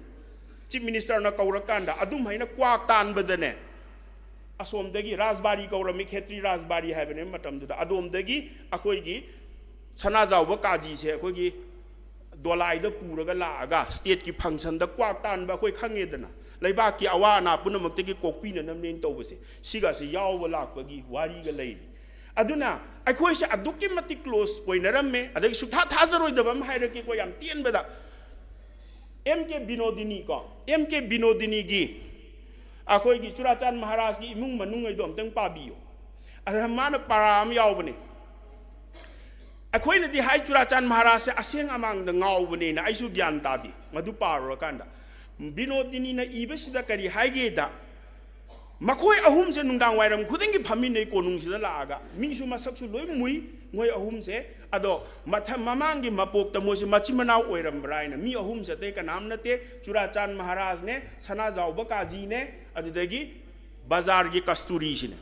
ꯆꯤꯐ ꯃꯤꯅꯤꯁꯇꯔꯅ ꯀꯧꯔꯀꯥꯟꯗ ꯑꯗꯨꯝ ꯍꯥꯏꯅ ꯀ꯭ꯋꯥꯛ ꯇꯥꯟꯕꯗꯅꯦ, ꯑꯁꯣꯝꯗꯒꯤ ꯔꯥꯖꯕꯥꯔꯤ ꯀꯧꯔꯝꯃꯤ, ꯈꯦꯇ꯭ꯔꯤ ꯔꯥꯖꯕꯥꯔꯤ ꯍꯥꯏꯕꯅꯦ ꯃꯇꯝꯗꯨꯗ, ꯑꯗꯣꯝꯗꯒꯤ ꯑꯩꯈꯣꯏꯒꯤ ꯁꯅꯥꯖꯥꯎꯕ ꯀꯥꯖꯤꯁꯦ ꯑꯩꯈꯣꯏꯒꯤ ꯗꯣꯂꯥꯏꯗ ꯄꯨꯔꯒ ꯂꯥꯛꯑꯒ ꯁ꯭ꯇꯦꯠꯀꯤ ꯐꯪꯁꯟꯗ ꯀ꯭ꯋꯥꯛ ꯇꯥꯟꯕ ꯑꯩꯈꯣꯏ ꯈꯪꯉꯦꯗꯅ, ꯂꯩꯕꯥꯛꯀꯤ ꯑꯋꯥ ꯑꯅꯥ ꯄꯨꯝꯅꯃꯛꯇꯒꯤ ꯀꯣꯛꯄꯤꯅꯅꯕꯅꯦꯅ ꯇꯧꯕꯁꯦ, ꯁꯤꯒꯁꯦ ꯌꯥꯎꯕ ꯂꯥꯛꯄꯒꯤ ꯋꯥꯔꯤꯒ ꯂꯩꯔꯤ꯫ ꯑꯗꯨꯅ ꯑꯩꯈꯣꯏꯁꯦ ꯑꯗꯨꯛꯀꯤ ꯃꯇꯤꯛ ꯀ꯭ꯂꯣꯁ ꯑꯣꯏꯅꯔꯝꯃꯦ꯫ ꯑꯗꯒꯤ ꯁꯨꯛꯊꯥ ꯊꯥꯖꯔꯣꯏꯗꯕ ꯑꯃ ꯍꯥꯏꯔꯛꯀꯦꯀꯣ, ꯌꯥꯝ ꯇꯦꯟꯕꯗ, ꯑꯦꯝ ꯀꯦ ꯕꯤꯅꯣꯗꯤꯅꯤ ꯀꯣ, ꯑꯦꯝ ꯀꯦ ꯕꯤꯅꯣꯗꯤꯅꯤꯒꯤ ꯑꯩꯈꯣꯏꯒꯤ ꯆꯨꯔꯥꯆꯥꯟ ꯃꯍꯥꯔꯥꯖꯀꯤ ꯏꯃꯨꯡ ꯃꯅꯨꯡ ꯍꯥꯏꯗꯣ ꯑꯝꯇꯪ ꯄꯥꯕꯤꯌꯨ꯫ ꯑꯗ ꯃꯥꯅ ꯄꯥꯔꯥ ꯑꯃ ꯌꯥꯎꯕꯅꯦ꯫ ꯑꯩꯈꯣꯏꯅꯗꯤ ꯍꯥꯏ ꯆꯨꯔꯥꯆꯥꯟ ꯃꯍꯥꯔꯥꯖꯁꯦ ꯑꯁꯦꯡ ꯑꯃꯥꯡꯗ ꯉꯥꯎꯕꯅꯦꯅ, ꯑꯩꯁꯨ ꯒ꯭ꯌꯥꯟ ꯇꯥꯗꯦ ꯃꯗꯨ ꯄꯥꯔꯨꯔꯀꯥꯟꯗ꯫ ꯕꯤꯅꯣꯗꯤꯅꯤꯅ ꯏꯕꯁꯤꯗ ꯀꯔꯤ ꯍꯥꯏꯒꯦꯗ, ꯃꯈꯣꯏ ꯑꯍꯨꯝꯁꯦ ꯅꯨꯡꯗꯥꯡ ꯋꯥꯏꯔꯝ ꯈꯨꯗꯤꯡꯒꯤ ꯐꯝꯃꯤꯟꯅꯩ ꯀꯣꯅꯨꯡꯁꯤꯗ ꯂꯥꯛꯑꯒ, ꯃꯤꯁꯨ ꯃꯁꯛꯁꯨ ꯂꯣꯏ ꯃꯨꯏ ꯃꯣꯏ ꯑꯍꯨꯝꯁꯦ꯫ ꯑꯗꯣ ꯃꯊ-, ꯃꯃꯥꯡꯒꯤ ꯃꯄꯣꯛꯇ ꯃꯣꯏꯁꯦ ꯃꯆꯤꯟ ꯃꯅꯥꯎ ꯑꯣꯏꯔꯝꯕ꯭ꯔꯥ ꯍꯥꯏꯅ, ꯃꯤ ꯑꯍꯨꯝꯁꯦ ꯑꯇꯩ ꯀꯅꯥꯝ ꯅꯠꯇꯦ, ꯆꯨꯔꯥꯆꯥꯟ ꯃꯍꯥꯔꯥꯖꯅꯦ, ꯁꯅꯥꯖꯥꯎꯕ ꯀꯥꯖꯤꯅꯦ, ꯑꯗꯨꯗꯒꯤ ꯕꯖꯥꯔꯒꯤ ꯀꯁꯇꯨꯔꯤꯁꯤꯅꯦ꯫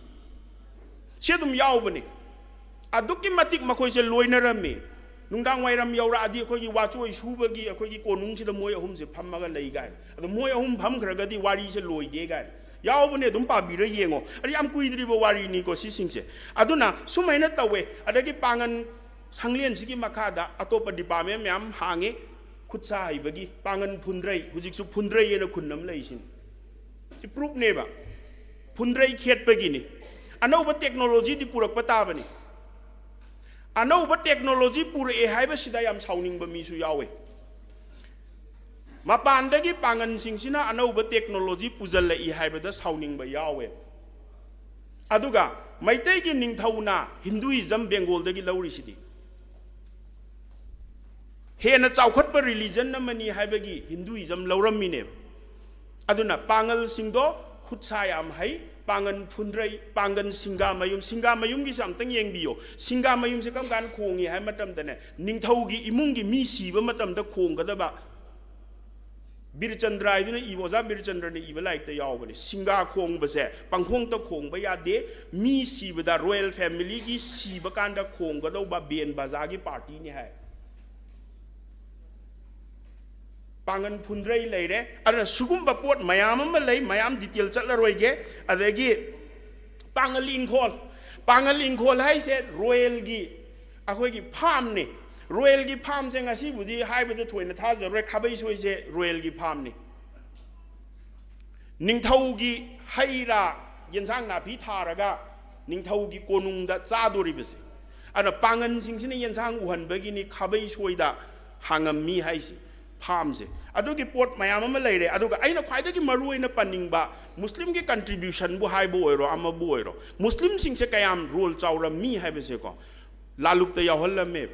ꯁꯤ ꯑꯗꯨꯝ ꯌꯥꯎꯕꯅꯦ꯫ ꯑꯗꯨꯛꯀꯤ ꯃꯇꯤꯛ ꯃꯈꯣꯏꯁꯦ ꯂꯣꯏꯅꯔꯝꯃꯤ꯫ ꯅꯨꯡꯗꯥꯡ ꯋꯥꯏꯔꯝ ꯌꯧꯔꯛꯑꯗꯤ ꯑꯩꯈꯣꯏꯒꯤ ꯋꯥꯆꯣꯏ ꯁꯨꯕꯒꯤ ꯑꯩꯈꯣꯏꯒꯤ ꯀꯣꯅꯨꯡꯁꯤꯗ ꯃꯣꯏ ꯑꯍꯨꯝꯁꯦ ꯐꯝꯃꯒ ꯂꯩ ꯀꯥꯏꯅ꯫ ꯑꯗꯣ ꯃꯣꯏ ꯑꯍꯨꯝ ꯐꯝꯈ꯭ꯔꯒꯗꯤ ꯋꯥꯔꯤꯁꯦ ꯂꯣꯏꯗꯦ ꯀꯥꯏꯅ ꯌꯥꯎꯕꯅꯦ꯫ ꯑꯗꯨꯝ ꯄꯥꯕꯤꯔ ꯌꯦꯡꯉꯣ꯫ ꯑꯗꯨ ꯌꯥꯝ ꯀꯨꯏꯗ꯭ꯔꯤꯕ ꯋꯥꯔꯤꯅꯤꯀꯣ ꯁꯤꯁꯤꯡꯁꯦ꯫ ꯑꯗꯨꯅ ꯁꯨꯃꯥꯏꯅ ꯇꯧꯋꯦ꯫ ꯑꯗꯒꯤ ꯄꯥꯡꯒꯟ ꯁꯪꯂꯦꯟꯁꯤꯒꯤ ꯃꯈꯥꯗ ꯑꯇꯣꯞꯄ ꯗꯤꯄꯥꯔꯠꯃꯦꯟ ꯃꯌꯥꯝ ꯍꯥꯡꯉꯤ꯫ ꯈꯨꯠ ꯁꯥ ꯍꯩꯕꯒꯤ ꯄꯥꯡꯒꯟ ꯐꯨꯟꯗ꯭ꯔꯩ, ꯍꯧꯖꯤꯛꯁꯨ ꯐꯨꯟꯗ꯭ꯔꯩ ꯍꯥꯏꯅ ꯈꯨꯟ ꯑꯃ ꯂꯩꯁꯤꯅꯤ꯫ ꯁꯤ ꯄ꯭ꯔꯨꯞꯅꯦꯕ꯫ ꯐꯨꯟꯗ꯭ꯔꯩ ꯈꯦꯠꯄꯒꯤꯅꯤ꯫ ꯑꯅꯧꯕ ꯇꯦꯛꯅꯣꯂꯣꯖꯤꯗꯤ ꯄꯨꯔꯛꯄ ꯇꯥꯕꯅꯤ꯫ ꯑꯅꯧꯕ ꯇꯦꯛꯅꯣꯂꯣꯖꯤ ꯄꯨꯔꯛꯑꯦ ꯍꯥꯏꯕꯁꯤꯗ ꯌꯥꯝ ꯁꯥꯎꯅꯤꯡꯕ ꯃꯤꯁꯨ ꯌꯥꯎꯋꯦ꯫ ꯃꯄꯥꯟꯗꯒꯤ ꯄꯥꯡꯒꯟꯁꯤꯡꯁꯤꯅ ꯑꯅꯧꯕ ꯇꯦꯛꯅꯣꯂꯣꯖꯤ ꯄꯨꯁꯤꯜꯂꯛꯏ ꯍꯥꯏꯕꯗ ꯁꯥꯎꯅꯤꯡꯕ ꯌꯥꯎꯋꯦ꯫ ꯑꯗꯨꯒ ꯃꯩꯇꯩꯒꯤ ꯅꯤꯡꯊꯧꯅ ꯍꯤꯟꯗꯨꯏꯖꯝ ꯕꯦꯡꯒꯣꯜꯗꯒꯤ ꯂꯧꯔꯤꯁꯤꯗꯤ꯫ ꯍꯦꯟꯅ ꯆꯥꯎꯈꯠꯄ ꯔꯤꯂꯤꯖꯟ ꯑꯃꯅꯤ ꯍꯥꯏꯕꯒꯤ ꯍꯤꯟꯗꯨꯏꯖꯝ ꯂꯧꯔꯝꯃꯤꯅꯦꯕ꯫ ꯑꯗꯨꯅ ꯄꯥꯡꯒꯜꯁꯤꯡꯗꯣ ꯈꯨꯠ ꯁꯥ ꯌꯥꯝ ꯍꯩ, ꯄꯥꯡꯒꯜ ꯐꯨꯟꯗ꯭ꯔꯩ, ꯄꯥꯡꯒꯜ ꯁꯤꯡꯒꯥꯃꯌꯨꯝ, ꯁꯤꯡꯒꯥꯃꯌꯨꯝꯒꯤꯁꯦ ꯑꯝꯇꯪ ꯌꯦꯡꯕꯤꯌꯣ꯫ ꯁꯤꯡꯒꯥꯃꯌꯨꯝꯁꯦ ꯀꯔꯝ ꯀꯥꯟꯗ ꯈꯣꯡꯉꯤ ꯍꯥꯏꯕ ꯃꯇꯝꯗꯅꯦ, ꯅꯤꯡꯊꯧꯒꯤ ꯏꯃꯨꯡꯒꯤ ꯃꯤ ꯁꯤꯕ ꯃꯇꯝꯗ ꯈꯣꯡꯒꯗꯕ ꯕꯤꯔꯆꯟꯗ꯭ꯔ ꯍꯥꯏꯗꯨꯅ ꯏꯕ, ꯑꯣꯖꯥ ꯕꯤꯔꯆꯟꯗ꯭ꯔꯅ ꯏꯕ ꯂꯥꯏꯔꯤꯛꯇ ꯌꯥꯎꯕꯅꯦ, ꯁꯤꯡꯒꯥ ꯈꯣꯡꯕꯁꯦ ꯄꯪꯈꯣꯡꯗ ꯈꯣꯡꯕ ꯌꯥꯗꯦ, ꯃꯤ ꯁꯤꯕꯗ, ꯔꯣꯌꯦꯜ ꯐꯦꯃꯤꯂꯤꯒꯤ ꯁꯤꯕ ꯀꯥꯟꯗ ꯈꯣꯡꯒꯗꯧꯕ ꯕꯦꯟ ꯕꯥꯖꯥꯒꯤ ꯄꯥꯔꯇꯤꯅꯤ ꯍꯥꯏ꯫ ꯄꯥꯡꯒꯟ ꯐꯨꯟꯗ꯭ꯔꯩ ꯂꯩꯔꯦ꯫ ꯑꯗꯨꯅ ꯁꯤꯒꯨꯝꯕ ꯄꯣꯠ ꯃꯌꯥꯝ ꯑꯃ ꯂꯩ, ꯃꯌꯥꯝ ꯗꯤꯇꯦꯜ ꯆꯠꯂꯔꯣꯏꯒꯦ꯫ ꯑꯗꯒꯤ ꯄꯥꯡꯒꯜ ꯏꯪꯈꯣꯜ, ꯄꯥꯡꯒꯜ ꯏꯪꯈꯣꯜ ꯍꯥꯏꯁꯦ ꯔꯣꯌꯦꯜꯒꯤ ꯑꯩꯈꯣꯏꯒꯤ ꯐꯥꯝꯅꯤ꯫ ꯔꯣꯌꯦꯜꯒꯤ ꯐꯥꯝꯁꯦ ꯉꯁꯤꯕꯨꯗꯤ ꯍꯥꯏꯕꯗ ꯊꯣꯏꯅ ꯊꯥꯖꯔꯣꯏ, ꯈꯥꯕꯩ ꯁꯣꯏꯁꯦ ꯔꯣꯌꯦꯜꯒꯤ ꯐꯥꯝꯅꯤ꯫ ꯅꯤꯡꯊꯧꯒꯤ ꯍꯩ ꯔꯥ, ꯌꯦꯟꯁꯥꯡ ꯅꯥꯄꯤ ꯊꯥꯔꯒ ꯅꯤꯡꯊꯧꯒꯤ ꯀꯣꯅꯨꯡꯗ ꯆꯥꯗꯣꯔꯤꯕꯁꯦ꯫ ꯑꯗꯨꯅ ꯄꯥꯡꯒꯟꯁꯤꯡꯁꯤꯅ ꯌꯦꯟꯁꯥꯡ ꯎꯍꯟꯕꯒꯤꯅꯤ ꯈꯥꯕꯩ ꯁꯣꯏꯗ ꯍꯥꯡꯉꯝꯃꯤ ꯍꯥꯏꯁꯦ, ꯐꯥꯝꯁꯦ꯫ ꯑꯗꯨꯒꯤ ꯄꯣꯠ ꯃꯌꯥꯝ ꯑꯃ ꯂꯩꯔꯦ꯫ ꯑꯗꯨꯒ ꯑꯩꯅ ꯈ꯭ꯋꯥꯏꯗꯒꯤ ꯃꯔꯨ ꯑꯣꯏꯅ ꯄꯟꯅꯤꯡꯕ, ꯃꯨꯁꯂꯤꯝꯒꯤ ꯀꯟꯇ꯭ꯔꯤꯕ꯭ꯌꯨꯁꯟꯕꯨ ꯍꯥꯏꯕ ꯑꯣꯏꯔꯣ, ꯑꯃꯕꯨ ꯑꯣꯏꯔꯣ, ꯃꯨꯁꯂꯤꯝꯁꯤꯡꯁꯦ ꯀꯌꯥꯝ ꯔꯣꯜ ꯆꯥꯎꯔꯝꯃꯤ ꯍꯥꯏꯕꯁꯦꯀꯣ, ꯂꯥꯂꯨꯞꯇ ꯌꯥꯎꯍꯜꯂꯝꯃꯦꯕ꯫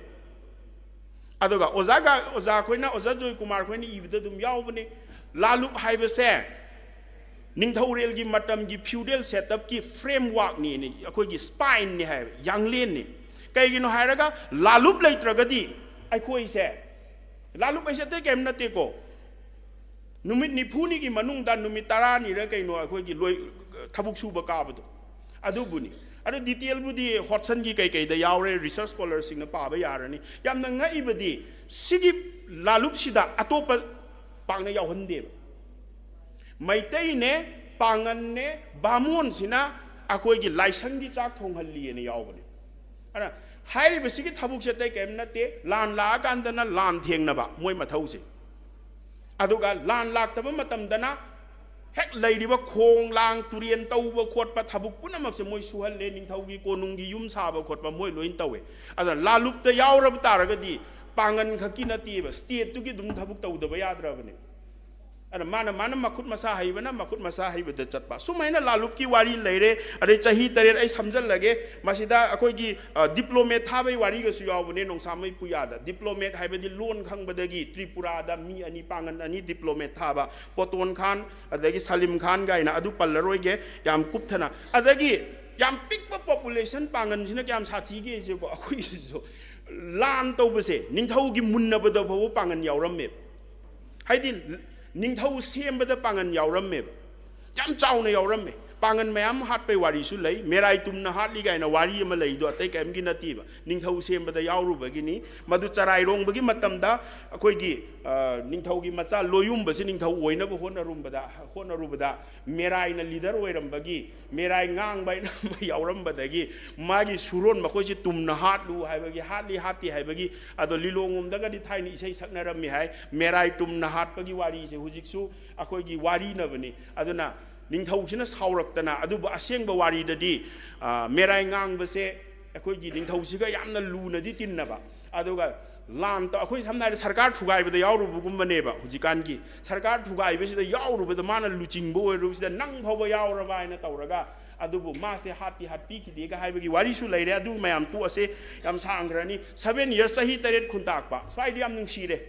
ꯑꯗꯨꯒ ꯑꯣꯖꯥ ꯒꯥ-, ꯑꯣꯖꯥ ꯑꯩꯈꯣꯏꯅ, ꯑꯣꯖꯥ ꯖꯣꯏꯀꯨꯃꯥꯔ ꯑꯩꯈꯣꯏꯅ ꯏꯕꯗ ꯑꯗꯨꯝ ꯌꯥꯎꯕꯅꯦ, ꯂꯥꯂꯨꯞ ꯍꯥꯏꯕꯁꯦ ꯅꯤꯡꯊꯧꯔꯦꯜꯒꯤ ꯃꯇꯝꯒꯤ ꯐ꯭ꯌꯨꯗꯦꯜ ꯁꯦꯠꯑꯞꯀꯤ ꯐ꯭ꯔꯦꯝꯋꯥꯔꯛꯅꯤ, ꯑꯩꯈꯣꯏꯒꯤ ꯁ꯭ꯄꯥꯏꯟꯅꯤ ꯍꯥꯏꯕ, ꯌꯥꯡꯂꯦꯟꯅꯤ꯫ ꯀꯩꯒꯤꯅꯣ ꯍꯥꯏꯔꯒ ꯂꯥꯂꯨꯞ ꯂꯩꯇ꯭ꯔꯒꯗꯤ ꯑꯩꯈꯣꯏꯁꯦ, ꯂꯥꯂꯨꯞ ꯍꯥꯏꯁꯦ ꯑꯇꯩ ꯀꯔꯤꯝ ꯅꯠꯇꯦꯀꯣ, ꯅꯨꯃꯤꯠ ꯅꯤꯐꯨꯅꯤꯒꯤ ꯃꯅꯨꯡꯗ ꯅꯨꯃꯤꯠ ꯇꯔꯥꯅꯤꯔ ꯀꯩꯅꯣ ꯑꯩꯈꯣꯏꯒꯤ ꯂꯣꯏ, ꯊꯕꯛ ꯁꯨꯕ ꯀꯥꯕꯗꯣ ꯑꯗꯨꯕꯨꯅꯤ꯫ ꯑꯗꯣ ꯗꯤꯇꯦꯜꯕꯨꯗꯤ ꯍꯣꯠꯁꯟꯒꯤ ꯀꯩꯀꯩꯗ ꯌꯥꯎꯔꯦ, ꯔꯤꯁꯔꯁ ꯁ꯭ꯀꯣꯂꯔꯁꯤꯡꯅ ꯄꯥꯕ ꯌꯥꯔꯅꯤ꯫ ꯌꯥꯝꯅ ꯉꯛꯏꯕꯗꯤ ꯁꯤꯒꯤ ꯂꯥꯂꯨꯞꯁꯤꯗ ꯑꯇꯣꯞꯄ ꯄꯥꯛꯅ ꯌꯥꯎꯍꯟꯗꯦꯕ꯫ ꯃꯩꯇꯩꯅꯦ, ꯄꯥꯡꯒꯟꯅꯦ, ꯕꯥꯃꯣꯟꯁꯤꯅ ꯑꯩꯈꯣꯏꯒꯤ ꯂꯥꯏꯁꯪꯒꯤ ꯆꯥꯛ ꯊꯣꯡꯍꯜꯂꯤꯑꯅ ꯌꯥꯎꯕꯅꯦ꯫ ꯑꯗꯨꯅ ꯍꯥꯏꯔꯤꯕꯁꯤꯒꯤ ꯊꯕꯛꯁꯦ ꯑꯇꯩ ꯀꯔꯤꯝ ꯅꯠꯇꯦ, ꯂꯥꯟ ꯂꯥꯛꯑꯀꯥꯟꯗꯅ ꯂꯥꯟ ꯊꯦꯡꯅꯕ ꯃꯣꯏ ꯃꯊꯧꯁꯦ꯫ ꯑꯗꯨꯒ ꯂꯥꯟ ꯂꯥꯛꯇꯕ ꯃꯇꯝꯗꯅ ꯍꯦꯛ ꯂꯩꯔꯤꯕ ꯈꯣꯡ ꯂꯥꯡ ꯇꯨꯔꯦꯟ ꯇꯧꯕ ꯈꯣꯠꯄ ꯊꯕꯛ ꯄꯨꯝꯅꯃꯛꯁꯦ ꯃꯣꯏ ꯁꯨꯍꯜꯂꯦ, ꯅꯤꯡꯊꯧꯒꯤ ꯀꯣꯅꯨꯡꯒꯤ ꯌꯨꯝ ꯁꯥꯕ ꯈꯣꯠꯄ ꯃꯣꯏ ꯂꯣꯏ ꯇꯧꯋꯦ꯫ ꯑꯗ ꯂꯥꯂꯨꯞꯇ ꯌꯥꯎꯔꯕ ꯇꯥꯔꯒꯗꯤ ꯄꯥꯡꯒꯟ ꯈꯛꯀꯤ ꯅꯠꯇꯦꯕ, ꯁ꯭ꯇꯦꯠꯇꯨꯒꯤ ꯑꯗꯨꯝ ꯊꯕꯛ ꯇꯧꯗꯕ ꯌꯥꯗ꯭ꯔꯕꯅꯦ꯫ ꯑꯗ ꯃꯥꯅ, ꯃꯥꯅ ꯃꯈꯨꯠ ꯃꯁꯥ ꯍꯩꯕꯅ ꯃꯈꯨꯠ ꯃꯁꯥ ꯍꯩꯕꯗ ꯆꯠꯄ꯫ ꯁꯨꯃꯥꯏꯅ ꯂꯥꯂꯨꯞꯀꯤ ꯋꯥꯔꯤ ꯂꯩꯔꯦ꯫ ꯑꯗꯩ ꯆꯍꯤ ꯇꯔꯦꯠ ꯑꯩ ꯁꯝꯖꯜꯂꯒꯦ, ꯃꯁꯤꯗ ꯑꯩꯈꯣꯏꯒꯤ, ꯑ, ꯗꯤꯄ꯭ꯂꯣꯃꯦꯠ ꯊꯥꯕꯩ ꯋꯥꯔꯤꯒꯁꯨ ꯌꯥꯎꯕꯅꯦ ꯅꯣꯡꯁꯥꯃꯩ ꯄꯨꯌꯥꯗ꯫ ꯗꯤꯄ꯭ꯂꯣꯃꯦꯠ ꯍꯥꯏꯕꯗꯤ ꯂꯣꯟ ꯈꯪꯕꯗꯒꯤ ꯇ꯭ꯔꯤꯄꯨꯔꯥꯗ ꯃꯤ ꯑꯅꯤ, ꯄꯥꯡꯒꯟ ꯑꯅꯤ ꯗꯤꯄ꯭ꯂꯣꯃꯦꯠ ꯊꯥꯕ, ꯄꯣꯇꯣꯟ ꯈꯥꯟ ꯑꯗꯒꯤ ꯁꯂꯤꯝ ꯈꯥꯟ ꯀꯥꯏꯅ, ꯑꯗꯨ ꯄꯜꯂꯔꯣꯏꯒꯦ ꯌꯥꯝ ꯀꯨꯞꯊꯅ꯫ ꯑꯗꯒꯤ ꯌꯥꯝ ꯄꯤꯛꯄ ꯄꯣꯄꯨꯂꯦꯁꯟ ꯄꯥꯡꯒꯟꯁꯤꯅ ꯀꯌꯥꯝ ꯁꯥꯊꯤꯒꯦꯁꯦꯀꯣ, ꯑꯩꯈꯣꯏꯒꯤꯁꯤꯁꯨ ꯂꯥꯟ ꯇꯧꯕꯁꯦ ꯅꯤꯡꯊꯧꯒꯤ ꯃꯨꯟꯅꯕꯗ ꯐꯥꯎꯕ ꯄꯥꯡꯒꯟ ꯌꯥꯎꯔꯝꯃꯦꯕ꯫ ꯍꯥꯏꯗꯤ ꯅꯤꯡꯊꯧ ꯁꯦꯝꯕꯗ ꯄꯥꯡꯒꯜ ꯌꯥꯎꯔꯝꯃꯦꯕ, ꯌꯥꯝ ꯆꯥꯎꯅ ꯌꯥꯎꯔꯝꯃꯦ꯫ ꯄꯥꯡꯒꯜ ꯃꯌꯥꯝ ꯍꯥꯠꯄꯩ ꯋꯥꯔꯤꯁꯨ ꯂꯩ, ꯃꯦꯔꯥꯏ ꯇꯨꯝꯅ ꯍꯥꯠꯂꯤ ꯀꯥꯏꯅ ꯋꯥꯔꯤ ꯑꯃ ꯂꯩꯗꯣ ꯑꯇꯩ ꯀꯔꯤꯝꯒꯤ ꯅꯠꯇꯦꯕ꯫ ꯅꯤꯡꯊꯧ ꯁꯦꯝꯕꯗ ꯌꯥꯎꯔꯨꯕꯒꯤꯅꯤ꯫ ꯃꯗꯨ ꯆꯔꯥꯏꯔꯣꯡꯕꯒꯤ ꯃꯇꯝꯗ ꯑꯩꯈꯣꯏꯒꯤ, ꯑ, ꯅꯤꯡꯊꯧꯒꯤ ꯃꯆꯥ ꯂꯣꯌꯨꯝꯕꯁꯤ ꯅꯤꯡꯊꯧ ꯑꯣꯏꯅꯕ ꯍꯣꯠꯅꯔꯨꯝꯕꯗ, ꯍꯣꯠꯅꯔꯨꯕꯗ ꯃꯦꯔꯥꯏꯅ ꯂꯤꯗꯔ ꯑꯣꯏꯔꯝꯕꯒꯤ, ꯃꯦꯔꯥꯏ ꯉꯥꯡꯕ ꯍꯥꯏꯅ ꯑꯃ ꯌꯥꯎꯔꯝꯕꯗꯒꯤ ꯃꯥꯒꯤ ꯁꯨꯔꯣꯟ ꯃꯈꯣꯏꯁꯤ ꯇꯨꯝꯅ ꯍꯥꯠꯂꯨ ꯍꯥꯏꯕꯒꯤ, ꯍꯥꯠꯂꯤ ꯍꯥꯠꯇꯦ ꯍꯥꯏꯕꯒꯤ, ꯑꯗꯣ ꯂꯤꯂꯣꯡꯂꯣꯝꯗꯒꯗꯤ ꯊꯥꯏꯅ ꯏꯁꯩ ꯁꯛꯅꯔꯝꯃꯤ ꯍꯥꯏ, ꯃꯦꯔꯥꯏ ꯇꯨꯝꯅ ꯍꯥꯠꯄꯒꯤ ꯋꯥꯔꯤꯁꯦ ꯍꯧꯖꯤꯛꯁꯨ ꯑꯩꯈꯣꯏꯒꯤ ꯋꯥꯔꯤꯅꯕꯅꯤ꯫ ꯑꯗꯨꯅ ꯅꯤꯡꯊꯧꯁꯤꯅ ꯁꯥꯎꯔꯛꯇꯅ, ꯑꯗꯨꯕꯨ ꯑꯁꯦꯡꯕ ꯋꯥꯔꯤꯗꯗꯤ, ꯑ, ꯃꯦꯔꯥꯏ ꯉꯥꯡꯕꯁꯦ ꯑꯩꯈꯣꯏꯒꯤ ꯅꯤꯡꯊꯧꯁꯤꯒ ꯌꯥꯝꯅ ꯂꯨꯅꯗꯤ ꯇꯤꯟꯅꯕ, ꯑꯗꯨꯒ ꯂꯥꯟ ꯇꯧ-, ꯑꯩꯈꯣꯏ ꯁꯝꯅ ꯍꯥꯏꯔꯕꯗ ꯁꯔꯀꯥꯔ ꯊꯨꯒꯥꯏꯕꯗ ꯌꯥꯎꯔꯨꯕꯒꯨꯝꯕꯅꯦꯕ꯫ ꯍꯧꯖꯤꯛꯀꯥꯟꯒꯤ ꯁꯔꯀꯥꯔ ꯊꯨꯒꯥꯏꯕꯁꯤꯗ ꯌꯥꯎꯔꯨꯕꯗ ꯃꯥꯅ ꯂꯨꯆꯤꯡꯕ ꯑꯣꯏꯔꯨꯕꯁꯤꯗ ꯅꯪ ꯐꯥꯎꯕ ꯌꯥꯎꯔꯕ ꯍꯥꯏꯅ ꯇꯧꯔꯒ, ꯑꯗꯨꯕꯨ ꯃꯥꯁꯦ ꯍꯥꯠꯇꯤ ꯍꯥꯠꯄꯤꯈꯤꯗꯦꯒ ꯍꯥꯏꯕꯒꯤ ꯋꯥꯔꯤꯁꯨ ꯂꯩꯔꯦ꯫ ꯑꯗꯨ ꯃꯌꯥꯝ ꯇꯣꯛꯑꯁꯦ, ꯌꯥꯝ ꯁꯥꯡꯈ꯭ꯔꯅꯤ꯫ Seven years, ꯆꯍꯤ ꯇꯔꯦꯠ ꯈꯨꯟꯇꯥꯛꯄ, ꯁ꯭ꯋꯥꯏꯗ ꯌꯥꯝ ꯅꯨꯡꯁꯤꯔꯦ꯫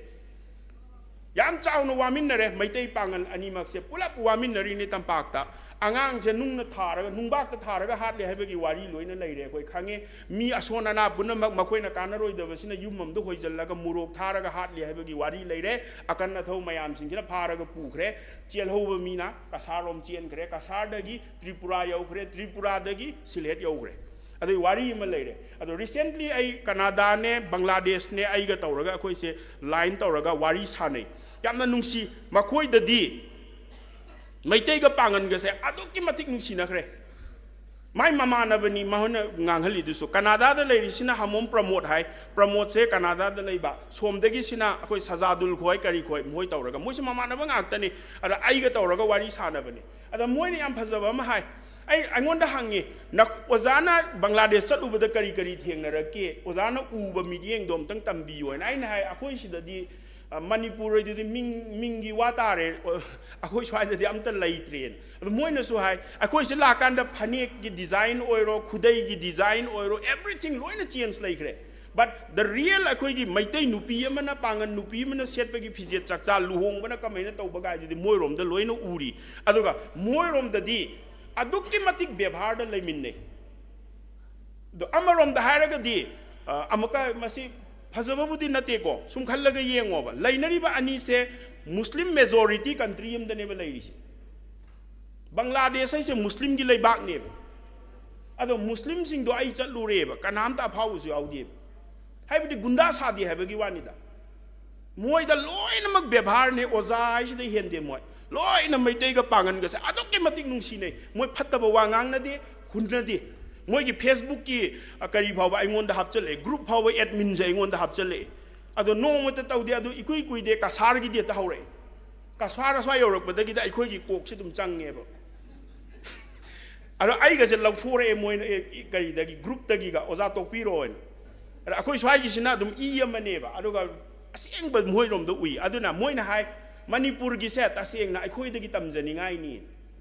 ꯌꯥꯝ ꯆꯥꯎꯅ ꯋꯥꯃꯤꯟꯅꯔꯦ ꯃꯩꯇꯩ ꯄꯥꯡꯒꯜ ꯑꯅꯤꯃꯛꯁꯦ, ꯄꯨꯂꯞ ꯋꯥꯃꯤꯟꯅꯔꯤꯅꯤ ꯇꯝꯄꯥꯛꯇ꯫ ꯑꯉꯥꯡꯁꯦ ꯅꯨꯡꯅ ꯊꯥꯔꯒ, ꯅꯨꯡꯕꯥꯛꯇ ꯊꯥꯔꯒ ꯍꯥꯠꯂꯦ ꯍꯥꯏꯕꯒꯤ ꯋꯥꯔꯤ ꯂꯣꯏꯅ ꯂꯩꯔꯦ, ꯑꯩꯈꯣꯏ ꯈꯪꯉꯦ꯫ ꯃꯤ ꯑꯁꯣꯟ ꯑꯅꯥ ꯄꯨꯝꯅꯃꯛ ꯃꯈꯣꯏꯅ ꯀꯥꯟꯅꯔꯣꯏꯗꯕꯁꯤꯅ ꯌꯨꯝ ꯑꯃꯗ ꯍꯣꯏꯖꯜꯂꯒ ꯃꯣꯔꯣꯛ ꯊꯥꯔꯒ ꯍꯥꯠꯂꯦ ꯍꯥꯏꯕꯒꯤ ꯋꯥꯔꯤ ꯂꯩꯔꯦ꯫ ꯑꯀꯟ ꯑꯊꯧ ꯃꯌꯥꯝꯁꯤꯡꯁꯤꯅ ꯐꯥꯔꯒ ꯄꯨꯈ꯭ꯔꯦ꯫ ꯆꯦꯜꯍꯧꯕ ꯃꯤꯅ ꯀꯁꯥꯔꯔꯣꯝ ꯆꯦꯟꯈ꯭ꯔꯦ, ꯀꯁꯥꯔꯗꯒꯤ ꯇ꯭ꯔꯤꯄꯨꯔꯥ ꯌꯧꯈ꯭ꯔꯦ, ꯇ꯭ꯔꯤꯄꯨꯔꯥꯗꯒꯤ ꯁꯤꯜꯍꯦꯠ ꯌꯧꯈ꯭ꯔꯦ꯫ ꯑꯗꯨꯒꯤ ꯋꯥꯔꯤ ꯑꯃ ꯂꯩꯔꯦ꯫ ꯑꯗꯣ recently ꯑꯩ ꯀꯅꯥꯗꯥꯅꯦ, ꯕꯪꯒ꯭ꯂꯥꯗꯦꯁꯅꯦ, ꯑꯩꯒ ꯇꯧꯔꯒ ꯑꯩꯈꯣꯏꯁꯦ line ꯇꯧꯔꯒ ꯋꯥꯔꯤ ꯁꯥꯟꯅꯩ꯫ ꯌꯥꯝꯅ ꯅꯨꯡꯁꯤ꯫ ꯃꯈꯣꯏꯗꯗꯤ ꯃꯩꯇꯩꯒ ꯄꯥꯡꯒꯟꯒꯁꯦ ꯑꯗꯨꯛꯀꯤ ꯃꯇꯤꯛ ꯅꯨꯡꯁꯤꯅꯈ꯭ꯔꯦ꯫ ꯃꯥꯏ ꯃꯃꯥꯟꯅꯕꯅꯤ ꯃꯈꯣꯏꯅ ꯉꯥꯡꯍꯜꯂꯤꯗꯨꯁꯨ꯫ ꯀꯅꯥꯗꯥꯗ ꯂꯩꯔꯤꯁꯤꯅ ꯍꯥꯃꯣꯝ ꯄ꯭ꯔꯃꯣꯗ ꯍꯥꯏ꯫ ꯄ꯭ꯔꯃꯣꯗꯁꯦ ꯀꯅꯥꯗꯥꯗ ꯂꯩꯕ, ꯁꯣꯝꯗꯒꯤꯁꯤꯅ ꯑꯩꯈꯣꯏ ꯁꯖꯥꯗꯨꯜ ꯈꯣꯏ ꯀꯔꯤ ꯈꯣꯏ ꯃꯣꯏ ꯇꯧꯔꯒ, ꯃꯣꯏꯁꯨ ꯃꯃꯥꯟꯅꯕ ꯉꯥꯛꯇꯅꯤ꯫ ꯑꯗ ꯑꯩꯒ ꯇꯧꯔꯒ ꯋꯥꯔꯤ ꯁꯥꯟꯅꯕꯅꯤ꯫ ꯑꯗ ꯃꯣꯏꯅ ꯌꯥꯝ ꯐꯖꯕ ꯑꯃ ꯍꯥꯏ꯫ ꯑꯩ, ꯑꯩꯉꯣꯟꯗ ꯍꯪꯉꯤ, "ꯅ-, ꯑꯣꯖꯥꯅ ꯕꯪꯒ꯭ꯂꯥꯗꯦꯁ ꯆꯠꯂꯨꯕꯗ ꯀꯔꯤ ꯀꯔꯤ ꯊꯦꯡꯅꯔꯛꯀꯦ? ꯑꯣꯖꯥꯅ ꯎꯕ ꯃꯤꯠꯌꯦꯡꯗꯣ ꯑꯝꯇꯪ ꯇꯝꯕꯤꯌꯨ" ꯍꯥꯏꯅ꯫ ꯑꯩꯅ ꯍꯥꯏ, "ꯑꯩꯈꯣꯏ ꯁꯤꯗꯗꯤ, ꯑ, ꯃꯅꯤꯄꯨꯔ ꯍꯥꯏꯗꯨꯗꯤ ꯃꯤꯡ, ꯃꯤꯡꯒꯤ ꯋꯥ ꯇꯥꯔꯦ, ꯑ, ꯑꯩꯈꯣꯏ ꯁ꯭ꯋꯥꯏꯗꯗꯤ ꯑꯝꯇ ꯂꯩꯇ꯭ꯔꯦꯅ"꯫ ꯑꯗꯨ ꯃꯣꯏꯅꯁꯨ ꯍꯥꯏ, "ꯑꯩꯈꯣꯏ ꯁꯤ ꯂꯥꯛꯀꯥꯟꯗ ꯐꯅꯦꯛꯀꯤ design ꯑꯣꯏꯔꯣ, ꯈꯨꯗꯩꯒꯤ design ꯑꯣꯏꯔꯣ, everything ꯂꯣꯏꯅ change ꯂꯩꯈ꯭ꯔꯦ꯫ But the real ꯑꯩꯈꯣꯏꯒꯤ ꯃꯩꯇꯩ ꯅꯨꯄꯤ ꯑꯃꯅ, ꯄꯥꯡꯒꯟ ꯅꯨꯄꯤ ꯑꯃꯅ ꯁꯦꯠꯄꯒꯤ ꯐꯤꯖꯦꯠ ꯆꯥꯛꯆꯥ, ꯂꯨꯍꯣꯡꯕꯅ ꯀꯃꯥꯏꯅ ꯇꯧꯕ ꯀꯥꯏꯗꯨꯗꯤ ꯃꯣꯏꯔꯣꯝꯗ ꯂꯣꯏꯅ ꯎꯔꯤ"꯫ ꯑꯗꯨꯒ ꯃꯣꯏꯔꯣꯝꯗꯗꯤ ꯑꯗꯨꯛꯀꯤ ꯃꯇꯤꯛ ꯕꯦꯕꯥꯔꯗ ꯂꯩꯃꯤꯟꯅꯩ꯫ ꯑꯗꯣ ꯑꯃꯔꯣꯝꯗ ꯍꯥꯏꯔꯒꯗꯤ, ꯑ, ꯑꯃꯨꯛꯀ ꯃꯁꯤ ꯐꯖꯕꯕꯨꯗꯤ ꯅꯠꯇꯦꯀꯣ, ꯁꯨꯝ ꯈꯜꯂꯒ ꯌꯦꯡꯉꯣꯕ, ꯂꯩꯅꯔꯤꯕ ꯑꯅꯤꯁꯦ Muslim majority country ꯑꯃꯗꯅꯦꯕ ꯂꯩꯔꯤꯁꯦ꯫ ꯕꯪꯒ꯭ꯂꯥꯗꯦꯁ ꯍꯥꯏꯁꯦ ꯃꯨꯁꯂꯤꯝꯒꯤ ꯂꯩꯕꯥꯛꯅꯦꯕ꯫ ꯑꯗꯣ ꯃꯨꯁꯂꯤꯝꯁꯤꯡꯗꯣ ꯑꯩ ꯆꯠꯂꯨꯔꯦꯕ, ꯀꯅꯥꯝꯇ ꯑꯐꯥꯎꯕꯁꯨ ꯌꯥꯎꯗꯦꯕ꯫ ꯍꯥꯏꯕꯗꯤ ꯒꯨꯟꯗꯥ ꯁꯥꯗꯦ ꯍꯥꯏꯕꯒꯤ ꯋꯥꯅꯤꯗ꯫ ꯃꯣꯏꯗ ꯂꯣꯏꯅꯃꯛ ꯕꯦꯕꯥꯔꯅꯦ, ꯑꯣꯖꯥ ꯍꯥꯏꯁꯤꯗ ꯍꯦꯟꯗꯦ ꯃꯣꯏ꯫ ꯂꯣꯏꯅ ꯃꯩꯇꯩꯒ ꯄꯥꯡꯒꯟꯒꯁꯦ ꯑꯗꯨꯛꯀꯤ ꯃꯇꯤꯛ ꯅꯨꯡꯁꯤꯅꯩ꯫ ꯃꯣꯏ ꯐꯠꯇꯕ ꯋꯥ ꯉꯥꯡꯅꯗꯦ, ꯍꯨꯟꯅꯗꯦ꯫ ꯃꯣꯏꯒꯤ Facebookꯀꯤ, ꯑ, ꯀꯔꯤ ꯐꯥꯎꯕ ꯑꯩꯉꯣꯟꯗ ꯍꯥꯞꯆꯜꯂꯛꯑꯦ, group ꯐꯥꯎꯕ adminꯁꯦ ꯑꯩꯉꯣꯟꯗ ꯍꯥꯞꯆꯜꯂꯛꯑꯦ꯫ ꯑꯗꯣ ꯅꯣꯡꯃꯇ ꯇꯧꯗꯦ꯫ ꯑꯗꯨ ꯏꯀꯨꯏ ꯀꯨꯏꯗꯦ ꯀꯁꯥꯔꯒꯤꯗꯤ ꯍꯦꯛꯇ ꯍꯧꯔꯛꯑꯦ꯫ ꯀꯁꯥꯔ ꯑꯁ꯭ꯋꯥꯏ ꯌꯧꯔꯛꯄꯗꯒꯤꯗꯤ ꯑꯩꯈꯣꯏꯒꯤ ꯀꯣꯛꯁꯤ ꯑꯗꯨꯝ ꯆꯪꯉꯦꯕ꯫ ꯑꯗꯣ ꯑꯩꯒꯁꯦ ꯂꯧꯊꯣꯔꯛꯑꯦ ꯃꯣꯏꯅ, "ꯑꯦ, ꯏ-, ꯀꯔꯤꯗꯒꯤ, groupꯇꯒꯤꯒ, ꯑꯣꯖꯥ ꯇꯣꯛꯄꯤꯔꯣꯅ"꯫ ꯑꯗ ꯑꯩꯈꯣꯏ ꯁ꯭ꯋꯥꯏꯒꯤꯁꯤꯅ ꯑꯗꯨꯝ ꯏ ꯑꯃꯅꯦꯕ, ꯑꯗꯨꯒ ꯑꯁꯦꯡꯕ ꯃꯣꯏꯔꯣꯝꯗ ꯎꯏ꯫ ꯑꯗꯨꯅ ꯃꯣꯏꯅ ꯍꯥꯏ, "ꯃꯅꯤꯄꯨꯔꯒꯤꯁꯦ ꯇꯁꯦꯡꯅ ꯑꯩꯈꯣꯏꯗꯒꯤ ꯇꯝꯖꯅꯤꯡꯉꯥꯏꯅꯤ꯫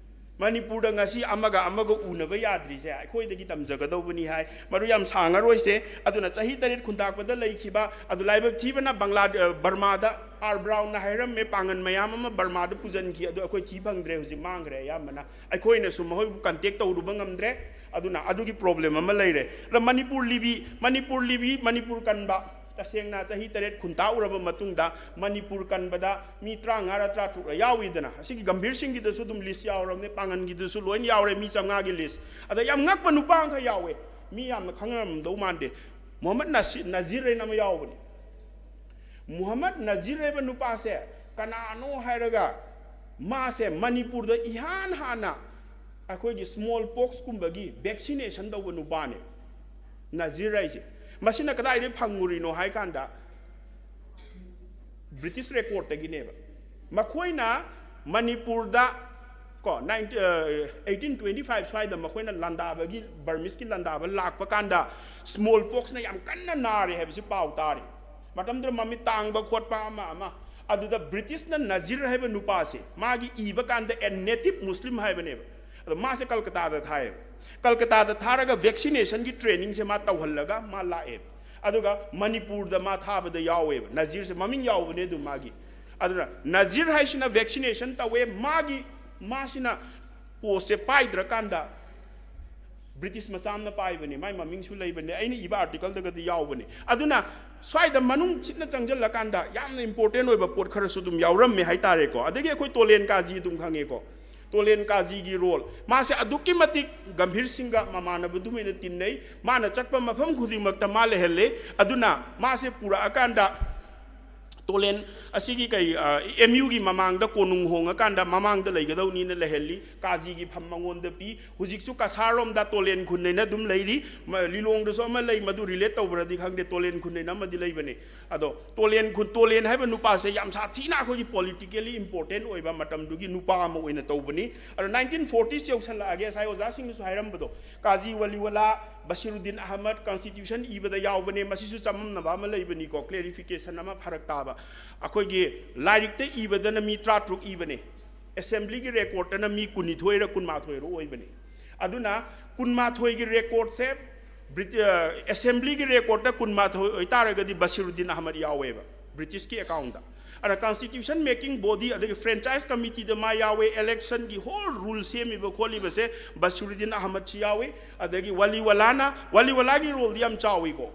ꯃꯅꯤꯄꯨꯔꯗ ꯉꯁꯤ ꯑꯃꯒ ꯑꯃꯒ ꯎꯅꯕ ꯌꯥꯗ꯭ꯔꯤꯁꯦ ꯑꯩꯈꯣꯏꯗꯒꯤ ꯇꯝꯖꯒꯗꯧꯕꯅꯤ" ꯍꯥꯏ꯫ ꯃꯗꯨ ꯌꯥꯝ ꯁꯥꯡꯉꯔꯣꯏꯁꯦ꯫ ꯑꯗꯨꯅ ꯆꯍꯤ ꯇꯔꯦꯠ ꯈꯨꯟꯇꯥꯛꯄꯗ ꯂꯩꯈꯤꯕ, ꯑꯗꯨ ꯂꯥꯏꯕꯛ ꯊꯤꯕꯅ ꯕꯪꯒ꯭ꯂꯥ-, ꯑ, ꯕꯔꯃꯥꯗ, ꯑꯥꯔ ꯕ꯭ꯔꯥꯎꯟꯅ ꯍꯥꯏꯔꯝꯃꯦ, ꯄꯥꯡꯒꯟ ꯃꯌꯥꯝ ꯑꯃ ꯕꯔꯃꯥꯗ ꯄꯨꯁꯤꯟꯈꯤ, ꯑꯗꯨ ꯑꯩꯈꯣꯏ ꯊꯤ ꯐꯪꯗ꯭ꯔꯦ, ꯍꯧꯖꯤꯛ ꯃꯥꯡꯈ꯭ꯔꯦ ꯑꯌꯥꯝꯕꯅ꯫ ꯑꯩꯈꯣꯏꯅꯁꯨ ꯃꯈꯣꯏꯕꯨ contact ꯇꯧꯔꯨꯕ ꯉꯝꯗ꯭ꯔꯦ꯫ ꯑꯗꯨꯅ ꯑꯗꯨꯒꯤ problem ꯑꯃ ꯂꯩꯔꯦ꯫ ꯑꯗ ꯃꯅꯤꯄꯨꯔ ꯂꯤꯕꯤ, ꯃꯅꯤꯄꯨꯔ ꯂꯤꯕꯤ, ꯃꯅꯤꯄꯨꯔ ꯀꯟꯕ, ꯇꯁꯦꯡꯅ ꯆꯍꯤ ꯇꯔꯦꯠ ꯈꯨꯟꯇꯥꯛꯎꯔꯕ ꯃꯇꯨꯡꯗ ꯃꯅꯤꯄꯨꯔ ꯀꯟꯕꯗ ꯃꯤ ꯇꯔꯥꯃꯉꯥꯔ ꯇꯔꯥꯇꯔꯨꯛꯔ ꯌꯥꯎꯏꯗꯅ꯫ ꯑꯁꯤꯒꯤ ꯒꯝꯚꯤꯔ ꯁꯤꯡꯒꯤꯗꯁꯨ ꯑꯗꯨꯝ list ꯌꯥꯎꯔꯕꯅꯦ, ꯄꯥꯡꯒꯟꯒꯤꯗꯁꯨ ꯂꯣꯏꯅ ꯌꯥꯎꯔꯦ, ꯃꯤ ꯆꯥꯝꯃꯉꯥꯒꯤ list꯫ ꯑꯗ ꯌꯥꯝ ꯉꯛꯄ ꯅꯨꯄꯥ ꯑꯃꯈꯛ ꯌꯥꯎꯋꯦ, ꯃꯤ ꯌꯥꯝꯅ ꯈꯪꯅꯔꯝꯗꯧ ꯃꯥꯟꯗꯦ, ꯃꯨꯍꯝꯃꯗ ꯅꯁꯤ-, ꯅꯖꯤꯔ ꯍꯥꯏꯅ ꯑꯃ ꯌꯥꯎꯕꯅꯦ꯫ ꯃꯨꯍꯝꯃꯗ ꯅꯖꯤꯔ ꯍꯥꯏꯕ ꯅꯨꯄꯥꯁꯦ ꯀꯅꯥꯅꯣ ꯍꯥꯏꯔꯒ, ꯃꯥꯁꯦ ꯃꯅꯤꯄꯨꯔꯗ ꯏꯍꯥꯟ ꯍꯥꯟꯅ ꯑꯩꯈꯣꯏꯒꯤ small pox ꯀꯨꯝꯕꯒꯤ vaccination ꯇꯧꯕ ꯅꯨꯄꯥꯅꯦ, ꯅꯖꯤꯔ ꯍꯥꯏꯁꯦ꯫ ꯃꯁꯤꯅ ꯀꯗꯥꯏꯗꯒꯤ ꯐꯪꯉꯨꯔꯤꯅꯣ ꯍꯥꯏ ꯀꯥꯟꯗ, British recordꯇꯒꯤꯅꯦꯕ꯫ ꯃꯈꯣꯏꯅ ꯃꯅꯤꯄꯨꯔꯗ ꯀꯣ, nineteen, ꯑ, eighteen twenty five ꯁ꯭ꯋꯥꯏꯗ ꯃꯈꯣꯏꯅ ꯂꯥꯟꯗꯥꯕꯒꯤ, Burmeseꯀꯤ ꯂꯥꯟꯗꯥꯕ ꯂꯥꯛꯄ ꯀꯥꯟꯗ small poxꯅ ꯌꯥꯝ ꯀꯟꯅ ꯅꯥꯔꯦ ꯍꯥꯏꯕꯁꯤ ꯄꯥꯎ ꯇꯥꯔꯦ꯫ ꯃꯇꯝꯗꯨꯗ ꯃꯃꯤꯠ ꯇꯥꯡꯕ ꯈꯣꯠꯄ ꯑꯃ ꯑꯃ꯫ ꯑꯗꯨꯗ Britishꯅ ꯅꯖꯤꯔ ꯍꯥꯏꯕ ꯅꯨꯄꯥꯁꯦ, ꯃꯥꯒꯤ ꯏꯕ ꯀꯥꯟꯗ "A native Muslim" ꯍꯥꯏꯕꯅꯦꯕ꯫ ꯑꯗꯣ ꯃꯥꯁꯦ ꯀꯜꯀꯇꯥꯗ ꯊꯥꯏꯌꯦꯕ꯫ ꯀꯜꯀꯇꯥꯗ ꯊꯥꯔꯒ vaccinationꯒꯤ trainingꯁꯦ ꯃꯥ ꯇꯧꯍꯜꯂꯒ ꯃꯥ ꯂꯥꯛꯑꯦꯕ꯫ ꯑꯗꯨꯒ ꯃꯅꯤꯄꯨꯔꯗ ꯃꯥ ꯊꯥꯕꯗ ꯌꯥꯎꯋꯦꯕ꯫ ꯅꯖꯤꯔꯁꯦ ꯃꯃꯤꯡ ꯌꯥꯎꯕꯅꯦ ꯑꯗꯨ ꯃꯥꯒꯤ꯫ ꯑꯗꯨꯅ ꯅꯖꯤꯔ ꯍꯥꯏꯁꯤꯅ vaccination ꯇꯧꯋꯦ, ꯃꯥꯒꯤ, ꯃꯥꯁꯤꯅ postꯁꯦ ꯄꯥꯏꯗ꯭ꯔꯀꯥꯟꯗ British ꯃꯆꯥ ꯑꯃꯅ ꯄꯥꯏꯕꯅꯦ, ꯃꯥꯏ ꯃꯃꯤꯡꯁꯨ ꯂꯩꯕꯅꯦ, ꯑꯩꯅ ꯏꯕ articleꯗꯒꯗꯤ ꯌꯥꯎꯕꯅꯦ꯫ ꯑꯗꯨꯅ ꯁ꯭ꯋꯥꯏꯗ ꯃꯅꯨꯡ ꯆꯤꯠꯅ ꯆꯪꯁꯤꯜꯂꯀꯥꯟꯗ ꯌꯥꯝꯅ ꯏꯝꯄꯣꯔꯇꯦꯟ ꯑꯣꯏꯕ ꯄꯣꯠ ꯈꯔꯁꯨ ꯑꯗꯨꯝ ꯌꯥꯎꯔꯝꯃꯦ ꯍꯥꯏꯇꯥꯔꯦꯀꯣ꯫ ꯑꯗꯒꯤ ꯑꯩꯈꯣꯏ ꯇꯣꯂꯦꯟ ꯀꯥꯖꯤ ꯑꯗꯨꯝ ꯈꯪꯉꯦꯀꯣ꯫ ꯇꯣꯂꯦꯟ ꯀꯥꯖꯤꯒꯤ ꯔꯣꯜ ꯃꯥꯁꯦ ꯑꯗꯨꯛꯀꯤ ꯃꯇꯤꯛ ꯒꯝꯚꯤꯔ ꯁꯤꯡꯒ ꯃꯃꯥꯟꯅꯕꯗꯨꯃꯥꯏꯅ ꯇꯤꯟꯅꯩ꯫ ꯃꯥꯅ ꯆꯠꯄ ꯃꯐꯝ ꯈꯨꯗꯤꯡꯃꯛꯇ ꯃꯥ ꯂꯩꯍꯜꯂꯦ꯫ ꯑꯗꯨꯅ ꯃꯥꯁꯦ ꯄꯨꯔꯛꯑꯀꯥꯟꯗ ꯇꯣꯂꯦꯟ ꯑꯁꯤꯒꯤ ꯀꯩ, ꯑꯦꯝ ꯌꯨꯒꯤ ꯃꯃꯥꯡꯗ ꯀꯣꯅꯨꯡ ꯍꯣꯡꯉꯀꯥꯟꯗ ꯃꯃꯥꯡꯗ ꯂꯩꯒꯗꯧꯅꯤꯅ ꯂꯩꯍꯜꯂꯤ꯫ ꯀꯥꯖꯤꯒꯤ ꯐꯝ ꯃꯉꯣꯟꯗ ꯄꯤ꯫ ꯍꯧꯖꯤꯛꯁꯨ ꯀꯁꯥꯔꯔꯣꯝꯗ ꯇꯣꯂꯦꯟ ꯈꯨꯟꯅꯦꯅ ꯑꯗꯨꯝ ꯂꯩꯔꯤ꯫ ꯃ-, ꯂꯤꯂꯣꯡꯗꯁꯨ ꯑꯃ ꯂꯩ, ꯃꯗꯨ ꯔꯤꯂꯦꯠ ꯇꯧꯕ꯭ꯔꯗꯤ ꯈꯪꯗꯦ, ꯇꯣꯂꯦꯟ ꯈꯨꯟꯅꯦꯅ ꯑꯃꯗꯤ ꯂꯩꯕꯅꯦ꯫ ꯑꯗꯣ ꯇꯣꯂꯦꯟ ꯈꯨꯟ, ꯇꯣꯂꯦꯟ ꯍꯥꯏꯕ ꯅꯨꯄꯥꯁꯦ ꯌꯥꯝ ꯁꯥꯊꯤꯅ ꯑꯩꯈꯣꯏꯒꯤ ꯄꯣꯂꯤꯇꯤꯀꯦꯜꯂꯤ ꯏꯝꯄꯣꯔꯇꯦꯟ ꯑꯣꯏꯕ ꯃꯇꯝꯗꯨꯒꯤ ꯅꯨꯄꯥ ꯑꯃ ꯑꯣꯏꯅ ꯇꯧꯕꯅꯤ꯫ ꯑꯗꯣ ꯅꯥꯏꯟꯇꯤꯟ ꯐꯣꯔꯇꯤꯁ ꯌꯧꯁꯜꯂꯛꯑꯒꯦ, ꯉꯁꯥꯏ ꯑꯣꯖꯥꯁꯤꯡꯅꯁꯨ ꯍꯥꯏꯔꯝꯕꯗꯣ, ꯀꯥꯖꯤ ꯋꯥꯂꯤꯋꯥꯂꯥ, ꯕꯁꯤꯔꯨꯗꯤꯟ ꯑꯍꯃꯗ ꯀꯟꯁꯇꯤꯇ꯭ꯌꯨꯁꯟ ꯏꯕꯗ ꯌꯥꯎꯕꯅꯦ꯫ ꯃꯁꯤꯁꯨ ꯆꯃꯝꯅꯕ ꯑꯃ ꯂꯩꯕꯅꯤꯀꯣ, ꯀ꯭ꯂꯦꯔꯤꯐꯤꯀꯦꯁꯟ ꯑꯃ ꯐꯔꯛ ꯇꯥꯕ꯫ ꯑꯩꯈꯣꯏꯒꯤ ꯂꯥꯏꯔꯤꯛꯇ ꯏꯕꯗꯅ ꯃꯤ ꯇꯔꯥꯇꯔꯨꯛ ꯏꯕꯅꯦ, ꯑꯦꯁꯦꯝꯕ꯭ꯂꯤꯒꯤ ꯔꯦꯀꯣꯔꯠꯇꯅ ꯃꯤ ꯀꯨꯟꯅꯤꯊꯣꯏꯔ ꯀꯨꯟꯃꯥꯊꯣꯏꯔ ꯑꯣꯏꯕꯅꯦ꯫ ꯑꯗꯨꯅ ꯀꯨꯟꯃꯥꯊꯣꯏꯒꯤ ꯔꯦꯀꯣꯔꯠꯁꯦ ꯕ꯭ꯔꯤꯇꯤ-, ꯑ, ꯑꯦꯁꯦꯝꯕ꯭ꯂꯤꯒꯤ ꯔꯦꯀꯣꯔꯠꯇ ꯀꯨꯟꯃꯥꯊꯣꯏ ꯑꯣꯏꯇꯥꯔꯒꯗꯤ ꯕꯁꯤꯔꯨꯗꯤꯟ ꯑꯍꯃꯗ ꯌꯥꯎꯋꯦꯕ ꯕ꯭ꯔꯤꯇꯤꯁꯀꯤ ꯑꯦꯀꯥꯎꯟꯗ꯫ ꯑꯗ ꯀꯟꯁꯇꯤꯇ꯭ꯌꯨꯁꯟ ꯃꯦꯀꯤꯡ ꯕꯣꯗꯤ, ꯑꯗꯒꯤ ꯐ꯭ꯔꯦꯟꯆꯥꯏꯁ ꯀꯃꯤꯇꯤꯗ ꯃꯥ ꯌꯥꯎꯋꯦ, ꯏꯂꯦꯛꯁꯟꯒꯤ ꯍꯣꯜ ꯔꯨꯜ ꯁꯦꯝꯃꯤꯕ ꯈꯣꯠꯂꯤꯕꯁꯦ ꯕꯁꯤꯔꯨꯗꯤꯟ ꯑꯍꯃꯗꯁꯤ ꯌꯥꯎꯋꯤ꯫ ꯑꯗꯒꯤ ꯋꯥꯂꯤꯋꯥꯂꯥꯅ, ꯋꯥꯂꯤꯋꯥꯂꯥꯒꯤ ꯔꯣꯜꯗꯤ ꯌꯥꯝ ꯆꯥꯎꯋꯤꯀꯣ꯫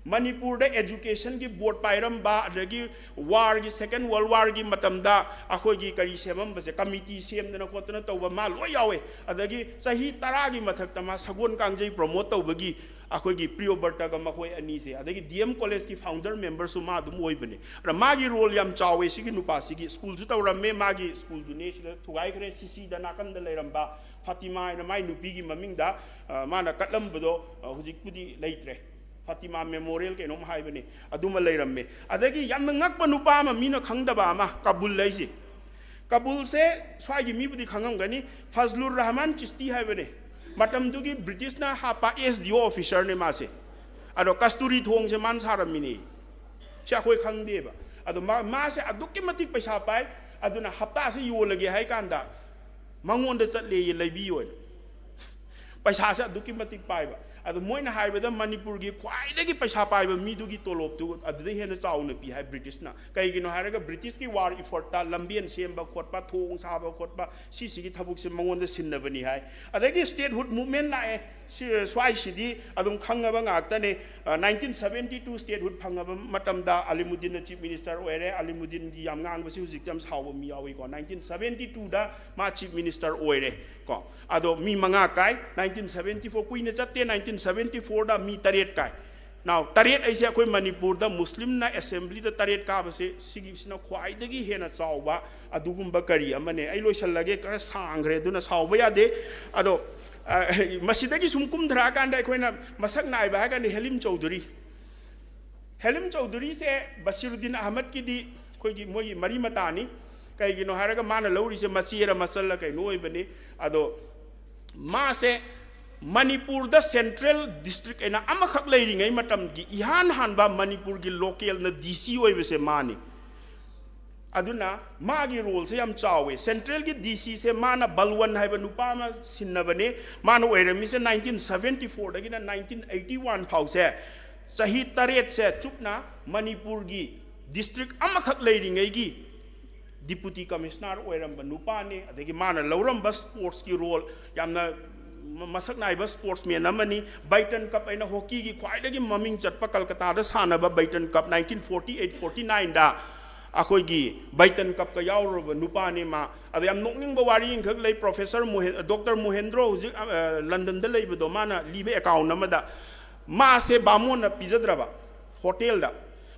ꯃꯅꯤꯄꯨꯔꯗ ꯑꯦꯖꯨꯀꯦꯁꯟꯒꯤ ꯕꯣꯔꯗ ꯄꯥꯏꯔꯝꯕ, ꯑꯗꯒꯤ ꯋꯥꯔꯒꯤ, ꯁꯦꯀꯦꯟ ꯋꯥꯔꯜ ꯋꯥꯔꯒꯤ ꯃꯇꯝꯗ ꯑꯩꯈꯣꯏꯒꯤ ꯀꯔꯤ ꯁꯦꯝꯃꯝꯕꯁꯦ, ꯀꯃꯤꯇꯤ ꯁꯦꯝꯗꯅ ꯈꯣꯠꯇꯅ ꯇꯧꯕ ꯃꯥ ꯂꯣꯏ ꯌꯥꯎꯋꯦ꯫ ꯑꯗꯒꯤ ꯆꯍꯤ ꯇꯔꯥꯒꯤ ꯃꯊꯛꯇ ꯃꯥ ꯁꯒꯣꯜ ꯀꯥꯡꯖꯩ ꯄ꯭ꯔꯣꯃꯣꯠ ꯇꯧꯕꯒꯤ ꯑꯩꯈꯣꯏꯒꯤ ꯄ꯭ꯔꯤꯌꯣꯕ꯭ꯔꯇꯒ ꯃꯈꯣꯏ ꯑꯅꯤꯁꯦ, ꯑꯗꯒꯤ ꯗꯤ ꯑꯦꯝ ꯀꯣꯂꯦꯖꯀꯤ ꯐꯥꯎꯟꯗꯔ ꯃꯦꯝꯕꯔꯁꯨ ꯃꯥ ꯑꯗꯨꯝ ꯑꯣꯏꯕꯅꯦ꯫ ꯑꯗ ꯃꯥꯒꯤ ꯔꯣꯜ ꯌꯥꯝ ꯆꯥꯎꯋꯦ ꯁꯤꯒꯤ ꯅꯨꯄꯥꯁꯤꯒꯤ꯫ ꯁ꯭ꯀꯨꯜꯁꯨ ꯇꯧꯔꯝꯃꯦ, ꯃꯥꯒꯤ ꯁ꯭ꯀꯨꯜꯗꯨꯅꯦ ꯁꯤꯗ ꯊꯨꯒꯥꯏꯈ꯭ꯔꯦ, ꯁꯤꯁꯤꯗ ꯅꯥꯀꯟꯗ ꯂꯩꯔꯝꯕ ꯐꯥꯇꯤꯃꯥ ꯍꯥꯏꯅ ꯃꯥꯏ ꯅꯨꯄꯤꯒꯤ ꯃꯃꯤꯡꯗ, ꯑ, ꯃꯥꯅ ꯀꯠꯂꯝꯕꯗꯣ, ꯑ, ꯍꯧꯖꯤꯛꯄꯨꯗꯤ ꯂꯩꯇ꯭ꯔꯦ꯫ ꯐꯥꯇꯤꯃꯥ ꯃꯦꯃꯣꯔꯤꯌꯦꯜ ꯀꯩꯅꯣꯝ ꯍꯥꯏꯕꯅꯤ, ꯑꯗꯨꯃ ꯂꯩꯔꯝꯃꯦ꯫ ꯑꯗꯒꯤ ꯌꯥꯝꯅ ꯉꯛꯄ ꯅꯨꯄꯥ ꯑꯃ, ꯃꯤꯅ ꯈꯪꯗꯕ ꯑꯃ, ꯀꯥꯕꯨꯜ ꯍꯥꯏꯁꯦ꯫ ꯀꯥꯕꯨꯜꯁꯦ ꯁ꯭ꯋꯥꯏꯒꯤ ꯃꯤꯕꯨꯗꯤ ꯈꯪꯉꯝꯒꯅꯤ, ꯐꯖꯂꯨꯔ ꯔꯍꯃꯥꯟ ꯆꯤꯁꯇꯤ ꯍꯥꯏꯕꯅꯦ꯫ ꯃꯇꯝꯗꯨꯒꯤ ꯕ꯭ꯔꯤꯇꯤꯁꯅ ꯍꯥꯞꯄ ꯑꯦꯁ ꯗꯤ ꯑꯣ ꯑꯣꯐꯤꯁꯔꯅꯦ ꯃꯥꯁꯦ꯫ ꯑꯗꯣ ꯀꯁꯇꯨꯔꯤ ꯊꯣꯡꯁꯦ ꯃꯥꯅ ꯁꯥꯔꯝꯃꯤꯅꯦ꯫ ꯁꯤ ꯑꯩꯈꯣꯏ ꯈꯪꯗꯦꯕ꯫ ꯑꯗꯣ ꯃꯥ-, ꯃꯥꯁꯦ ꯑꯗꯨꯛꯀꯤ ꯃꯇꯤꯛ ꯄꯩꯁꯥ ꯄꯥꯏ, ꯑꯗꯨꯅ ꯍꯞꯇꯥꯁꯦ ꯌꯣꯜꯂꯒꯦ ꯍꯥꯏ ꯀꯥꯟꯗ ꯃꯉꯣꯟꯗ ꯆꯠꯂꯦꯌꯦ, ꯂꯩꯕꯤ ꯑꯣꯏꯅ꯫ ꯄꯩꯁꯥꯁꯦ ꯑꯗꯨꯛꯀꯤ ꯃꯇꯤꯛ ꯄꯥꯏꯕ꯫ ꯑꯗꯣ ꯃꯣꯏꯅ ꯍꯥꯏꯕꯗ ꯃꯅꯤꯄꯨꯔꯒꯤ ꯈ꯭ꯋꯥꯏꯗꯒꯤ ꯄꯩꯁꯥ ꯄꯥꯏꯕ ꯃꯤꯗꯨꯒꯤ ꯇꯣꯂꯣꯞꯇꯨ ꯑꯗꯨꯗꯩ ꯍꯦꯟꯅ ꯆꯥꯎꯅ ꯄꯤ ꯍꯥꯏ ꯕ꯭ꯔꯤꯇꯤꯁꯅ꯫ ꯀꯩꯒꯤꯅꯣ ꯍꯥꯏꯔꯒ ꯕ꯭ꯔꯤꯇꯤꯁꯀꯤ ꯋꯥꯔ ꯏꯐꯣꯔꯠꯇ ꯂꯝꯕꯦꯟ ꯁꯦꯝꯕ ꯈꯣꯠꯄ, ꯊꯣꯡ ꯁꯥꯕ ꯈꯣꯠꯄ, ꯁꯤꯁꯤꯒꯤ ꯊꯕꯛꯁꯦ ꯃꯉꯣꯟꯗ ꯁꯤꯟꯅꯕꯅꯤ ꯍꯥꯏ꯫ ꯑꯗꯒꯤ ꯁ꯭ꯇꯦꯠꯍꯨꯗ ꯃꯨꯚꯃꯦꯟ ꯂꯥꯛꯑꯦ꯫ ꯁ꯭ꯋꯥꯏꯁꯤꯗꯤ ꯑꯗꯨꯝ ꯈꯪꯉꯕ ꯉꯥꯛꯇꯅꯦ꯫ ꯅꯥꯏꯟꯇꯤꯟ ꯁꯕꯦꯟꯇꯤ ꯇꯨ statehood ꯐꯪꯉꯕ ꯃꯇꯝꯗ ꯑꯂꯤꯃꯨꯗꯤꯟꯅ chief minister ꯑꯣꯏꯔꯦ꯫ ꯑꯂꯤꯃꯨꯗꯤꯟꯒꯤ ꯌꯥꯝ ꯉꯥꯡꯕꯁꯤ ꯍꯧꯖꯤꯛꯇꯤ ꯌꯥꯝ ꯁꯥꯎꯕ ꯃꯤ ꯌꯥꯎꯏꯀꯣ꯫ ꯅꯥꯏꯟꯇꯤꯟ ꯁꯕꯦꯟꯇꯤ ꯇꯨꯗ ꯃꯥ chief minister ꯑꯣꯏꯔꯦ ꯀꯣ꯫ ꯑꯗꯣ ꯃꯤ ꯃꯉꯥ ꯀꯥꯏ꯫ ꯅꯥꯏꯟꯇꯤꯟ ꯁꯕꯦꯟꯇꯤ ꯐꯣꯔ ꯀꯨꯏꯅ ꯆꯠꯇꯦ, ꯅꯥꯏꯟꯇꯤꯟ ꯁꯕꯦꯟꯇꯤ ꯐꯣꯔꯗ ꯃꯤ ꯇꯔꯦꯠ ꯀꯥꯏ꯫ Now, ꯇꯔꯦꯠ ꯑꯩꯁꯦ ꯑꯩꯈꯣꯏ ꯃꯅꯤꯄꯨꯔꯗ ꯃꯨꯁꯂꯤꯝꯅ assemblyꯗ ꯇꯔꯦꯠ ꯀꯥꯕꯁꯦ ꯁꯤꯒꯤꯁꯤꯅ ꯈ꯭ꯋꯥꯏꯗꯒꯤ ꯍꯦꯟꯅ ꯆꯥꯎꯕ ꯑꯗꯨꯒꯨꯝꯕ ꯀꯔꯤ ꯑꯃꯅꯦ꯫ ꯑꯩ ꯂꯣꯏꯁꯜꯂꯒꯦ, ꯈꯔ ꯁꯥꯡꯈ꯭ꯔꯦ, ꯑꯗꯨꯅ ꯁꯥꯎꯕ ꯌꯥꯗꯦ꯫ ꯑꯗꯣ ꯑ, ꯃꯁꯤꯗꯒꯤ ꯁꯨꯝ ꯀꯨꯝꯊꯔꯛꯑꯀꯥꯟꯗ ꯑꯩꯈꯣꯏꯅ ꯃꯁꯛ ꯅꯥꯏꯕ ꯍꯥꯏꯔꯒꯅ ꯍꯦꯂꯤꯝ ꯆꯧꯙꯨꯔꯤ꯫ ꯍꯦꯂꯤꯝ ꯆꯧꯙꯨꯔꯤꯁꯦ ꯕꯁꯤꯔꯨꯗꯤꯟ ꯑꯍꯃꯗꯀꯤꯗꯤ ꯑꯩꯈꯣꯏꯒꯤ ꯃꯣꯏꯒꯤ ꯃꯔꯤ ꯃꯇꯥꯅꯤ꯫ ꯀꯩꯒꯤꯅꯣ ꯍꯥꯏꯔꯒ ꯃꯥꯅ ꯂꯧꯔꯤꯁꯦ ꯃꯆꯦꯔ ꯃꯆꯜꯂ ꯀꯩꯅꯣ ꯑꯣꯏꯕꯅꯤ꯫ ꯑꯗꯣ ꯃꯥꯁꯦ ꯃꯅꯤꯄꯨꯔꯗ central district ꯑꯩꯅ ꯑꯃꯈꯛ ꯂꯩꯔꯤꯉꯩ ꯃꯇꯝꯒꯤ ꯏꯍꯥꯟ ꯍꯥꯟꯕ ꯃꯅꯤꯄꯨꯔꯒꯤ localꯅ DC ꯑꯣꯏꯕꯁꯦ ꯃꯥꯅꯤ꯫ ꯑꯗꯨꯅ ꯃꯥꯒꯤ roleꯁꯦ ꯌꯥꯝ ꯆꯥꯎꯋꯦ꯫ Centralꯒꯤ DCꯁꯦ ꯃꯥꯅ ꯕꯜꯋꯟ ꯍꯥꯏꯕ ꯅꯨꯄꯥ ꯑꯃ ꯁꯤꯟꯅꯕꯅꯦ꯫ ꯃꯥꯅ ꯑꯣꯏꯔꯝꯃꯤꯁꯦ ꯅꯥꯏꯟꯇꯤꯟ ꯁꯕꯦꯟꯇꯤ ꯐꯣꯔꯗꯒꯤꯅ ꯅꯥꯏꯟꯇꯤꯟ ꯑꯩꯠꯇꯤ ꯋꯥꯟ ꯐꯥꯎꯁꯦ, ꯆꯍꯤ ꯇꯔꯦꯠꯁꯦ ꯆꯨꯞꯅ ꯃꯅꯤꯄꯨꯔꯒꯤ district ꯑꯃꯈꯛ ꯂꯩꯔꯤꯉꯩꯒꯤ deputy commissioner ꯑꯣꯏꯔꯝꯕ ꯅꯨꯄꯥꯅꯤ꯫ ꯑꯗꯒꯤ ꯃꯥꯅ ꯂꯧꯔꯝꯕ sportsꯀꯤ role ꯌꯥꯝꯅ ꯃ-, ꯃꯁꯛ ꯅꯥꯏꯕ sportsman ꯑꯃꯅꯤ꯫ Beighton Cup ꯍꯥꯏꯅ hockeyꯒꯤ ꯈ꯭ꯋꯥꯏꯗꯒꯤ ꯃꯃꯤꯡ ꯆꯠꯄ ꯀꯜꯀꯇꯥꯗ ꯁꯥꯟꯅꯕ Beighton Cup nineteen forty eight forty ꯅꯥꯏꯟꯗ ꯑꯩꯈꯣꯏꯒꯤ Beighton Cupꯀ ꯌꯥꯎꯔꯨꯔꯕ ꯅꯨꯄꯥꯅꯤ ꯃꯥ꯫ ꯑꯗ ꯌꯥꯝ ꯅꯣꯛꯅꯤꯡꯕ ꯋꯥꯔꯤ ꯑꯃꯈꯛ ꯂꯩ꯫ Professor ꯃꯣꯍꯦꯟ-, Doctor ꯃꯣꯍꯦꯟꯗ꯭ꯔꯣ ꯍꯧꯖꯤꯛ, ꯑ, ꯂꯟꯗꯟꯗ ꯂꯩꯕꯗꯣ, ꯃꯥꯅ ꯂꯤꯕ account ꯑꯃꯗ ꯃꯥꯁꯦ ꯕꯥꯃꯣꯟꯅ ꯄꯤꯖꯗ꯭ꯔꯕ hotelꯗ꯫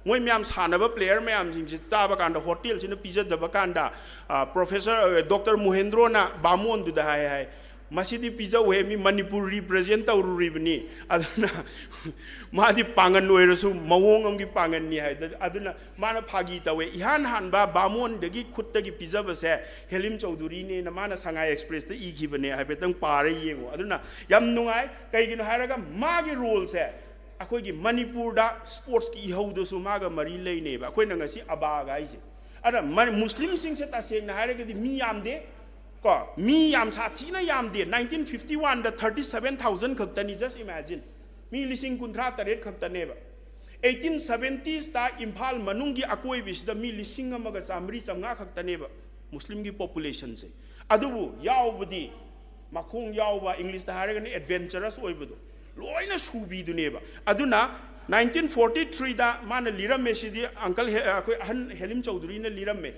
ꯃꯣꯏ ꯃꯌꯥꯝ ꯁꯥꯟꯅꯕ player ꯃꯌꯥꯝꯁꯤꯡꯁꯦ ꯆꯥꯕ ꯀꯥꯟꯗ hotelꯁꯤꯅ ꯄꯤꯖꯗꯕ ꯀꯥꯟꯗ, ꯑ, Professor, ꯑ, Doctor ꯃꯣꯍꯦꯟꯗ꯭ꯔꯣꯅ ꯕꯥꯃꯣꯟꯗꯨꯗ ꯍꯥꯏ ꯍꯥꯏ, "ꯃꯁꯤꯗꯤ ꯄꯤꯖꯧꯍꯦ, ꯃꯤ ꯃꯅꯤꯄꯨꯔ represent ꯇꯧꯔꯨꯔꯤꯕꯅꯤ, ꯑꯗꯨꯅ ꯃꯥꯗꯤ ꯄꯥꯡꯒꯟ ꯑꯣꯏꯔꯁꯨ ꯃꯑꯣꯡ ꯑꯃꯒꯤ ꯄꯥꯡꯒꯟꯅꯤ" ꯍꯥꯏ꯫ ꯑꯗꯨꯅ ꯃꯥꯅ ꯐꯥꯒꯤ ꯇꯧꯋꯦ꯫ ꯏꯍꯥꯟ ꯍꯥꯟꯕ ꯕꯥꯃꯣꯟꯗꯒꯤ ꯈꯨꯠꯇꯒꯤ ꯄꯤꯖꯕꯁꯦ ꯍꯦꯂꯤꯝ ꯆꯧꯙꯨꯔꯤꯅꯦꯅ ꯃꯥꯅ ꯁꯉꯥꯏ Expressꯇ ꯏꯈꯤꯕꯅꯦ꯫ ꯍꯥꯏꯐꯦꯠꯇꯪ ꯄꯥꯔ ꯌꯦꯡꯉꯣ꯫ ꯑꯗꯨꯅ ꯌꯥꯝ ꯅꯨꯡꯉꯥꯏ꯫ ꯀꯩꯒꯤꯅꯣ ꯍꯥꯏꯔꯒ ꯃꯥꯒꯤ roleꯁꯦ ꯑꯩꯈꯣꯏꯒꯤ ꯃꯅꯤꯄꯨꯔꯗ sportsꯀꯤ ꯏꯍꯧꯗꯨꯁꯨ ꯃꯥꯒ ꯃꯔꯤ ꯂꯩꯅꯩꯕ꯫ ꯑꯩꯈꯣꯏꯅ ꯉꯁꯤ ABAꯒ ꯍꯥꯏꯁꯦ꯫ ꯑꯗ ꯃ-, ꯃꯨꯁꯂꯤꯝꯁꯤꯡꯁꯦ ꯇꯁꯦꯡꯅ ꯍꯥꯏꯔꯒꯗꯤ ꯃꯤ ꯌꯥꯝꯗꯦ ꯀꯣ, ꯃꯤ ꯌꯥꯝ ꯁꯥꯊꯤꯅ ꯌꯥꯝꯗꯦ꯫ ꯅꯥꯏꯟꯇꯤꯟ ꯐꯤꯐꯇꯤ ꯋꯥꯟꯗ thirty seven thousand ꯈꯛꯇꯅꯤ, just imagine꯫ ꯃꯤ ꯂꯤꯁꯤꯡ ꯀꯨꯟꯊ꯭ꯔꯥ ꯇꯔꯦꯠ ꯈꯛꯇꯅꯦꯕ꯫ ꯑꯩꯠꯇꯤꯟ ꯁꯕꯦꯟꯇꯤꯁꯇ ꯏꯝꯐꯥꯜ ꯃꯅꯨꯡꯒꯤ ꯑꯀꯣꯏꯕꯁꯤꯗ ꯃꯤ ꯂꯤꯁꯤꯡ ꯑꯃꯒ ꯆꯥꯃꯔꯤ ꯆꯥꯃꯉꯥ ꯈꯛꯇꯅꯦꯕ ꯃꯨꯁꯂꯤꯝꯒꯤ populationꯁꯦ꯫ ꯑꯗꯨꯕꯨ ꯌꯥꯎꯕꯗꯤ ꯃꯈꯣꯡ ꯌꯥꯎꯕ, ꯏꯪꯂꯤꯁꯇ ꯍꯥꯏꯔꯒꯅ adventurous ꯑꯣꯏꯕꯗꯣ, ꯂꯣꯏꯅ ꯁꯨꯕꯤꯗꯨꯅꯦꯕ꯫ ꯑꯗꯨꯅ nineteen forty threeꯗ ꯃꯥꯅ ꯂꯤꯔꯝꯃꯦ, ꯁꯤꯗꯤ uncle ꯍꯦ-, ꯑꯩꯈꯣꯏ ꯑꯍꯟ ꯍꯦꯂꯤꯝ ꯆꯧꯙꯨꯔꯤꯅ ꯂꯤꯔꯝꯃꯦ꯫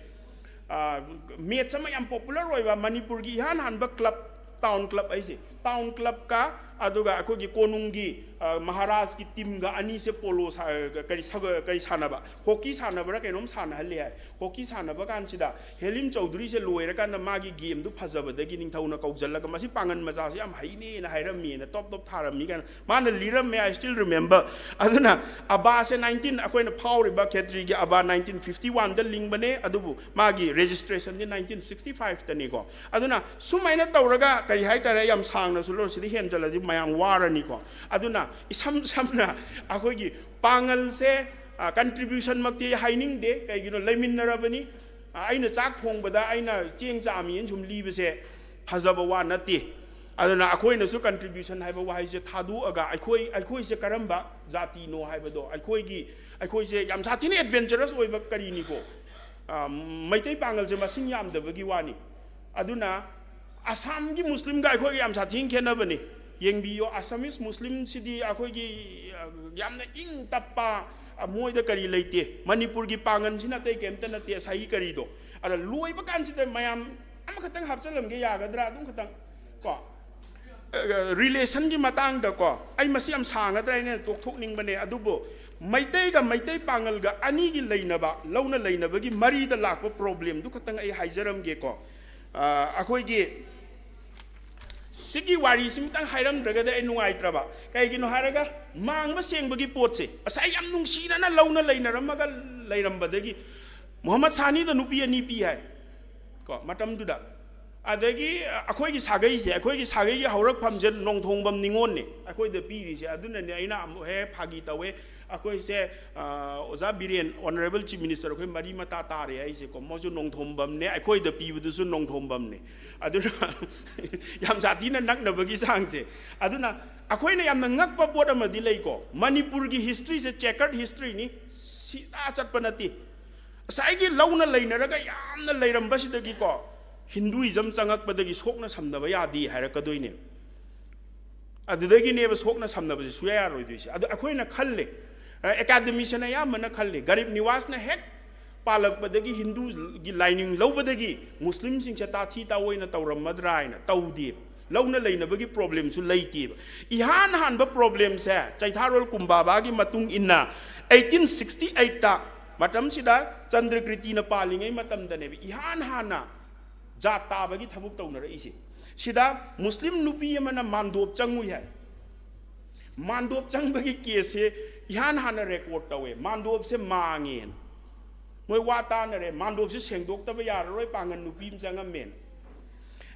ꯃꯦꯠꯆ ꯑꯃ ꯌꯥꯝ ꯄꯣꯄꯨꯂꯔ ꯑꯣꯏꯕ, ꯃꯅꯤꯄꯨꯔꯒꯤ ꯏꯍꯥꯟ ꯍꯥꯟꯕ ꯀ꯭ꯂꯕ, ꯇꯥꯎꯟ ꯀ꯭ꯂꯕ ꯍꯥꯏꯁꯦ, ꯇꯥꯎꯟ ꯀ꯭ꯂꯕꯀ ꯑꯗꯨꯒ ꯑꯩꯈꯣꯏꯒꯤ ꯀꯣꯅꯨꯡꯒꯤ ꯃꯍꯥꯔꯥꯖꯀꯤ ꯇꯤꯝꯒ ꯑꯅꯤꯁꯦ ꯄꯣꯂꯣ ꯁꯥ-, ꯀꯔꯤ ꯁꯒ-, ꯀꯔꯤ ꯁꯥꯟꯅꯕ, ꯍꯣꯀꯤ ꯁꯥꯟꯅꯕ꯭ꯔꯥ ꯀꯩꯅꯣꯝ ꯁꯥꯟꯅꯍꯜꯂꯦ ꯍꯥꯏ꯫ ꯍꯣꯀꯤ ꯁꯥꯟꯅꯕ ꯀꯥꯟꯁꯤꯗ ꯍꯦꯂꯤꯝ ꯆꯧꯙꯨꯔꯤꯁꯦ ꯂꯣꯏꯔꯀꯥꯟꯗ ꯃꯥꯒꯤ ꯒꯦꯝꯗꯨ ꯐꯖꯕꯗꯒꯤ ꯅꯤꯡꯊꯧꯅ ꯀꯧꯖꯜꯂꯒ, "ꯃꯁꯤ ꯄꯥꯡꯒꯟ ꯃꯆꯥꯁꯦ ꯌꯥꯝ ꯍꯩꯅꯦꯅ ꯍꯥꯏꯔꯝꯃꯦꯅ ꯇꯣꯞ ꯇꯣꯞ ꯊꯥꯔꯝꯃꯤ" ꯀꯥꯏꯅ ꯃꯥꯅ ꯂꯤꯔꯝꯃꯦ, I still remember꯫ ꯑꯗꯨꯅ ꯑꯕꯥꯁꯦ nineteen, ꯑꯩꯈꯣꯏꯅ ꯐꯥꯎꯔꯤꯕ ꯈꯦꯇ꯭ꯔꯤꯒꯤ ꯑꯕꯥ nineteen fifty oneꯗ ꯂꯤꯡꯕꯅꯦ, ꯑꯗꯨꯕꯨ ꯃꯥꯒꯤ registrationꯗꯤ nineteen sixty fiveꯇꯅꯤꯀꯣ꯫ ꯑꯗꯨꯅ ꯁꯨꯃꯥꯏꯅ ꯇꯧꯔꯒ, ꯀꯔꯤ ꯍꯥꯏꯇꯥꯔꯦ, ꯌꯥꯝ ꯁꯥꯡꯅꯁꯨ ꯂꯧꯔ, ꯁꯤꯗ ꯍꯦꯟꯖꯜꯂꯗꯤ ꯃꯌꯥꯝ ꯋꯥꯔꯅꯤꯀꯣ꯫ ꯑꯗꯨꯅ ꯏꯁꯝ ꯁꯝꯅ ꯑꯩꯈꯣꯏꯒꯤ ꯄꯥꯡꯒꯜꯁꯦ, contributionꯃꯛꯇꯤ ꯍꯥꯏꯅꯤꯡꯗꯦ, ꯀꯩꯒꯤꯅꯣ, ꯂꯩꯃꯤꯟꯅꯔꯕꯅꯤ꯫ ꯑꯩꯅ ꯆꯥꯛ ꯊꯣꯡꯕꯗ ꯑꯩꯅ ꯆꯦꯡ ꯆꯥꯝꯃꯤꯅ ꯁꯨꯝ ꯂꯤꯕꯁꯦ ꯐꯖꯕ ꯋꯥ ꯅꯠꯇꯦ꯫ ꯑꯗꯨꯅ ꯑꯩꯈꯣꯏꯅꯁꯨ contribution ꯍꯥꯏꯕ ꯋꯥꯍꯩꯁꯦ ꯊꯥꯗꯣꯛꯑꯒ, ꯑꯩꯈꯣꯏ, ꯑꯩꯈꯣꯏꯁꯦ ꯀꯔꯝꯕ ꯖꯥꯇꯤꯅꯣ ꯍꯥꯏꯕꯗꯣ, ꯑꯩꯈꯣꯏꯒꯤ, ꯑꯩꯈꯣꯏꯁꯦ ꯌꯥꯝ ꯁꯥꯊꯤꯅ adventurous ꯑꯣꯏꯕ ꯀꯔꯤꯅꯤꯀꯣ? ꯃꯩꯇꯩ ꯄꯥꯡꯒꯜꯁꯦ ꯃꯁꯤꯡ ꯌꯥꯝꯗꯕꯒꯤ ꯋꯥꯅꯤ꯫ ꯑꯗꯨꯅ ꯑꯁꯥꯝꯒꯤ ꯃꯨꯁꯂꯤꯝꯒ ꯑꯩꯈꯣꯏꯒ ꯌꯥꯝ ꯁꯥꯊꯤꯅ ꯈꯦꯠꯅꯕꯅꯤ꯫ ꯌꯦꯡꯕꯤꯌꯣ, Assamese ꯃꯨꯁꯂꯤꯝꯁꯤꯗꯤ ꯑꯩꯈꯣꯏꯒꯤ, ꯌꯥꯝꯅ ꯏꯪ ꯇꯞꯄ, ꯃꯣꯏꯗ ꯀꯔꯤ ꯂꯩꯇꯦ꯫ ꯃꯅꯤꯄꯨꯔꯒꯤ ꯄꯥꯡꯒꯜꯁꯤꯅ ꯑꯇꯩ ꯀꯩꯝꯇ ꯅꯠꯇꯦ, ꯉꯁꯥꯏꯒꯤ ꯀꯔꯤꯗꯣ꯫ ꯑꯗ ꯂꯣꯏꯕ ꯀꯥꯟꯁꯤꯗ ꯃꯌꯥꯝ ꯑꯃꯈꯛꯇꯪ ꯍꯥꯞꯆꯤꯜꯂꯝꯒꯦ, ꯌꯥꯒꯗ꯭ꯔꯥ? ꯑꯗꯨꯝ ꯈꯛꯇꯪ ꯀꯣ꯫ ꯔꯤꯂꯦꯁꯟꯒꯤ ꯃꯇꯥꯡꯗꯀꯣ, ꯑꯩ ꯃꯁꯤ ꯌꯥꯝ ꯁꯥꯡꯒꯗ꯭ꯔꯥ ꯍꯥꯏꯅ ꯇꯣꯛꯊꯣꯛꯅꯤꯡꯕꯅꯦ, ꯑꯗꯨꯕꯨ ꯃꯩꯇꯩꯒ ꯃꯩꯇꯩ ꯄꯥꯡꯒꯜꯒ ꯑꯅꯤꯒꯤ ꯂꯩꯅꯕ, ꯂꯧꯅ ꯂꯩꯅꯕꯒꯤ ꯃꯔꯤꯗ ꯂꯥꯛꯄ problemꯗꯨ ꯈꯛꯇꯪ ꯑꯩ ꯍꯥꯏꯖꯔꯝꯒꯦꯀꯣ꯫ ꯑꯩꯈꯣꯏꯒꯤ ꯁꯤꯒꯤ ꯋꯥꯔꯤꯁꯤꯃꯇꯪ ꯍꯥꯏꯔꯝꯗ꯭ꯔꯒꯗꯤ ꯑꯩ ꯅꯨꯡꯉꯥꯏꯇ꯭ꯔꯕ꯫ ꯀꯩꯒꯤꯅꯣ ꯍꯥꯏꯔꯒ, ꯃꯥꯡꯕ ꯁꯦꯡꯕꯒꯤ ꯄꯣꯠꯁꯦ ꯉꯁꯥꯏ ꯌꯥꯝ ꯅꯨꯡꯁꯤꯅꯅ ꯂꯧꯅ ꯂꯩꯅꯔꯝꯃꯒ ꯂꯩꯔꯝꯕꯗꯒꯤ ꯃꯨꯍꯝꯃꯗ ꯁꯥꯅꯤꯗ ꯅꯨꯄꯤ ꯑꯅꯤ ꯄꯤ ꯍꯥꯏ ꯀꯣ, ꯃꯇꯝꯗꯨꯗ꯫ ꯑꯗꯒꯤ ꯑꯩꯈꯣꯏꯒꯤ ꯁꯥꯒꯩꯁꯦ, ꯑꯩꯈꯣꯏꯒꯤ ꯁꯥꯒꯩꯒꯤ ꯍꯧꯔꯛꯐꯝꯁꯦ ꯅꯣꯡꯊꯣꯡꯕꯝ ꯅꯤꯉꯣꯜꯅꯦ ꯑꯩꯈꯣꯏꯗ ꯄꯤꯔꯤꯁꯦ꯫ ꯑꯗꯨꯅꯅꯦ ꯑꯩꯅ ꯑꯃꯨꯛ ꯍꯦꯛ ꯐꯥꯒꯤ ꯇꯧꯋꯦ, ꯑꯩꯈꯣꯏꯁꯦ, ꯑꯣꯖꯥ ꯕꯤꯔꯦꯟ, Honourable Chief Minister, ꯑꯩꯈꯣꯏ ꯃꯔꯤ ꯃꯇꯥ ꯇꯥꯔꯦ ꯍꯥꯏꯁꯦꯀꯣ꯫ ꯃꯣꯏꯁꯨ ꯅꯣꯡꯊꯣꯝꯕꯝꯅꯦ, ꯑꯩꯈꯣꯏꯗ ꯄꯤꯕꯗꯨꯁꯨ ꯅꯣꯡꯊꯣꯝꯕꯝꯅꯦ꯫ ꯑꯗꯨꯅ ꯌꯥꯝ ꯁꯥꯊꯤꯅ ꯅꯛꯅꯕꯒꯤ ꯆꯥꯡꯁꯦ꯫ ꯑꯗꯨꯅ ꯑꯩꯈꯣꯏꯅ ꯌꯥꯝꯅ ꯉꯛꯄ ꯄꯣꯠ ꯑꯃꯗꯤ ꯂꯩꯀꯣ, ꯃꯅꯤꯄꯨꯔꯒꯤ historyꯁꯦ checkered historyꯅꯤ, ꯁꯤꯗꯥ ꯆꯠꯄ ꯅꯠꯇꯦ꯫ ꯉꯁꯥꯏꯒꯤ ꯂꯧꯅ ꯂꯩꯅꯔꯒ ꯌꯥꯝꯅ ꯂꯩꯔꯝꯕꯁꯤꯗꯒꯤꯀꯣ, ꯍꯤꯟꯗꯨꯏꯖꯝ ꯆꯪꯉꯛꯄꯗꯒꯤ ꯁꯣꯛꯅ ꯁꯝꯅꯕ ꯌꯥꯗꯦ ꯍꯥꯏꯔꯛꯀꯗꯣꯏꯅꯦꯕ꯫ ꯑꯗꯨꯗꯒꯤꯅꯦꯕ ꯁꯣꯛꯅ ꯁꯝꯅꯕꯁꯦ ꯁꯨꯌꯥ ꯌꯥꯔꯣꯏꯗꯣꯏꯁꯦ꯫ ꯑꯗꯨ ꯑꯩꯈꯣꯏꯅ ꯈꯜꯂꯦ, ꯑꯦꯀꯥꯗꯃꯤꯁꯤꯌꯟ ꯑꯌꯥꯝꯕꯅ ꯈꯜꯂꯦ, ꯒꯔꯤꯕ ꯅꯤꯋꯥꯖꯅ ꯍꯦꯛ ꯄꯥꯜꯂꯛꯄꯗꯒꯤ, ꯍꯤꯟꯗꯨꯒꯤ ꯂꯥꯏꯅꯤꯡ ꯂꯧꯕꯗꯒꯤ ꯃꯨꯁꯂꯤꯝꯁꯤꯡꯁꯦ ꯇꯥꯊꯤ ꯇꯥꯑꯣꯏꯅ ꯇꯧꯔꯝꯃꯗ꯭ꯔꯥ ꯍꯥꯏꯅ꯫ ꯇꯧꯗꯦꯕ꯫ ꯂꯧꯅ ꯂꯩꯅꯕꯒꯤ ꯄ꯭ꯔꯣꯕ꯭ꯂꯦꯝꯁꯨ ꯂꯩꯇꯦꯕ꯫ ꯏꯍꯥꯟ ꯍꯥꯟꯕ ꯄ꯭ꯔꯣꯕ꯭ꯂꯦꯝꯁꯦ ꯆꯩꯊꯥꯔꯣꯜ ꯀꯨꯝꯕꯥꯕꯥꯒꯤ ꯃꯇꯨꯡ ꯏꯟꯅ ꯑꯩꯠꯇꯤꯟ ꯁꯤꯛꯁꯇꯤ ꯑꯩꯠꯇ, ꯃꯇꯝꯁꯤꯗ ꯆꯟꯗ꯭ꯔꯀ꯭ꯔꯤꯇꯤꯅ ꯄꯥꯜꯂꯤꯉꯩ ꯃꯇꯝꯗꯅꯦꯕ ꯏꯍꯥꯟ ꯍꯥꯟꯅ ꯖꯥꯠ ꯇꯥꯕꯒꯤ ꯊꯕꯛ ꯇꯧꯅꯔꯛꯏꯁꯦ꯫ ꯁꯤꯗ ꯃꯨꯁꯂꯤꯝ ꯅꯨꯄꯤ ꯑꯃꯅ ꯃꯥꯟꯗꯣꯞ ꯆꯪꯉꯨꯏ ꯍꯥꯏ꯫ ꯃꯥꯟꯗꯣꯞ ꯆꯪꯕꯒꯤ ꯀꯦꯁꯁꯦ ꯏꯍꯥꯟ ꯍꯥꯟꯅ ꯔꯦꯀꯣꯔꯠ ꯇꯧꯋꯦ꯫ ꯃꯥꯟꯗꯣꯞꯁꯦ ꯃꯥꯡꯉꯦꯅ꯫ ꯃꯣꯏ ꯋꯥ ꯇꯥꯅꯔꯦ, ꯃꯥꯟꯗꯣꯞꯁꯦ ꯁꯦꯡꯗꯣꯛꯇꯕ ꯌꯥꯔꯔꯣꯏ, ꯄꯥꯡꯒꯟ ꯅꯨꯄꯤ ꯑꯃ ꯆꯪꯉꯝꯃꯦꯅ꯫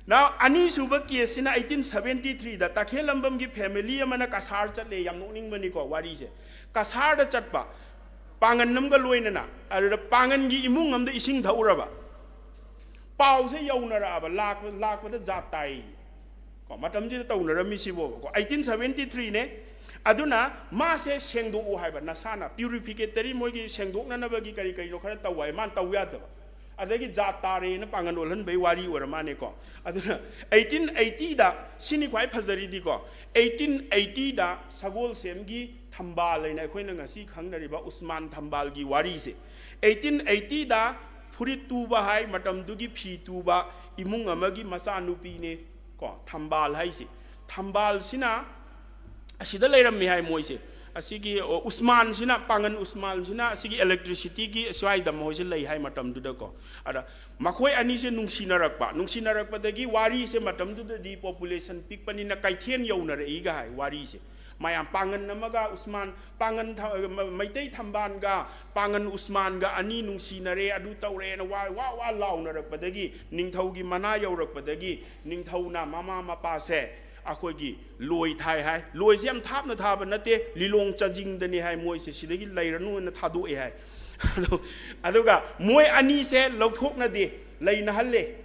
Now, ꯑꯅꯤꯁꯨꯕ ꯀꯦꯁꯁꯤꯅ ꯑꯩꯠꯇꯤꯟ ꯁꯚꯦꯟꯇꯤ ꯊ꯭ꯔꯤꯗ ꯇꯈꯦꯜꯂꯝꯕꯝꯒꯤ ꯐꯦꯃꯤꯂꯤ ꯑꯃꯅ ꯀꯁꯥꯔ ꯆꯠꯂꯦ꯫ ꯌꯥꯝ ꯅꯣꯛꯅꯤꯡꯕꯅꯤꯀꯣ ꯋꯥꯔꯤꯁꯦ꯫ ꯀꯁꯥꯔꯗ ꯆꯠꯄ, ꯄꯥꯡꯒꯟ ꯑꯃꯒ ꯂꯣꯏꯅꯅ꯫ ꯑꯗꯨꯗ ꯄꯥꯡꯒꯟꯒꯤ ꯏꯃꯨꯡ ꯑꯃꯗ ꯏꯁꯤꯡ ꯊꯛꯎꯔꯕ꯫ ꯄꯥꯎꯁꯦ ꯌꯧꯅꯔꯛꯑꯕ, ꯂꯥꯛꯄ, ꯂꯥꯛꯄꯗ ꯖꯥꯠ ꯇꯥꯏ꯫ ꯀꯣ, ꯃꯇꯝꯁꯤꯗ ꯇꯧꯅꯔꯝꯃꯤꯁꯤꯕꯣꯕꯀꯣ, ꯑꯩꯠꯇꯤꯟ ꯁꯚꯦꯟꯇꯤ ꯊ꯭ꯔꯤꯅꯦ꯫ ꯑꯗꯨꯅ ꯃꯥꯁꯦ ꯁꯦꯡꯗꯣꯛꯎ ꯍꯥꯏꯕ, ꯅꯁꯥꯅ ꯄ꯭ꯌꯨꯔꯤꯐꯤꯀꯦꯇꯔꯤ ꯃꯣꯏꯒꯤ ꯁꯦꯡꯗꯣꯛꯅꯅꯕꯒꯤ ꯀꯔꯤ ꯀꯔꯤꯅꯣ ꯈꯔ ꯇꯧ ꯍꯥꯏ, ꯃꯥꯅ ꯇꯧ ꯌꯥꯗꯕ꯫ ꯑꯗꯒꯤ ꯖꯥꯠ ꯇꯥꯔꯦꯅ ꯄꯥꯡꯒꯟ ꯑꯣꯜꯍꯟꯕꯩ ꯋꯥꯔꯤ ꯑꯣꯏꯔ ꯃꯥꯅꯦꯀꯣ꯫ ꯑꯗꯨꯅ ꯑꯩꯠꯇꯤꯟ ꯑꯩꯠꯇꯤꯗ, ꯁꯤꯅꯤ ꯈ꯭ꯋꯥꯏ ꯐꯖꯔꯤꯗꯤꯀꯣ, ꯑꯩꯠꯇꯤꯟ ꯑꯩꯠꯇꯤꯗ ꯁꯒꯣꯜꯁꯦꯝꯒꯤ ꯊꯝꯕꯥꯜ ꯍꯥꯏꯅ ꯑꯩꯈꯣꯏꯅ ꯉꯁꯤ ꯈꯪꯅꯔꯤꯕ ꯎꯁꯃꯥꯟ ꯊꯝꯕꯥꯜꯒꯤ ꯋꯥꯔꯤꯁꯦ꯫ ꯑꯩꯠꯇꯤꯟ ꯑꯩꯠꯇꯤꯗ ꯐꯨꯔꯤꯠ ꯇꯨꯕ ꯍꯥꯏ, ꯃꯇꯝꯗꯨꯒꯤ ꯐꯤ ꯇꯨꯕ ꯏꯃꯨꯡ ꯑꯃꯒꯤ ꯃꯆꯥꯅꯨꯄꯤꯅꯦ ꯀꯣ, ꯊꯝꯕꯥꯜ ꯍꯥꯏꯁꯦ꯫ ꯊꯝꯕꯥꯜꯁꯤꯅ ꯑꯁꯤꯗ ꯂꯩꯔꯝꯃꯤ ꯍꯥꯏ ꯃꯣꯏꯁꯦ꯫ ꯑꯁꯤꯒꯤ, ꯑꯣ, ꯎꯁꯃꯥꯟꯁꯤꯅ, ꯄꯥꯡꯒꯟ ꯎꯁꯃꯥꯟꯁꯤꯅ ꯑꯁꯤꯒꯤ ꯏꯂꯦꯛꯇ꯭ꯔꯤꯁꯤꯇꯤꯒꯤ ꯁ꯭ꯋꯥꯏꯗ ꯃꯈꯣꯏꯁꯦ ꯂꯩ ꯍꯥꯏ ꯃꯇꯝꯗꯨꯗꯀꯣ꯫ ꯑꯗ ꯃꯈꯣꯏ ꯑꯅꯤꯁꯦ ꯅꯨꯡꯁꯤꯅꯔꯛꯄ, ꯅꯨꯡꯁꯤꯅꯔꯛꯄꯗꯒꯤ ꯋꯥꯔꯤꯁꯦ ꯃꯇꯝꯗꯨꯗꯗꯤ ꯄꯣꯄꯨꯂꯦꯁꯟ ꯄꯤꯛꯄꯅꯤꯅ ꯀꯩꯊꯦꯟ ꯌꯧꯅꯔꯛꯏꯒ ꯍꯥꯏ ꯋꯥꯔꯤꯁꯦ꯫ ꯃꯌꯥꯝ ꯄꯥꯡꯒꯟ ꯑꯃꯒ ꯎꯁꯃꯥꯟ, ꯄꯥꯡꯒꯟ ꯊ-, ꯃ-, ꯃꯩꯇꯩ ꯊꯝꯕꯥꯜꯒ ꯄꯥꯡꯒꯟ ꯎꯁꯃꯥꯟꯒ ꯑꯅꯤ ꯅꯨꯡꯁꯤꯅꯔꯦ, ꯑꯗꯨ ꯇꯧꯔꯦꯅ ꯋꯥ, ꯋꯥ, ꯋꯥ ꯂꯥꯎꯅꯔꯛꯄꯗꯒꯤ ꯅꯤꯡꯊꯧꯒꯤ ꯃꯅꯥ ꯌꯧꯔꯛꯄꯗꯒꯤ ꯅꯤꯡꯊꯧꯅ ꯃꯃꯥ ꯃꯄꯥꯁꯦ ꯑꯩꯈꯣꯏꯒꯤ ꯂꯣꯏ ꯊꯥꯏ ꯍꯥꯏ꯫ ꯂꯣꯏꯁꯦ ꯌꯥꯝ ꯊꯥꯞꯅ ꯊꯥꯕ ꯅꯠꯇꯦ, ꯂꯤꯂꯣꯡ ꯆꯥꯖꯤꯡꯗꯅꯤ ꯍꯥꯏ, ꯃꯣꯏꯁꯦ ꯁꯤꯗꯒꯤ ꯂꯩꯔꯅꯨꯅ ꯊꯥꯗꯣꯛꯑꯦ ꯍꯥꯏ꯫ ꯑꯗꯨ-, ꯑꯗꯨꯒ ꯃꯣꯏ ꯑꯅꯤꯁꯦ ꯂꯧꯊꯣꯛꯅꯗꯦ, ꯂꯩꯅꯍꯜꯂꯦ꯫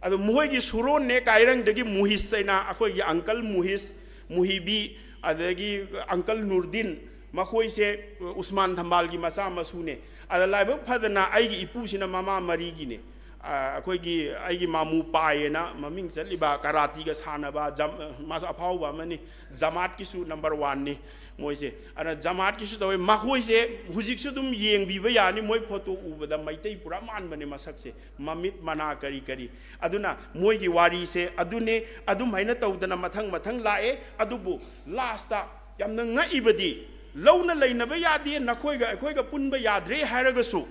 ꯑꯗꯣ ꯃꯈꯣꯏꯒꯤ ꯁꯨꯔꯣꯟꯅꯦ ꯀꯥꯏꯔꯪꯗꯒꯤ ꯃꯨꯍꯤꯁ ꯍꯥꯏꯅ ꯑꯩꯈꯣꯏꯒꯤ ꯑꯪꯀꯜ ꯃꯨꯍꯤꯁ, ꯃꯨꯍꯤꯕꯤ, ꯑꯗꯒꯤ ꯑꯪꯀꯜ ꯅꯨꯔꯗꯤꯟ, ꯃꯈꯣꯏꯁꯦ ꯎꯁꯃꯥꯟ ꯊꯝꯕꯥꯜꯒꯤ ꯃꯆꯥ ꯃꯁꯨꯅꯦ꯫ ꯑꯗ ꯂꯥꯏꯕꯛ ꯐꯗꯅ ꯑꯩꯒꯤ ꯏꯄꯨꯁꯤꯅ ꯃꯃꯥ ꯃꯔꯤꯒꯤꯅꯦ꯫ ꯑꯩꯈꯣꯏꯒꯤ ꯑꯩꯒꯤ ꯃꯥꯃꯨ ꯄꯥꯏꯌꯦꯅ ꯃꯃꯤꯡ ꯆꯠꯂꯤꯕ ꯀꯔꯥꯇꯤꯒ ꯁꯥꯟꯅꯕ, ꯃꯥꯁꯨ ꯑꯐꯥꯎꯕ ꯑꯃꯅꯤ, ꯖꯃꯥꯠꯀꯤꯁꯨ ꯅꯝꯕꯔ ꯋꯥꯟꯅꯤ ꯃꯣꯏꯁꯦ꯫ ꯑꯗꯨꯅ ꯖꯃꯥꯠꯀꯤꯁꯨ ꯇꯧꯋꯦ꯫ ꯃꯈꯣꯏꯁꯦ ꯍꯧꯖꯤꯛꯁꯨ ꯑꯗꯨꯝ ꯌꯦꯡꯕꯤꯕ ꯌꯥꯅꯤ, ꯃꯣꯏ ꯐꯣꯇꯣ ꯎꯕꯗ ꯃꯩꯇꯩ ꯄꯨꯔꯥ ꯃꯥꯟꯕꯅꯦ ꯃꯁꯛꯁꯦ, ꯃꯃꯤꯠ ꯃꯅꯥ ꯀꯔꯤ ꯀꯔꯤ꯫ ꯑꯗꯨꯅ ꯃꯣꯏꯒꯤ ꯋꯥꯔꯤꯁꯦ ꯑꯗꯨꯅꯦ꯫ ꯑꯗꯨꯝꯍꯥꯏꯅ ꯇꯧꯗꯅ ꯃꯊꯪ ꯃꯊꯪ ꯂꯥꯛꯑꯦ꯫ ꯑꯗꯨꯕꯨ ꯂꯥꯁꯇ ꯌꯥꯝꯅ ꯉꯛꯏꯕꯗꯤ, ꯂꯧꯅ ꯂꯩꯅꯕ ꯌꯥꯗꯦ, ꯅꯈꯣꯏꯒ ꯑꯩꯈꯣꯏꯒ ꯄꯨꯟꯕ ꯌꯥꯗ꯭ꯔꯦ ꯍꯥꯏꯔꯒꯁꯨ,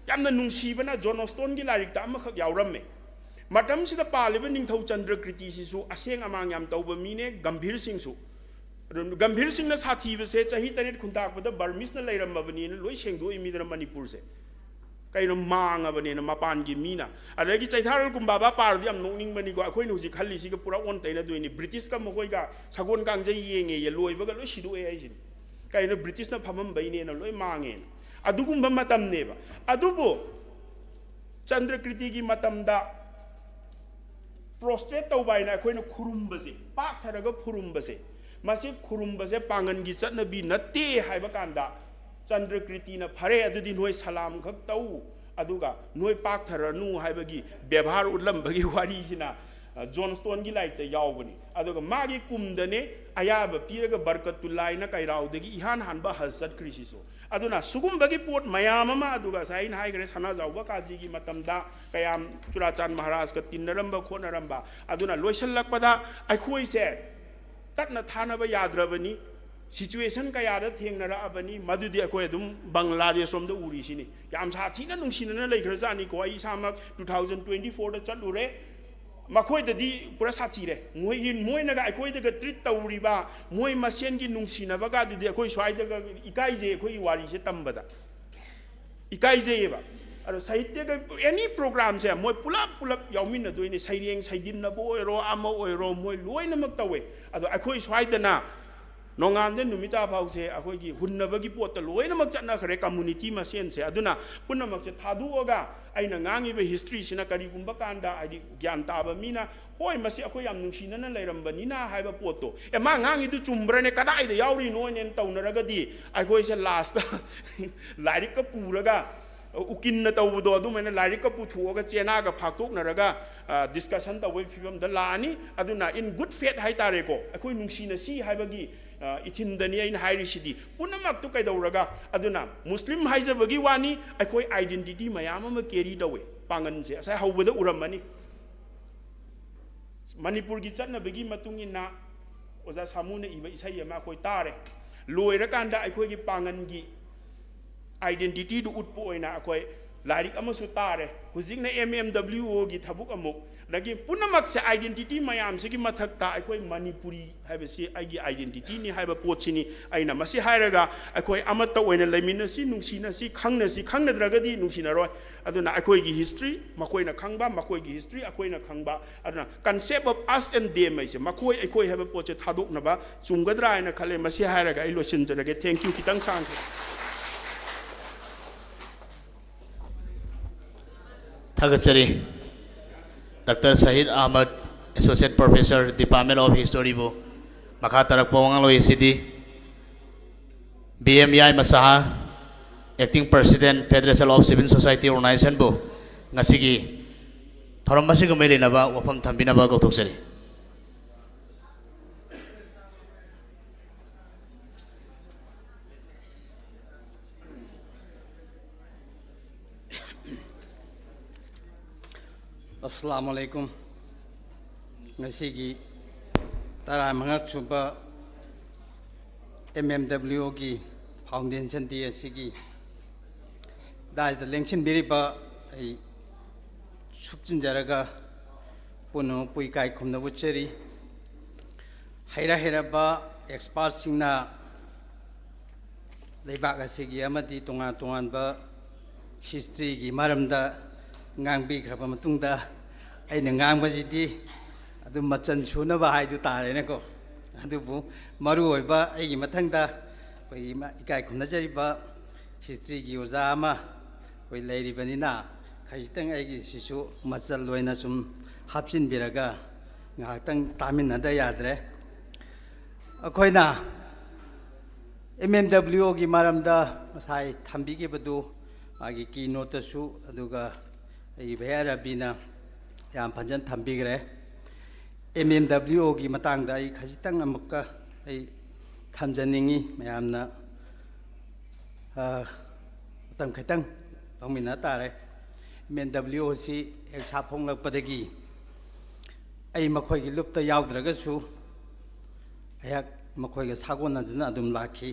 ꯌꯥꯝꯅ ꯅꯨꯡꯁꯤꯕꯅ ꯖꯣꯟ ꯑꯣꯁꯇꯣꯟꯒꯤ ꯂꯥꯏꯔꯤꯛꯇ ꯑꯃꯈꯛ ꯌꯥꯎꯔꯝꯃꯦ꯫ ꯃꯇꯝꯁꯤꯗ ꯄꯥꯜꯂꯤꯕ ꯅꯤꯡꯊꯧ ꯆꯟꯗ꯭ꯔꯀ꯭ꯔꯤꯇꯤꯁꯤꯁꯨ ꯑꯁꯦꯡ ꯑꯃꯥꯡ ꯌꯥꯝ ꯇꯧꯕ ꯃꯤꯅꯦ, ꯒꯝꯚꯤꯔ ꯁꯤꯡꯁꯨ꯫ ꯒꯝꯚꯤꯔ ꯁꯤꯡꯅ ꯁꯥꯊꯤꯕꯁꯦ ꯆꯍꯤ ꯇꯔꯦꯠ ꯈꯨꯟꯇꯥꯛꯄꯗ ꯕꯔꯃꯤꯁꯅ ꯂꯩꯔꯝꯃꯕꯅꯤꯅ ꯂꯣꯏ ꯁꯦꯡꯗꯣꯛꯏ ꯃꯤꯗꯅ ꯃꯅꯤꯄꯨꯔꯁꯦ꯫ ꯀꯩꯅꯣ, ꯃꯥꯡꯉꯕꯅꯦꯅ ꯃꯄꯥꯟꯒꯤ ꯃꯤꯅ꯫ ꯑꯗꯒꯤ ꯆꯩꯊꯥꯔꯣꯜ ꯀꯨꯝꯕꯥꯕꯥ ꯄꯥꯔꯗꯤ ꯌꯥꯝ ꯅꯣꯛꯅꯤꯡꯕꯅꯤꯀꯣ, ꯑꯩꯈꯣꯏꯅ ꯍꯧꯖꯤꯛ ꯈꯜꯂꯤꯁꯤꯒ ꯄꯨꯔꯥ ꯑꯣꯟ ꯇꯩꯅꯗꯣꯏꯅꯤ꯫ ꯕ꯭ꯔꯤꯇꯤꯁꯀ ꯃꯈꯣꯏꯒ ꯁꯒꯣꯜ ꯀꯥꯡꯖꯩ ꯌꯦꯡꯉꯦꯌꯦ, ꯂꯣꯏꯕꯒ ꯂꯣꯏ ꯁꯤꯗꯣꯛꯑꯦ ꯍꯥꯏꯁꯤꯅꯤ꯫ ꯀꯩꯅꯣ, ꯕ꯭ꯔꯤꯇꯤꯁꯅ ꯐꯝꯃꯝꯕꯩꯅꯦꯅ ꯂꯣꯏ ꯃꯥꯡꯉꯦꯅ꯫ ꯑꯗꯨꯒꯨꯝꯕ ꯃꯇꯝꯅꯦꯕ꯫ ꯑꯗꯨꯕꯨ ꯆꯟꯗ꯭ꯔꯀ꯭ꯔꯤꯇꯤꯒꯤ ꯃꯇꯝꯗ ꯄ꯭ꯔꯣꯁꯇ꯭ꯔꯦꯠ ꯇꯧꯕ ꯍꯥꯏꯅ ꯑꯩꯈꯣꯏꯅ ꯈꯨꯔꯨꯝꯕꯁꯦ, ꯄꯥꯛꯊꯔꯒ ꯈꯨꯔꯨꯝꯕꯁꯦ, ꯃꯁꯤ ꯈꯨꯔꯨꯝꯕꯁꯦ ꯄꯥꯡꯒꯜꯒꯤ ꯆꯠꯅꯕꯤ ꯅꯠꯇꯦ ꯍꯥꯏꯕ ꯀꯥꯟꯗ, ꯆꯟꯗ꯭ꯔꯀ꯭ꯔꯤꯇꯤꯅ "ꯐꯔꯦ, ꯑꯗꯨꯗꯤ ꯅꯣꯏ ꯁꯂꯥꯝ ꯈꯛ ꯇꯧ, ꯑꯗꯨꯒ ꯅꯣꯏ ꯄꯥꯛꯊꯔꯅꯨ" ꯍꯥꯏꯕꯒꯤ ꯕꯦꯕꯥꯔ ꯎꯠꯂꯝꯕꯒꯤ ꯋꯥꯔꯤꯁꯤꯅ, ꯑ, ꯖꯣꯟ ꯁ꯭ꯇꯣꯟꯒꯤ ꯂꯥꯏꯔꯤꯛꯇ ꯌꯥꯎꯕꯅꯤ꯫ ꯑꯗꯨꯒ ꯃꯥꯒꯤ ꯀꯨꯝꯗꯅꯦ ꯑꯌꯥꯕ ꯄꯤꯔꯒ ꯕꯔꯀꯠꯇꯨꯜꯂꯥꯏꯅ ꯀꯩꯔꯥꯎꯗꯒꯤ ꯏꯍꯥꯟ ꯍꯥꯟꯕ ꯍꯖ ꯆꯠꯈ꯭ꯔꯤꯁꯤꯁꯨ꯫ ꯑꯗꯨꯅ ꯁꯨꯒꯨꯝꯕꯒꯤ ꯄꯣꯠ ꯃꯌꯥꯝ ꯑꯃ, ꯑꯗꯨꯒ ꯉꯁꯥꯏ ꯑꯩꯅ ꯍꯥꯏꯈ꯭ꯔꯦ, ꯁꯅꯥꯖꯥꯎꯕ ꯀꯥꯖꯤꯒꯤ ꯃꯇꯝꯗ ꯀꯌꯥꯝ ꯆꯨꯔꯥꯆꯥꯟ ꯃꯍꯥꯔꯥꯖꯀ ꯇꯤꯟꯅꯔꯝꯕ ꯈꯣꯠꯅꯔꯝꯕ꯫ ꯑꯗꯨꯅ ꯂꯣꯏꯁꯤꯜꯂꯛꯄꯗ ꯑꯩꯈꯣꯏꯁꯦ ꯇꯠꯅ ꯊꯥꯅꯕ ꯌꯥꯗ꯭ꯔꯕꯅꯤ꯫ ꯁꯤꯆꯨꯋꯦꯁꯟ ꯀꯌꯥꯗ ꯊꯦꯡꯅꯔꯛꯑꯕꯅꯤ, ꯃꯗꯨꯗꯤ ꯑꯩꯈꯣꯏ ꯑꯗꯨꯝ ꯕꯪꯒ꯭ꯂꯥꯗꯦꯁ ꯔꯣꯝꯗ ꯎꯔꯤꯁꯤꯅꯤ꯫ ꯌꯥꯝ ꯁꯥꯊꯤꯅ ꯅꯨꯡꯁꯤꯅꯅ ꯂꯩꯈ꯭ꯔꯖꯥꯠꯅꯤꯀꯣ꯫ ꯑꯩ ꯏꯁꯥꯃꯛ ꯇꯨ ꯊꯥꯎꯖꯟ ꯇ꯭ꯋꯦꯟꯇꯤ ꯐꯣꯔꯗ ꯆꯠꯂꯨꯔꯦ꯫ ꯃꯈꯣꯏꯗꯗꯤ ꯄꯨꯔꯥ ꯁꯥꯊꯤꯔꯦ꯫ ꯃꯣꯏꯒꯤ, ꯃꯣꯏꯅꯒ ꯑꯩꯈꯣꯏꯗꯒ ꯇ꯭ꯔꯤꯠ ꯇꯧꯔꯤꯕ, ꯃꯣꯏ ꯃꯁꯦꯟꯒꯤ ꯅꯨꯡꯁꯤꯅꯕꯒꯗꯨꯗꯤ ꯑꯩꯈꯣꯏ ꯁ꯭ꯋꯥꯏꯗꯒ ꯏꯀꯥꯏꯖꯩ, ꯑꯩꯈꯣꯏꯒꯤ ꯋꯥꯔꯤꯁꯦ ꯇꯝꯕꯗ ꯏꯀꯥꯏꯖꯩꯌꯦꯕ꯫ ꯑꯗꯣ ꯁꯥꯍꯤꯇ꯭ꯌꯒ ꯑꯦꯅꯤ ꯄ꯭ꯔꯣꯒ꯭ꯔꯥꯝꯁꯦ ꯃꯣꯏ ꯄꯨꯂꯞ ꯄꯨꯂꯞ ꯌꯥꯎꯃꯤꯟꯅꯗꯣꯏꯅꯦ꯫ ꯁꯩꯔꯦꯡ ꯁꯩꯗꯤꯟꯅꯕ ꯑꯣꯏꯔꯣ, ꯑꯃ ꯑꯣꯏꯔꯣ, ꯃꯣꯏ ꯂꯣꯏꯅꯃꯛ ꯇꯧꯋꯦ꯫ ꯑꯗꯣ ꯑꯩꯈꯣꯏ ꯁ꯭ꯋꯥꯏꯗꯅ ꯅꯣꯡꯉꯥꯟꯗ ꯅꯨꯃꯤꯠ ꯇꯥ ꯐꯥꯎꯁꯦ ꯑꯩꯈꯣꯏꯒꯤ ꯍꯨꯟꯅꯕꯒꯤ ꯄꯣꯠꯇ ꯂꯣꯏꯅꯃꯛ ꯆꯠꯅꯈ꯭ꯔꯦ, ꯀꯝꯃꯨꯅꯤꯇꯤ ꯃꯁꯦꯟꯁꯦ꯫ ꯑꯗꯨꯅ ꯄꯨꯝꯅꯃꯛꯁꯦ ꯊꯥꯗꯣꯛꯑꯒ ꯑꯩꯅ ꯉꯥꯡꯉꯤꯕ ꯍꯤꯁꯇ꯭ꯔꯤꯁꯤꯅ ꯀꯔꯤꯒꯨꯝꯕ ꯀꯥꯟꯗ, ꯍꯥꯏꯗꯤ, ꯒ꯭ꯌꯥꯟ ꯇꯥꯕ ꯃꯤꯅ, "ꯍꯣꯏ, ꯃꯁꯤ ꯑꯩꯈꯣꯏ ꯌꯥꯝ ꯅꯨꯡꯁꯤꯅꯅ ꯂꯩꯔꯝꯕꯅꯤꯅ" ꯍꯥꯏꯕ ꯄꯣꯠꯇꯣ, "ꯑꯦ, ꯃꯥ ꯉꯥꯡꯉꯤꯗꯨ ꯆꯨꯝꯕ꯭ꯔꯅꯦ? ꯀꯗꯥꯏꯗ ꯌꯥꯎꯔꯤꯅꯣꯅꯦꯅ" ꯇꯧꯅꯔꯒꯗꯤ, ꯑꯩꯈꯣꯏꯁꯦ ꯂꯥꯁꯇ ꯂꯥꯏꯔꯤꯛꯀ ꯄꯨꯔꯒ ꯎꯀꯤꯟꯅ ꯇꯧꯕꯗꯣ ꯑꯗꯨꯃꯥꯏꯅ ꯂꯥꯏꯔꯤꯛꯀ ꯄꯨꯊꯣꯛꯑꯒ ꯆꯦꯅꯥꯒ ꯐꯥꯛꯇꯣꯛꯅꯔꯒ ꯗꯤꯁꯀꯁꯟ ꯇꯧꯕꯒꯤ ꯐꯤꯕꯝꯗ ꯂꯥꯛꯑꯅꯤ꯫ ꯑꯗꯨꯅ in good faith ꯍꯥꯏꯇꯥꯔꯦꯀꯣ, ꯑꯩꯈꯣꯏ ꯅꯨꯡꯁꯤꯅꯁꯤ ꯍꯥꯏꯕꯒꯤ ꯏꯊꯤꯟꯗꯅꯤ ꯑꯩꯅ ꯍꯥꯏꯔꯤꯁꯤꯗꯤ꯫ ꯄꯨꯝꯅꯃꯛꯇꯨ ꯀꯩꯗꯧꯔꯒ? ꯑꯗꯨꯅ ꯃꯨꯁꯂꯤꯝ ꯍꯥꯏꯖꯕꯒꯤ ꯋꯥꯅꯤ, ꯑꯩꯈꯣꯏ identity ꯃꯌꯥꯝ ꯑꯃ carry ꯇꯧꯋꯦ꯫ ꯄꯥꯉꯟꯁꯦ ꯉꯁꯥꯏ ꯍꯧꯕꯗ ꯎꯔꯝꯃꯅꯤ꯫ ꯃꯅꯤꯄꯨꯔꯒꯤ ꯆꯠꯅꯕꯤꯒꯤ ꯃꯇꯨꯡ ꯏꯟꯅ ꯑꯣꯖꯥ ꯁꯥꯃꯨꯅ ꯏꯕ ꯏꯁꯩ ꯑꯃ ꯑꯩꯈꯣꯏ ꯇꯥꯔꯦ꯫ ꯂꯣꯏꯔꯀꯥꯟꯗ ꯑꯩꯈꯣꯏꯒꯤ ꯄꯥꯉꯟꯒꯤ identityꯗꯨ ꯎꯠꯄ ꯑꯣꯏꯅ ꯑꯩꯈꯣꯏ ꯂꯥꯏꯔꯤꯛ ꯑꯃꯁꯨ ꯇꯥꯔꯦ꯫ ꯍꯧꯖꯤꯛꯅ M M W Oꯒꯤ ꯊꯕꯛ ꯑꯃꯨꯛ, ꯑꯗꯒꯤ ꯄꯨꯝꯅꯃꯛꯁꯦ identity ꯃꯌꯥꯝꯁꯤꯒꯤ ꯃꯊꯛꯇ ꯑꯩꯈꯣꯏ ꯃꯅꯤꯄꯨꯔꯤ ꯍꯥꯏꯕꯁꯤ ꯑꯩꯒꯤ identityꯅꯤ ꯍꯥꯏꯕ ꯄꯣꯠꯁꯤꯅꯤ꯫ ꯑꯩꯅ ꯃꯁꯤ ꯍꯥꯏꯔꯒ ꯑꯩꯈꯣꯏ ꯑꯃꯠꯇ ꯑꯣꯏꯅ ꯂꯩꯃꯤꯟꯅꯁꯤ, ꯅꯨꯡꯁꯤꯅꯁꯤ, ꯈꯪꯅꯁꯤ, ꯈꯪꯅꯗ꯭ꯔꯒꯗꯤ ꯅꯨꯡꯁꯤꯅꯔꯣꯏ꯫ ꯑꯗꯨꯅ ꯑꯩꯈꯣꯏꯒꯤ history ꯃꯈꯣꯏꯅ ꯈꯪꯕ, ꯃꯈꯣꯏꯒꯤ history ꯑꯩꯈꯣꯏꯅ ꯈꯪꯕ꯫ ꯑꯗꯨꯅ concept of us and them ꯍꯥꯏꯁꯦ, ꯃꯈꯣꯏ ꯑꯩꯈꯣꯏ ꯍꯥꯏꯕ ꯄꯣꯠꯁꯦ ꯊꯥꯗꯣꯛꯅꯕ ꯆꯨꯝꯒꯗ꯭ꯔꯥ ꯍꯥꯏꯅ ꯈꯜꯂꯦ꯫ ꯃꯁꯤ ꯍꯥꯏꯔꯒ ꯑꯩ ꯂꯣꯏꯁꯤꯟꯖꯔꯒꯦ꯫ Thank you꯫ ꯈꯤꯇꯪ ꯁꯥꯡꯈ꯭ꯔꯦ꯫ ꯊꯥꯒꯠꯆꯔꯤ꯫ Doctor Shahid Ahmad, Associate Professor, Department of Historyꯕꯨ꯫ ꯃꯈꯥ ꯇꯥꯔꯛꯄ ꯋꯥꯉꯥꯡꯂꯣꯏ ꯑꯁꯤꯗꯤ B M Yaima Saha, Acting President, Federation of Civil Society Organizationꯕꯨ ꯉꯁꯤꯒꯤ ꯊꯧꯔꯝ ꯑꯁꯤꯒ ꯃꯔꯤ ꯂꯩꯅꯕ ꯋꯥꯐꯝ ꯊꯝꯕꯤꯅꯕ ꯀꯧꯊꯣꯛꯆꯔꯤ꯫ ꯑꯁꯂꯥꯃꯨ ꯑꯂꯩꯀꯨꯝ꯫ ꯉꯁꯤꯒꯤ ꯇꯔꯥꯃꯉꯥꯁꯨꯕ M M W Oꯒꯤ Foundation Day ꯑꯁꯤꯒꯤ ꯗꯥꯏꯁꯇ ꯂꯦꯡꯁꯤꯟꯕꯤꯔꯤꯕ ꯑꯩ ꯁꯨꯞꯆꯤꯟꯖꯔꯒ ꯄꯨꯝꯅꯃꯛꯄꯨ ꯏꯀꯥꯏ ꯈꯨꯝꯅꯕ ꯎꯠꯆꯔꯤ꯫ ꯍꯩꯔ ꯍꯩꯔꯕ expertꯁꯤꯡꯅ ꯂꯩꯕꯥꯛ ꯑꯁꯤꯒꯤ ꯑꯃꯗꯤ ꯇꯣꯉꯥꯟ ꯇꯣꯉꯥꯟꯕ historyꯒꯤ ꯃꯔꯝꯗ ꯉꯥꯡꯕꯤꯈ꯭ꯔꯕ ꯃꯇꯨꯡꯗ ꯑꯩꯅ ꯉꯥꯡꯕꯁꯤꯗꯤ ꯑꯗꯨꯝ ꯃꯆꯜ ꯁꯨꯅꯕ ꯍꯥꯏꯗꯨ ꯇꯥꯔꯦꯅꯦꯀꯣ꯫ ꯑꯗꯨꯕꯨ ꯃꯔꯨꯑꯣꯏꯕ ꯑꯩꯒꯤ ꯃꯊꯪꯗ ꯑꯩꯈꯣꯏꯒꯤ ꯏꯀꯥꯏ ꯈꯨꯝꯅꯖꯔꯤꯕ historyꯒꯤ ꯑꯣꯖꯥ ꯑꯃ ꯑꯩꯈꯣꯏ ꯂꯩꯔꯤꯕꯅꯤꯅ ꯈꯖꯤꯛꯇꯪ ꯑꯩꯒꯤꯁꯤꯁꯨ ꯃꯆꯜ ꯑꯣꯏꯅ ꯁꯨꯝ ꯍꯥꯞꯆꯤꯟꯕꯤꯔꯒ ꯉꯥꯏꯍꯥꯛꯇꯪ ꯇꯥꯃꯤꯟꯅꯗ ꯌꯥꯗ꯭ꯔꯦ꯫ ꯑꯩꯈꯣꯏꯅ M M W Oꯒꯤ ꯃꯔꯝꯗ ꯉꯁꯥꯏ ꯊꯝꯕꯤꯈꯤꯕꯗꯨ ꯃꯥꯒꯤ ꯀꯤ ꯅꯣꯠꯇꯁꯨ, ꯑꯗꯨꯒ ꯑꯩꯒꯤ ꯚꯩꯌꯥ ꯔꯕꯤꯅ ꯌꯥꯝ ꯐꯖꯅ ꯊꯝꯕꯤꯈ꯭ꯔꯦ꯫ ꯑꯦꯝ ꯑꯦꯝ ꯗꯕ꯭ꯂꯤꯎ ꯑꯣꯒꯤ ꯃꯇꯥꯡꯗ ꯑꯩ ꯈꯖꯤꯛꯇꯪ ꯑꯃꯨꯛꯀ ꯑꯩ ꯊꯝꯖꯅꯤꯡꯉꯤ꯫ ꯃꯌꯥꯝꯅ, ꯑ, ꯃꯇꯝ ꯈꯤꯇꯪ ꯂꯧꯃꯤꯟꯅ ꯇꯥꯔꯦ꯫ ꯑꯦꯝ ꯑꯦꯝ ꯗꯕ꯭ꯂꯤꯎ ꯑꯣꯁꯤ ꯍꯦꯛ ꯁꯥꯐꯣꯡꯂꯛꯄꯗꯒꯤ ꯑꯩ ꯃꯈꯣꯏꯒꯤ ꯂꯨꯞꯇ ꯌꯥꯎꯗ꯭ꯔꯒꯁꯨ ꯑꯩꯍꯥꯛ ꯃꯈꯣꯏꯒ ꯁꯥꯒꯣꯟꯅꯗꯨꯅ ꯑꯗꯨꯝ ꯂꯥꯛꯈꯤ꯫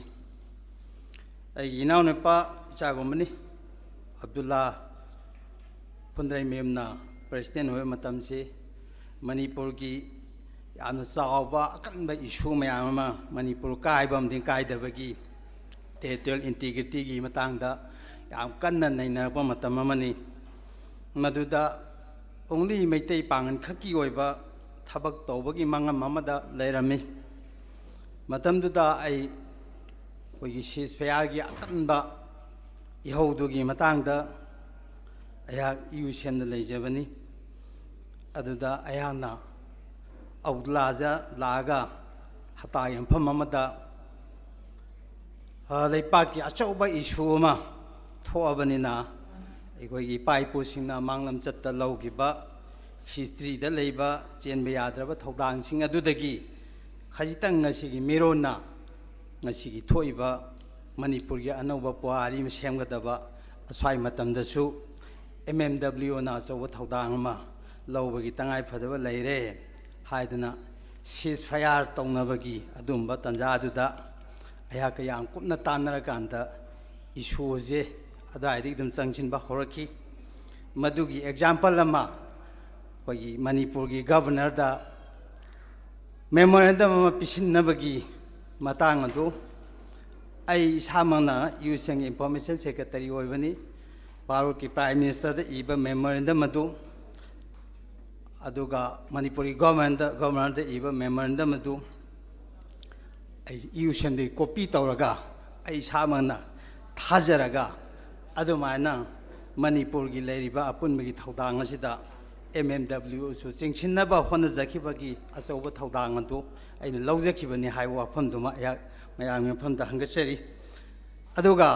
ꯑꯩꯒꯤ ꯏꯅꯥꯎꯅꯨꯄꯥ ꯏꯆꯥꯒꯨꯝꯕꯅꯤ, ꯑꯕꯗꯨꯜꯂꯥ ꯐꯨꯟꯗ꯭ꯔꯩꯃꯌꯨꯝꯅ ꯄ꯭ꯔꯦꯁꯤꯗꯦꯟ ꯑꯣꯏꯕ ꯃꯇꯝꯁꯤ ꯃꯅꯤꯄꯨꯔꯒꯤ ꯌꯥꯝꯅ ꯆꯥꯎꯕ ꯑꯀꯟꯕ ꯏꯁꯨ ꯃꯌꯥꯝ ꯑꯃ ꯃꯅꯤꯄꯨꯔ ꯀꯥꯏꯕ ꯑꯃꯗꯤ ꯀꯥꯏꯗꯕꯒꯤ ꯇꯦꯔꯤꯇꯣꯔꯤꯌꯦꯜ ꯏꯟꯇꯤꯒ꯭ꯔꯤꯇꯤꯒꯤ ꯃꯇꯥꯡꯗ ꯌꯥꯝ ꯀꯟꯅ ꯅꯩꯅꯔꯛꯄ ꯃꯇꯝ ꯑꯃꯅꯤ꯫ ꯃꯗꯨꯗ only ꯃꯩꯇꯩ ꯄꯥꯡꯒꯜ ꯈꯛꯀꯤ ꯑꯣꯏꯕ ꯊꯕꯛ ꯇꯧꯕꯒꯤ ꯃꯉꯝ ꯑꯃꯗ ꯂꯩꯔꯝꯃꯤ꯫ ꯃꯇꯝꯗꯨꯗ ꯑꯩ ꯑꯩꯈꯣꯏꯒꯤ ꯁꯤꯁ ꯐꯌꯥꯔꯒꯤ ꯑꯀꯟꯕ ꯏꯍꯧꯗꯨꯒꯤ ꯃꯇꯥꯡꯗ ꯑꯩꯍꯥꯛ ꯌꯨ ꯁꯦꯝꯗ ꯂꯩꯖꯕꯅꯤ꯫ ꯑꯗꯨꯗ ꯑꯩꯍꯥꯛꯅ ꯑꯕꯗꯨꯜꯂꯥꯗ ꯂꯥꯛꯑꯒ ꯍꯞꯇꯥꯒꯤ ꯃꯐꯝ ꯑꯃꯗ, ꯑ, ꯂꯩꯄꯥꯛꯀꯤ ꯑꯆꯧꯕ ꯏꯁꯨ ꯑꯃ ꯊꯣꯛꯑꯕꯅꯤꯅ, ꯑꯩꯈꯣꯏꯒꯤ ꯏꯄꯥ ꯏꯄꯨꯁꯤꯡꯅ ꯃꯥꯡꯂꯝꯆꯠꯇ ꯂꯧꯈꯤꯕ, ꯍꯤꯁꯇ꯭ꯔꯤꯗ ꯂꯩꯕ ꯆꯦꯟꯕ ꯌꯥꯗ꯭ꯔꯕ ꯊꯧꯗꯥꯡꯁꯤꯡ ꯑꯗꯨꯗꯒꯤ ꯈꯖꯤꯛꯇꯪ ꯉꯁꯤꯒꯤ ꯃꯤꯔꯣꯟꯅ ꯉꯁꯤꯒꯤ ꯊꯣꯛꯏꯕ ꯃꯅꯤꯄꯨꯔꯒꯤ ꯑꯅꯧꯕ ꯄꯨꯋꯥꯔꯤ ꯑꯃ ꯁꯦꯝꯒꯗꯕ ꯑꯁ꯭ꯋꯥꯏ ꯃꯇꯝꯗꯁꯨ ꯑꯦꯝ ꯑꯦꯝ ꯗꯕ꯭ꯂꯤꯎ ꯑꯣꯅ ꯑꯆꯧꯕ ꯊꯧꯗꯥꯡ ꯑꯃ ꯂꯧꯕꯒꯤ ꯇꯉꯥꯏ ꯐꯗꯕ ꯂꯩꯔꯦ ꯍꯥꯏꯗꯨꯅ ꯁꯤꯁ ꯐꯌꯥꯔ ꯇꯧꯅꯕꯒꯤ ꯑꯗꯨꯝꯕ ꯇꯥꯟꯖꯥꯗꯨꯗ ꯑꯩꯍꯥꯛꯀ ꯌꯥꯝ ꯀꯨꯞꯅ ꯇꯥꯟꯅꯔꯀꯥꯟꯗ ꯏꯁꯨꯁꯦ ꯑꯗꯨꯋꯥꯏꯗꯒꯤ ꯑꯗꯨꯝ ꯆꯪꯁꯤꯟꯕ ꯍꯧꯔꯛꯈꯤ꯫ ꯃꯗꯨꯒꯤ ꯑꯦꯛꯖꯥꯝꯄꯜ ꯑꯃ ꯑꯩꯈꯣꯏꯒꯤ ꯃꯅꯤꯄꯨꯔꯒꯤ ꯒꯕꯔꯅꯔꯗ ꯃꯦꯃꯣꯔꯦꯟꯗꯝ ꯑꯃ ꯄꯤꯁꯤꯟꯅꯕꯒꯤ ꯃꯇꯥꯡ ꯑꯗꯨ ꯑꯩ ꯏꯁꯥꯃꯛꯅ ꯌꯨ ꯁꯦꯡꯒꯤ ꯏꯟꯐꯣꯔꯃꯦꯁꯟ ꯁꯦꯀ꯭ꯔꯦꯇꯔꯤ ꯑꯣꯏꯕꯅꯤ꯫ ꯚꯥꯔꯠꯀꯤ ꯄ꯭ꯔꯥꯏꯝ ꯃꯤꯅꯤꯁꯇꯔꯗ ꯏꯕ ꯃꯦꯃꯣꯔꯦꯟꯗꯝ ꯑꯗꯨ, ꯑꯗꯨꯒ ꯃꯅꯤꯄꯨꯔꯒꯤ ꯒꯣꯚꯔꯟꯃꯦꯟꯗ, ꯒꯣꯚꯔꯅꯔꯗ ꯏꯕ ꯃꯦꯃꯣꯔꯦꯟꯗꯝ ꯑꯗꯨ ꯑꯩ ꯌꯨ ꯁꯦꯡꯗꯒꯤ ꯀꯣꯄꯤ ꯇꯧꯔꯒ ꯑꯩ ꯏꯁꯥꯃꯛꯅ ꯊꯥꯖꯔꯒ ꯑꯗꯨꯃꯥꯏꯅ ꯃꯅꯤꯄꯨꯔꯒꯤ ꯂꯩꯔꯤꯕ ꯑꯄꯨꯟꯕꯒꯤ ꯊꯧꯗꯥꯡ ꯑꯁꯤꯗ ꯑꯦꯝ ꯑꯦꯝ ꯗꯕ꯭ꯂꯤꯎꯁꯨ ꯆꯤꯡꯁꯤꯟꯅꯕ ꯍꯣꯠꯅꯖꯈꯤꯕꯒꯤ ꯑꯆꯧꯕ ꯊꯧꯗꯥꯡ ꯑꯗꯨ ꯑꯩꯅ ꯂꯧꯖꯈꯤꯕꯅꯤ ꯍꯥꯏꯕ ꯋꯥꯐꯝꯗꯨꯃ ꯑꯩꯍꯥꯛ ꯃꯌꯥꯝꯒꯤ ꯃꯐꯝꯗ ꯍꯪꯒꯠꯆꯔꯤ꯫ ꯑꯗꯨꯒ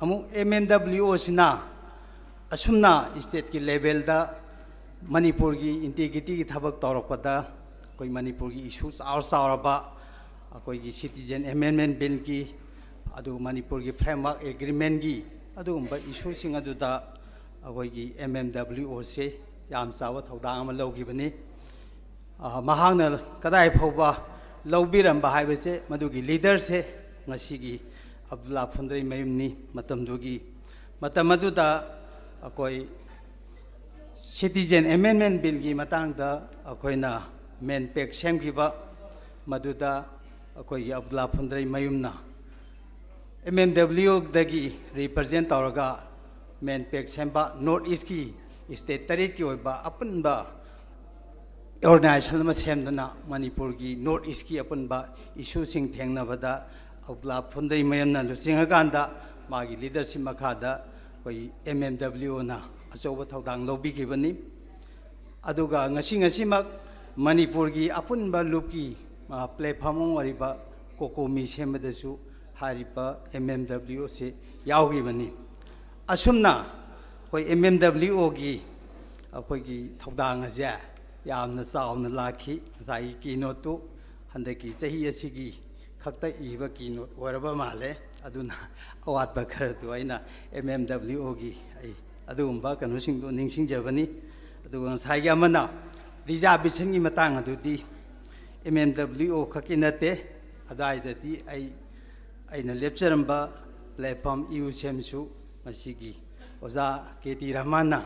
ꯑꯃꯨꯛ ꯑꯦꯝ ꯑꯦꯝ ꯗꯕ꯭ꯂꯤꯎ ꯑꯣꯁꯤꯅ ꯑꯁꯨꯝꯅ ꯁ꯭ꯇꯦꯠꯀꯤ ꯂꯦꯚꯦꯜꯗ ꯃꯅꯤꯄꯨꯔꯒꯤ ꯏꯟꯇꯤꯒ꯭ꯔꯤꯇꯤꯒꯤ ꯊꯕꯛ ꯇꯧꯔꯛꯄꯗ ꯑꯩꯈꯣꯏ ꯃꯅꯤꯄꯨꯔꯒꯤ ꯏꯁꯨ ꯆꯥꯎꯔ ꯆꯥꯎꯔꯕ ꯑꯩꯈꯣꯏꯒꯤ ꯁꯤꯇꯤꯖꯦꯟ ꯑꯦꯃꯦꯟꯃꯦꯟ ꯕꯤꯜꯒꯤ, ꯑꯗꯨꯒ ꯃꯅꯤꯄꯨꯔꯒꯤ ꯐ꯭ꯔꯦꯝꯋꯥꯔꯛ ꯑꯦꯒ꯭ꯔꯤꯃꯦꯟꯒꯤ, ꯑꯗꯨꯒꯨꯝꯕ ꯏꯁꯨꯁꯤꯡ ꯑꯗꯨꯗ ꯑꯩꯈꯣꯏꯒꯤ ꯑꯦꯝ ꯑꯦꯝ ꯗꯕ꯭ꯂꯤꯎ ꯑꯣꯁꯦ ꯌꯥꯝ ꯆꯥꯎꯕ ꯊꯧꯗꯥꯡ ꯑꯃ ꯂꯧꯈꯤꯕꯅꯤ꯫ ꯑ, ꯃꯍꯥꯛꯅ ꯀꯗꯥꯏ ꯐꯥꯎꯕ ꯂꯧꯕꯤꯔꯝꯕ ꯍꯥꯏꯕꯁꯦ, ꯃꯗꯨꯒꯤ ꯂꯤꯗꯔꯁꯦ ꯉꯁꯤꯒꯤ ꯑꯕꯗꯨꯜꯂꯥ ꯐꯨꯟꯗ꯭ꯔꯩꯃꯌꯨꯝꯅꯤ꯫ ꯃꯇꯝꯗꯨꯒꯤ, ꯃꯇꯝ ꯑꯗꯨꯗ ꯑꯩꯈꯣꯏ ꯁꯤꯇꯤꯖꯦꯟ ꯑꯦꯃꯦꯟꯃꯦꯟ ꯕꯤꯜꯒꯤ ꯃꯇꯥꯡꯗ ꯑꯩꯈꯣꯏꯅ ꯃꯦꯟ ꯄꯦꯛ ꯁꯦꯝꯈꯤꯕ, ꯃꯗꯨꯗ ꯑꯩꯈꯣꯏꯒꯤ ꯑꯕꯗꯨꯜꯂꯥ ꯐꯨꯟꯗ꯭ꯔꯩꯃꯌꯨꯝꯅ ꯑꯦꯝ ꯑꯦꯝ ꯗꯕ꯭ꯂꯤꯎꯗꯒꯤ ꯔꯤꯄ꯭ꯔꯖꯦꯟ ꯇꯧꯔꯒ ꯃꯦꯟ ꯄꯦꯛ ꯁꯦꯝꯕ, ꯅꯣꯔꯠ ꯏꯁꯀꯤ ꯁ꯭ꯇꯦꯠ ꯇꯔꯦꯠꯀꯤ ꯑꯣꯏꯕ ꯑꯄꯨꯟꯕ ꯑꯣꯔꯒꯅꯥꯏꯖꯦꯁꯟ ꯑꯃ ꯁꯦꯝꯗꯨꯅ ꯃꯅꯤꯄꯨꯔꯒꯤ ꯅꯣꯔꯠ ꯏꯁꯀꯤ ꯑꯄꯨꯟꯕ ꯏꯁꯨꯁꯤꯡ ꯊꯦꯡꯅꯕꯗ ꯑꯕꯗꯨꯜꯂꯥ ꯐꯨꯟꯗ꯭ꯔꯩꯃꯌꯨꯝꯅ ꯂꯨꯆꯤꯡꯉꯀꯥꯟꯗ ꯃꯥꯒꯤ ꯂꯤꯗꯔꯁꯤꯞ ꯃꯈꯥꯗ ꯑꯩꯈꯣꯏ ꯑꯦꯝ ꯑꯦꯝ ꯗꯕ꯭ꯂꯤꯎꯅ ꯑꯆꯧꯕ ꯊꯧꯗꯥꯡ ꯂꯧꯕꯤꯈꯤꯕꯅꯤ꯫ ꯑꯗꯨꯒ ꯉꯁꯤ, ꯉꯁꯤꯃꯛ ꯃꯅꯤꯄꯨꯔꯒꯤ ꯑꯄꯨꯟꯕ ꯂꯨꯞꯀꯤ, ꯑ, ꯄ꯭ꯂꯦꯠꯐꯣꯝ ꯑꯃ ꯑꯣꯏꯔꯤꯕ ꯀꯣꯀꯣꯃꯤ ꯁꯦꯝꯕꯗꯁꯨ ꯍꯥꯏꯔꯤꯕ ꯑꯦꯝ ꯑꯦꯝ ꯗꯕ꯭ꯂꯤꯎ ꯑꯁꯤ ꯌꯥꯎꯈꯤꯕꯅꯤ꯫ ꯑꯁꯨꯝꯅ ꯑꯩꯈꯣꯏ ꯑꯦꯝ ꯑꯦꯝ ꯗꯕ꯭ꯂꯤꯎ ꯑꯣꯒꯤ ꯑꯩꯈꯣꯏꯒꯤ ꯊꯧꯗꯥꯡ ꯑꯁꯦ ꯌꯥꯝꯅ ꯆꯥꯎꯅ ꯂꯥꯛꯈꯤ꯫ ꯉꯁꯥꯏꯒꯤ ꯀꯤꯅꯣꯠꯇꯨ ꯍꯟꯗꯛꯀꯤ ꯆꯍꯤ ꯑꯁꯤꯒꯤ ꯈꯛꯇ ꯏꯕ ꯀꯤꯅꯣꯠ ꯑꯣꯏꯔꯕ ꯃꯥꯜꯂꯦ꯫ ꯑꯗꯨꯅ ꯑꯋꯥꯠꯄ ꯈꯔꯗꯨ ꯑꯩꯅ ꯑꯦꯝ ꯑꯦꯝ ꯗꯕ꯭ꯂꯤꯎ ꯑꯣꯒꯤ ꯑꯩ ꯑꯗꯨꯒꯨꯝꯕ ꯀꯩꯅꯣꯁꯤꯡꯗꯣ ꯅꯤꯡꯁꯤꯡꯖꯕꯅꯤ꯫ ꯑꯗꯨꯒ ꯉꯁꯥꯏꯒꯤ ꯑꯃꯅ ꯔꯤꯖꯥꯔꯕꯦꯁꯟꯒꯤ ꯃꯇꯥꯡ ꯑꯗꯨꯗꯤ ꯑꯦꯝ ꯑꯦꯝ ꯗꯕ꯭ꯂꯤꯎ ꯑꯣ ꯈꯛꯀꯤ ꯅꯠꯇꯦ, ꯑꯗꯨꯋꯥꯏꯗꯗꯤ ꯑꯩ, ꯑꯩꯅ ꯂꯦꯞꯆꯔꯝꯕ ꯄ꯭ꯂꯦꯠꯐꯣꯝ ꯏꯌꯨ ꯁꯦꯝꯁꯨ ꯉꯁꯤꯒꯤ ꯑꯣꯖꯥ ꯀꯦ ꯇꯤ ꯔꯍꯃꯥꯟꯅ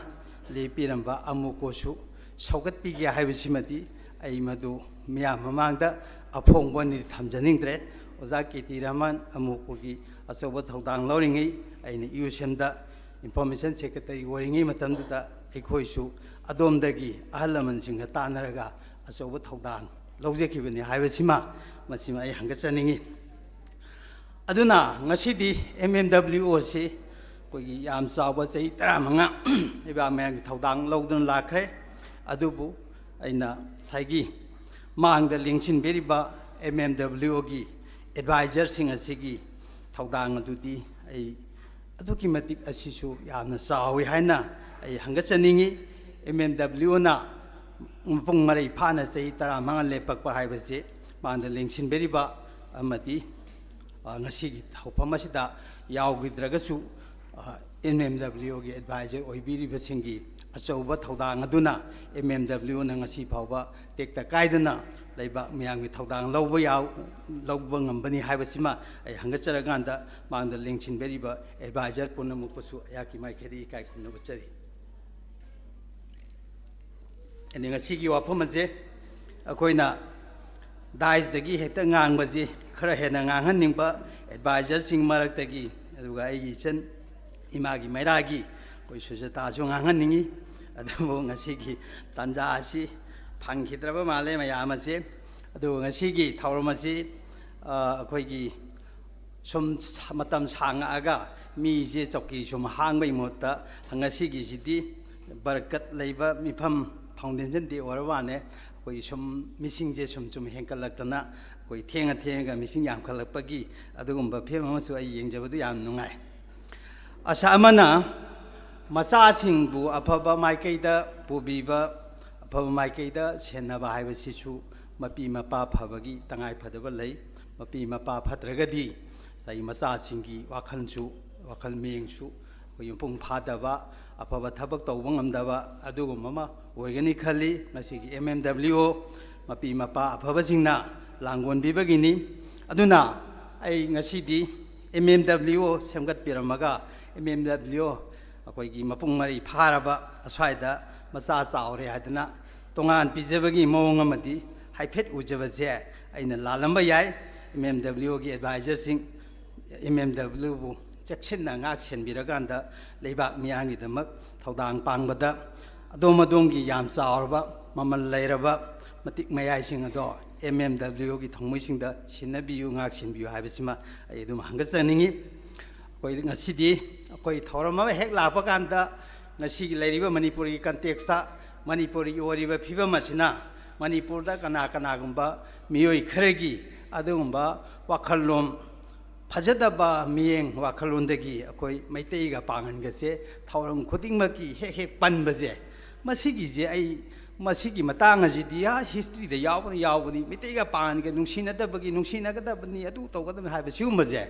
ꯂꯦꯞꯄꯤꯔꯝꯕ ꯑꯃꯨꯀꯣꯁꯨ ꯁꯧꯒꯠꯄꯤꯒꯦ ꯍꯥꯏꯕꯁꯤꯃꯗꯤ ꯑꯩ ꯃꯗꯨ ꯃꯤꯌꯥꯝ ꯃꯃꯥꯡꯗ ꯑꯐꯣꯡꯕ ꯑꯣꯏꯅꯗꯤ ꯊꯝꯖꯅꯤꯡꯗ꯭ꯔꯦ꯫ ꯑꯣꯖꯥ ꯀꯦ ꯇꯤ ꯔꯍꯃꯥꯟ ꯑꯃꯨꯀꯣꯒꯤ ꯑꯆꯧꯕ ꯊꯧꯗꯥꯡ ꯂꯧꯔꯤꯉꯩ, ꯑꯩꯅ ꯏꯌꯨ ꯁꯦꯝꯗ ꯏꯟꯐꯣꯔꯃꯦꯁꯟ ꯁꯦꯀ꯭ꯔꯦꯇꯔꯤ ꯑꯣꯏꯔꯤꯉꯩ ꯃꯇꯝꯗꯨꯗ ꯑꯩꯈꯣꯏꯁꯨ ꯑꯗꯣꯝꯗꯒꯤ ꯑꯍꯜ ꯂꯃꯟꯁꯤꯡꯒ ꯇꯥꯟꯅꯔꯒ ꯑꯆꯧꯕ ꯊꯧꯗꯥꯡ ꯂꯧꯖꯈꯤꯕꯅꯤ ꯍꯥꯏꯕꯁꯤꯃ ꯃꯁꯤꯃ ꯑꯩ ꯍꯪꯒꯠꯆꯅꯤꯡꯉꯤ꯫ ꯑꯗꯨꯅ ꯉꯁꯤꯗꯤ ꯑꯦꯝ ꯑꯦꯝ ꯗꯕ꯭ꯂꯤꯎ ꯑꯣꯁꯤ ꯑꯩꯈꯣꯏꯒꯤ ꯌꯥꯝ ꯆꯥꯎꯕ ꯆꯍꯤ ꯇꯔꯥꯃꯉꯥ ꯂꯩꯕꯥꯛ ꯃꯌꯥꯝꯒꯤ ꯊꯧꯗꯥꯡ ꯂꯧꯗꯨꯅ ꯂꯥꯛꯈ꯭ꯔꯦ꯫ ꯑꯗꯨꯕꯨ ꯑꯩꯅ ꯉꯁꯥꯏꯒꯤ ꯃꯥꯡꯗ ꯂꯦꯡꯁꯤꯟꯕꯤꯔꯤꯕ ꯑꯦꯝ ꯑꯦꯝ ꯗꯕ꯭ꯂꯤꯎ ꯑꯣꯒꯤ ꯑꯦꯗꯚꯥꯏꯖꯔꯁꯤꯡ ꯑꯁꯤꯒꯤ ꯊꯧꯗꯥꯡ ꯑꯗꯨꯗꯤ ꯑꯩ ꯑꯗꯨꯛꯀꯤ ꯃꯇꯤꯛ ꯑꯁꯤꯁꯨ ꯌꯥꯝꯅ ꯆꯥꯎꯏ ꯍꯥꯏꯅ ꯑꯩ ꯍꯪꯒꯠꯆꯅꯤꯡꯏ꯫ ꯑꯦꯝ ꯑꯦꯝ ꯗꯕ꯭ꯂꯤꯎꯅ ꯃꯄꯨꯡ ꯃꯔꯩ ꯐꯥꯅ ꯆꯍꯤ ꯇꯔꯥꯃꯉꯥ ꯂꯦꯞꯄꯛꯄ ꯍꯥꯏꯕꯁꯤ ꯃꯥꯡꯗ ꯂꯦꯡꯁꯤꯟꯕꯤꯔꯤꯕ ꯑꯃꯗꯤ, ꯑ, ꯉꯁꯤꯒꯤ ꯊꯧꯐꯝ ꯑꯁꯤꯗ ꯌꯥꯎꯈꯤꯗ꯭ꯔꯒꯁꯨ, ꯑ, ꯑꯦꯝ ꯑꯦꯝ ꯗꯕ꯭ꯂꯤꯎꯒꯤ ꯑꯦꯗꯚꯥꯏꯖꯔ ꯑꯣꯏꯕꯤꯔꯤꯕꯁꯤꯡꯒꯤ ꯑꯆꯧꯕ ꯊꯧꯗꯥꯡ ꯑꯗꯨꯅ ꯑꯦꯝ ꯑꯦꯝ ꯗꯕ꯭ꯂꯤꯎꯅ ꯉꯁꯤ ꯐꯥꯎꯕ ꯇꯦꯛꯇ ꯀꯥꯏꯗꯅ ꯂꯩꯕꯥꯛ ꯃꯤꯌꯥꯝꯒꯤ ꯊꯧꯗꯥꯡ ꯂꯧꯕ ꯌꯥꯎ-, ꯂꯧꯕ ꯉꯝꯕꯅꯤ ꯍꯥꯏꯕꯁꯤꯃ ꯑꯩ ꯍꯪꯒꯠꯆꯔꯀꯥꯟꯗ, ꯃꯥꯡꯗ ꯂꯦꯡꯁꯤꯟꯕꯤꯔꯤꯕ ꯑꯦꯗꯚꯥꯏꯖꯔ ꯄꯨꯝꯅꯃꯛꯄꯨꯁꯨ ꯑꯩꯍꯥꯛꯀꯤ ꯃꯥꯏꯀꯩꯗꯒꯤ ꯏꯀꯥꯏ ꯈꯨꯝꯅꯕ ꯆꯔꯤ꯫ ꯑꯗꯩ ꯉꯁꯤꯒꯤ ꯋꯥꯐꯝ ꯑꯁꯦ ꯑꯩꯈꯣꯏꯅ ꯗꯥꯏꯁꯇꯒꯤ ꯍꯦꯛꯇ ꯉꯥꯡꯕꯁꯤ ꯈꯔ ꯍꯦꯟꯅ ꯉꯥꯡꯍꯟꯅꯤꯡꯕ ꯑꯦꯗꯚꯥꯏꯖꯔꯁꯤꯡ ꯃꯔꯛꯇꯒꯤ, ꯑꯗꯨꯒ ꯑꯩꯒꯤ ꯏꯆꯟ ꯏꯃꯥꯒꯤ ꯃꯩꯔꯥꯒꯤ ꯑꯩꯈꯣꯏ ꯁꯨꯖꯇꯥꯁꯨ ꯉꯥꯡꯍꯟꯅꯤꯡꯉꯤ꯫ ꯑꯗꯨꯕꯨ ꯉꯁꯤꯒꯤ ꯇꯥꯟꯖꯥ ꯑꯁꯤ ꯐꯪꯈꯤꯗ꯭ꯔꯕ ꯃꯥꯜꯂꯦ ꯃꯌꯥꯝ ꯑꯁꯦ꯫ ꯑꯗꯨꯕꯨ ꯉꯁꯤꯒꯤ ꯊꯧꯔꯝ ꯑꯁꯤ, ꯑ, ꯑꯩꯈꯣꯏꯒꯤ ꯁꯨꯝ ꯁ-, ꯃꯇꯝ ꯁꯥꯡꯉꯛꯑꯒ ꯃꯤꯁꯦ ꯆꯧꯀꯤ ꯁꯨꯝ ꯍꯥꯡꯕꯒꯤ ꯃꯍꯨꯠꯇ ꯉꯁꯤꯒꯤꯁꯤꯗꯤ ꯕꯔꯀꯠ ꯂꯩꯕ ꯃꯤꯐꯝ, ꯐꯥꯎꯟꯗꯦꯁꯟ ꯗꯦ ꯑꯣꯏꯔ ꯃꯥꯜꯂꯦ꯫ ꯑꯩꯈꯣꯏꯒꯤ ꯁꯨꯝ ꯃꯤꯁꯤꯡꯁꯦ ꯁꯨꯝ ꯁꯨꯝ ꯍꯦꯟꯀꯠꯂꯛꯇꯅ ꯑꯩꯈꯣꯏ ꯊꯦꯡꯉ ꯊꯦꯡꯉꯒ ꯃꯤꯁꯤꯡ ꯌꯥꯝꯈꯠꯂꯛꯄꯒꯤ ꯑꯗꯨꯒꯨꯝꯕ ꯐꯤꯕꯝ ꯑꯃꯁꯨ ꯑꯩ ꯌꯦꯡꯖꯕꯗꯨ ꯌꯥꯝ ꯅꯨꯡꯉꯥꯏ꯫ ꯑꯁꯥ ꯑꯃꯅ ꯃꯆꯥꯁꯤꯡꯕꯨ ꯑꯐꯕ ꯃꯥꯏꯀꯩꯗ ꯄꯨꯕꯤꯕ, ꯑꯐꯕ ꯃꯥꯏꯀꯩꯗ ꯁꯦꯟꯅꯕ ꯍꯥꯏꯕꯁꯤꯁꯨ ꯃꯄꯤ ꯃꯄꯥ ꯐꯕꯒꯤ ꯇꯉꯥꯏ ꯐꯗꯕ ꯂꯩ꯫ ꯃꯄꯤ ꯃꯄꯥ ꯐꯠꯇ꯭ꯔꯒꯗꯤ ꯉꯁꯥꯏꯒꯤ ꯃꯆꯥꯁꯤꯡꯒꯤ ꯋꯥꯈꯜꯁꯨ, ꯋꯥꯈꯜ ꯃꯤꯠꯌꯦꯡꯁꯨ ꯑꯩꯈꯣꯏ ꯃꯄꯨꯡ ꯐꯥꯗꯕ, ꯑꯐꯕ ꯊꯕꯛ ꯇꯧꯕ ꯉꯝꯗꯕ ꯑꯗꯨꯒꯨꯝꯕ ꯑꯃ ꯑꯣꯏꯒꯅꯤ ꯈꯜꯂꯤ꯫ ꯃꯁꯤꯒꯤ ꯑꯦꯝ ꯑꯦꯝ ꯗꯕ꯭ꯂꯤꯎ ꯑꯣ ꯃꯄꯤ ꯃꯄꯥ ꯑꯐꯕꯁꯤꯡꯅ ꯂꯥꯡꯒꯣꯟꯕꯤꯕꯒꯤꯅꯤ꯫ ꯑꯗꯨꯅ ꯑꯩ ꯉꯁꯤꯗꯤ ꯑꯦꯝ ꯑꯦꯝ ꯗꯕ꯭ꯂꯤꯎ ꯑꯣ ꯁꯦꯝꯒꯠꯄꯤꯔꯝꯃꯒ ꯑꯦꯝ ꯑꯦꯝ ꯗꯕ꯭ꯂꯤꯎ ꯑꯣ ꯑꯩꯈꯣꯏꯒꯤ ꯃꯄꯨꯡ ꯃꯔꯩ ꯐꯥꯔꯕ ꯑꯁ꯭ꯋꯥꯏꯗ ꯃꯆꯥ ꯆꯥꯎꯔꯦ ꯍꯥꯏꯗꯅ ꯇꯣꯉꯥꯟ ꯄꯤꯖꯕꯒꯤ ꯃꯑꯣꯡ ꯑꯃꯗꯤ ꯍꯥꯏꯐꯦꯠ ꯎꯖꯕꯁꯦ ꯑꯩꯅ ꯂꯥꯜꯂꯝꯕ ꯌꯥꯏ꯫ ꯑꯦꯝ ꯑꯦꯝ ꯗꯕ꯭ꯂꯤꯎ ꯑꯣꯒꯤ ꯑꯦꯗꯚꯥꯏꯖꯔꯁꯤꯡ ꯑꯦꯝ ꯑꯦꯝ ꯗꯕ꯭ꯂꯤꯎꯕꯨ ꯆꯦꯛꯁꯤꯟꯅ ꯉꯥꯛ ꯁꯦꯟꯕꯤꯔꯀꯥꯟꯗ ꯂꯩꯕꯥꯛ ꯃꯤꯌꯥꯝꯒꯤꯗꯃꯛ ꯊꯧꯗꯥꯡ ꯄꯥꯡꯕꯗ ꯑꯗꯣꯝ ꯑꯗꯣꯝꯒꯤ ꯌꯥꯝ ꯆꯥꯎꯔꯕ, ꯃꯃꯜ ꯂꯩꯔꯕ ꯃꯇꯤꯛ ꯃꯌꯥꯏꯁꯤꯡ ꯑꯗꯣ ꯑꯦꯝ ꯑꯦꯝ ꯗꯕ꯭ꯂꯤꯎꯒꯤ ꯊꯧꯃꯣꯏꯁꯤꯡꯗ ꯁꯤꯟꯅꯕꯤꯌꯨ, ꯉꯥꯛ ꯁꯦꯟꯕꯤꯌꯨ ꯍꯥꯏꯕꯁꯤꯃ ꯑꯩ ꯑꯗꯨꯝ ꯍꯪꯒꯠꯆꯅꯤꯡꯉꯤ꯫ ꯑꯩꯈꯣꯏ ꯉꯁꯤꯗꯤ ꯑꯩꯈꯣꯏ ꯊꯧꯔꯝ ꯑꯃ ꯍꯦꯛ ꯂꯥꯛꯄ ꯀꯥꯟꯗ ꯉꯁꯤꯒꯤ ꯂꯩꯔꯤꯕ ꯃꯅꯤꯄꯨꯔꯒꯤ ꯀꯟꯇꯦꯛꯁꯇ ꯃꯅꯤꯄꯨꯔꯒꯤ ꯑꯣꯏꯔꯤꯕ ꯐꯤꯕꯝ ꯑꯁꯤꯅ ꯃꯅꯤꯄꯨꯔꯗ ꯀꯅꯥ ꯀꯅꯥꯒꯨꯝꯕ ꯃꯤꯑꯣꯏ ꯈꯔꯒꯤ ꯑꯗꯨꯒꯨꯝꯕ ꯋꯥꯈꯜꯂꯣꯟ ꯐꯖꯗꯕ ꯃꯤꯠꯌꯦꯡ ꯋꯥꯈꯜꯂꯣꯟꯗꯒꯤ ꯑꯩꯈꯣꯏ ꯃꯩꯇꯩꯒ ꯄꯥꯡꯒꯟꯒꯁꯦ ꯊꯧꯔꯝ ꯈꯨꯗꯤꯡꯃꯛꯀꯤ ꯍꯦꯛ ꯍꯦꯛ ꯄꯟꯕꯁꯦ, ꯃꯁꯤꯒꯤꯁꯦ ꯑꯩ, ꯃꯁꯤꯒꯤ ꯃꯇꯥꯡ ꯑꯁꯤꯗꯤ ꯑꯥ historyꯗ ꯌꯥꯎꯕꯅꯤ, ꯌꯥꯎꯕꯅꯤ, ꯃꯩꯇꯩꯒ ꯄꯥꯡꯒꯟꯒ ꯅꯨꯡꯁꯤꯅꯗꯕꯒꯤ, ꯅꯨꯡꯁꯤꯅꯒꯗꯕꯅꯤ, ꯑꯗꯨ ꯇꯧꯒꯗꯕꯅꯤ ꯍꯥꯏꯕ ꯁꯤꯒꯨꯝꯕꯁꯦ,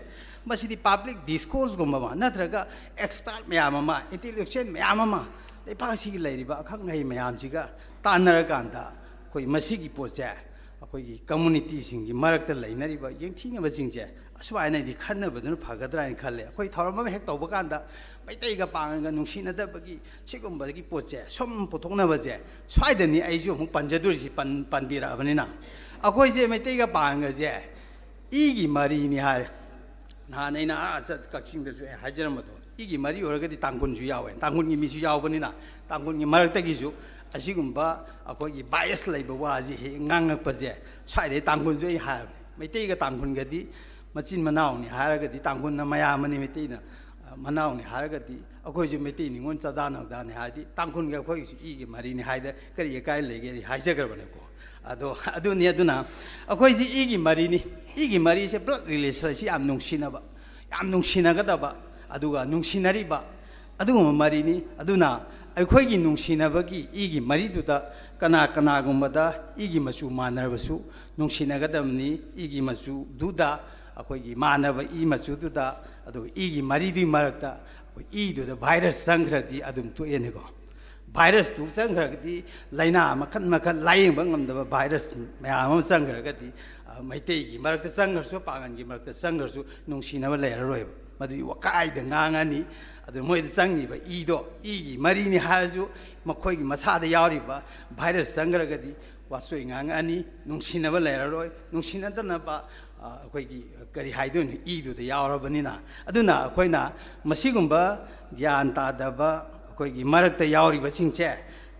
ꯃꯁꯤꯗꯤ public discourseꯒꯨꯝꯕ ꯑꯃ ꯅꯠꯇ꯭ꯔꯒ expert ꯃꯌꯥꯝ ꯑꯃ, intellectual ꯃꯌꯥꯝ ꯑꯃ, ꯂꯩꯕꯥꯛ ꯑꯁꯤꯒꯤ ꯂꯩꯔꯤꯕ ꯑꯈꯪ ꯑꯍꯩ ꯃꯌꯥꯝꯁꯤꯒ ꯇꯥꯟꯅꯔꯀꯥꯟꯗ ꯑꯩꯈꯣꯏ ꯃꯁꯤꯒꯤ ꯄꯣꯠꯁꯦ ꯑꯩꯈꯣꯏꯒꯤ communityꯁꯤꯡꯒꯤ ꯃꯔꯛꯇ ꯂꯩꯅꯔꯤꯕ ꯌꯦꯡꯊꯤꯅꯕꯁꯤꯡꯁꯦ ꯑꯁꯨꯃꯥꯏꯅꯗꯤ ꯈꯟꯅꯕꯗꯨꯅ ꯐꯒꯗ꯭ꯔꯥ ꯍꯥꯏꯅ ꯈꯜꯂꯦ꯫ ꯑꯩꯈꯣꯏ ꯊꯧꯔꯝ ꯑꯃ ꯍꯦꯛ ꯇꯧꯕ ꯀꯥꯟꯗ ꯃꯩꯇꯩꯒ ꯄꯥꯡꯒꯟꯒ ꯅꯨꯡꯁꯤꯅꯗꯕꯒꯤ ꯁꯤꯒꯨꯝꯕꯒꯤ ꯄꯣꯠꯁꯦ ꯁꯨꯝ ꯄꯨꯊꯣꯛꯅꯕꯁꯦ, ꯁ꯭ꯋꯥꯏꯗꯅꯤ ꯑꯩꯁꯨ ꯑꯃꯨꯛ ꯄꯟꯖꯗꯣꯔꯤꯁꯤ, ꯄꯟ-, ꯄꯟꯕꯤꯔꯛꯑꯕꯅꯤꯅ꯫ ꯑꯩꯈꯣꯏꯁꯦ ꯃꯩꯇꯩꯒ ꯄꯥꯡꯒꯟꯒꯁꯦ ꯏꯒꯤ ꯃꯔꯤꯅꯤ ꯍꯥꯏꯔꯦ꯫ ꯅꯍꯥꯟ ꯑꯩꯅ ꯑꯥ ꯆꯠ-, ꯀꯛꯆꯤꯡꯗꯁꯨ ꯑꯩ ꯍꯥꯏꯖꯔꯝꯕꯗꯣ, ꯏꯒꯤ ꯃꯔꯤ ꯑꯣꯏꯔꯒꯗꯤ ꯇꯥꯡꯈꯨꯜꯁꯨ ꯌꯥꯎꯋꯦ, ꯇꯥꯡꯈꯨꯜꯒꯤ ꯃꯤꯁꯨ ꯌꯥꯎꯕꯅꯤꯅ, ꯇꯥꯡꯈꯨꯜꯒꯤ ꯃꯔꯛꯇꯒꯤꯁꯨ ꯑꯁꯤꯒꯨꯝꯕ ꯑꯩꯈꯣꯏꯒꯤ bias ꯂꯩꯕ ꯋꯥꯁꯤ ꯍꯦꯛ ꯉꯥꯡꯉꯛꯄꯁꯦ, ꯁ꯭ꯋꯥꯏꯗꯩ ꯇꯥꯡꯈꯨꯜꯁꯨ ꯑꯩ ꯍꯥꯏꯔꯕꯅꯦ, ꯃꯩꯇꯩꯒ ꯇꯥꯡꯈꯨꯜꯒꯗꯤ ꯃꯆꯤꯟ ꯃꯅꯥꯎꯅꯤ ꯍꯥꯏꯔꯒꯗꯤ, ꯇꯥꯡꯈꯨꯜꯅ ꯃꯌꯥꯝꯕꯅꯤ, ꯃꯩꯇꯩꯅ, ꯑ, ꯃꯅꯥꯎꯅꯤ ꯍꯥꯏꯔꯒꯗꯤ, ꯑꯩꯈꯣꯏꯁꯨ ꯃꯩꯇꯩ ꯅꯤꯉꯣꯜ ꯆꯥꯗꯥ ꯅꯧꯗꯥꯅꯤ ꯍꯥꯏꯔꯗꯤ, ꯇꯥꯡꯈꯨꯜꯒ ꯑꯩꯈꯣꯏꯒꯤꯁꯨ ꯏꯒꯤ ꯃꯔꯤꯅꯤ ꯍꯥꯏꯗ ꯀꯔꯤ ꯑꯀꯥꯏ ꯂꯩꯒꯦ? ꯑꯩ ꯍꯥꯏꯖꯈ꯭ꯔꯕꯅꯦꯀꯣ꯫ ꯑꯗꯣ ꯑꯗꯨꯅꯤ, ꯑꯗꯨꯅ ꯑꯩꯈꯣꯏꯁꯤ ꯏꯒꯤ ꯃꯔꯤꯅꯤ꯫ ꯏꯒꯤ ꯃꯔꯤꯁꯦ blood relation ꯁꯤ ꯌꯥꯝ ꯅꯨꯡꯁꯤꯅꯕ, ꯌꯥꯝ ꯅꯨꯡꯁꯤꯅꯒꯗꯕ, ꯑꯗꯨꯒ ꯅꯨꯡꯁꯤꯅꯔꯤꯕ ꯑꯗꯨꯒꯨꯝꯕ ꯃꯔꯤꯅꯤ꯫ ꯑꯗꯨꯅ ꯑꯩꯈꯣꯏꯒꯤ ꯅꯨꯡꯁꯤꯅꯕꯒꯤ ꯏꯒꯤ ꯃꯔꯤꯗꯨꯗ ꯀꯅꯥ ꯀꯅꯥꯒꯨꯝꯕꯗ ꯏꯒꯤ ꯃꯆꯨ ꯃꯥꯟꯅꯔꯕꯁꯨ ꯅꯨꯡꯁꯤꯅꯒꯗꯕꯅꯤ꯫ ꯏꯒꯤ ꯃꯆꯨꯗꯨꯗ ꯑꯩꯈꯣꯏꯒꯤ ꯃꯥꯟꯅꯕ ꯏ ꯃꯆꯨꯗꯨꯗ, ꯑꯗꯨꯒ ꯏꯒꯤ ꯃꯔꯤꯗꯨꯒꯤ ꯃꯔꯛꯇ ꯑꯩꯈꯣꯏ ꯏꯗꯨꯗ virus ꯆꯪꯈ꯭ꯔꯗꯤ ꯑꯗꯨꯝ ꯇꯣꯛꯑꯦꯅꯦꯀꯣ꯫ Virus ꯇꯨ ꯆꯪꯈ꯭ꯔꯒꯗꯤ ꯂꯥꯏꯅꯥ ꯃꯈꯜ ꯃꯈꯜ ꯂꯥꯌꯦꯡꯕ ꯉꯝꯗꯕ virus ꯃꯌꯥꯝ ꯑꯃ ꯆꯪꯈ꯭ꯔꯒꯗꯤ, ꯑ, ꯃꯩꯇꯩꯒꯤ ꯃꯔꯛꯇ ꯆꯪꯈ꯭ꯔꯁꯨ, ꯄꯥꯡꯒꯟꯒꯤ ꯃꯔꯛꯇ ꯆꯪꯈ꯭ꯔꯁꯨ ꯅꯨꯡꯁꯤꯅꯕ ꯂꯩꯔꯔꯣꯏꯕ꯫ ꯃꯗꯨꯗꯤ ꯋꯥꯀꯥꯏꯗ ꯉꯥꯡꯉꯅꯤ꯫ ꯑꯗꯨ ꯃꯣꯏꯗ ꯆꯪꯉꯤꯕ ꯏꯗꯣ, ꯏꯒꯤ ꯃꯔꯤꯅꯤ ꯍꯥꯏꯔꯁꯨ, ꯃꯈꯣꯏꯒꯤ ꯃꯁꯥꯗ ꯌꯥꯎꯔꯤꯕ virus ꯆꯪꯈ꯭ꯔꯒꯗꯤ ꯋꯥꯆꯣꯏ ꯉꯥꯡꯉꯛꯑꯅꯤ, ꯅꯨꯡꯁꯤꯅꯕ ꯂꯩꯔꯔꯣꯏ, ꯅꯨꯡꯁꯤꯅꯗꯅꯕ, ꯑ, ꯑꯩꯈꯣꯏꯒꯤ ꯀꯔꯤ ꯍꯥꯏꯗꯣꯏꯅꯣ, ꯏꯗꯨꯗ ꯌꯥꯎꯔꯕꯅꯤꯅ꯫ ꯑꯗꯨꯅ ꯑꯩꯈꯣꯏꯅ ꯃꯁꯤꯒꯨꯝꯕ ꯒ꯭ꯌꯥꯟ ꯇꯥꯗꯕ ꯑꯩꯈꯣꯏꯒꯤ ꯃꯔꯛꯇ ꯌꯥꯎꯔꯤꯕꯁꯤꯡꯁꯦ,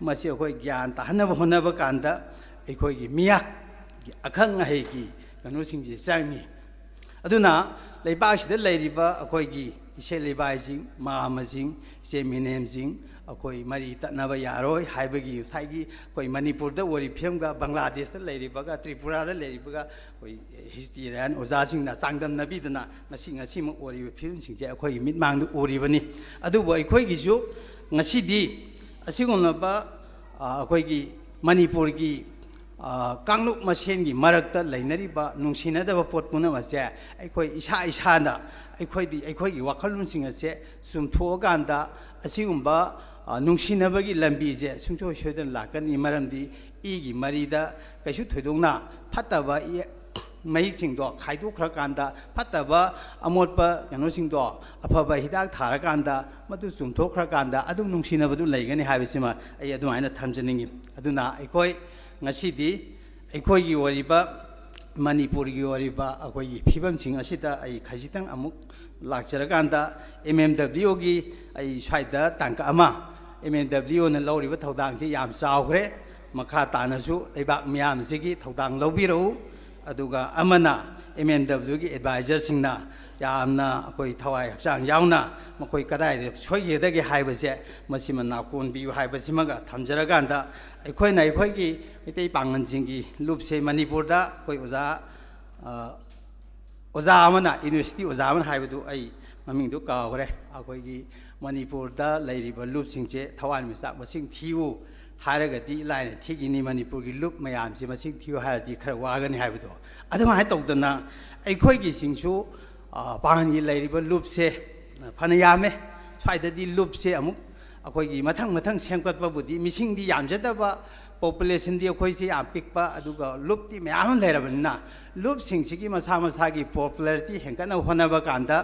ꯃꯁꯤ ꯑꯩꯈꯣꯏ ꯒ꯭ꯌꯥꯟ ꯇꯥꯍꯟꯅꯕ ꯍꯣꯠꯅꯕ ꯀꯥꯟꯗ ꯑꯩꯈꯣꯏꯒꯤ ꯃꯤꯌꯥꯝꯒꯤ ꯑꯈꯪ ꯑꯍꯩꯒꯤ ꯀꯩꯅꯣꯁꯤꯡꯁꯦ ꯆꯪꯉꯤ꯫ ꯑꯗꯨꯅ ꯂꯩꯕꯥꯛꯁꯤꯗ ꯂꯩꯔꯤꯕ ꯑꯩꯈꯣꯏꯒꯤ ꯏꯁꯩ ꯂꯩꯕꯥꯏꯁꯤꯡ, ꯃꯥꯝꯃꯁꯤꯡ, ꯏꯆꯦ ꯃꯤꯅꯦꯝꯁꯤꯡ, ꯑꯩꯈꯣꯏ ꯃꯔꯤ ꯇꯠꯅꯕ ꯌꯥꯔꯣꯏ ꯍꯥꯏꯕꯒꯤ ꯉꯁꯥꯏꯒꯤ ꯑꯩꯈꯣꯏ ꯃꯅꯤꯄꯨꯔꯗ ꯑꯣꯏꯔꯤꯕ ꯐꯤꯕꯝꯒ ꯕꯪꯒ꯭ꯂꯥꯗꯦꯁꯇ ꯂꯩꯔꯤꯕꯒ ꯇ꯭ꯔꯤꯄꯨꯔꯥꯗ ꯂꯩꯔꯤꯕꯒ ꯑꯩꯈꯣꯏ ꯍꯤꯁꯇꯣꯔꯤꯌꯥꯟ ꯑꯣꯖꯥꯁꯤꯡꯅ ꯆꯥꯡꯗꯝꯅꯕꯤꯗꯅ ꯉꯁꯤ ꯉꯁꯤꯃꯛ ꯑꯣꯏꯔꯤꯕ ꯐꯤꯕꯝꯁꯤꯡꯁꯦ ꯑꯩꯈꯣꯏꯒꯤ ꯃꯤꯠꯃꯥꯡꯗ ꯎꯔꯤꯕꯅꯤ꯫ ꯑꯗꯨꯕꯨ ꯑꯩꯈꯣꯏꯒꯤꯁꯨ ꯉꯁꯤꯗꯤ ꯑꯁꯤꯒꯨꯝꯂꯕ ꯑꯩꯈꯣꯏꯒꯤ ꯃꯅꯤꯄꯨꯔꯒꯤ ꯀꯥꯡꯂꯨꯞ ꯃꯁꯦꯟꯒꯤ ꯃꯔꯛꯇ ꯂꯩꯅꯔꯤꯕ ꯅꯨꯡꯁꯤꯅꯗꯕ ꯄꯣꯠ ꯄꯨꯝꯅꯃꯛꯁꯦ ꯑꯩꯈꯣꯏ ꯏꯁꯥ ꯏꯁꯥꯅ ꯑꯩꯈꯣꯏꯗꯤ ꯑꯩꯈꯣꯏꯒꯤ ꯋꯥꯈꯜꯂꯣꯟꯁꯤꯡ ꯑꯁꯦ ꯆꯨꯝꯊꯣꯛꯑꯀꯥꯟꯗ ꯑꯁꯤꯒꯨꯝꯕ ꯅꯨꯡꯁꯤꯅꯕꯒꯤ ꯂꯝꯕꯤꯁꯦ ꯁꯨꯡꯁꯣꯏ ꯁꯣꯏꯗꯅ ꯂꯥꯛꯀꯅꯤ꯫ ꯃꯔꯝꯗꯤ ꯏꯒꯤ ꯃꯔꯤꯗ ꯀꯩꯁꯨ ꯊꯣꯏꯗꯣꯛꯅ ꯐꯠꯇꯕ ꯃꯍꯤꯛꯁꯤꯡꯗꯣ ꯈꯥꯏꯗꯣꯛꯈ꯭ꯔꯀꯥꯟꯗ ꯐꯠꯇꯕ ꯑꯃꯣꯠꯄ ꯀꯩꯅꯣꯁꯤꯡꯗꯣ ꯑꯐꯕ ꯍꯤꯗꯥꯛ ꯊꯥꯔꯀꯥꯟꯗ ꯃꯗꯨ ꯆꯨꯝꯊꯣꯛꯈ꯭ꯔꯀꯥꯟꯗ ꯑꯗꯨꯝ ꯅꯨꯡꯁꯤꯅꯕꯗꯨ ꯂꯩꯒꯅꯤ ꯍꯥꯏꯕꯁꯤꯃ ꯑꯩ ꯑꯗꯨꯃꯥꯏꯅ ꯊꯝꯖꯅꯤꯡꯉꯤ꯫ ꯑꯗꯨꯅ ꯑꯩꯈꯣꯏ ꯉꯁꯤꯗꯤ ꯑꯩꯈꯣꯏꯒꯤ ꯑꯣꯏꯔꯤꯕ ꯃꯅꯤꯄꯨꯔꯒꯤ ꯑꯣꯏꯔꯤꯕ ꯑꯩꯈꯣꯏꯒꯤ ꯐꯤꯕꯝꯁꯤꯡ ꯑꯁꯤꯗ ꯑꯩ ꯈꯖꯤꯛꯇꯪ ꯑꯃꯨꯛ ꯂꯥꯛꯆꯔꯀꯥꯟꯗ ꯑꯦꯝ ꯑꯦꯝ ꯗꯕ꯭ꯂꯤꯎꯒꯤ ꯑꯩ ꯁ꯭ꯋꯥꯏꯗ ꯇꯥꯡꯀꯛ ꯑꯃ ꯑꯦꯝ ꯑꯦꯝ ꯗꯕ꯭ꯂꯤꯎꯅ ꯂꯧꯔꯤꯕ ꯊꯧꯗꯥꯡꯁꯤ ꯌꯥꯝ ꯆꯥꯎꯈ꯭ꯔꯦ꯫ ꯃꯈꯥ ꯇꯥꯅꯁꯨ ꯂꯩꯕꯥꯛ ꯃꯤꯌꯥꯝꯁꯤꯒꯤ ꯊꯧꯗꯥꯡ ꯂꯧꯕꯤꯔꯛꯎ꯫ ꯑꯗꯨꯒ ꯑꯃꯅ ꯑꯦꯝ ꯑꯦꯝ ꯗꯕ꯭ꯂꯤꯎꯒꯤ ꯑꯦꯗꯚꯥꯏꯖꯔꯁꯤꯡꯅ ꯌꯥꯝꯅ ꯑꯩꯈꯣꯏ ꯊꯋꯥꯏ ꯍꯛꯆꯥꯡ ꯌꯥꯎꯅ ꯃꯈꯣꯏ ꯀꯗꯥꯏꯗ ꯁꯣꯏꯒꯗꯒꯦ ꯍꯥꯏꯕꯁꯦ ꯃꯁꯤꯃ ꯅꯥꯀꯣꯟꯕꯤꯌꯨ ꯍꯥꯏꯕꯁꯤꯃꯒ ꯊꯝꯖꯔꯀꯥꯟꯗ ꯑꯩꯈꯣꯏꯅ ꯑꯩꯈꯣꯏꯒꯤ ꯃꯩꯇꯩ ꯄꯥꯉꯜꯁꯤꯡꯒꯤ ꯂꯨꯞꯁꯦ ꯃꯅꯤꯄꯨꯔꯗ ꯑꯩꯈꯣꯏ ꯑꯣꯖꯥ ꯑꯣꯖꯥ ꯑꯃꯅ ꯌꯨꯅꯤꯚꯔꯁꯤꯇꯤ ꯑꯣꯖꯥ ꯑꯃꯅ ꯍꯥꯏꯕꯗꯨ ꯑꯩ ꯃꯃꯤꯡꯗꯨ ꯀꯥꯎꯈ꯭ꯔꯦ꯫ ꯑꯩꯈꯣꯏꯒꯤ ꯃꯅꯤꯄꯨꯔꯗ ꯂꯩꯔꯤꯕ ꯂꯨꯞꯁꯤꯡꯁꯦ ꯊꯋꯥꯟꯃꯤꯆꯥꯛ ꯃꯁꯤꯡ ꯊꯤꯌꯨ ꯍꯥꯏꯔꯒꯗꯤ ꯂꯥꯏꯅ ꯊꯤꯈꯤꯅꯤ꯫ ꯃꯅꯤꯄꯨꯔꯒꯤ ꯂꯨꯞ ꯃꯌꯥꯝꯁꯦ ꯃꯁꯤꯡ ꯊꯤꯌꯨ ꯍꯥꯏꯔꯗꯤ ꯈꯔ ꯋꯥꯒꯅꯤ ꯍꯥꯏꯕꯗꯣ ꯑꯗꯨꯃꯥꯏꯅ ꯇꯧꯗꯅ ꯑꯩꯈꯣꯏꯒꯤꯁꯤꯡꯁꯨ ꯄꯥꯡꯒꯜꯒꯤ ꯂꯩꯔꯤꯕ ꯂꯨꯞꯁꯦ ꯐꯅ ꯌꯥꯝꯃꯦ꯫ ꯁ꯭ꯋꯥꯏꯗꯗꯤ ꯂꯨꯞꯁꯦ ꯑꯃꯨꯛ ꯑꯩꯈꯣꯏꯒꯤ ꯃꯊꯪ ꯃꯊꯪ ꯁꯦꯝꯒꯠꯄꯕꯨꯗꯤ ꯃꯤꯁꯤꯡꯗꯤ ꯌꯥꯝꯖꯗꯕ, ꯄꯣꯄꯨꯂꯦꯁꯟꯗꯤ ꯑꯩꯈꯣꯏꯁꯦ ꯌꯥꯝ ꯄꯤꯛꯄ, ꯑꯗꯨꯒ ꯂꯨꯞꯇꯤ ꯃꯌꯥꯝ ꯑꯃ ꯂꯩꯔꯕꯅꯤꯅ ꯂꯨꯞꯁꯤꯡꯁꯤꯒꯤ ꯃꯁꯥ ꯃꯁꯥꯒꯤ ꯄꯣꯄꯨꯂꯔꯤꯇꯤ ꯍꯦꯟꯒꯠꯅꯕ ꯍꯣꯠꯅꯕ ꯀꯥꯟꯗ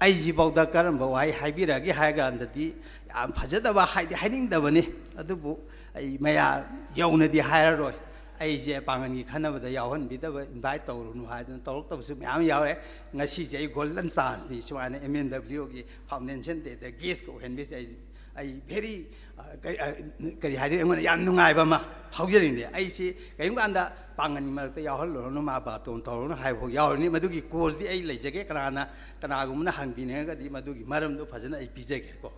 ꯑꯩꯁꯤꯐꯥꯎꯗ ꯀꯔꯝꯕ ꯋꯥꯍꯩ ꯍꯥꯏꯕꯤꯔꯛꯑꯒꯦ ꯍꯥꯏ ꯀꯥꯟꯗꯗꯤ ꯌꯥꯝ ꯐꯖꯗꯕ ꯍꯥꯏꯗꯤ ꯍꯥꯏꯅꯤꯡꯗꯕꯅꯤ꯫ ꯑꯗꯨꯕꯨ ꯑꯩ ꯃꯌꯥ ꯌꯧꯅꯗꯤ ꯍꯥꯏꯔꯔꯣꯏ꯫ ꯑꯩꯁꯦ ꯄꯥꯡꯒꯜꯒꯤ ꯈꯟꯅꯕꯗ ꯌꯥꯎꯍꯟꯕꯤꯗꯕ, ꯏꯟꯚꯥꯏꯠ ꯇꯧꯔꯨꯅꯨ ꯍꯥꯏꯗꯅ ꯇꯧꯔꯛꯇꯕꯁꯨ ꯃꯌꯥꯝ ꯌꯥꯎꯔꯦ꯫ ꯉꯁꯤꯁꯦ ꯑꯩ ꯒꯣꯜꯗꯟ ꯆꯥꯟꯁꯅꯤ꯫ ꯁꯨꯃꯥꯏꯅ ꯑꯦꯝ ꯑꯦꯟ ꯗꯕ꯭ꯂꯤꯎꯒꯤ ꯐꯥꯎꯟꯗꯦꯁꯟ ꯗꯦꯗ ꯒꯦꯁꯀ ꯑꯣꯏꯍꯟꯕꯤꯁꯦ ꯑꯩ ꯑꯩ ꯚꯦꯔꯤ ꯀꯔꯤ ꯍꯥꯏꯗꯣꯏꯅꯣ, ꯑꯩꯉꯣꯟꯗ ꯌꯥꯝ ꯅꯨꯡꯉꯥꯏꯕ ꯑꯃ ꯐꯥꯎꯖꯔꯤꯅꯦ꯫ ꯑꯩꯁꯤ ꯀꯔꯤꯒꯨꯝꯕ ꯀꯥꯟꯗ ꯄꯥꯡꯒꯜꯒꯤ ꯃꯔꯛꯇ ꯌꯥꯎꯍꯜꯂꯨꯔꯅꯨ, ꯃꯥ ꯕꯥꯇꯣꯟ ꯇꯧꯔꯨꯅꯨ ꯍꯥꯏꯕ ꯐꯥꯎ ꯌꯥꯎꯔꯤꯅꯤ꯫ ꯃꯗꯨꯒꯤ ꯀꯣꯔꯁꯇꯤ ꯑꯩ ꯂꯩꯖꯒꯦ꯫ ꯀꯅꯥꯅ ꯀꯅꯥꯒꯨꯝꯕꯅ ꯍꯪꯕꯤꯅꯤꯡꯉꯒꯗꯤ ꯃꯗꯨꯒꯤ ꯃꯔꯝꯗꯣ ꯐꯖꯅ ꯑꯩ ꯄꯤꯖꯒꯦꯀꯣ꯫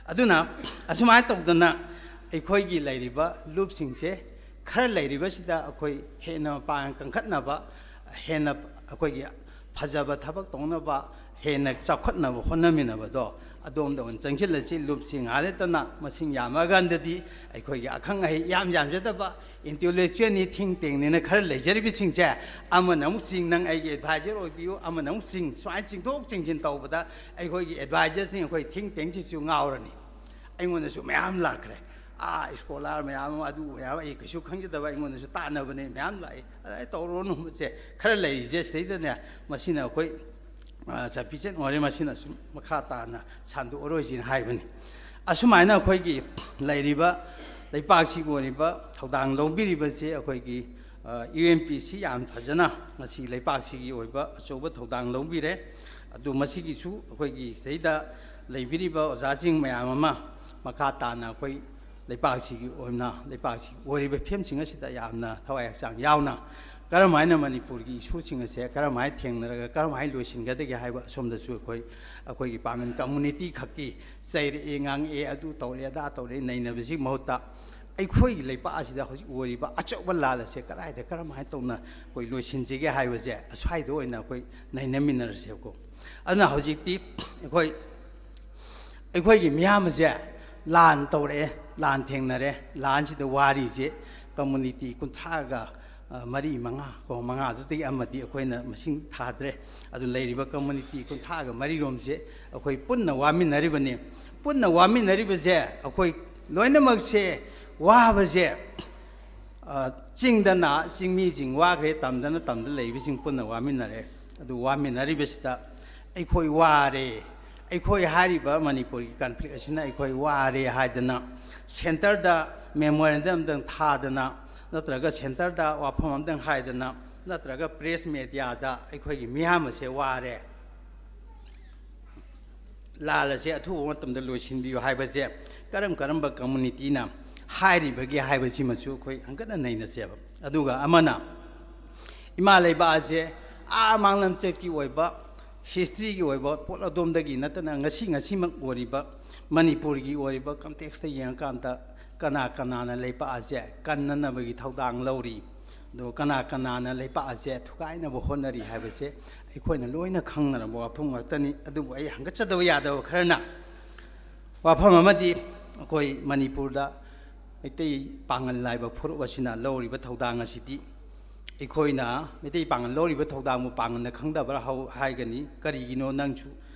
ꯑꯗꯨꯅ ꯑꯁꯨꯃꯥꯏꯅ ꯇꯧꯗꯅ ꯑꯩꯈꯣꯏꯒꯤ ꯂꯩꯔꯤꯕ ꯂꯨꯞꯁꯤꯡꯁꯦ ꯈꯔ ꯂꯩꯔꯤꯕꯁꯤꯗ ꯑꯩꯈꯣꯏ ꯍꯦꯟꯅ ꯃꯄꯥꯡꯒꯜ ꯀꯟꯈꯠꯅꯕ, ꯍꯦꯟꯅ ꯑꯩꯈꯣꯏꯒꯤ ꯐꯖꯕ ꯊꯕꯛ ꯇꯧꯅꯕ, ꯍꯦꯟꯅ ꯆꯥꯎꯈꯠꯅꯕ ꯍꯣꯠꯅꯃꯤꯟꯅꯕꯗꯣ ꯑꯗꯣꯝꯗ ꯑꯣꯏꯅ ꯆꯪꯁꯤꯜꯂꯁꯤ꯫ ꯂꯨꯞꯁꯤꯡ ꯉꯥꯏ ꯂꯩꯇꯅ ꯃꯁꯤꯡ ꯌꯥꯝꯃꯀꯥꯟꯗꯗꯤ ꯑꯩꯈꯣꯏꯒꯤ ꯑꯈꯪ ꯑꯍꯩ ꯌꯥꯝ ꯌꯥꯝꯖꯗꯕ, ꯏꯟꯇꯦꯂꯦꯛꯆꯨꯋꯦꯜꯅꯤ, ꯊꯤꯡ ꯇꯦꯡꯅꯤꯅ ꯈꯔ ꯂꯩꯖꯔꯤꯕꯁꯤꯡꯁꯦ ꯑꯃꯅ ꯑꯃꯨꯛ ꯆꯤꯡ, "ꯅꯪ ꯑꯩꯒꯤ ꯑꯦꯗꯚꯥꯏꯖꯔ ꯑꯣꯏꯕꯤꯌꯨ", ꯑꯃꯅ ꯑꯃꯨꯛ ꯆꯤꯡ, ꯁꯨꯃꯥꯏꯅ ꯆꯤꯡꯊꯣꯛ ꯆꯤꯡꯁꯤꯟ ꯇꯧꯕꯗ ꯑꯩꯈꯣꯏꯒꯤ ꯑꯦꯗꯚꯥꯏꯖꯔꯁꯤꯡ, ꯑꯩꯈꯣꯏ ꯊꯤꯡ ꯇꯦꯡꯁꯤꯁꯨ ꯉꯥꯎꯔꯅꯤ꯫ ꯑꯩꯉꯣꯟꯗꯁꯨ ꯃꯌꯥꯝ ꯂꯥꯛꯈ꯭ꯔꯦ꯫ ꯑꯥ, ꯁ꯭ꯀꯣꯂꯥꯔ ꯃꯌꯥꯝ ꯑꯃ, ꯑꯗꯨ ꯃꯌꯥꯝ, ꯑꯩ ꯀꯩꯁꯨ ꯈꯪꯖꯗꯕ ꯑꯩꯉꯣꯟꯗꯁꯨ ꯇꯥꯟꯅꯕꯅꯦ, ꯃꯌꯥꯝ ꯂꯥꯛꯏ꯫ ꯑꯗꯨꯃꯥꯏꯅ ꯇꯧꯔꯨꯔꯅꯨ꯫ ꯁꯦ ꯈꯔ ꯂꯩꯔꯤꯁꯦ ꯁꯤꯗꯩꯗꯅꯦ, ꯃꯁꯤꯅ ꯑꯩꯈꯣꯏ, ꯑ, sufficient ꯑꯣꯏꯔꯦ, ꯃꯁꯤꯅ ꯁꯨꯝ ꯃꯈꯥ ꯇꯥꯅ ꯁꯟꯗꯣꯛꯑꯔꯣꯏꯁꯤꯅ ꯍꯥꯏꯕꯅꯤ꯫ ꯑꯁꯨꯃꯥꯏꯅ ꯑꯩꯈꯣꯏꯒꯤ ꯂꯩꯔꯤꯕ ꯂꯩꯄꯥꯛꯁꯤꯒꯤ ꯑꯣꯏꯔꯤꯕ ꯊꯧꯗꯥꯡ ꯂꯧꯕꯤꯔꯤꯕꯁꯦ ꯑꯩꯈꯣꯏꯒꯤ, ꯑ, ꯌꯨ ꯑꯦꯟ ꯄꯤ ꯁꯤ ꯌꯥꯝ ꯐꯖꯅ ꯉꯁꯤ ꯂꯩꯄꯥꯛꯁꯤꯒꯤ ꯑꯣꯏꯕ ꯑꯆꯧꯕ ꯊꯧꯗꯥꯡ ꯂꯧꯕꯤꯔꯦ꯫ ꯑꯗꯨ ꯃꯁꯤꯒꯤꯁꯨ ꯑꯩꯈꯣꯏꯒꯤ ꯁꯤꯗꯩꯗ ꯂꯩꯕꯤꯔꯤꯕ ꯑꯣꯖꯥꯁꯤꯡ ꯃꯌꯥꯝ ꯑꯃ ꯃꯈꯥ ꯇꯥꯅ ꯑꯩꯈꯣꯏ ꯂꯩꯄꯥꯛꯁꯤꯒꯤ ꯑꯣꯏꯅ, ꯂꯩꯄꯥꯛꯁꯤꯒꯤ ꯑꯣꯏꯔꯤꯕ ꯐꯤꯕꯝꯁꯤꯡ ꯑꯁꯤꯗ ꯌꯥꯝꯅ ꯊꯋꯥꯏ ꯍꯛꯆꯥꯡ ꯌꯥꯎꯅ ꯀꯔꯝ ꯍꯥꯏꯅ ꯃꯅꯤꯄꯨꯔꯒꯤ ꯏꯁꯨꯁꯤꯡ ꯑꯁꯦ ꯀꯔꯝ ꯍꯥꯏꯅ ꯊꯦꯡꯅꯔꯒ ꯀꯔꯝ ꯍꯥꯏꯅ ꯂꯣꯏꯁꯤꯟꯒꯗꯒꯦ ꯍꯥꯏꯕ ꯑꯁꯣꯝꯗꯁꯨ ꯑꯩꯈꯣꯏ, ꯑꯩꯈꯣꯏꯒꯤ ꯄꯥꯡꯒꯜ ꯀꯝꯃꯨꯅꯤꯇꯤ ꯈꯛꯀꯤ ꯆꯩꯔꯛꯑꯦ, ꯉꯥꯡꯉꯛꯑꯦ, ꯑꯗꯨ ꯇꯧꯔꯛꯑꯦ, ꯑꯗꯥ ꯇꯧꯔꯛꯑꯦ ꯅꯩꯅꯕꯁꯤꯒꯤ ꯃꯍꯨꯠꯇ ꯑꯩꯈꯣꯏꯒꯤ ꯂꯩꯄꯥꯛ ꯑꯁꯤꯗ ꯍꯧꯖꯤꯛ ꯑꯣꯏꯔꯤꯕ ꯑꯆꯧꯕ ꯂꯥꯜ ꯑꯁꯦ ꯀꯗꯥꯏꯗ ꯀꯔꯝ ꯍꯥꯏꯅ ꯇꯧꯅ ꯑꯩꯈꯣꯏ ꯂꯣꯏꯁꯤꯟꯁꯤꯒꯦ ꯍꯥꯏꯕꯁꯦ ꯑꯁ꯭ꯋꯥꯏꯗ ꯑꯣꯏꯅ ꯑꯩꯈꯣꯏ ꯅꯩꯅꯃꯤꯟꯅꯔꯁꯦꯕꯀꯣ꯫ ꯑꯗꯨꯅ ꯍꯧꯖꯤꯛꯇꯤ ꯑꯩꯈꯣꯏ, ꯑꯩꯈꯣꯏꯒꯤ ꯃꯤꯌꯥꯝ ꯑꯁꯦ ꯂꯥꯟ ꯇꯧꯔꯛꯑꯦ, ꯂꯥꯟ ꯊꯦꯡꯅꯔꯦ, ꯂꯥꯟꯁꯤꯗ ꯋꯥꯔꯤꯁꯦ ꯀꯝꯃꯨꯅꯤꯇꯤ ꯀꯨꯟꯊ꯭ꯔꯥꯒ, ꯑ, ꯃꯔꯤ, ꯃꯉꯥ ꯀꯣ, ꯃꯉꯥꯗꯨꯗꯒꯤ ꯑꯃꯗꯤ ꯑꯩꯈꯣꯏꯅ ꯃꯁꯤꯡ ꯊꯥꯗ꯭ꯔꯦ꯫ ꯑꯗꯨ ꯂꯩꯔꯤꯕ ꯀꯝꯃꯨꯅꯤꯇꯤ ꯀꯨꯟꯊ꯭ꯔꯥꯒ ꯃꯔꯤꯔꯣꯝꯁꯦ ꯑꯩꯈꯣꯏ ꯄꯨꯟꯅ ꯋꯥꯃꯤꯟꯅꯔꯤꯕꯅꯤ꯫ ꯄꯨꯟꯅ ꯋꯥꯃꯤꯟꯅꯔꯤꯕꯁꯦ ꯑꯩꯈꯣꯏ ꯂꯣꯏꯅꯃꯛꯁꯦ ꯋꯥꯕꯁꯦ, ꯑ, ꯆꯤꯡꯗꯅ ꯆꯤꯡꯃꯤꯁꯤꯡ ꯋꯥꯈ꯭ꯔꯦ, ꯇꯝꯗꯅ ꯇꯝꯗ ꯂꯩꯕꯁꯤꯡ ꯄꯨꯟꯅ ꯋꯥꯃꯤꯟꯅꯔꯦ꯫ ꯑꯗꯨ ꯋꯥꯃꯤꯟꯅꯔꯤꯕꯁꯤꯗ ꯑꯩꯈꯣꯏ ꯋꯥꯔꯦ, ꯑꯩꯈꯣꯏ ꯍꯥꯏꯔꯤꯕ ꯃꯅꯤꯄꯨꯔꯒꯤ ꯀꯟꯐ꯭ꯂꯤꯛ ꯑꯁꯤꯅ ꯑꯩꯈꯣꯏ ꯋꯥꯔꯦ ꯍꯥꯏꯗꯅ ꯁꯦꯟꯇꯔꯗ ꯃꯦꯃꯣꯔꯦꯟꯗꯝ ꯑꯝꯇꯪ ꯊꯥꯗꯅ, ꯅꯠꯇ꯭ꯔꯒ ꯁꯦꯟꯇꯔꯗ ꯋꯥꯐꯝ ꯑꯝꯇꯪ ꯍꯥꯏꯗꯅ, ꯅꯠꯇ꯭ꯔꯒ ꯄ꯭ꯔꯦꯁ ꯃꯦꯗꯤꯌꯥꯗ ꯑꯩꯈꯣꯏꯒꯤ ꯃꯤꯌꯥꯝ ꯑꯁꯦ ꯋꯥꯔꯦ, ꯂꯥꯜ ꯑꯁꯦ ꯑꯊꯨꯕ ꯃꯇꯝꯗ ꯂꯣꯏꯁꯤꯟꯕꯤꯌꯨ ꯍꯥꯏꯕꯁꯦ ꯀꯔꯝ ꯀꯔꯝꯕ ꯀꯝꯃꯨꯅꯤꯇꯤꯅ ꯍꯥꯏꯔꯤꯕꯒꯦ ꯍꯥꯏꯕꯁꯤꯃꯁꯨ ꯑꯩꯈꯣꯏ ꯍꯪꯀꯠꯅ ꯅꯩꯅꯁꯦꯕ꯫ ꯑꯗꯨꯒ ꯑꯃꯅ ꯏꯃꯥ ꯂꯩꯕꯥꯛ ꯑꯁꯦ ꯑꯥ ꯃꯥꯡꯂꯝꯆꯠꯀꯤ ꯑꯣꯏꯕ, ꯍꯤꯁꯇ꯭ꯔꯤꯒꯤ ꯑꯣꯏꯕ ꯄꯣꯠ ꯑꯗꯣꯝꯗꯒꯤ ꯅꯠꯇꯅ ꯉꯁꯤ ꯉꯁꯤꯃꯛ ꯑꯣꯏꯔꯤꯕ ꯃꯅꯤꯄꯨꯔꯒꯤ ꯑꯣꯏꯔꯤꯕ ꯀꯟꯇꯦꯛꯁꯇ ꯌꯦꯡꯉꯀꯥꯟꯗ ꯀꯅꯥ ꯀꯅꯥꯅ ꯂꯩꯄꯥꯛ ꯑꯁꯦ ꯀꯟꯅꯅꯕꯒꯤ ꯊꯧꯗꯥꯡ ꯂꯧꯔꯤ, ꯑꯗꯨꯒ ꯀꯅꯥ ꯀꯅꯥꯅ ꯂꯩꯄꯥꯛ ꯑꯁꯦ ꯊꯨꯒꯥꯏꯅꯕ ꯍꯣꯠꯅꯔꯤ ꯍꯥꯏꯕꯁꯦ ꯑꯩꯈꯣꯏꯅ ꯂꯣꯏꯅ ꯈꯪꯅꯔꯕ ꯋꯥꯐꯝ ꯉꯥꯛꯇꯅꯤ꯫ ꯑꯗꯨꯕꯨ ꯑꯩ ꯍꯪꯒꯠꯆꯗꯕ ꯌꯥꯗꯕ ꯈꯔꯅ, ꯋꯥꯐꯝ ꯑꯃꯗꯤ ꯑꯩꯈꯣꯏ ꯃꯅꯤꯄꯨꯔꯗ ꯃꯩꯇꯩ ꯄꯥꯉꯜ ꯍꯥꯏꯕ ꯐꯨꯔꯨꯞ ꯑꯁꯤꯅ ꯂꯧꯔꯤꯕ ꯊꯧꯗꯥꯡ ꯑꯁꯤꯗꯤ, ꯑꯩꯈꯣꯏꯅ ꯃꯩꯇꯩ ꯄꯥꯉꯜ ꯂꯧꯔꯤꯕ ꯊꯧꯗꯥꯡꯕꯨ ꯄꯥꯉꯜꯅ ꯈꯪꯗꯕ꯭ꯔꯥ ꯍꯧ-, ꯍꯥꯏꯒꯅꯤ꯫ ꯀꯔꯤꯒꯤꯅꯣ ꯅꯪꯁꯨ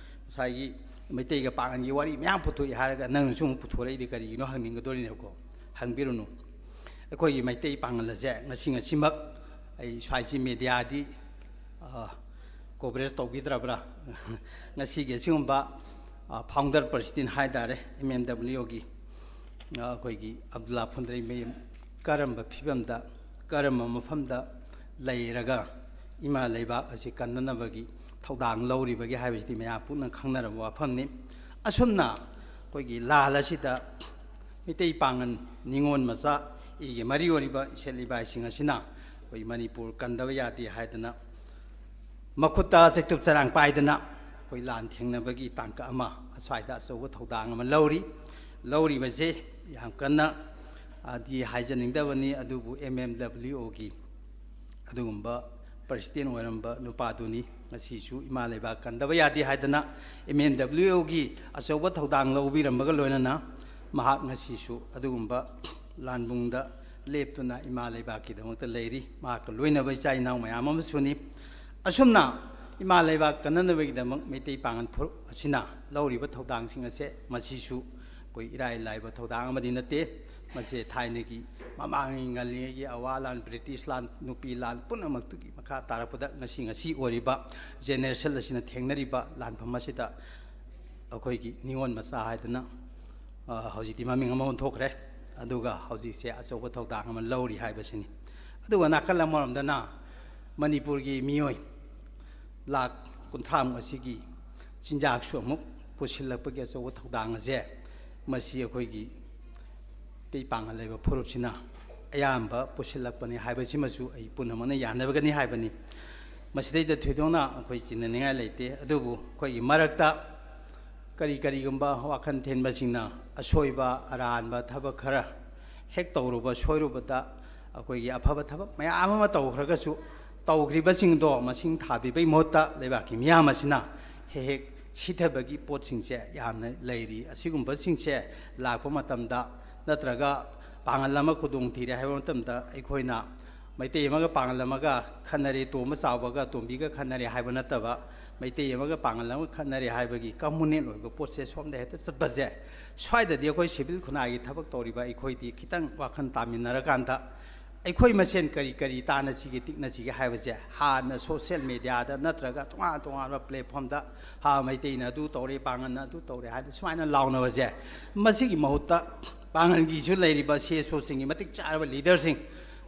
ꯉꯁꯥꯏꯒꯤ ꯃꯩꯇꯩꯒ ꯄꯥꯉꯜꯒꯤ ꯋꯥꯔꯤ ꯃꯌꯥꯝ ꯄꯨꯊꯣꯛꯏ ꯍꯥꯏꯔꯒ ꯅꯪꯅꯁꯨ ꯑꯃꯨꯛ ꯄꯨꯊꯣꯔꯛꯏꯗꯤ ꯀꯔꯤꯒꯤꯅꯣ ꯍꯪꯅꯤꯡꯒꯗꯣꯔꯤꯅꯦꯕꯀꯣ꯫ ꯍꯪꯕꯤꯔꯨꯅꯨ꯫ ꯑꯩꯈꯣꯏꯒꯤ ꯃꯩꯇꯩ ꯄꯥꯉꯜ ꯑꯁꯦ ꯉꯁꯤ ꯉꯁꯤꯃꯛ ꯑꯩ ꯁ꯭ꯋꯥꯏꯁꯤ ꯃꯦꯗꯤꯌꯥꯗꯤ, ꯑ, ꯀꯣꯚꯔꯦꯖ ꯇꯧꯕꯤꯗ꯭ꯔꯕ꯭ꯔꯥ? ꯉꯁꯤꯒꯤ ꯑꯁꯤꯒꯨꯝꯕ, ꯑ, ꯐꯥꯎꯟꯗꯔ ꯄ꯭ꯔꯁꯤꯗꯦꯟ ꯍꯥꯏ ꯇꯥꯔꯦ, ꯑꯦꯝ ꯑꯦꯝ ꯗꯕ꯭ꯂꯤꯎ ꯑꯣꯒꯤ, ꯑ, ꯑꯩꯈꯣꯏꯒꯤ ꯑꯕꯗꯨꯜꯂꯥ ꯐꯨꯟꯗ꯭ꯔꯩꯃꯌꯨꯝ ꯀꯔꯝꯕ ꯐꯤꯕꯝꯗ, ꯀꯔꯝꯕ ꯃꯐꯝꯗ ꯂꯩꯔꯒ ꯏꯃꯥ ꯂꯩꯕꯥꯛ ꯑꯁꯤ ꯀꯟꯅꯅꯕꯒꯤ ꯊꯧꯗꯥꯡ ꯂꯧꯔꯤꯕꯒꯦ ꯍꯥꯏꯕꯁꯤꯗꯤ ꯃꯌꯥꯝ ꯄꯨꯝꯅ ꯈꯪꯅꯔꯕ ꯋꯥꯐꯝꯅꯤ꯫ ꯑꯁꯨꯝꯅ ꯑꯩꯈꯣꯏꯒꯤ ꯂꯥꯟ ꯑꯁꯤꯗ ꯃꯩꯇꯩ ꯄꯥꯉꯜ ꯅꯤꯉꯣꯜ ꯃꯆꯥ ꯏꯒꯤ ꯃꯔꯤ ꯑꯣꯏꯔꯤꯕ ꯏꯁꯦꯜ ꯏꯕꯥꯏꯁꯤꯡ ꯑꯁꯤꯅ ꯑꯩꯈꯣꯏ ꯃꯅꯤꯄꯨꯔ ꯀꯟꯗꯕ ꯌꯥꯗꯦ ꯍꯥꯏꯗꯅ ꯃꯈꯨꯠꯇ ꯆꯩꯇꯨꯞ ꯆꯔꯥꯡ ꯄꯥꯏꯗꯅ ꯑꯩꯈꯣꯏ ꯂꯥꯟ ꯊꯦꯡꯅꯕꯒꯤ ꯇꯥꯡꯀꯛ ꯑꯃ ꯑꯁ꯭ꯋꯥꯏꯗ ꯑꯆꯧꯕ ꯊꯧꯗꯥꯡ ꯑꯃ ꯂꯧꯔꯤ꯫ ꯂꯧꯔꯤꯕꯁꯦ ꯌꯥꯝ ꯀꯟꯅ, ꯑ, ꯗꯤ ꯍꯥꯏꯖꯅꯤꯡꯗꯕꯅꯤ, ꯑꯗꯨꯕꯨ ꯑꯦꯝ ꯑꯦꯝ ꯗꯕ꯭ꯂꯤꯎ ꯑꯣꯒꯤ ꯑꯗꯨꯒꯨꯝꯕ ꯄ꯭ꯔꯁꯤꯗꯦꯟ ꯑꯣꯏꯔꯝꯕ ꯅꯨꯄꯥꯗꯨꯅꯤ꯫ ꯉꯁꯤꯁꯨ ꯏꯃꯥ ꯂꯩꯕꯥꯛ ꯀꯟꯗꯕ ꯌꯥꯗꯦ ꯍꯥꯏꯗꯅ ꯑꯦꯝ ꯑꯦꯝ ꯗꯕ꯭ꯂꯤꯎ ꯑꯣꯒꯤ ꯑꯆꯧꯕ ꯊꯧꯗꯥꯡ ꯂꯧꯕꯤꯔꯝꯕꯒ ꯂꯣꯏꯅꯅ ꯃꯍꯥꯛ ꯉꯁꯤꯁꯨ ꯑꯗꯨꯒꯨꯝꯕ ꯂꯥꯟꯕꯨꯡꯗ ꯂꯦꯞꯇꯨꯅ ꯏꯃꯥ ꯂꯩꯕꯥꯛꯀꯤꯗꯃꯛꯇ ꯂꯩꯔꯤ꯫ ꯃꯍꯥꯛꯀ ꯂꯣꯏꯅꯕ ꯏꯆꯥ ꯏꯅꯥꯎ ꯃꯌꯥꯝ ꯑꯃꯁꯨꯅꯤ꯫ ꯑꯁꯨꯝꯅ ꯏꯃꯥ ꯂꯩꯕꯥꯛ ꯀꯟꯅꯅꯕꯒꯤꯗꯃꯛ ꯃꯩꯇꯩ ꯄꯥꯉꯜ ꯐꯨꯔꯨꯞ ꯑꯁꯤꯅ ꯂꯧꯔꯤꯕ ꯊꯧꯗꯥꯡꯁꯤꯡ ꯑꯁꯦ ꯃꯁꯤꯁꯨ ꯑꯩꯈꯣꯏ ꯏꯔꯥꯏ ꯂꯥꯏꯕ ꯊꯧꯗꯥꯡ ꯑꯃꯗꯤ ꯅꯠꯇꯦ꯫ ꯃꯁꯤ ꯊꯥꯏꯅꯒꯤ ꯃꯃꯥꯡꯉꯩ ꯉꯜꯂꯤꯉꯩꯒꯤ ꯑꯋꯥ ꯂꯥꯟ, ꯕ꯭ꯔꯤꯇꯤꯁ ꯂꯥꯟ, ꯅꯨꯄꯤ ꯂꯥꯟ ꯄꯨꯝꯅꯃꯛꯇꯨꯒꯤ ꯃꯈꯥ ꯇꯥꯔꯛꯄꯗ ꯉꯁꯤ, ꯉꯁꯤ ꯑꯣꯏꯔꯤꯕ ꯖꯦꯅꯦꯔꯦꯁꯟ ꯑꯁꯤꯅ ꯊꯦꯡꯅꯔꯤꯕ ꯂꯥꯟꯐꯝ ꯑꯁꯤꯗ ꯑꯩꯈꯣꯏꯒꯤ ꯅꯤꯉꯣꯜ ꯃꯆꯥ ꯍꯥꯏꯗꯅ, ꯑ, ꯍꯧꯖꯤꯛꯇꯤ ꯃꯃꯤꯡ ꯑꯃ ꯑꯣꯟꯊꯣꯛꯈ꯭ꯔꯦ꯫ ꯑꯗꯨꯒ ꯍꯧꯖꯤꯛꯁꯦ ꯑꯆꯧꯕ ꯊꯧꯗꯥꯡ ꯑꯃ ꯂꯧꯔꯤ ꯍꯥꯏꯕꯁꯤꯅꯤ꯫ ꯑꯗꯨꯒ ꯅꯥꯀꯜ ꯑꯃꯔꯣꯝꯗꯅ ꯃꯅꯤꯄꯨꯔꯒꯤ ꯃꯤꯑꯣꯏ ꯂꯥꯈ ꯀꯨꯟꯊ꯭ꯔꯥꯃꯨꯛ ꯑꯁꯤꯒꯤ ꯆꯤꯟꯖꯥꯛꯁꯨ ꯑꯃꯨꯛ ꯄꯨꯁꯤꯜꯂꯛꯄꯒꯤ ꯑꯆꯧꯕ ꯊꯧꯗꯥꯡ ꯑꯁꯦ ꯃꯁꯤ ꯑꯩꯈꯣꯏꯒꯤ ꯃꯩꯇꯩ ꯄꯥꯡꯒꯜ ꯂꯩꯕ ꯐꯨꯔꯨꯞꯁꯤꯅ ꯑꯌꯥꯝꯕ ꯄꯨꯁꯤꯜꯂꯛꯄꯅꯤ ꯍꯥꯏꯕꯁꯤꯃꯁꯨ ꯑꯩ ꯄꯨꯝꯅꯃꯛꯅ ꯌꯥꯅꯕꯒꯅꯤ ꯍꯥꯏꯕꯅꯤ꯫ ꯃꯁꯤꯗꯩꯗ ꯊꯣꯏꯗꯣꯛꯅ ꯑꯩꯈꯣꯏ ꯆꯤꯡꯅꯅꯤꯡꯉꯥꯏ ꯂꯩꯇꯦ꯫ ꯑꯗꯨꯕꯨ ꯑꯩꯈꯣꯏꯒꯤ ꯃꯔꯛꯇ ꯀꯔꯤ ꯀꯔꯤꯒꯨꯝꯕ ꯋꯥꯈꯜ ꯊꯤꯟꯕꯁꯤꯡꯅ ꯑꯁꯣꯏꯕ ꯑꯔꯥꯟꯕ ꯊꯕꯛ ꯈꯔ ꯍꯦꯛ ꯇꯧꯔꯨꯕ ꯁꯣꯏꯔꯨꯕꯗ ꯑꯩꯈꯣꯏꯒꯤ ꯑꯐꯕ ꯊꯕꯛ ꯃꯌꯥꯝ ꯑꯃ ꯇꯧꯈ꯭ꯔꯒꯁꯨ, ꯇꯧꯈ꯭ꯔꯤꯕꯁꯤꯡꯗꯣ ꯃꯁꯤꯡ ꯊꯥꯕꯤꯕꯒꯤ ꯃꯍꯨꯠꯇ ꯂꯩꯕꯥꯛꯀꯤ ꯃꯤꯌꯥꯝ ꯑꯁꯤꯅ ꯍꯦꯛ ꯍꯦꯛ ꯁꯤꯊꯕꯒꯤ ꯄꯣꯠꯁꯤꯡꯁꯦ ꯌꯥꯝꯅ ꯂꯩꯔꯤ꯫ ꯑꯁꯤꯒꯨꯝꯕꯁꯤꯡꯁꯦ ꯂꯥꯛꯄ ꯃꯇꯝꯗ, ꯅꯠꯇ꯭ꯔꯒ ꯄꯥꯡꯒꯜ ꯑꯃ ꯈꯨꯗꯣꯡ ꯊꯤꯔꯦ ꯍꯥꯏꯕ ꯃꯇꯝꯗ, ꯑꯩꯈꯣꯏꯅ ꯃꯩꯇꯩ ꯑꯃꯒ ꯄꯥꯡꯒꯜ ꯑꯃꯒ ꯈꯠꯅꯔꯦ, ꯇꯣꯝꯕ ꯆꯥꯎꯕꯒ ꯇꯣꯝꯕꯤꯒ ꯈꯠꯅꯔꯦ ꯍꯥꯏꯕ ꯅꯠꯇꯕ, ꯃꯩꯇꯩ ꯑꯃꯒ ꯄꯥꯡꯒꯜ ꯑꯃꯒ ꯈꯠꯅꯔꯦ ꯍꯥꯏꯕꯒꯤ ꯀꯝꯃꯨꯅꯦꯜ ꯑꯣꯏꯕ ꯄꯣꯠꯁꯦ ꯁꯣꯝꯗ ꯍꯦꯛꯇ ꯆꯠꯄꯁꯦ, ꯁ꯭ꯋꯥꯏꯗꯗꯤ ꯑꯩꯈꯣꯏ ꯁꯤꯚꯤꯜ ꯈꯨꯟꯅꯥꯏꯒꯤ ꯊꯕꯛ ꯇꯧꯔꯤꯕ ꯑꯩꯈꯣꯏꯗꯤ ꯈꯤꯇꯪ ꯋꯥꯈꯜ ꯇꯥꯃꯤꯟꯅꯔꯀꯥꯟꯗ, ꯑꯩꯈꯣꯏ ꯃꯁꯦꯟ ꯀꯔꯤ ꯀꯔꯤ ꯇꯥꯟꯅꯁꯤꯒꯦ, ꯇꯤꯛꯅꯁꯤꯒꯦ ꯍꯥꯏꯕꯁꯦ ꯍꯥꯟꯅ ꯁꯣꯁꯤꯌꯦꯜ ꯃꯦꯗꯤꯌꯥꯗ ꯅꯠꯇ꯭ꯔꯒ ꯇꯣꯉꯥꯟ ꯇꯣꯉꯥꯟꯕ ꯄ꯭ꯂꯦꯠꯐꯣꯝꯗ, "ꯍꯥ, ꯃꯩꯇꯩꯅ ꯑꯗꯨ ꯇꯧꯔꯦ, ꯄꯥꯡꯒꯜꯅ ꯑꯗꯨ ꯇꯧꯔꯦ" ꯍꯥꯏꯅ ꯁꯨꯃꯥꯏꯅ ꯂꯥꯎꯅꯕꯁꯦ, ꯃꯁꯤꯒꯤ ꯃꯍꯨꯠꯇ ꯄꯥꯡꯒꯜꯒꯤꯁꯨ ꯂꯩꯔꯤꯕ ꯁꯤ ꯑꯦꯁ ꯑꯣꯁꯤꯡꯒꯤ ꯃꯇꯤꯛ ꯆꯥꯔꯕ ꯂꯤꯗꯔꯁꯤꯡ,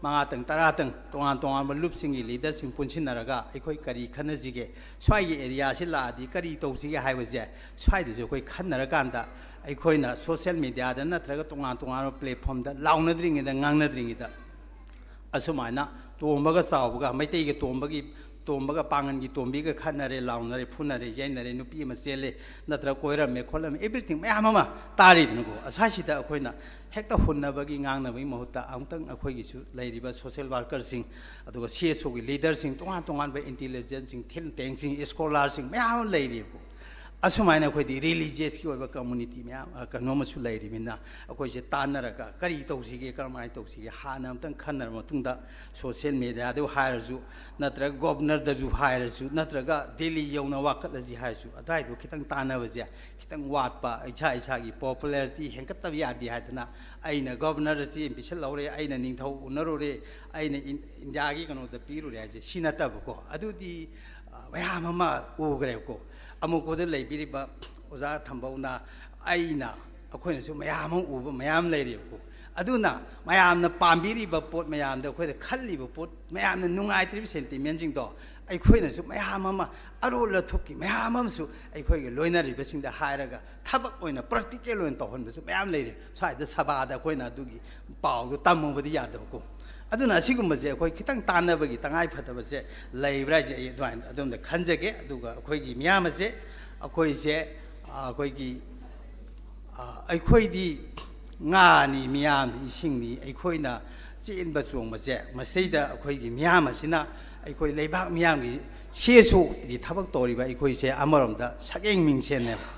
ꯃꯉꯥꯇꯪ ꯇꯔꯥꯇꯪ ꯇꯣꯉꯥꯟ ꯇꯣꯉꯥꯟꯕ ꯂꯨꯞꯁꯤꯡꯒꯤ ꯂꯤꯗꯔꯁꯤꯡ ꯄꯨꯟꯁꯤꯟꯅꯔꯒ ꯑꯩꯈꯣꯏ ꯀꯔꯤ ꯈꯟꯅꯁꯤꯒꯦ, ꯁ꯭ꯋꯥꯏꯒꯤ ꯑꯦꯔꯤꯌꯥꯁꯤ ꯂꯥꯛꯑꯗꯤ ꯀꯔꯤ ꯇꯧꯁꯤꯒꯦ ꯍꯥꯏꯕꯁꯦ ꯁ꯭ꯋꯥꯏꯗꯁꯨ ꯑꯩꯈꯣꯏ ꯈꯟꯅꯔꯀꯥꯟꯗ, ꯑꯩꯈꯣꯏꯅ ꯁꯣꯁꯤꯌꯦꯜ ꯃꯦꯗꯤꯌꯥꯗ ꯅꯠꯇ꯭ꯔꯒ ꯇꯣꯉꯥꯟ ꯇꯣꯉꯥꯟꯕ ꯄ꯭ꯂꯦꯠꯐꯣꯝꯗ ꯂꯥꯎꯅꯗ꯭ꯔꯤꯉꯩꯗ, ꯉꯥꯡꯅꯗ꯭ꯔꯤꯉꯩꯗ, ꯑꯁꯨꯃꯥꯏꯅ ꯇꯣꯝꯕꯒ ꯆꯥꯎꯕꯒ, ꯃꯩꯇꯩꯒ ꯇꯣꯝꯕꯒꯤ, ꯇꯣꯝꯕꯒ ꯄꯥꯡꯒꯜꯒꯤ ꯇꯣꯝꯕꯤꯒ ꯈꯠꯅꯔꯦ, ꯂꯥꯎꯅꯔꯦ, ꯐꯨꯅꯔꯦ, ꯌꯩꯅꯔꯦ, ꯅꯨꯄꯤ ꯑꯃ ꯆꯦꯜꯂꯦ, ꯅꯠꯇ꯭ꯔꯒ ꯀꯣꯏꯔꯝꯃꯦ ꯈꯣꯠꯂꯝꯃꯦ, ꯑꯦꯚ꯭ꯔꯤꯊꯤꯡ ꯃꯌꯥꯝ ꯑꯃ ꯇꯥꯔꯤꯗꯅꯀꯣ꯫ ꯑꯁ꯭ꯋꯥꯏꯁꯤꯗ ꯑꯩꯈꯣꯏꯅ ꯍꯦꯛꯇ ꯍꯨꯟꯅꯕꯒꯤ, ꯉꯥꯡꯅꯕꯒꯤ ꯃꯍꯨꯠꯇ ꯑꯃꯨꯛꯇꯪ ꯑꯩꯈꯣꯏꯒꯤꯁꯨ ꯂꯩꯔꯤꯕ ꯁꯣꯁꯤꯌꯦꯜ ꯋꯥꯔꯀꯔꯁꯤꯡ, ꯑꯗꯨꯒ ꯁꯤ ꯑꯦꯁ ꯑꯣꯒꯤ ꯂꯤꯗꯔꯁꯤꯡ, ꯇꯣꯉꯥꯟ ꯇꯣꯉꯥꯟꯕ ꯏꯟꯇꯦꯂꯤꯖꯦꯟꯁꯁꯤꯡ, ꯊꯤꯡ ꯇꯦꯡꯁꯤꯡ, ꯁ꯭ꯀꯣꯂꯥꯔꯁꯤꯡ ꯃꯌꯥꯝ ꯑꯃ ꯂꯩꯔꯤꯕꯀꯣ꯫ ꯑꯁꯨꯃꯥꯏꯅ ꯑꯩꯈꯣꯏꯗꯤ ꯔꯤꯂꯤꯖꯤꯌꯁꯀꯤ ꯑꯣꯏꯕ ꯀꯝꯃꯨꯅꯤꯇꯤ ꯃꯌꯥꯝ, ꯑ, ꯀꯩꯅꯣ ꯑꯃꯁꯨ ꯂꯩꯔꯤꯕꯅꯤꯅ, ꯑꯩꯈꯣꯏꯁꯦ ꯇꯥꯟꯅꯔꯒ ꯀꯔꯤ ꯇꯧꯁꯤꯒꯦ, ꯀꯔꯝꯍꯥꯏꯅ ꯇꯧꯁꯤꯒꯦ, ꯍꯥꯟꯅ ꯑꯝꯇꯪ ꯈꯟꯅꯔ ꯃꯇꯨꯡꯗ, ꯁꯣꯁꯤꯌꯦꯜ ꯃꯦꯗꯤꯌꯥꯗꯕꯨ ꯍꯥꯏꯔꯁꯨ, ꯅꯠꯇ꯭ꯔꯒ ꯒꯣꯕꯅꯔꯗꯁꯨ ꯍꯥꯏꯔꯁꯨ, ꯅꯠꯇ꯭ꯔꯒ ꯗꯦꯜꯂꯤ ꯌꯧꯅ ꯋꯥꯀꯠꯂꯁꯤ ꯍꯥꯏꯔꯁꯨ, ꯑꯗꯨꯋꯥꯏꯗꯣ ꯈꯤꯇꯪ ꯇꯥꯟꯅꯕꯁꯦ ꯈꯤꯇꯪ ꯋꯥꯠꯄ, ꯏꯁꯥ ꯏꯁꯥꯒꯤ ꯄꯣꯄꯨꯂꯦꯔꯤꯇꯤ ꯍꯦꯟꯒꯠꯇꯕ ꯌꯥꯗꯦ ꯍꯥꯏꯗꯅ, ꯑꯩꯅ ꯒꯣꯕꯅꯔꯗ ꯆꯦ ꯑꯃ ꯄꯤꯁꯜꯍꯧꯔꯦ, ꯑꯩꯅ ꯅꯤꯡꯊꯧ ꯎꯅꯔꯨꯔꯦ, ꯑꯩꯅ ꯏꯟ-, ꯏꯟꯗꯤꯌꯥꯒꯤ ꯀꯩꯅꯣꯗ ꯄꯤꯔꯨꯔꯦ ꯍꯥꯏꯁꯦ ꯁꯤ ꯅꯠꯇꯕꯀꯣ꯫ ꯑꯗꯨꯗꯤ, ꯑ, ꯃꯌꯥꯝ ꯑꯃ ꯎꯈ꯭ꯔꯦꯕꯀꯣ꯫ ꯑꯃꯨꯛꯄꯗ ꯂꯩꯕꯤꯔꯤꯕ ꯑꯣꯖꯥ ꯊꯝꯕꯧꯅ, ꯑꯩꯅ, ꯑꯩꯈꯣꯏꯅꯁꯨ ꯃꯌꯥꯝ ꯑꯃ ꯎꯕ ꯃꯌꯥꯝ ꯂꯩꯔꯤꯕꯀꯣ꯫ ꯑꯗꯨꯅ ꯃꯌꯥꯝꯅ ꯄꯥꯝꯕꯤꯔꯤꯕ ꯄꯣꯠ ꯃꯌꯥꯝꯗ, ꯑꯩꯈꯣꯏꯅ ꯈꯜꯂꯤꯕ ꯄꯣꯠ ꯃꯌꯥꯝꯅ ꯅꯨꯡꯉꯥꯏꯇ꯭ꯔꯤꯕ ꯁꯦꯟꯇꯤꯃꯦꯟꯁꯤꯡꯗꯣ ꯑꯩꯈꯣꯏꯅꯁꯨ ꯃꯌꯥꯝ ꯑꯃ, ꯑꯔꯣꯜ ꯑꯊꯨꯞꯀꯤ ꯃꯌꯥꯝ ꯑꯃꯁꯨ ꯑꯩꯈꯣꯏꯒꯤ ꯂꯣꯏꯅꯔꯤꯕꯁꯤꯡꯗ ꯍꯥꯏꯔꯒ ꯊꯕꯛ ꯑꯣꯏꯅ ꯄ꯭ꯔꯦꯛꯇꯤꯀꯦꯜ ꯑꯣꯏꯅ ꯇꯧꯍꯟꯕꯁꯨ ꯃꯌꯥꯝ ꯂꯩꯔꯤ꯫ ꯁ꯭ꯋꯥꯏꯗ ꯁꯚꯥꯗ ꯑꯩꯈꯣꯏꯅ ꯑꯗꯨꯒꯤ ꯄꯥꯎꯗꯨ ꯇꯝꯃꯨꯕꯗꯤ ꯌꯥꯗꯕꯀꯣ꯫ ꯑꯗꯨꯅ ꯑꯁꯤꯒꯨꯝꯕꯁꯦ ꯑꯩꯈꯣꯏ ꯈꯤꯇꯪ ꯇꯥꯟꯅꯕꯒꯤ ꯇꯉꯥꯏ ꯐꯗꯕꯁꯦ ꯂꯩꯕ꯭ꯔꯥ ꯍꯥꯏꯁꯦ ꯑꯩ ꯑꯗꯨꯃꯥꯏꯅ ꯑꯗꯣꯝꯗ ꯈꯟꯖꯒꯦ꯫ ꯑꯗꯨꯒ ꯑꯩꯈꯣꯏꯒꯤ ꯃꯤꯌꯥꯝ ꯑꯁꯦ, ꯑꯩꯈꯣꯏꯁꯦ, ꯑꯩꯈꯣꯏꯒꯤ ꯑꯩꯈꯣꯏꯗꯤ ꯉꯥꯅꯤ, ꯃꯤꯌꯥꯝꯗꯤ ꯏꯁꯤꯡꯅꯤ꯫ ꯑꯩꯈꯣꯏꯅ ꯆꯦꯟꯕ ꯆꯣꯡꯕꯁꯦ, ꯃꯁꯤꯗ ꯑꯩꯈꯣꯏꯒꯤ ꯃꯤꯌꯥꯝ ꯑꯁꯤꯅ ꯑꯩꯈꯣꯏ ꯂꯩꯕꯥꯛ ꯃꯤꯌꯥꯝꯒꯤ ꯁꯦꯁꯨꯒꯤ ꯊꯕꯛ ꯇꯧꯔꯤꯕ ꯑꯩꯈꯣꯏꯁꯦ ꯑꯃꯔꯣꯝꯗ ꯁꯛꯌꯦꯡ ꯃꯤꯡꯁꯦꯟꯅꯦꯕ꯫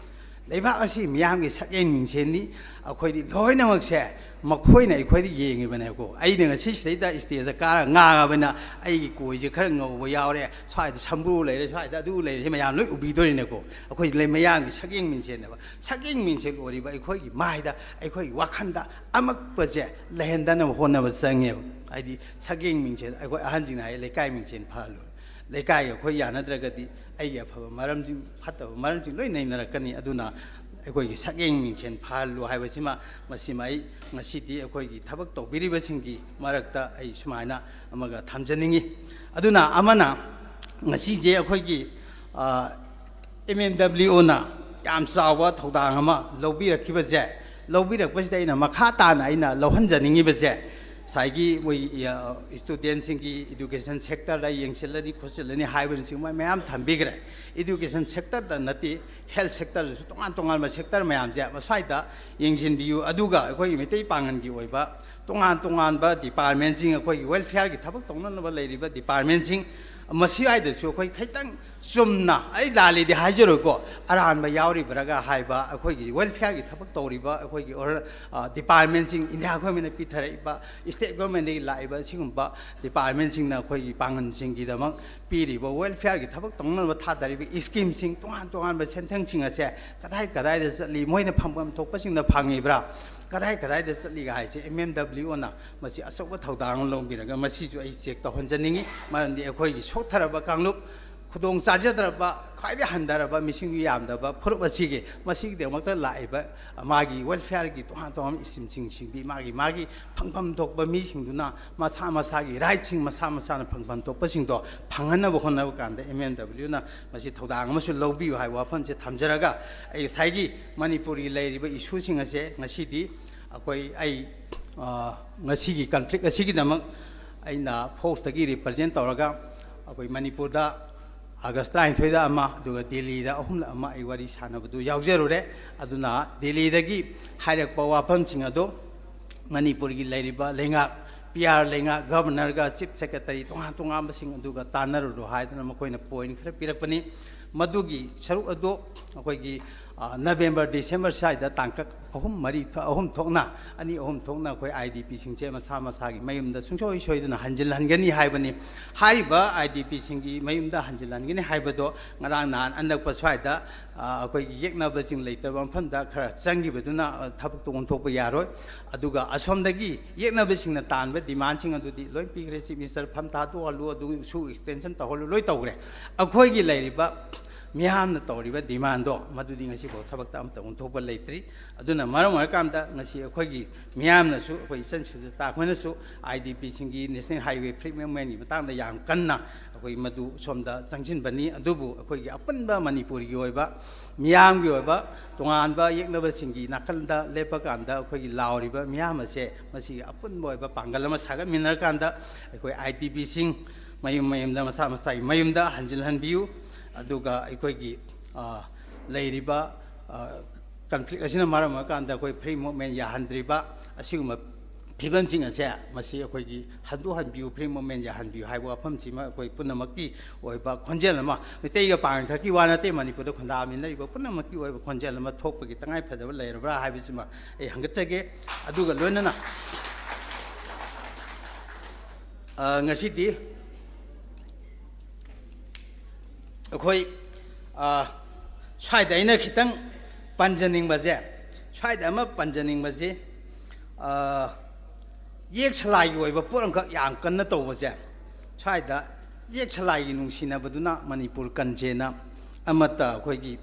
ꯂꯩꯕꯥꯛ ꯑꯁꯤ ꯃꯤꯌꯥꯝꯒꯤ ꯁꯛꯌꯦꯡ ꯃꯤꯡꯁꯦꯟꯅꯤ꯫ ꯑꯩꯈꯣꯏꯗꯤ ꯂꯣꯏꯅꯃꯛꯁꯦ ꯃꯈꯣꯏꯅ ꯑꯩꯈꯣꯏꯗ ꯌꯦꯡꯉꯤꯕꯅꯦꯀꯣ꯫ ꯑꯩꯅ ꯉꯁꯤ ꯁꯤꯗꯩꯗ ꯁ꯭ꯇꯦꯖꯇ ꯀꯥꯔꯒ ꯉꯥꯡꯉꯕꯅꯤꯅ ꯑꯩꯒꯤ ꯀꯣꯏꯁꯦ ꯈꯔ ꯉꯧꯕ ꯌꯥꯎꯔꯦ, ꯁ꯭ꯋꯥꯏꯗ ꯁꯝꯕ꯭ꯔꯨ ꯂꯩꯔꯦ, ꯁ꯭ꯋꯥꯏꯗ ꯑꯗꯨ ꯂꯩꯔꯦ, ꯁꯤ ꯃꯌꯥꯝ ꯂꯣꯏ ꯎꯕꯤꯗꯣꯔꯤꯅꯦꯀꯣ꯫ ꯑꯩꯈꯣꯏꯗꯤ ꯂꯩ-, ꯃꯌꯥꯝꯒꯤ ꯁꯛꯌꯦꯡ ꯃꯤꯡꯁꯦꯟꯅꯦꯕ꯫ ꯁꯛꯌꯦꯡ ꯃꯤꯡꯁꯦꯟ ꯑꯣꯏꯔꯤꯕ ꯑꯩꯈꯣꯏꯒꯤ ꯃꯥꯏꯗ, ꯑꯩꯈꯣꯏꯒꯤ ꯋꯥꯈꯜꯗ ꯑꯃꯛꯄꯁꯦ ꯂꯩꯍꯟꯗꯅꯕ ꯍꯣꯠꯅꯕ ꯆꯪꯉꯦꯕ꯫ ꯍꯥꯏꯗꯤ ꯁꯛꯌꯦꯡ ꯃꯤꯡꯁꯦꯟ, ꯑꯩꯈꯣꯏ ꯑꯍꯟꯁꯤꯡꯅ ꯍꯥꯏ, "ꯂꯩꯀꯥꯏ ꯃꯤꯡꯁꯦꯟ ꯐꯍꯜꯂꯨ"꯫ ꯂꯩꯀꯥꯏꯒ ꯑꯩꯈꯣꯏ ꯌꯥꯅꯗ꯭ꯔꯒꯗꯤ ꯑꯩꯒꯤ ꯑꯐꯕ ꯃꯔꯝꯁꯤꯡ, ꯐꯠꯇꯕ ꯃꯔꯝꯁꯤꯡ ꯂꯣꯏ ꯅꯩꯅꯔꯛꯀꯅꯤ꯫ ꯑꯗꯨꯅ ꯑꯩꯈꯣꯏꯒꯤ ꯁꯛꯌꯦꯡ ꯃꯤꯡꯁꯦꯟ ꯐꯍꯜꯂꯨ ꯍꯥꯏꯕꯁꯤꯃ, ꯃꯁꯤꯃ ꯑꯩ ꯉꯁꯤꯗꯤ ꯑꯩꯈꯣꯏꯒꯤ ꯊꯕꯛ ꯇꯧꯕꯤꯔꯤꯕꯁꯤꯡꯒꯤ ꯃꯔꯛꯇ ꯑꯩ ꯁꯨꯃꯥꯏꯅ ꯑꯃꯒ ꯊꯝꯖꯅꯤꯡꯉꯤ꯫ ꯑꯗꯨꯅ ꯑꯃꯅ, ꯉꯁꯤꯁꯦ ꯑꯩꯈꯣꯏꯒꯤ ꯑꯦꯝ ꯑꯦꯝ ꯗꯕ꯭ꯂꯤꯎ ꯑꯣꯅ ꯌꯥꯝ ꯆꯥꯎꯕ ꯊꯧꯗꯥꯡ ꯑꯃ ꯂꯧꯕꯤꯔꯛꯈꯤꯕꯁꯦ, ꯂꯧꯕꯤꯔꯛꯄꯁꯤꯗ ꯑꯩꯅ ꯃꯈꯥ ꯇꯥꯅ ꯑꯩꯅ ꯂꯧꯍꯟꯖꯅꯤꯡꯉꯤꯕꯁꯦ, ꯉꯁꯥꯏꯒꯤ ꯃꯣꯏ ꯏꯁꯇꯨꯗꯦꯟꯁꯤꯡꯒꯤ ꯏꯗꯨꯀꯦꯁꯟ ꯁꯦꯛꯇꯔꯗ ꯌꯦꯡꯁꯤꯜꯂꯅꯤ ꯈꯣꯠꯆꯤꯜꯂꯅꯤ ꯍꯥꯏꯕꯅꯆꯤꯡꯕ ꯃꯌꯥꯝ ꯊꯝꯕꯤꯈ꯭ꯔꯦ꯫ ꯏꯗꯨꯀꯦꯁꯟ ꯁꯦꯛꯇꯔꯗ ꯅꯠꯇꯦ, ꯍꯦꯜꯊ ꯁꯦꯛꯇꯔꯗꯁꯨ, ꯇꯣꯉꯥꯟ ꯇꯣꯉꯥꯟꯕ ꯁꯦꯛꯇꯔ ꯃꯌꯥꯝꯁꯦ ꯃꯁ꯭ꯋꯥꯏꯗ ꯌꯦꯡꯁꯤꯟꯕꯤꯌꯨ꯫ ꯑꯗꯨꯒ ꯑꯩꯈꯣꯏꯒꯤ ꯃꯩꯇꯩ ꯄꯥꯉꯜꯒꯤ ꯑꯣꯏꯕ ꯇꯣꯉꯥꯟ ꯇꯣꯉꯥꯟꯕ ꯗꯤꯄꯥꯔꯠꯃꯦꯟꯁꯤꯡ, ꯑꯩꯈꯣꯏꯒꯤ ꯋꯦꯜꯐꯤꯌꯔꯒꯤ ꯊꯕꯛ ꯇꯧꯅꯅꯕ ꯂꯩꯔꯤꯕ ꯗꯤꯄꯥꯔꯠꯃꯦꯟꯁꯤꯡ, ꯃꯁꯤ ꯍꯥꯏꯗꯁꯨ ꯑꯩꯈꯣꯏ ꯈꯤꯇꯪ ꯆꯨꯝꯅ, ꯑꯩ ꯂꯥꯜꯂꯦꯗꯤ ꯍꯥꯏꯖꯔꯣꯏꯀꯣ, ꯑꯔꯥꯟꯕ ꯌꯥꯎꯔꯤꯕ꯭ꯔꯥꯒ ꯍꯥꯏꯕ, ꯑꯩꯈꯣꯏꯒꯤ ꯋꯦꯜꯐꯤꯌꯔꯒꯤ ꯊꯕꯛ ꯇꯧꯔꯤꯕ ꯑꯩꯈꯣꯏꯒꯤ ꯑꯣꯔ-, ꯑ, ꯗꯤꯄꯥꯔꯠꯃꯦꯟꯁꯤꯡ, ꯏꯟꯗꯤꯌꯥ ꯒꯣꯔꯃꯦꯟꯅ ꯄꯤꯊꯔꯛꯏꯕ, ꯏꯁꯇꯦꯠ ꯒꯣꯔꯃꯦꯟꯗꯒꯤ ꯂꯥꯛꯏꯕ, ꯁꯤꯒꯨꯝꯕ ꯗꯤꯄꯥꯔꯠꯃꯦꯟꯁꯤꯡꯅ ꯑꯩꯈꯣꯏꯒꯤ ꯄꯥꯡꯒꯜꯁꯤꯡꯒꯤꯗꯃꯛ ꯄꯤꯔꯤꯕ ꯋꯦꯜꯐꯤꯌꯔꯒꯤ ꯊꯕꯛ ꯇꯧꯅꯅꯕ ꯊꯥꯗꯔꯤꯕ ꯏꯁꯀꯤꯝꯁꯤꯡ, ꯇꯣꯉꯥꯟ ꯇꯣꯉꯥꯟꯕ ꯁꯦꯟꯊꯪꯁꯤꯡ ꯑꯁꯦ ꯀꯗꯥꯏ ꯀꯗꯥꯏꯗ ꯆꯠꯂꯤ, ꯃꯣꯏꯅ ꯐꯪꯐꯝ ꯊꯣꯛꯄꯁꯤꯡꯗ ꯐꯪꯉꯤꯕ꯭ꯔꯥ, ꯀꯗꯥꯏ ꯀꯗꯥꯏꯗ ꯆꯠꯂꯤꯒ ꯍꯥꯏꯁꯦ ꯑꯦꯝ ꯑꯦꯝ ꯗꯕ꯭ꯂꯤꯎ ꯑꯣꯅ ꯃꯁꯤ ꯑꯆꯧꯕ ꯊꯧꯗꯥꯡ ꯑꯃ ꯂꯧꯕꯤꯔꯒ ꯃꯁꯤꯁꯨ ꯑꯩ ꯆꯦꯛ ꯇꯧꯍꯟꯖꯅꯤꯡꯉꯤ꯫ ꯃꯔꯝꯗꯤ ꯑꯩꯈꯣꯏꯒꯤ ꯁꯣꯛꯊꯔꯕ ꯀꯥꯡꯂꯨꯞ, ꯈꯨꯗꯣꯡ ꯆꯥꯖꯗ꯭ꯔꯕ, ꯈ꯭ꯋꯥꯏꯗꯒꯤ ꯍꯟꯊꯔꯕ, ꯃꯤꯁꯤꯡ ꯌꯥꯝꯗꯕ ꯐꯨꯔꯨꯞ ꯑꯁꯤꯒꯤ, ꯃꯁꯤꯒꯤꯗꯃꯛꯇ ꯂꯥꯛꯏꯕ ꯃꯥꯒꯤ ꯋꯦꯜꯐꯤꯌꯔꯒꯤ ꯇꯣꯉꯥꯟ ꯇꯣꯉꯥꯟꯕ ꯏꯁꯀꯤꯝꯁꯤꯡꯁꯤꯡꯗꯤ ꯃꯥꯒꯤ, ꯃꯥꯒꯤ ꯐꯪꯐꯝ ꯊꯣꯛꯄ ꯃꯤꯁꯤꯡꯗꯨꯅ ꯃꯁꯥ ꯃꯁꯥꯒꯤ ꯔꯥꯏꯠꯁꯤꯡ, ꯃꯁꯥ ꯃꯁꯥꯅ ꯐꯪꯐꯝ ꯊꯣꯛꯄꯁꯤꯡꯗꯣ ꯐꯪꯍꯟꯅꯕ ꯍꯣꯠꯅꯕ ꯀꯥꯟꯗ ꯑꯦꯝ ꯑꯦꯝ ꯗꯕ꯭ꯂꯤꯎꯅ ꯃꯁꯤ ꯊꯧꯗꯥꯡ ꯑꯃꯁꯨ ꯂꯧꯕꯤꯌꯨ ꯍꯥꯏꯕ ꯋꯥꯐꯝꯁꯦ ꯊꯝꯖꯔꯒ, ꯑꯩ ꯉꯁꯥꯏꯒꯤ ꯃꯅꯤꯄꯨꯔꯒꯤ ꯂꯩꯔꯤꯕ ꯏꯁꯨꯁꯤꯡ ꯑꯁꯦ ꯉꯁꯤꯗꯤ ꯑꯩꯈꯣꯏ, ꯑꯩ, ꯑ, ꯉꯁꯤꯒꯤ ꯀꯟꯐ꯭ꯂꯤꯛ ꯑꯁꯤꯒꯤꯗꯃꯛ ꯑꯩꯅ ꯐꯣꯛꯁꯇꯒꯤ ꯔꯤꯄ꯭ꯔꯖꯦꯟ ꯇꯧꯔꯒ ꯑꯩꯈꯣꯏ ꯃꯅꯤꯄꯨꯔꯗ ꯑꯥꯒꯁ ꯇꯔꯥꯅꯤꯊꯣꯏꯗ ꯑꯃ, ꯑꯗꯨꯒ ꯗꯦꯜꯂꯤꯗ ꯑꯍꯨꯝꯂꯛ ꯑꯃ ꯑꯩ ꯋꯥꯔꯤ ꯁꯥꯟꯅꯕꯗꯨ ꯌꯥꯎꯖꯔꯨꯔꯦ꯫ ꯑꯗꯨꯅ ꯗꯦꯜꯂꯤꯗꯒꯤ ꯍꯥꯏꯔꯛꯄ ꯋꯥꯐꯝꯁꯤꯡ ꯑꯗꯣ ꯃꯅꯤꯄꯨꯔꯒꯤ ꯂꯩꯔꯤꯕ ꯂꯩꯉꯥꯛ, ꯄꯤ ꯑꯥꯔ ꯂꯩꯉꯥꯛ, ꯒꯕꯔꯅꯔꯒ ꯆꯤꯐ ꯁꯦꯀ꯭ꯔꯦꯇꯔꯤ ꯇꯣꯉꯥꯟ ꯇꯣꯉꯥꯟꯕꯁꯤꯡ ꯑꯗꯨꯒ ꯇꯥꯟꯅꯔꯨꯔꯣ ꯍꯥꯏꯗꯅ ꯃꯈꯣꯏꯅ ꯄꯣꯏꯟꯠ ꯈꯔ ꯄꯤꯔꯛꯄꯅꯤ꯫ ꯃꯗꯨꯒꯤ ꯁꯔꯨꯛ ꯑꯗꯨ ꯑꯩꯈꯣꯏꯒꯤ, ꯑ, ꯅꯕꯦꯝꯕꯔ, ꯗꯤꯁꯦꯝꯕꯔ ꯁ꯭ꯋꯥꯏꯗ ꯇꯥꯡꯀꯛ ꯑꯍꯨꯝ ꯃꯔꯤ ꯊꯣ-, ꯑꯍꯨꯝ ꯊꯣꯛꯅ, ꯑꯅꯤ ꯑꯍꯨꯝ ꯊꯣꯛꯅ ꯑꯩꯈꯣꯏ ꯑꯥꯏ ꯗꯤ ꯄꯤꯁꯤꯡꯁꯦ ꯃꯁꯥ ꯃꯁꯥꯒꯤ ꯃꯌꯨꯝꯗ ꯁꯨꯡꯁꯣꯏ ꯁꯣꯏꯗꯅ ꯍꯟꯖꯤꯜꯍꯟꯒꯅꯤ ꯍꯥꯏꯕꯅꯤ꯫ ꯍꯥꯏꯔꯤꯕ ꯑꯥꯏ ꯗꯤ ꯄꯤꯁꯤꯡꯒꯤ ꯃꯌꯨꯝꯗ ꯍꯟꯖꯤꯜꯍꯟꯒꯅꯤ ꯍꯥꯏꯕꯗꯣ ꯉꯔꯥꯡ ꯅꯍꯥꯟ ꯑꯅꯛꯄ ꯁ꯭ꯋꯥꯏꯗ, ꯑ, ꯑꯩꯈꯣꯏꯒꯤ ꯌꯦꯛꯅꯕꯁꯤꯡ ꯂꯩꯇꯕ ꯃꯐꯝꯗ ꯈꯔ ꯆꯪꯈꯤꯕꯗꯨꯅ, ꯑ, ꯊꯕꯛꯇꯣ ꯑꯣꯟꯊꯣꯛꯄ ꯌꯥꯔꯣꯏ꯫ ꯑꯗꯨꯒ ꯑꯁꯣꯝꯗꯒꯤ ꯌꯦꯛꯅꯕꯁꯤꯡꯅ ꯇꯥꯟꯕ ꯗꯤꯃꯥꯟꯁꯤꯡ ꯑꯗꯨꯗꯤ ꯂꯣꯏ ꯄꯤꯈ꯭ꯔꯦ, ꯆꯤꯐ ꯃꯤꯅꯤꯁꯇꯔ ꯐꯝ ꯊꯥꯗꯣꯛꯍꯜꯂꯨ, ꯑꯗꯨꯁꯨ ꯑꯦꯛꯁꯇꯦꯟꯁꯟ ꯇꯧꯍꯜꯂꯨ, ꯂꯣꯏ ꯇꯧꯈ꯭ꯔꯦ꯫ ꯑꯩꯈꯣꯏꯒꯤ ꯂꯩꯔꯤꯕ ꯃꯤꯌꯥꯝꯅ ꯇꯧꯔꯤꯕ ꯗꯤꯃꯥꯟꯗꯣ ꯃꯗꯨꯗꯤ ꯉꯁꯤꯐꯥꯎ ꯊꯕꯛꯇ ꯑꯃꯇ ꯑꯣꯟꯊꯣꯛꯄ ꯂꯩꯇ꯭ꯔꯤ꯫ ꯑꯗꯨꯅ ꯃꯔꯝ ꯑꯣꯏꯔꯀꯥꯟꯗ ꯉꯁꯤ ꯑꯩꯈꯣꯏꯒꯤ ꯃꯤꯌꯥꯝꯅꯁꯨ, ꯑꯩꯈꯣꯏ ꯏꯆꯟ ꯁꯨꯖꯇꯥ ꯑꯩꯈꯣꯏꯅꯁꯨ ꯑꯥꯏ ꯗꯤ ꯄꯤꯁꯤꯡꯒꯤ ꯅꯦꯁꯅꯦꯜ ꯍꯥꯏꯋꯦ ꯐ꯭ꯔꯤ ꯃꯨꯞꯃꯦꯟꯒꯤ ꯃꯇꯥꯡꯗ ꯌꯥꯝ ꯀꯟꯅ ꯑꯩꯈꯣꯏ ꯃꯗꯨ ꯁꯣꯝꯗ ꯆꯪꯁꯤꯟꯕꯅꯤ꯫ ꯑꯗꯨꯕꯨ ꯑꯩꯈꯣꯏꯒꯤ ꯑꯄꯨꯟꯕ ꯃꯅꯤꯄꯨꯔꯒꯤ ꯑꯣꯏꯕ, ꯃꯤꯌꯥꯝꯒꯤ ꯑꯣꯏꯕ, ꯇꯣꯉꯥꯟꯕ ꯌꯦꯛꯅꯕꯁꯤꯡꯒꯤ ꯅꯥꯀꯟꯗ ꯂꯦꯞꯄꯀꯥꯟꯗ ꯑꯩꯈꯣꯏꯒꯤ ꯂꯥꯎꯔꯤꯕ ꯃꯤꯌꯥꯝ ꯑꯁꯦ ꯃꯁꯤꯒꯤ ꯑꯄꯨꯟꯕ ꯑꯣꯏꯕ ꯄꯥꯡꯒꯜ ꯑꯃ ꯁꯥꯒꯠꯃꯤꯟꯅꯔꯀꯥꯟꯗ ꯑꯩꯈꯣꯏ ꯑꯥꯏ ꯗꯤ ꯄꯤꯁꯤꯡ ꯃꯌꯨꯝ ꯃꯌꯨꯝꯗ, ꯃꯁꯥ ꯃꯁꯥꯒꯤ ꯃꯌꯨꯝꯗ ꯍꯟꯖꯤꯜꯍꯟꯕꯤꯌꯨ꯫ ꯑꯗꯨꯒ ꯑꯩꯈꯣꯏꯒꯤ, ꯑ, ꯂꯩꯔꯤꯕ, ꯑ, ꯀꯟꯐ꯭ꯂꯤꯛ ꯑꯁꯤꯅ ꯃꯔꯝ ꯑꯣꯏꯔꯀꯥꯟꯗ ꯑꯩꯈꯣꯏ ꯐ꯭ꯔꯤ ꯃꯨꯞꯃꯦꯟ ꯌꯥꯍꯟꯗ꯭ꯔꯤꯕ ꯑꯁꯤꯒꯨꯝꯕ ꯐꯤꯕꯝꯁꯤꯡ ꯑꯁꯦ ꯃꯁꯤ ꯑꯩꯈꯣꯏꯒꯤ ꯍꯟꯗꯣꯛꯍꯟꯕꯤꯌꯨ, ꯐ꯭ꯔꯤ ꯃꯨꯞꯃꯦꯟ ꯌꯥꯍꯟꯕꯤꯌꯨ ꯍꯥꯏꯕ ꯋꯥꯐꯝꯁꯤꯃ ꯑꯩꯈꯣꯏ ꯄꯨꯝꯅꯃꯛꯀꯤ ꯑꯣꯏꯕ ꯈꯣꯟꯖꯦꯜ ꯑꯃ, ꯃꯩꯇꯩꯒ ꯄꯥꯡꯒꯜ ꯈꯛꯀꯤ ꯋꯥ ꯅꯠꯇꯦ, ꯃꯅꯤꯄꯨꯔꯗ ꯈꯨꯟꯗꯥꯃꯤꯟꯅꯔꯤꯕ ꯄꯨꯝꯅꯃꯛꯀꯤ ꯑꯣꯏꯕ ꯈꯣꯟꯖꯦꯜ ꯑꯃ ꯊꯣꯛꯄꯒꯤ ꯇꯉꯥꯏ ꯐꯗꯕ ꯂꯩꯔꯕ꯭ꯔꯥ ꯍꯥꯏꯕꯁꯤꯃ ꯑꯩ ꯍꯪꯒꯠꯆꯒꯦ꯫ ꯑꯗꯨꯒ ꯂꯣꯏꯅꯅ, ꯑ, ꯉꯁꯤꯗꯤ ꯑꯩꯈꯣꯏ, ꯑ, ꯁ꯭ꯋꯥꯏꯗ ꯑꯩꯅ ꯈꯤꯇꯪ ꯄꯟꯖꯅꯤꯡꯕꯁꯦ, ꯁ꯭ꯋꯥꯏꯗ ꯑꯃ ꯄꯟꯖꯅꯤꯡꯕꯁꯤ, ꯑ, ꯌꯦꯛ ꯁꯂꯥꯏꯒꯤ ꯑꯣꯏꯕ ꯄꯣꯠ ꯑꯃꯈꯛ ꯌꯥꯝ ꯀꯟꯅ ꯇꯧꯕꯁꯦ, ꯁ꯭ꯋꯥꯏꯗ ꯌꯦꯛ ꯁꯂꯥꯏꯒꯤ ꯅꯨꯡꯁꯤꯅꯕꯗꯨꯅ ꯃꯅꯤꯄꯨꯔ ꯀꯟꯁꯦꯅ ꯑꯃꯠꯇ ꯑꯩꯈꯣꯏꯒꯤ,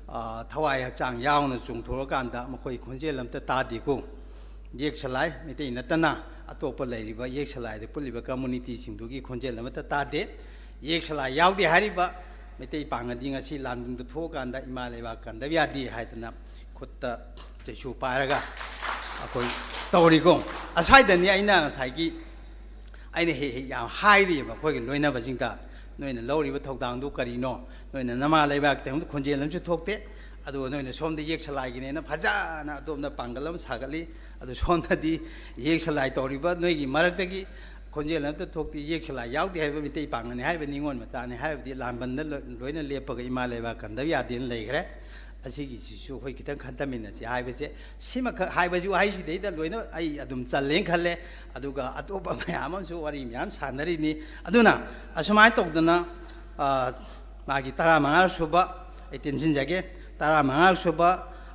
ꯑ, ꯊꯋꯥꯏ ꯍꯛꯆꯥꯡ ꯌꯥꯎꯅ ꯆꯣꯡꯊꯣꯔꯀꯥꯟꯗ ꯃꯈꯣꯏ ꯈꯣꯟꯖꯦꯜ ꯑꯝꯇ ꯇꯥꯗꯦꯀꯣ꯫ ꯌꯦꯛ ꯁꯂꯥꯏ ꯃꯩꯇꯩ ꯅꯠꯇꯅ ꯑꯇꯣꯞꯄ ꯂꯩꯔꯤꯕ ꯌꯦꯛ ꯁꯂꯥꯏꯗ ꯄꯨꯜꯂꯤꯕ ꯀꯝꯃꯨꯅꯤꯇꯤꯁꯤꯡꯗꯨꯒꯤ ꯈꯣꯟꯖꯦꯜ ꯑꯃꯠꯇ ꯇꯥꯗꯦ꯫ ꯌꯦꯛ ꯁꯂꯥꯏ ꯌꯥꯎꯗꯦ ꯍꯥꯏꯔꯤꯕ ꯃꯩꯇꯩ ꯄꯥꯡꯒꯜꯗꯤ ꯉꯁꯤ ꯂꯥꯟꯕꯨꯡꯗ ꯊꯣꯛꯑꯀꯥꯟꯗ ꯏꯃꯥ ꯂꯩꯕꯥꯛ ꯀꯟꯗꯕ ꯌꯥꯗꯦ ꯍꯥꯏꯗꯅ ꯈꯨꯠꯇ ꯆꯩꯁꯨ ꯄꯥꯏꯔꯒ ꯑꯩꯈꯣꯏ ꯇꯧꯔꯤꯀꯣ꯫ ꯑꯁ꯭ꯋꯥꯏꯗꯅꯤ ꯑꯩꯅ ꯉꯁꯥꯏꯒꯤ, ꯑꯩꯅ ꯍꯦꯛ ꯍꯦꯛ ꯌꯥꯝ ꯍꯥꯏꯔꯤꯕ ꯑꯩꯈꯣꯏꯒꯤ ꯂꯣꯏꯅꯕꯁꯤꯡꯗ, ꯅꯣꯏꯅ ꯂꯧꯔꯤꯕ ꯊꯧꯗꯥꯡꯗꯨ ꯀꯔꯤꯅꯣ? ꯅꯣꯏꯅ ꯅꯃꯥ ꯂꯩꯕꯥꯛꯀꯤꯗꯃꯛꯇ ꯈꯣꯟꯖꯦꯜ ꯑꯃꯁꯨ ꯊꯣꯛꯇꯦ, ꯑꯗꯨꯒ ꯅꯣꯏꯅ ꯁꯣꯝꯗ ꯌꯦꯛ ꯁꯂꯥꯏꯒꯤꯅꯦꯅ ꯐꯖꯅ ꯑꯗꯣꯝꯗ ꯄꯥꯡꯒꯜ ꯑꯃ ꯁꯥꯒꯠꯂꯤ, ꯑꯗꯨ ꯁꯣꯝꯗꯗꯤ ꯌꯦꯛ ꯁꯂꯥꯏ ꯇꯧꯔꯤꯕ ꯅꯣꯏꯒꯤ ꯃꯔꯛꯇꯒꯤ ꯈꯣꯟꯖꯦꯜ ꯑꯃꯠꯇ ꯊꯣꯛꯇꯦ, ꯌꯦꯛ ꯁꯂꯥꯏ ꯌꯥꯎꯗꯦ ꯍꯥꯏꯕ ꯃꯤꯇꯩ ꯄꯥꯡꯒꯜꯅꯤ ꯍꯥꯏꯕ ꯅꯤꯉꯣꯜ ꯃꯆꯥꯅꯤ ꯍꯥꯏꯕꯗꯤ ꯂꯥꯟꯕꯟꯗ ꯂꯣ-, ꯂꯣꯏꯅ ꯂꯦꯞꯄꯒ ꯏꯃꯥ ꯂꯩꯕꯥꯛ ꯀꯟꯗꯕ ꯌꯥꯗꯦꯅ ꯂꯩꯈ꯭ꯔꯦ꯫ ꯑꯁꯤꯒꯤꯁꯤꯁꯨ ꯑꯩꯈꯣꯏ ꯈꯤꯇꯪ ꯈꯟꯊꯃꯤꯟꯅꯁꯤ ꯍꯥꯏꯕꯁꯦ, ꯁꯤꯃꯈꯛ ꯍꯥꯏꯕꯁꯤ ꯋꯥꯍꯩꯁꯤꯗꯩꯗ ꯂꯣꯏꯅ ꯑꯩ ꯑꯗꯨꯝ ꯆꯜꯂꯦꯅ ꯈꯜꯂꯦ꯫ ꯑꯗꯨꯒ ꯑꯇꯣꯞꯄ ꯃꯌꯥꯝ ꯑꯃꯁꯨ ꯋꯥꯔꯤ ꯃꯌꯥꯝ ꯁꯥꯟꯅꯔꯤꯅꯤ꯫ ꯑꯗꯨꯅ ꯑꯁꯨꯃꯥꯏꯅ ꯇꯧꯗꯅ, ꯑ, ꯃꯥꯒꯤ ꯇꯔꯥꯃꯉꯥ ꯁꯨꯕ ꯑꯩ ꯇꯦꯟꯁꯤꯟꯖꯒꯦ, ꯇꯔꯥꯃꯉꯥ ꯁꯨꯕ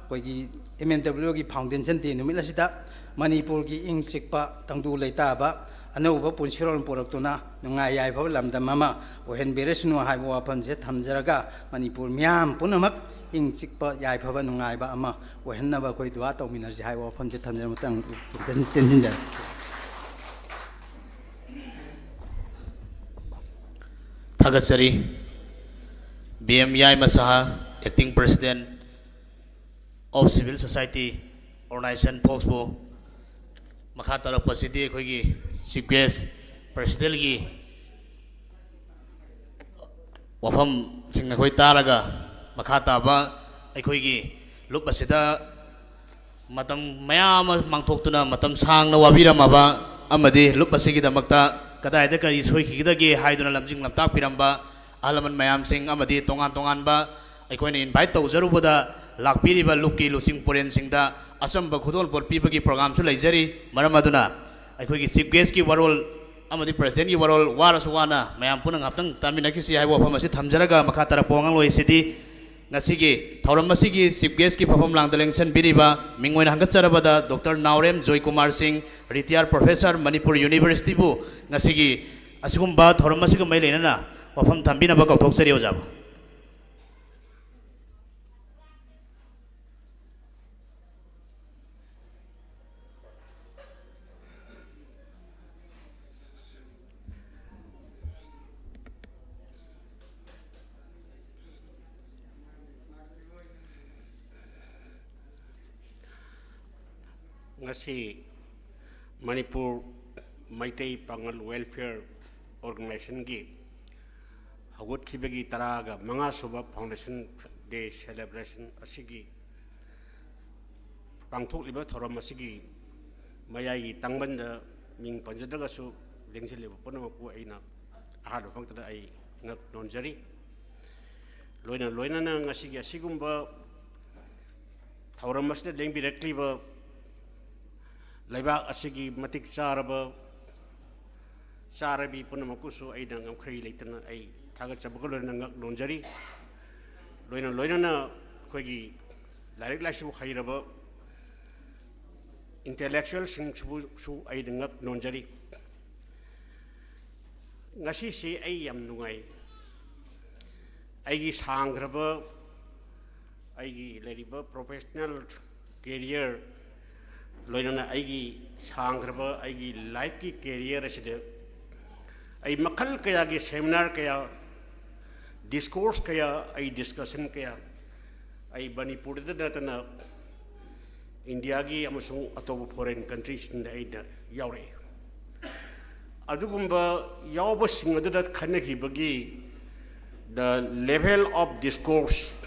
ꯑꯩꯈꯣꯏꯒꯤ ꯑꯦꯝ ꯑꯦꯟ ꯗꯕ꯭ꯂꯤꯎꯒꯤ ꯐꯥꯎꯟꯗꯦꯁꯟ ꯗꯦ ꯅꯨꯃꯤꯠ ꯑꯁꯤꯗ ꯃꯅꯤꯄꯨꯔꯒꯤ ꯏꯪ ꯆꯤꯛꯄ ꯇꯪꯗꯨ ꯂꯩꯇꯥꯕ ꯑꯅꯧꯕ ꯄꯨꯟꯁꯤꯔꯣꯜ ꯄꯨꯔꯛꯇꯨꯅ ꯅꯨꯡꯉꯥꯏ ꯌꯥꯏꯐꯕ ꯂꯝꯗꯝ ꯑꯃ ꯑꯣꯏꯍꯟꯕꯤꯔꯁꯅꯨ ꯍꯥꯏꯕ ꯋꯥꯐꯝꯁꯦ ꯊꯝꯖꯔꯒ, ꯃꯅꯤꯄꯨꯔ ꯃꯤꯌꯥꯝ ꯄꯨꯝꯅꯃꯛ ꯏꯪ ꯆꯤꯛꯄ ꯌꯥꯏꯐꯕ ꯅꯨꯡꯉꯥꯏꯕ ꯑꯃ ꯑꯣꯏꯍꯟꯅꯕ ꯑꯩꯈꯣꯏ ꯗꯨꯋꯥ ꯇꯧꯃꯤꯟꯅꯔꯁꯤ ꯍꯥꯏꯕ ꯋꯥꯐꯝꯁꯦ ꯊꯝꯖꯔꯒ ꯃꯇꯥꯡ ꯇꯦꯟ-, ꯇꯦꯟꯁꯤꯟꯖꯔꯦ꯫ ꯊꯥꯒꯠꯆꯔꯤ꯫ B M Yaima Shah, Acting President of Civil Society Organization ꯐꯣꯛꯁꯄꯨ꯫ ꯃꯈꯥ ꯇꯥꯔꯛꯄꯁꯤꯗꯤ ꯑꯩꯈꯣꯏꯒꯤ ꯆꯤꯐ ꯒꯦꯁ ꯄ꯭ꯔꯦꯁꯤꯗꯦꯟꯒꯤ ꯋꯥꯐꯝꯁꯤꯡ ꯑꯩꯈꯣꯏ ꯇꯥꯔꯒ, ꯃꯈꯥ ꯇꯥꯕ ꯑꯩꯈꯣꯏꯒꯤ ꯂꯨꯞ ꯑꯁꯤꯗ ꯃꯇꯝ ꯃꯌꯥꯝ ꯑꯃ ꯃꯥꯡꯊꯣꯛꯇꯨꯅ, ꯃꯇꯝ ꯁꯥꯡꯅ ꯋꯥꯕꯤꯔꯝꯃꯕ ꯑꯃꯗꯤ ꯂꯨꯞ ꯑꯁꯤꯒꯤꯗꯃꯛꯇ ꯀꯗꯥꯏꯗ ꯀꯔꯤ ꯁꯣꯏꯈꯤꯒꯗꯒꯦ ꯍꯥꯏꯗꯨꯅ ꯂꯝꯖꯤꯡ ꯂꯝꯇꯥꯛꯄꯤꯔꯝꯕ ꯑꯍꯜ ꯂꯃꯟ ꯃꯌꯥꯝꯁꯤꯡ ꯑꯃꯗꯤ ꯇꯣꯉꯥꯟ ꯇꯣꯉꯥꯟꯕ ꯑꯩꯈꯣꯏꯅ ꯏꯟꯚꯥꯏꯠ ꯇꯧꯖꯔꯨꯕꯗ ꯂꯥꯛꯄꯤꯔꯤꯕ ꯂꯨꯞꯀꯤ ꯂꯨꯆꯤꯡ ꯄꯨꯔꯦꯟꯁꯤꯡꯗ ꯑꯆꯝꯕ ꯈꯨꯗꯣꯜꯄꯣꯠ ꯄꯤꯕꯒꯤ ꯄ꯭ꯔꯣꯒ꯭ꯔꯥꯝꯁꯨ ꯂꯩꯖꯔꯤ꯫ ꯃꯔꯝ ꯑꯗꯨꯅ ꯑꯩꯈꯣꯏꯒꯤ ꯆꯤꯐ ꯒꯦꯁꯀꯤ ꯋꯥꯔꯣꯜ ꯑꯃꯗꯤ ꯄ꯭ꯔꯦꯁꯤꯗꯦꯟꯒꯤ ꯋꯥꯔꯣꯜ ꯋꯥꯔꯁꯨ ꯋꯥꯅ ꯃꯌꯥꯝ ꯄꯨꯟꯅ ꯉꯍꯥꯛꯇꯪ ꯇꯥꯃꯤꯟꯅꯈꯤꯁꯤ ꯍꯥꯏꯕ ꯋꯥꯐꯝ ꯑꯁꯤ ꯊꯝꯖꯔꯒ, ꯃꯈꯥ ꯇꯥꯔꯛꯄ ꯋꯥꯉꯥꯡꯂꯣꯏ ꯑꯁꯤꯗꯤ ꯉꯁꯤꯒꯤ ꯊꯧꯔꯝ ꯑꯁꯤꯒꯤ ꯆꯤꯐ ꯒꯦꯁꯀꯤ ꯐꯝꯐꯝ ꯂꯥꯡꯗ ꯂꯦꯡꯁꯤꯟꯕꯤꯔꯤꯕ ꯃꯤꯡ ꯑꯣꯏꯅ ꯍꯪꯒꯠꯆꯔꯕꯗ ꯗꯣꯛꯇꯔ ꯅꯥꯎꯔꯦꯝ ꯖꯣꯏꯀꯨꯃꯥꯔ ꯁꯤꯡ, ꯔꯤꯇꯤꯌꯥꯔ ꯄ꯭ꯔꯣꯐꯦꯁꯔ, ꯃꯅꯤꯄꯨꯔ ꯌꯨꯅꯤꯚꯔꯁꯤꯇꯤꯕꯨ ꯉꯁꯤꯒꯤ ꯑꯁꯤꯒꯨꯝꯕ ꯊꯧꯔꯝ ꯑꯁꯤꯒ ꯃꯔꯤ ꯂꯩꯅꯅ ꯋꯥꯐꯝ ꯊꯝꯕꯤꯅꯕ ꯀꯧꯊꯣꯛꯆꯔꯤ, ꯑꯣꯖꯥꯕꯨ꯫ ꯉꯁꯤ ꯃꯅꯤꯄꯨꯔ ꯃꯩꯇꯩ ꯄꯥꯉꯜ ꯋꯦꯜꯐꯤꯌꯔ ꯑꯣꯔꯒꯅꯥꯏꯖꯦꯁꯟꯒꯤ ꯍꯧꯒꯠꯈꯤꯕꯒꯤ ꯇꯔꯥꯒ ꯃꯉꯥ ꯁꯨꯕ Foundation Day celebration ꯑꯁꯤꯒꯤ ꯄꯥꯡꯊꯣꯛꯂꯤꯕ ꯊꯧꯔꯝ ꯑꯁꯤꯒꯤ ꯃꯌꯥꯏꯒꯤ ꯇꯥꯡꯕꯟꯗ ꯃꯤꯡ ꯄꯟꯖꯗ꯭ꯔꯒꯁꯨ ꯂꯦꯡꯁꯤꯜꯂꯤꯕ ꯄꯨꯝꯅꯃꯛꯄꯨ ꯑꯩꯅ ꯑꯍꯥꯟꯕꯃꯛꯇꯗ ꯑꯩ ꯉꯛ ꯅꯣꯟꯖꯔꯤ꯫ ꯂꯣꯏꯅ ꯂꯣꯏꯅꯅ ꯉꯁꯤꯒꯤ ꯑꯁꯤꯒꯨꯝꯕ ꯊꯧꯔꯝ ꯑꯁꯤꯗ ꯂꯦꯡꯕꯤꯔꯛꯂꯤꯕ ꯂꯩꯕꯥꯛ ꯑꯁꯤꯒꯤ ꯃꯇꯤꯛ ꯆꯥꯔꯕ ꯆꯥꯔꯕꯤ ꯄꯨꯝꯅꯃꯛꯄꯨꯁꯨ ꯑꯩꯅ ꯉꯝꯈꯩ ꯂꯩꯇꯅ ꯑꯩ ꯊꯥꯒꯠꯆꯕꯒ ꯂꯣꯏꯅꯅ ꯉꯛ ꯅꯣꯟꯖꯔꯤ꯫ ꯂꯣꯏꯅ ꯂꯣꯏꯅꯅ ꯑꯩꯈꯣꯏꯒꯤ ꯂꯥꯏꯔꯤꯛ ꯂꯥꯏꯁꯨ ꯍꯩꯔꯕ intellectualꯁꯤꯡꯁꯤꯕꯨꯁꯨ ꯑꯩꯅ ꯉꯛ ꯅꯣꯟꯖꯔꯤ꯫ ꯉꯁꯤꯁꯤ ꯑꯩ ꯌꯥꯝ ꯅꯨꯡꯉꯥꯏ꯫ ꯑꯩꯒꯤ ꯁꯥꯡꯈ꯭ꯔꯕ, ꯑꯩꯒꯤ ꯂꯩꯔꯤꯕ professional career, ꯂꯣꯏꯅꯅ ꯑꯩꯒꯤ ꯁꯥꯡꯈ꯭ꯔꯕ ꯑꯩꯒꯤ lifeꯀꯤ career ꯑꯁꯤꯗ ꯑꯩ ꯃꯈꯜ ꯀꯌꯥꯒꯤ seminar ꯀꯌꯥ, discourse ꯀꯌꯥ, ꯑꯩ discussion ꯀꯌꯥ, ꯑꯩ ꯃꯅꯤꯄꯨꯔꯗ ꯅꯠꯇꯅ ꯏꯟꯗꯤꯌꯥꯒꯤ ꯑꯃꯁꯨꯡ ꯑꯇꯣꯞꯄ foreign countryꯁꯤꯡꯗ ꯑꯩꯅ ꯌꯥꯎꯔꯛꯏ꯫ ꯑꯗꯨꯒꯨꯝꯕ ꯌꯥꯎꯕꯁꯤꯡ ꯑꯗꯨꯗ ꯈꯟꯅꯈꯤꯕꯒꯤ the level of discourse,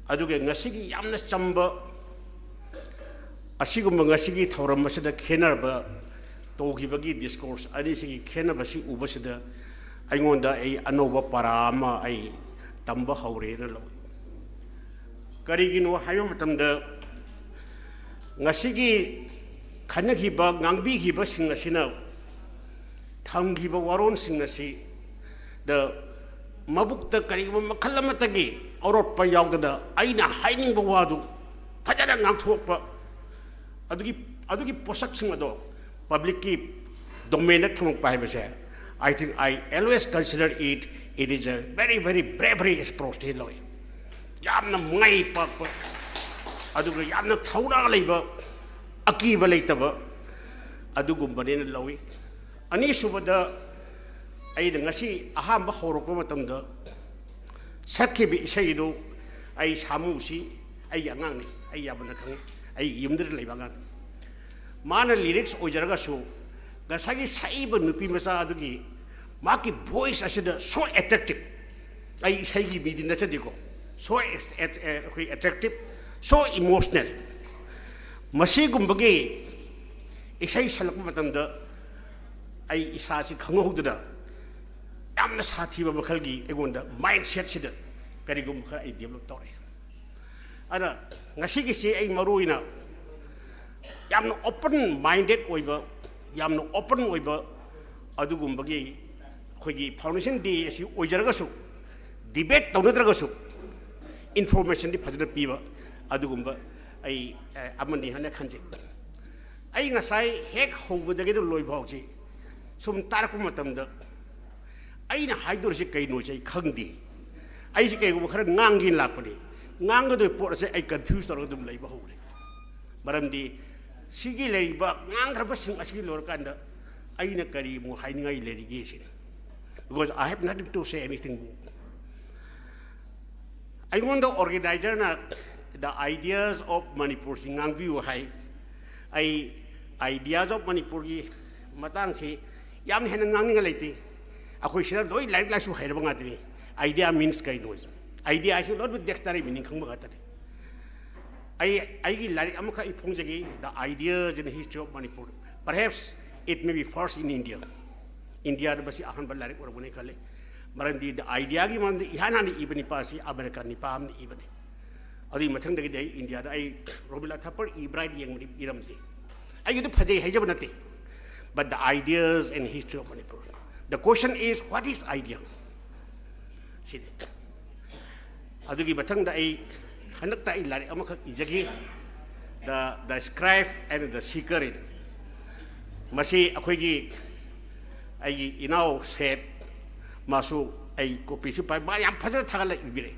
ꯑꯗꯨꯒ ꯉꯁꯤꯒꯤ ꯌꯥꯝꯅ ꯆꯝꯕ, ꯑꯁꯤꯒꯨꯝꯕ ꯉꯁꯤꯒꯤ ꯊꯧꯔꯝ ꯑꯁꯤꯗ ꯈꯦꯠꯅꯔꯕ ꯇꯧꯈꯤꯕꯒꯤ discourse ꯑꯅꯤꯁꯤꯒꯤ ꯈꯦꯠꯅꯕꯁꯤ ꯎꯕꯁꯤꯗ ꯑꯩꯉꯣꯟꯗ ꯑꯩ ꯑꯅꯧꯕ ꯄꯔꯥ ꯑꯃ ꯑꯩ ꯇꯝꯕ ꯍꯧꯔꯦꯅ ꯂꯧꯏ꯫ ꯀꯔꯤꯒꯤꯅꯣ ꯍꯥꯏꯕ ꯃꯇꯝꯗ, ꯉꯁꯤꯒꯤ ꯈꯟꯅꯈꯤꯕ, ꯉꯥꯡꯕꯤꯈꯤꯕꯁꯤꯡ ꯑꯁꯤꯅ ꯊꯝꯈꯤꯕ ꯋꯥꯔꯣꯜꯁꯤꯡ ꯑꯁꯤꯗ ꯃꯕꯨꯛꯇ ꯀꯔꯤꯒꯨꯝꯕ ꯃꯈꯜ ꯑꯃꯠꯇꯒꯤ ꯑꯔꯣꯠꯄ ꯌꯥꯎꯗꯅ ꯑꯩꯅ ꯍꯥꯏꯅꯤꯡꯕ ꯋꯥꯗꯨ ꯐꯖꯅ ꯉꯥꯡꯊꯣꯛꯄ, ꯑꯗꯨꯒꯤ, ꯑꯗꯨꯒꯤ ꯄꯣꯠꯁꯛꯁꯤꯡ ꯑꯗꯣ publicꯀꯤ domainꯗ ꯊꯝꯃꯛꯄ ꯍꯥꯏꯕꯁꯦ, I think I always consider it, it is a very, very bravery approach ꯍꯥꯏꯅ ꯂꯧꯏ꯫ ꯌꯥꯝꯅ ꯃꯥꯏ ꯄꯥꯛꯄ, ꯑꯗꯨꯒ ꯌꯥꯝꯅ ꯊꯧꯅꯥ ꯂꯩꯕ, ꯑꯀꯤꯕ ꯂꯩꯇꯕ, ꯑꯗꯨꯒꯨꯝꯕꯅꯦꯅ ꯂꯧꯏ꯫ ꯑꯅꯤꯁꯨꯕꯗ, ꯑꯩꯅ ꯉꯁꯤ ꯑꯍꯥꯟꯕ ꯍꯧꯔꯛꯄ ꯃꯇꯝꯗ ꯁꯛꯈꯤꯕ ꯏꯁꯩꯗꯨ, ꯑꯩ ꯁꯥꯃꯨꯁꯤ ꯑꯩꯒꯤ ꯑꯉꯥꯡꯅꯤ, ꯑꯩ ꯌꯥꯝꯅ ꯈꯪꯉꯤ, ꯑꯩ ꯌꯨꯝꯗ ꯂꯩꯕ ꯑꯉꯥꯡꯅꯤ꯫ ꯃꯥꯅ lyrics ꯑꯣꯏꯖꯔꯒꯁꯨ, ꯉꯁꯥꯏꯒꯤ ꯁꯛꯏꯕ ꯅꯨꯄꯤ ꯃꯆꯥ ꯑꯗꯨꯒꯤ ꯃꯍꯥꯛꯀꯤ voice ꯑꯁꯤꯗ so attractive, ꯑꯩ ꯏꯁꯩꯒꯤ ꯃꯤꯗꯤ ꯅꯠꯆꯗꯦꯀꯣ, so ꯑꯩꯈꯣꯏ attractive, so emotional, ꯃꯁꯤꯒꯨꯝꯕꯒꯤ ꯏꯁꯩ ꯁꯛꯂꯛꯄ ꯃꯇꯝꯗ ꯑꯩ ꯏꯁꯥꯁꯤ ꯈꯪꯍꯧꯗꯅ ꯌꯥꯝꯅ ꯁꯥꯊꯤꯕ ꯃꯈꯜꯒꯤ ꯑꯩꯉꯣꯟꯗ mindsetꯁꯤꯗ ꯀꯔꯤꯒꯨꯝꯕ ꯈꯔ ꯑꯩ develop ꯇꯧꯔꯛꯑꯦ꯫ ꯑꯗ ꯉꯁꯤꯒꯤꯁꯤ ꯑꯩ ꯃꯔꯨ ꯑꯣꯏꯅ ꯌꯥꯝꯅ open minded ꯑꯣꯏꯕ, ꯌꯥꯝꯅ open ꯑꯣꯏꯕ ꯑꯗꯨꯒꯨꯝꯕꯒꯤ ꯑꯩꯈꯣꯏꯒꯤ foundation day ꯑꯁꯤ ꯑꯣꯏꯖꯔꯒꯁꯨ, debate ꯇꯧꯅꯗ꯭ꯔꯒꯁꯨ informationꯗꯤ ꯐꯖꯅ ꯄꯤꯕ ꯑꯗꯨꯒꯨꯝꯕ ꯑꯩ ꯑꯃꯅꯤ ꯍꯥꯏꯅ ꯈꯟꯖꯩ꯫ ꯑꯩ ꯉꯁꯥꯏ ꯍꯦꯛ ꯍꯧꯕꯗꯒꯤꯅ ꯂꯣꯏ ꯐꯥꯎꯁꯤ ꯁꯨꯝ ꯇꯥꯔꯛꯄ ꯃꯇꯝꯗ ꯑꯩꯅ ꯍꯥꯏꯗꯣꯔꯤꯁꯤ ꯀꯩꯅꯣꯁꯦ ꯑꯩ ꯈꯪꯗꯦ꯫ ꯑꯩꯁꯦ ꯀꯩꯒꯨꯝꯕ ꯈꯔ ꯉꯥꯡꯒꯦꯅ ꯂꯥꯛꯄꯅꯤ, ꯉꯥꯡꯒꯗꯧꯔꯤꯕ ꯄꯣꯠ ꯑꯁꯦ ꯑꯩ confuse ꯇꯧꯔꯒ ꯑꯗꯨꯝ ꯂꯩꯕ ꯍꯧꯔꯦ꯫ ꯃꯔꯝꯗꯤ ꯁꯤꯒꯤ ꯂꯩꯔꯤꯕ ꯉꯥꯡꯈ꯭ꯔꯕꯁꯤꯡ ꯑꯁꯤꯒꯤ ꯂꯣꯏꯔꯀꯥꯟꯗ ꯑꯩꯅ ꯀꯔꯤ ꯑꯃꯨꯛ ꯍꯥꯏꯅꯤꯡꯉꯥꯏ ꯂꯩꯔꯤꯒꯦ ꯁꯤꯅꯤ꯫ Because I have nothing to say anything more. ꯑꯩꯉꯣꯟꯗ organizerꯅ the ideas of Manipurꯁꯤ ꯉꯥꯡꯕꯤꯌꯨ ꯍꯥꯏ꯫ ꯑꯩ ideas of Manipurꯒꯤ ꯃꯇꯥꯡꯁꯤ ꯌꯥꯝ ꯍꯦꯟꯅ ꯉꯥꯡꯅꯤꯡꯉꯥꯏ ꯂꯩꯇꯦ꯫ ꯑꯩꯈꯣꯏ ꯁꯤꯗ ꯂꯣꯏ ꯂꯥꯏꯔꯤꯛ ꯂꯥꯏꯁꯨ ꯍꯩꯔꯕ ꯉꯥꯛꯇꯅꯤ꯫ Idea means ꯀꯩꯅꯣ? Idea ꯍꯥꯏꯁꯤ ꯂꯣꯏꯅꯃꯛ dictionary meaning ꯈꯪꯕ ꯉꯥꯛꯇꯅꯤ꯫ ꯑꯩ ꯑꯩꯒꯤ ꯂꯥꯏꯔꯤꯛ ꯑꯃꯈꯛ ꯑꯩ ꯐꯣꯡꯖꯒꯦ, The Ideas in History of Manipur. Perhaps it may be first in India. ꯏꯟꯗꯤꯌꯥꯗ ꯃꯁꯤ ꯑꯍꯥꯟꯕ ꯂꯥꯏꯔꯤꯛ ꯑꯣꯏꯔꯝꯒꯅꯤ ꯈꯜꯂꯤ꯫ ꯃꯔꯝꯗꯤ the ideaꯒꯤ ꯃꯔꯝꯗ ꯏꯍꯥꯟ ꯍꯥꯟꯅ ꯏꯕ ꯅꯤꯄꯥ ꯑꯁꯤ ꯑꯃꯦꯔꯤꯀꯥꯟ ꯅꯤꯄꯥ ꯑꯃꯅ ꯏꯕꯅꯤ꯫ ꯑꯗꯨꯒꯤ ꯃꯊꯪꯗꯒꯤꯗꯤ ꯑꯩ ꯏꯟꯗꯤꯌꯥꯗ ꯑꯩ ꯔꯣꯕꯤꯟꯗ꯭ꯔꯅꯥꯊ ꯊꯥꯄꯔ ꯏꯕ꯭ꯔꯥ ꯍꯥꯏꯅ ꯌꯦꯡꯕꯗꯤ ꯏꯔꯝꯗꯦ꯫ ꯑꯩꯒꯤꯗꯨ ꯐꯖꯩ ꯍꯥꯏꯖꯕ ꯅꯠꯇꯦ, but the ideas and history of Manipur. The question is, what is idea? ꯁꯤꯅꯤ꯫ ꯑꯗꯨꯒꯤ ꯃꯊꯪꯗ ꯑꯩ ꯍꯟꯗꯛꯇ ꯑꯩ ꯂꯥꯏꯔꯤꯛ ꯑꯃꯈꯛ ꯏꯖꯈꯤ, The, The Scribe and the Seeker. ꯃꯁꯤ ꯑꯩꯈꯣꯏꯒꯤ ꯑꯩꯒꯤ ꯏꯅꯥꯎ ꯁꯦꯠ, ꯃꯥꯁꯨ ꯑꯩ copyꯁꯨ ꯄꯥꯏ, ꯃꯥ ꯌꯥꯝ ꯐꯖꯅ ꯊꯥꯒꯠꯂ ꯏꯕꯤꯔꯛꯑꯦ꯫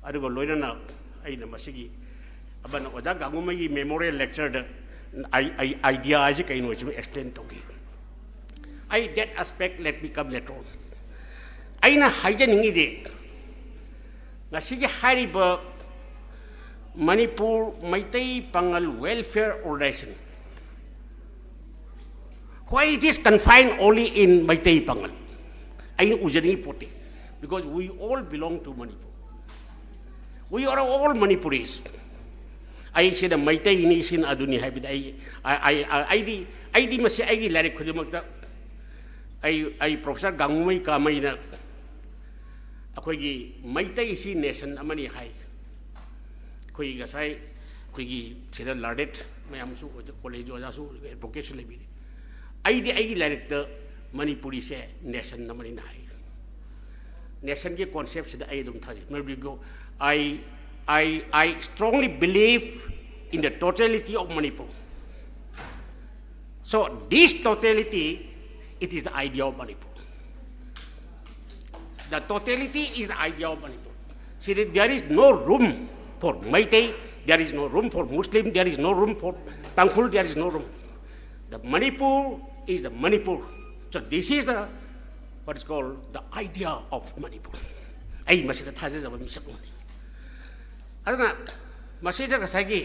ꯑꯗꯨꯒ ꯂꯣꯏꯅꯅ ꯑꯩꯅ ꯃꯁꯤꯒꯤ ꯑꯃꯅ ꯑꯣꯖꯥ ꯒꯥꯡꯉꯨꯃꯩꯒꯤ memorial lectureꯗ ꯑꯩ, ꯑꯩ idea ꯍꯥꯏꯁꯦ ꯀꯩꯅꯣ ꯁꯨꯝ explain ꯇꯧꯈꯤ꯫ ꯑꯩ that aspect let me come later on. ꯑꯩꯅ ꯍꯥꯏꯖꯅꯤꯡꯉꯤꯗꯤ ꯉꯁꯤꯒꯤ ꯍꯥꯏꯔꯤꯕ ꯃꯅꯤꯄꯨꯔ ꯃꯩꯇꯩ ꯄꯥꯉꯜ welfare organization, why it is confined only in Meitei ꯄꯥꯉꯜ? ꯑꯩꯅ ꯎꯖꯅꯤꯡꯉꯤ ꯄꯣꯠꯇꯤ, because we all belong to Manipur, we are all Manipuris. ꯑꯩ ꯁꯤꯗ ꯃꯩꯇꯩꯅꯤ, ꯁꯤꯅ ꯑꯗꯨꯅꯤ ꯍꯥꯏꯕꯗꯤ ꯑꯩ ꯑꯩ- ꯑꯩ- ꯑꯩꯗꯤ ꯑꯩꯗꯤ ꯃꯁꯤ ꯑꯩꯒꯤ ꯂꯥꯏꯔꯤꯛ ꯈꯨꯗꯤꯡꯃꯛꯇ ꯑꯩ ꯑꯩ ꯄ꯭ꯔꯣꯐꯦꯁꯔ ꯒꯥꯡꯉꯨꯃꯩ ꯀꯥꯃꯩꯅ ꯑꯩꯈꯣꯏꯒꯤ ꯃꯩꯇꯩꯁꯤ ꯅꯦꯁꯟ ꯑꯃꯅꯤ ꯍꯥꯏ꯫ ꯑꯩꯈꯣꯏꯒꯤ ꯉꯁꯥꯏ ꯑꯩꯈꯣꯏꯒꯤ ꯁꯤꯗ ꯂꯥꯔꯅꯦꯠ ꯃꯌꯥꯝꯁꯨ, ꯀꯣꯂꯦꯖ ꯑꯣꯖꯥꯁꯨ, ꯑꯦꯗꯚꯣꯀꯦꯠꯁꯨ ꯂꯩꯕꯤꯔꯤ꯫ ꯑꯩꯗꯤ ꯑꯩꯒꯤ ꯂꯥꯏꯔꯤꯛꯇ ꯃꯅꯤꯄꯨꯔꯤꯁꯦ ꯅꯦꯁꯟ ꯑꯃꯅꯤꯅ ꯍꯥꯏ꯫ ꯅꯦꯁꯟꯒꯤ ꯀꯣꯟꯁꯦꯞꯁꯤꯗ ꯑꯩ ꯑꯗꯨꯝ ꯊꯥꯖꯩ꯫ ꯃꯔꯝꯗꯤ I I I strongly believe in the totality of Manipur. So this totality, it is the idea of Manipur. The totality is the idea of Manipur. See, there is no room for Meitei, there is no room for Muslim, there is no room for Tangkhul, there is no room. The Manipur is the Manipur. So this is the, what is called, the idea of Manipur. ꯑꯩ ꯃꯁꯤꯗ ꯊꯥꯖꯖꯕ ꯃꯤꯁꯛ ꯑꯃꯅꯤ꯫ ꯑꯗꯨꯅ ꯃꯁꯤꯗ ꯉꯁꯥꯏꯒꯤ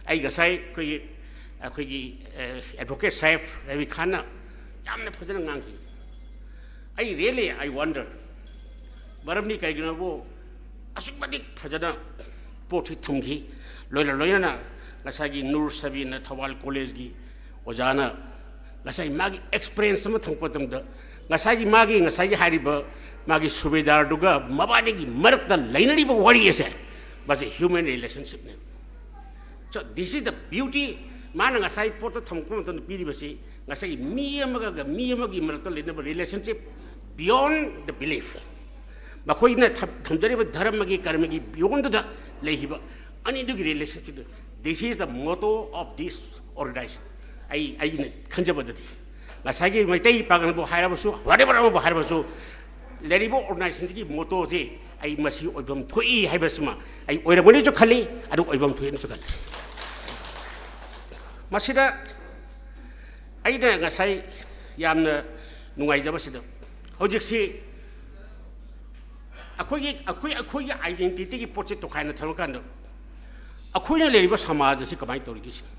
ꯑꯩ ꯉꯁꯥꯏ ꯑꯩꯈꯣꯏꯒꯤ ꯑꯩꯈꯣꯏꯒꯤ ꯑꯦꯗꯚꯣꯀꯦꯠ ꯁꯥꯍꯦꯕ ꯔꯕꯤ ꯈꯥꯟꯅ ꯌꯥꯝꯅ ꯐꯖꯅ ꯉꯥꯡꯈꯤ꯫ ꯑꯩ really I wonder, ꯃꯔꯝꯗꯤ ꯀꯩꯒꯤꯅꯣꯕꯨ ꯑꯁꯨꯛ ꯃꯇꯤꯛ ꯐꯖꯅ ꯄꯣꯠꯁꯤ ꯊꯝꯈꯤ꯫ ꯂꯣꯏꯅ ꯂꯣꯏꯅꯅ ꯉꯁꯥꯏꯒꯤ ꯅꯨꯔ ꯁꯕꯤꯅ ꯊꯧꯕꯥꯜ ꯀꯣꯂꯦꯖꯀꯤ ꯑꯣꯖꯥꯅ ꯉꯁꯥꯏ ꯃꯥꯒꯤ ꯑꯦꯛꯁꯄꯤꯔꯤꯌꯦꯟꯁ ꯑꯃ ꯊꯝꯃꯛꯄ ꯃꯇꯝꯗ ꯉꯁꯥꯏꯒꯤ ꯃꯥꯒꯤ ꯉꯁꯥꯏꯒꯤ ꯍꯥꯏꯔꯤꯕ ꯃꯥꯒꯤ ꯁꯨꯕꯦꯗꯥꯔꯗꯨꯒ ꯃꯕꯥꯅꯤꯒꯤ ꯃꯔꯛꯇ ꯂꯩꯅꯔꯤꯕ ꯋꯥꯔꯤ ꯑꯁꯦ, ꯃꯁꯤ human ꯔꯤꯂꯦꯁꯟꯁꯤꯞꯅꯦꯕ꯫ So this is the beauty. ꯃꯥꯅ ꯉꯁꯥꯏ ꯄꯣꯠꯇ ꯊꯝꯃꯛꯄ ꯃꯇꯝꯗ ꯄꯤꯔꯤꯕꯁꯤ ꯉꯁꯥꯏꯒꯤ ꯃꯤ ꯑꯃꯒ ꯃꯤ ꯑꯃꯒꯤ ꯃꯔꯛꯇ ꯂꯩꯅꯕ relationship beyond the belief, ꯃꯈꯣꯏꯅ ꯊꯝ- ꯊꯝꯖꯔꯤꯕ ꯙꯔꯃꯒꯤ ꯀꯔꯃꯒꯤ beyondꯗ ꯂꯩꯈꯤꯕ ꯑꯅꯤꯗꯨꯒꯤ relationship. This is the motto of this organization. ꯑꯩ ꯑꯩꯅ ꯈꯟꯖꯕꯗꯗꯤ ꯉꯁꯥꯏꯒꯤ ꯃꯩꯇꯩ ꯄꯥꯉꯜꯕꯨ ꯍꯥꯏꯔꯕꯁꯨ, whatever ꯑꯃꯕꯨ ꯍꯥꯏꯔꯕꯁꯨ, ꯂꯩꯔꯤꯕ organizationꯒꯤ mottoꯁꯤ ꯑꯩ ꯃꯁꯤ ꯑꯣꯏꯐꯝ ꯊꯣꯛꯏ ꯍꯥꯏꯕꯁꯤꯃ ꯑꯩ ꯑꯣꯏꯔꯝꯒꯅꯤꯁꯨ ꯈꯜꯂꯤ, ꯑꯗꯨ ꯑꯣꯏꯐꯝ ꯊꯣꯛꯏꯅꯁꯨ ꯈꯜꯂꯤ꯫ ꯃꯁꯤꯗ ꯑꯩꯅ ꯉꯁꯥꯏ ꯌꯥꯝꯅ ꯅꯨꯡꯉꯥꯏꯖꯕꯁꯤꯗ, ꯍꯧꯖꯤꯛꯁꯤ ꯑꯩꯈꯣꯏꯒꯤ ꯑꯩꯈꯣꯏ ꯑꯩꯈꯣꯏꯒꯤ identityꯒꯤ ꯄꯣꯠꯁꯦ ꯇꯣꯈꯥꯏꯅ ꯊꯝꯃꯀꯥꯟꯗ ꯑꯩꯈꯣꯏꯅ ꯂꯩꯔꯤꯕ ꯁꯃꯥꯖ ꯑꯁꯤ ꯀꯃꯥꯏꯅ ꯇꯧꯔꯤꯒꯦ ꯁꯤꯅꯤ꯫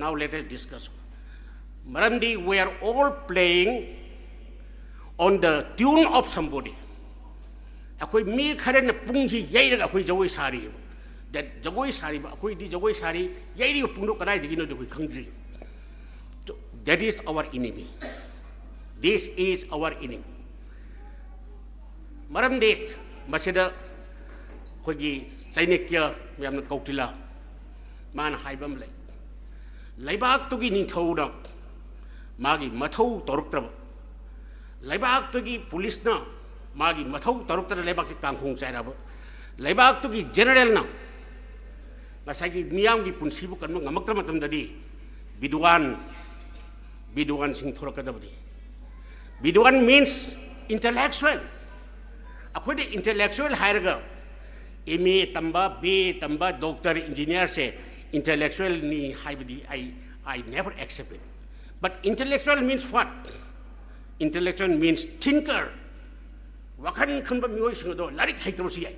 Now let us discuss. ꯃꯔꯝꯗꯤ we are all playing on the tune of somebody. ꯑꯩꯈꯣꯏ ꯃꯤ ꯈꯔꯅ ꯄꯨꯡꯁꯤ ꯌꯩꯔꯒ ꯑꯩꯈꯣꯏ ꯖꯒꯣꯏ ꯁꯥꯔꯤꯑꯕ꯫ That ꯖꯒꯣꯏ ꯁꯥꯔꯤꯕ, ꯑꯩꯈꯣꯏꯗꯤ ꯖꯒꯣꯏ ꯁꯥꯔꯤ, ꯌꯩꯔꯤꯕ ꯄꯨꯡꯗꯣ ꯀꯗꯥꯏꯗꯒꯤꯅꯣꯗꯤ ꯑꯩꯈꯣꯏ ꯈꯪꯗ꯭ꯔꯤ꯫ That is our enemy. This is our enemy. ꯃꯔꯝꯗꯤ ꯃꯁꯤꯗ ꯑꯩꯈꯣꯏꯒꯤ ꯆꯩꯅꯛꯌ, ꯃꯌꯥꯝꯅ ꯀꯧꯇꯤꯂꯥ, ꯃꯥꯅ ꯍꯥꯏꯕ ꯑꯃ ꯂꯩ꯫ ꯂꯩꯕꯥꯛꯇꯨꯒꯤ ꯅꯤꯡꯊꯧꯅ ꯃꯥꯒꯤ ꯃꯊꯧ ꯇꯧꯔꯛꯇ꯭ꯔꯕ, ꯂꯩꯕꯥꯛꯇꯨꯒꯤ ꯄꯨꯂꯤꯁꯅ ꯃꯥꯒꯤ ꯃꯊꯧ ꯇꯧꯔꯛꯇꯅ ꯂꯩꯕꯥꯛꯁꯤ ꯀꯥꯡꯈꯣꯡ ꯆꯥꯏꯔꯕ, ꯂꯩꯕꯥꯛꯇꯨꯒꯤ ꯖꯦꯅꯔꯦꯜꯅ ꯉꯁꯥꯏꯒꯤ ꯃꯤꯌꯥꯝꯒꯤ ꯄꯨꯟꯁꯤꯕꯨ ꯀꯟꯕ ꯉꯝꯃꯛꯇ꯭ꯔ ꯃꯇꯝꯗꯗꯤ ꯕꯤꯗ꯭ꯋꯥꯟ, ꯕꯤꯗ꯭ꯋꯥꯟꯁꯤꯡ ꯊꯣꯔꯛꯀꯗꯕꯅꯤ꯫ Bidwan means intellectual. ꯑꯩꯈꯣꯏꯅ intellectual ꯍꯥꯏꯔꯒ M A ꯇꯝꯕ, B A ꯇꯝꯕ, doctor, engineer ꯁꯦ intellectual ꯅꯤ ꯍꯥꯏꯕꯗꯤ I, I never accept it. But intellectual means what? Intellectual means thinker. ꯋꯥꯈꯜ ꯈꯟꯕ ꯃꯤꯑꯣꯏꯁꯤꯡ ꯑꯗꯣ ꯂꯥꯏꯔꯤꯛ ꯍꯩꯇ꯭ꯔꯕꯁꯨ ꯌꯥꯏ꯫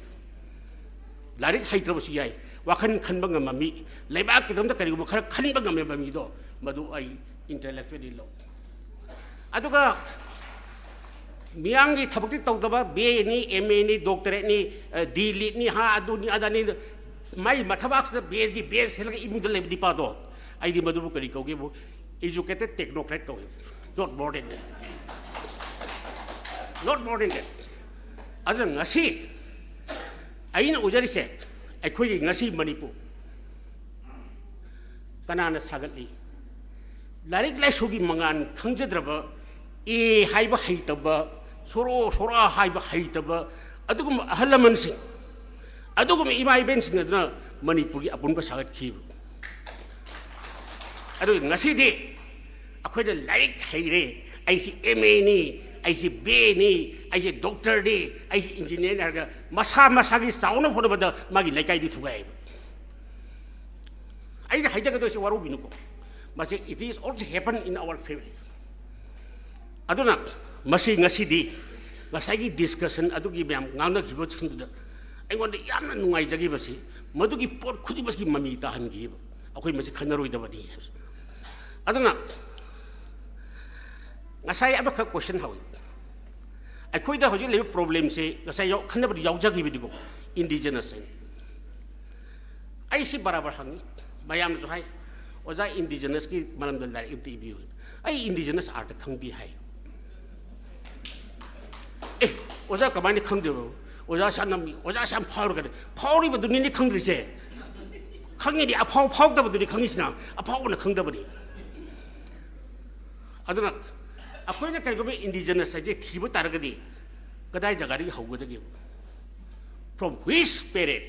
ꯂꯥꯏꯔꯤꯛ ꯍꯩꯇ꯭ꯔꯕꯁꯨ ꯌꯥꯏ꯫ ꯋꯥꯈꯜ ꯈꯟꯕ ꯉꯝꯕ ꯃꯤ, ꯂꯩꯕꯥꯛꯀꯤꯗꯃꯛꯇ ꯀꯔꯤꯒꯨꯝꯕ ꯈꯔ ꯈꯟꯕ ꯉꯝꯃꯕ ꯃꯤꯗꯣ, ꯃꯗꯨ ꯑꯩ intellectual ꯂꯧ꯫ ꯑꯗꯨꯒ ꯃꯤꯌꯥꯝꯒꯤ ꯊꯕꯛꯇꯤ ꯇꯧꯗꯕ, B A ꯅꯤ, M A ꯅꯤ, doctorate ꯅꯤ, D.Litt ꯅꯤ, ꯍꯥ, ꯑꯗꯨꯅꯤ, ꯑꯗꯥꯅꯤ, ꯃꯥꯏ ꯃꯊꯕꯥꯛꯁꯤꯗ base ꯀꯤ base ꯁꯦꯠꯂꯒ ꯏꯃꯨꯡꯗ ꯂꯩꯕ ꯅꯤꯄꯥꯗꯣ, ꯑꯩꯗꯤ ꯃꯗꯨꯕꯨ ꯀꯔꯤ ꯀꯧꯒꯦꯕꯨ? Educated technocrat ꯀꯧꯏ꯫ Not more than that. Not more than that. ꯑꯗꯨꯅ ꯉꯁꯤ ꯑꯩꯅ ꯎꯖꯔꯤꯁꯦ, ꯑꯩꯈꯣꯏꯒꯤ ꯉꯁꯤ ꯃꯅꯤꯄꯨꯔ ꯀꯅꯥꯅ ꯁꯥꯒꯠꯂꯤ? ꯂꯥꯏꯔꯤꯛ ꯂꯥꯏꯁꯨꯒꯤ ꯃꯉꯥꯜ ꯈꯪꯖꯗ꯭ꯔꯕ, A ꯍꯥꯏꯕ ꯍꯩꯇꯕ, ꯁꯣꯔꯣ ꯁꯣꯔꯥ ꯍꯥꯏꯕ ꯍꯩꯇꯕ ꯑꯗꯨꯒꯨꯝꯕ ꯑꯍꯜ ꯂꯃꯟꯁꯤꯡ, ꯑꯗꯨꯒꯨꯝꯕ ꯏꯃꯥ ꯏꯕꯦꯟꯁꯤꯡ ꯑꯗꯨꯅ ꯃꯅꯤꯄꯨꯔꯒꯤ ꯑꯄꯨꯟꯕ ꯁꯥꯒꯠꯈꯤꯕ꯫ ꯑꯗꯨ ꯉꯁꯤꯗꯤ ꯑꯩꯈꯣꯏꯅ ꯂꯥꯏꯔꯤꯛ ꯍꯩꯔꯦ, ꯑꯩꯁꯤ M A ꯅꯤ, ꯑꯩꯁꯤ B A ꯅꯤ, ꯑꯩꯁꯤ doctor ꯅꯤ, ꯑꯩꯁꯤ engineer ꯅꯤ ꯍꯥꯏꯔꯒ ꯃꯁꯥ ꯃꯁꯥꯒꯤ ꯆꯥꯎꯅꯕ ꯍꯣꯠꯅꯕꯗ ꯃꯥꯒꯤ ꯂꯩꯀꯥꯏꯗꯨ ꯊꯨꯒꯥꯏꯌꯦꯕ꯫ ꯑꯩꯅ ꯍꯥꯏꯖꯒꯗꯣꯏꯁꯦ ꯋꯥꯔꯧꯕꯤꯅꯨꯀꯣ, ꯃꯁꯤ it is also happen in our family. ꯑꯗꯨꯅ ꯃꯁꯤ ꯉꯁꯤꯗꯤ ꯉꯁꯥꯏꯒꯤ discussion ꯑꯗꯨꯒꯤ ꯃꯌꯥꯝ ꯉꯥꯡꯅꯈꯤꯕꯁꯤꯡꯗꯨꯗ ꯑꯩꯉꯣꯟꯗ ꯌꯥꯝꯅ ꯅꯨꯡꯉꯥꯏꯖꯈꯤꯕꯁꯤ, ꯃꯗꯨꯒꯤ ꯄꯣꯠ ꯈꯨꯗꯤꯡꯃꯛꯀꯤ ꯃꯃꯤ ꯇꯥꯍꯟꯈꯤꯕ, ꯑꯩꯈꯣꯏ ꯃꯁꯤ ꯈꯟꯅꯔꯣꯏꯗꯕꯅꯤ ꯍꯥꯏꯕꯁꯦ꯫ ꯑꯗꯨꯅ ꯉꯁꯥꯏ ꯑꯃꯈꯛ question ꯍꯧꯏ, ꯑꯩꯈꯣꯏꯗ ꯍꯧꯖꯤꯛ ꯂꯩꯕ problemꯁꯦ ꯉꯁꯥꯏ ꯌꯥꯎ- ꯈꯟꯅꯕꯗ ꯌꯥꯎꯖꯈꯤꯕꯅꯤꯀꯣ, indigenous ꯍꯥꯏꯅ꯫ ꯑꯩ ꯁꯤ ꯕꯔꯥꯕꯔ ꯍꯪꯉꯤ, ꯃꯌꯥꯝꯅꯁꯨ ꯍꯥꯏ, "ꯑꯣꯖꯥ, indigenousꯀꯤ ꯃꯔꯝꯗ ꯂꯥꯏꯔꯤꯛ ꯑꯝꯇ ꯏꯕꯤꯌꯨ"꯫ "ꯑꯩ indigenous artꯇ ꯈꯪꯗꯦ" ꯍꯥꯏ꯫ "ꯑꯦ, ꯑꯣꯖꯥ, ꯀꯃꯥꯏꯅ ꯈꯪꯗꯦꯕ? ꯑꯣꯖꯥ ꯁꯥꯟꯅ ꯃꯤ, ꯑꯣꯖꯥ ꯁꯥꯟꯅ ꯐꯥꯎꯔꯒꯅꯦ, ꯐꯥꯎꯔꯤꯕꯗꯨꯅꯤꯅꯦ ꯈꯪꯗ꯭ꯔꯤꯁꯦ꯫ ꯈꯪꯉꯤꯅꯦ, ꯑꯐꯥꯎ ꯐꯥꯎꯗꯕꯗꯨꯅꯤ ꯈꯪꯉꯤꯁꯤꯅ, ꯑꯐꯥꯎꯕꯅ ꯈꯪꯗꯕꯅꯤ"꯫ ꯑꯗꯨꯅ ꯑꯩꯈꯣꯏꯅ ꯀꯔꯤꯒꯨꯝꯕ indigenous ꯍꯥꯏꯁꯦ ꯊꯤꯕ ꯇꯥꯔꯒꯗꯤ ꯀꯗꯥꯏ ꯖꯒꯥꯗꯒꯤ ꯍꯧꯒꯗꯒꯦ? From which period?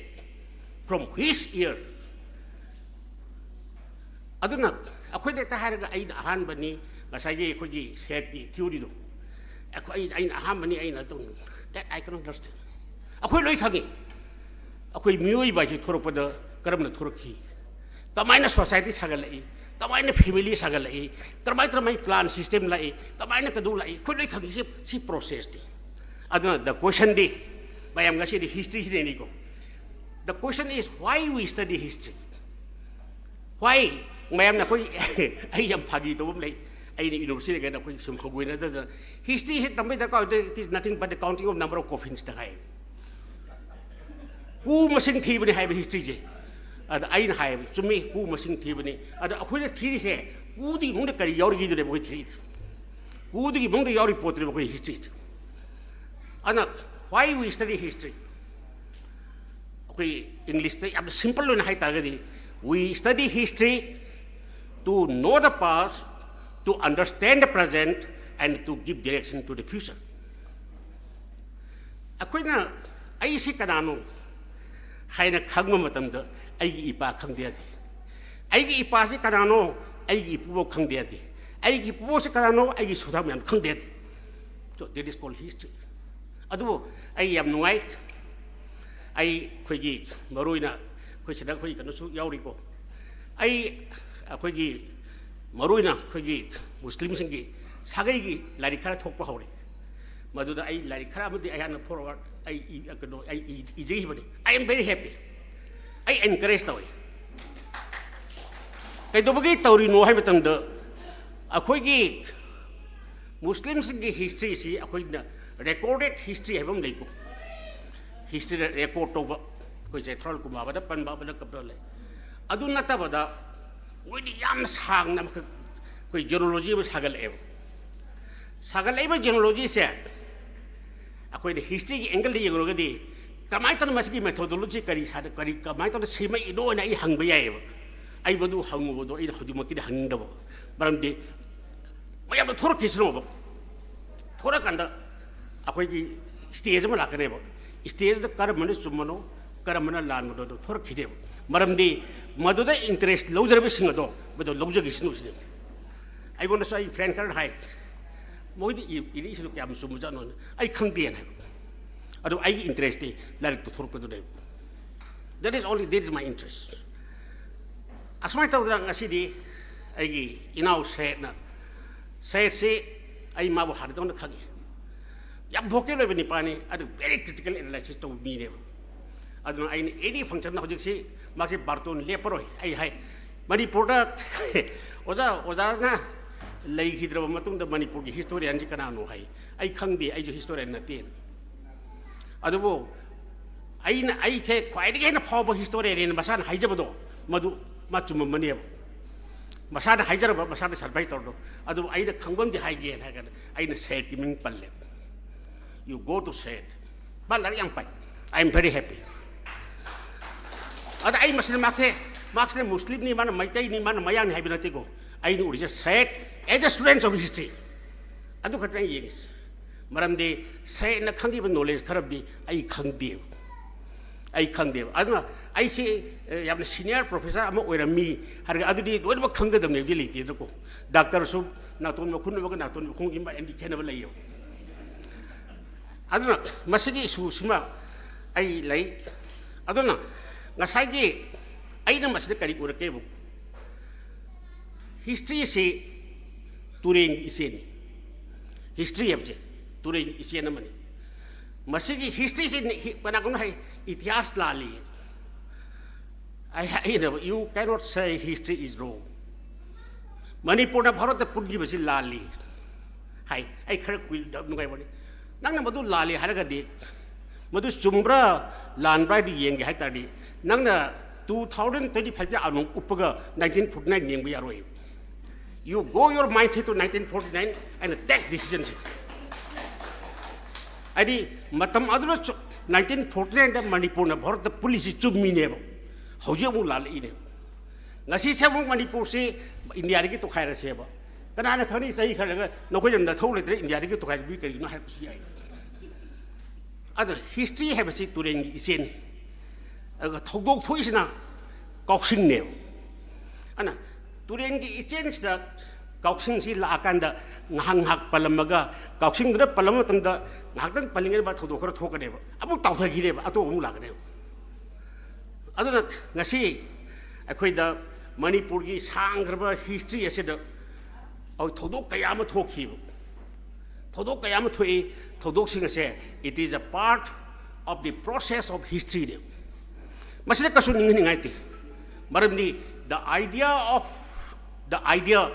From which year? ꯑꯗꯨꯅ ꯑꯩꯈꯣꯏꯗ ꯍꯦꯛꯇ ꯍꯥꯏꯔꯒ "ꯑꯩꯅ ꯑꯍꯥꯟꯕꯅꯤ", ꯉꯁꯥꯏꯒꯤ ꯑꯩꯈꯣꯏꯒꯤ ꯁꯦꯠꯀꯤ theoryꯗꯣ, "ꯑꯩꯈꯣꯏ, ꯑꯩ, ꯑꯩꯅ ꯑꯍꯥꯟꯕꯅꯤ", ꯑꯩꯅ ꯑꯗꯨꯝ, that I can understand꯫ ꯑꯩꯈꯣꯏ ꯂꯣꯏ ꯈꯪꯉꯤ꯫ ꯑꯩꯈꯣꯏ ꯃꯤꯑꯣꯏꯕ ꯍꯥꯏꯁꯤ ꯊꯣꯔꯛꯄꯗ ꯀꯔꯝꯅ ꯊꯣꯔꯛꯈꯤ, ꯀꯃꯥꯏꯅ society ꯁꯥꯒꯠꯂꯛꯏ, ꯀꯃꯥꯏꯅ family ꯁꯥꯒꯠꯂꯛꯏ, ꯀꯃꯥꯏ ꯀꯃꯥꯏ clan system ꯂꯥꯛꯏ, ꯀꯃꯥꯏꯅ ꯀꯩꯗꯧ ꯂꯥꯛꯏ, ꯑꯩꯈꯣꯏ ꯂꯣꯏ ꯈꯪꯉꯤ꯫ ꯁꯤ, ꯁꯤ processꯅꯤ꯫ ꯑꯗꯨꯅ the questionꯗꯤ, ꯃꯌꯥꯝ, ꯉꯁꯤꯗꯤ historyꯁꯤꯗꯅꯤꯀꯣ꯫ The question is, why we study history? Why? ꯃꯌꯥꯝꯅ ꯑꯩꯈꯣꯏ, ꯑꯩ ꯌꯥꯝ ꯐꯥꯒꯤ ꯇꯧꯕ ꯑꯃ ꯂꯩ꯫ ꯑꯩꯅ university ꯂꯩꯀꯥꯟꯗ ꯑꯩꯈꯣꯏ ꯁꯨꯝ ꯍꯪꯒꯣꯏꯅꯗꯅ, "Historyꯁꯤ ꯇꯝꯕꯩ ꯗꯔꯀꯥꯔ ꯑꯣꯏꯗꯦ, it is nothing but the counting of number of coffinsꯅ" ꯍꯥꯏ꯫ ꯀꯨ ꯃꯁꯤꯡ ꯊꯤꯕꯅꯤ ꯍꯥꯏꯕ historyꯁꯦ꯫ ꯑꯗ ꯑꯩꯅ ꯍꯥꯏꯌꯦꯕ, "ꯆꯨꯝꯃꯤ, ꯀꯨ ꯃꯁꯤꯡ ꯊꯤꯕꯅꯤ꯫ ꯑꯗ ꯑꯩꯈꯣꯏꯅ ꯊꯤꯔꯤꯁꯦ ꯀꯨꯗꯨꯒꯤ ꯃꯅꯨꯡꯗ ꯀꯔꯤ ꯌꯥꯎꯔꯤꯒꯦꯗꯨꯅꯦꯕ ꯑꯩꯈꯣꯏ ꯊꯤꯔꯤꯁꯦ꯫ ꯀꯨꯗꯨꯒꯤ ꯃꯅꯨꯡꯗ ꯌꯥꯎꯔꯤ ꯄꯣꯠꯇꯨꯅꯦꯕ ꯑꯩꯈꯣꯏ historyꯁꯦ"꯫ ꯑꯗꯨꯅ, why we study history? ꯑꯩꯈꯣꯏ Englishꯇ ꯌꯥꯝꯅ simple ꯑꯣꯏꯅ ꯍꯥꯏ ꯇꯥꯔꯒꯗꯤ, "We study history to know the past, to understand the present, and to give direction to the future." ꯑꯩꯈꯣꯏꯅ "ꯑꯩꯁꯤ ꯀꯅꯥꯅꯣ?" ꯍꯥꯏꯅ ꯈꯪꯕ ꯃꯇꯝꯗ, ꯑꯩꯒꯤ ꯏꯄꯥ ꯈꯪꯗ ꯌꯥꯗꯦ꯫ "ꯑꯩꯒꯤ ꯏꯄꯥꯁꯤ ꯀꯅꯥꯅꯣ?" ꯑꯩꯒꯤ ꯏꯄꯨꯕꯣꯛ ꯈꯪꯗ ꯌꯥꯗꯦ꯫ "ꯑꯩꯒꯤ ꯏꯄꯨꯕꯣꯛꯁꯤ ꯀꯅꯥꯅꯣ?" ꯑꯩꯒꯤ ꯁꯨꯊꯥꯡ ꯃꯌꯥꯝ ꯈꯪꯗ ꯌꯥꯗꯦ꯫ So that is called history. ꯑꯗꯨꯕꯨ ꯑꯩ ꯌꯥꯝ ꯅꯨꯡꯉꯥꯏ꯫ ꯑꯩ ꯑꯩꯈꯣꯏꯒꯤ ꯃꯔꯨ ꯑꯣꯏꯅ ꯑꯩꯈꯣꯏ ꯁꯤꯗ ꯑꯩꯈꯣꯏ ꯀꯩꯅꯣꯁꯨ ꯌꯥꯎꯔꯤꯀꯣ꯫ ꯑꯩ ꯑꯩꯈꯣꯏꯒꯤ ꯃꯔꯨ ꯑꯣꯏꯅ ꯑꯩꯈꯣꯏꯒꯤ ꯃꯨꯁꯂꯤꯝꯁꯤꯡꯒꯤ ꯁꯥꯒꯩꯒꯤ ꯂꯥꯏꯔꯤꯛ ꯈꯔ ꯊꯣꯛꯄ ꯍꯧꯔꯦ꯫ ꯃꯗꯨꯗ ꯑꯩ ꯂꯥꯏꯔꯤꯛ ꯈꯔ ꯑꯃꯗꯤ ꯑꯩꯍꯥꯛꯅ forward ꯑꯩ ꯏ-, ꯀꯩꯅꯣ, ꯑꯩ E-, ꯏꯖꯈꯤꯕꯅꯤ꯫ I am very happy. ꯑꯩ encourage ꯇꯧꯏ꯫ ꯀꯩꯗꯧꯕꯒꯤ ꯇꯧꯔꯤꯅꯣ ꯍꯥꯏꯕ ꯃꯇꯝꯗ, ꯑꯩꯈꯣꯏꯒꯤ ꯃꯨꯁꯂꯤꯝꯁꯤꯡꯒꯤ historyꯁꯤ ꯑꯩꯈꯣꯏꯅ Recorded history ꯍꯥꯏꯕ ꯑꯃ ꯂꯩꯀꯣ, ꯍꯤꯁꯇ꯭ꯔꯤꯗ ꯔꯦꯀꯣꯔꯗ ꯇꯧꯕ, ꯑꯩꯈꯣꯏ ꯆꯩꯊ꯭ꯔꯥꯜ ꯀꯨꯝꯕ ꯑꯃꯗ ꯄꯟꯕ ꯑꯃꯗ ꯀꯞꯄ ꯂꯩ꯫ ꯑꯗꯨ ꯅꯠꯇꯕꯗ ꯃꯣꯏꯗꯤ ꯌꯥꯝꯅ ꯁꯥꯡꯅ ꯑꯃꯈꯛ ꯑꯩꯈꯣꯏ ꯖꯦꯅꯣꯂꯣꯖꯤ ꯑꯃ ꯁꯥꯒꯠꯂꯛꯑꯦꯕ꯫ ꯁꯥꯒꯠꯂꯛꯏꯕ ꯖꯦꯅꯣꯂꯣꯖꯤꯁꯦ ꯑꯩꯈꯣꯏꯅ ꯍꯤꯁꯇ꯭ꯔꯤꯒꯤ ꯑꯦꯡꯒꯜꯗ ꯌꯦꯡꯂꯨꯔꯒꯗꯤ ꯀꯃꯥꯏꯅ ꯇꯧꯅ ꯃꯁꯤꯒꯤ ꯃꯦꯊꯣꯗꯣꯂꯣꯖꯤ ꯀꯔꯤ ꯁꯥꯗ ꯀꯔꯤ ꯀꯃꯥꯏꯅ ꯇꯧꯅ ꯁꯦꯝꯃꯛꯏꯅꯣ ꯍꯥꯏꯅ ꯑꯩ ꯍꯪꯕ ꯌꯥꯏꯑꯕ꯫ ꯑꯩ ꯃꯗꯨ ꯍꯪꯉꯨꯕꯗꯣ ꯑꯩꯅ ꯍꯧꯖꯤꯛꯃꯛꯀꯤꯗꯤ ꯍꯪꯅꯤꯡꯗꯕ, ꯃꯔꯝꯗꯤ ꯃꯌꯥꯝꯗ ꯊꯣꯔꯛꯈꯤꯁꯅꯣꯕ꯫ ꯊꯣꯔꯛꯀꯥꯟꯗ ꯑꯩꯈꯣꯏꯒꯤ ꯁ꯭ꯇꯦꯖ ꯑꯃ ꯂꯥꯛꯀꯅꯦꯕ꯫ ꯁ꯭ꯇꯦꯖꯗ ꯀꯔꯝꯕꯅ ꯆꯨꯝꯕꯅꯣ ꯀꯔꯝꯕꯅ ꯂꯥꯟꯕꯅꯣ ꯑꯗꯨ ꯊꯣꯔꯛꯈꯤꯅꯦꯕ꯫ ꯃꯔꯝꯗꯤ ꯃꯗꯨꯗ ꯏꯟꯇꯔꯦꯁ ꯂꯧꯖꯔꯕꯁꯤꯡ ꯑꯗꯣ ꯃꯗꯨ ꯂꯧꯖꯈꯤꯁꯅꯨ ꯁꯤꯅꯦꯕ꯫ ꯑꯩꯉꯣꯟꯗꯁꯨ ꯑꯩ ꯐ꯭ꯔꯦꯟ ꯈꯔꯅ ꯍꯥꯏ, "ꯃꯣꯏꯗꯤ ꯏ- ꯏꯔꯤꯛꯏꯁꯤꯗꯣ ꯀꯌꯥꯝ ꯆꯨꯝꯕꯖꯥꯠꯅꯣꯅ?" ꯑꯩ ꯈꯪꯗꯦꯅ ꯍꯥꯏꯕ꯫ ꯑꯗꯨ ꯑꯩꯒꯤ ꯏꯟꯇꯔꯦꯁꯇꯤ ꯂꯥꯏꯔꯤꯛꯇꯣ ꯊꯣꯔꯛꯄꯗꯨꯅꯦꯕ꯫ That is only, that is my interest. ꯑꯁꯨꯃꯥꯏꯅ ꯇꯧꯗꯅ ꯉꯁꯤꯗꯤ ꯑꯩꯒꯤ ꯏꯅꯥꯎ ꯁꯌꯦꯠꯅ, ꯁꯌꯦꯠꯁꯤ ꯑꯩ ꯃꯥꯕꯨ ꯍꯥꯟꯅꯗꯧꯅ ꯈꯪꯉꯤ꯫ ꯌꯥꯝ ꯚꯣꯀꯦꯜ ꯑꯣꯏꯕ ꯅꯤꯄꯥꯅꯤ, ꯑꯗꯨ ꯚꯦꯔꯤ ꯀ꯭ꯔꯤꯇꯤꯀꯦꯜ ꯑꯦꯅꯥꯂꯥꯏꯁꯤꯁ ꯇꯧꯕ ꯃꯤꯅꯦꯕ꯫ ꯑꯗꯨꯅ ꯑꯩꯅ ꯑꯦꯅꯤ ꯐꯪꯁꯟꯗ ꯍꯧꯖꯤꯛꯁꯤ ꯃꯥꯁꯤ ꯕꯥꯔꯇꯣꯟ ꯂꯦꯞꯄꯔꯣꯏ꯫ ꯑꯩ ꯍꯥꯏ, ꯃꯅꯤꯄꯨꯔꯗ ꯑꯣꯖꯥ, ꯑꯣꯖꯥꯅ ꯂꯩꯈꯤꯗ꯭ꯔꯕ ꯃꯇꯨꯡꯗ ꯃꯅꯤꯄꯨꯔꯒꯤ ꯍꯤꯁꯇꯣꯔꯤꯌꯥꯟꯁꯤ ꯀꯅꯥꯅꯣ ꯍꯥꯏ꯫ ꯑꯩ ꯈꯪꯗꯦ, ꯑꯩꯁꯨ ꯍꯤꯁꯇꯣꯔꯤꯌꯥꯟ ꯅꯠꯇꯦ꯫ ꯑꯗꯨꯕꯨ ꯑꯩꯅ, ꯑꯩꯁꯦ ꯈ꯭ꯋꯥꯏꯗꯒꯤ ꯍꯦꯟꯅ ꯐꯥꯎꯕ ꯍꯤꯁꯇꯣꯔꯤꯌꯟꯅꯦꯅ ꯃꯁꯥꯅ ꯍꯥꯏꯖꯕꯗꯣ ꯃꯗꯨ ꯃꯥ ꯆꯨꯝꯃꯝꯃꯅꯦꯕ꯫ ꯃꯁꯥꯅ ꯍꯥꯏꯖꯔꯕ, ꯃꯁꯥꯅ ꯁꯔꯚꯥꯏ ꯇꯧꯔꯗꯣ꯫ ꯑꯗꯨꯕꯨ ꯑꯩꯅ ꯈꯪꯕ ꯑꯃꯗꯤ ꯍꯥꯏꯒꯦꯅ ꯍꯥꯏꯔꯒꯅ ꯑꯩꯅ ꯁꯌꯦꯠꯀꯤ ꯃꯤꯡ ꯄꯜꯂꯦ꯫ You go to Syed. ꯃꯥ ꯂꯥꯏꯔꯤꯛ ꯌꯥꯝ ꯄꯥꯏ꯫ I am very happy. ꯑꯗ ꯑꯩ ꯃꯁꯤꯗ ꯃꯍꯥꯛꯁꯦ, ꯃꯍꯥꯛꯁꯤꯅ ꯃꯨꯁꯂꯤꯝꯅꯤ, ꯃꯥꯅ ꯃꯩꯇꯩꯅꯤ, ꯃꯥꯅ ꯃꯌꯥꯡꯅꯤ ꯍꯥꯏꯕ ꯅꯠꯇꯦꯀꯣ꯫ ꯑꯩꯅ ꯎꯔꯤꯁꯦ ꯁꯌꯦꯠ as a student of history꯫ ꯑꯗꯨ ꯈꯛꯇꯅ ꯑꯩ ꯌꯦꯡꯉꯤꯁꯦ꯫ ꯃꯔꯝꯗꯤ ꯁꯌꯦꯠꯅ ꯈꯪꯉꯤꯕ ꯅꯣꯂꯦꯖ ꯈꯔꯕꯨꯗꯤ ꯑꯩ ꯈꯪꯗꯦꯕ꯫ ꯑꯩ ꯈꯪꯗꯦꯕ꯫ ꯑꯗꯨꯅ ꯑꯩꯁꯤ, ꯑꯦ, ꯌꯥꯝꯅ ꯁꯤꯅꯤꯌꯔ ꯄ꯭ꯔꯣꯐꯦꯁꯔ ꯑꯃ ꯑꯣꯏꯔꯝꯃꯤ ꯍꯥꯏꯔꯒ ꯑꯗꯨꯗꯤ ꯂꯣꯏꯅꯃꯛ ꯈꯪꯒꯗꯕꯅꯦꯕꯗꯤ ꯂꯩꯇꯦꯗꯀꯣ꯫ ꯗꯥꯛꯇꯔꯁꯨ ꯅꯥꯇꯣꯟ ꯃꯈꯨꯟ ꯑꯃꯒ ꯅꯥꯇꯣꯟ ꯃꯈꯨꯟꯒꯤ ꯃꯥꯏꯟꯗꯤ ꯈꯦꯠꯅꯕ ꯂꯩꯌꯦꯕ꯫ ꯑꯗꯨꯅ ꯃꯁꯤꯒꯤ ꯏꯁꯨꯁꯤꯃ ꯑꯩ ꯂꯩ꯫ ꯑꯗꯨꯅ ꯉꯁꯥꯏꯒꯤ ꯑꯩꯅ ꯃꯁꯤꯗ ꯀꯔꯤ ꯎꯔꯛꯀꯦꯕꯨ, ꯍꯤꯁꯇ꯭ꯔꯤꯁꯤ ꯇꯨꯔꯦꯟꯒꯤ ꯏꯆꯦꯜꯅꯤ꯫ ꯍꯤꯁꯇ꯭ꯔꯤ ꯍꯥꯏꯕꯁꯦ ꯇꯨꯔꯦꯟꯒꯤ ꯏꯆꯦꯜ ꯑꯃꯅꯤ꯫ ꯃꯁꯤꯒꯤ ꯍꯤꯁꯇ꯭ꯔꯤꯁꯤ ꯅ-, ꯍꯤ-, ꯀꯅꯥꯒꯨꯝꯕꯅ ꯍꯥꯏ, "ꯏꯇꯤꯍꯥꯁ ꯂꯥꯜꯂꯤ"꯫ ꯑꯩ ꯍꯥꯏꯅꯕ, "You cannot say history is wrong." ꯃꯅꯤꯄꯨꯔꯅ ꯚꯥꯔꯠꯇ ꯄꯨꯟꯈꯤꯕꯁꯤ ꯂꯥꯜꯂꯤ ꯍꯥꯏ꯫ ꯑꯩ ꯈꯔ ꯀꯨꯏ-, ꯅꯨꯡꯉꯥꯏꯕꯅꯤ꯫ ꯅꯪꯅ ꯃꯗꯨ ꯂꯥꯜꯂꯤ ꯍꯥꯏꯔꯒꯗꯤ, ꯃꯗꯨ ꯆꯨꯝꯕ꯭ꯔꯥ ꯂꯥꯟꯕ꯭ꯔꯥ ꯍꯥꯏꯗꯨ ꯌꯦꯡꯒꯦ ꯍꯥꯏ ꯇꯥꯔꯗꯤ, ꯅꯪꯅ two thousand twenty five ꯀꯤ ꯑꯥꯅꯣꯡ ꯎꯞꯄꯒ nineteen forty nine ꯌꯦꯡꯕ ꯌꯥꯔꯣꯏ꯫ You go your mindset to nineteen forty nine and take decision ꯁꯤ꯫ ꯍꯥꯏꯗꯤ ꯃꯇꯝ ꯑꯗꯨꯗ ꯆꯨ-, nineteen forty nine ꯗ ꯃꯅꯤꯄꯨꯔꯅ ꯚꯥꯔꯠꯇ ꯄꯨꯜꯂꯤꯁꯤ ꯆꯨꯝꯃꯤꯅꯦꯕ꯫ ꯍꯧꯖꯤꯛ ꯑꯃꯨꯛ ꯂꯥꯜꯂꯛꯏꯅꯦꯕ꯫ ꯉꯁꯤꯁꯦ ꯑꯃꯨꯛ ꯃꯅꯤꯄꯨꯔꯁꯤ ꯏꯟꯗꯤꯌꯥꯗꯒꯤ ꯇꯣꯈꯥꯏꯔꯁꯦꯕ꯫ ꯀꯅꯥꯅ ꯈꯪꯅꯤ, ꯆꯍꯤ ꯈꯔ ꯂꯩꯔꯒ ꯅꯈꯣꯏꯅ ꯅꯊꯧ ꯂꯩꯇ꯭ꯔꯦ, ꯏꯟꯗꯤꯌꯥꯗꯒꯤ ꯇꯣꯈꯥꯏꯕꯤ ꯀꯔꯤꯒꯤꯅꯣ ꯍꯥꯏꯔꯛꯄꯁꯨ ꯌꯥꯏ꯫ ꯑꯗꯣ ꯍꯤꯁꯇ꯭ꯔꯤ ꯍꯥꯏꯕꯁꯤ ꯇꯨꯔꯦꯟꯒꯤ ꯏꯆꯦꯜꯅꯤ꯫ ꯑꯗꯨꯒ ꯊꯧꯗꯣꯛ ꯊꯣꯛꯏꯁꯤꯅ ꯀꯥꯎꯁꯤꯡꯅꯦꯕ꯫ ꯑꯗꯨꯅ ꯇꯨꯔꯦꯟꯒꯤ ꯏꯆꯦꯜꯁꯤꯗ ꯀꯥꯎꯁꯤꯡꯁꯤ ꯂꯥꯛꯑꯀꯥꯟꯗ ꯉꯥꯏꯍꯥꯛ ꯉꯥꯏꯍꯥꯛ ꯄꯜꯂꯝꯃꯒ, ꯀꯥꯎꯁꯤꯡꯗꯨꯅ ꯄꯜꯂꯝꯕ ꯃꯇꯝꯗ ꯉꯥꯏꯍꯥꯛꯇꯪ ꯄꯜꯂꯤꯉꯩꯗ ꯊꯧꯗꯣꯛ ꯈꯔ ꯊꯣꯛꯀꯅꯦꯕ, ꯑꯃꯨꯛ ꯇꯥꯎꯊꯈꯤꯅꯦꯕ, ꯑꯇꯣꯞꯄ ꯑꯃꯨꯛ ꯂꯥꯛꯀꯅꯦꯕ꯫ ꯑꯗꯨꯅ ꯉꯁꯤ ꯑꯩꯈꯣꯏꯗ ꯃꯅꯤꯄꯨꯔꯒꯤ ꯁꯥꯡꯈ꯭ꯔꯕ ꯍꯤꯁꯇ꯭ꯔꯤ ꯑꯁꯤꯗ ꯑꯩꯈꯣꯏ ꯊꯧꯗꯣꯛ ꯀꯌꯥ ꯑꯃ ꯊꯣꯛꯈꯤꯕ, ꯊꯧꯗꯣꯛ ꯀꯌꯥ ꯑꯃ ꯊꯣꯛꯏ꯫ ꯊꯧꯗꯣꯛꯁꯤꯡ ꯑꯁꯦ, it is a part of the process of history ꯅꯦ꯫ ꯃꯁꯤꯗ ꯀꯩꯁꯨ ꯅꯤꯡꯍꯟꯅꯤꯡꯉꯥꯏ ꯂꯩꯇꯦ꯫ ꯃꯔꯝꯗꯤ the idea of, the idea,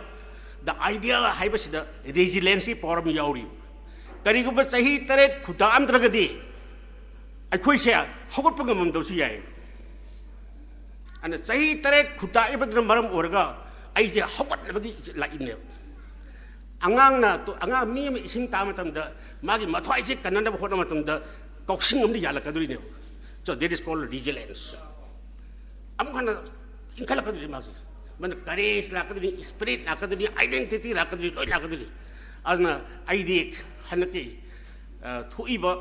the idea ꯍꯥꯏꯕꯁꯤꯗ resilience ꯀꯤ power ꯑꯃ ꯌꯥꯎꯔꯤ꯫ ꯀꯔꯤꯒꯨꯝꯕ ꯆꯍꯤ ꯇꯔꯦꯠ ꯈꯨꯟꯇꯥꯛꯑꯝꯗ꯭ꯔꯒꯗꯤ ꯑꯩꯈꯣꯏꯁꯦ ꯍꯧꯒꯠꯄ ꯉꯝꯃꯝꯗꯕꯁꯨ ꯌꯥꯏ꯫ ꯑꯗꯨꯅ ꯆꯍꯤ ꯇꯔꯦꯠ ꯈꯨꯟꯇꯥꯛꯏꯕꯗꯨꯅ ꯃꯔꯝ ꯑꯣꯏꯔꯒ ꯑꯩꯁꯦ ꯍꯧꯒꯠꯅꯕꯒꯤ ꯂꯥꯛꯏꯅꯦꯕ꯫ ꯑꯉꯥꯡꯅ ꯇꯣ-, ꯑꯉꯥꯡ ꯃꯤ ꯑꯃ ꯏꯁꯤꯡ ꯇꯥꯕ ꯃꯇꯝꯗ ꯃꯥꯒꯤ ꯃꯊ꯭ꯋꯥꯏꯁꯦ ꯀꯟꯅꯅꯕ ꯍꯣꯠꯅꯕ ꯃꯇꯝꯗ ꯀꯥꯎꯁꯤꯡ ꯑꯃꯗꯤ ꯌꯥꯜꯂꯛꯀꯗꯣꯔꯤꯅꯦꯕ꯫ So that is called resilience. ꯑꯃꯨꯛ ꯍꯟꯅ ꯏꯟꯈꯠꯂꯛꯀꯗꯣꯏꯅꯤ ꯃꯥꯁꯦ꯫ ꯃꯗꯨ courage ꯂꯥꯛꯀꯗꯣꯏꯅꯤ, spirit ꯂꯥꯛꯀꯗꯣꯏꯅꯤ, identity ꯂꯥꯛꯀꯗꯣꯏꯅꯤ, ꯂꯣꯏ ꯂꯥꯛꯀꯗꯣꯏꯅꯤ꯫ ꯑꯗꯨꯅ ꯑꯩꯗꯤ ꯍꯟꯗꯛꯀꯤ, ꯑ, ꯊꯣꯛꯏꯕ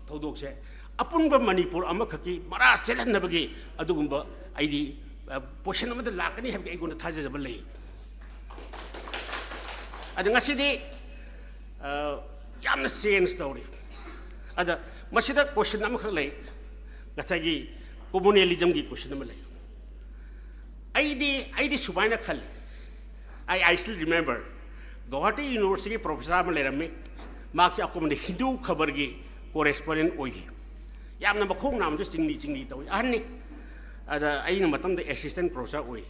ꯊꯧꯗꯣꯛꯁꯦ ꯑꯄꯨꯟꯕ ꯃꯅꯤꯄꯨꯔ ꯑꯃꯈꯛꯀꯤ ꯃꯔꯥ ꯆꯦꯜꯍꯟꯅꯕꯒꯤ ꯑꯗꯨꯒꯨꯝꯕ ꯑꯩꯗꯤ, ꯑ, position ꯑꯃꯗ ꯂꯥꯛꯀꯅꯤ ꯍꯥꯏꯕꯒꯤ ꯑꯩꯉꯣꯟꯗ ꯊꯥꯖꯖꯕ ꯂꯩ꯫ ꯑꯗ ꯉꯁꯤꯗꯤ, ꯑ, ꯌꯥꯝꯅ change ꯇꯧꯔꯤ꯫ ꯑꯗ ꯃꯁꯤꯗ question ꯑꯃꯈꯛ ꯂꯩ, ꯉꯁꯥꯏꯒꯤ communalism ꯒꯤ question ꯑꯃ ꯂꯩ꯫ ꯑꯩꯗꯤ, ꯑꯩꯗꯤ ꯁꯨꯃꯥꯏꯅ ꯈꯜꯂꯤ꯫ I, I still remember, Guwahati University ꯒꯤ professor ꯑꯃ ꯂꯩꯔꯝꯃꯤ꯫ ꯃꯍꯥꯛꯁꯦ ꯑꯀꯣꯟꯕꯗ ꯍꯤꯟꯗꯨ ꯈꯕꯔꯒꯤ correspondent ꯑꯣꯏꯈꯤ꯫ ꯌꯥꯝꯅ ꯃꯈꯣꯡ ꯅꯥꯝꯁꯨ ꯆꯤꯡꯂꯤ ꯆꯤꯡꯂꯤ ꯇꯧꯏ, ꯑꯍꯟꯅꯤ꯫ ꯑꯗ ꯑꯩꯅ ꯃꯇꯝꯗ assistant professor ꯑꯣꯏ꯫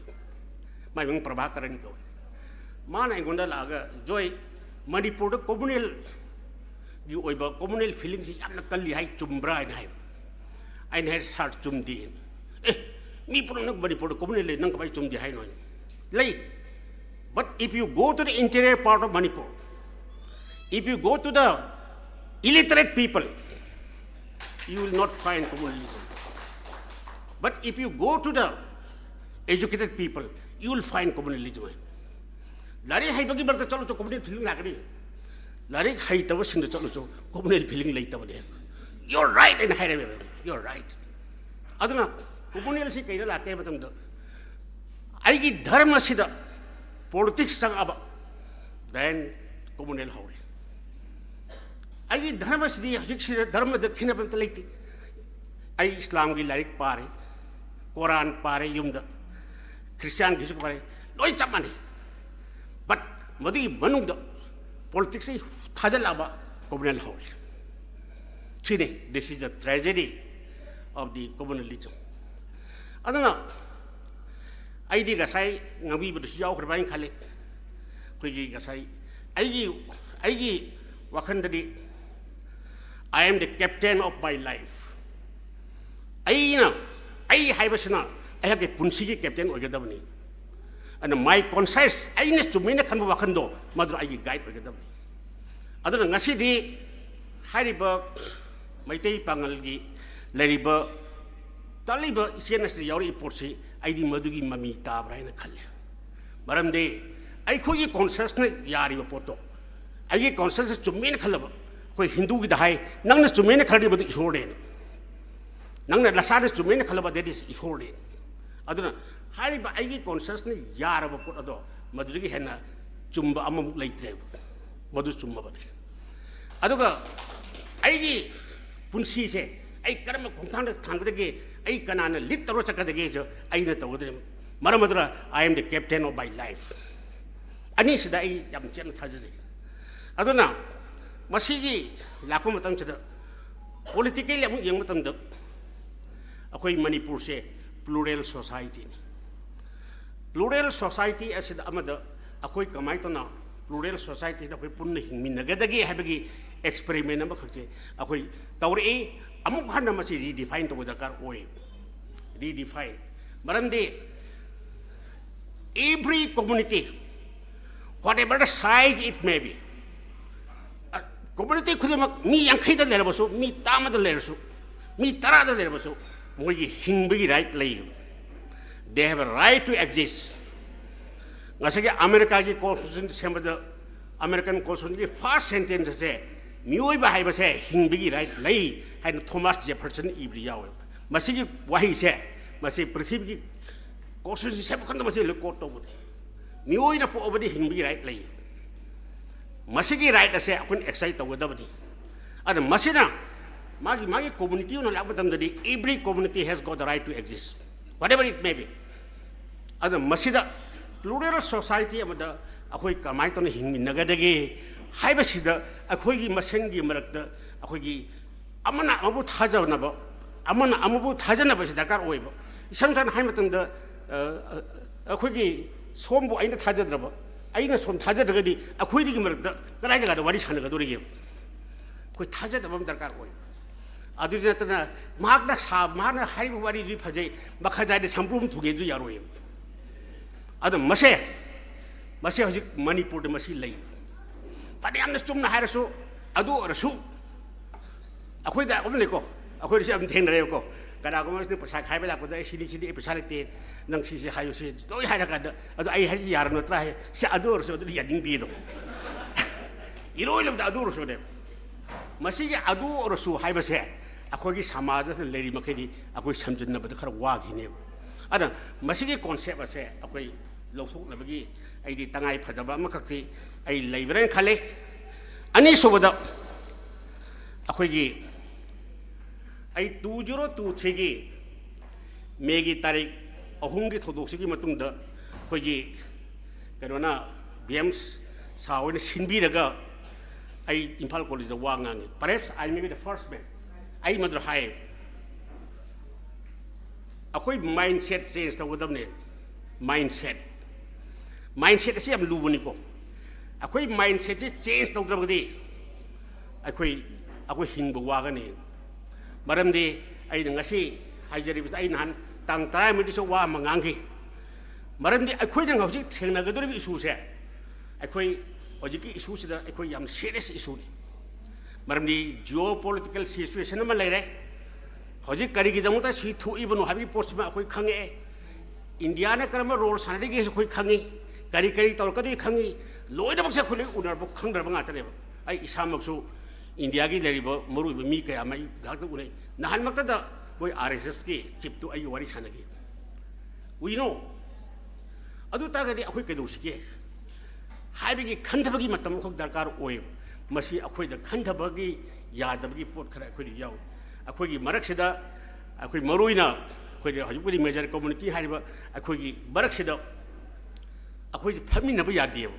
ꯃꯥꯏ ꯃꯤꯡ ꯄ꯭ꯔꯚꯥꯀꯔꯟ ꯀꯧꯏ꯫ ꯃꯥꯅ ꯑꯩꯉꯣꯟꯗ ꯂꯥꯛꯑꯒ, "ꯖꯣꯏ, ꯃꯅꯤꯄꯨꯔꯗ communal ꯒꯤ ꯑꯣꯏꯕ communal feelingꯁꯤ ꯌꯥꯝꯅ ꯀꯜꯂꯤ ꯍꯥꯏ, ꯆꯨꯝꯕ꯭ꯔꯥ ꯍꯥꯏꯅ ꯍꯥꯏꯕ꯫ ꯑꯩꯅ ꯍꯥꯏ, "ꯁꯥꯔ, ꯆꯨꯝꯗꯦ꯫ ꯑꯦ, ꯃꯤ ꯄꯨꯝꯅꯃꯛ ꯃꯅꯤꯄꯨꯔꯗ communal ꯂꯩ, ꯅꯪ ꯀꯃꯥꯏꯅ ꯆꯨꯝꯗꯦ ꯍꯥꯏꯅꯣ?" ꯍꯥꯏꯅ ꯂꯩ, but if you go to the interior part of Manipur, if you go to the illiterate people, you will not find communalism. But if you go to the educated people, you will find communalism. ꯂꯥꯏꯔꯤꯛ ꯍꯩꯕꯒꯤ ꯃꯔꯛꯇ ꯆꯠꯂꯁꯨ communal feeling ꯂꯥꯛꯀꯅꯤ꯫ ꯂꯥꯏꯔꯤꯛ ꯍꯩꯇꯕꯁꯤꯡꯗ ꯆꯠꯂꯁꯨ communal feeling ꯂꯩꯇꯕꯅꯦ꯫ "You're right" ꯍꯥꯏꯅ ꯍꯥꯏꯔꯦꯕ꯫ "You're right." ꯑꯗꯨꯅ communalꯁꯤ ꯀꯩꯗ ꯂꯥꯛꯀꯦ ꯍꯥꯏꯕ ꯃꯇꯝꯗ, ꯑꯩꯒꯤ ꯙꯔꯃꯁꯤꯗ politics ꯆꯪꯉꯛꯑꯕ, then communal ꯍꯧꯔꯦ꯫ ꯑꯩꯒꯤ ꯙꯔꯃꯁꯤꯗꯤ ꯍꯧꯖꯤꯛꯁꯤꯗ ꯙꯔꯃꯗ ꯈꯦꯠꯅꯕ ꯑꯝꯇ ꯂꯩꯇꯦ꯫ ꯑꯩ ꯏꯁꯂꯥꯝꯒꯤ ꯂꯥꯏꯔꯤꯛ ꯄꯥꯔꯦ, ꯀꯣꯔꯥꯟ ꯄꯥꯔꯦ ꯌꯨꯝꯗ, ꯈ꯭ꯔꯤꯁꯇꯤꯌꯥꯟꯒꯤꯁꯨ ꯄꯥꯔꯦ, ꯂꯣꯏ ꯆꯞ ꯃꯥꯟꯅꯩ꯫ But ꯃꯗꯨꯒꯤ ꯃꯅꯨꯡꯗ politicsꯁꯤ ꯊꯥꯖꯤꯜꯂꯛꯑꯕ, communal ꯍꯧꯔꯦ꯫ ꯁꯤꯅꯤ, this is the tragedy of the communalism. ꯑꯗꯨꯅ ꯑꯩꯗꯤ ꯉꯁꯥꯏ ꯉꯥꯡꯕꯤꯕꯗꯁꯨ ꯌꯥꯎꯈ꯭ꯔꯕ ꯍꯥꯏꯅ ꯈꯜꯂꯤ꯫ ꯑꯩꯈꯣꯏꯒꯤ ꯉꯁꯥꯏ ꯑꯩꯒꯤ, ꯑꯩꯒꯤ ꯋꯥꯈꯜꯗꯗꯤ, "I am the captain of my life." ꯑꯩꯅ, ꯑꯩ ꯍꯥꯏꯕꯁꯤꯅ ꯑꯩꯍꯥꯛꯀꯤ ꯄꯨꯟꯁꯤꯒꯤ captain ꯑꯣꯏꯒꯗꯕꯅꯤ꯫ ꯑꯗꯨꯅ my conscience, ꯑꯩꯅ ꯆꯨꯝꯃꯦꯅ ꯈꯟꯕ ꯋꯥꯈꯜꯗꯣ, ꯃꯗꯨꯅ ꯑꯩꯒꯤ guide ꯑꯣꯏꯒꯗꯕꯅꯤ꯫ ꯑꯗꯨꯅ ꯉꯁꯤꯗꯤ ꯍꯥꯏꯔꯤꯕ ꯃꯩꯇꯩ ꯄꯥꯉꯜꯒꯤ ꯂꯩꯔꯤꯕ ꯇꯥꯛꯂꯤꯕ ꯏꯆꯦꯜ ꯑꯁꯤꯗ ꯌꯥꯎꯔꯛꯏ ꯄꯣꯠꯁꯤ ꯑꯩꯗꯤ ꯃꯗꯨꯒꯤ ꯃꯃꯤ ꯇꯥꯕ꯭ꯔꯥ ꯍꯥꯏꯅ ꯈꯜꯂꯤ꯫ ꯃꯔꯝꯗꯤ ꯑꯩꯈꯣꯏꯒꯤ conscienceꯅ ꯌꯥꯔꯤꯕ ꯄꯣꯠꯇꯣ, ꯑꯩꯒꯤ conscience ꯆꯨꯝꯃꯦꯅ ꯈꯜꯂꯕ, ꯑꯩꯈꯣꯏ ꯍꯤꯟꯗꯨꯒꯤꯗ ꯍꯥꯏ, "ꯅꯪꯅ ꯆꯨꯝꯃꯦꯅ ꯈꯜꯂꯗꯤ ꯃꯗꯨ ꯏꯁꯣꯔꯅꯦꯅ, ꯅꯪꯅ ꯅꯁꯥꯅ ꯆꯨꯝꯃꯦꯅ ꯈꯜꯂꯕ, that is ꯏꯁꯣꯔꯅꯦ"꯫ ꯑꯗꯨꯅ ꯍꯥꯏꯔꯤꯕ ꯑꯩꯒꯤ conscienceꯅ ꯌꯥꯔꯕ ꯄꯣꯠ ꯑꯗꯣ ꯃꯗꯨꯗꯒꯤ ꯍꯦꯟꯅ ꯆꯨꯝꯕ ꯑꯃꯃꯨꯛ ꯂꯩꯇ꯭ꯔꯦꯕ꯫ ꯃꯗꯨ ꯆꯨꯝꯃꯕꯅꯤ꯫ ꯑꯗꯨꯒ ꯑꯩꯒꯤ ꯄꯨꯟꯁꯤꯁꯦ ꯑꯩ ꯀꯔꯝꯕ ꯈꯣꯡꯊꯥꯡꯗ ꯊꯥꯡꯒꯗꯒꯦ, ꯑꯩ ꯀꯅꯥꯅ lead ꯇꯧꯔ ꯆꯠꯀꯗꯒꯦꯁꯨ ꯑꯩꯅ ꯇꯧꯒꯗꯕꯅꯤ꯫ ꯃꯔꯝ ꯑꯗꯨꯅ "I am the captain of my life" ꯑꯅꯤꯁꯤꯗ ꯑꯩ ꯌꯥꯝ ꯆꯦꯠꯅ ꯊꯥꯖꯖꯩ꯫ ꯑꯗꯨꯅ ꯃꯁꯤꯒꯤ ꯂꯥꯛꯄ ꯃꯇꯝꯁꯤꯗ politically ꯑꯃꯨꯛ ꯌꯦꯡꯕ ꯃꯇꯝꯗ ꯑꯩꯈꯣꯏ ꯃꯅꯤꯄꯨꯔꯁꯦ plural societyꯅꯤ꯫ Plural society ꯑꯁꯤꯗ ꯑꯃꯗ ꯑꯩꯈꯣꯏ ꯀꯃꯥꯏꯅ ꯇꯧꯅ plural societyꯁꯤꯗ ꯑꯩꯈꯣꯏ ꯄꯨꯟꯅ ꯍꯤꯡꯃꯤꯟꯅꯒꯗꯒꯦ ꯍꯥꯏꯕꯒꯤ ꯑꯦꯛꯁꯄꯦꯔꯤꯃꯦꯟ ꯑꯃꯈꯛꯁꯦ ꯑꯩꯈꯣꯏ ꯇꯧꯔꯛꯏ꯫ ꯑꯃꯨꯛ ꯍꯟꯅ ꯃꯁꯤ ꯔꯤꯗꯤꯐꯥꯏꯟ ꯇꯧꯕ ꯗꯔꯀꯥꯔ ꯑꯣꯏ꯫ ꯔꯤꯗꯤꯐꯥꯏꯟ꯫ ꯃꯔꯝꯗꯤ every community, whatever the size it may be, community ꯈꯨꯗꯤꯡꯃꯛ ꯃꯤ ꯌꯥꯡꯈꯩꯗ ꯂꯩꯔꯕꯁꯨ, ꯃꯤ ꯆꯥꯝꯃꯗ ꯂꯩꯔꯁꯨ, ꯃꯤ ꯇꯔꯥꯗ ꯂꯩꯔꯕꯁꯨ, ꯃꯣꯏꯒꯤ ꯍꯤꯡꯕꯒꯤ ꯔꯥꯏꯠ ꯂꯩ꯫ They have a right to exist. ꯉꯁꯥꯏꯒꯤ ꯑꯃꯦꯔꯤꯀꯥꯒꯤ ꯀꯣꯟꯁꯇꯤꯇ꯭ꯌꯨꯁꯟ ꯁꯦꯝꯕꯗ ꯑꯃꯦꯔꯤꯀꯟ ꯀꯣꯟꯁꯇꯤꯇ꯭ꯌꯨꯁꯟꯒꯤ ꯐꯥꯔꯁ ꯁꯦꯟꯇꯦꯟꯁ ꯑꯁꯦ "ꯃꯤꯑꯣꯏꯕ ꯍꯥꯏꯕꯁꯦ ꯍꯤꯡꯕꯒꯤ ꯔꯥꯏꯠ ꯂꯩ" ꯍꯥꯏꯅ ꯊꯣꯃꯥꯁ ꯖꯦꯐꯔꯁꯟ ꯏꯕꯗꯤ ꯌꯥꯎꯋꯦ꯫ ꯃꯁꯤꯒꯤ ꯋꯥꯍꯩꯁꯦ, ꯃꯁꯤ ꯄ꯭ꯔꯤꯊꯤꯕꯤꯒꯤ ꯀꯣꯟꯁꯇꯤꯇ꯭ꯌꯨꯁꯟ ꯁꯦꯝꯕ ꯈꯛꯇ ꯃꯁꯤ ꯔꯦꯀꯣꯔꯗ ꯇꯧꯕꯅꯤ꯫ "ꯃꯤꯑꯣꯏꯅ ꯄꯣꯛꯑꯕꯗꯤ ꯍꯤꯡꯕꯒꯤ ꯔꯥꯏꯠ ꯂꯩ"꯫ ꯃꯁꯤꯒꯤ ꯔꯥꯏꯠ ꯑꯁꯦ ꯑꯩꯈꯣꯏꯅ ꯑꯦꯛꯁꯔꯁꯥꯏꯁ ꯇꯧꯒꯗꯕꯅꯤ꯫ ꯑꯗ ꯃꯁꯤꯅ ꯃꯥꯒꯤ, ꯃꯥꯒꯤ ꯀꯝꯃꯨꯅꯤꯇꯤ ꯑꯣꯏꯅ ꯂꯥꯛꯄ ꯃꯇꯝꯗꯗꯤ, every community has got the right to exist, whatever it may be. ꯑꯗ ꯃꯁꯤꯗ ꯄ꯭ꯂꯨꯔꯦꯜ ꯁꯣꯁꯥꯏꯇꯤ ꯑꯃꯗ ꯑꯩꯈꯣꯏ ꯀꯃꯥꯏꯅ ꯇꯧꯅ ꯍꯤꯡꯃꯤꯟꯅꯒꯗꯒꯦ ꯍꯥꯏꯕꯁꯤꯗ ꯑꯩꯈꯣꯏꯒꯤ ꯃꯁꯦꯟꯒꯤ ꯃꯔꯛꯇ ꯑꯩꯈꯣꯏꯒꯤ ꯑꯃꯅ ꯑꯃꯕꯨ ꯊꯥꯖꯅꯕ, ꯑꯃꯅ ꯑꯃꯕꯨ ꯊꯥꯖꯅꯕꯁꯤ ꯗꯔꯀꯥꯔ ꯑꯣꯏꯕ꯫ ꯏꯁꯝ ꯁꯝꯅ ꯍꯥꯏꯕ ꯃꯇꯝꯗ, ꯑ, ꯑ, ꯑꯩꯈꯣꯏꯒꯤ ꯁꯣꯝꯕꯨ ꯑꯩꯅ ꯊꯥꯖꯗ꯭ꯔꯕ, ꯑꯩꯅ ꯁꯣꯝ ꯊꯥꯖꯗ꯭ꯔꯒꯗꯤ ꯑꯩꯈꯣꯏꯒꯤ ꯃꯔꯛꯇ ꯀꯗꯥꯏ ꯖꯒꯥꯗ ꯋꯥꯔꯤ ꯁꯥꯟꯅꯒꯗꯧꯔꯤꯒꯦ? ꯑꯩꯈꯣꯏ ꯊꯥꯖꯗꯕ ꯑꯃ ꯗꯔꯀꯥꯔ ꯑꯣꯏ꯫ ꯑꯗꯨꯗꯤ ꯅꯠꯇꯅ ꯃꯍꯥꯛꯅ ꯁꯥ-, ꯃꯍꯥꯛꯅ ꯍꯥꯏꯔꯤꯕ ꯋꯥꯔꯤꯗꯨꯗꯤ ꯐꯖꯩ, ꯃꯈꯥꯖꯥꯏꯗ ꯁꯝꯕ꯭ꯔꯨ ꯑꯃ ꯊꯨꯡꯉꯦ ꯑꯗꯨ ꯌꯥꯔꯣꯏꯌꯦꯕ꯫ ꯑꯗꯣ ꯃꯁꯦ, ꯃꯁꯦ ꯍꯧꯖꯤꯛ ꯃꯅꯤꯄꯨꯔꯗ ꯃꯁꯤ ꯂꯩ꯫ ꯐꯅꯌꯥꯝꯅ ꯆꯨꯝꯅ ꯍꯥꯏꯔꯁꯨ, ꯑꯗꯨ ꯑꯣꯏꯔꯁꯨ ꯑꯩꯈꯣꯏꯗ ꯑꯃ ꯂꯩꯀꯣ, ꯑꯩꯈꯣꯏꯗꯁꯨ ꯌꯥꯝ ꯊꯦꯡꯅꯔꯦꯕꯀꯣ꯫ ꯀꯅꯥꯒꯨꯝꯕ ꯑꯃꯁꯤꯅ ꯄꯩꯁꯥ ꯈꯥꯏꯕ ꯂꯥꯛꯄꯗ, "ꯑꯩ ꯁꯤꯅꯤ, ꯁꯤꯅꯤ, ꯑꯩ ꯄꯩꯁꯥ ꯂꯩꯇꯦ, ꯅꯪ ꯁꯤꯁꯦ ꯍꯥꯏꯌꯨ", ꯁꯤ ꯂꯣꯏ ꯍꯥꯏꯔꯀꯥꯟꯗ, "ꯑꯗꯣ ꯑꯩ ꯍꯥꯏꯁꯤ ꯌꯥꯔꯕ ꯅꯠꯇ꯭ꯔꯥ?" ꯍꯥꯏ꯫ "ꯁꯤ ꯑꯗꯨ ꯑꯣꯏꯔꯁꯨ ꯑꯗꯨꯗꯤ ꯌꯥꯅꯤꯡꯗꯦ"꯫ ꯑꯗꯣ ꯏꯔꯣꯏ ꯂꯣꯏꯕꯗ "ꯑꯗꯨ ꯑꯣꯏꯔꯁꯨꯅꯦ"꯫ ꯃꯁꯤꯒꯤ "ꯑꯗꯨ ꯑꯣꯏꯔꯁꯨ" ꯍꯥꯏꯕꯁꯦ ꯑꯩꯈꯣꯏꯒꯤ ꯁꯃꯥꯖ ꯑꯁꯤꯗ ꯂꯩꯔꯤ ꯃꯈꯩꯗꯤ ꯑꯩꯈꯣꯏ ꯁꯝꯖꯤꯟꯅꯕꯗ ꯈꯔ ꯋꯥꯈꯤꯅꯦꯕ꯫ ꯑꯗꯨꯅ ꯃꯁꯤꯒꯤ ꯀꯣꯟꯁꯦꯞ ꯑꯁꯦ ꯑꯩꯈꯣꯏ ꯂꯧꯊꯣꯛꯅꯕꯒꯤ ꯑꯩꯗꯤ ꯇꯉꯥꯏ ꯐꯗꯕ ꯑꯃꯈꯛꯁꯤ ꯑꯩ ꯂꯩꯕ꯭ꯔꯥꯅ ꯈꯜꯂꯤ꯫ ꯑꯅꯤꯁꯨꯕꯗ, ꯑꯩꯈꯣꯏꯒꯤ, ꯑꯩ two zero two threeꯒꯤ ꯃꯦꯒꯤ ꯇꯥꯔꯤꯛ ꯑꯍꯨꯝꯒꯤ ꯊꯧꯗꯣꯛꯁꯤꯒꯤ ꯃꯇꯨꯡꯗ ꯑꯩꯈꯣꯏꯒꯤ ꯀꯩꯅꯣꯅ, ꯕꯤ ꯑꯦꯝ ꯁꯥ ꯍꯣꯏꯅ ꯁꯤꯟꯕꯤꯔꯒ ꯑꯩ ꯏꯝꯐꯥꯜ ꯀꯣꯂꯦꯖꯇ ꯋꯥ ꯉꯥꯡꯉꯤ꯫ Perhaps I may be the first man꯫ ꯑꯩ ꯃꯗꯨ ꯍꯥꯏ꯫ ꯑꯩꯈꯣꯏ ꯃꯥꯏꯟꯁꯦꯠ ꯆꯦꯟꯖ ꯇꯧꯒꯗꯕꯅꯦ꯫ ꯃꯥꯏꯟꯁꯦꯠ, ꯃꯥꯏꯟꯁꯦꯠ ꯑꯁꯤ ꯌꯥꯝ ꯂꯨꯕꯅꯤꯀꯣ꯫ ꯑꯩꯈꯣꯏ ꯃꯥꯏꯟꯁꯦꯠꯁꯦ ꯆꯦꯟꯖ ꯇꯧꯗ꯭ꯔꯕꯗꯤ, ꯑꯩꯈꯣꯏ ꯑꯩꯈꯣꯏ ꯍꯤꯡꯕ ꯋꯥꯒꯅꯤ꯫ ꯃꯔꯝꯗꯤ ꯑꯩꯅ ꯉꯁꯤ ꯍꯥꯏꯖꯔꯤꯕꯁꯤ, ꯑꯩ ꯅꯍꯥꯟ ꯇꯥꯡ ꯇꯔꯥꯃꯔꯤꯗꯁꯨ ꯋꯥ ꯑꯃ ꯉꯥꯡꯈꯤ꯫ ꯃꯔꯝꯗꯤ ꯑꯩꯈꯣꯏꯅ ꯍꯧꯖꯤꯛ ꯊꯦꯡꯅꯒꯗꯧꯔꯤꯕ ꯏꯁꯨꯁꯦ, ꯑꯩꯈꯣꯏ ꯍꯧꯖꯤꯛꯀꯤ ꯏꯁꯨꯁꯤꯗ ꯑꯩꯈꯣꯏ ꯌꯥꯝ ꯁꯤꯔꯤꯌꯁ ꯏꯁꯨꯅꯤ꯫ ꯃꯔꯝꯗꯤ ꯖꯤꯑꯣ ꯄꯣꯂꯤꯇꯤꯀꯦꯜ ꯁꯤꯆꯨꯋꯦꯁꯟ ꯑꯃ ꯂꯩꯔꯦ꯫ ꯍꯧꯖꯤꯛ ꯀꯔꯤꯒꯤꯗꯃꯛꯇ ꯁꯤ ꯊꯣꯛꯏꯕꯅꯣ ꯍꯥꯏꯕꯒꯤ ꯄꯣꯠꯁꯤꯃ ꯑꯩꯈꯣꯏ ꯈꯪꯉꯛꯑꯦ꯫ ꯏꯟꯗꯤꯌꯥꯅ ꯀꯔꯝꯕ ꯔꯣꯜ ꯁꯥꯟꯅꯔꯤꯒꯦꯁꯨ ꯑꯩꯈꯣꯏ ꯈꯪꯉꯤ꯫ ꯀꯔꯤ ꯀꯔꯤ ꯇꯧꯔꯛꯀꯗꯣꯏ ꯈꯪꯉꯤ꯫ ꯂꯣꯏꯅꯃꯛꯁꯦ ꯑꯩꯈꯣꯏ ꯂꯣꯏ ꯎꯅꯔꯕ ꯈꯪꯅꯔꯕ ꯉꯥꯛꯇꯅꯦꯕ꯫ ꯑꯩ ꯏꯁꯥꯃꯛꯁꯨ ꯏꯟꯗꯤꯌꯥꯒꯤ ꯂꯩꯔꯤꯕ ꯃꯔꯨꯑꯣꯏꯕ ꯃꯤ ꯀꯌꯥ ꯑꯃ ꯑꯩ ꯉꯥꯏꯍꯥꯛꯇ ꯎꯅꯩ꯫ ꯅꯍꯥꯟꯃꯛꯇꯗ ꯃꯣꯏ ꯑꯥꯔ ꯑꯦꯁ ꯑꯦꯁꯀꯤ ꯆꯤꯞꯇꯨ ꯑꯩꯒ ꯋꯥꯔꯤ ꯁꯥꯟꯅꯈꯤ꯫ We know꯫ ꯑꯗꯨ ꯇꯥꯔꯒꯗꯤ ꯑꯩꯈꯣꯏ ꯀꯩꯗꯧꯁꯤꯒꯦ ꯍꯥꯏꯕꯒꯤ ꯈꯟꯊꯕꯒꯤ ꯃꯇꯝ ꯑꯃꯈꯛ ꯗꯔꯀꯥꯔ ꯑꯣꯏꯌꯦꯕ꯫ ꯃꯁꯤ ꯑꯩꯈꯣꯏꯗ ꯈꯟꯊꯕꯒꯤ ꯌꯥꯗꯕꯒꯤ ꯄꯣꯠ ꯈꯔ ꯑꯩꯈꯣꯏꯗ ꯌꯥꯎꯏ꯫ ꯑꯩꯈꯣꯏꯒꯤ ꯃꯔꯛꯁꯤꯗ, ꯑꯩꯈꯣꯏ ꯃꯔꯨꯑꯣꯏꯅ ꯑꯩꯈꯣꯏꯗ ꯍꯧꯖꯤꯛꯄꯨꯗꯤ ꯃꯦꯖꯔ ꯀꯝꯃꯨꯅꯤꯇꯤ ꯍꯥꯏꯔꯤꯕ ꯑꯩꯈꯣꯏꯒꯤ ꯃꯔꯛꯁꯤꯗ ꯑꯩꯈꯣꯏꯁꯦ ꯐꯝꯃꯤꯟꯅꯕ ꯌꯥꯗꯦꯕ꯫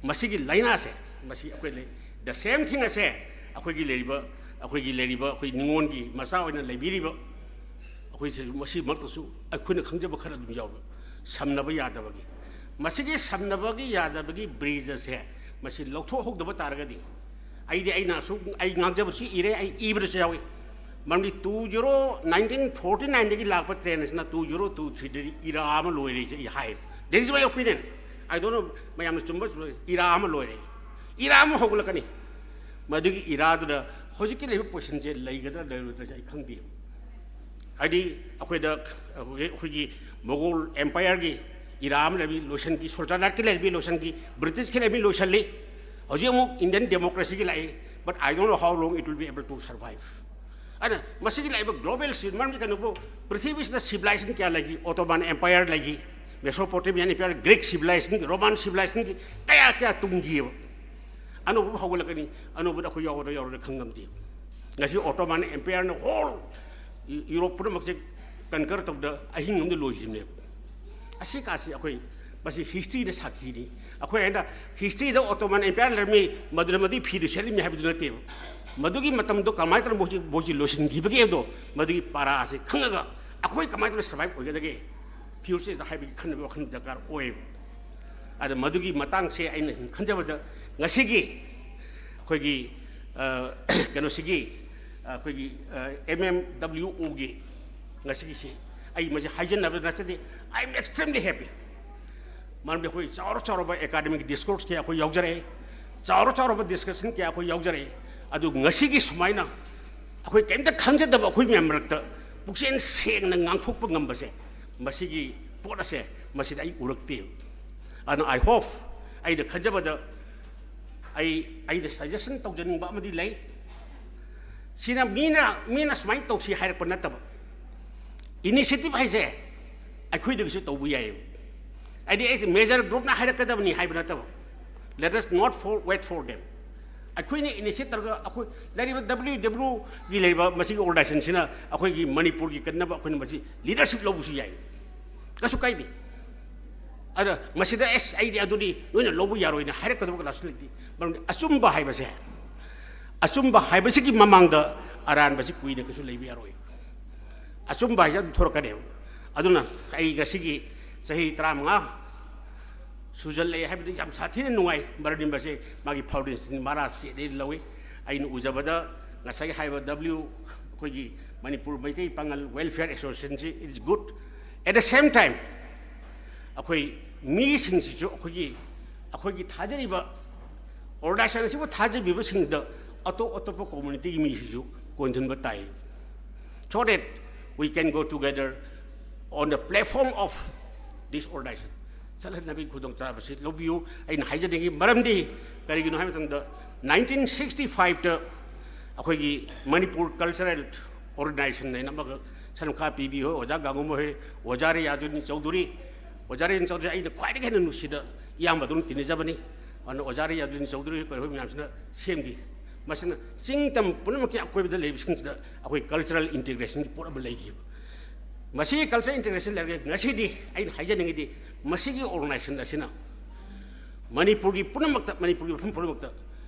ꯃꯁꯤꯒꯤ ꯂꯥꯏꯅꯥꯁꯦ, ꯃꯁꯤ ꯑꯩꯈꯣꯏ ꯂꯩ꯫ The same thing ꯑꯁꯦ ꯑꯩꯈꯣꯏꯒꯤ ꯂꯩꯔꯤꯕ, ꯑꯩꯈꯣꯏꯒꯤ ꯂꯩꯔꯤꯕ ꯑꯩꯈꯣꯏ ꯅꯤꯉꯣꯜꯒꯤ ꯃꯆꯥ ꯑꯣꯏꯅ ꯂꯩꯕꯤꯔꯤꯕ ꯑꯩꯈꯣꯏꯁꯦ ꯃꯁꯤ ꯃꯔꯛꯇꯁꯨ ꯑꯩꯈꯣꯏꯅ ꯈꯪꯖꯕ ꯈꯔ ꯑꯗꯨꯝ ꯌꯥꯎꯕ꯫ ꯁꯝꯅꯕ ꯌꯥꯗꯕꯒꯤ, ꯃꯁꯤꯒꯤ ꯁꯝꯅꯕꯒꯤ ꯌꯥꯗꯕꯒꯤ ꯕ꯭ꯔꯤꯖ ꯑꯁꯦ ꯃꯁꯤ ꯂꯧꯊꯣꯛꯍꯧꯗꯕ ꯇꯥꯔꯒꯗꯤ, ꯑꯩꯗꯤ ꯑꯩꯅ ꯑꯁꯨꯛ ꯑꯩ ꯉꯥꯡꯖꯕꯁꯨ ꯏꯔꯦ, ꯑꯩ ꯏꯕꯗꯁꯨ ꯌꯥꯎꯏ꯫ ꯃꯔꯝꯗꯤ two zero nineteen forty nineꯗꯒꯤ ꯂꯥꯛꯄ ꯇ꯭ꯔꯦꯟ ꯑꯁꯤꯅ two zero two threeꯗꯗꯤ ꯏꯔꯥ ꯑꯃ ꯂꯣꯏꯔꯦꯁꯦ ꯑꯩ ꯍꯥꯏ꯫ That is my opinion. I don't know ꯃꯌꯥꯝꯅ ꯆꯨꯝꯕ ꯆꯨꯝꯕ, ꯏꯔꯥ ꯑꯃ ꯂꯣꯏꯔꯦ꯫ ꯏꯔꯥ ꯑꯃ ꯍꯧꯒꯠꯂꯛꯀꯅꯤ꯫ ꯃꯗꯨꯒꯤ ꯏꯔꯥꯗꯨꯗ ꯍꯧꯖꯤꯛꯀꯤ ꯂꯩꯕ ꯄꯣꯖꯤꯁꯟꯁꯦ ꯂꯩꯒꯗ꯭ꯔꯥ ꯂꯩꯔꯣꯏꯗ꯭ꯔꯥꯁꯦ ꯑꯩ ꯈꯪꯗꯦ꯫ ꯍꯥꯏꯗꯤ ꯑꯩꯈꯣꯏꯗ ꯑꯩꯈꯣꯏꯒꯤ, ꯑꯩꯈꯣꯏꯒꯤ ꯃꯣꯒꯣꯜ ꯑꯦꯝꯄꯥꯌꯔꯒꯤ ꯏꯔꯥ ꯑꯃ ꯂꯩꯔꯝꯃꯤ, ꯂꯣꯏꯁꯟꯈꯤ, ꯁꯨꯜꯇꯥꯅꯥꯠꯀꯤ ꯂꯩꯔꯝꯃꯤ, ꯂꯣꯏꯁꯟꯈꯤ, ꯕ꯭ꯔꯤꯇꯤꯁꯀꯤ ꯂꯩꯔꯝꯃꯤ, ꯂꯣꯏꯁꯜꯂꯤ꯫ ꯍꯧꯖꯤꯛ ꯑꯃꯨꯛ ꯏꯟꯗꯤꯌꯟ ꯗꯦꯃꯣꯀ꯭ꯔꯦꯁꯤꯒꯤ ꯂꯥꯛꯏ꯫ But I don't know how long it will be able to survive. ꯑꯗꯨꯅ ꯃꯁꯤꯒꯤ ꯂꯥꯛꯏꯕ ꯒ꯭ꯂꯣꯕꯦꯜ ꯁꯤ-, ꯃꯔꯝꯗꯤ ꯀꯩꯅꯣꯕꯨ, ꯄ꯭ꯔꯤꯊꯤꯕꯤꯁꯤꯗ ꯁꯤꯚꯤꯂꯥꯏꯖꯦꯁꯟ ꯀꯌꯥ ꯂꯩꯈꯤ? ꯑꯣꯇꯣꯃꯥꯟ ꯑꯦꯝꯄꯥꯌꯔ ꯂꯩꯈꯤ, ꯃꯦꯁꯣꯄꯣꯇꯦꯃꯤꯌꯥꯟ ꯑꯦꯝꯄꯥꯌꯔ, ꯒ꯭ꯔꯤꯛ ꯁꯤꯚꯤꯂꯥꯏꯖꯦꯁꯟꯒꯤ, ꯔꯣꯃꯥꯟ ꯁꯤꯚꯤꯂꯥꯏꯖꯦꯁꯟꯒꯤ ꯀꯌꯥ ꯀꯌꯥ ꯇꯨꯡꯈꯤꯑꯕ꯫ ꯑꯅꯧꯕ ꯑꯃ ꯍꯧꯒꯠꯂꯛꯀꯅꯤ, ꯑꯅꯧꯕꯗ ꯑꯩꯈꯣꯏ ꯌꯥꯎꯒꯗ꯭ꯔꯥ ꯌꯥꯎꯔꯣꯏꯗ꯭ꯔꯥ ꯈꯪ ꯉꯝꯗꯦ꯫ ꯉꯁꯤ ꯑꯣꯇꯣꯃꯥꯟ ꯑꯦꯝꯄꯥꯌꯔꯅ ꯍꯣꯜ ꯌꯨꯔꯣꯞ ꯄꯨꯝꯅꯃꯛꯁꯦ ꯀꯟꯀꯔ ꯇꯧꯕꯗ ꯑꯍꯤꯡ ꯑꯃꯗ ꯂꯣꯏꯈꯤꯕꯅꯦꯕ꯫ ꯑꯁꯤ ꯀꯥꯁꯤ ꯑꯩꯈꯣꯏ, ꯃꯁꯤ ꯍꯤꯁꯇ꯭ꯔꯤꯗ ꯁꯥꯈꯤꯅꯤ꯫ ꯑꯩꯈꯣꯏ ꯍꯥꯏꯅ ꯍꯤꯁꯇ꯭ꯔꯤꯗ ꯑꯣꯇꯣꯃꯥꯟ ꯑꯦꯝꯄꯥꯌꯔ ꯂꯩꯔꯝꯃꯤ, ꯃꯗꯨꯅ ꯃꯗꯨꯒꯤ ꯐꯤꯗꯨ ꯁꯦꯠꯂꯝꯃꯤ ꯍꯥꯏꯕꯗꯨ ꯅꯠꯇꯦꯕ꯫ ꯃꯗꯨꯒꯤ ꯃꯇꯝꯗꯣ ꯀꯃꯥꯏꯅ ꯇꯧꯔꯒ ꯃꯣꯏꯁꯤ, ꯃꯣꯏꯁꯤ ꯂꯣꯏꯁꯤꯟꯈꯤꯕꯒꯦ ꯍꯥꯏꯕꯗꯣ, ꯃꯗꯨꯒꯤ ꯄꯥꯔꯥꯁꯦ ꯈꯪꯉꯒ ꯑꯩꯈꯣꯏ ꯀꯃꯥꯏꯅ ꯇꯧꯔꯒ ꯁꯔꯚꯥꯏꯚ ꯑꯣꯏꯒꯗꯒꯦ, ꯐ꯭ꯌꯨꯆꯔꯁꯤꯗ ꯍꯥꯏꯕꯒꯤ ꯈꯟꯅꯕꯒꯤ ꯋꯥꯈꯜ ꯗꯔꯀꯥꯔ ꯑꯣꯏꯌꯦꯕ꯫ ꯑꯗ ꯃꯗꯨꯒꯤ ꯃꯇꯥꯡꯁꯦ ꯑꯩꯅ ꯁꯨꯝ ꯈꯟꯖꯕꯗ, ꯉꯁꯤꯒꯤ ꯑꯩꯈꯣꯏꯒꯤ ꯀꯩꯅꯣꯁꯤꯒꯤ ꯑꯩꯈꯣꯏꯒꯤ ꯑꯦꯝ ꯑꯦꯝ ꯗꯕ꯭ꯂꯤꯎ ꯑꯣꯒꯤ ꯉꯁꯤꯒꯤꯁꯤ ꯑꯩ ꯃꯁꯤ ꯍꯥꯏꯖꯟꯅꯕ ꯅꯠꯆꯗꯦ꯫ I am extremely happy꯫ ꯃꯔꯝꯗꯤ ꯑꯩꯈꯣꯏ ꯆꯥꯎꯔ ꯆꯥꯎꯔꯕ ꯑꯦꯀꯥꯗꯃꯤꯛ ꯗꯤꯁꯀꯣꯔꯁ ꯀꯌꯥ ꯑꯩꯈꯣꯏ ꯌꯥꯎꯖꯔꯛꯑꯦ, ꯆꯥꯎꯔ ꯆꯥꯎꯔꯕ ꯗꯤꯁꯀꯁꯟ ꯀꯌꯥ ꯑꯩꯈꯣꯏ ꯌꯥꯎꯖꯔꯛꯑꯦ꯫ ꯑꯗꯨ ꯉꯁꯤꯒꯤ ꯁꯨꯃꯥꯏꯅ ꯑꯩꯈꯣꯏ ꯀꯩꯝꯇ ꯈꯪꯖꯗꯕ ꯑꯩꯈꯣꯏ ꯃꯌꯥꯝ ꯃꯔꯛꯇ ꯄꯨꯛꯆꯦꯜ ꯁꯦꯡꯅ ꯉꯥꯡꯊꯣꯛꯄ ꯉꯝꯕꯁꯦ, ꯃꯁꯤꯒꯤ ꯄꯣꯠ ꯑꯁꯦ ꯃꯁꯤꯗ ꯑꯩ ꯎꯔꯛꯇꯦꯕ꯫ ꯑꯗꯨꯅ I hope, ꯑꯩꯅ ꯈꯟꯖꯕꯗ ꯑꯩ ꯑꯩꯅ ꯁꯖꯦꯁꯟ ꯇꯧꯖꯅꯤꯡꯕ ꯑꯃꯗꯤ ꯂꯩ꯫ ꯁꯤꯅ ꯃꯤꯅ ꯃꯤꯅ ꯁꯨꯃꯥꯏꯅ ꯇꯧꯁꯤ ꯍꯥꯏꯔꯛꯄ ꯅꯠꯇꯕ, ꯏꯅꯤꯁꯤꯌꯦꯇꯤꯚ ꯍꯥꯏꯁꯦ ꯑꯩꯈꯣꯏꯗꯒꯤꯁꯨ ꯇꯧꯕ ꯌꯥꯏꯌꯦꯕ꯫ ꯍꯥꯏꯗꯤ ꯑꯩ ꯃꯦꯖꯔ ꯒ꯭ꯔꯨꯞꯅ ꯍꯥꯏꯔꯛꯀꯗꯕꯅꯤ ꯍꯥꯏꯕ ꯅꯠꯇꯕ, let us not for wait for them꯫ ꯑꯩꯈꯣꯏꯅ ꯏꯅꯤꯁꯤꯌꯦꯠ ꯇꯧꯔꯒ ꯑꯩꯈꯣꯏ ꯂꯩꯔꯤꯕ ꯗꯕ꯭ꯂꯤꯎ ꯗꯕ꯭ꯂꯤꯎꯒꯤ ꯂꯩꯔꯤꯕ ꯃꯁꯤꯒꯤ ꯑꯣꯔꯒꯅꯥꯏꯖꯦꯁꯟꯁꯤꯅ ꯑꯩꯈꯣꯏꯒꯤ ꯃꯅꯤꯄꯨꯔꯒꯤ ꯀꯟꯅꯕ ꯑꯩꯈꯣꯏꯅ ꯃꯁꯤ ꯂꯤꯗꯔꯁꯤꯞ ꯂꯧꯕꯁꯨ ꯌꯥꯏ, ꯀꯩꯁꯨ ꯀꯥꯏꯗꯦ꯫ ꯑꯗ ꯃꯁꯤꯗ ꯑꯦꯁ ꯑꯩꯗꯤ ꯑꯗꯨꯗꯤ ꯅꯣꯏꯅ ꯂꯧꯕ ꯌꯥꯔꯣꯏꯅ ꯍꯥꯏꯔꯛꯀꯗꯕ ꯀꯅꯥꯁꯨ ꯂꯩꯇꯦ꯫ ꯃꯔꯝꯗꯤ ꯑꯆꯨꯝꯕ ꯍꯥꯏꯕꯁꯦ, ꯑꯆꯨꯝꯕ ꯍꯥꯏꯕꯁꯤꯒꯤ ꯃꯃꯥꯡꯗ ꯑꯔꯥꯟꯕꯁꯤ ꯀꯨꯏꯅ ꯀꯩꯁꯨ ꯂꯩꯕ ꯌꯥꯔꯣꯏ꯫ ꯑꯆꯨꯝꯕ ꯍꯥꯏꯁꯦ ꯑꯗꯨꯝ ꯊꯣꯔꯛꯀꯅꯦꯕ꯫ ꯑꯗꯨꯅ ꯑꯩ ꯉꯁꯤꯒꯤ ꯆꯍꯤ ꯇꯔꯥꯃꯉꯥ ꯁꯨꯖꯜꯂꯛꯑꯦ ꯍꯥꯏꯕꯗꯤ ꯌꯥꯝ ꯁꯥꯊꯤꯅ ꯅꯨꯡꯉꯥꯏ꯫ ꯃꯔꯝꯗꯤ ꯃꯁꯦ ꯃꯥꯒꯤ ꯐꯥꯎꯟꯗꯦꯁꯟ ꯃꯍꯥꯔꯥꯖ ꯆꯦꯠꯅ ꯂꯧꯏ꯫ ꯑꯩꯅ ꯎꯖꯕꯗ ꯉꯁꯥꯏ ꯍꯥꯏꯕ ꯗꯕ꯭ꯂꯤꯎ ꯑꯩꯈꯣꯏꯒꯤ Manipur Meitei Pangal welfare ꯑꯦꯁꯣꯁꯤꯌꯦꯁꯟꯁꯤ, it is good꯫ At the same time, ꯑꯩꯈꯣꯏ ꯃꯤꯁꯤꯡꯁꯤꯁꯨ ꯑꯩꯈꯣꯏꯒꯤ ꯑꯩꯈꯣꯏꯒꯤ ꯊꯥꯖꯔꯤꯕ ꯑꯣꯔꯒꯅꯥꯏꯖꯦꯁꯟ ꯑꯁꯤꯕꯨ ꯊꯥꯖꯕꯤꯕꯁꯤꯡꯗ ꯑꯇꯣꯞ ꯑꯇꯣꯞꯄ ꯀꯝꯃ꯭ꯌꯨꯅꯤꯇꯤꯒꯤ ꯃꯤꯁꯤꯁꯨ ꯀꯣꯟꯁꯤꯟꯕ ꯇꯥꯏ, so that we can go together on the platform of this organization꯫ ꯆꯠꯍꯟꯅꯕꯒꯤ ꯈꯨꯗꯣꯡꯆꯥꯕꯁꯤ ꯂꯧꯕꯤꯌꯨ꯫ ꯑꯩꯅ ꯍꯥꯏꯖꯅꯤꯡꯉꯤ, ꯃꯔꯝꯗꯤ ꯀꯔꯤꯒꯤꯅꯣ ꯍꯥꯏꯕ ꯃꯇꯝꯗ, ꯅꯥꯏꯟꯇꯤꯟ ꯁꯤꯛꯁꯇꯤ ꯐꯥꯏꯚꯇ ꯑꯩꯈꯣꯏꯒꯤ ꯃꯅꯤꯄꯨꯔ ꯀꯜꯆꯔꯦꯜ ꯑꯣꯔꯒꯅꯥꯏꯖꯦꯁꯟ ꯍꯥꯏꯅ ꯑꯃꯈꯛ ꯁꯔꯨꯡꯈꯥ ꯄꯤꯕꯤ ꯍꯣꯏ, ꯑꯣꯖꯥ ꯒꯥꯡꯉꯨꯃ ꯍꯣꯏ, ꯑꯣꯖꯥ ꯔꯤꯌꯥꯖꯨꯗꯤꯟ ꯆꯧꯙꯨꯔꯤ, ꯑꯣꯖꯥ ꯔꯤꯌꯥꯖꯨꯗꯤꯟ ꯆꯧꯙꯨꯔꯤ ꯑꯩꯅ ꯈ꯭ꯋꯥꯏꯗꯒꯤ ꯍꯦꯟꯅ ꯅꯨꯡꯁꯤꯗ ꯏꯌꯥꯝꯕ ꯑꯗꯨꯝ ꯇꯤꯟꯅꯖꯕꯅꯤ꯫ ꯑꯗꯨꯅ ꯑꯣꯖꯥ ꯔꯤꯌꯥꯖꯨꯗꯤꯟ ꯆꯧꯙꯨꯔꯤ ꯍꯣꯏ, ꯀꯩꯍꯣꯏ ꯃꯌꯥꯝꯁꯤꯅ ꯁꯦꯝꯈꯤ꯫ ꯃꯁꯤꯅ ꯆꯤꯡ ꯇꯝ ꯄꯨꯝꯅꯃꯛꯀꯤ ꯑꯀꯣꯏꯕꯗ ꯂꯩꯔꯤꯕꯁꯤꯡꯁꯤꯗ ꯑꯩꯈꯣꯏ ꯀꯜꯆꯔꯦꯜ ꯏꯟꯇꯤꯒ꯭ꯔꯦꯁꯟꯒꯤ ꯄꯣꯠ ꯑꯃ ꯂꯩꯈꯤꯕ꯫ ꯃꯁꯤꯒꯤ ꯀꯜꯆꯔꯦꯜ ꯏꯟꯇꯤꯒ꯭ꯔꯦꯁꯟ ꯂꯩꯔꯒ ꯉꯁꯤꯗꯤ ꯑꯩꯅ ꯍꯥꯏꯖꯅꯤꯡꯉꯤꯗꯤ, ꯃꯁꯤꯒꯤ ꯑꯣꯔꯒꯅꯥꯏꯖꯦꯁꯟ ꯑꯁꯤꯅ ꯃꯅꯤꯄꯨꯔꯒꯤ ꯄꯨꯝꯅꯃꯛꯇ, ꯃꯅꯤꯄꯨꯔꯒꯤ ꯃꯐꯝ ꯄꯨꯝꯅꯃꯛꯇ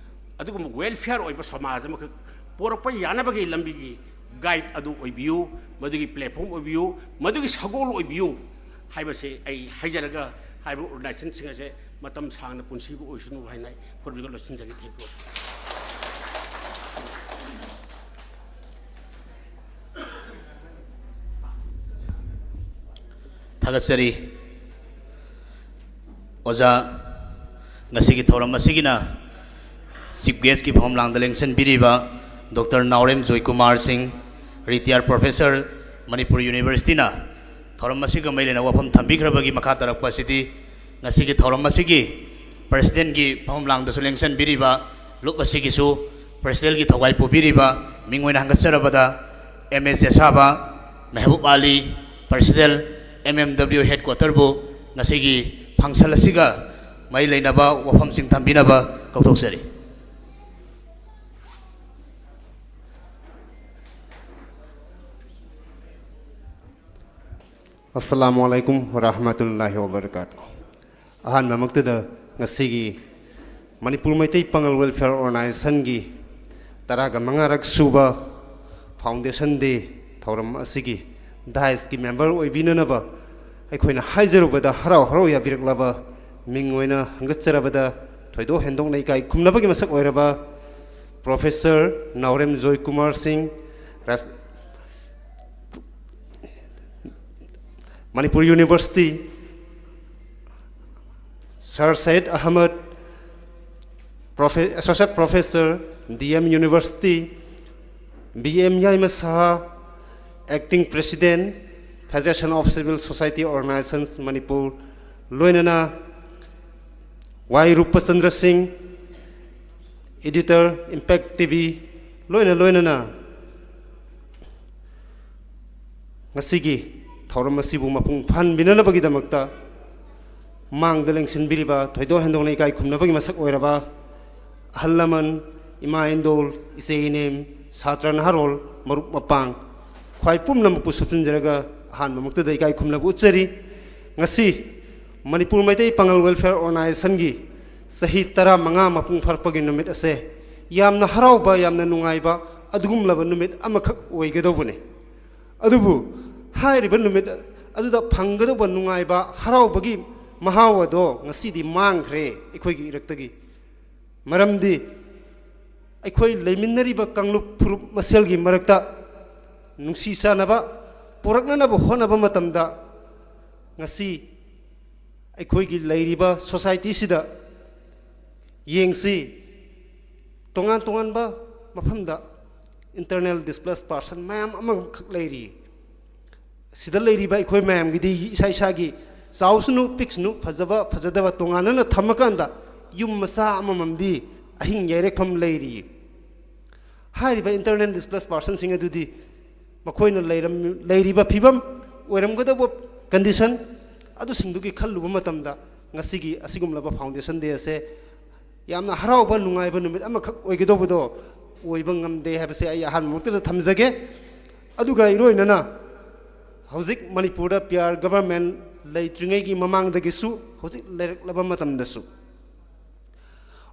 ꯑꯗꯨꯒꯨꯝꯕ ꯋꯦꯜꯐꯤꯌꯔ ꯑꯣꯏꯕ ꯁꯃꯥꯖ ꯑꯃꯈꯛ ꯄꯣꯔꯛꯄ ꯌꯥꯅꯕꯒꯤ ꯂꯝꯕꯤꯒꯤ ꯒꯥꯏꯗ ꯑꯗꯨ ꯑꯣꯏꯕꯤꯌꯨ, ꯃꯗꯨꯒꯤ ꯄ꯭ꯂꯦꯠꯐꯣꯝ ꯑꯣꯏꯕꯤꯌꯨ, ꯃꯗꯨꯒꯤ ꯁꯒꯣꯜ ꯑꯣꯏꯕꯤꯌꯨ ꯍꯥꯏꯕꯁꯦ ꯑꯩ ꯍꯥꯏꯖꯔꯒ, ꯍꯥꯏꯔꯤꯕ ꯑꯣꯔꯒꯅꯥꯏꯖꯦꯁꯟꯁꯤꯡ ꯑꯁꯦ ꯃꯇꯝ ꯁꯥꯡꯅ ꯄꯨꯟꯁꯤꯕ ꯑꯣꯏꯁꯅꯨ ꯍꯥꯏꯅ ꯑꯩ ꯈꯨꯔꯨꯝꯖꯔꯒ ꯂꯣꯏꯁꯤꯟꯖꯒꯦ꯫ Thank you꯫ ꯊꯥꯒꯠꯆꯔꯤ꯫ ꯑꯣꯖꯥ, ꯉꯁꯤꯒꯤ ꯊꯧꯔꯝ ꯑꯁꯤꯒꯤꯅ ꯆꯤꯐ ꯒꯦꯁꯀꯤ ꯐꯝꯐꯝ ꯂꯥꯡꯗ ꯂꯦꯡꯁꯤꯟꯕꯤꯔꯤꯕ ꯗꯣꯛꯇꯔ ꯅꯥꯎꯔꯦꯝ ꯖꯣꯏꯀꯨꯃꯥꯔ ꯁꯤꯡ, ꯔꯤꯇꯤꯌꯥꯔ ꯄ꯭ꯔꯣꯐꯦꯁꯔ, ꯃꯅꯤꯄꯨꯔ ꯌꯨꯅꯤꯚꯔꯁꯤꯇꯤꯅ ꯊꯧꯔꯝ ꯑꯁꯤꯒ ꯃꯔꯤ ꯂꯩꯅꯕ ꯋꯥꯐꯝ ꯊꯝꯕꯤꯈ꯭ꯔꯕꯒꯤ ꯃꯈꯥ ꯇꯥꯔꯛꯄ ꯑꯁꯤꯗꯤ ꯉꯁꯤꯒꯤ ꯊꯧꯔꯝ ꯑꯁꯤꯒꯤ ꯄ꯭ꯔꯁꯤꯗꯦꯟꯒꯤ ꯐꯝꯐꯝ ꯂꯥꯡꯗꯁꯨ ꯂꯦꯡꯁꯤꯟꯕꯤꯔꯤꯕ ꯂꯨꯞ ꯑꯁꯤꯒꯤꯁꯨ ꯄ꯭ꯔꯁꯤꯗꯦꯟꯒꯤ ꯊꯧꯒꯥꯏ ꯄꯨꯕꯤꯔꯤꯕ ꯃꯤꯡ ꯑꯣꯏꯅ ꯍꯪꯒꯠꯆꯔꯕꯗ ꯑꯦꯝ ꯑꯦꯁ ꯌꯥꯁꯥꯕ, ꯃꯦꯍꯕꯨꯕ ꯑꯂꯤ, ꯄ꯭ꯔꯁꯤꯗꯦꯟ, ꯑꯦꯝ ꯑꯦꯝ ꯗꯕ꯭ꯂꯤꯎ ꯍꯦꯗꯀ꯭ꯋꯥꯇꯔꯕꯨ ꯉꯁꯤꯒꯤ ꯐꯪꯁꯟ ꯑꯁꯤꯒ ꯃꯔꯤ ꯂꯩꯅꯕ ꯋꯥꯐꯝꯁꯤꯡ ꯊꯝꯕꯤꯅꯕ ꯀꯧꯊꯣꯛꯆꯔꯤ꯫ ꯑꯁꯂꯥꯃꯨ ꯑꯂꯥꯏꯀꯨꯝ ꯋꯔꯍꯃꯇꯨꯜꯂꯥꯍꯤ ꯋꯕꯔꯀꯥꯇꯨ꯫ ꯑꯍꯥꯟꯕꯃꯛꯇꯗ ꯉꯁꯤꯒꯤ ꯃꯅꯤꯄꯨꯔ ꯃꯩꯇꯩ ꯄꯥꯉꯜ ꯋꯦꯜꯐꯤꯌꯔ ꯑꯣꯔꯒꯅꯥꯏꯖꯦꯁꯟꯒꯤ ꯇꯔꯥꯒ ꯃꯉꯥꯔꯛ ꯁꯨꯕ ꯐꯥꯎꯟꯗꯦꯁꯟ ꯗꯦ ꯊꯧꯔꯝ ꯑꯁꯤꯒꯤ ꯗꯥꯏꯁꯀꯤ ꯃꯦꯝꯕꯔ ꯑꯣꯏꯕꯤꯅꯅꯕ ꯑꯩꯈꯣꯏꯅ ꯍꯥꯏꯖꯔꯨꯕꯗ ꯍꯔꯥꯎ ꯍꯔꯥꯎ ꯌꯥꯕꯤꯔꯛꯂꯕ ꯃꯤꯡ ꯑꯣꯏꯅ ꯍꯪꯒꯠꯆꯔꯕꯗ ꯊꯣꯏꯗꯣꯛ ꯍꯦꯟꯗꯣꯛꯅ ꯏꯀꯥꯏ ꯈꯨꯝꯅꯕꯒꯤ ꯃꯁꯛ ꯑꯣꯏꯔꯕ ꯄ꯭ꯔꯣꯐꯦꯁꯔ ꯅꯥꯎꯔꯦꯝ ꯖꯣꯏꯀꯨꯃꯥꯔ ꯁꯤꯡ, ꯔꯥꯁ-, ꯃꯅꯤꯄꯨꯔ ꯌꯨꯅꯤꯚꯔꯁꯤꯇꯤ, ꯁꯔ ꯁꯌꯦꯗ ꯑꯍꯃꯗ, ꯄ꯭ꯔꯣꯐꯦ-, associate professor, D M university, B M Yaima Saha, acting president, Federation of Civil Society Organizations Manipur, ꯂꯣꯏꯅꯅ ꯋꯥꯏ ꯔꯨꯄꯆꯟꯗ꯭ꯔ ꯁꯤꯡ, ꯏꯗꯤꯇꯔ, ꯏꯝꯄꯦꯛ ꯇꯤ ꯚꯤ, ꯂꯣꯏꯅ ꯂꯣꯏꯅꯅ ꯉꯁꯤꯒꯤ ꯊꯧꯔꯝ ꯑꯁꯤꯕꯨ ꯃꯄꯨꯡ ꯐꯥꯍꯟꯕꯤꯅꯅꯕꯒꯤꯗꯃꯛꯇ ꯃꯥꯡꯗ ꯂꯦꯡꯁꯤꯟꯕꯤꯔꯤꯕ ꯊꯣꯏꯗꯣꯛ ꯍꯦꯟꯗꯣꯛꯅ ꯏꯀꯥꯏ ꯈꯨꯝꯅꯕꯒꯤ ꯃꯁꯛ ꯑꯣꯏꯔꯕ ꯑꯍꯜ ꯂꯃꯟ, ꯏꯃꯥ ꯏꯟꯗꯣꯜ, ꯏꯆꯦ ꯏꯅꯦꯝ, ꯁꯥꯇ꯭ꯔ ꯅꯍꯥꯔꯣꯜ, ꯃꯔꯨꯞ ꯃꯄꯥꯡ, ꯈ꯭ꯋꯥꯏ ꯄꯨꯝꯅꯃꯛꯄꯨ ꯁꯨꯞꯆꯤꯟꯖꯔꯒ ꯑꯍꯥꯟꯕꯃꯛꯇꯗ ꯏꯀꯥꯏ ꯈꯨꯝꯅꯕ ꯎꯠꯆꯔꯤ꯫ ꯉꯁꯤ ꯃꯅꯤꯄꯨꯔ ꯃꯩꯇꯩ ꯄꯥꯉꯜ ꯋꯦꯜꯐꯤꯌꯔ ꯑꯣꯔꯒꯅꯥꯏꯖꯦꯁꯟꯒꯤ ꯆꯍꯤ ꯇꯔꯥꯃꯉꯥ ꯃꯄꯨꯡ ꯐꯥꯔꯛꯄꯒꯤ ꯅꯨꯃꯤꯠ ꯑꯁꯦ ꯌꯥꯝꯅ ꯍꯔꯥꯎꯕ, ꯌꯥꯝꯅ ꯅꯨꯡꯉꯥꯏꯕ ꯑꯗꯨꯒꯨꯝꯂꯕ ꯅꯨꯃꯤꯠ ꯑꯃꯈꯛ ꯑꯣꯏꯒꯗꯧꯕꯅꯤ꯫ ꯑꯗꯨꯕꯨ ꯍꯥꯏꯔꯤꯕ ꯅꯨꯃꯤꯠ ꯑꯗꯨꯗ ꯐꯪꯒꯗꯧꯕ ꯅꯨꯡꯉꯥꯏꯕ, ꯍꯔꯥꯎꯕꯒꯤ ꯃꯍꯥꯎ ꯑꯗꯣ ꯉꯁꯤꯗꯤ ꯃꯥꯡꯈ꯭ꯔꯦ ꯑꯩꯈꯣꯏꯒꯤ ꯏꯔꯛꯇꯒꯤ꯫ ꯃꯔꯝꯗꯤ ꯑꯩꯈꯣꯏ ꯂꯩꯃꯤꯟꯅꯔꯤꯕ ꯀꯥꯡꯂꯨꯞ ꯐꯨꯔꯨꯞ ꯃꯁꯦꯜꯒꯤ ꯃꯔꯛꯇ ꯅꯨꯡꯁꯤ ꯆꯥꯟꯅꯕ ꯄꯨꯔꯛꯅꯅꯕ ꯍꯣꯠꯅꯕ ꯃꯇꯝꯗ ꯉꯁꯤ ꯑꯩꯈꯣꯏꯒꯤ ꯂꯩꯔꯤꯕ ꯁꯣꯁꯥꯏꯇꯤꯁꯤꯗ ꯌꯦꯡꯁꯤ, ꯇꯣꯉꯥꯟ ꯇꯣꯉꯥꯟꯕ ꯃꯐꯝꯗ internally displaced person ꯃꯌꯥꯝ ꯑꯃꯈꯛ ꯂꯩꯔꯤ꯫ ꯁꯤꯗ ꯂꯩꯔꯤꯕ ꯑꯩꯈꯣꯏ ꯃꯌꯥꯝꯒꯤꯗꯤ ꯏꯁꯥ ꯏꯁꯥꯒꯤ ꯆꯥꯎꯁꯅꯨ ꯄꯤꯛꯁꯅꯨ, ꯐꯖꯕ ꯐꯖꯗꯕ ꯇꯣꯉꯥꯟꯅꯅ ꯊꯝꯃꯀꯥꯟꯗ ꯌꯨꯝ ꯃꯆꯥ ꯑꯃꯃꯝꯗꯤ ꯑꯍꯤꯡ ꯌꯥꯏꯔꯦꯛꯐꯝ ꯂꯩꯔꯤ꯫ ꯍꯥꯏꯔꯤꯕ internally displaced personꯁꯤꯡ ꯑꯗꯨꯗꯤ ꯃꯈꯣꯏꯅ ꯂꯩꯔꯝ-, ꯂꯩꯔꯤꯕ ꯐꯤꯕꯝ, ꯑꯣꯏꯔꯝꯒꯗꯧꯕ condition ꯑꯗꯨꯁꯤꯡꯗꯨꯒꯤ ꯈꯜꯂꯨꯕ ꯃꯇꯝꯗ ꯉꯁꯤꯒꯤ ꯑꯁꯤꯒꯨꯝꯂꯕ Foundation Day ꯑꯁꯦ ꯌꯥꯝꯅ ꯍꯔꯥꯎꯕ ꯅꯨꯡꯉꯥꯏꯕ ꯅꯨꯃꯤꯠ ꯑꯃꯈꯛ ꯑꯣꯏꯒꯗꯧꯕꯗꯣ ꯑꯣꯏꯕ ꯉꯝꯗꯦ ꯍꯥꯏꯕꯁꯦ ꯑꯩ ꯑꯍꯥꯟꯕꯃꯛꯇꯗ ꯊꯝꯖꯒꯦ꯫ ꯑꯗꯨꯒ ꯏꯔꯣꯏꯅꯅ ꯍꯧꯖꯤꯛ ꯃꯅꯤꯄꯨꯔꯗ PR government ꯂꯩꯇ꯭ꯔꯤꯉꯩꯒꯤ ꯃꯃꯥꯡꯗꯒꯤꯁꯨ ꯍꯧꯖꯤꯛ ꯂꯩꯔꯛꯂꯕ ꯃꯇꯝꯗꯁꯨ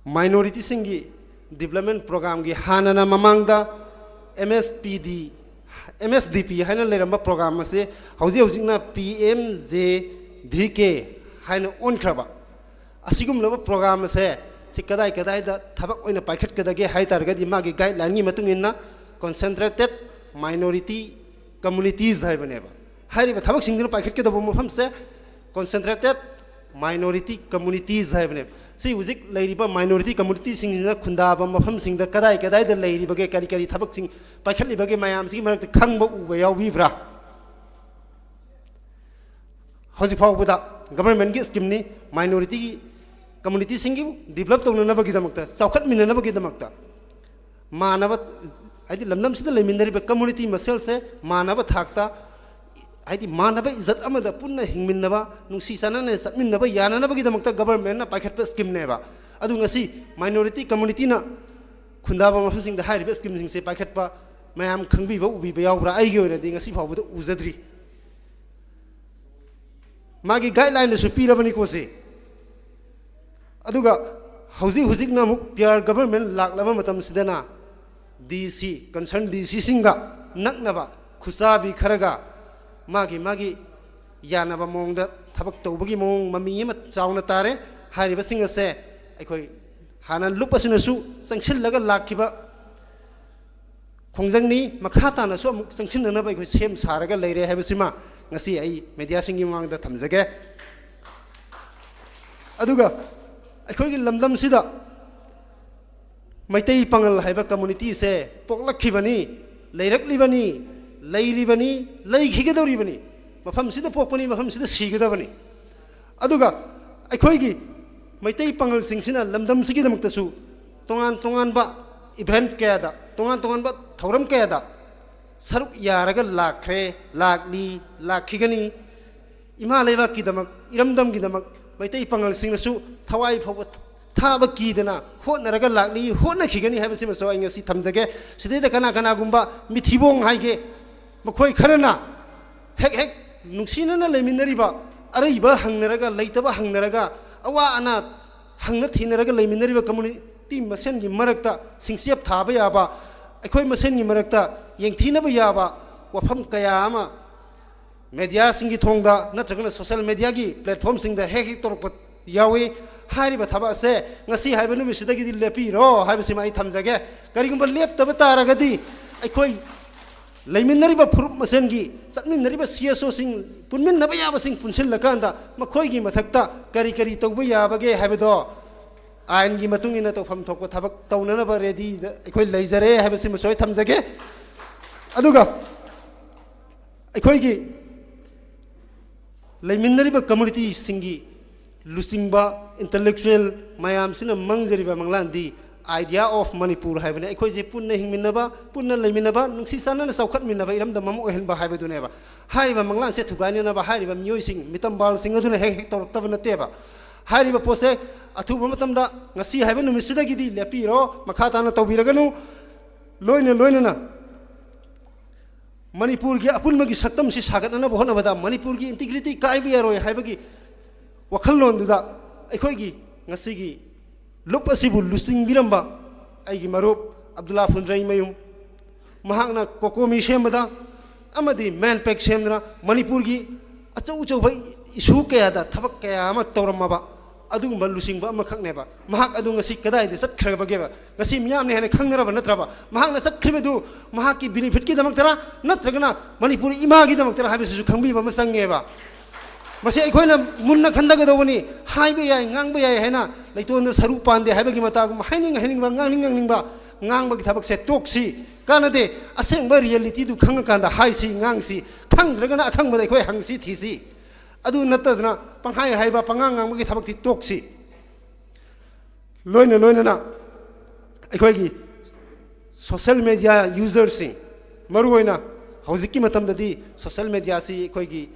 minorityꯁꯤꯡꯒꯤ development programꯒꯤ ꯍꯥꯟꯅꯅ ꯃꯃꯥꯡꯗ MSPD, MSDP ꯍꯥꯏꯅ ꯂꯩꯔꯝꯕ program ꯑꯁꯤ ꯍꯧꯖꯤꯛ ꯍꯧꯖꯤꯛꯅ PMJVK ꯍꯥꯏꯅ ꯑꯣꯟꯈ꯭ꯔꯕ꯫ ꯑꯁꯤꯒꯨꯝꯂꯕ program ꯑꯁꯦ ꯁꯤ ꯀꯗꯥꯏ ꯀꯗꯥꯏꯗ ꯊꯕꯛ ꯑꯣꯏꯅ ꯄꯥꯏꯈꯠꯀꯗꯒꯦ ꯍꯥꯏ ꯇꯥꯔꯒꯗꯤ ꯃꯥꯒꯤ guidelineꯒꯤ ꯃꯇꯨꯡ ꯏꯟꯅ concentrated minority communities ꯍꯥꯏꯕꯅꯦꯕ꯫ ꯍꯥꯏꯔꯤꯕ ꯊꯕꯛꯁꯤꯡꯗꯨꯅ ꯄꯥꯏꯈꯠꯀꯗꯧꯕ ꯃꯐꯝꯁꯦ concentrated minority communities ꯍꯥꯏꯕꯅꯦꯕ꯫ ꯁꯤ ꯍꯧꯖꯤꯛ ꯂꯩꯔꯤꯕ minority communityꯁꯤꯡꯁꯤꯅ ꯈꯨꯟꯗꯥꯕ ꯃꯐꯝꯁꯤꯡꯗ ꯀꯗꯥꯏ ꯀꯗꯥꯏꯗ ꯂꯩꯔꯤꯕꯒꯦ, ꯀꯔꯤ ꯀꯔꯤ ꯊꯕꯛꯁꯤꯡ ꯄꯥꯏꯈꯠꯂꯤꯕꯒꯦ ꯃꯌꯥꯝꯁꯤꯒꯤ ꯃꯔꯛꯇ ꯈꯪꯕ ꯎꯕ ꯌꯥꯎꯕꯤꯕ꯭ꯔꯥ? ꯍꯧꯖꯤꯛ ꯐꯥꯎꯕꯗ governmentꯀꯤ schemeꯅꯤ, minorityꯒꯤ communityꯁꯤꯡꯒꯤ develop ꯇꯧꯅꯅꯕꯒꯤꯗꯃꯛꯇ, ꯆꯥꯎꯈꯠꯃꯤꯟꯅꯅꯕꯒꯤꯗꯃꯛꯇ, ꯃꯥꯟꯅꯕ, ꯍꯥꯏꯗꯤ ꯂꯝꯗꯝꯁꯤꯗ ꯂꯩꯃꯤꯟꯅꯔꯤꯕ community ꯃꯁꯦꯜꯁꯦ ꯃꯥꯟꯅꯕ ꯊꯥꯛꯇ, ꯍꯥꯏꯗꯤ ꯃꯥꯟꯅꯕ ꯏꯖꯠ ꯑꯃꯗ ꯄꯨꯟꯅ ꯍꯤꯡꯃꯤꯟꯅꯕ, ꯅꯨꯡꯁꯤ ꯆꯥꯟꯅꯅ ꯆꯠꯃꯤꯟꯅꯕ ꯌꯥꯅꯅꯕꯒꯤꯗꯃꯛꯇ governmentꯅ ꯄꯥꯏꯈꯠꯄ schemeꯅꯦꯕ꯫ ꯑꯗꯨ ꯉꯁꯤ minority communityꯅ ꯈꯨꯟꯗꯥꯕ ꯃꯐꯝꯁꯤꯡꯗ ꯍꯥꯏꯔꯤꯕ schemeꯁꯤꯡꯁꯦ ꯄꯥꯏꯈꯠꯄ ꯃꯌꯥꯝ ꯈꯪꯕꯤꯕ, ꯎꯕꯤꯕ ꯌꯥꯎꯕ꯭ꯔꯥ? ꯑꯩꯒꯤ ꯑꯣꯏꯅꯗꯤ ꯉꯁꯤ ꯐꯥꯎꯕꯗ ꯎꯖꯗ꯭ꯔꯤ꯫ ꯃꯥꯒꯤ guidelineꯗꯁꯨ ꯄꯤꯔꯕꯅꯤꯀꯣ ꯁꯤ꯫ ꯑꯗꯨꯒ ꯍꯧꯖꯤꯛ ꯍꯧꯖꯤꯛꯅ ꯑꯃꯨꯛ PR government ꯂꯥꯛꯂꯕ ꯃꯇꯝꯁꯤꯗꯅ DC, concerned DCꯁꯤꯡꯒ ꯅꯛꯅꯕ ꯈꯨꯠꯁꯥꯕꯤ ꯈꯔꯒ ꯃꯥꯒꯤ ꯃꯥꯒꯤ ꯌꯥꯅꯕ ꯃꯑꯣꯡꯗ ꯊꯕꯛ ꯇꯧꯕꯒꯤ ꯃꯑꯣꯡ ꯃꯃꯤ ꯑꯃ ꯆꯥꯎꯅ ꯇꯥꯔꯦ꯫ ꯍꯥꯏꯔꯤꯕꯁꯤꯡ ꯑꯁꯦ ꯑꯩꯈꯣꯏ ꯍꯥꯟꯅ ꯂꯨꯞ ꯑꯁꯤꯅꯁꯨ ꯆꯪꯁꯤꯜꯂꯒ ꯂꯥꯛꯈꯤꯕ ꯈꯣꯡꯖꯪꯅꯤ꯫ ꯃꯈꯥ ꯇꯥꯅꯁꯨ ꯑꯃꯨꯛ ꯆꯪꯁꯤꯟꯅꯅꯕ ꯑꯩꯈꯣꯏ ꯁꯦꯝ ꯁꯥꯔꯒ ꯂꯩꯔꯦ ꯍꯥꯏꯕꯁꯤꯃ ꯉꯁꯤ ꯑꯩ ꯃꯦꯗꯤꯌꯥꯁꯤꯡꯒꯤ ꯃꯃꯥꯡꯗ ꯊꯝꯖꯒꯦ꯫ ꯑꯗꯨꯒ ꯑꯩꯈꯣꯏꯒꯤ ꯂꯝꯗꯝꯁꯤꯗ ꯃꯩꯇꯩ ꯄꯥꯉꯜ ꯍꯥꯏꯕ ꯀꯝꯃꯨꯅꯤꯇꯤꯁꯦ ꯄꯣꯛꯂꯛꯈꯤꯕꯅꯤ, ꯂꯩꯔꯛꯂꯤꯕꯅꯤ, ꯂꯩꯔꯤꯕꯅꯤ, ꯂꯩꯈꯤꯒꯗꯧꯔꯤꯕꯅꯤ꯫ ꯃꯐꯝꯁꯤꯗ ꯄꯣꯛꯄꯅꯤ, ꯃꯐꯝꯁꯤꯗ ꯁꯤꯒꯗꯕꯅꯤ꯫ ꯑꯗꯨꯒ ꯑꯩꯈꯣꯏꯒꯤ ꯃꯩꯇꯩ ꯄꯥꯉꯜꯁꯤꯡꯁꯤꯅ ꯂꯝꯗꯝꯁꯤꯒꯤꯗꯃꯛꯇꯁꯨ ꯇꯣꯉꯥꯟ ꯇꯣꯉꯥꯟꯕ ꯏꯚꯦꯟꯠ ꯀꯌꯥꯗ, ꯇꯣꯉꯥꯟ ꯇꯣꯉꯥꯟꯕ ꯊꯧꯔꯝ ꯀꯌꯥꯗ ꯁꯔꯨꯛ ꯌꯥꯔꯒ ꯂꯥꯛꯈ꯭ꯔꯦ, ꯂꯥꯛꯂꯤ, ꯂꯥꯛꯈꯤꯒꯅꯤ꯫ ꯏꯃꯥ ꯂꯩꯕꯥꯛꯀꯤꯗꯃꯛ, ꯏꯔꯝꯗꯝꯒꯤꯗꯃꯛ ꯃꯩꯇꯩ ꯄꯥꯉꯜꯁꯤꯡꯅꯁꯨ ꯊꯋꯥꯏ ꯐꯥꯎꯕ ꯊꯥꯕ ꯀꯤꯗꯅ ꯍꯣꯠꯅꯔꯒ ꯂꯥꯛꯂꯤ, ꯍꯣꯠꯅꯈꯤꯒꯅꯤ ꯍꯥꯏꯕꯁꯤꯃꯁꯨ ꯑꯩ ꯉꯁꯤ ꯊꯝꯖꯒꯦ꯫ ꯁꯤꯗꯩꯗ ꯀꯅꯥ ꯀꯅꯥꯒꯨꯝꯕ ꯃꯤꯊꯤꯕꯣꯡ ꯍꯥꯏꯒꯦ, ꯃꯈꯣꯏ ꯈꯔꯅ ꯍꯦꯛ ꯍꯦꯛ ꯅꯨꯡꯁꯤꯅꯅ ꯂꯩꯃꯤꯟꯅꯔꯤꯕ, ꯑꯔꯩꯕ ꯍꯪꯅꯔꯒ, ꯂꯩꯇꯕ ꯍꯪꯅꯔꯒ, ꯑꯋꯥ ꯑꯅꯥ ꯍꯪꯅ ꯊꯤꯅꯔꯒ ꯂꯩꯃꯤꯟꯅꯔꯤꯕ ꯀꯝꯃꯨꯅꯤꯇꯤ ꯃꯁꯦꯟꯒꯤ ꯃꯔꯛꯇ ꯁꯤꯡꯆꯦꯞ ꯊꯥꯕ ꯌꯥꯕ, ꯑꯩꯈꯣꯏ ꯃꯁꯦꯟꯒꯤ ꯃꯔꯛꯇ ꯌꯦꯡꯊꯤꯅꯕ ꯌꯥꯕ ꯋꯥꯐꯝ ꯀꯌꯥ ꯑꯃ ꯃꯦꯗꯤꯌꯥꯁꯤꯡꯒꯤ ꯊꯣꯡꯗ ꯅꯠꯇ꯭ꯔꯒꯅ ꯁꯣꯁꯤꯌꯦꯜ ꯃꯦꯗꯤꯌꯥꯒꯤ ꯄ꯭ꯂꯦꯠꯐꯣꯔꯝꯁꯤꯡꯗ ꯍꯦꯛ ꯍꯦꯛ ꯇꯧꯔꯛꯄ ꯌꯥꯎꯏ꯫ ꯍꯥꯏꯔꯤꯕ ꯊꯕꯛ ꯑꯁꯦ ꯉꯁꯤ ꯍꯥꯏꯕ ꯅꯨꯃꯤꯠꯁꯤꯗꯒꯤꯗꯤ ꯂꯦꯞꯄꯤꯔꯣ ꯍꯥꯏꯕꯁꯤꯃ ꯑꯩ ꯊꯝꯖꯒꯦ꯫ ꯀꯔꯤꯒꯨꯝꯕ ꯂꯦꯞꯇꯕ ꯇꯥꯔꯒꯗꯤ ꯑꯩꯈꯣꯏ ꯂꯩꯃꯤꯟꯅꯔꯤꯕ ꯐꯨꯔꯨꯞ ꯃꯁꯦꯟꯒꯤ, ꯆꯠꯃꯤꯟꯅꯔꯤꯕ ꯁꯤ ꯑꯦꯁ ꯑꯣꯁꯤꯡ, ꯄꯨꯟꯃꯤꯟꯅꯕ ꯌꯥꯕꯁꯤꯡ ꯄꯨꯟꯁꯤꯜꯂꯀꯥꯟꯗ ꯃꯈꯣꯏꯒꯤ ꯃꯊꯛꯇ ꯀꯔꯤ ꯀꯔꯤ ꯇꯧꯕ ꯌꯥꯕꯒꯦ ꯍꯥꯏꯕꯗꯣ ꯑꯥꯏꯟꯒꯤ ꯃꯇꯨꯡ ꯏꯟꯅ ꯇꯧꯐꯝ ꯊꯣꯛꯄ ꯊꯕꯛ ꯇꯧꯅꯅꯕ ꯔꯦꯗꯤꯗ ꯑꯩꯈꯣꯏ ꯂꯩꯖꯔꯦ ꯍꯥꯏꯕꯁꯤꯃꯁꯨ ꯑꯩ ꯊꯝꯖꯒꯦ꯫ ꯑꯗꯨꯒ ꯑꯩꯈꯣꯏꯒꯤ ꯂꯩꯃꯤꯟꯅꯔꯤꯕ ꯀꯝꯃꯨꯅꯤꯇꯤꯁꯤꯡꯒꯤ ꯂꯨꯆꯤꯡꯕ ꯏꯟꯇꯂꯦꯛꯆꯨꯋꯦꯜ ꯃꯌꯥꯝꯁꯤꯅ ꯃꯪꯖꯔꯤꯕ ꯃꯪꯂꯥꯟꯗꯤ Idea of Manipur ꯍꯥꯏꯕꯅꯤ꯫ ꯑꯩꯈꯣꯏꯁꯦ ꯄꯨꯟꯅ ꯍꯤꯡꯃꯤꯟꯅꯕ, ꯄꯨꯟꯅ ꯂꯩꯃꯤꯟꯅꯕ, ꯅꯨꯡꯁꯤ ꯆꯥꯟꯅꯅ ꯆꯥꯎꯈꯠꯃꯤꯟꯅꯕ ꯏꯔꯝꯗꯝ ꯑꯃ ꯑꯣꯏꯍꯟꯕ ꯍꯥꯏꯕꯗꯨꯅꯦꯕ꯫ ꯍꯥꯏꯔꯤꯕ ꯃꯪꯂꯥꯟꯁꯦ ꯊꯨꯒꯥꯏꯅꯅꯕ ꯍꯥꯏꯔꯤꯕ ꯃꯤꯑꯣꯏꯁꯤꯡ, ꯃꯤꯇꯝꯕꯥꯜꯁꯤꯡ ꯑꯗꯨꯅ ꯍꯦꯛ ꯍꯦꯛ ꯇꯧꯔꯛꯇꯕ ꯅꯠꯇꯦꯕ꯫ ꯍꯥꯏꯔꯤꯕ ꯄꯣꯠꯁꯦ ꯑꯊꯨꯕ ꯃꯇꯝꯗ ꯉꯁꯤ ꯍꯥꯏꯕ ꯅꯨꯃꯤꯠꯁꯤꯗꯒꯤꯗꯤ ꯂꯦꯞꯄꯤꯔꯣ, ꯃꯈꯥ ꯇꯥꯅ ꯇꯧꯕꯤꯔꯒꯅꯨ꯫ ꯂꯣꯏꯅ ꯂꯣꯏꯅꯅ ꯃꯅꯤꯄꯨꯔꯒꯤ ꯑꯄꯨꯟꯕꯒꯤ ꯁꯛꯇꯝꯁꯤ ꯁꯥꯒꯠꯅꯅꯕ ꯍꯣꯠꯅꯕꯗ ꯃꯅꯤꯄꯨꯔꯒꯤ ꯏꯟꯇꯤꯒ꯭ꯔꯤꯇꯤ ꯀꯥꯏꯕ ꯌꯥꯔꯣꯏ ꯍꯥꯏꯕꯒꯤ ꯋꯥꯈꯜꯂꯣꯟꯗꯨꯗ ꯑꯩꯈꯣꯏꯒꯤ ꯉꯁꯤꯒꯤ ꯂꯨꯞ ꯑꯁꯤꯕꯨ ꯂꯨꯆꯤꯡꯕꯤꯔꯝꯕ ꯑꯩꯒꯤ ꯃꯔꯨꯞ ꯑꯕꯗꯨꯜꯂꯥ ꯐꯨꯟꯗ꯭ꯔꯩꯃꯌꯨꯝ, ꯃꯍꯥꯛꯅ ꯀꯣꯀꯣꯃꯤ ꯁꯦꯝꯕꯗ ꯑꯃꯗꯤ ꯃꯦꯟꯄꯦꯛ ꯁꯦꯝꯗꯨꯅ ꯃꯅꯤꯄꯨꯔꯒꯤ ꯑꯆꯧ ꯑꯆꯧꯕ ꯏꯁꯨ ꯀꯌꯥꯗ ꯊꯕꯛ ꯀꯌꯥ ꯑꯃ ꯇꯧꯔꯝꯃꯕ ꯑꯗꯨꯒꯨꯝꯕ ꯂꯨꯆꯤꯡꯕ ꯑꯃꯈꯛꯅꯦꯕ꯫ ꯃꯍꯥꯛ ꯑꯗꯨ ꯉꯁꯤ ꯀꯗꯥꯏꯗ ꯆꯠꯈ꯭ꯔꯕꯒꯦꯕ? ꯉꯁꯤ ꯃꯤꯌꯥꯝꯅ ꯍꯦꯟꯅ ꯈꯪꯅꯔꯕ ꯅꯠꯇ꯭ꯔꯕ? ꯃꯍꯥꯛꯅ ꯆꯠꯈ꯭ꯔꯤꯕꯗꯨ ꯃꯍꯥꯛꯀꯤ ꯕꯤꯅꯤꯐꯤꯠꯀꯤꯗꯃꯛꯇꯔꯥ, ꯅꯠꯇ꯭ꯔꯒꯅ ꯃꯅꯤꯄꯨꯔ ꯏꯃꯥꯒꯤꯗꯃꯛꯇꯔꯥ ꯍꯥꯏꯕꯁꯤꯁꯨ ꯈꯪꯕꯤꯕ ꯑꯃ ꯆꯪꯉꯦꯕ꯫ ꯃꯁꯤ ꯑꯩꯈꯣꯏꯅ ꯃꯨꯟꯅ ꯈꯟꯊꯒꯗꯧꯕꯅꯤ꯫ ꯍꯥꯏꯕ ꯌꯥꯏ, ꯉꯥꯡꯕ ꯌꯥꯏ ꯍꯥꯏꯅ ꯂꯩꯇꯣꯟꯗ ꯁꯔꯨ ꯄꯥꯟꯗꯦ ꯍꯥꯏꯕꯒꯤ ꯃꯇꯥꯒꯨꯝꯕ, ꯍꯥꯏꯅꯤꯡ ꯍꯥꯏꯅꯤꯡꯕ, ꯉꯥꯡꯅꯤꯡ ꯉꯥꯡꯅꯤꯡꯕ ꯉꯥꯡꯕꯒꯤ ꯊꯕꯛꯁꯦ ꯇꯣꯛꯁꯤ꯫ ꯀꯥꯟꯅꯗꯦ꯫ ꯑꯁꯦꯡꯕ ꯔꯤꯌꯦꯂꯤꯇꯤꯗꯨ ꯈꯪꯉꯀꯥꯟꯗ ꯍꯥꯏꯁꯤ, ꯉꯥꯡꯁꯤ꯫ ꯈꯪꯗ꯭ꯔꯒꯅ ꯑꯈꯪꯕꯗ ꯑꯩꯈꯣꯏ ꯍꯪꯁꯤ, ꯊꯤꯁꯤ꯫ ꯑꯗꯨ ꯅꯠꯇꯗꯅ ꯄꯪꯍꯥꯏ ꯍꯥꯏꯕ, ꯄꯉꯥꯡ ꯉꯥꯡꯕꯒꯤ ꯊꯕꯛꯇꯤ ꯇꯣꯛꯁꯤ꯫ ꯂꯣꯏꯅ ꯂꯣꯏꯅꯅ ꯑꯩꯈꯣꯏꯒꯤ ꯁꯣꯁꯦꯜ ꯃꯦꯗꯤꯌꯥ ꯌꯨꯖꯔꯁꯤꯡ, ꯃꯔꯨꯑꯣꯏꯅ ꯍꯧꯖꯤꯛꯀꯤ ꯃꯇꯝꯗꯗꯤ ꯁꯣꯁꯦꯜ ꯃꯦꯗꯤꯌꯥꯁꯤ ꯑꯩꯈꯣꯏꯒꯤ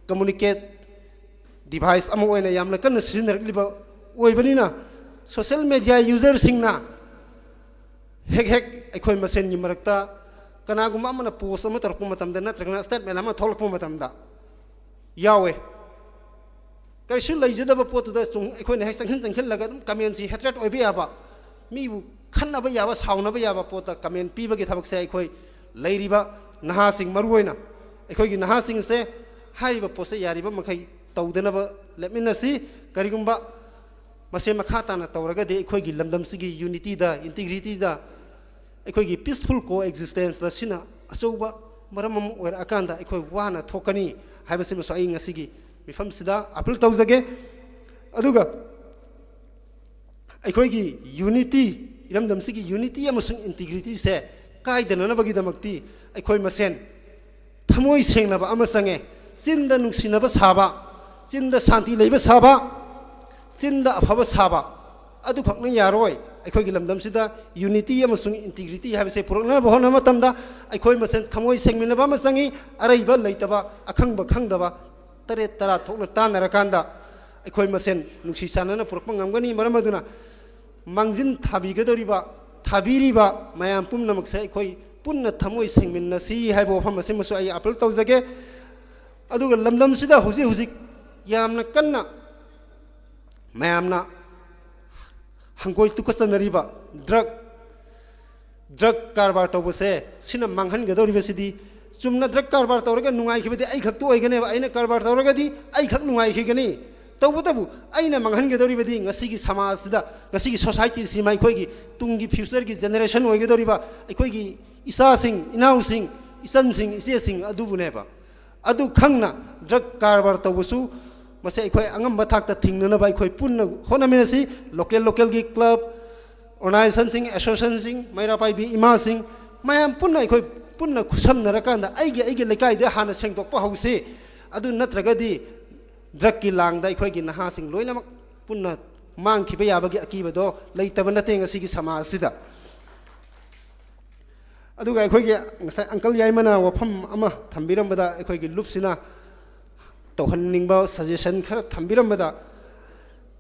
ꯀꯝꯃꯨꯅꯤꯀꯦꯠ ꯗꯤꯚꯥꯏꯁ ꯑꯃ ꯑꯣꯏꯅ ꯌꯥꯝꯅ ꯀꯟꯅ ꯁꯤꯖꯤꯟꯅꯔꯛꯂꯤꯕ ꯑꯣꯏꯕꯅꯤꯅ, ꯁꯣꯁꯦꯜ ꯃꯦꯗꯤꯌꯥ ꯌꯨꯖꯔꯁꯤꯡꯅ ꯍꯦꯛ ꯍꯦꯛ ꯑꯩꯈꯣꯏ ꯃꯁꯦꯟꯒꯤ ꯃꯔꯛꯇ ꯀꯅꯥꯒꯨꯝꯕ ꯑꯃꯅ ꯄꯣꯁ ꯑꯃ ꯇꯧꯔꯛꯄ ꯃꯇꯝꯗ, ꯅꯠꯇ꯭ꯔꯒꯅ ꯁ꯭ꯇꯦꯠꯃꯦꯟ ꯑꯃ ꯊꯣꯛꯂꯛꯄ ꯃꯇꯝꯗ ꯌꯥꯎꯋꯦ꯫ ꯀꯔꯤꯁꯨ ꯂꯩꯖꯗꯕ ꯄꯣꯠꯇꯨꯗ ꯁꯨꯝ ꯑꯩꯈꯣꯏꯅ ꯍꯦꯛ ꯆꯪꯁꯤꯟ ꯆꯪꯁꯤꯜꯂꯒ ꯑꯗꯨꯝ ꯀꯃꯦꯟꯁꯤ ꯍꯦꯇ꯭ꯔꯦꯠ ꯑꯣꯏꯕ ꯌꯥꯕ, ꯃꯤꯕꯨ ꯈꯠꯅꯕ ꯌꯥꯕ, ꯁꯥꯎꯅꯕ ꯌꯥꯕ ꯄꯣꯠꯇ ꯀꯃꯦꯟ ꯄꯤꯕꯒꯤ ꯊꯕꯛꯁꯦ ꯑꯩꯈꯣꯏ ꯂꯩꯔꯤꯕ ꯅꯍꯥꯁꯤꯡ, ꯃꯔꯨꯑꯣꯏꯅ ꯑꯩꯈꯣꯏꯒꯤ ꯅꯍꯥꯁꯤꯡꯁꯦ ꯍꯥꯏꯔꯤꯕ ꯄꯣꯠꯁꯦ ꯌꯥꯔꯤꯕ ꯃꯈꯩ ꯇꯧꯗꯅꯕ ꯂꯦꯞꯃꯤꯟꯅꯁꯤ꯫ ꯀꯔꯤꯒꯨꯝꯕ ꯃꯁꯤ ꯃꯈꯥ ꯇꯥꯅ ꯇꯧꯔꯒꯗꯤ ꯑꯩꯈꯣꯏꯒꯤ ꯂꯝꯗꯝꯁꯤꯒꯤ ꯌꯨꯅꯤꯇꯤꯗ, ꯏꯟꯇꯤꯒ꯭ꯔꯤꯇꯤꯗ ꯑꯩꯈꯣꯏꯒꯤ ꯄꯤꯁꯐꯨꯜ ꯀꯣ ꯑꯦꯛꯖꯤꯁꯇꯦꯟꯁꯇ ꯁꯤꯅ ꯑꯆꯧꯕ ꯃꯔꯝ ꯑꯃ ꯑꯣꯏꯔꯛꯑꯀꯥꯟꯗ ꯑꯩꯈꯣꯏ ꯋꯥꯅ ꯊꯣꯛꯀꯅꯤ ꯍꯥꯏꯕꯁꯤꯃꯁꯨ ꯑꯩ ꯉꯁꯤꯒꯤ ꯃꯤꯐꯝꯁꯤꯗ ꯑꯄꯤꯜ ꯇꯧꯖꯒꯦ꯫ ꯑꯗꯨꯒ ꯑꯩꯈꯣꯏꯒꯤ ꯌꯨꯅꯤꯇꯤ, ꯏꯔꯝꯗꯝꯁꯤꯒꯤ ꯌꯨꯅꯤꯇꯤ ꯑꯃꯁꯨꯡ ꯏꯟꯇꯤꯒ꯭ꯔꯤꯇꯤꯁꯦ ꯀꯥꯏꯗꯅꯅꯕꯒꯤꯗꯃꯛꯇꯤ ꯑꯩꯈꯣꯏ ꯃꯁꯦꯟ ꯊꯃꯣꯏ ꯁꯦꯡꯅꯕ ꯑꯃ ꯆꯪꯉꯦ꯫ ꯆꯤꯟꯗ ꯅꯨꯡꯁꯤꯅꯕ ꯁꯥꯕ, ꯆꯤꯟꯗ ꯁꯥꯟꯇꯤ ꯂꯩꯕ ꯁꯥꯕ, ꯆꯤꯟꯗ ꯑꯐꯕ ꯁꯥꯕ, ꯑꯗꯨꯈꯛꯅ ꯌꯥꯔꯣꯏ꯫ ꯑꯩꯈꯣꯏꯒꯤ ꯂꯝꯗꯝꯁꯤꯗ ꯌꯨꯅꯤꯇꯤ ꯑꯃꯁꯨꯡ ꯏꯟꯇꯤꯒ꯭ꯔꯤꯇꯤ ꯍꯥꯏꯕꯁꯦ ꯄꯨꯔꯛꯅꯕ ꯍꯣꯠꯅꯕ ꯃꯇꯝꯗ ꯑꯩꯈꯣꯏ ꯃꯁꯦꯟ ꯊꯃꯣꯏ ꯁꯦꯡꯃꯤꯟꯅꯕ ꯑꯃ ꯆꯪꯉꯤ꯫ ꯑꯔꯩꯕ ꯂꯩꯇꯕ, ꯑꯈꯪꯕ ꯈꯪꯗꯕ ꯇꯔꯦꯠ ꯇꯔꯥ ꯊꯣꯛꯅ ꯇꯥꯟꯅꯔꯀꯥꯟꯗ ꯑꯩꯈꯣꯏ ꯃꯁꯦꯟ ꯅꯨꯡꯁꯤ ꯆꯥꯟꯅꯅ ꯄꯨꯔꯛꯄ ꯉꯝꯒꯅꯤ꯫ ꯃꯔꯝ ꯑꯗꯨꯅ ꯃꯥꯡꯖꯤꯟ ꯊꯥꯕꯤꯒꯗꯧꯔꯤꯕ, ꯊꯥꯕꯤꯔꯤꯕ ꯃꯌꯥꯝ ꯄꯨꯝꯅꯃꯛꯁꯦ ꯑꯩꯈꯣꯏ ꯄꯨꯟꯅ ꯊꯃꯣꯏ ꯁꯦꯡꯃꯤꯟꯅꯁꯤ ꯍꯥꯏꯕ ꯋꯥꯐꯝ ꯑꯁꯤꯃꯁꯨ ꯑꯩ ꯑꯄꯤꯜ ꯇꯧꯖꯒꯦ꯫ ꯑꯗꯨꯒ ꯂꯝꯗꯝꯁꯤꯗ ꯍꯧꯖꯤꯛ ꯍꯧꯖꯤꯛ ꯌꯥꯝꯅ ꯀꯟꯅ ꯃꯌꯥꯝꯅ ꯍꯪꯒꯣꯏ ꯇꯨꯀꯠꯆꯅꯔꯤꯕ ꯗ꯭ꯔꯒ, ꯗ꯭ꯔꯒ ꯀꯔꯕꯥꯔ ꯇꯧꯕꯁꯦ, ꯁꯤꯅ ꯃꯥꯡꯍꯟꯒꯗꯧꯔꯤꯕꯁꯤꯗꯤ, ꯆꯨꯝꯅ ꯗ꯭ꯔꯒ ꯀꯔꯕꯥꯔ ꯇꯧꯔꯒ ꯅꯨꯡꯉꯥꯏꯈꯤꯕꯗꯤ ꯑꯩ ꯈꯛꯇ ꯑꯣꯏꯒꯅꯦꯕ꯫ ꯑꯩꯅ ꯀꯔꯕꯥꯔ ꯇꯧꯔꯒꯗꯤ ꯑꯩ ꯈꯛ ꯅꯨꯡꯉꯥꯏꯈꯤꯒꯅꯤ꯫ ꯇꯧꯕꯇꯕꯨ ꯑꯩꯅ ꯃꯥꯡꯍꯟꯒꯗꯧꯔꯤꯕꯗꯤ ꯉꯁꯤꯒꯤ ꯁꯃꯥꯖꯁꯤꯗ, ꯉꯁꯤꯒꯤ ꯁꯣꯁꯥꯏꯇꯤꯁꯤꯃ, ꯑꯩꯈꯣꯏꯒꯤ ꯇꯨꯡꯒꯤ ꯐ꯭ꯌꯨꯆꯔꯒꯤ ꯖꯦꯅꯦꯔꯦꯁꯟ ꯑꯣꯏꯒꯗꯧꯔꯤꯕ ꯑꯩꯈꯣꯏꯒꯤ ꯏꯆꯥꯁꯤꯡ, ꯏꯅꯥꯎꯁꯤꯡ, ꯏꯆꯟꯁꯤꯡ, ꯏꯆꯦꯁꯤꯡ ꯑꯗꯨꯕꯨꯅꯦꯕ꯫ ꯑꯗꯨ ꯈꯪꯅ ꯗ꯭ꯔꯒ ꯀꯔꯕꯥꯔ ꯇꯧꯕꯁꯨ ꯃꯁꯤ ꯑꯩꯈꯣꯏ ꯑꯉꯝꯕ ꯊꯥꯛꯇ ꯊꯤꯡꯅꯅꯕ ꯑꯩꯈꯣꯏ ꯄꯨꯟꯅ ꯍꯣꯠꯅꯃꯤꯟꯅꯁꯤ꯫ ꯂꯣꯀꯦꯜ ꯂꯣꯀꯦꯜꯒꯤ ꯀ꯭ꯂꯕ, ꯑꯣꯔꯒꯅꯥꯏꯖꯦꯁꯟꯁꯤꯡ, ꯑꯦꯁꯣꯁꯤꯌꯦꯁꯟꯁꯤꯡ, ꯃꯩꯔꯥ ꯄꯥꯏꯕꯤ ꯏꯃꯥꯁꯤꯡ, ꯃꯌꯥꯝ ꯄꯨꯟꯅ ꯑꯩꯈꯣꯏ ꯄꯨꯟꯅ ꯈꯨꯠꯁꯝꯅꯔꯀꯥꯟꯗ ꯑꯩꯒꯤ ꯑꯩꯒꯤ ꯂꯩꯀꯥꯏꯗ ꯍꯥꯟꯅ ꯁꯦꯡꯗꯣꯛꯄ ꯍꯧꯁꯤ꯫ ꯑꯗꯨ ꯅꯠꯇ꯭ꯔꯒꯗꯤ ꯗ꯭ꯔꯒꯀꯤ ꯂꯥꯡꯗ ꯑꯩꯈꯣꯏꯒꯤ ꯅꯍꯥꯁꯤꯡ ꯂꯣꯏꯅꯃꯛ ꯄꯨꯟꯅ ꯃꯥꯡꯈꯤꯕ ꯌꯥꯕꯒꯤ ꯑꯀꯤꯕꯗꯣ ꯂꯩꯇꯕ ꯅꯠꯇꯦ ꯉꯁꯤꯒꯤ ꯁꯃꯥꯖ ꯑꯁꯤꯗ꯫ ꯑꯗꯨꯒ ꯑꯩꯈꯣꯏꯒꯤ ꯉꯁꯥꯏ ꯑꯪꯀꯜ ꯌꯥꯏꯃꯅ ꯋꯥꯐꯝ ꯑꯃ ꯊꯝꯕꯤꯔꯝꯕꯗ, ꯑꯩꯈꯣꯏꯒꯤ ꯂꯨꯞꯁꯤꯅ ꯇꯧꯍꯟꯅꯤꯡꯕ ꯁꯖꯦꯁꯟ ꯈꯔ ꯊꯝꯕꯤꯔꯝꯕꯗ,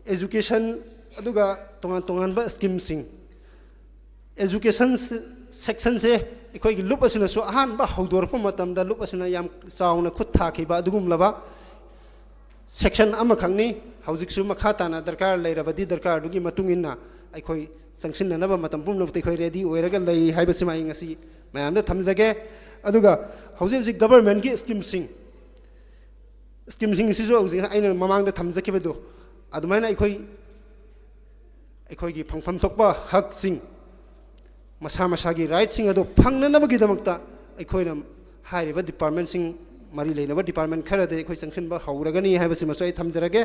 ꯑꯦꯖꯨꯀꯦꯁꯟ ꯑꯗꯨꯒ ꯇꯣꯉꯥꯟ ꯇꯣꯉꯥꯟꯕ ꯁ꯭ꯀꯤꯝꯁꯤꯡ, ꯑꯦꯖꯨꯀꯦꯁꯟ ꯁꯦꯛꯁꯟꯁꯦ ꯑꯩꯈꯣꯏꯒꯤ ꯂꯨꯞ ꯑꯁꯤꯅꯁꯨ ꯑꯍꯥꯟꯕ ꯍꯧꯗꯣꯔꯛꯄ ꯃꯇꯝꯗ ꯂꯨꯞ ꯑꯁꯤꯅ ꯌꯥꯝ ꯆꯥꯎꯅ ꯈꯨꯠ ꯊꯥꯈꯤꯕ ꯑꯗꯨꯒꯨꯝꯂꯕ ꯁꯦꯛꯁꯟ ꯑꯃꯈꯛꯅꯤ꯫ ꯍꯧꯖꯤꯛꯁꯨ ꯃꯈꯥ ꯇꯥꯅ ꯗꯔꯀꯥꯔ ꯂꯩꯔꯕꯗꯤ ꯗꯔꯀꯥꯔꯗꯨꯒꯤ ꯃꯇꯨꯡ ꯏꯟꯅ ꯑꯩꯈꯣꯏ ꯆꯪꯁꯤꯟꯅꯅꯕ ꯃꯇꯝ ꯄꯨꯝꯅꯃꯛꯇ ꯑꯩꯈꯣꯏ ꯔꯦꯗꯤ ꯑꯣꯏꯔꯒ ꯂꯩ ꯍꯥꯏꯕꯁꯤꯃ ꯑꯩ ꯉꯁꯤ ꯃꯌꯥꯝꯗ ꯊꯝꯖꯒꯦ꯫ ꯑꯗꯨꯒ ꯍꯧꯖꯤꯛ ꯍꯧꯖꯤꯛ ꯒꯕꯔꯃꯦꯟꯒꯤ ꯁ꯭ꯀꯤꯝꯁꯤꯡ, ꯁ꯭ꯀꯤꯝꯁꯤꯡ ꯑꯁꯤꯁꯨ ꯍꯧꯖꯤꯛ ꯑꯩꯅ ꯃꯃꯥꯡꯗ ꯊꯝꯖꯈꯤꯕꯗꯣ ꯑꯗꯨꯃꯥꯏꯅ ꯑꯩꯈꯣꯏ, ꯑꯩꯈꯣꯏꯒꯤ ꯐꯪꯐꯝ ꯊꯣꯛꯄ ꯍꯛꯁꯤꯡ, ꯃꯁꯥ ꯃꯁꯥꯒꯤ ꯔꯥꯏꯠꯁꯤꯡ ꯑꯗꯨ ꯐꯪꯅꯅꯕꯒꯤꯗꯃꯛꯇ ꯑꯩꯈꯣꯏꯅ ꯍꯥꯏꯔꯤꯕ ꯗꯤꯄꯥꯔꯠꯃꯦꯟꯁꯤꯡ, ꯃꯔꯤ ꯂꯩꯅꯕ ꯗꯤꯄꯥꯔꯠꯃꯦꯟ ꯈꯔꯗꯤ ꯑꯩꯈꯣꯏ ꯆꯪꯁꯤꯟꯕ ꯍꯧꯔꯒꯅꯤ ꯍꯥꯏꯕꯁꯤꯃꯁꯨ ꯑꯩ ꯊꯝꯖꯔꯒꯦ꯫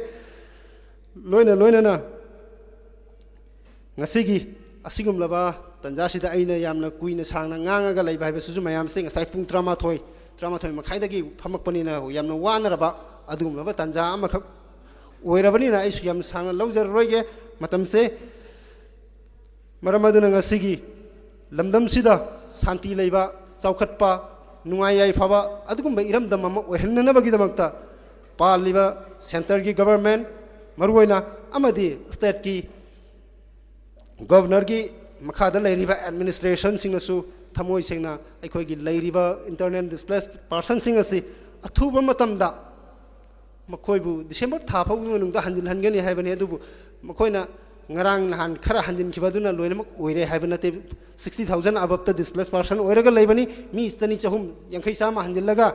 ꯂꯣꯏꯅ ꯂꯣꯏꯅꯅ ꯉꯁꯤꯒꯤ ꯑꯁꯤꯒꯨꯝꯂꯕ ꯇꯥꯟꯖꯥꯁꯤꯗ ꯑꯩꯅ ꯌꯥꯝꯅ ꯀꯨꯏꯅ ꯁꯥꯡꯅ ꯉꯥꯡꯉꯒ ꯂꯩꯕ ꯍꯥꯏꯕꯁꯤꯁꯨ ꯃꯌꯥꯝꯁꯦ ꯉꯁꯥꯏ ꯄꯨꯡ ꯇꯔꯥꯃꯥꯊꯣꯏ, ꯇꯔꯥꯃꯥꯊꯣꯏ ꯃꯈꯥꯏꯗꯒꯤ ꯐꯝꯃꯛꯄꯅꯤꯅ ꯌꯥꯝꯅ ꯋꯥꯅꯔꯕ ꯑꯗꯨꯒꯨꯝꯂꯕ ꯇꯥꯟꯖꯥ ꯑꯃꯈꯛ ꯑꯣꯏꯔꯕꯅꯤꯅ ꯑꯩꯁꯨ ꯌꯥꯝ ꯁꯥꯡꯅ ꯂꯧꯖꯔꯔꯣꯏꯒꯦ ꯃꯇꯝꯁꯦ꯫ ꯃꯔꯝ ꯑꯗꯨꯅ ꯉꯁꯤꯒꯤ ꯂꯝꯗꯝꯁꯤꯗ ꯁꯥꯟꯇꯤ ꯂꯩꯕ, ꯆꯥꯎꯈꯠꯄ, ꯅꯨꯡꯉꯥꯏ ꯌꯥꯏꯐꯕ ꯑꯗꯨꯒꯨꯝꯕ ꯏꯔꯝꯗꯝ ꯑꯃ ꯑꯣꯏꯍꯟꯅꯅꯕꯒꯤꯗꯃꯛꯇ ꯄꯥꯜꯂꯤꯕ ꯁꯦꯟꯇꯔꯒꯤ ꯒꯕꯔꯃꯦꯟ ꯃꯔꯨꯑꯣꯏꯅ ꯑꯃꯗꯤ ꯁ꯭ꯇꯦꯠꯀꯤ ꯒꯕꯔꯅꯔꯒꯤ ꯃꯈꯥꯗ ꯂꯩꯔꯤꯕ ꯑꯦꯗꯃꯤꯅꯤꯁꯇ꯭ꯔꯦꯁꯟꯁꯤꯡꯅꯁꯨ ꯊꯃꯣꯏ ꯁꯦꯡꯅ ꯑꯩꯈꯣꯏꯒꯤ ꯂꯩꯔꯤꯕ ꯏꯟꯇꯔꯅꯦꯜ ꯗꯤꯁꯄ꯭ꯂꯦꯁ ꯄꯥꯔꯁꯟꯁꯤꯡ ꯑꯁꯤ ꯑꯊꯨꯕ ꯃꯇꯝꯗ ꯃꯈꯣꯏꯕꯨ ꯗꯤꯁꯦꯝꯕꯔ ꯊꯥ ꯐꯥꯎꯒꯤ ꯃꯅꯨꯡꯗ ꯍꯟꯖꯤꯜꯍꯟꯒꯅꯤ ꯍꯥꯏꯕꯅꯤ꯫ ꯑꯗꯨꯕꯨ ꯃꯈꯣꯏꯅ ꯉꯔꯥꯡ ꯅꯍꯥꯟ ꯈꯔ ꯍꯟꯖꯤꯟꯈꯤꯕ ꯑꯗꯨꯅ ꯂꯣꯏꯅꯃꯛ ꯑꯣꯏꯔꯦ ꯍꯥꯏꯕ ꯅꯠꯇꯦ꯫ ꯁꯤꯛꯁꯇꯤ ꯊꯥꯎꯖꯟ ꯑꯕꯞꯇ ꯗꯤꯁꯄ꯭ꯂꯦꯁ ꯄꯥꯔꯁꯟ ꯑꯣꯏꯔꯒ ꯂꯩꯕꯅꯤ꯫ ꯃꯤ ꯆꯅꯤ, ꯆꯍꯨꯝ, ꯌꯥꯡꯈꯩ, ꯆꯥꯝꯃ ꯍꯟꯖꯤꯜꯂꯒ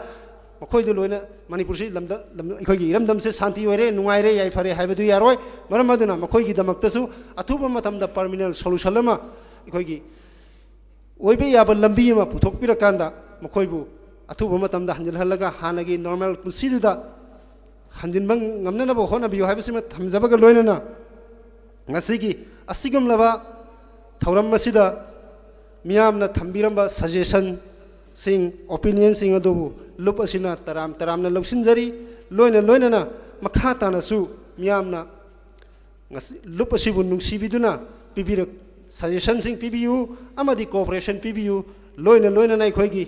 ꯃꯈꯣꯏꯗꯨ ꯂꯣꯏꯅ ꯃꯅꯤꯄꯨꯔꯁꯤ ꯂꯝꯗ-, ꯂꯝ-, ꯑꯩꯈꯣꯏꯒꯤ ꯏꯔꯝꯗꯝꯁꯦ ꯁꯥꯟꯇꯤ ꯑꯣꯏꯔꯦ, ꯅꯨꯡꯉꯥꯏꯔꯦ, ꯌꯥꯏꯐꯔꯦ ꯍꯥꯏꯕꯗꯨ ꯌꯥꯔꯣꯏ꯫ ꯃꯔꯝ ꯑꯗꯨꯅ ꯃꯈꯣꯏꯒꯤꯗꯃꯛꯇꯁꯨ ꯑꯊꯨꯕ ꯃꯇꯝꯗ permanent solution ꯑꯃ ꯑꯩꯈꯣꯏꯒꯤ ꯑꯣꯏꯕ ꯌꯥꯕ ꯂꯝꯕꯤ ꯑꯃ ꯄꯨꯊꯣꯛꯄꯤꯔꯀꯥꯟꯗ ꯃꯈꯣꯏꯕꯨ ꯑꯊꯨꯕ ꯃꯇꯝꯗ ꯍꯟꯖꯤꯜꯍꯜꯂꯒ ꯍꯥꯟꯅꯒꯤ normal ꯄꯨꯟꯁꯤꯗꯨꯗ ꯍꯟꯖꯤꯟꯕ ꯉꯝꯅꯅꯕ ꯍꯣꯠꯅꯕꯤꯌꯨ ꯍꯥꯏꯕꯁꯤꯃ ꯊꯝꯖꯕꯒ ꯂꯣꯏꯅꯅ, ꯉꯁꯤꯒꯤ ꯑꯁꯤꯒꯨꯝꯂꯕ ꯊꯧꯔꯝ ꯑꯁꯤꯗ ꯃꯤꯌꯥꯝꯅ ꯊꯝꯕꯤꯔꯝꯕ suggestionꯁꯤꯡ, opinionꯁꯤꯡ ꯑꯗꯨꯕꯨ ꯂꯨꯞ ꯑꯁꯤꯅ ꯇꯔꯥꯝ ꯇꯔꯥꯝꯅ ꯂꯧꯁꯤꯟꯖꯔꯤ꯫ ꯂꯣꯏꯅ ꯂꯣꯏꯅꯅ ꯃꯈꯥ ꯇꯥꯅꯁꯨ ꯃꯤꯌꯥꯝꯅ ꯉꯁꯤ ꯂꯨꯞ ꯑꯁꯤꯕꯨ ꯅꯨꯡꯁꯤꯕꯤꯗꯨꯅ ꯄꯤꯕꯤꯔꯛ-, suggestionꯁꯤꯡ ꯄꯤꯕꯤꯌꯨ ꯑꯃꯗꯤ cooperation ꯄꯤꯕꯤꯌꯨ꯫ ꯂꯣꯏꯅ ꯂꯣꯏꯅꯅ ꯑꯩꯈꯣꯏꯒꯤ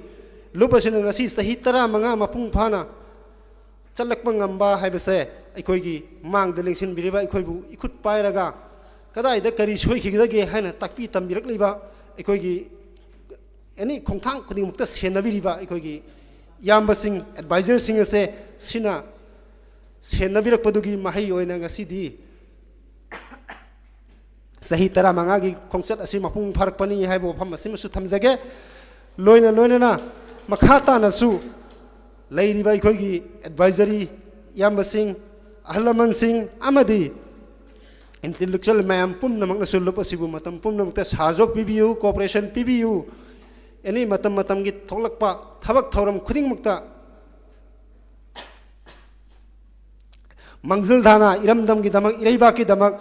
ꯂꯨꯞ ꯑꯁꯤꯅ ꯉꯁꯤ ꯆꯍꯤ ꯇꯔꯥꯃꯉꯥ ꯃꯄꯨꯡ ꯐꯥꯅ ꯆꯠꯂꯛꯄ ꯉꯝꯕ ꯍꯥꯏꯕꯁꯦ ꯑꯩꯈꯣꯏꯒꯤ ꯃꯥꯡꯗ ꯂꯦꯡꯁꯤꯟꯕꯤꯔꯤꯕ ꯑꯩꯈꯣꯏꯕꯨ ꯏꯈꯨꯠ ꯄꯥꯏꯔꯒ ꯀꯗꯥꯏꯗ ꯀꯔꯤ ꯁꯣꯏꯈꯤꯒꯗꯒꯦ ꯍꯥꯏꯅ ꯇꯥꯛꯄꯤ ꯇꯝꯕꯤꯔꯛꯂꯤꯕ ꯑꯩꯈꯣꯏꯒꯤ any ꯈꯣꯡꯊꯥꯡ ꯈꯨꯗꯤꯡꯃꯛꯇ ꯁꯦꯟꯅꯕꯤꯔꯤꯕ ꯑꯩꯈꯣꯏꯒꯤ ꯏꯌꯥꯝꯕꯁꯤꯡ, advisorꯁꯤꯡ ꯑꯁꯦ ꯁꯤꯅ ꯁꯦꯟꯅꯕꯤꯔꯛꯄꯗꯨꯒꯤ ꯃꯍꯩ ꯑꯣꯏꯅ ꯉꯁꯤꯗꯤ ꯆꯍꯤ ꯇꯔꯥꯃꯉꯥꯒꯤ ꯈꯣꯡꯆꯠ ꯑꯁꯤ ꯃꯄꯨꯡ ꯐꯥꯔꯛꯄꯅꯤ ꯍꯥꯏꯕ ꯋꯥꯐꯝ ꯑꯁꯤꯃꯁꯨ ꯊꯝꯖꯒꯦ꯫ ꯂꯣꯏꯅ ꯂꯣꯏꯅꯅ ꯃꯈꯥ ꯇꯥꯅꯁꯨ ꯂꯩꯔꯤꯕ ꯑꯩꯈꯣꯏꯒꯤ advisory ꯏꯌꯥꯝꯕꯁꯤꯡ, ꯑꯍꯜ ꯂꯃꯟꯁꯤꯡ ꯑꯃꯗꯤ intellectual ꯃꯌꯥꯝ ꯄꯨꯝꯅꯃꯛꯅꯁꯨ ꯂꯨꯞ ꯑꯁꯤꯕꯨ ꯃꯇꯝ ꯄꯨꯝꯅꯃꯛꯇ ꯁꯍꯌꯣꯒ ꯄꯤꯕꯤꯌꯨ, cooperation ꯄꯤꯕꯤꯌꯨ꯫ Any ꯃꯇꯝ ꯃꯇꯝꯒꯤ ꯊꯣꯛꯂꯛꯄ ꯊꯕꯛ ꯊꯧꯔꯝ ꯈꯨꯗꯤꯡꯃꯛꯇ ꯃꯥꯡꯖꯤꯜ ꯊꯥꯅ ꯏꯔꯝꯗꯝꯒꯤꯗꯃꯛ, ꯏꯔꯩꯕꯥꯛꯀꯤꯗꯃꯛ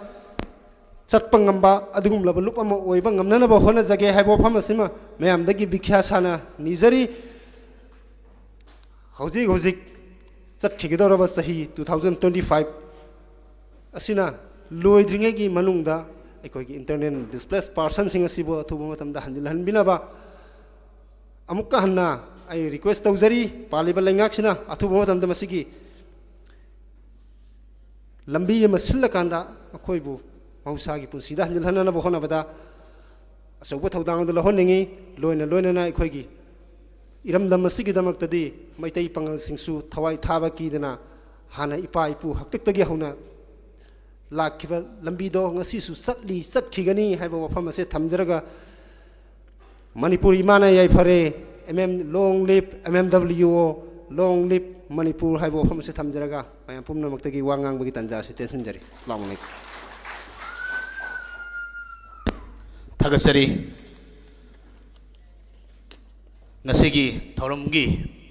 ꯆꯠꯄ ꯉꯝꯕ ꯑꯗꯨꯒꯨꯝꯂꯕ ꯂꯨꯞ ꯑꯃ ꯑꯣꯏꯕ ꯉꯝꯅꯅꯕ ꯍꯣꯠꯅꯖꯒꯦ ꯍꯥꯏꯕ ꯋꯥꯐꯝ ꯑꯁꯤꯃ ꯃꯌꯥꯝꯗꯒꯤ ꯕꯤꯈ꯭ꯌꯥ ꯁꯥꯅ ꯅꯤꯖꯔꯤ꯫ ꯍꯧꯖꯤꯛ ꯍꯧꯖꯤꯛ ꯆꯠꯈꯤꯒꯗꯧꯔꯕ ꯆꯍꯤ two thousand twenty five ꯑꯁꯤꯅ ꯂꯣꯏꯗ꯭ꯔꯤꯉꯩꯒꯤ ꯃꯅꯨꯡꯗ ꯑꯩꯈꯣꯏꯒꯤ internally displaced personꯁꯤꯡ ꯑꯁꯤꯕꯨ ꯑꯊꯨꯕ ꯃꯇꯝꯗ ꯍꯟꯖꯤꯜꯍꯟꯕꯤꯅꯕ ꯑꯃꯨꯛꯀ ꯍꯟꯅ ꯑꯩ request ꯇꯧꯖꯔꯤ꯫ ꯄꯥꯜꯂꯤꯕ ꯂꯩꯉꯥꯛꯁꯤꯅ ꯑꯊꯨꯕ ꯃꯇꯝꯗ ꯃꯁꯤꯒꯤ ꯂꯝꯕꯤ ꯑꯃ ꯁꯤꯜꯂꯀꯥꯟꯗ ꯃꯈꯣꯏꯕꯨ ꯃꯍꯧꯁꯥꯒꯤ ꯄꯨꯟꯁꯤꯗ ꯍꯟꯖꯤꯜꯍꯟꯅꯅꯕ ꯍꯣꯠꯅꯕꯗ ꯑꯆꯧꯕ ꯊꯧꯗꯥꯡ ꯑꯗꯨ ꯂꯧꯍꯟꯅꯤꯡꯏ꯫ ꯂꯣꯏꯅ ꯂꯣꯏꯅꯅ ꯑꯩꯈꯣꯏꯒꯤ ꯏꯔꯝꯗꯝ ꯑꯁꯤꯒꯤꯗꯃꯛꯇꯗꯤ ꯃꯩꯇꯩ ꯄꯥꯉꯜꯁꯤꯡꯁꯨ ꯊꯋꯥꯏ ꯊꯥꯕ ꯀꯤꯗꯅ ꯍꯥꯟꯅ ꯏꯄꯥ ꯏꯄꯨ ꯍꯥꯛꯇꯛꯇꯒꯤ ꯍꯧꯅ ꯂꯥꯛꯈꯤꯕ ꯂꯝꯕꯤꯗꯣ ꯉꯁꯤꯁꯨ ꯆꯠꯂꯤ, ꯆꯠꯈꯤꯒꯅꯤ ꯍꯥꯏꯕ ꯋꯥꯐꯝ ꯑꯁꯦ ꯊꯝꯖꯔꯒ, ꯃꯅꯤꯄꯨꯔ ꯏꯃꯥꯅ ꯌꯥꯏꯐꯔꯦ, M M, long live M M W O, Long live Manipur ꯍꯥꯏꯕ ꯋꯥꯐꯝ ꯑꯁꯤ ꯊꯝꯖꯔꯒ ꯃꯌꯥꯝ ꯄꯨꯝꯅꯃꯛꯇꯒꯤ ꯋꯥ ꯉꯥꯡꯕꯒꯤ ꯇꯥꯟꯖꯥ ꯑꯁꯤ ꯇꯦꯟꯁꯤꯟꯖꯔꯤ꯫ ꯑꯁꯂꯥꯃꯨ ꯑꯂꯥꯏꯀꯨꯝ꯫ ꯊꯥꯒꯠꯆꯔꯤ꯫ ꯉꯁꯤꯒꯤ ꯊꯧꯔꯝꯒꯤ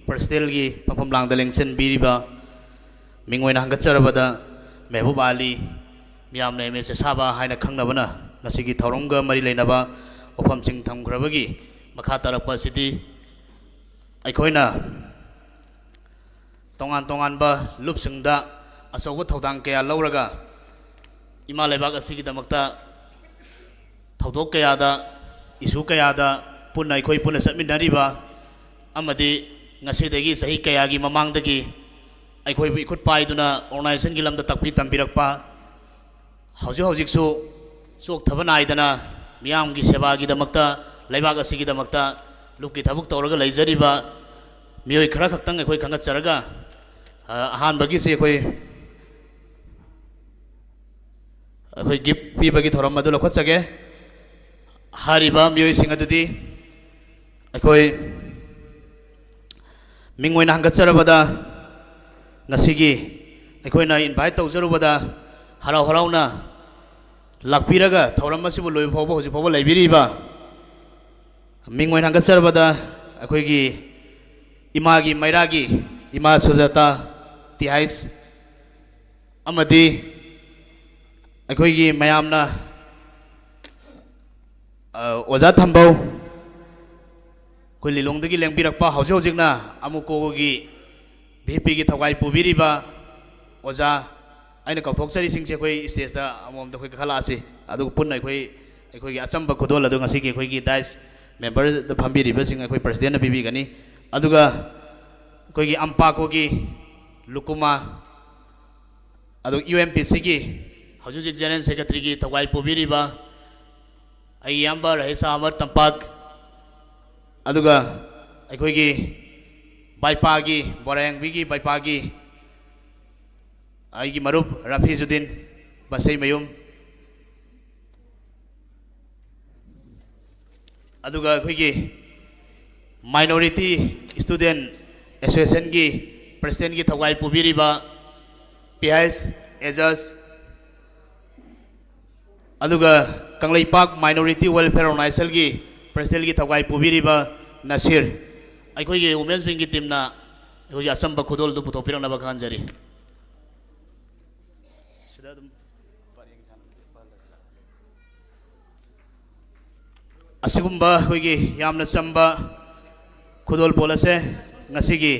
ꯄ꯭ꯔꯁꯤꯗꯦꯟꯒꯤ ꯐꯝꯐꯝ ꯂꯥꯡꯗ ꯂꯦꯡꯁꯤꯟꯕꯤꯔꯤꯕ ꯃꯤꯡ ꯑꯣꯏꯅ ꯍꯪꯒꯠꯆꯔꯕꯗ ꯃꯦꯍꯕꯨꯕ ꯑꯂꯤ, ꯃꯤꯌꯥꯝꯅ ꯑꯦꯝ ꯑꯦꯁ ꯑꯦꯁꯥꯕ ꯍꯥꯏꯅ ꯈꯪꯅꯕꯅ ꯉꯁꯤꯒꯤ ꯊꯧꯔꯝꯒ ꯃꯔꯤ ꯂꯩꯅꯕ ꯋꯥꯐꯝꯁꯤꯡ ꯊꯝꯈ꯭ꯔꯕꯒꯤ ꯃꯈꯥ ꯇꯥꯔꯛꯄ ꯑꯁꯤꯗꯤ ꯑꯩꯈꯣꯏꯅ ꯇꯣꯉꯥꯟ ꯇꯣꯉꯥꯟꯕ ꯂꯨꯞꯁꯤꯡꯗ ꯑꯆꯧꯕ ꯊꯧꯗꯥꯡ ꯀꯌꯥ ꯂꯧꯔꯒ ꯏꯃꯥ ꯂꯩꯕꯥꯛ ꯑꯁꯤꯒꯤꯗꯃꯛꯇ ꯊꯧꯗꯣꯛ ꯀꯌꯥꯗ, ꯏꯁꯨ ꯀꯌꯥꯗ ꯄꯨꯟꯅ ꯑꯩꯈꯣꯏ ꯄꯨꯟꯅ ꯆꯠꯃꯤꯟꯅꯔꯤꯕ ꯑꯃꯗꯤ ꯉꯁꯤꯗꯒꯤ ꯆꯍꯤ ꯀꯌꯥꯒꯤ ꯃꯃꯥꯡꯗꯒꯤ ꯑꯩꯈꯣꯏꯕꯨ ꯏꯈꯨꯠ ꯄꯥꯏꯗꯨꯅ ꯑꯣꯔꯒꯅꯥꯏꯖꯦꯁꯟꯒꯤ ꯂꯝꯗ ꯇꯥꯛꯄꯤ ꯇꯝꯕꯤꯔꯛꯄ, ꯍꯧꯖꯤꯛ ꯍꯧꯖꯤꯛꯁꯨ ꯆꯣꯛꯊꯕ ꯅꯥꯏꯗꯅ ꯃꯤꯌꯥꯝꯒꯤ ꯁꯦꯕꯥꯒꯤꯗꯃꯛꯇ, ꯂꯩꯕꯥꯛ ꯑꯁꯤꯒꯤꯗꯃꯛꯇ ꯂꯨꯞꯀꯤ ꯊꯕꯛ ꯇꯧꯔꯒ ꯂꯩꯖꯔꯤꯕ ꯃꯤꯑꯣꯏ ꯈꯔ ꯈꯛꯇꯪ ꯑꯩꯈꯣꯏ ꯈꯪꯒꯠꯆꯔꯒ, ꯑ, ꯑꯍꯥꯟꯕꯒꯤꯁꯤ ꯑꯩꯈꯣꯏ ꯑꯩꯈꯣꯏ ꯒꯤꯐ ꯄꯤꯕꯒꯤ ꯊꯧꯔꯝ ꯑꯗꯨ ꯂꯧꯈꯠꯆꯒꯦ꯫ ꯍꯥꯏꯔꯤꯕ ꯃꯤꯑꯣꯏꯁꯤꯡ ꯑꯗꯨꯗꯤ ꯑꯩꯈꯣꯏ ꯃꯤꯡ ꯑꯣꯏꯅ ꯍꯪꯒꯠꯆꯔꯕꯗ, ꯉꯁꯤꯒꯤ ꯑꯩꯈꯣꯏꯅ ꯏꯟꯚꯥꯏꯠ ꯇꯧꯖꯔꯨꯕꯗ ꯍꯔꯥꯎ ꯍꯔꯥꯎꯅ ꯂꯥꯛꯄꯤꯔꯒ ꯊꯧꯔꯝ ꯑꯁꯤꯕꯨ ꯂꯣꯏꯕ ꯐꯥꯎꯕ ꯍꯧꯖꯤꯛ ꯐꯥꯎꯕ ꯂꯩꯕꯤꯔꯤꯕ, ꯃꯤꯡ ꯑꯣꯏꯅ ꯍꯪꯒꯠꯆꯔꯕꯗ ꯑꯩꯈꯣꯏꯒꯤ ꯏꯃꯥꯒꯤ ꯃꯩꯔꯥꯒꯤ ꯏꯃꯥ ꯁꯨꯖꯥꯇꯥ ꯇꯤꯍꯥꯏꯁ ꯑꯃꯗꯤ ꯑꯩꯈꯣꯏꯒꯤ ꯃꯌꯥꯝꯅ, ꯑ, ꯑꯣꯖꯥ ꯊꯝꯕꯧ, ꯑꯩꯈꯣꯏ ꯂꯤꯂꯣꯡꯗꯒꯤ ꯂꯦꯡꯕꯤꯔꯛꯄ, ꯍꯧꯖꯤꯛ ꯍꯧꯖꯤꯛꯅ ꯑꯃꯨꯀꯣꯒꯤ ꯚꯤ ꯄꯤꯒꯤ ꯊꯧꯒꯥꯏ ꯄꯨꯕꯤꯔꯤꯕ ꯑꯣꯖꯥ, ꯑꯩꯅ ꯀꯥꯎꯊꯣꯛꯆꯔꯤꯁꯤꯡꯁꯦ ꯑꯩꯈꯣꯏ ꯁ꯭ꯇꯦꯖꯇ ꯑꯃꯃꯝꯗ ꯑꯩꯈꯣꯏ ꯀꯥꯈꯠꯂꯛꯑꯁꯤ꯫ ꯑꯗꯨꯒ ꯄꯨꯟꯅ ꯑꯩꯈꯣꯏ, ꯑꯩꯈꯣꯏꯒꯤ ꯑꯆꯝꯕ ꯈꯨꯗꯣꯜ ꯑꯗꯨ ꯉꯁꯤꯒꯤ ꯑꯩꯈꯣꯏꯒꯤ ꯗꯥꯏꯁ ꯃꯦꯝꯕꯔꯗ ꯐꯝꯕꯤꯔꯤꯕꯁꯤꯡ ꯑꯩꯈꯣꯏ ꯄ꯭ꯔꯁꯤꯗꯦꯟꯅ ꯄꯤꯕꯤꯒꯅꯤ꯫ ꯑꯗꯨꯒ ꯑꯩꯈꯣꯏꯒꯤ ꯑꯝꯄꯥꯀꯣꯒꯤ ꯂꯨꯀꯨꯃꯥ, ꯑꯗꯨ ꯌꯨ ꯑꯦꯝ ꯄꯤ ꯁꯤꯒꯤ ꯍꯧꯖꯤꯛ ꯍꯧꯖꯤꯛ ꯖꯦꯅꯔꯦꯜ ꯁꯦꯀ꯭ꯔꯦꯇꯔꯤꯒꯤ ꯊꯧꯒꯥꯏ ꯄꯨꯕꯤꯔꯤꯕ ꯑꯩꯒꯤ ꯏꯌꯥꯝꯕ ꯔꯍꯤꯁꯥ ꯑꯍꯃꯗ ꯇꯝꯄꯥꯛ, ꯑꯗꯨꯒ ꯑꯩꯈꯣꯏꯒꯤ ꯕꯥꯏꯄꯥꯒꯤ, ꯕꯣꯔꯥꯌꯥꯡꯕꯤꯒꯤ ꯕꯥꯏꯄꯥꯒꯤ ꯑꯩꯒꯤ ꯃꯔꯨꯞ ꯔꯥꯐꯤꯖꯨꯗꯤꯟ ꯕꯁꯩꯃꯌꯨꯝ, ꯑꯗꯨꯒ ꯑꯩꯈꯣꯏꯒꯤ minority student ꯑꯦꯁꯣꯁꯤꯌꯦꯁꯟꯒꯤ ꯄ꯭ꯔꯁꯤꯗꯦꯟꯒꯤ ꯊꯧꯒꯥꯏ ꯄꯨꯕꯤꯔꯤꯕ ꯄꯤ ꯑꯩꯆ ꯑꯦꯖꯥꯖ, ꯑꯗꯨꯒ ꯀꯪꯂꯩꯄꯥꯛ ꯃꯥꯏꯅꯣꯔꯤꯇꯤ ꯋꯦꯜꯐꯤꯌꯔ ꯑꯣꯔꯒꯅꯥꯏꯖꯦꯁꯟꯒꯤ ꯄ꯭ꯔꯁꯤꯗꯦꯟꯒꯤ ꯊꯧꯒꯥꯏ ꯄꯨꯕꯤꯔꯤꯕ ꯅꯁꯤꯔ, ꯑꯩꯈꯣꯏꯒꯤ ꯋꯨꯃꯦꯟꯁ ꯋꯤꯡꯒꯤ ꯇꯤꯝꯅ ꯑꯩꯈꯣꯏꯒꯤ ꯑꯆꯝꯕ ꯈꯨꯗꯣꯜꯗꯨ ꯄꯨꯊꯣꯛꯄꯤꯔꯛꯅꯕ ꯈꯪꯍꯟꯖꯔꯤ꯫ ꯁꯤꯗ ꯑꯗꯨꯝ ꯄꯔꯦꯡ ꯁꯥꯅ ꯂꯦꯞꯄ ꯍꯜꯂꯁꯤꯔꯥ? ꯑꯁꯤꯒꯨꯝꯕ ꯑꯩꯈꯣꯏꯒꯤ ꯌꯥꯝꯅ ꯆꯝꯕ ꯈꯨꯗꯣꯜꯄꯣꯠ ꯑꯁꯦ ꯉꯁꯤꯒꯤ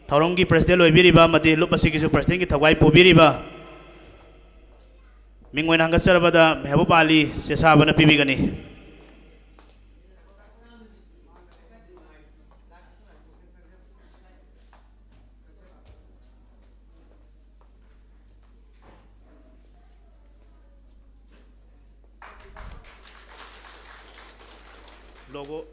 ꯊꯧꯔꯝꯒꯤ ꯄ꯭ꯔꯁꯤꯗꯦꯟ ꯑꯣꯏꯕꯤꯔꯤꯕ ꯑꯃꯗꯤ ꯂꯨꯞ ꯑꯁꯤꯒꯤꯁꯨ ꯄ꯭ꯔꯁꯤꯗꯦꯟꯒꯤ ꯊꯧꯒꯥꯏ ꯄꯨꯕꯤꯔꯤꯕ ꯃꯤꯡ ꯑꯣꯏꯅ ꯍꯪꯒꯠꯆꯔꯕꯗ ꯃꯦꯍꯕꯨꯕ ꯑꯂꯤ ꯆꯦꯁꯥꯕꯅ ꯄꯤꯕꯤꯒꯅꯤ꯫ ꯂꯣꯒꯣ꯫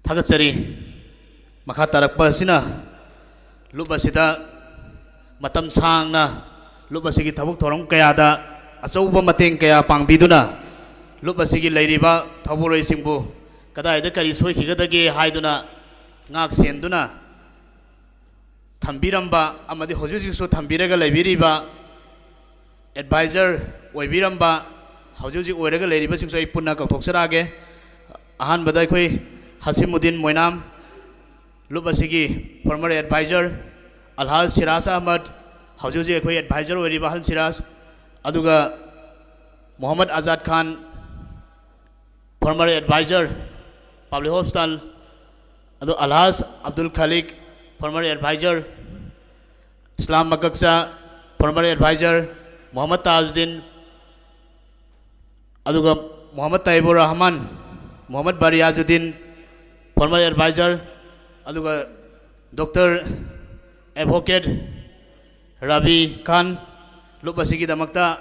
ꯊꯥꯒꯠꯆꯔꯤ꯫ ꯃꯈꯥ ꯇꯥꯔꯛꯄ ꯑꯁꯤꯅ ꯂꯨꯞ ꯑꯁꯤꯗ ꯃꯇꯝ ꯁꯥꯡꯅ ꯂꯨꯞ ꯑꯁꯤꯒꯤ ꯊꯕꯛ ꯊꯧꯔꯝ ꯀꯌꯥꯗ ꯑꯆꯧꯕ ꯃꯇꯦꯡ ꯀꯌꯥ ꯄꯥꯡꯕꯤꯗꯨꯅ ꯂꯨꯞ ꯑꯁꯤꯒꯤ ꯂꯩꯔꯤꯕ ꯊꯧꯕꯨꯔꯣꯏꯁꯤꯡꯕꯨ ꯀꯗꯥꯏꯗ ꯀꯔꯤ ꯁꯣꯏꯈꯤꯒꯗꯒꯦ ꯍꯥꯏꯗꯨꯅ ꯉꯥꯛ ꯁꯦꯟꯗꯨꯅ ꯊꯝꯕꯤꯔꯝꯕ ꯑꯃꯗꯤ ꯍꯧꯖꯤꯛ ꯍꯧꯖꯤꯛꯁꯨ ꯊꯝꯕꯤꯔꯒ ꯂꯩꯕꯤꯔꯤꯕ advisor ꯑꯣꯏꯕꯤꯔꯝꯕ, ꯍꯧꯖꯤꯛ ꯍꯧꯖꯤꯛ ꯑꯣꯏꯔꯒ ꯂꯩꯔꯤꯕꯁꯤꯡꯁꯨ ꯑꯩ ꯄꯨꯟꯅ ꯀꯧꯊꯣꯛꯆꯔꯛꯑꯒꯦ꯫ ꯑꯍꯥꯟꯕꯗ ꯑꯩꯈꯣꯏ ꯍꯁꯤꯃꯨꯗꯤꯟ ꯃꯣꯏꯅꯥꯝ, ꯂꯨꯞ ꯑꯁꯤꯒꯤ former advisor, ꯑꯜꯍꯥꯖ ꯁꯤꯔꯥꯖ ꯑꯍꯃꯗ, ꯍꯧꯖꯤꯛ ꯍꯧꯖꯤꯛ ꯑꯩꯈꯣꯏ advisor ꯑꯣꯏꯔꯤꯕ ꯑꯍꯜ ꯁꯤꯔꯥꯖ, ꯑꯗꯨꯒ ꯃꯣꯍꯝꯃꯗ ꯑꯖꯥꯗ ꯈꯥꯟ, former advisor, public hospital, ꯑꯗꯨ ꯑꯜꯍꯥꯖ ꯑꯕꯗꯨꯜ ꯈꯥꯂꯤꯛ, former advisor, ꯏꯁꯂꯥꯝ ꯃꯀꯛꯆꯥ, former advisor, ꯃꯣꯍꯝꯃꯗ ꯇꯥꯖꯨꯗꯤꯟ, ꯑꯗꯨꯒ ꯃꯣꯍꯝꯃꯗ ꯇꯥꯏꯕꯨꯔ ꯔꯍꯃꯥꯟ, ꯃꯣꯍꯝꯃꯗ ꯕꯔꯤꯌꯥꯖꯨꯗꯤꯟ, former advisor, ꯑꯗꯨꯒ doctor advocate ꯔꯕꯤ ꯈꯥꯟ, ꯂꯨꯞ ꯑꯁꯤꯒꯤꯗꯃꯛꯇ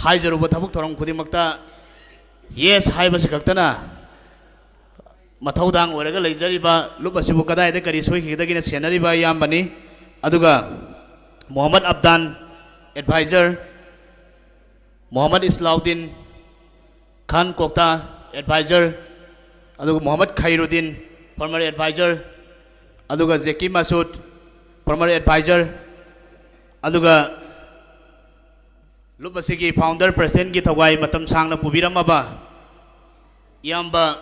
ꯍꯥꯏꯖꯔꯨꯕ ꯊꯕꯛ ꯊꯧꯔꯝ ꯈꯨꯗꯤꯡꯃꯛꯇ yes ꯍꯥꯏꯕꯁꯤ ꯈꯛꯇꯅ ꯃꯊꯧꯗꯥꯡ ꯑꯣꯏꯔꯒ ꯂꯩꯖꯔꯤꯕ, ꯂꯨꯞ ꯑꯁꯤꯕꯨ ꯀꯗꯥꯏꯗ ꯀꯔꯤ ꯁꯣꯏꯈꯤꯒꯗꯒꯦꯅ ꯁꯦꯟꯅꯔꯤꯕ ꯏꯌꯥꯝꯕꯅꯤ꯫ ꯑꯗꯨꯒ ꯃꯣꯍꯝꯃꯗ ꯑꯕꯗꯥꯟ, advisor, ꯃꯣꯍꯝꯃꯗ ꯏꯁꯂꯥꯎꯗꯤꯟ ꯈꯥꯟ ꯀꯣꯛꯇꯥ, advisor, ꯑꯗꯨꯒ ꯃꯣꯍꯝꯃꯗ ꯈꯩꯔꯨꯗꯤꯟ, former advisor, ꯑꯗꯨꯒ ꯖꯦꯀꯤ ꯃꯁꯨꯗ, former advisor, ꯑꯗꯨꯒ ꯂꯨꯞ ꯑꯁꯤꯒꯤ founder presidentꯀꯤ ꯊꯧꯒꯥꯏ ꯃꯇꯝ ꯁꯥꯡꯅ ꯄꯨꯕꯤꯔꯝꯃꯕ ꯏꯌꯥꯝꯕ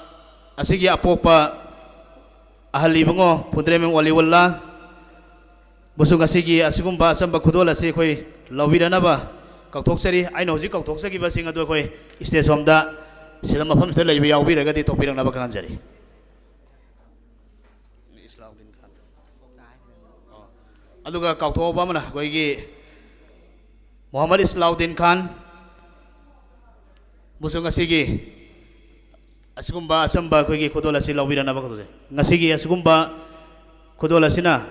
ꯑꯁꯤꯒꯤ ꯑꯄꯣꯛꯄ ꯑꯍꯜ ꯏꯕꯨꯡꯉꯣ ꯐꯨꯗ꯭ꯔꯦꯃꯦꯝ ꯋꯥꯂꯤꯋꯜꯂꯥ ꯕꯨꯁꯨ ꯉꯁꯤꯒꯤ ꯑꯁꯤꯒꯨꯝꯕ ꯑꯆꯝꯕ ꯈꯨꯗꯣꯜ ꯑꯁꯤ ꯑꯩꯈꯣꯏ ꯂꯧꯕꯤꯔꯅꯕ ꯀꯧꯊꯣꯛꯆꯔꯤ꯫ ꯑꯩꯅ ꯍꯧꯖꯤꯛ ꯀꯧꯊꯣꯛꯆꯈꯤꯕꯁꯤꯡ ꯑꯗꯨ ꯑꯩꯈꯣꯏ stage ꯁꯣꯝꯗ ꯁꯤꯗ ꯃꯐꯝꯁꯤꯗ ꯂꯩꯕ ꯌꯥꯎꯕꯤꯔꯒꯗꯤ ꯊꯣꯛꯄꯤꯔꯛꯅꯕ ꯈꯪꯍꯟꯖꯔꯤ꯫ ꯑꯗꯨꯒ ꯀꯥꯎꯊꯣꯛꯑꯕ ꯑꯃꯅ ꯑꯩꯈꯣꯏꯒꯤ ꯃꯣꯍꯝꯃꯗ ꯏꯁꯂꯥꯎꯗꯤꯟ ꯈꯥꯟ ꯕꯨꯁꯨ ꯉꯁꯤꯒꯤ ꯑꯁꯤꯒꯨꯝꯕ ꯑꯆꯝꯕ ꯑꯩꯈꯣꯏꯒꯤ ꯈꯨꯗꯣꯜ ꯑꯁꯤ ꯂꯧꯕꯤꯔꯅꯕ ꯀꯧꯖꯩ꯫ ꯉꯁꯤꯒꯤ ꯑꯁꯤꯒꯨꯝꯕ ꯈꯨꯗꯣꯜ ꯑꯁꯤꯅ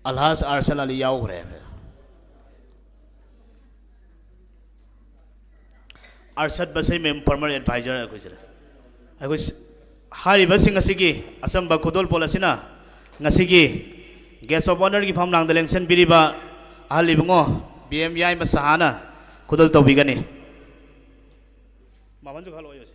ꯑꯜꯍꯥꯖ ꯑꯔꯁꯗ ꯑꯂꯤ ꯌꯥꯎꯈ꯭ꯔꯦ꯫ ꯑꯔꯁꯗ ꯕꯁꯩ ꯃꯦꯝ former advisor ꯑꯩꯈꯣꯏꯁꯤꯗ ꯑꯩꯈꯣꯏ ꯍꯥꯏꯔꯤꯕꯁꯤꯡ ꯑꯁꯤꯒꯤ ꯑꯆꯝꯕ ꯈꯨꯗꯣꯜꯄꯣꯠ ꯑꯁꯤꯅ ꯉꯁꯤꯒꯤ Guest of Honourꯒꯤ ꯐꯝꯂꯥꯡꯗ ꯂꯦꯡꯁꯤꯟꯕꯤꯔꯤꯕ ꯑꯍꯜ ꯏꯕꯨꯡꯉꯣ ꯕꯤ ꯑꯦꯝ ꯌꯥꯏꯃ ꯁꯍꯥꯅ ꯈꯨꯗꯣꯜ ꯇꯧꯕꯤꯒꯅꯤ꯫ ꯃꯥꯃꯟꯁꯨ ꯈꯔ ꯂꯣꯏꯌꯣꯁꯦ꯫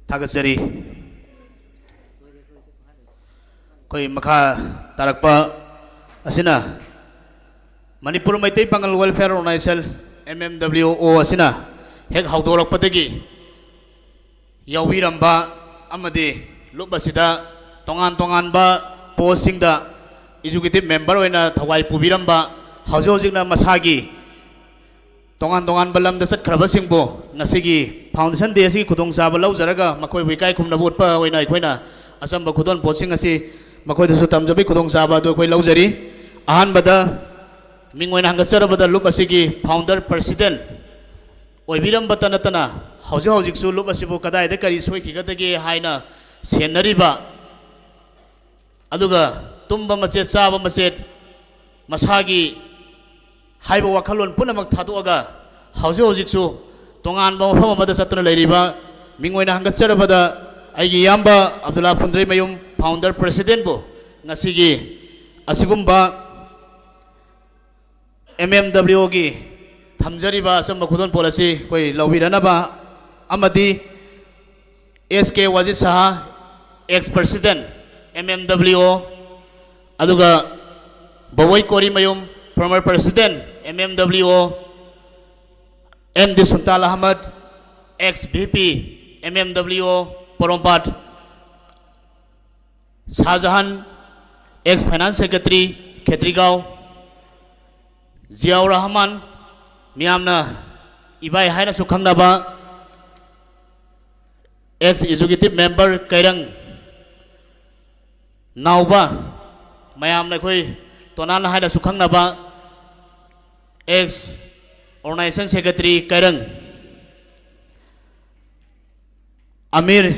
ꯊꯥꯒꯠꯆꯔꯤ꯫ ꯑꯩꯈꯣꯏ ꯃꯈꯥ ꯇꯥꯔꯛꯄ ꯑꯁꯤꯅ ꯃꯅꯤꯄꯨꯔ ꯃꯩꯇꯩ ꯄꯥꯉꯜ Welfare Organisation, M M W O ꯑꯁꯤꯅ ꯍꯦꯛ ꯍꯧꯗꯣꯔꯛꯄꯗꯒꯤ ꯌꯥꯎꯕꯤꯔꯝꯕ ꯑꯃꯗꯤ ꯂꯨꯞ ꯑꯁꯤꯗ ꯇꯣꯉꯥꯟ ꯇꯣꯉꯥꯟꯕ ꯄꯣꯁꯁꯤꯡꯗ executive member ꯑꯣꯏꯅ ꯊꯋꯥꯏ ꯄꯨꯕꯤꯔꯝꯕ, ꯍꯧꯖꯤꯛ ꯍꯧꯖꯤꯛꯅ ꯃꯁꯥꯒꯤ ꯇꯣꯉꯥꯟ ꯇꯣꯉꯥꯟꯕ ꯂꯝꯗ ꯆꯠꯈ꯭ꯔꯕꯁꯤꯡꯕꯨ ꯉꯁꯤꯒꯤ Foundation Day ꯑꯁꯤꯒꯤ ꯈꯨꯗꯣꯡꯆꯥꯕ ꯂꯧꯖꯔꯒ ꯃꯈꯣꯏꯕꯨ ꯏꯀꯥꯏ ꯈꯨꯝꯅꯕ ꯎꯠꯄ ꯑꯣꯏꯅ ꯑꯩꯈꯣꯏꯅ ꯑꯆꯝꯕ ꯈꯨꯗꯣꯜꯄꯣꯠꯁꯤꯡ ꯑꯁꯤ ꯃꯈꯣꯏꯗꯁꯨ ꯇꯝꯖꯕꯒꯤ ꯈꯨꯗꯣꯡꯆꯥꯕ ꯑꯗꯨ ꯑꯩꯈꯣꯏ ꯂꯧꯖꯔꯤ꯫ ꯑꯍꯥꯟꯕꯗ ꯃꯤꯡ ꯑꯣꯏꯅ ꯍꯪꯒꯠꯆꯔꯕꯗ ꯂꯨꯞ ꯑꯁꯤꯒꯤ founder president ꯑꯣꯏꯕꯤꯔꯝꯕꯇ ꯅꯠꯇꯅ ꯍꯧꯖꯤꯛ ꯍꯧꯖꯤꯛꯁꯨ ꯂꯨꯞ ꯑꯁꯤꯕꯨ ꯀꯗꯥꯏꯗ ꯀꯔꯤ ꯁꯣꯏꯈꯤꯒꯗꯒꯦ ꯍꯥꯏꯅ ꯁꯦꯟꯅꯔꯤꯕ, ꯑꯗꯨꯒ ꯇꯨꯝꯕ ꯃꯆꯦꯠ, ꯆꯥꯕ ꯃꯆꯦꯠ, ꯃꯁꯥꯒꯤ ꯍꯥꯏꯕ ꯋꯥꯈꯜꯂꯣꯟ ꯄꯨꯝꯅꯃꯛ ꯊꯥꯗꯣꯛꯑꯒ ꯍꯧꯖꯤꯛ ꯍꯧꯖꯤꯛꯁꯨ ꯇꯣꯉꯥꯟꯕ ꯃꯐꯝ ꯑꯃꯗ ꯆꯠꯇꯨꯅ ꯂꯩꯔꯤꯕ ꯃꯤꯡ ꯑꯣꯏꯅ ꯍꯪꯒꯠꯆꯔꯕꯗ, ꯑꯩꯒꯤ ꯏꯌꯥꯝꯕ ꯑꯕꯗꯨꯜꯂꯥ ꯐꯨꯟꯗ꯭ꯔꯩꯃꯌꯨꯝ, founder presidentꯕꯨ ꯉꯁꯤꯒꯤ ꯑꯁꯤꯒꯨꯝꯕ M M W Oꯒꯤ ꯊꯝꯖꯔꯤꯕ ꯑꯆꯝꯕ ꯈꯨꯗꯣꯜꯄꯣꯠ ꯑꯁꯤ ꯑꯩꯈꯣꯏ ꯂꯧꯕꯤꯔꯅꯕ, ꯑꯃꯗꯤ S K ꯋꯥꯖꯤꯠ ꯁꯍꯥ, ex president M M W O, ꯑꯗꯨꯒ ꯕꯣꯕꯣꯏ ꯀꯣꯔꯤꯃꯌꯨꯝ, former president M M W O, M D ꯁꯨꯟꯇꯥꯜ Ahmad, ex V P M M W O ꯄꯣꯔꯣꯝꯄꯥꯠ, ꯁꯥꯍꯖꯍꯥꯟ, ex finance secretary ꯈꯦꯇ꯭ꯔꯤꯒꯥꯎ, ꯖꯤꯌꯥꯎꯔ ꯔꯍꯃꯥꯟ, ꯃꯤꯌꯥꯝꯅ ꯏꯕꯥꯏ ꯍꯥꯏꯅꯁꯨ ꯈꯪꯅꯕ, ex executive member ꯀꯩꯔꯪ, ꯅꯥꯎꯕ, ꯃꯌꯥꯝꯅ ꯑꯩꯈꯣꯏ ꯇꯣꯅꯥꯟ ꯍꯥꯏꯅꯁꯨ ꯈꯪꯅꯕ, ex organization secretary ꯀꯩꯔꯪ, Amir,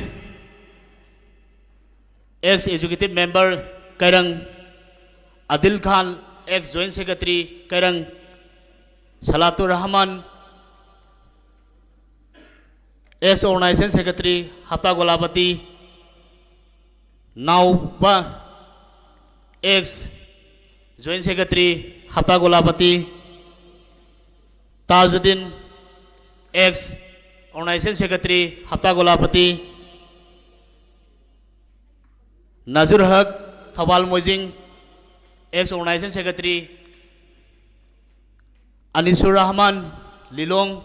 ex executive member ꯀꯩꯔꯪ, ꯑꯗꯤꯜ ꯈꯥꯟ, ex joint secretary ꯀꯩꯔꯪ, ꯁꯂꯥꯇꯨꯔ Rahman, ex organization secretary ꯍꯞꯇꯥ ꯒꯣꯂꯥꯄꯇꯤ, ꯅꯥꯎꯕ, ex joint secretary ꯍꯞꯇꯥ ꯒꯣꯂꯥꯄꯇꯤ, ꯇꯥꯖꯨꯗꯤꯟ, ex organization secretary ꯍꯞꯇꯥ ꯒꯣꯂꯥꯄꯇꯤ, ꯅꯖꯨꯔ ꯍꯛ, ꯊꯧꯕꯥꯜ ꯃꯣꯏꯖꯤꯡ, ex organization secretary, ꯑꯅꯤꯁꯨꯔ ꯔꯍꯃꯥꯟ, ꯂꯤꯂꯣꯡ,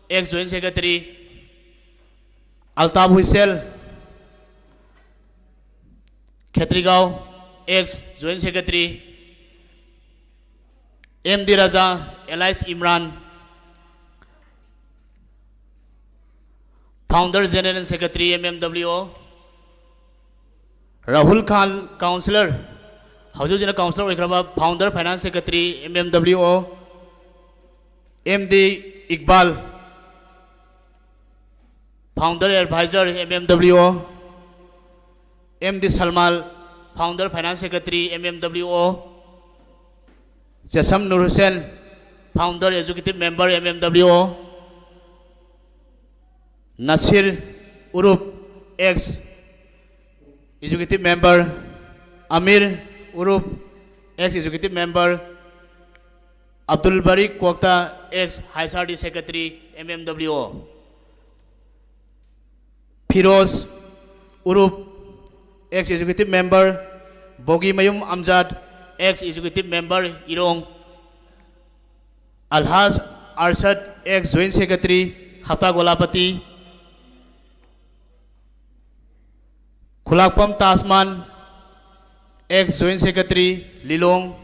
ex joint secretary, ꯑꯜꯇꯥꯕ ꯍꯨꯏꯁꯦꯜ, ꯈꯦꯇ꯭ꯔꯤꯒꯥꯎ, ex joint secretary, M D ꯔꯥꯖꯥ, alias Imran, founder general secretary M M W O, Rahul ꯈꯥꯟ, councillor, ꯍꯧꯖꯤꯛ ꯍꯧꯖꯤꯛꯅ councillor ꯑꯣꯏꯈ꯭ꯔꯕ, founder finance secretary M M W O, M D Iqbal, founder advisor M M W O, M D ꯁꯜꯃꯥꯜ, founder finance secretary M M W O, ꯆꯦꯁꯝ Nur Hussain, founder executive member M M W O, ꯅꯁꯤꯔ, Urup, ex executive member, Amir Urup, ex executive member, Abdul Barik Kwakta, ex High Society Secretary, M M W O. Firoz Urup, ex executive member, Bogimayum Amjad, ex executive member, Irong. Alhaj Arshad, ex joint secretary, Hapta Golapati. Khulakpam Tasman, ex joint secretary, Lilong.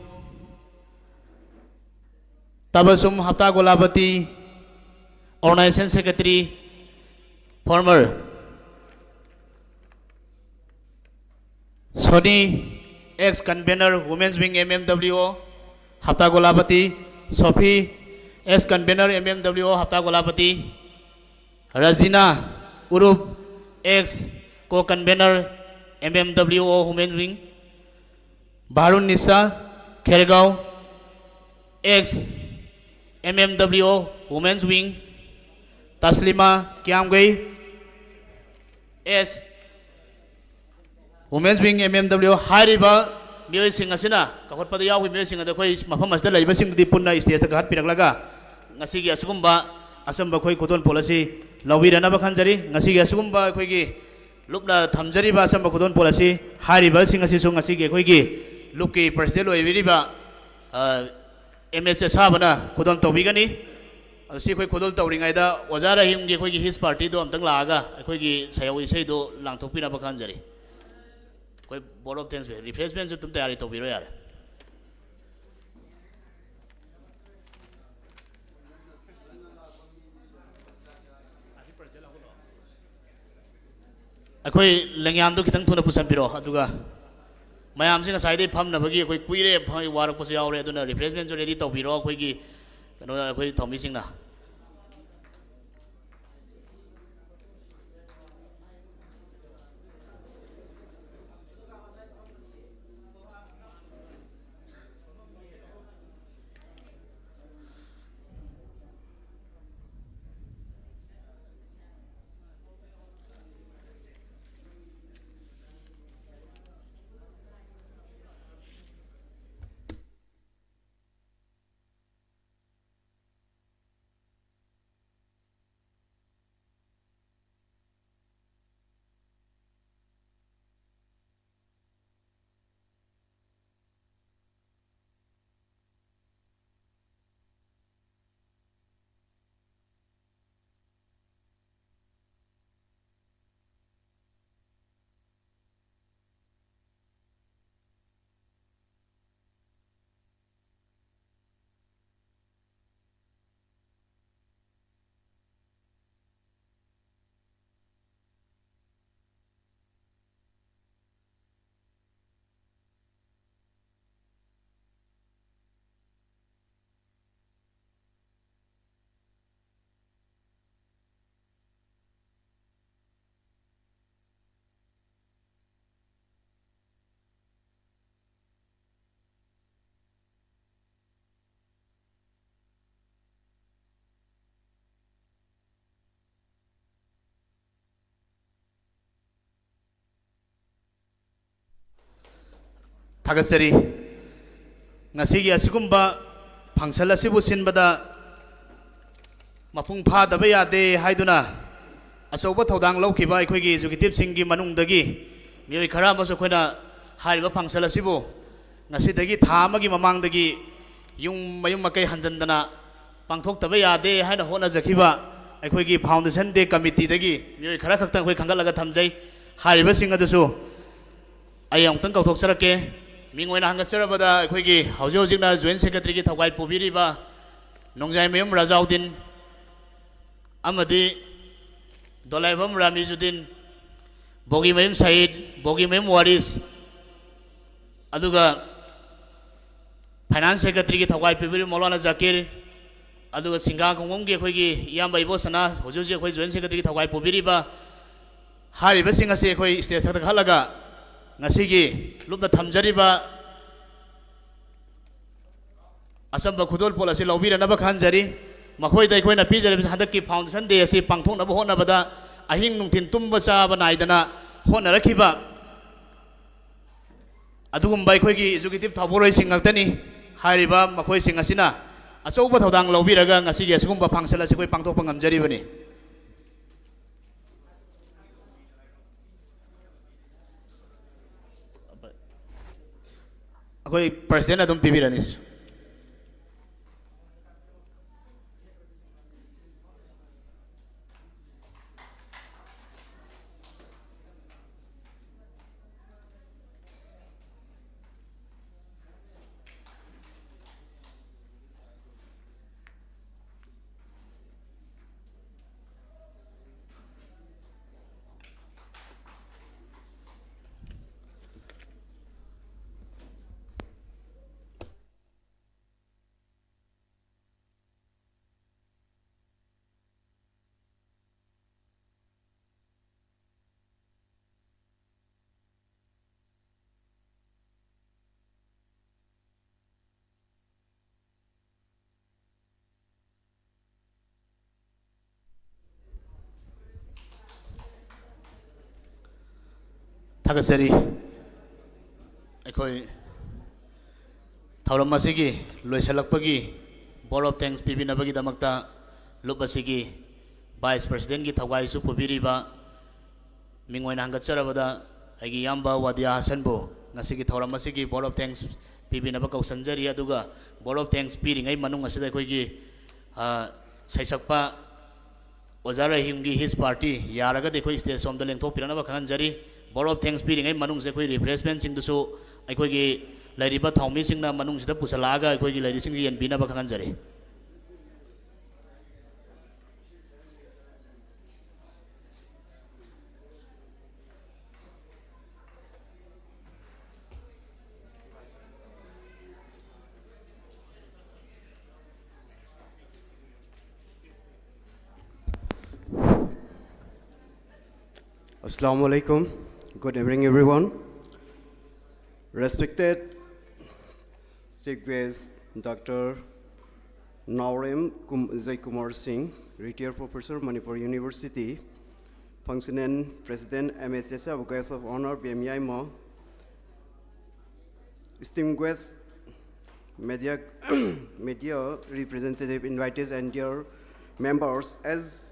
Tabasum Hapta Golapati, organization secretary, former. Sony, ex convener, women's wing, M M W O, Hapta Golapati. Sophie, ex convener, M M W O, Hapta Golapati. Razina Urup, ex co-convener, M M W O, women's wing. Baharun Nisa, Khergaon, ex M M W O, women's wing. Taslima Kiamgei, ex women's wing, M M W O. ꯍꯥꯏꯔꯤꯕ ꯃꯤꯑꯣꯏꯁꯤꯡ ꯑꯁꯤꯅ, ꯀꯧꯈꯠꯄꯗ ꯌꯥꯎꯈꯤꯕ ꯃꯤꯑꯣꯏꯁꯤꯡ ꯑꯗꯨ ꯑꯩꯈꯣꯏ ꯃꯐꯝ ꯑꯁꯤꯗ ꯂꯩꯕꯁꯤꯡꯗꯨꯗꯤ ꯄꯨꯟꯅ stage ꯇ ꯀꯥꯈꯠꯄꯤꯔꯛꯂꯒ, ꯉꯁꯤꯒꯤ ꯑꯁꯤꯒꯨꯝꯕ ꯑꯆꯝꯕ ꯑꯩꯈꯣꯏ ꯈꯨꯗꯣꯜ ꯄꯣꯠ ꯑꯁꯤ ꯂꯧꯕꯤꯔꯅꯕ ꯈꯟꯖꯔꯤ꯫ ꯉꯁꯤꯒꯤ ꯑꯁꯤꯒꯨꯝꯕ ꯑꯩꯈꯣꯏꯒꯤ ꯂꯨꯞꯅ ꯊꯝꯖꯔꯤꯕ ꯑꯆꯝꯕ ꯈꯨꯗꯣꯜ ꯄꯣꯠ ꯑꯁꯤ ꯍꯥꯏꯔꯤꯕꯁꯤꯡ ꯑꯁꯤꯁꯨ ꯉꯁꯤꯒꯤ ꯑꯩꯈꯣꯏꯒꯤ ꯂꯨꯞꯀꯤ president ꯑꯣꯏꯕꯤꯔꯤꯕ, ꯑ, M H ꯑꯁꯥꯕꯅ ꯈꯨꯗꯣꯜ ꯇꯧꯕꯤꯒꯅꯤ꯫ ꯑꯗꯣ ꯁꯤ ꯑꯩꯈꯣꯏ ꯈꯨꯗꯣꯜ ꯇꯧꯔꯤꯉꯩꯗ ꯑꯣꯖꯥ ꯔꯍꯤꯝꯒꯤ ꯑꯩꯈꯣꯏꯒꯤ his party ꯗꯣ ꯑꯝꯇꯪ ꯂꯥꯛꯑꯒ ꯑꯩꯈꯣꯏꯒꯤ ꯁꯩꯍꯧ ꯏꯁꯩꯗꯣ ꯂꯥꯡꯊꯣꯛꯄꯤꯅꯕ ꯈꯟꯖꯔꯤ꯫ ꯑꯩꯈꯣꯏ vote of thanks, refreshment ꯁꯨ ꯑꯗꯨꯝ ꯇꯌꯥꯔꯤ ꯇꯧꯕꯤꯔꯣ ꯌꯥꯔꯦ꯫ ꯑꯩꯈꯣꯏ ꯂꯦꯡꯌꯥꯟꯗꯣ ꯈꯤꯇꯪ ꯊꯨꯅ ꯄꯨꯁꯟꯕꯤꯔꯣ, ꯑꯗꯨꯒ ꯃꯌꯥꯝꯁꯤ ꯉꯁꯥꯏꯗꯩ ꯐꯝꯅꯕꯒꯤ ꯑꯩꯈꯣꯏ ꯀꯨꯏꯔꯦ, ꯐꯝ-, ꯋꯥꯔꯛꯄꯁꯨ ꯌꯥꯎꯔꯦ, ꯑꯗꯨꯅ refreshment ꯁꯨ ready ꯇꯧꯕꯤꯔꯣ꯫ ꯑꯩꯈꯣꯏꯒꯤ ꯀꯩꯅꯣ, ꯑꯩꯈꯣꯏ ꯊꯧꯃꯤꯁꯤꯡꯅ꯫ ꯊꯥꯒꯠꯆꯔꯤ꯫ ꯉꯁꯤꯒꯤ ꯑꯁꯤꯒꯨꯝꯕ function ꯑꯁꯤꯕꯨ ꯁꯤꯟꯕꯗ ꯃꯄꯨꯡ ꯐꯥꯗꯕ ꯌꯥꯗꯦ ꯍꯥꯏꯗꯨꯅ ꯑꯆꯧꯕ ꯊꯧꯗꯥꯡ ꯂꯧꯈꯤꯕ ꯑꯩꯈꯣꯏꯒꯤ executive ꯁꯤꯡꯒꯤ ꯃꯅꯨꯡꯗꯒꯤ ꯃꯤꯑꯣꯏ ꯈꯔ ꯑꯃꯁꯨ ꯑꯩꯈꯣꯏꯅ ꯍꯥꯏꯔꯤꯕ function ꯑꯁꯤꯕꯨ ꯉꯁꯤꯗꯒꯤ ꯊꯥ ꯑꯃꯒꯤ ꯃꯃꯥꯡꯗꯒꯤ ꯌꯨꯝ ꯃꯌꯨꯝ ꯃꯀꯩ ꯍꯟꯖꯤꯟꯗꯅ ꯄꯥꯡꯊꯣꯛꯇꯕ ꯌꯥꯗꯦ ꯍꯥꯏꯅ ꯍꯣꯠꯅꯖꯈꯤꯕ ꯑꯩꯈꯣꯏꯒꯤ Foundation Day Committee ꯗꯒꯤ ꯃꯤꯑꯣꯏ ꯈꯔ ꯈꯛꯇꯪ ꯑꯩꯈꯣꯏ ꯈꯟꯒꯠꯂꯒ ꯊꯝꯖꯩ꯫ ꯍꯥꯏꯔꯤꯕꯁꯤꯡ ꯑꯗꯨꯁꯨ ꯑꯩ ꯑꯃꯨꯛꯇꯪ ꯀꯧꯊꯣꯛꯆꯔꯛꯀꯦ꯫ ꯃꯤꯡ ꯑꯣꯏꯅ ꯍꯪꯒꯠꯆꯔꯕꯗ ꯑꯩꯈꯣꯏꯒꯤ ꯍꯧꯖꯤꯛ ꯍꯧꯖꯤꯛꯅ Joint Secretary ꯒꯤ ꯊꯧꯒꯥꯏ ꯄꯨꯕꯤꯔꯤꯕ ꯅꯣꯡꯖꯥꯏꯃꯌꯨꯝ ꯔꯥꯖꯥꯎꯗꯤꯟ ꯑꯃꯗꯤ ꯗꯣꯂꯥꯏꯕꯝ ꯔꯥꯃꯤꯖꯨꯗꯤꯟ, ꯕꯣꯒꯤꯃꯌꯨꯝ ꯁꯌꯤꯗ, ꯕꯣꯒꯤꯃꯌꯨꯝ ꯋꯥꯔꯤꯁ, ꯑꯗꯨꯒ Finance Secretary ꯒꯤ ꯊꯧꯒꯥꯏ ꯄꯨꯕꯤꯔꯤꯕ ꯃꯧꯂꯥꯅꯥ ꯖꯥꯀꯤꯔ, ꯑꯗꯨꯒ ꯁꯤꯡꯒꯥ ꯈꯣꯡꯕꯝꯒꯤ ꯑꯩꯈꯣꯏꯒꯤ ꯏꯌꯥꯝꯕ ꯏꯕꯣꯁꯅꯥ, ꯍꯧꯖꯤꯛ ꯍꯧꯖꯤꯛ ꯑꯩꯈꯣꯏ Joint Secretary ꯒꯤ ꯊꯧꯒꯥꯏ ꯄꯨꯕꯤꯔꯤꯕ, ꯍꯥꯏꯔꯤꯕꯁꯤꯡ ꯑꯁꯤ ꯑꯩꯈꯣꯏ stage ꯊꯛꯇ ꯈꯠꯂꯒ ꯉꯁꯤꯒꯤ ꯂꯨꯞꯅ ꯊꯝꯖꯔꯤꯕ ꯑꯆꯝꯕ ꯈꯨꯗꯣꯜꯄꯣꯠ ꯑꯁꯤ ꯂꯧꯕꯤꯔꯅꯕ ꯈꯟꯖꯔꯤ꯫ ꯃꯈꯣꯏꯗ ꯑꯩꯈꯣꯏꯅ ꯄꯤꯖꯔꯤꯕꯁꯤ ꯍꯟꯗꯛꯀꯤ Foundation Day ꯑꯁꯤ ꯄꯥꯡꯊꯣꯛꯅꯕ ꯍꯣꯠꯅꯕꯗ ꯑꯍꯤꯡ ꯅꯨꯡꯊꯤꯜ ꯇꯨꯝꯕ ꯆꯥꯕ ꯅꯥꯏꯗꯅ ꯍꯣꯠꯅꯔꯛꯈꯤꯕ ꯑꯗꯨꯒꯨꯝꯕ ꯑꯩꯈꯣꯏꯒꯤ executive ꯊꯧꯕꯨꯔꯣꯏꯁꯤꯡ ꯉꯥꯛꯇꯅꯤ꯫ ꯍꯥꯏꯔꯤꯕ ꯃꯈꯣꯏꯁꯤꯡ ꯑꯁꯤꯅ ꯑꯆꯧꯕ ꯊꯧꯗꯥꯡ ꯂꯧꯕꯤꯔꯒ ꯉꯁꯤꯒꯤ ꯑꯁꯤꯒꯨꯝꯕ function ꯑꯁꯤ ꯑꯩꯈꯣꯏ ꯄꯥꯡꯊꯣꯛꯄ ꯉꯝꯖꯔꯤꯕꯅꯤ꯫ ꯑꯩꯈꯣꯏ President ꯑꯗꯨꯝ ꯄꯤꯕꯤꯔꯅꯤ꯫ ꯊꯥꯒꯠꯆꯔꯤ꯫ ꯑꯩꯈꯣꯏ ꯊꯧꯔꯝ ꯑꯁꯤꯒꯤ ꯂꯣꯏꯁꯤꯜꯂꯛꯄꯒꯤ vote of thanks ꯄꯤꯕꯤꯅꯕꯒꯤꯗꯃꯛꯇ ꯂꯨꯞ ꯑꯁꯤꯒꯤ vice presidentꯀꯤ ꯊꯧꯒꯥꯏꯁꯨ ꯄꯨꯕꯤꯔꯤꯕ ꯃꯤꯡ ꯑꯣꯏꯅ ꯍꯪꯒꯠꯆꯔꯕꯗ ꯑꯩꯒꯤ ꯏꯌꯥꯝꯕ ꯋꯥꯗꯤꯌꯥ ꯍꯁꯟꯕꯨ ꯉꯁꯤꯒꯤ ꯊꯧꯔꯝ ꯑꯁꯤꯒꯤ vote of thanks ꯄꯤꯕꯤꯅꯕ ꯀꯧꯁꯟꯖꯔꯤ꯫ ꯑꯗꯨꯒ vote of thanks ꯄꯤꯔꯤꯉꯩ ꯃꯅꯨꯡ ꯑꯁꯤꯗ ꯑꯩꯈꯣꯏꯒꯤ, ꯑ, ꯁꯩꯁꯛꯄ ꯑꯣꯖꯥ ꯔꯍꯤꯝꯒꯤ his party ꯌꯥꯔꯒꯗꯤ ꯑꯩꯈꯣꯏ stage ꯁꯣꯝꯗ ꯂꯦꯡꯊꯣꯛꯄꯤꯔꯛꯅꯕ ꯈꯪꯍꯟꯖꯔꯤ꯫ Vote of thanks ꯄꯤꯔꯤꯉꯩ ꯃꯅꯨꯡꯁꯦ ꯑꯩꯈꯣꯏ refreshmentꯁꯤꯡꯗꯨꯁꯨ ꯑꯩꯈꯣꯏꯒꯤ ꯂꯩꯔꯤꯕ ꯊꯧꯃꯤꯁꯤꯡꯅ ꯃꯅꯨꯡꯁꯤꯗ ꯄꯨꯁꯜꯂꯛꯑꯒ ꯑꯩꯈꯣꯏꯒꯤ ꯂꯩꯔꯤꯁꯤꯡꯁꯤ ꯌꯦꯟꯕꯤꯅꯕ ꯈꯪꯍꯟꯖꯔꯤ꯫ Assalamu alaikum. Good evening, everyone. Respected Chief Guest, Doctor Naorem Kum-, Jay Kumar Singh, retired professor, Manipur University, functioning President, M S S, Guest of Honor, B M I mo, esteemed guest, media, media representative, invitees, and dear members, as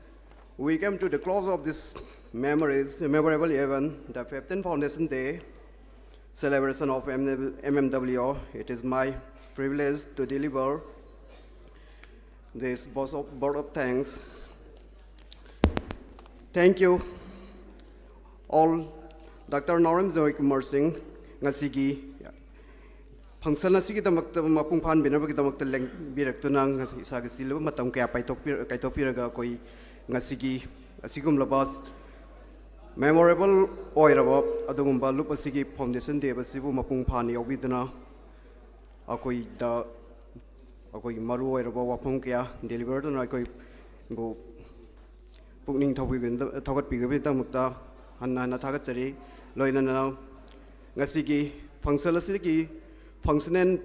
we come to the close of this memories, memorable event, the fifteenth Foundation Day celebration of M M W O, it is my privilege to deliver this vote of, vote of thanks. Thank you all, Doctor Naorem Joy Kumar Singh, ꯉꯁꯤꯒꯤ function ꯑꯁꯤꯒꯤꯗꯃꯛꯇ ꯃꯄꯨꯡ ꯐꯥꯍꯟꯕꯤꯅꯕꯒꯤꯗꯃꯛꯇ ꯂꯦꯡꯕꯤꯔꯛꯇꯨꯅ ꯉꯁꯤ ꯏꯁꯥꯒꯤ ꯆꯤꯜꯂꯕ ꯃꯇꯝ ꯀꯌꯥ ꯄꯥꯏꯊꯣꯛꯄꯤ-, ꯀꯥꯏꯊꯣꯛꯄꯤꯔꯒ ꯑꯩꯈꯣꯏ ꯉꯁꯤꯒꯤ ꯑꯁꯤꯒꯨꯝꯂꯕ memorable ꯑꯣꯏꯔꯕ ꯑꯗꯨꯒꯨꯝꯕ ꯂꯨꯞ ꯑꯁꯤꯒꯤ Foundation Day ꯑꯁꯤꯕꯨ ꯃꯄꯨꯡ ꯐꯥꯅ ꯌꯥꯎꯕꯤꯗꯨꯅ ꯑꯩꯈꯣꯏꯗ ꯑꯩꯈꯣꯏꯒꯤ ꯃꯔꯨ ꯑꯣꯏꯔꯕ ꯋꯥꯐꯝ ꯀꯌꯥ deliver ꯇꯧꯗꯨꯅ ꯑꯩꯈꯣꯏꯕꯨ ꯄꯨꯛꯅꯤꯡ ꯊꯧꯕꯤꯕ-, ꯊꯧꯒꯠꯄꯤꯕꯒꯤꯗꯃꯛꯇ ꯍꯟꯅ ꯍꯟꯅ ꯊꯥꯒꯠꯆꯔꯤ꯫ ꯂꯣꯏꯅꯅ ꯉꯁꯤꯒꯤ function ꯑꯁꯤꯒꯤ functional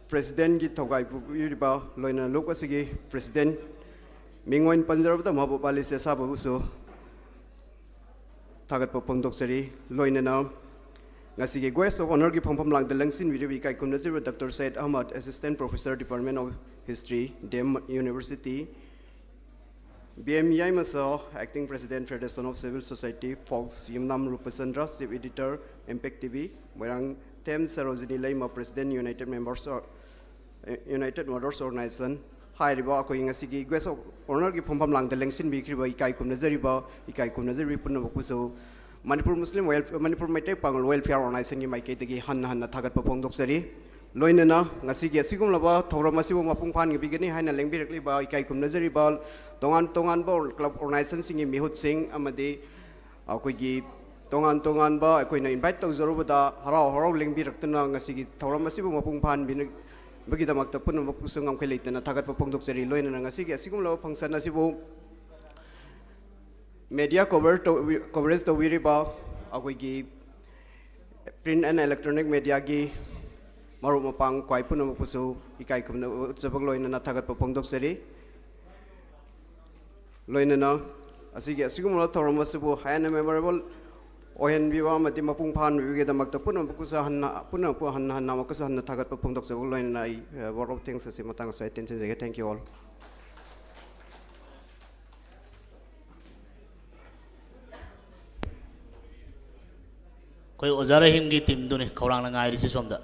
presidentꯀꯤ ꯊꯧꯒꯥꯏ ꯄꯨꯕꯤꯔꯤꯕ, ꯂꯣꯏꯅꯅ ꯂꯨꯞ ꯑꯁꯤꯒꯤ president, ꯃꯤꯡ ꯑꯣꯏꯅ ꯄꯟꯖꯔꯕꯗ ꯃꯍꯕꯨꯕ ꯑꯂꯤ ꯁꯦꯁꯥꯕꯕꯨꯁꯨ ꯊꯥꯒꯠꯄ ꯐꯣꯡꯗꯣꯛꯆꯔꯤ꯫ ꯂꯣꯏꯅꯅ ꯉꯁꯤꯒꯤ Guest of Honourꯒꯤ ꯐꯝꯐꯝ ꯂꯥꯡꯗ ꯂꯦꯡꯁꯤꯟꯕꯤꯔꯤꯕ ꯏꯀꯥꯏ ꯈꯨꯝꯅꯖꯔꯤꯕ Doctor Syed Ahmad, Assistant Professor, Department of History, D M University, B M Yaimasa, Acting President, Federation of Civil Society, Fox, Yumnam Rupachandra, Chief Editor, Impact T V, Moirang Them Sarojini Leima, President, United Members, or, United Mothers Organization, ꯍꯥꯏꯔꯤꯕ ꯑꯩꯈꯣꯏ ꯉꯁꯤꯒꯤ Guest of Honourꯒꯤ ꯐꯝꯐꯝ ꯂꯥꯡꯗ ꯂꯦꯡꯁꯤꯟꯕꯤꯈ꯭ꯔꯤꯕ ꯏꯀꯥꯏ ꯈꯨꯝꯅꯖꯔꯤꯕ, ꯏꯀꯥꯏ ꯈꯨꯝꯅꯖꯔꯤꯕ ꯄꯨꯝꯅꯃꯛꯄꯨꯁꯨ ꯃꯅꯤꯄꯨꯔ ꯃꯨꯁꯂꯤꯝ well-, Manipur Meitei ꯄꯥꯉꯜ Welfare Organizationꯒꯤ ꯃꯥꯏꯀꯩꯗꯒꯤ ꯍꯟꯅ ꯍꯟꯅ ꯊꯥꯒꯠꯄ ꯐꯣꯡꯗꯣꯛꯆꯔꯤ꯫ ꯂꯣꯏꯅꯅ ꯉꯁꯤꯒꯤ ꯑꯁꯤꯒꯨꯝꯂꯕ ꯊꯧꯔꯝ ꯑꯁꯤꯕꯨ ꯃꯄꯨꯡ ꯐꯥꯍꯟꯕꯤꯒꯅꯤ ꯍꯥꯏꯅ ꯂꯦꯡꯕꯤꯔꯛꯂꯤꯕ ꯏꯀꯥꯏ ꯈꯨꯝꯅꯖꯔꯤꯕ ꯇꯣꯉꯥꯟ ꯇꯣꯉꯥꯟꯕ club organizationꯁꯤꯡꯒꯤ ꯃꯤꯍꯨꯠꯁꯤꯡ ꯑꯃꯗꯤ ꯑꯩꯈꯣꯏꯒꯤ ꯇꯣꯉꯥꯟ ꯇꯣꯉꯥꯟꯕ ꯑꯩꯈꯣꯏꯅ invite ꯇꯧꯖꯔꯨꯕꯗ ꯍꯔꯥꯎ ꯍꯔꯥꯎ ꯂꯦꯡꯕꯤꯔꯛꯇꯨꯅ ꯉꯁꯤꯒꯤ ꯊꯧꯔꯝ ꯑꯁꯤꯕꯨ ꯃꯄꯨꯡ ꯐꯥꯍꯟꯕꯤꯕꯒꯤꯗꯃꯛꯇ ꯄꯨꯝꯅꯃꯛꯄꯨꯁꯨ ꯉꯝꯈꯩ ꯂꯩꯇꯅ ꯊꯥꯒꯠꯄ ꯐꯣꯡꯗꯣꯛꯆꯔꯤ꯫ ꯂꯣꯏꯅꯅ ꯉꯁꯤꯒꯤ ꯑꯁꯤꯒꯨꯝꯂꯕ function ꯑꯁꯤꯕꯨ media cover ꯇꯧ-, coverage ꯇꯧꯕꯤꯔꯤꯕ ꯑꯩꯈꯣꯏꯒꯤ print and electronic mediaꯒꯤ ꯃꯔꯨꯞ ꯃꯄꯥꯡ ꯈ꯭ꯋꯥꯏ ꯄꯨꯝꯅꯃꯛꯄꯨꯁꯨ ꯏꯀꯥꯏ ꯈꯨꯝꯅꯕ ꯎꯠꯆꯕꯒ ꯂꯣꯏꯅꯅ ꯊꯥꯒꯠꯄ ꯐꯣꯡꯗꯣꯛꯆꯔꯤ꯫ ꯂꯣꯏꯅꯅ ꯑꯁꯤꯒꯤ ꯑꯁꯤꯒꯨꯝꯂꯕ ꯊꯧꯔꯝ ꯑꯁꯤꯕꯨ ꯍꯦꯟꯅ memorable ꯑꯣꯏꯍꯟꯕꯤꯕ ꯑꯃꯗꯤ ꯃꯄꯨꯡ ꯐꯥꯍꯟꯕꯤꯕꯒꯤꯗꯃꯛꯇ ꯄꯨꯝꯅꯃꯛꯄꯨꯁꯨ ꯍꯟꯅ, ꯄꯨꯝꯅꯃꯛꯄꯨ ꯍꯟꯅ ꯍꯟꯅ ꯑꯃꯨꯛꯀꯁꯨ ꯍꯟꯅ ꯊꯥꯒꯠꯄ ꯐꯣꯡꯗꯣꯛꯆꯕꯒ ꯂꯣꯏꯅꯅ ꯑꯩ, ꯑ, word of thanks ꯑꯁꯤ ꯃꯇꯥꯡ ꯑꯁꯤꯗ ꯑꯩ ꯇꯦꯟꯁꯤꯟꯖꯒꯦ꯫ Thank you all꯫ ꯑꯩꯈꯣꯏ ꯑꯣꯖꯥ ꯔꯍꯤꯝꯒꯤ teamꯗꯨꯅꯤ ꯈꯧꯔꯥꯡꯅ ꯉꯥꯏꯔꯤꯁꯤ ꯁꯣꯝꯗ꯫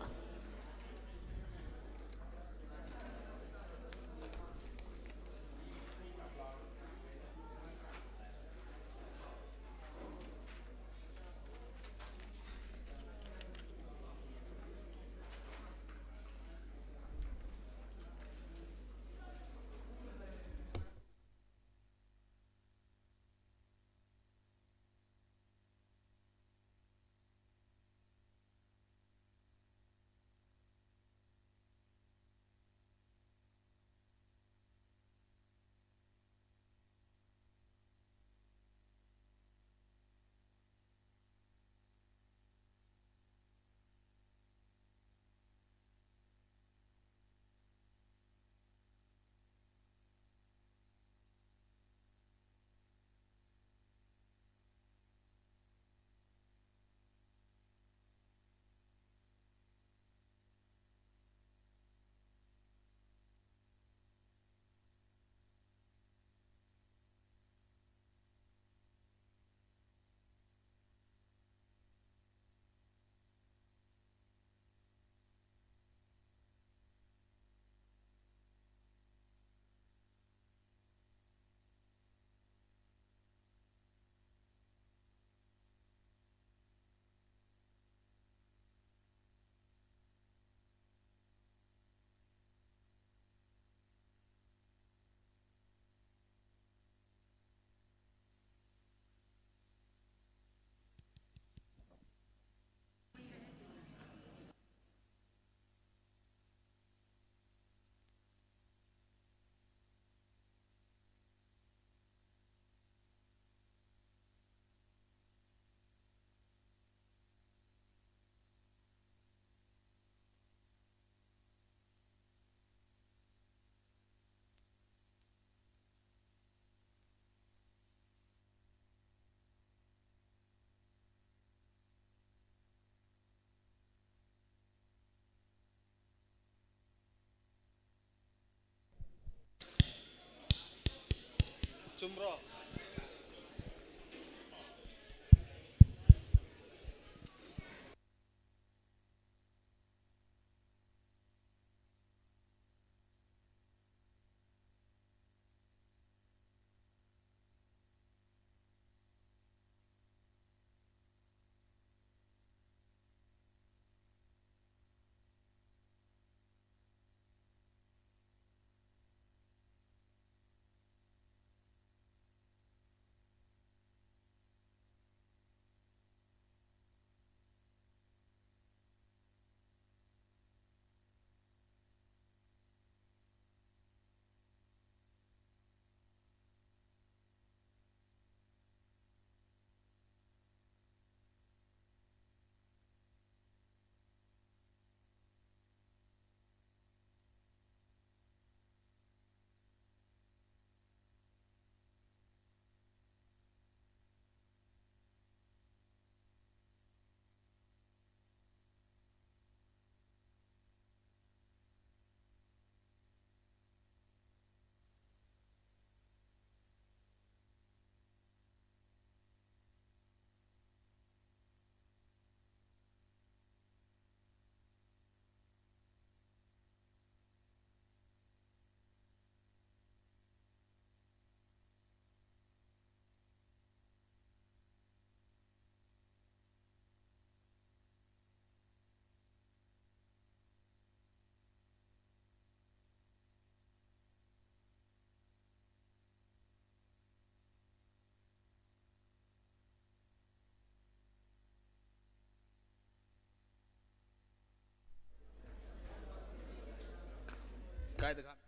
ꯀꯥꯏꯗ ꯈꯥꯝ-,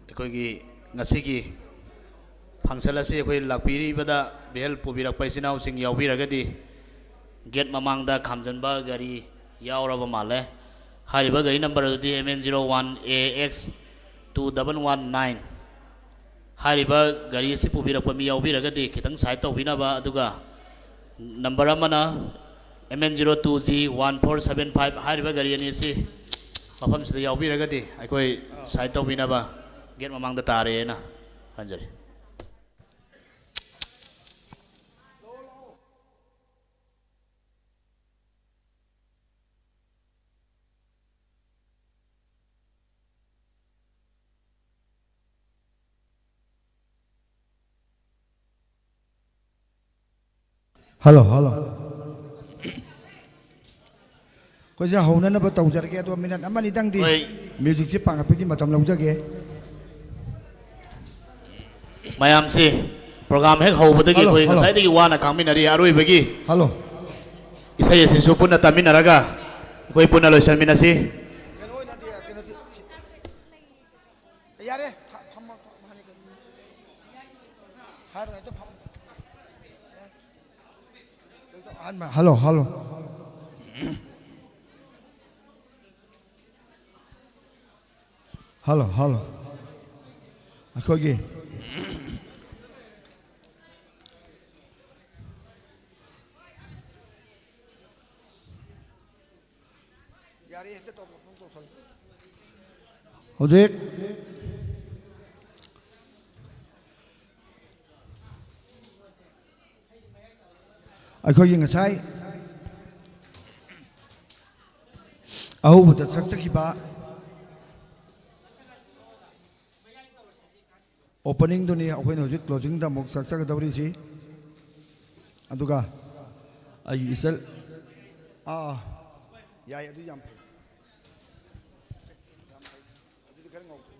ꯑꯩꯈꯣꯏꯒꯤ ꯉꯁꯤꯒꯤ function ꯑꯁꯤ ꯑꯩꯈꯣꯏ ꯂꯥꯛꯄꯤꯔꯤꯕꯗ ꯚꯦꯜ ꯄꯨꯕꯤꯔꯛꯄ ꯏꯆꯤꯟ ꯏꯅꯥꯎꯁꯤꯡ ꯌꯥꯎꯕꯤꯔꯒꯗꯤ gate ꯃꯃꯥꯡꯗ ꯈꯥꯝꯖꯟꯕ ꯒꯥꯔꯤ ꯌꯥꯎꯔꯕ ꯃꯥꯜꯂꯦ꯫ ꯍꯥꯏꯔꯤꯕ ꯒꯥꯔꯤ number ꯑꯗꯨꯗꯤ M N zero one A X two double one nine꯫ ꯍꯥꯏꯔꯤꯕ ꯒꯥꯔꯤ ꯑꯁꯤ ꯄꯨꯕꯤꯔꯛꯄ ꯃꯤ ꯌꯥꯎꯕꯤꯔꯒꯗꯤ ꯈꯤꯇꯪ side ꯇꯧꯕꯤꯅꯕ, ꯑꯗꯨꯒ number ꯑꯃꯅ M N zero two G one four seven five ꯍꯥꯏꯔꯤꯕ ꯒꯥꯔꯤ ꯑꯅꯤ ꯑꯁꯤ ꯃꯐꯝꯁꯤꯗ ꯌꯥꯎꯕꯤꯔꯒꯗꯤ ꯑꯩꯈꯣꯏ ꯁꯥꯏꯟ ꯇꯧꯕꯤꯅꯕ ꯒꯦꯠ ꯃꯃꯥꯡꯗ ꯇꯥꯔꯦꯅ ꯈꯟꯖꯔꯤ꯫ Hello, hello. ꯑꯩꯈꯣꯏꯁꯦ ꯍꯧꯅꯅꯕ ꯇꯧꯖꯔꯒꯦ, ꯑꯗꯣ ꯃꯤꯅꯠ ꯑꯃ ꯑꯅꯤꯗꯪꯗꯤ ꯍꯣꯏ꯫ ꯃ꯭ꯌꯨꯖꯤꯛꯁꯦ ꯄꯥꯡꯈꯠꯄꯒꯤ ꯃꯇꯝ ꯂꯧꯖꯒꯦ꯫ ꯃꯌꯥꯝꯁꯤ ꯄ꯭ꯔꯣꯒ꯭ꯔꯥꯝ ꯍꯦꯛ ꯍꯧꯕꯗꯒꯤ ꯍꯜꯂꯣ, ꯑꯩꯈꯣꯏ ꯍꯜꯂꯣ꯫ ꯉꯁꯥꯏꯗꯒꯤ ꯋꯥꯅ ꯈꯥꯡꯃꯤꯟꯅꯔꯤ꯫ ꯑꯔꯣꯏꯕꯒꯤ ꯍꯜꯂꯣ꯫ ꯏꯁꯩ ꯑꯁꯤꯁꯨ ꯄꯨꯟꯅ ꯇꯥꯃꯤꯟꯅꯔꯒ ꯑꯩꯈꯣꯏ ꯄꯨꯟꯅ ꯂꯣꯏꯁꯤꯟꯃꯤꯟꯅꯁꯤ꯫ ꯀꯩꯅꯣ ꯑꯣꯏꯅꯗꯤ, ꯀꯩꯅꯣꯗꯤ, ꯌꯥꯔꯦ, ꯊ-, ꯊꯝꯃꯣ, ꯊꯝꯃꯣ, ꯍꯥꯏꯔꯣ, ꯍꯦꯛꯇ ꯐꯝꯃꯣ꯫ ꯑꯍꯥꯟꯕ, ꯍꯜꯂꯣ, ꯍꯜꯂꯣ꯫ Hello, hello. ꯑꯩꯈꯣꯏꯒꯤ ꯌꯥꯔꯦ, ꯍꯦꯛꯇ ꯇꯧꯕ, ꯇꯧꯁꯜꯂꯨ꯫ ꯍꯧꯖꯤꯛ ꯑꯩꯈꯣꯏꯒꯤ ꯉꯁꯥꯏ ꯑꯍꯧꯕꯗ ꯁꯛꯆꯈꯤꯕ openingꯗꯨꯅꯤ ꯑꯩꯈꯣꯏꯅ ꯍꯧꯖꯤꯛ closingꯗ ꯑꯃꯨꯛ ꯁꯛꯆꯒꯗꯧꯔꯤꯁꯤ꯫ ꯑꯗꯨꯒ ꯑꯩꯒꯤ ꯏꯆꯜ, ꯑꯥ, ꯑꯥ, ꯌꯥꯏ, ꯑꯗꯨ ꯌꯥꯝ ꯐꯩ꯫ ꯌꯥꯝ ꯐꯩ꯫ ꯑꯗꯨꯗꯤ ꯈꯔ ꯉꯧꯊꯣꯛꯑꯣ꯫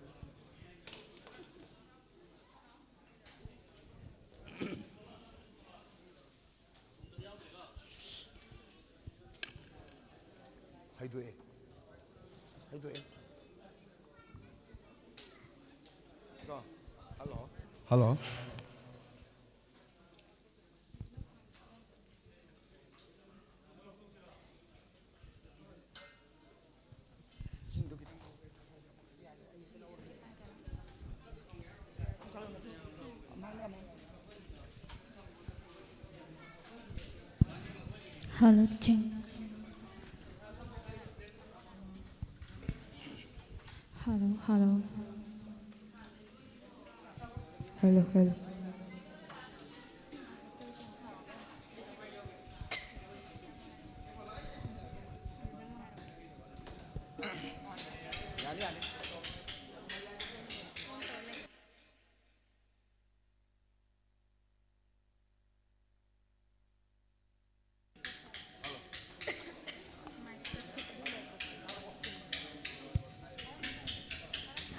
ꯍꯩꯗꯣꯛꯑꯦ꯫ ꯍꯩꯗꯣꯛꯑꯦ꯫ ꯀꯣ? ꯍꯜꯂꯣ꯫ ꯍꯜꯂꯣ꯫ ꯏꯁꯤꯡꯗꯣ ꯈꯤꯇꯪ꯫ Hello, ching. Hello, hello. Hello, hello.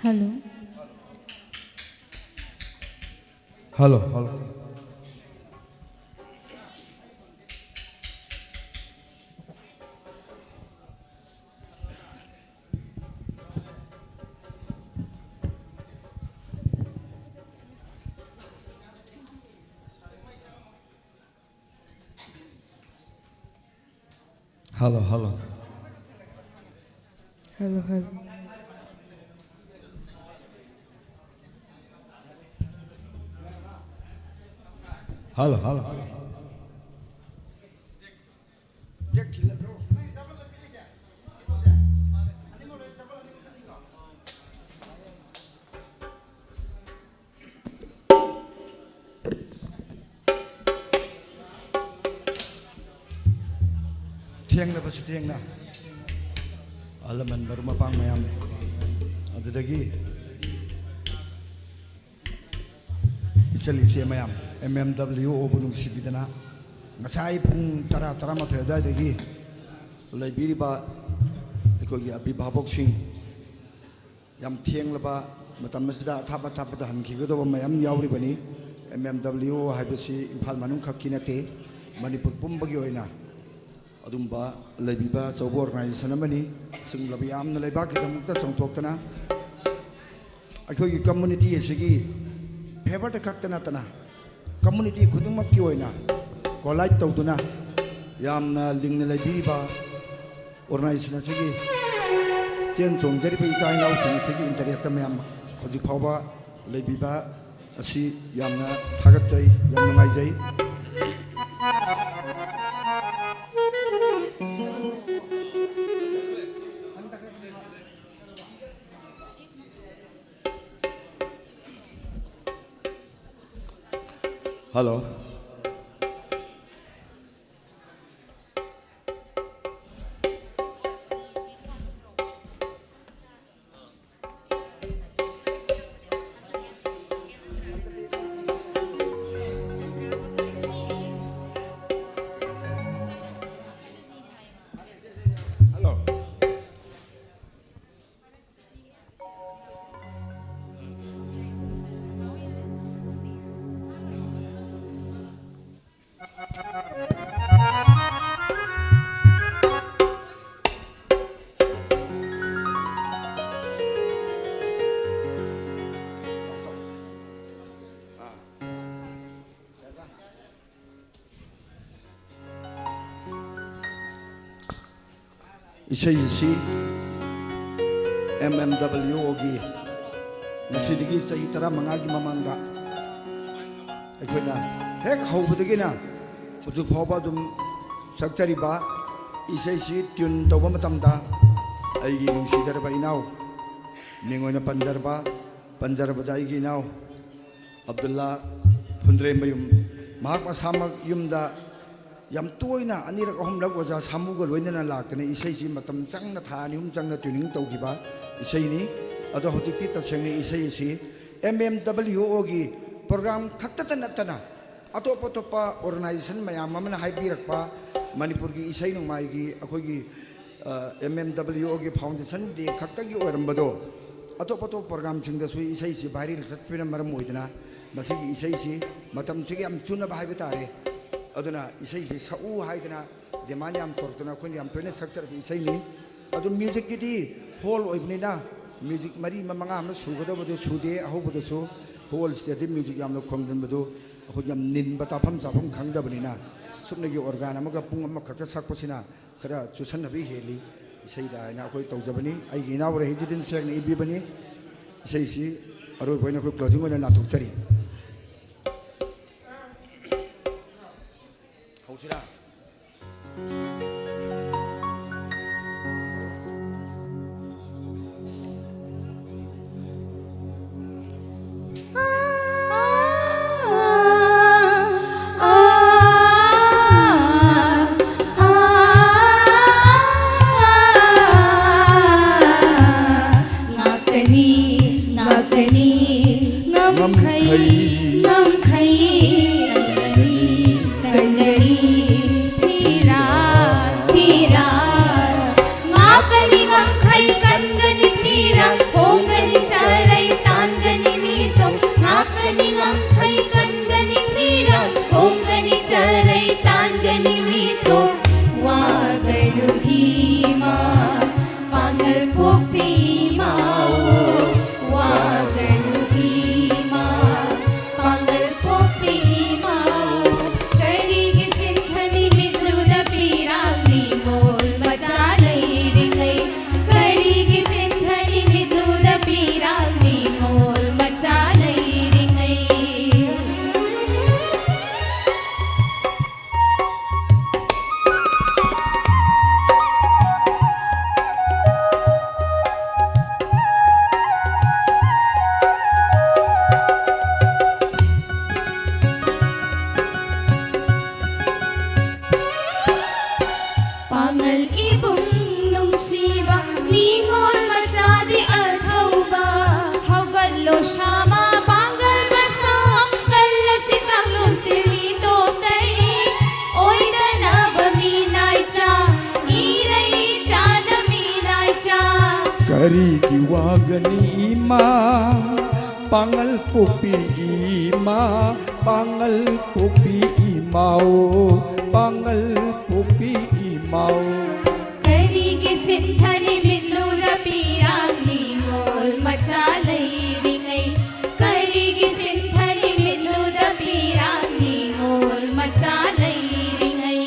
Hello. Hello, hello. Hello, hello. Hello, hello. Hello, hello. ꯊꯦꯡꯂꯕꯁꯨ ꯊꯦꯡꯅ ꯑꯍꯜ ꯂꯃꯟ ꯃꯔꯨꯞ ꯃꯄꯥꯡ ꯃꯌꯥꯝ, ꯑꯗꯨꯗꯒꯤ ꯏꯆꯜ ꯏꯆꯦ ꯃꯌꯥꯝ, ꯑꯦꯝ ꯑꯦꯝ ꯗꯕ꯭ꯂꯤꯎ ꯑꯣꯕꯨ ꯅꯨꯡꯁꯤꯕꯤꯗꯅ ꯉꯁꯥꯏ ꯄꯨꯡ ꯇꯔꯥ, ꯇꯔꯥꯃꯥꯊꯣꯏ ꯑꯗꯨꯋꯥꯏꯗꯒꯤ ꯂꯩꯕꯤꯔꯤꯕ ꯑꯩꯈꯣꯏꯒꯤ ꯑꯚꯤꯚꯥꯕꯛꯁꯤꯡ, ꯌꯥꯝ ꯊꯦꯡꯂꯕ ꯃꯇꯝ ꯑꯁꯤꯗ ꯑꯊꯥꯞ ꯑꯊꯥꯞꯄꯗ ꯍꯟꯈꯤꯒꯗꯧꯕ ꯃꯌꯥꯝ ꯌꯥꯎꯔꯤꯕꯅꯤ꯫ ꯑꯦꯝ ꯑꯦꯝ ꯗꯕ꯭ꯂꯤꯎ ꯍꯥꯏꯕꯁꯤ ꯏꯝꯐꯥꯜ ꯃꯅꯨꯡ ꯈꯛꯀꯤ ꯅꯠꯇꯦ, ꯃꯅꯤꯄꯨꯔ ꯄꯨꯝꯕꯒꯤ ꯑꯣꯏꯅ ꯑꯗꯨꯝꯕ ꯂꯩꯕꯤꯕ ꯑꯆꯧꯕ ꯑꯣꯔꯒꯅꯥꯏꯖꯦꯁꯟ ꯑꯃꯅꯤ꯫ ꯑꯁꯤꯒꯨꯝꯂꯕ ꯌꯥꯝꯅ ꯂꯩꯕꯥꯛꯀꯤꯗꯃꯛꯇ ꯆꯥꯎꯊꯣꯛꯇꯅ ꯑꯩꯈꯣꯏꯒꯤ ꯀꯝꯃꯨꯅꯤꯇꯤ ꯑꯁꯤꯒꯤ ꯐꯦꯚꯔꯗ ꯈꯛꯇ ꯅꯠꯇꯅ ꯀꯝꯃꯨꯅꯤꯇꯤ ꯈꯨꯗꯤꯡꯃꯛꯀꯤ ꯑꯣꯏꯅ ꯀꯣꯂꯥꯏꯠ ꯇꯧꯗꯨꯅ ꯌꯥꯝꯅ ꯂꯤꯡꯅ ꯂꯩꯕꯤꯔꯤꯕ ꯑꯣꯔꯒꯅꯥꯏꯖꯦꯁꯟ ꯑꯁꯤꯒꯤ ꯆꯦꯟ ꯆꯣꯡꯖꯔꯤꯕ ꯏꯆꯥ ꯏꯅꯥꯎꯁꯤꯡ ꯑꯁꯤꯒꯤ ꯏꯟꯇꯔꯦꯁꯇ ꯃꯌꯥꯝ ꯍꯧꯖꯤꯛ ꯐꯥꯎꯕ ꯂꯩꯕꯤꯕ ꯑꯁꯤ ꯌꯥꯝꯅ ꯊꯥꯒꯠꯆꯩ, ꯌꯥꯝ ꯅꯨꯡꯉꯥꯏꯖꯩ꯫ ꯍꯜꯂꯣ꯫ ꯍꯜꯂꯣ꯫ ꯏꯁꯩ ꯑꯁꯤ ꯑꯦꯝ ꯑꯦꯝ ꯗꯕ꯭ꯂꯤꯎ ꯑꯣꯒꯤ ꯉꯁꯤꯗꯒꯤ ꯆꯍꯤ ꯇꯔꯥꯃꯉꯥꯒꯤ ꯃꯃꯥꯡꯗ ꯑꯩꯈꯣꯏꯅ ꯍꯦꯛ ꯍꯧꯕꯗꯒꯤꯅ ꯍꯧꯖꯤꯛ ꯐꯥꯎꯕ ꯑꯗꯨꯝ ꯁꯛꯆꯔꯤꯕ, ꯏꯁꯩꯁꯤ ꯇ꯭ꯌꯨꯟ ꯇꯧꯕ ꯃꯇꯝꯗ ꯑꯩꯒꯤ ꯅꯨꯡꯁꯤꯖꯔꯕ ꯏꯅꯥꯎ, ꯃꯤꯡ ꯑꯣꯏꯅ ꯄꯟꯖꯔꯕ, ꯄꯟꯖꯔꯕꯗ ꯑꯩꯒꯤ ꯏꯅꯥꯎ ꯑꯕꯗꯨꯜꯂꯥ ꯐꯨꯟꯗ꯭ꯔꯩꯃꯌꯨꯝ, ꯃꯍꯥꯛ ꯃꯁꯥꯃꯛ ꯌꯨꯝꯗ ꯌꯥꯝ ꯇꯣꯏꯅ ꯑꯅꯤꯔꯛ ꯑꯍꯨꯝꯂꯛ ꯑꯣꯖꯥ ꯁꯥꯃꯨꯒ ꯂꯣꯏꯅꯅ ꯂꯥꯛꯇꯅ ꯏꯁꯩꯁꯤ ꯃꯇꯝ ꯆꯪꯅ, ꯊꯥ ꯑꯅꯤ ꯑꯍꯨꯝ ꯆꯪꯅ ꯇ꯭ꯌꯨꯅꯤꯡ ꯇꯧꯈꯤꯕ ꯏꯁꯩꯅꯤ꯫ ꯑꯗꯣ ꯍꯧꯖꯤꯛꯇꯤ ꯇꯁꯦꯡꯅ ꯏꯁꯩ ꯑꯁꯤ ꯑꯦꯝ ꯑꯦꯝ ꯗꯕ꯭ꯂꯤꯎ ꯑꯣꯒꯤ ꯄ꯭ꯔꯣꯒ꯭ꯔꯥꯝ ꯈꯛꯇꯗ ꯅꯠꯇꯅ ꯑꯇꯣꯞ ꯑꯇꯣꯞꯄ ꯑꯣꯔꯒꯅꯥꯏꯖꯦꯁꯟ ꯃꯌꯥꯝ ꯑꯃꯅ ꯍꯥꯏꯕꯤꯔꯛꯄ, ꯃꯅꯤꯄꯨꯔꯒꯤ ꯏꯁꯩ ꯅꯣꯡꯃꯥꯏꯒꯤ ꯑꯩꯈꯣꯏꯒꯤ ꯑꯦꯝ ꯑꯦꯝ ꯗꯕ꯭ꯂꯤꯎ ꯑꯣꯒꯤ ꯐꯥꯎꯟꯗꯦꯁꯟ ꯗꯦ ꯈꯛꯇꯒꯤ ꯑꯣꯏꯔꯝꯕꯗꯣ ꯑꯇꯣꯞ ꯑꯇꯣꯞꯄ ꯄ꯭ꯔꯣꯒ꯭ꯔꯥꯝꯁꯤꯡꯗꯁꯨ ꯏꯁꯩꯁꯤ ꯚꯥꯏꯔꯦꯜ ꯆꯠꯄꯅ ꯃꯔꯝ ꯑꯣꯏꯗꯅ ꯃꯁꯤꯒꯤ ꯏꯁꯩꯁꯤ ꯃꯇꯝꯁꯤꯒ ꯌꯥꯝ ꯆꯨꯅꯕ ꯍꯥꯏꯕ ꯇꯥꯔꯦ꯫ ꯑꯗꯨꯅ ꯏꯁꯩꯁꯤ ꯁꯛꯎ ꯍꯥꯏꯗꯅ ꯗꯤꯃꯥꯟ ꯌꯥꯝ ꯇꯧꯔꯛꯇꯅ ꯑꯩꯈꯣꯏꯅ ꯌꯥꯝ ꯇꯣꯏꯅ ꯁꯛꯆꯔꯛꯄ ꯏꯁꯩꯅꯤ꯫ ꯑꯗꯨ ꯃ꯭ꯌꯨꯖꯤꯛꯀꯤꯗꯤ ꯍꯣꯜ ꯑꯣꯏꯕꯅꯤꯅ ꯃ꯭ꯌꯨꯖꯤꯛ ꯃꯔꯤ ꯑꯃ ꯃꯉꯥ ꯑꯃ ꯁꯨꯒꯗꯕꯗꯨ ꯁꯨꯗꯦ꯫ ꯑꯍꯧꯕꯗꯁꯨ ꯍꯣꯜꯁꯤꯗꯗꯤ ꯃ꯭ꯌꯨꯖꯤꯛ ꯌꯥꯝꯅ ꯈꯣꯡꯖꯤꯟꯕꯗꯨ ꯑꯩꯈꯣꯏ ꯌꯥꯝ ꯅꯤꯟꯕ, ꯇꯥꯐꯝ ꯆꯥꯐꯝ ꯈꯪꯗꯕꯅꯤꯅ ꯁꯨꯞꯅꯒꯤ ꯑꯣꯔꯒꯥꯟ ꯑꯃꯒ ꯄꯨꯡ ꯑꯃꯈꯛꯇ ꯁꯛꯄꯁꯤꯅ ꯈꯔ ꯆꯨꯁꯟꯅꯕ ꯍꯦꯜꯂꯤ ꯏꯁꯩꯗ ꯍꯥꯏꯅ ꯑꯩꯈꯣꯏ ꯇꯧꯖꯕꯅꯤ꯫ ꯑꯩꯒꯤ ꯏꯅꯥꯎ ꯔꯍꯤꯖꯨꯗꯤꯟ ꯁꯦꯛꯅ ꯏꯕꯤꯕꯅꯤ꯫ ꯏꯁꯩꯁꯤ ꯑꯔꯣꯏꯕ ꯑꯣꯏꯅ ꯑꯩꯈꯣꯏ ꯀ꯭ꯂꯣꯖꯤꯡ ꯑꯣꯏꯅ ꯂꯥꯟꯊꯣꯛꯆꯔꯤ꯫ ꯍꯧꯁꯤꯔꯥ? ꯉꯝꯈꯩ ꯀꯟꯒꯅꯤ, ꯀꯟꯒꯅꯤ ꯐꯤꯔꯥ, ꯐꯤꯔꯥ꯫ ꯉꯥꯛꯀꯅꯤ ꯉꯝꯈꯩ ꯀꯟꯒꯅꯤ ꯐꯤꯔꯥ, ꯍꯣꯡꯒꯅꯤ ꯆꯔꯩ ꯇꯥꯟꯒꯅꯤ ꯃꯤꯇꯣꯞ꯫ ꯉꯥꯛꯀꯅꯤ ꯉꯝꯈꯩ ꯀꯟꯒꯅꯤ ꯐꯤꯔꯥ, ꯍꯣꯡꯒꯅꯤ ꯆꯔꯩ ꯇꯥꯟꯒꯅꯤ ꯃꯤꯇꯣꯞ꯫ ꯋꯥꯒꯅꯨ ꯏꯃꯥ, ꯄꯥꯡꯒꯜ ꯄꯣꯛꯄꯤ ꯏꯃꯥ꯫ ꯋꯥꯒꯅꯨ ꯏꯃꯥ, ꯄꯥꯡꯒꯜ ꯄꯣꯛꯄꯤ ꯏꯃꯥ꯫ ꯀꯔꯤꯒꯤ ꯁꯤꯟꯊꯅꯤ ꯃꯤꯠꯂꯨꯗ ꯄꯤꯔꯥꯡ ꯅꯤꯉꯣꯜ ꯃꯆꯥ ꯂꯩꯔꯤꯉꯩ? ꯀꯔꯤꯒꯤ ꯁꯤꯟꯊꯅꯤ ꯃꯤꯠꯂꯨꯗ ꯄꯤꯔꯥꯡ ꯅꯤꯉꯣꯜ ꯃꯆꯥ ꯂꯩꯔꯤꯉꯩ? ꯄꯥꯉꯜ ꯏꯕꯨꯡ ꯅꯨꯡꯁꯤꯕ, ꯅꯤꯉꯣꯜ ꯃꯆꯥꯗꯤ ꯑꯊꯧꯕ꯫ ꯍꯧꯒꯠꯂꯣ ꯁꯥꯃ ꯄꯥꯡꯒꯜ ꯃꯁꯥ, ꯀꯜꯂꯁꯤ ꯆꯥꯛꯂꯨꯝꯁꯤ ꯃꯤꯇꯣꯞꯇꯩ꯫ ꯑꯣꯏꯗꯅꯕ ꯃꯤꯅꯥꯏꯆꯥ, ꯏꯔꯩꯆꯥꯅ ꯃꯤꯅꯥꯏꯆꯥ꯫ ꯀꯔꯤꯒꯤ ꯋꯥꯒꯅꯤ ꯏꯃꯥ, ꯄꯥꯉꯜ ꯄꯣꯛꯄꯤ ꯏꯃꯥ, ꯄꯥꯉꯜ ꯄꯣꯛꯄꯤ ꯏꯃꯥ ꯑꯣ, ꯄꯥꯉꯜ ꯄꯣꯛꯄꯤ ꯏꯃꯥ ꯑꯣ꯫ ꯀꯔꯤꯒꯤ ꯁꯤꯟꯊꯅꯤ ꯃꯤꯠꯂꯨꯗ ꯄꯤꯔꯥꯡ ꯅꯤꯉꯣꯜ ꯃꯆꯥ ꯂꯩꯔꯤꯉꯩ? ꯀꯔꯤꯒꯤ ꯁꯤꯟꯊꯅꯤ ꯃꯤꯠꯂꯨꯗ ꯄꯤꯔꯥꯡ ꯅꯤꯉꯣꯜ ꯃꯆꯥ ꯂꯩꯔꯤꯉꯩ?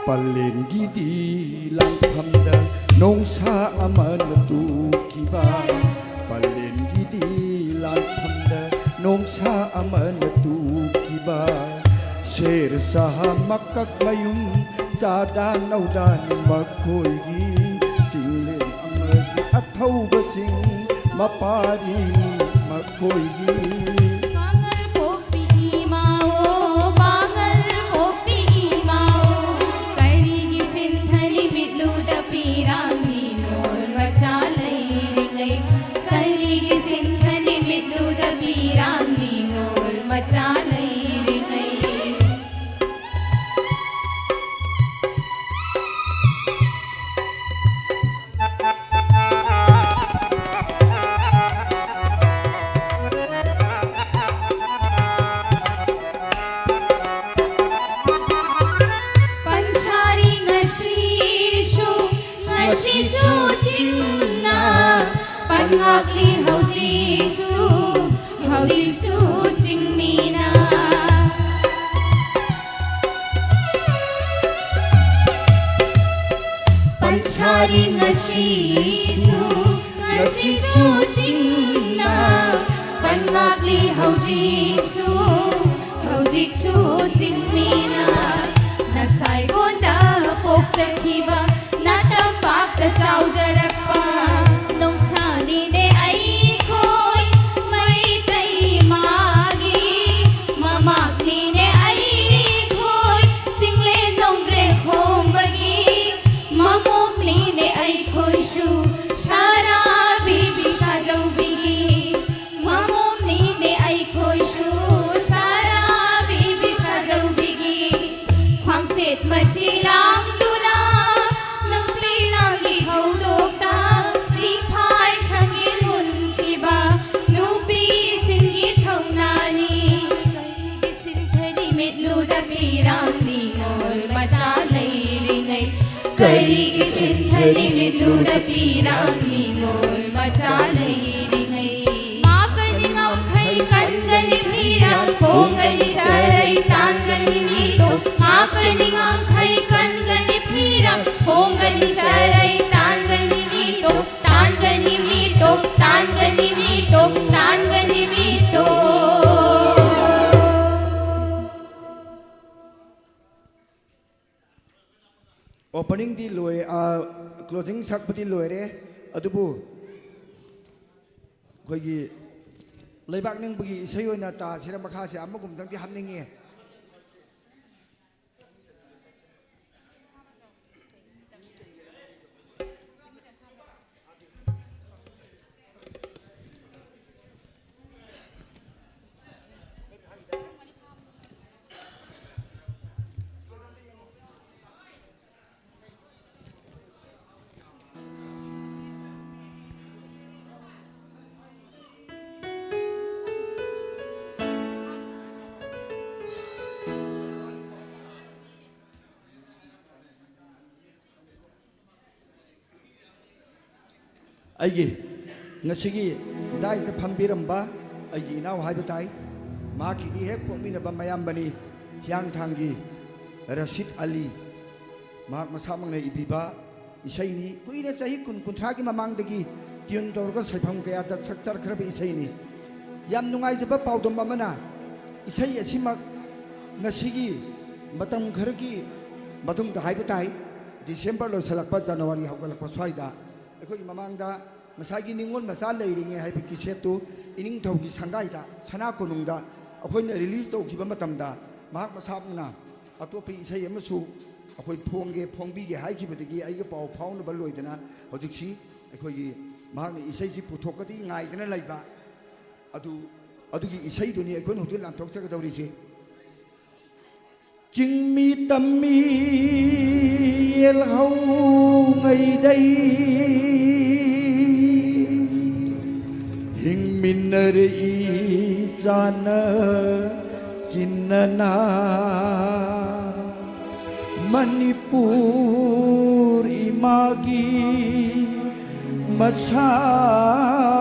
ꯄꯂꯦꯟꯒꯤꯗꯤ ꯂꯥꯟꯐꯝꯗ ꯅꯣꯡꯁꯥ ꯑꯃꯅ ꯇꯨꯈꯤꯕ, ꯄꯂꯦꯟꯒꯤꯗꯤ ꯂꯥꯟꯐꯝꯗ ꯅꯣꯡꯁꯥ ꯑꯃꯅ ꯇꯨꯈꯤꯕ, ꯁꯦꯔ ꯁꯍꯥ ꯃꯀꯛ ꯃꯌꯨꯝ ꯆꯥꯗꯥ ꯅꯧꯗꯥꯅꯤ ꯃꯈꯣꯏꯒꯤ, ꯆꯤꯡꯂꯦꯟ ꯑꯃꯒꯤ ꯑꯊꯧꯕꯁꯤꯡ ꯃꯄꯥꯔꯤ ꯃꯈꯣꯏꯒꯤ꯫ ꯄꯥꯉꯜ ꯄꯣꯛꯄꯤ ꯏꯃꯥ ꯑꯣ, ꯄꯥꯉꯜ ꯄꯣꯛꯄꯤ ꯏꯃꯥ ꯑꯣ, ꯀꯔꯤꯒꯤ ꯁꯤꯟꯊꯔꯤ ꯃꯤꯠꯂꯨꯗ ꯄꯤꯔꯥꯡ ꯅꯤꯉꯣꯜ ꯃꯆꯥ ꯂꯩꯔꯤꯉꯩ? ꯀꯔꯤꯒꯤ ꯁꯤꯟꯊꯔꯤ ꯃꯤꯠꯂꯨꯗ ꯄꯤꯔꯥꯡ ꯅꯤꯉꯣꯜ ꯃꯆꯥ ꯂꯩꯔꯤꯉꯩ? ꯄꯟꯁꯥꯔꯤ ꯉꯁꯤꯁꯨ, ꯉꯁꯤꯁꯨ ꯆꯤꯡꯅ ꯄꯟꯉꯥꯛꯂꯤ ꯍꯧꯖꯤꯛꯁꯨ, ꯍꯧꯖꯤꯛꯁꯨ ꯆꯤꯡꯃꯤꯅ꯫ ꯄꯟꯁꯥꯔꯤ ꯉꯁꯤꯁꯨ, ꯉꯁꯤꯁꯨ ꯆꯤꯡꯅ ꯄꯟꯉꯥꯛꯂꯤ ꯍꯧꯖꯤꯛꯁꯨ, ꯍꯧꯖꯤꯛꯁꯨ ꯆꯤꯡꯃꯤꯅ꯫ ꯅꯁꯥꯏꯒꯣꯟꯗ ꯄꯣꯛꯆꯈꯤꯕ, ꯅꯇꯝꯄꯥꯛꯇ ꯆꯥꯎꯖꯔꯛꯄ ꯅꯣꯡꯁꯥꯅꯤꯅꯦ ꯑꯩꯈꯣꯏ ꯃꯩꯇꯩ ꯏꯃꯥꯒꯤ꯫ ꯃꯃꯥꯛꯅꯤꯅꯦ ꯑꯩꯈꯣꯏ ꯆꯤꯡꯂꯦꯟ ꯅꯣꯡꯗ꯭ꯔꯦꯟ ꯈꯣꯝꯕꯒꯤ꯫ ꯃꯃꯣꯝꯅꯤꯅꯦ ꯑꯩꯈꯣꯏꯁꯨ ꯁꯥꯔꯥ ꯕꯤꯕꯤ ꯁꯥꯖꯧꯕꯤꯒꯤ꯫ ꯃꯃꯣꯝꯅꯤꯅꯦ ꯑꯩꯈꯣꯏꯁꯨ ꯁꯥꯔꯥ ꯕꯤꯕꯤ ꯁꯥꯖꯧꯕꯤꯒꯤ꯫ ꯈ꯭ꯋꯥꯡꯆꯦꯠ ꯃꯆꯤ ꯂꯥꯡꯗꯨꯅ ꯅꯨꯄꯤ ꯂꯥꯟꯒꯤ ꯊꯧꯗꯣꯛꯇ ꯁꯤꯐꯥꯏ ꯁꯪꯒꯤ ꯃꯨꯟꯈꯤꯕ ꯅꯨꯄꯤꯁꯤꯡꯒꯤ ꯊꯧꯅꯥꯅꯤ꯫ ꯀꯔꯤꯒꯤ ꯁꯤꯟꯊꯔꯤ ꯃꯤꯠꯂꯨꯗ ꯄꯤꯔꯥꯡ ꯅꯤꯉꯣꯜ ꯃꯆꯥ ꯂꯩꯔꯤꯉꯩ? ꯀꯔꯤꯒꯤ ꯁꯤꯟꯊꯔꯤ ꯃꯤꯠꯂꯨꯗ ꯄꯤꯔꯥꯡ ꯅꯤꯉꯣꯜ ꯃꯆꯥ ꯂꯩꯔꯤꯉꯩ? ꯉꯥꯛꯀꯅꯤ ꯉꯝꯈꯩ ꯀꯟꯒꯅꯤ ꯐꯤꯔꯥꯜ, ꯐꯣꯡꯒꯅꯤ ꯆꯔꯩ ꯇꯥꯟꯒꯅꯤ ꯃꯤꯇꯣꯞ꯫ ꯉꯥꯛꯀꯅꯤ ꯉꯝꯈꯩ ꯀꯟ ꯆꯔꯩ ꯇꯥꯟꯒꯅꯤ ꯃꯤꯇꯣꯞ, ꯇꯥꯟꯒꯅꯤ ꯃꯤꯇꯣꯞ, ꯇꯥꯟꯒꯅꯤ ꯃꯤꯇꯣꯞ, ꯇꯥꯟꯒꯅꯤ ꯃꯤꯇꯣꯞ꯫ Openingꯗꯤ ꯂꯣꯏ-, ꯑ, closing ꯁꯛꯄꯗꯤ ꯂꯣꯏꯔꯦ, ꯑꯗꯨꯕꯨ ꯑꯩꯈꯣꯏꯒꯤ ꯂꯩꯕꯥꯛ ꯅꯤꯡꯕꯒꯤ ꯏꯁꯩ ꯑꯣꯏꯅ ꯇꯥꯁꯤꯔ, ꯃꯈꯥꯁꯦ ꯑꯃꯒꯨꯝꯗꯪꯗꯤ ꯍꯥꯞꯅꯤꯡꯉꯤ꯫ ꯑꯩꯒꯤ ꯉꯁꯤꯒꯤ ꯗꯥꯏꯁꯇ ꯐꯝꯕꯤꯔꯝꯕ ꯑꯩꯒꯤ ꯏꯅꯥꯎ ꯍꯥꯏꯕ ꯇꯥꯏ, ꯃꯍꯥꯛꯀꯤꯗꯤ ꯍꯦꯛ ꯄꯣꯛꯃꯤꯟꯅꯕ ꯃꯌꯥꯝꯕꯅꯤ, ꯍꯤꯌꯥꯡꯊꯥꯡꯒꯤ ꯔꯁꯤꯗ ꯑꯂꯤ, ꯃꯍꯥꯛ ꯃꯁꯥꯃꯛꯅ ꯏꯕꯤꯕ ꯏꯁꯩꯅꯤ꯫ ꯀꯨꯏꯅ, ꯆꯍꯤ ꯀꯨꯟ, ꯀꯨꯟꯊ꯭ꯔꯥꯒꯤ ꯃꯃꯥꯡꯗꯒꯤ tune ꯇꯧꯔꯒ ꯁꯩꯐꯝ ꯀꯌꯥꯗ ꯁꯛꯆꯔꯛꯈ꯭ꯔꯕ ꯏꯁꯩꯅꯤ꯫ ꯌꯥꯝ ꯅꯨꯡꯉꯥꯏꯖꯕ ꯄꯥꯎꯗꯝ ꯑꯃꯅ, ꯏꯁꯩ ꯑꯁꯤꯃꯛ ꯉꯁꯤꯒꯤ ꯃꯇꯝ ꯈꯔꯒꯤ ꯃꯇꯨꯡꯗ ꯍꯥꯏꯕ ꯇꯥꯏ, ꯗꯤꯁꯦꯝꯕꯔ ꯂꯣꯏꯁꯤꯜꯂꯛꯄ, ꯖꯅꯋꯥꯔꯤ ꯍꯧꯒꯠꯂꯛꯄ ꯁ꯭ꯋꯥꯏꯗ ꯑꯩꯈꯣꯏꯒꯤ ꯃꯃꯥꯡꯗ ꯉꯁꯥꯏꯒꯤ ꯅꯤꯉꯣꯜ ꯃꯆꯥ ꯂꯩꯔꯤꯉꯩ ꯍꯥꯏꯕ cassette ꯇꯨ ꯏꯅꯤꯡꯊꯧꯒꯤ ꯁꯪꯒꯥꯏꯗ, ꯁꯅꯥ ꯀꯣꯅꯨꯡꯗ ꯑꯩꯈꯣꯏꯅ release ꯇꯧꯈꯤꯕ ꯃꯇꯝꯗ, ꯃꯍꯥꯛ ꯃꯁꯥꯃꯛꯅ ꯑꯇꯣꯞꯄ ꯏꯁꯩ ꯑꯃꯁꯨ ꯑꯩꯈꯣꯏ ꯐꯣꯡꯒꯦ, ꯐꯣꯡꯕꯤꯒꯦ ꯍꯥꯏꯈꯤꯕꯗꯒꯤ ꯑꯩꯒ ꯄꯥꯎ ꯐꯥꯎꯅꯕ ꯂꯣꯏꯗꯅ ꯍꯧꯖꯤꯛꯁꯤ ꯑꯩꯈꯣꯏꯒꯤ ꯃꯍꯥꯛꯅ ꯏꯁꯩꯁꯤ ꯄꯨꯊꯣꯛꯀꯗꯤ ꯉꯥꯏꯗꯅ ꯂꯩꯕ ꯑꯗꯨ, ꯑꯗꯨꯒꯤ ꯏꯁꯩꯗꯨꯅꯤ ꯑꯩꯈꯣꯏꯅ ꯍꯧꯖꯤꯛ ꯂꯥꯟꯊꯣꯛꯆꯒꯗꯧꯔꯤꯁꯤ꯫ ꯆꯤꯡꯃꯤ ꯇꯝꯃꯤ ꯌꯦꯜꯍꯧꯉꯩꯗꯩ ꯍꯤꯡꯃꯤꯟꯅꯔꯛꯏ ꯆꯥꯟꯅ ꯆꯤꯟꯅꯅ꯫ ꯃꯅꯤꯄꯨꯔ ꯏꯃꯥꯒꯤ ꯃꯁꯥ